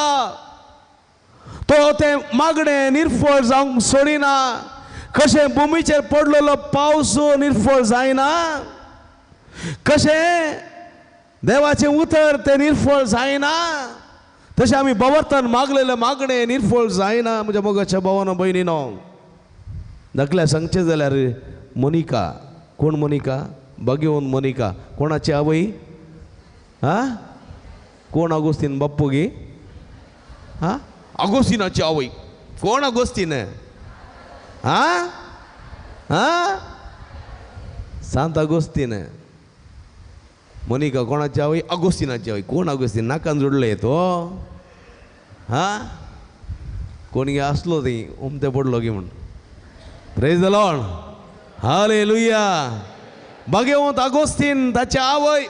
तो तें मागणें निर्फळ जावंक सोडिना. कशें भुमीचेर पडलेलो पावस निर्फळ जायना, कशें देवाचें उतर तें निर्फळ जायना, तशें आमी भावार्थान मागलेलें मागणें निर्फळ जायना. म्हज्या मोगाच्या भावानो भयणीनो, धाकल्या सांगचें जाल्यार मोनिका, कोण मोनिका? बागेवन मोनिका. कोणाची आवय? आं, कोण? आगोस्तीन बाप्पू गे? आं, आगोस्तीनाची आवय. कोण आगोस्तीन? आं आं, सांत आगोस्तीन. मोनिका कोणाची आवय? आगोस्तीनाची आवय. कोण आगोस्तीन? नाकान जोडले तो. हां, कोण गे आसलो ती उमते पडलो गी म्हूण. Praise the Lord, hallelujah. बागेवंत Agostinho ताची आवय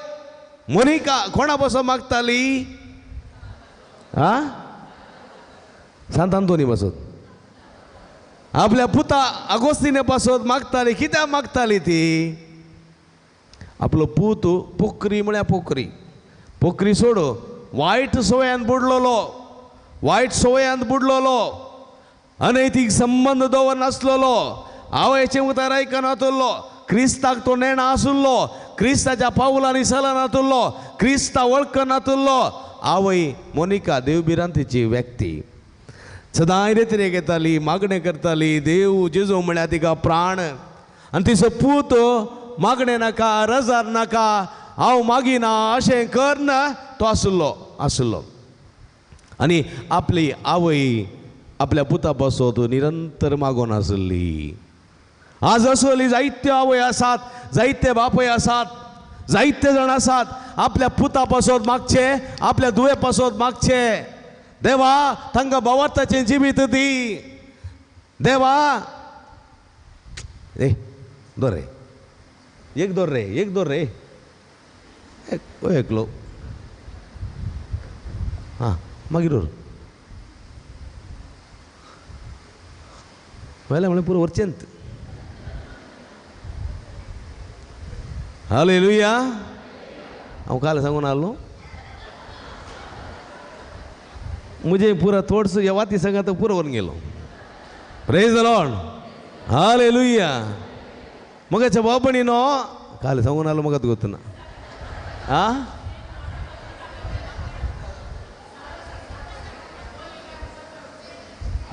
मोनिका कोणा पासून मागताली? आं, सांत आंतोनी पासत. आपल्या पुता आगोस्तीने पासत मागताली. कित्याक मागताली ती? आपलो पूत पोकरी म्हळ्यार पोकरी, पोकरी सोड वायट सवयांत बुडलेलो, वायट सवयांत बुडलेलो, अनैतीक संबंद दवर नासलेलो, आवयचें उतर आयकनातुल्लो, क्रिस्ताक तो नेणा आसुल्लो, क्रिस्ताच्या पावलांनी चलनातुल्लो, क्रिस्ता वळखनातुल्लो. आवय मोनिका देवभिरांतीची व्यक्ती, सदांय रेतरे घेताली, मागणें करताली. देव जेजू म्हळ्यार तिका प्राण. आनी तिचो पूत मागणें नाका, रजार नाका, हांव मागिना अशें करना तो आसलो आसलो. आनी आपली आवय आपल्या पुता पासत निरंतर मागून आसली. आज असली जायते आवय आसात, जायते बापूय आसात, जायते जाण आसात आपल्या पुता पासत मागचे, आपल्या धुवे पासत मागचे. देवा तांकां भावार्थाचें जिवीत दी. देवा ए दर रे, एक दर रे, एक दर रे, एकलो. हां, मागीर वेलें म्हणलें पुरो वरचेंत. हालेलुया. हांव काल सांगून आसलो मुझे पुरा थोडसो येवाती सांगा तो पुरो व्हरून गेलो. Praise the Lord, hallelujah. मगाच्या भाव भयणीनो, काल सांगून आलो म्हाका गोतना. आ,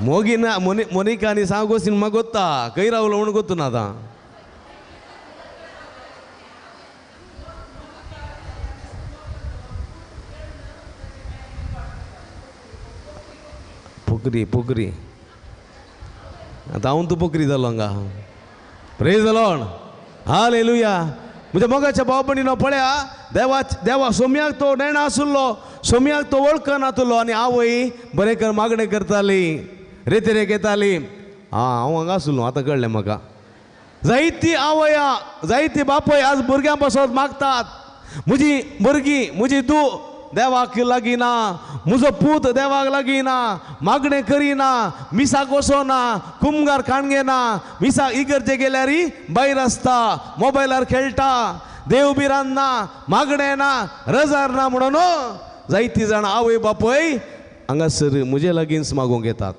मोगिना मोनिका आनी सांगोसीन म्हाका गोत्ता खंय रावलो म्हूण गोत्तू ना आतां. पोकरी पोकरी, आतां हांव तूं पोकरी जालो हांगा. प्रेज the Lord, hallelujah. म्हज्या मोगाच्या भाव भयणीनो, पळया देवा देवा सोम्याक तो नेणा आसुल्लो, सोम्याक तो वळखनातुल्लो. आनी आवय बरें कर मागणें करताली, रेतेरे घेताली. आं, हांव हांगा आसुल्लो, आतां कळ्ळें म्हाका. जायती आवया, जायती बापूय आज भुरग्यां पासत मागतात, म्हजी भुरगीं, म्हजी धूव देवाक लागीं ना, म्हजो पूत देवाक लागीं ना, मागणें करिना, मिसाक वचना, कुमगार काणगेना, मिसाक इगर्जे गेल्यार भायर आसता, मोबायलार खेळटा, देव भिरांत ना, मागणें ना, रजार ना म्हणून जायतीं जाणां आवय बापूय हांगासर म्हजे लागींच मागूंक येतात.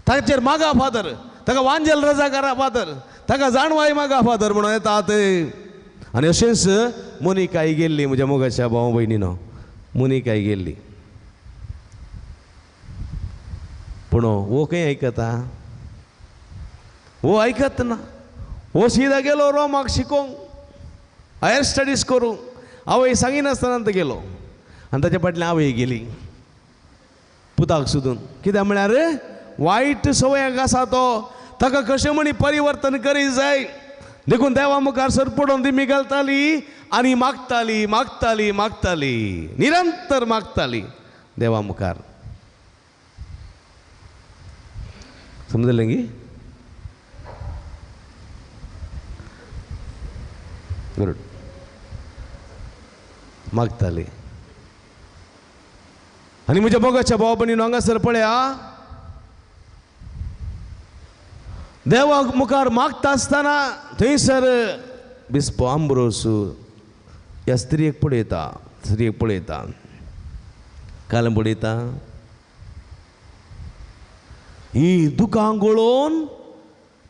ताचेर मागा फादर, ताका वांजेल रजा करा फादर, ताका जाणवाय मागा फादर म्हणून येतात. आनी अशेंच मोनिकाय गेल्ली म्हज्या मोगाच्या भाव भयणीनो, मोनिकाय गेल्ली. पूण वो खंय आयकता? वो आयकत ना. वो सीधा गेलो रोमाक शिकोंक, हायर स्टडीज करूंक. आवय सांगिनासतना तो गेलो आनी ताच्या फाटल्यान आवय गेली पुताक सोदून. कित्याक म्हळ्यार वायट सवयांक आसा तो, ताका कशें म्हणी परिवर्तन करी जाय. देखून देवा मुखार सरपडून ती घालताली आनी मागताली, मागताली, मागताली, निरंतर मागताली देवा मुखार. समजलें गी? गुड. मागताली. आनी म्हज्या मोगाच्या भाव भयणीनो, हांगासर पळया देवाक मुखार मागता आसतना थंयसर बिस्प आंब्रोस ह्या स्त्रियेक पळयता, स्त्रियेक पळयता, काल पळयता, ही दुकां गळोवन,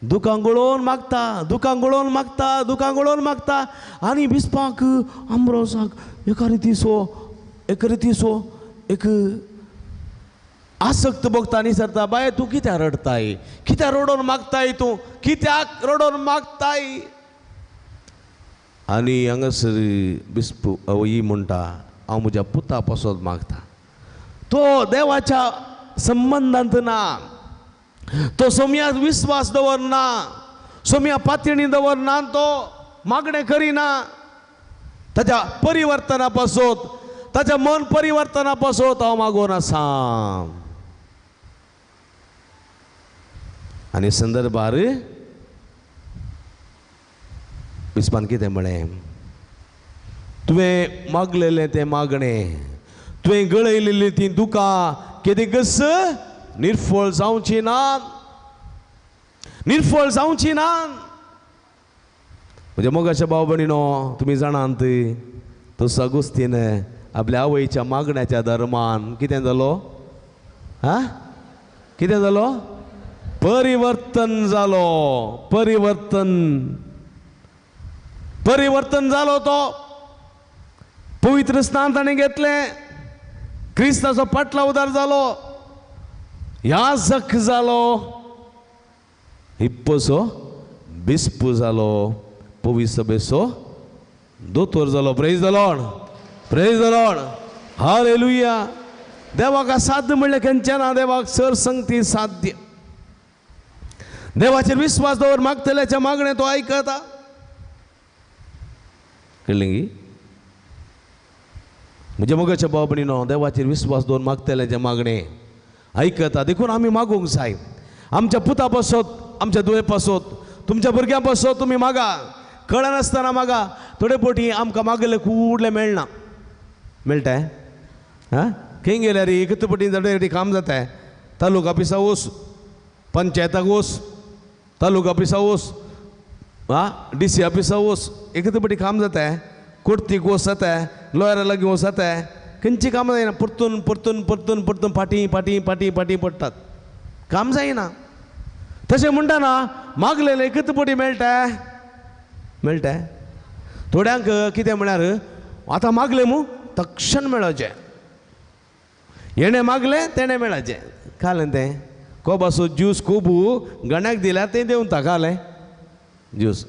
दुकां गळोवन मागता, दुकां गळोवन मागता, दुकां गळोवन मागता. आनी बिस्पाक आंब्रोसाक एका रितीसो, एका रितीसो एक आसक्त भोगता आनी सरता, बाय तूं कित्याक रडताय, कित्याक रडोवन मागताय, तूं कित्याक रडोवन मागताय? आनी हांगासर बिस्प ही म्हणटा, हांव म्हज्या पुता पासत मागता. तो देवाच्या संबंदांत ना, तो सोम्याक विस्वास दवरना, सोम्या पातणी दवरना, तो मागणें करिना. ताच्या परिवर्तना पासत, ताच्या मन परिवर्तना पासत हांव मागून आसा. आनी संदर्भार बिस्पान कितें म्हळें, तुवें मागलेलें तें मागणें, तुवें गळयलेली तीं दुकां कितें कस निर्फळ जावची ना, निर्फळ जावची ना. म्हज्या मोगाच्या भाव भयणीनो, तुमी जाणात तो सागुस्तीन आपल्या आवयच्या मागण्याच्या धर्मान कितें जालो, हा कितें जालो, परिवर्तन जालो, परिवर्तन, परिवर्तन जालो. तो पवित्र स्नान ताणें घेतलें, क्रिस्ताचो पाटला उदार जालो, याजक जालो, हिप्पोसो बिस्प जालो, पवित्र सभेचो दोतोर जालो. Praise the Lord, praise the Lord, hallelujah. देवाक असाध्य म्हणलें खंयचें ना, देवाक सर संगती साध्य. देवाचेर विस्वास दवर, मागतल्याच्या मागणें तो आयकता. कळ्ळें गी? म्हज्या मोगाच्या भाव भयणीनो, देवाचेर विस्वास दवर, मागतल्याचें मागणें आयकता. देखून आमी मागूंक जाय, आमच्या पुता पासत, आमच्या दुये पासत, तुमच्या भुरग्यां पासत तुमी मागा, कळनासतना मागा. थोडे पटी आमकां मागले कुडलें मेळना, मेळटा हां खंय गेल्यार एकच पटी जाणटे काम जाता. तालुका ऑफिसा वच, पंचायताक वच, तालुका ऑफिसा वच, आं डी सी ऑफिसा वच, एकच पटी काम जाता. कोर्तीक वच जाता, लॉयरा लागीं वच जाता, खंयची कामां जायना, परतून परतून परतून परतून फाटीं फाटीं फाटीं फाटीं पडटात, काम जायना. तशें म्हणटा ना, मागलेलें एकच पटी मेळटा, मेळटा. थोड्यांक कितें म्हळ्यार आतां मागलें मू तक्षण मेळोचें, हेणें मागलें तेणें मेळाचें. खालें तें कोबासो ज्यूस कोबू गण्याक दिल्यार तें देंवता, खालें ज्यूस.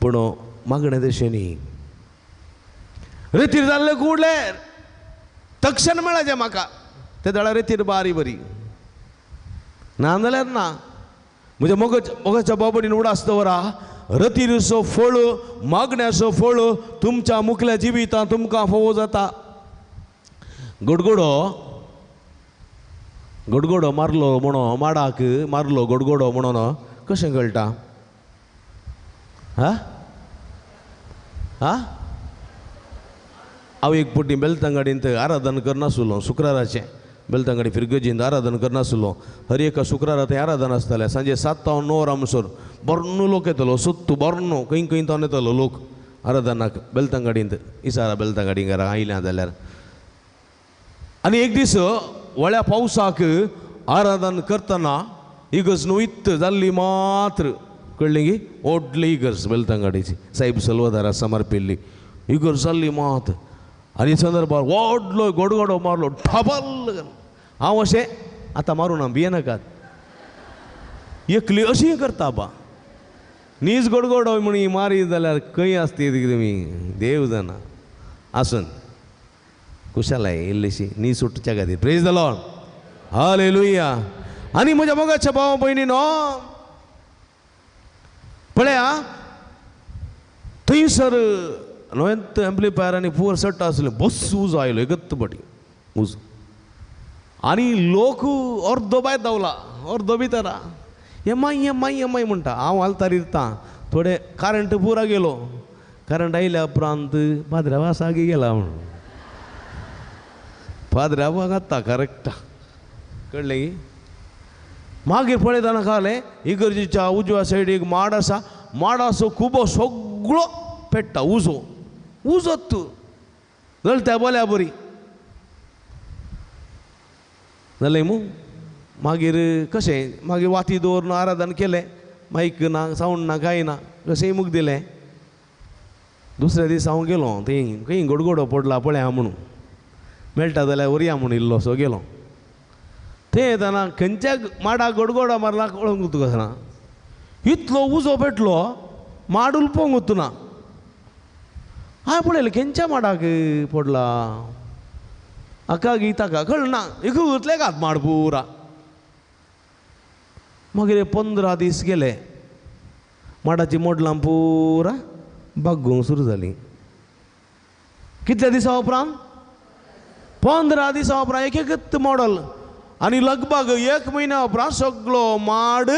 पूण मागणें तशें न्ही, रेतीर जाल्लें कुडलें तक्षण मेळाचें म्हाका, ते जाल्यार रेतीर बारी बरी, ना जाल्यार ना. म्हज्या मोगाच्या मोगाच्या बाबडीन उडास दवरा, रतीरचो फळ, मागण्याचो फळ तुमच्या मुखल्या जिवितांत तुमकां फोवो जाता. गडगडो गडगडो मारलो म्हणून माडाक मारलो गडगडो म्हणून कशें कळटा? हा हा हांव एक पटी बेलतंगाडींत आराधन करनासलो, शुक्राराचें बेलतंगाडी फिरगजींत आराधन करनासलो. हर एका शुक्रारा थंय आराधन आसतालें, सांजे 7 ते 9 वरां म्हणसर बर्नो लोक येतलो, सत्तू बर्नो खंय खंय तावन येतलो लोक आराधनाक बेलतंगाडींत, इसारा बेलतंगाडी घरा आयल्या जाल्यार. आनी एक दीस व्हडल्या पावसाक आराधन करतना इगर्ज न्हू इत्त जाल्ली मात्र, कळ्ळें गी, व्हडली इगर्ज बेलतंगाडीची साहेब सल्वदारा समर्पिल्ली इगर्ज जाल्ली मात. आनी संदर्भार व्हडलो गोडगोडो मारलो ढबल. हांव अशें आतां मारूं ना, भियेनाकात, एकली अशी करता बा, नीज गोडगोडो म्हण मारी जाल्यार खंय आसती तुमी देव जाणा. आसून कुशालाय इल्लीशी नी सुटच्या खातीर. प्रेज the Lord, hallelujah. आनी म्हज्या मोगाच्या भाव भयणीनो, पळया थंयसर न्हंयत एम्प्लिफायर आनी पुवर सट्ट आसलें, बस उजो आयलो एकत पटी उजो, आनी लोक अर्दो भायर धांवला, अर्दो भितर एमाय एमाय एमाय म्हणटा. हांव आलतार इरता, थोडे करंट पुरा गेलो, करंट आयल्या उपरांत पाद्र्यावा सागी गेला म्हणून पाद्र्यावा घाता करेक्ट, कळ्ळें की. मागीर पळयतना कळ्ळें इगर्जेच्या उजव्या सायडीक माड आसा, माडाचो खुबो सगळो पेट्टा उजो, उजोत जळत्या बोल्या बरी जालें मू. मागीर कशें मागीर वाती दवरून आराधन केलें, मायक ना सावंड ना कांय ना, कशेंय मुग दिलें. दुसऱ्या दीस हांव गेलो थंय खंय गोडगोडो पडला पळया म्हणून, मेळटा जाल्यार व्हरया म्हूण इल्लोसो गेलो. थंय येतना खंयच्या माडाक गोडगोडो मारला कळोंक तुका ना, इतलो उजो पेटलो माड उलपोंक वतना. हांवें पळयलें खंयच्या माडाक पडला, हाका गी ताका कळना, एक उतले घात माड पुरा. मागीर 15 दीस गेले, माडाची मोडलां पुरा बागोवंक सुरू जाली. कितल्या दिसां उपरांत? 15 दिसां उपरांत एक एकच मॉडल आनी लगभग 1 म्हयन्या उपरांत सगळो माड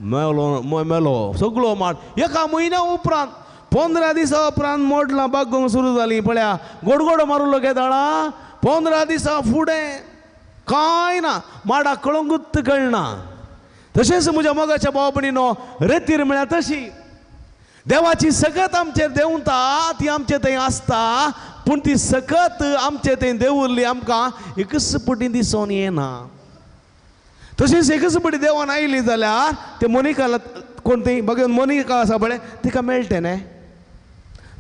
मेलो, मेलो सगळो माड. 1 म्हयन्या उपरांत 15 दिसां उपरांत मोडलां बागोवंक सुरू जालीं. पळया गोडगोडो मारुलो केदाळा 15 दिसां फुडें कांय ना, माडाक कळोंकूच कळना. तशेंच म्हज्या मोगाच्या भाव भयणीनो, रेतीर म्हळ्यार तशी देवाची सकत आमचेर देंवता, ती आमचे थंय आसता, पूण ती सकत आमचे थंय देंवुल्ली आमकां एकच पटी दिसून येना. तशेंच एकच पटी देवान आयली जाल्यार ते मोनिका कोण ती बघ मोनिका आसा पळय, तिका मेळटें न्ही.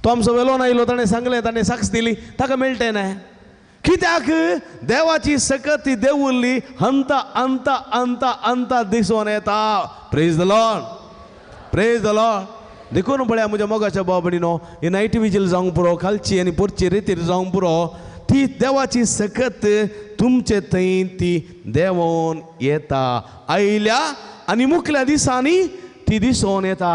तो आमचो वेलोन आयलो, ताणें सांगलें, ताणें साक्ष दिली, ताका मेळटें न्ही. कित्याक? देवाची सकत ती देंवुल्ली हंता अंता अंता अंता दिसून येता. Praise the Lord, praise the Lord. देखून पळया म्हज्या मोगाच्या भाव भयणीनो, ही नायट विजील जावंक पुरो, खालची आनी पोरची रेतीर जावंक पुरो, ती देवाची सकत तुमचे थंय ती देंवोन येता. आयल्या आनी मुखल्या दिसांनी ती दिसून येता.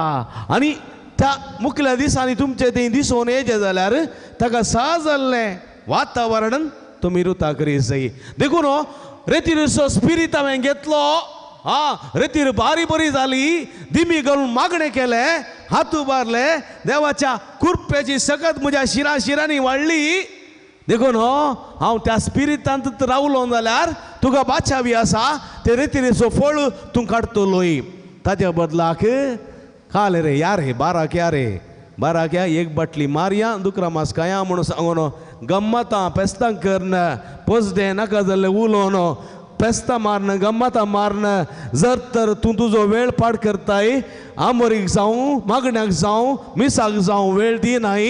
आनी त्या मुखल्या दिसांनी तुमचे थंय दिसून येयचें जाल्यार ताका सा जाल्लें वातावरण तुमी रुता करी जाय. देखून रेतीरचो स्पिरीत हांवें घेतलो, हा रेतीर बारी बरी जाली, दिमी घालून मागणें केलें, हात उबारले, देवाच्या कृपेची सकत म्हज्या शिरा शिरांनी वाडली. देखून हांव त्या स्पिरितांत रावलो जाल्यार तुका बाचावी आसा, ते रेतीरेचो फळ तूं काडटलोय. ताच्या बदलाक काल रे या रे बाराक या रे बाराक या एक बाटली मारया दुकरा मास खाया म्हणून सांगून गम्मतां पेस्तां करन पोसदें नाका जाल्लें उलोवन पेस्तां मारन गम्मतां मारन जर तर तूं तुजो वेळ पाड करताय, आमोरीक जावं मागण्याक जावं मिसाक जावं वेळ दिनाय,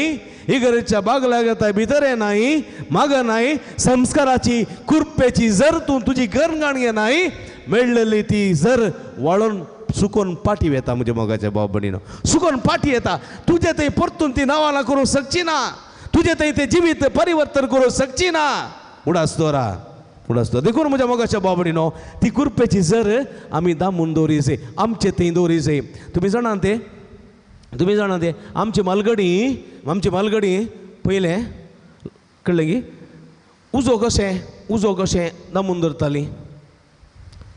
इगर्जेच्या बागल्याक येताय भितर येनाय मागनाय, संस्काराची कृपेची जर तूं तुजी गरणगाण घेनाय, मेळ्ळेली ती जर वाळून सुकोन पाटी येता. म्हज्या मोगाच्या भाव भयणीनो, सुकोन पाटी येता. तुजें थंय परतून ती नांवां करूंक शकची ना, तुजें थंय तें जिवीत परिवर्तन करूंक शकची ना. उडास दवरा, उडास दवर. देखून म्हज्या मोगाच्या भाव भयणीनो, ती कृपेची जर आमी दामून दवरी जाय, आमचे थंय दवरी जाय. तुमी जाणा ते, तुमी जाणा ते आमची मालगडी, आमची मालगडी पयलें कळ्ळें की उजो कशें, उजो कशें दामून दवरताली.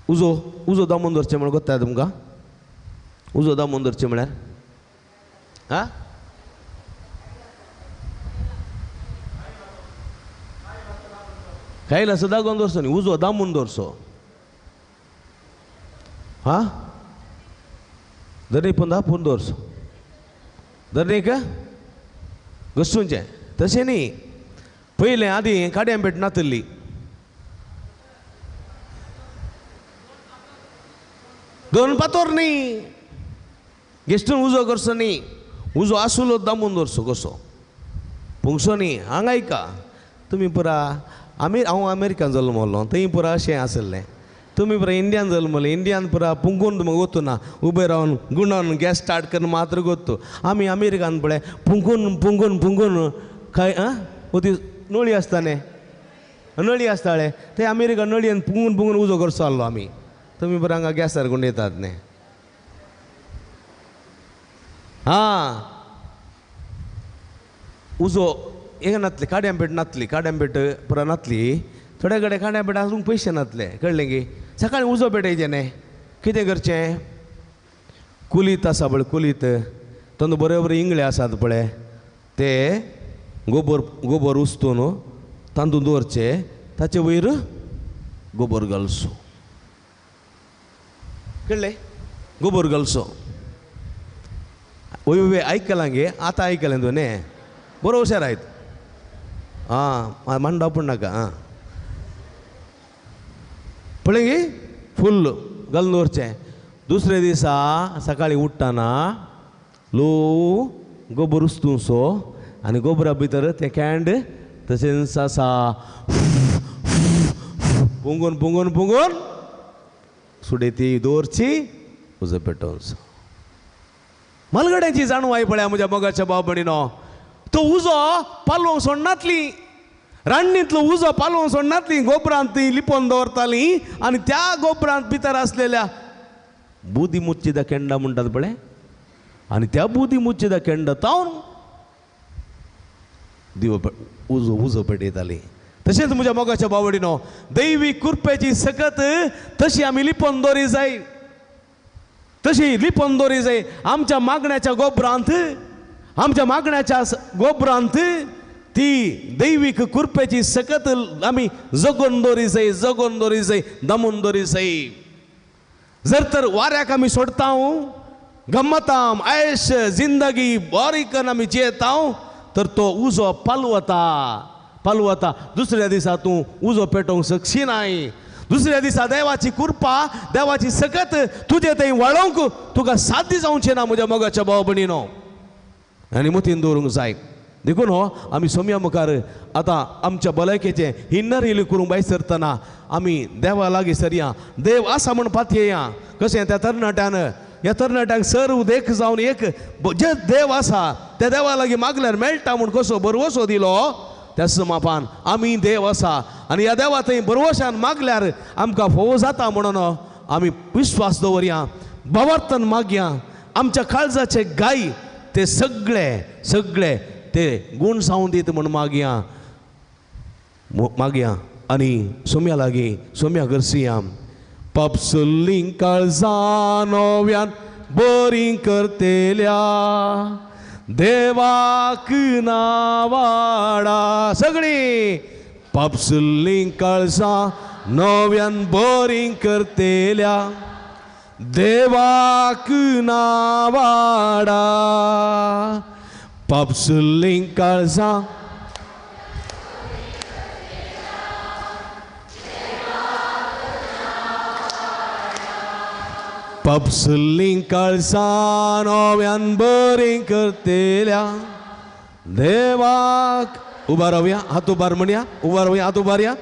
उजो, उजो दामून दवरचें म्हण कोत्ता तुमकां? उजो दामून दवरचें म्हळ्यार आं कायला सदां दागोवन दवरचो न्ही, उजो दामून दवरचो. हां दरेक पण दापून दवरचो, दरेक घसचें तशें न्ही. पयलें आदीं काड्यां पेट नातली, दोन पातोर न्ही, गेस्टून उजो करचो न्ही, उजो आसुलो दामून दवरचो कसो पुंगसो न्ही. हांगा आयका तुमी पुरा आमी, हांव अमेरिकान जल्मलो थंय पुरा अशें आसलें, तुमी पुरा इंडियान जल्मले, इंडियान पुरा पुंगून तुमकां गोत्तू ना, उबे रावन गुंडावन गॅस स्टार्ट करून मात्र गोत्तू. आमी अमेरिकान पळय पुंगून पुंगून पुंगून खंय आं ती नळी आसता न्ही, नळी आसताले ते अमेरिका नळयेन पुंगून पुंगून उजो करचो आहलो आमी. तुमी पुरा हांगा गॅसार गुंडयतात न्ही. हां उजो एक नातली, काड्यांपेट नातली, काड्यांपेट पुरा नातली, थोड्या कडेन काड्यांपेट आसूंक पयशे नातले, कळ्ळें की सकाळीं उजो पेटयचें न्ही. कितें करचें, कुलीत आसा पळय, कुलीत तातूंत बरे बरे इंगळे आसात पळय, ते गोबर गोबर उस्तून तातूंत दवरचे, ताचे वयर गोबर घालचो. कळ्ळें? गोबोर घालचो. वय वय आयकलां गे, आतां आयकलें तुवें न्ही, बरो हुशार आयत. आं मांडा पूण नाका. आं पळय गे फुल्ल घालून दवरचें. दुसरे दिसा सकाळीं उठ्ठना लो गोबर उस्तुसो आनी गोबरा भितर तें कँड तशेंच आसा पुंगून पुंगून पुंगून सुडे ती दवरची उजो पेटोवचो. मलगड्याची जाणवाय पळया म्हज्या मोगाच्या भाव भयणीनो, तो उजो पालोवंक सोडनातली, रान्नींतलो उजो पालोवंक सोडनातली, गोबरांत ती लिपोवन दवरताली आनी त्या गोबरांत भितर आसलेल्या बुदी मुच्चीदा केंडा म्हणटात पळय, आनी त्या बुदी मुच्चीदा केंडा तावन दिवो उजो उजो पेटयताली. तशेंच म्हज्या मोगाच्या बावडीनो, दैवी कृपेची सकत तशी आमी लिपोवन दवरी जाय, तशी लिपोवन दवरी जाय. आमच्या मागण्याच्या गोबरांत, आमच्या मागण्याच्या गोबरांत ती दैवीक कृपेची सकत आमी जगोवन दवरी जाय, जगोवन दवरी जाय, दमून दवरी जाय. जर तर वाऱ्याक आमी सोडता, गम्मताम आयश जिंदगी बरी करून आमी जियेता तर तो उजो पालवता पालवता. दुसऱ्या दिसा तूं उजो पेटोवंक शकशी नाय. दुसऱ्या दिसा देवाची कृपा, देवाची सकत तुजे थंय वाळोवंक तुका साध्य जावचें ना म्हज्या मोगाच्या भाव भयणीनो. आनी मतीन दवरूंक जाय. देखून हो आमी सोम्या मुखार आतां आमच्या भलायकेचें हिन्नर इल्ली करूंक भायर सरतना आमी देवा लागीं सरया, देव आसा म्हण पातयेया. कशें त्या तरणाट्यान, ह्या तरणाट्यांक सर्व देख जावन एक जे देव आसा त्या देवा लागीं मागल्यार मेळटा म्हूण कसो भरवसो दिलो, त्या मापान आमी देव आसा आनी ह्या देवा थंय भरवशान मागल्यार आमकां फोव जाता म्हणून आमी विश्वास दवरया, भावार्थान मागया. आमच्या काळजाचे गाय ते सगळे सगळे ते गूण जावन दीत म्हूण मागया मागया आनी सोम्या लागीं सोम्या गरसिया. पापसुल्लीं काळजां नव्यान बरीं करतेल्या देवाक नावाडा. सगळीं पापसुल्लीं काळजां नव्यान बरीं करतेल्या देवाक नावाडा. पापसुल्लीं काळजां पापसुल्लीं काळजां नव्यान बरीं करतेल्या देवाक. उबा रावया, हात उबार म्हणया, उबा रावया, हात उबारया.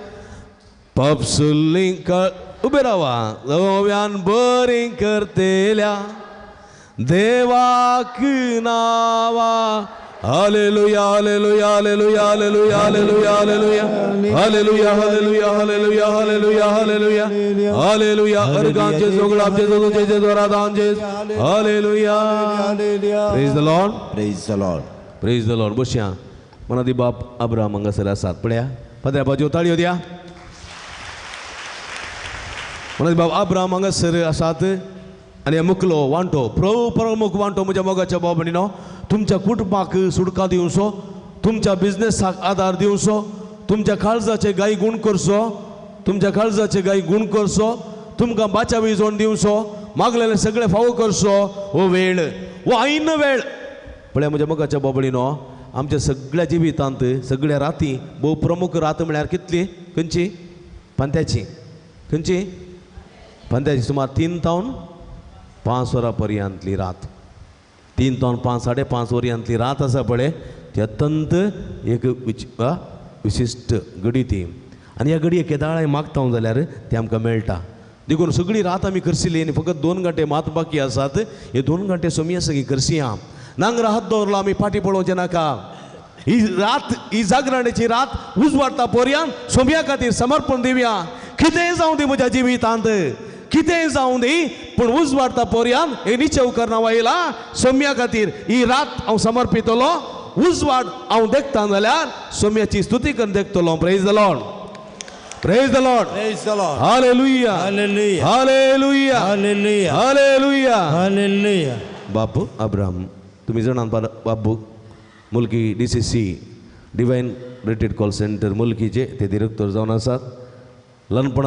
पापसुल्लीं काळ उबे रावा, नव्यान बरीं करतेल्या देवाक नावा. Hallelujah hallelujah hallelujah hallelujah hallelujah hallelujah hallelujah hallelujah hallelujah hallelujah hallelujah hallelujah. अर्गांचे जोगळाचे जोगचे जोरादांचे hallelujah. Praise the Lord, praise the Lord, praise the Lord. बसया मनादी बाप अब्राहम हांगासर आसात. पळया पत्र्या बाजू ताळयो द्या. मनादी बाप अब्राहम हांगासर आसात आनी मुखलो वांटो प्रमुख वांटो म्हज्या मोगाच्या भाव भयणीनो, तुमच्या कुटुंबाक सुटका दिवचो, तुमच्या बिजनेसाक आदार दिवचो, तुमच्या काळजाचे गाय गूण करचो, तुमच्या काळजाचे गाय गूण करचो, तुमकां बाचावी जोड दिवचो, मागलेले सगळे फावो करचो. हो वेळ, हो ऐन वेळ. पळय म्हज्या मोगाच्या भाव भयणीनो, आमच्या सगळ्या जिवितांत सगळ्या राती भोव प्रमुख रात म्हळ्यार कितली? खंयची? पंत्याची. खंयची? पंत्याची. सुमार 3 तावन 5 वरां पर्यंतली रात, 3 तावन 5 5.5 वरांतली रात आसा पळय, ती अत्यंत एक विशिश्ट घडी ती. आनी ह्या घडये केदाळाय मागता जाल्यार ती आमकां मेळटा. देखून सगळी रात आमी करसिली आनी फकत 2 घंटे मात बाकी आसात. हे 2 घंटे सोमया सगळी करसिया. नांगरा हात दवरलो आमी फाटीं पळोवचें नाका. ही रात, ही जागरणाची रात उजवाडता पर्यंत सोमया खातीर समर्पण दिवया. कितेंय जावं दी म्हज्या जिवितांत, कितेंय जावं दी, पूण उजवाडता पर्यंत हे निचेव करना वायला सोम्या खातीर ही रात हांव समर्पितलो. उजवाड हांव देखता जाल्यार सोम्याची स्तुती करून देखतलो. Praise the Lord, praise the Lord, praise the Lord. Hallelujah hallelujah hallelujah hallelujah hallelujah hallelujah. Bapu Abraham तुमी जाणात बाबू Mulki D C C divine retreat call centre मुलकीचे ते डिरेक्टर जावन आसात. ल्हानपणा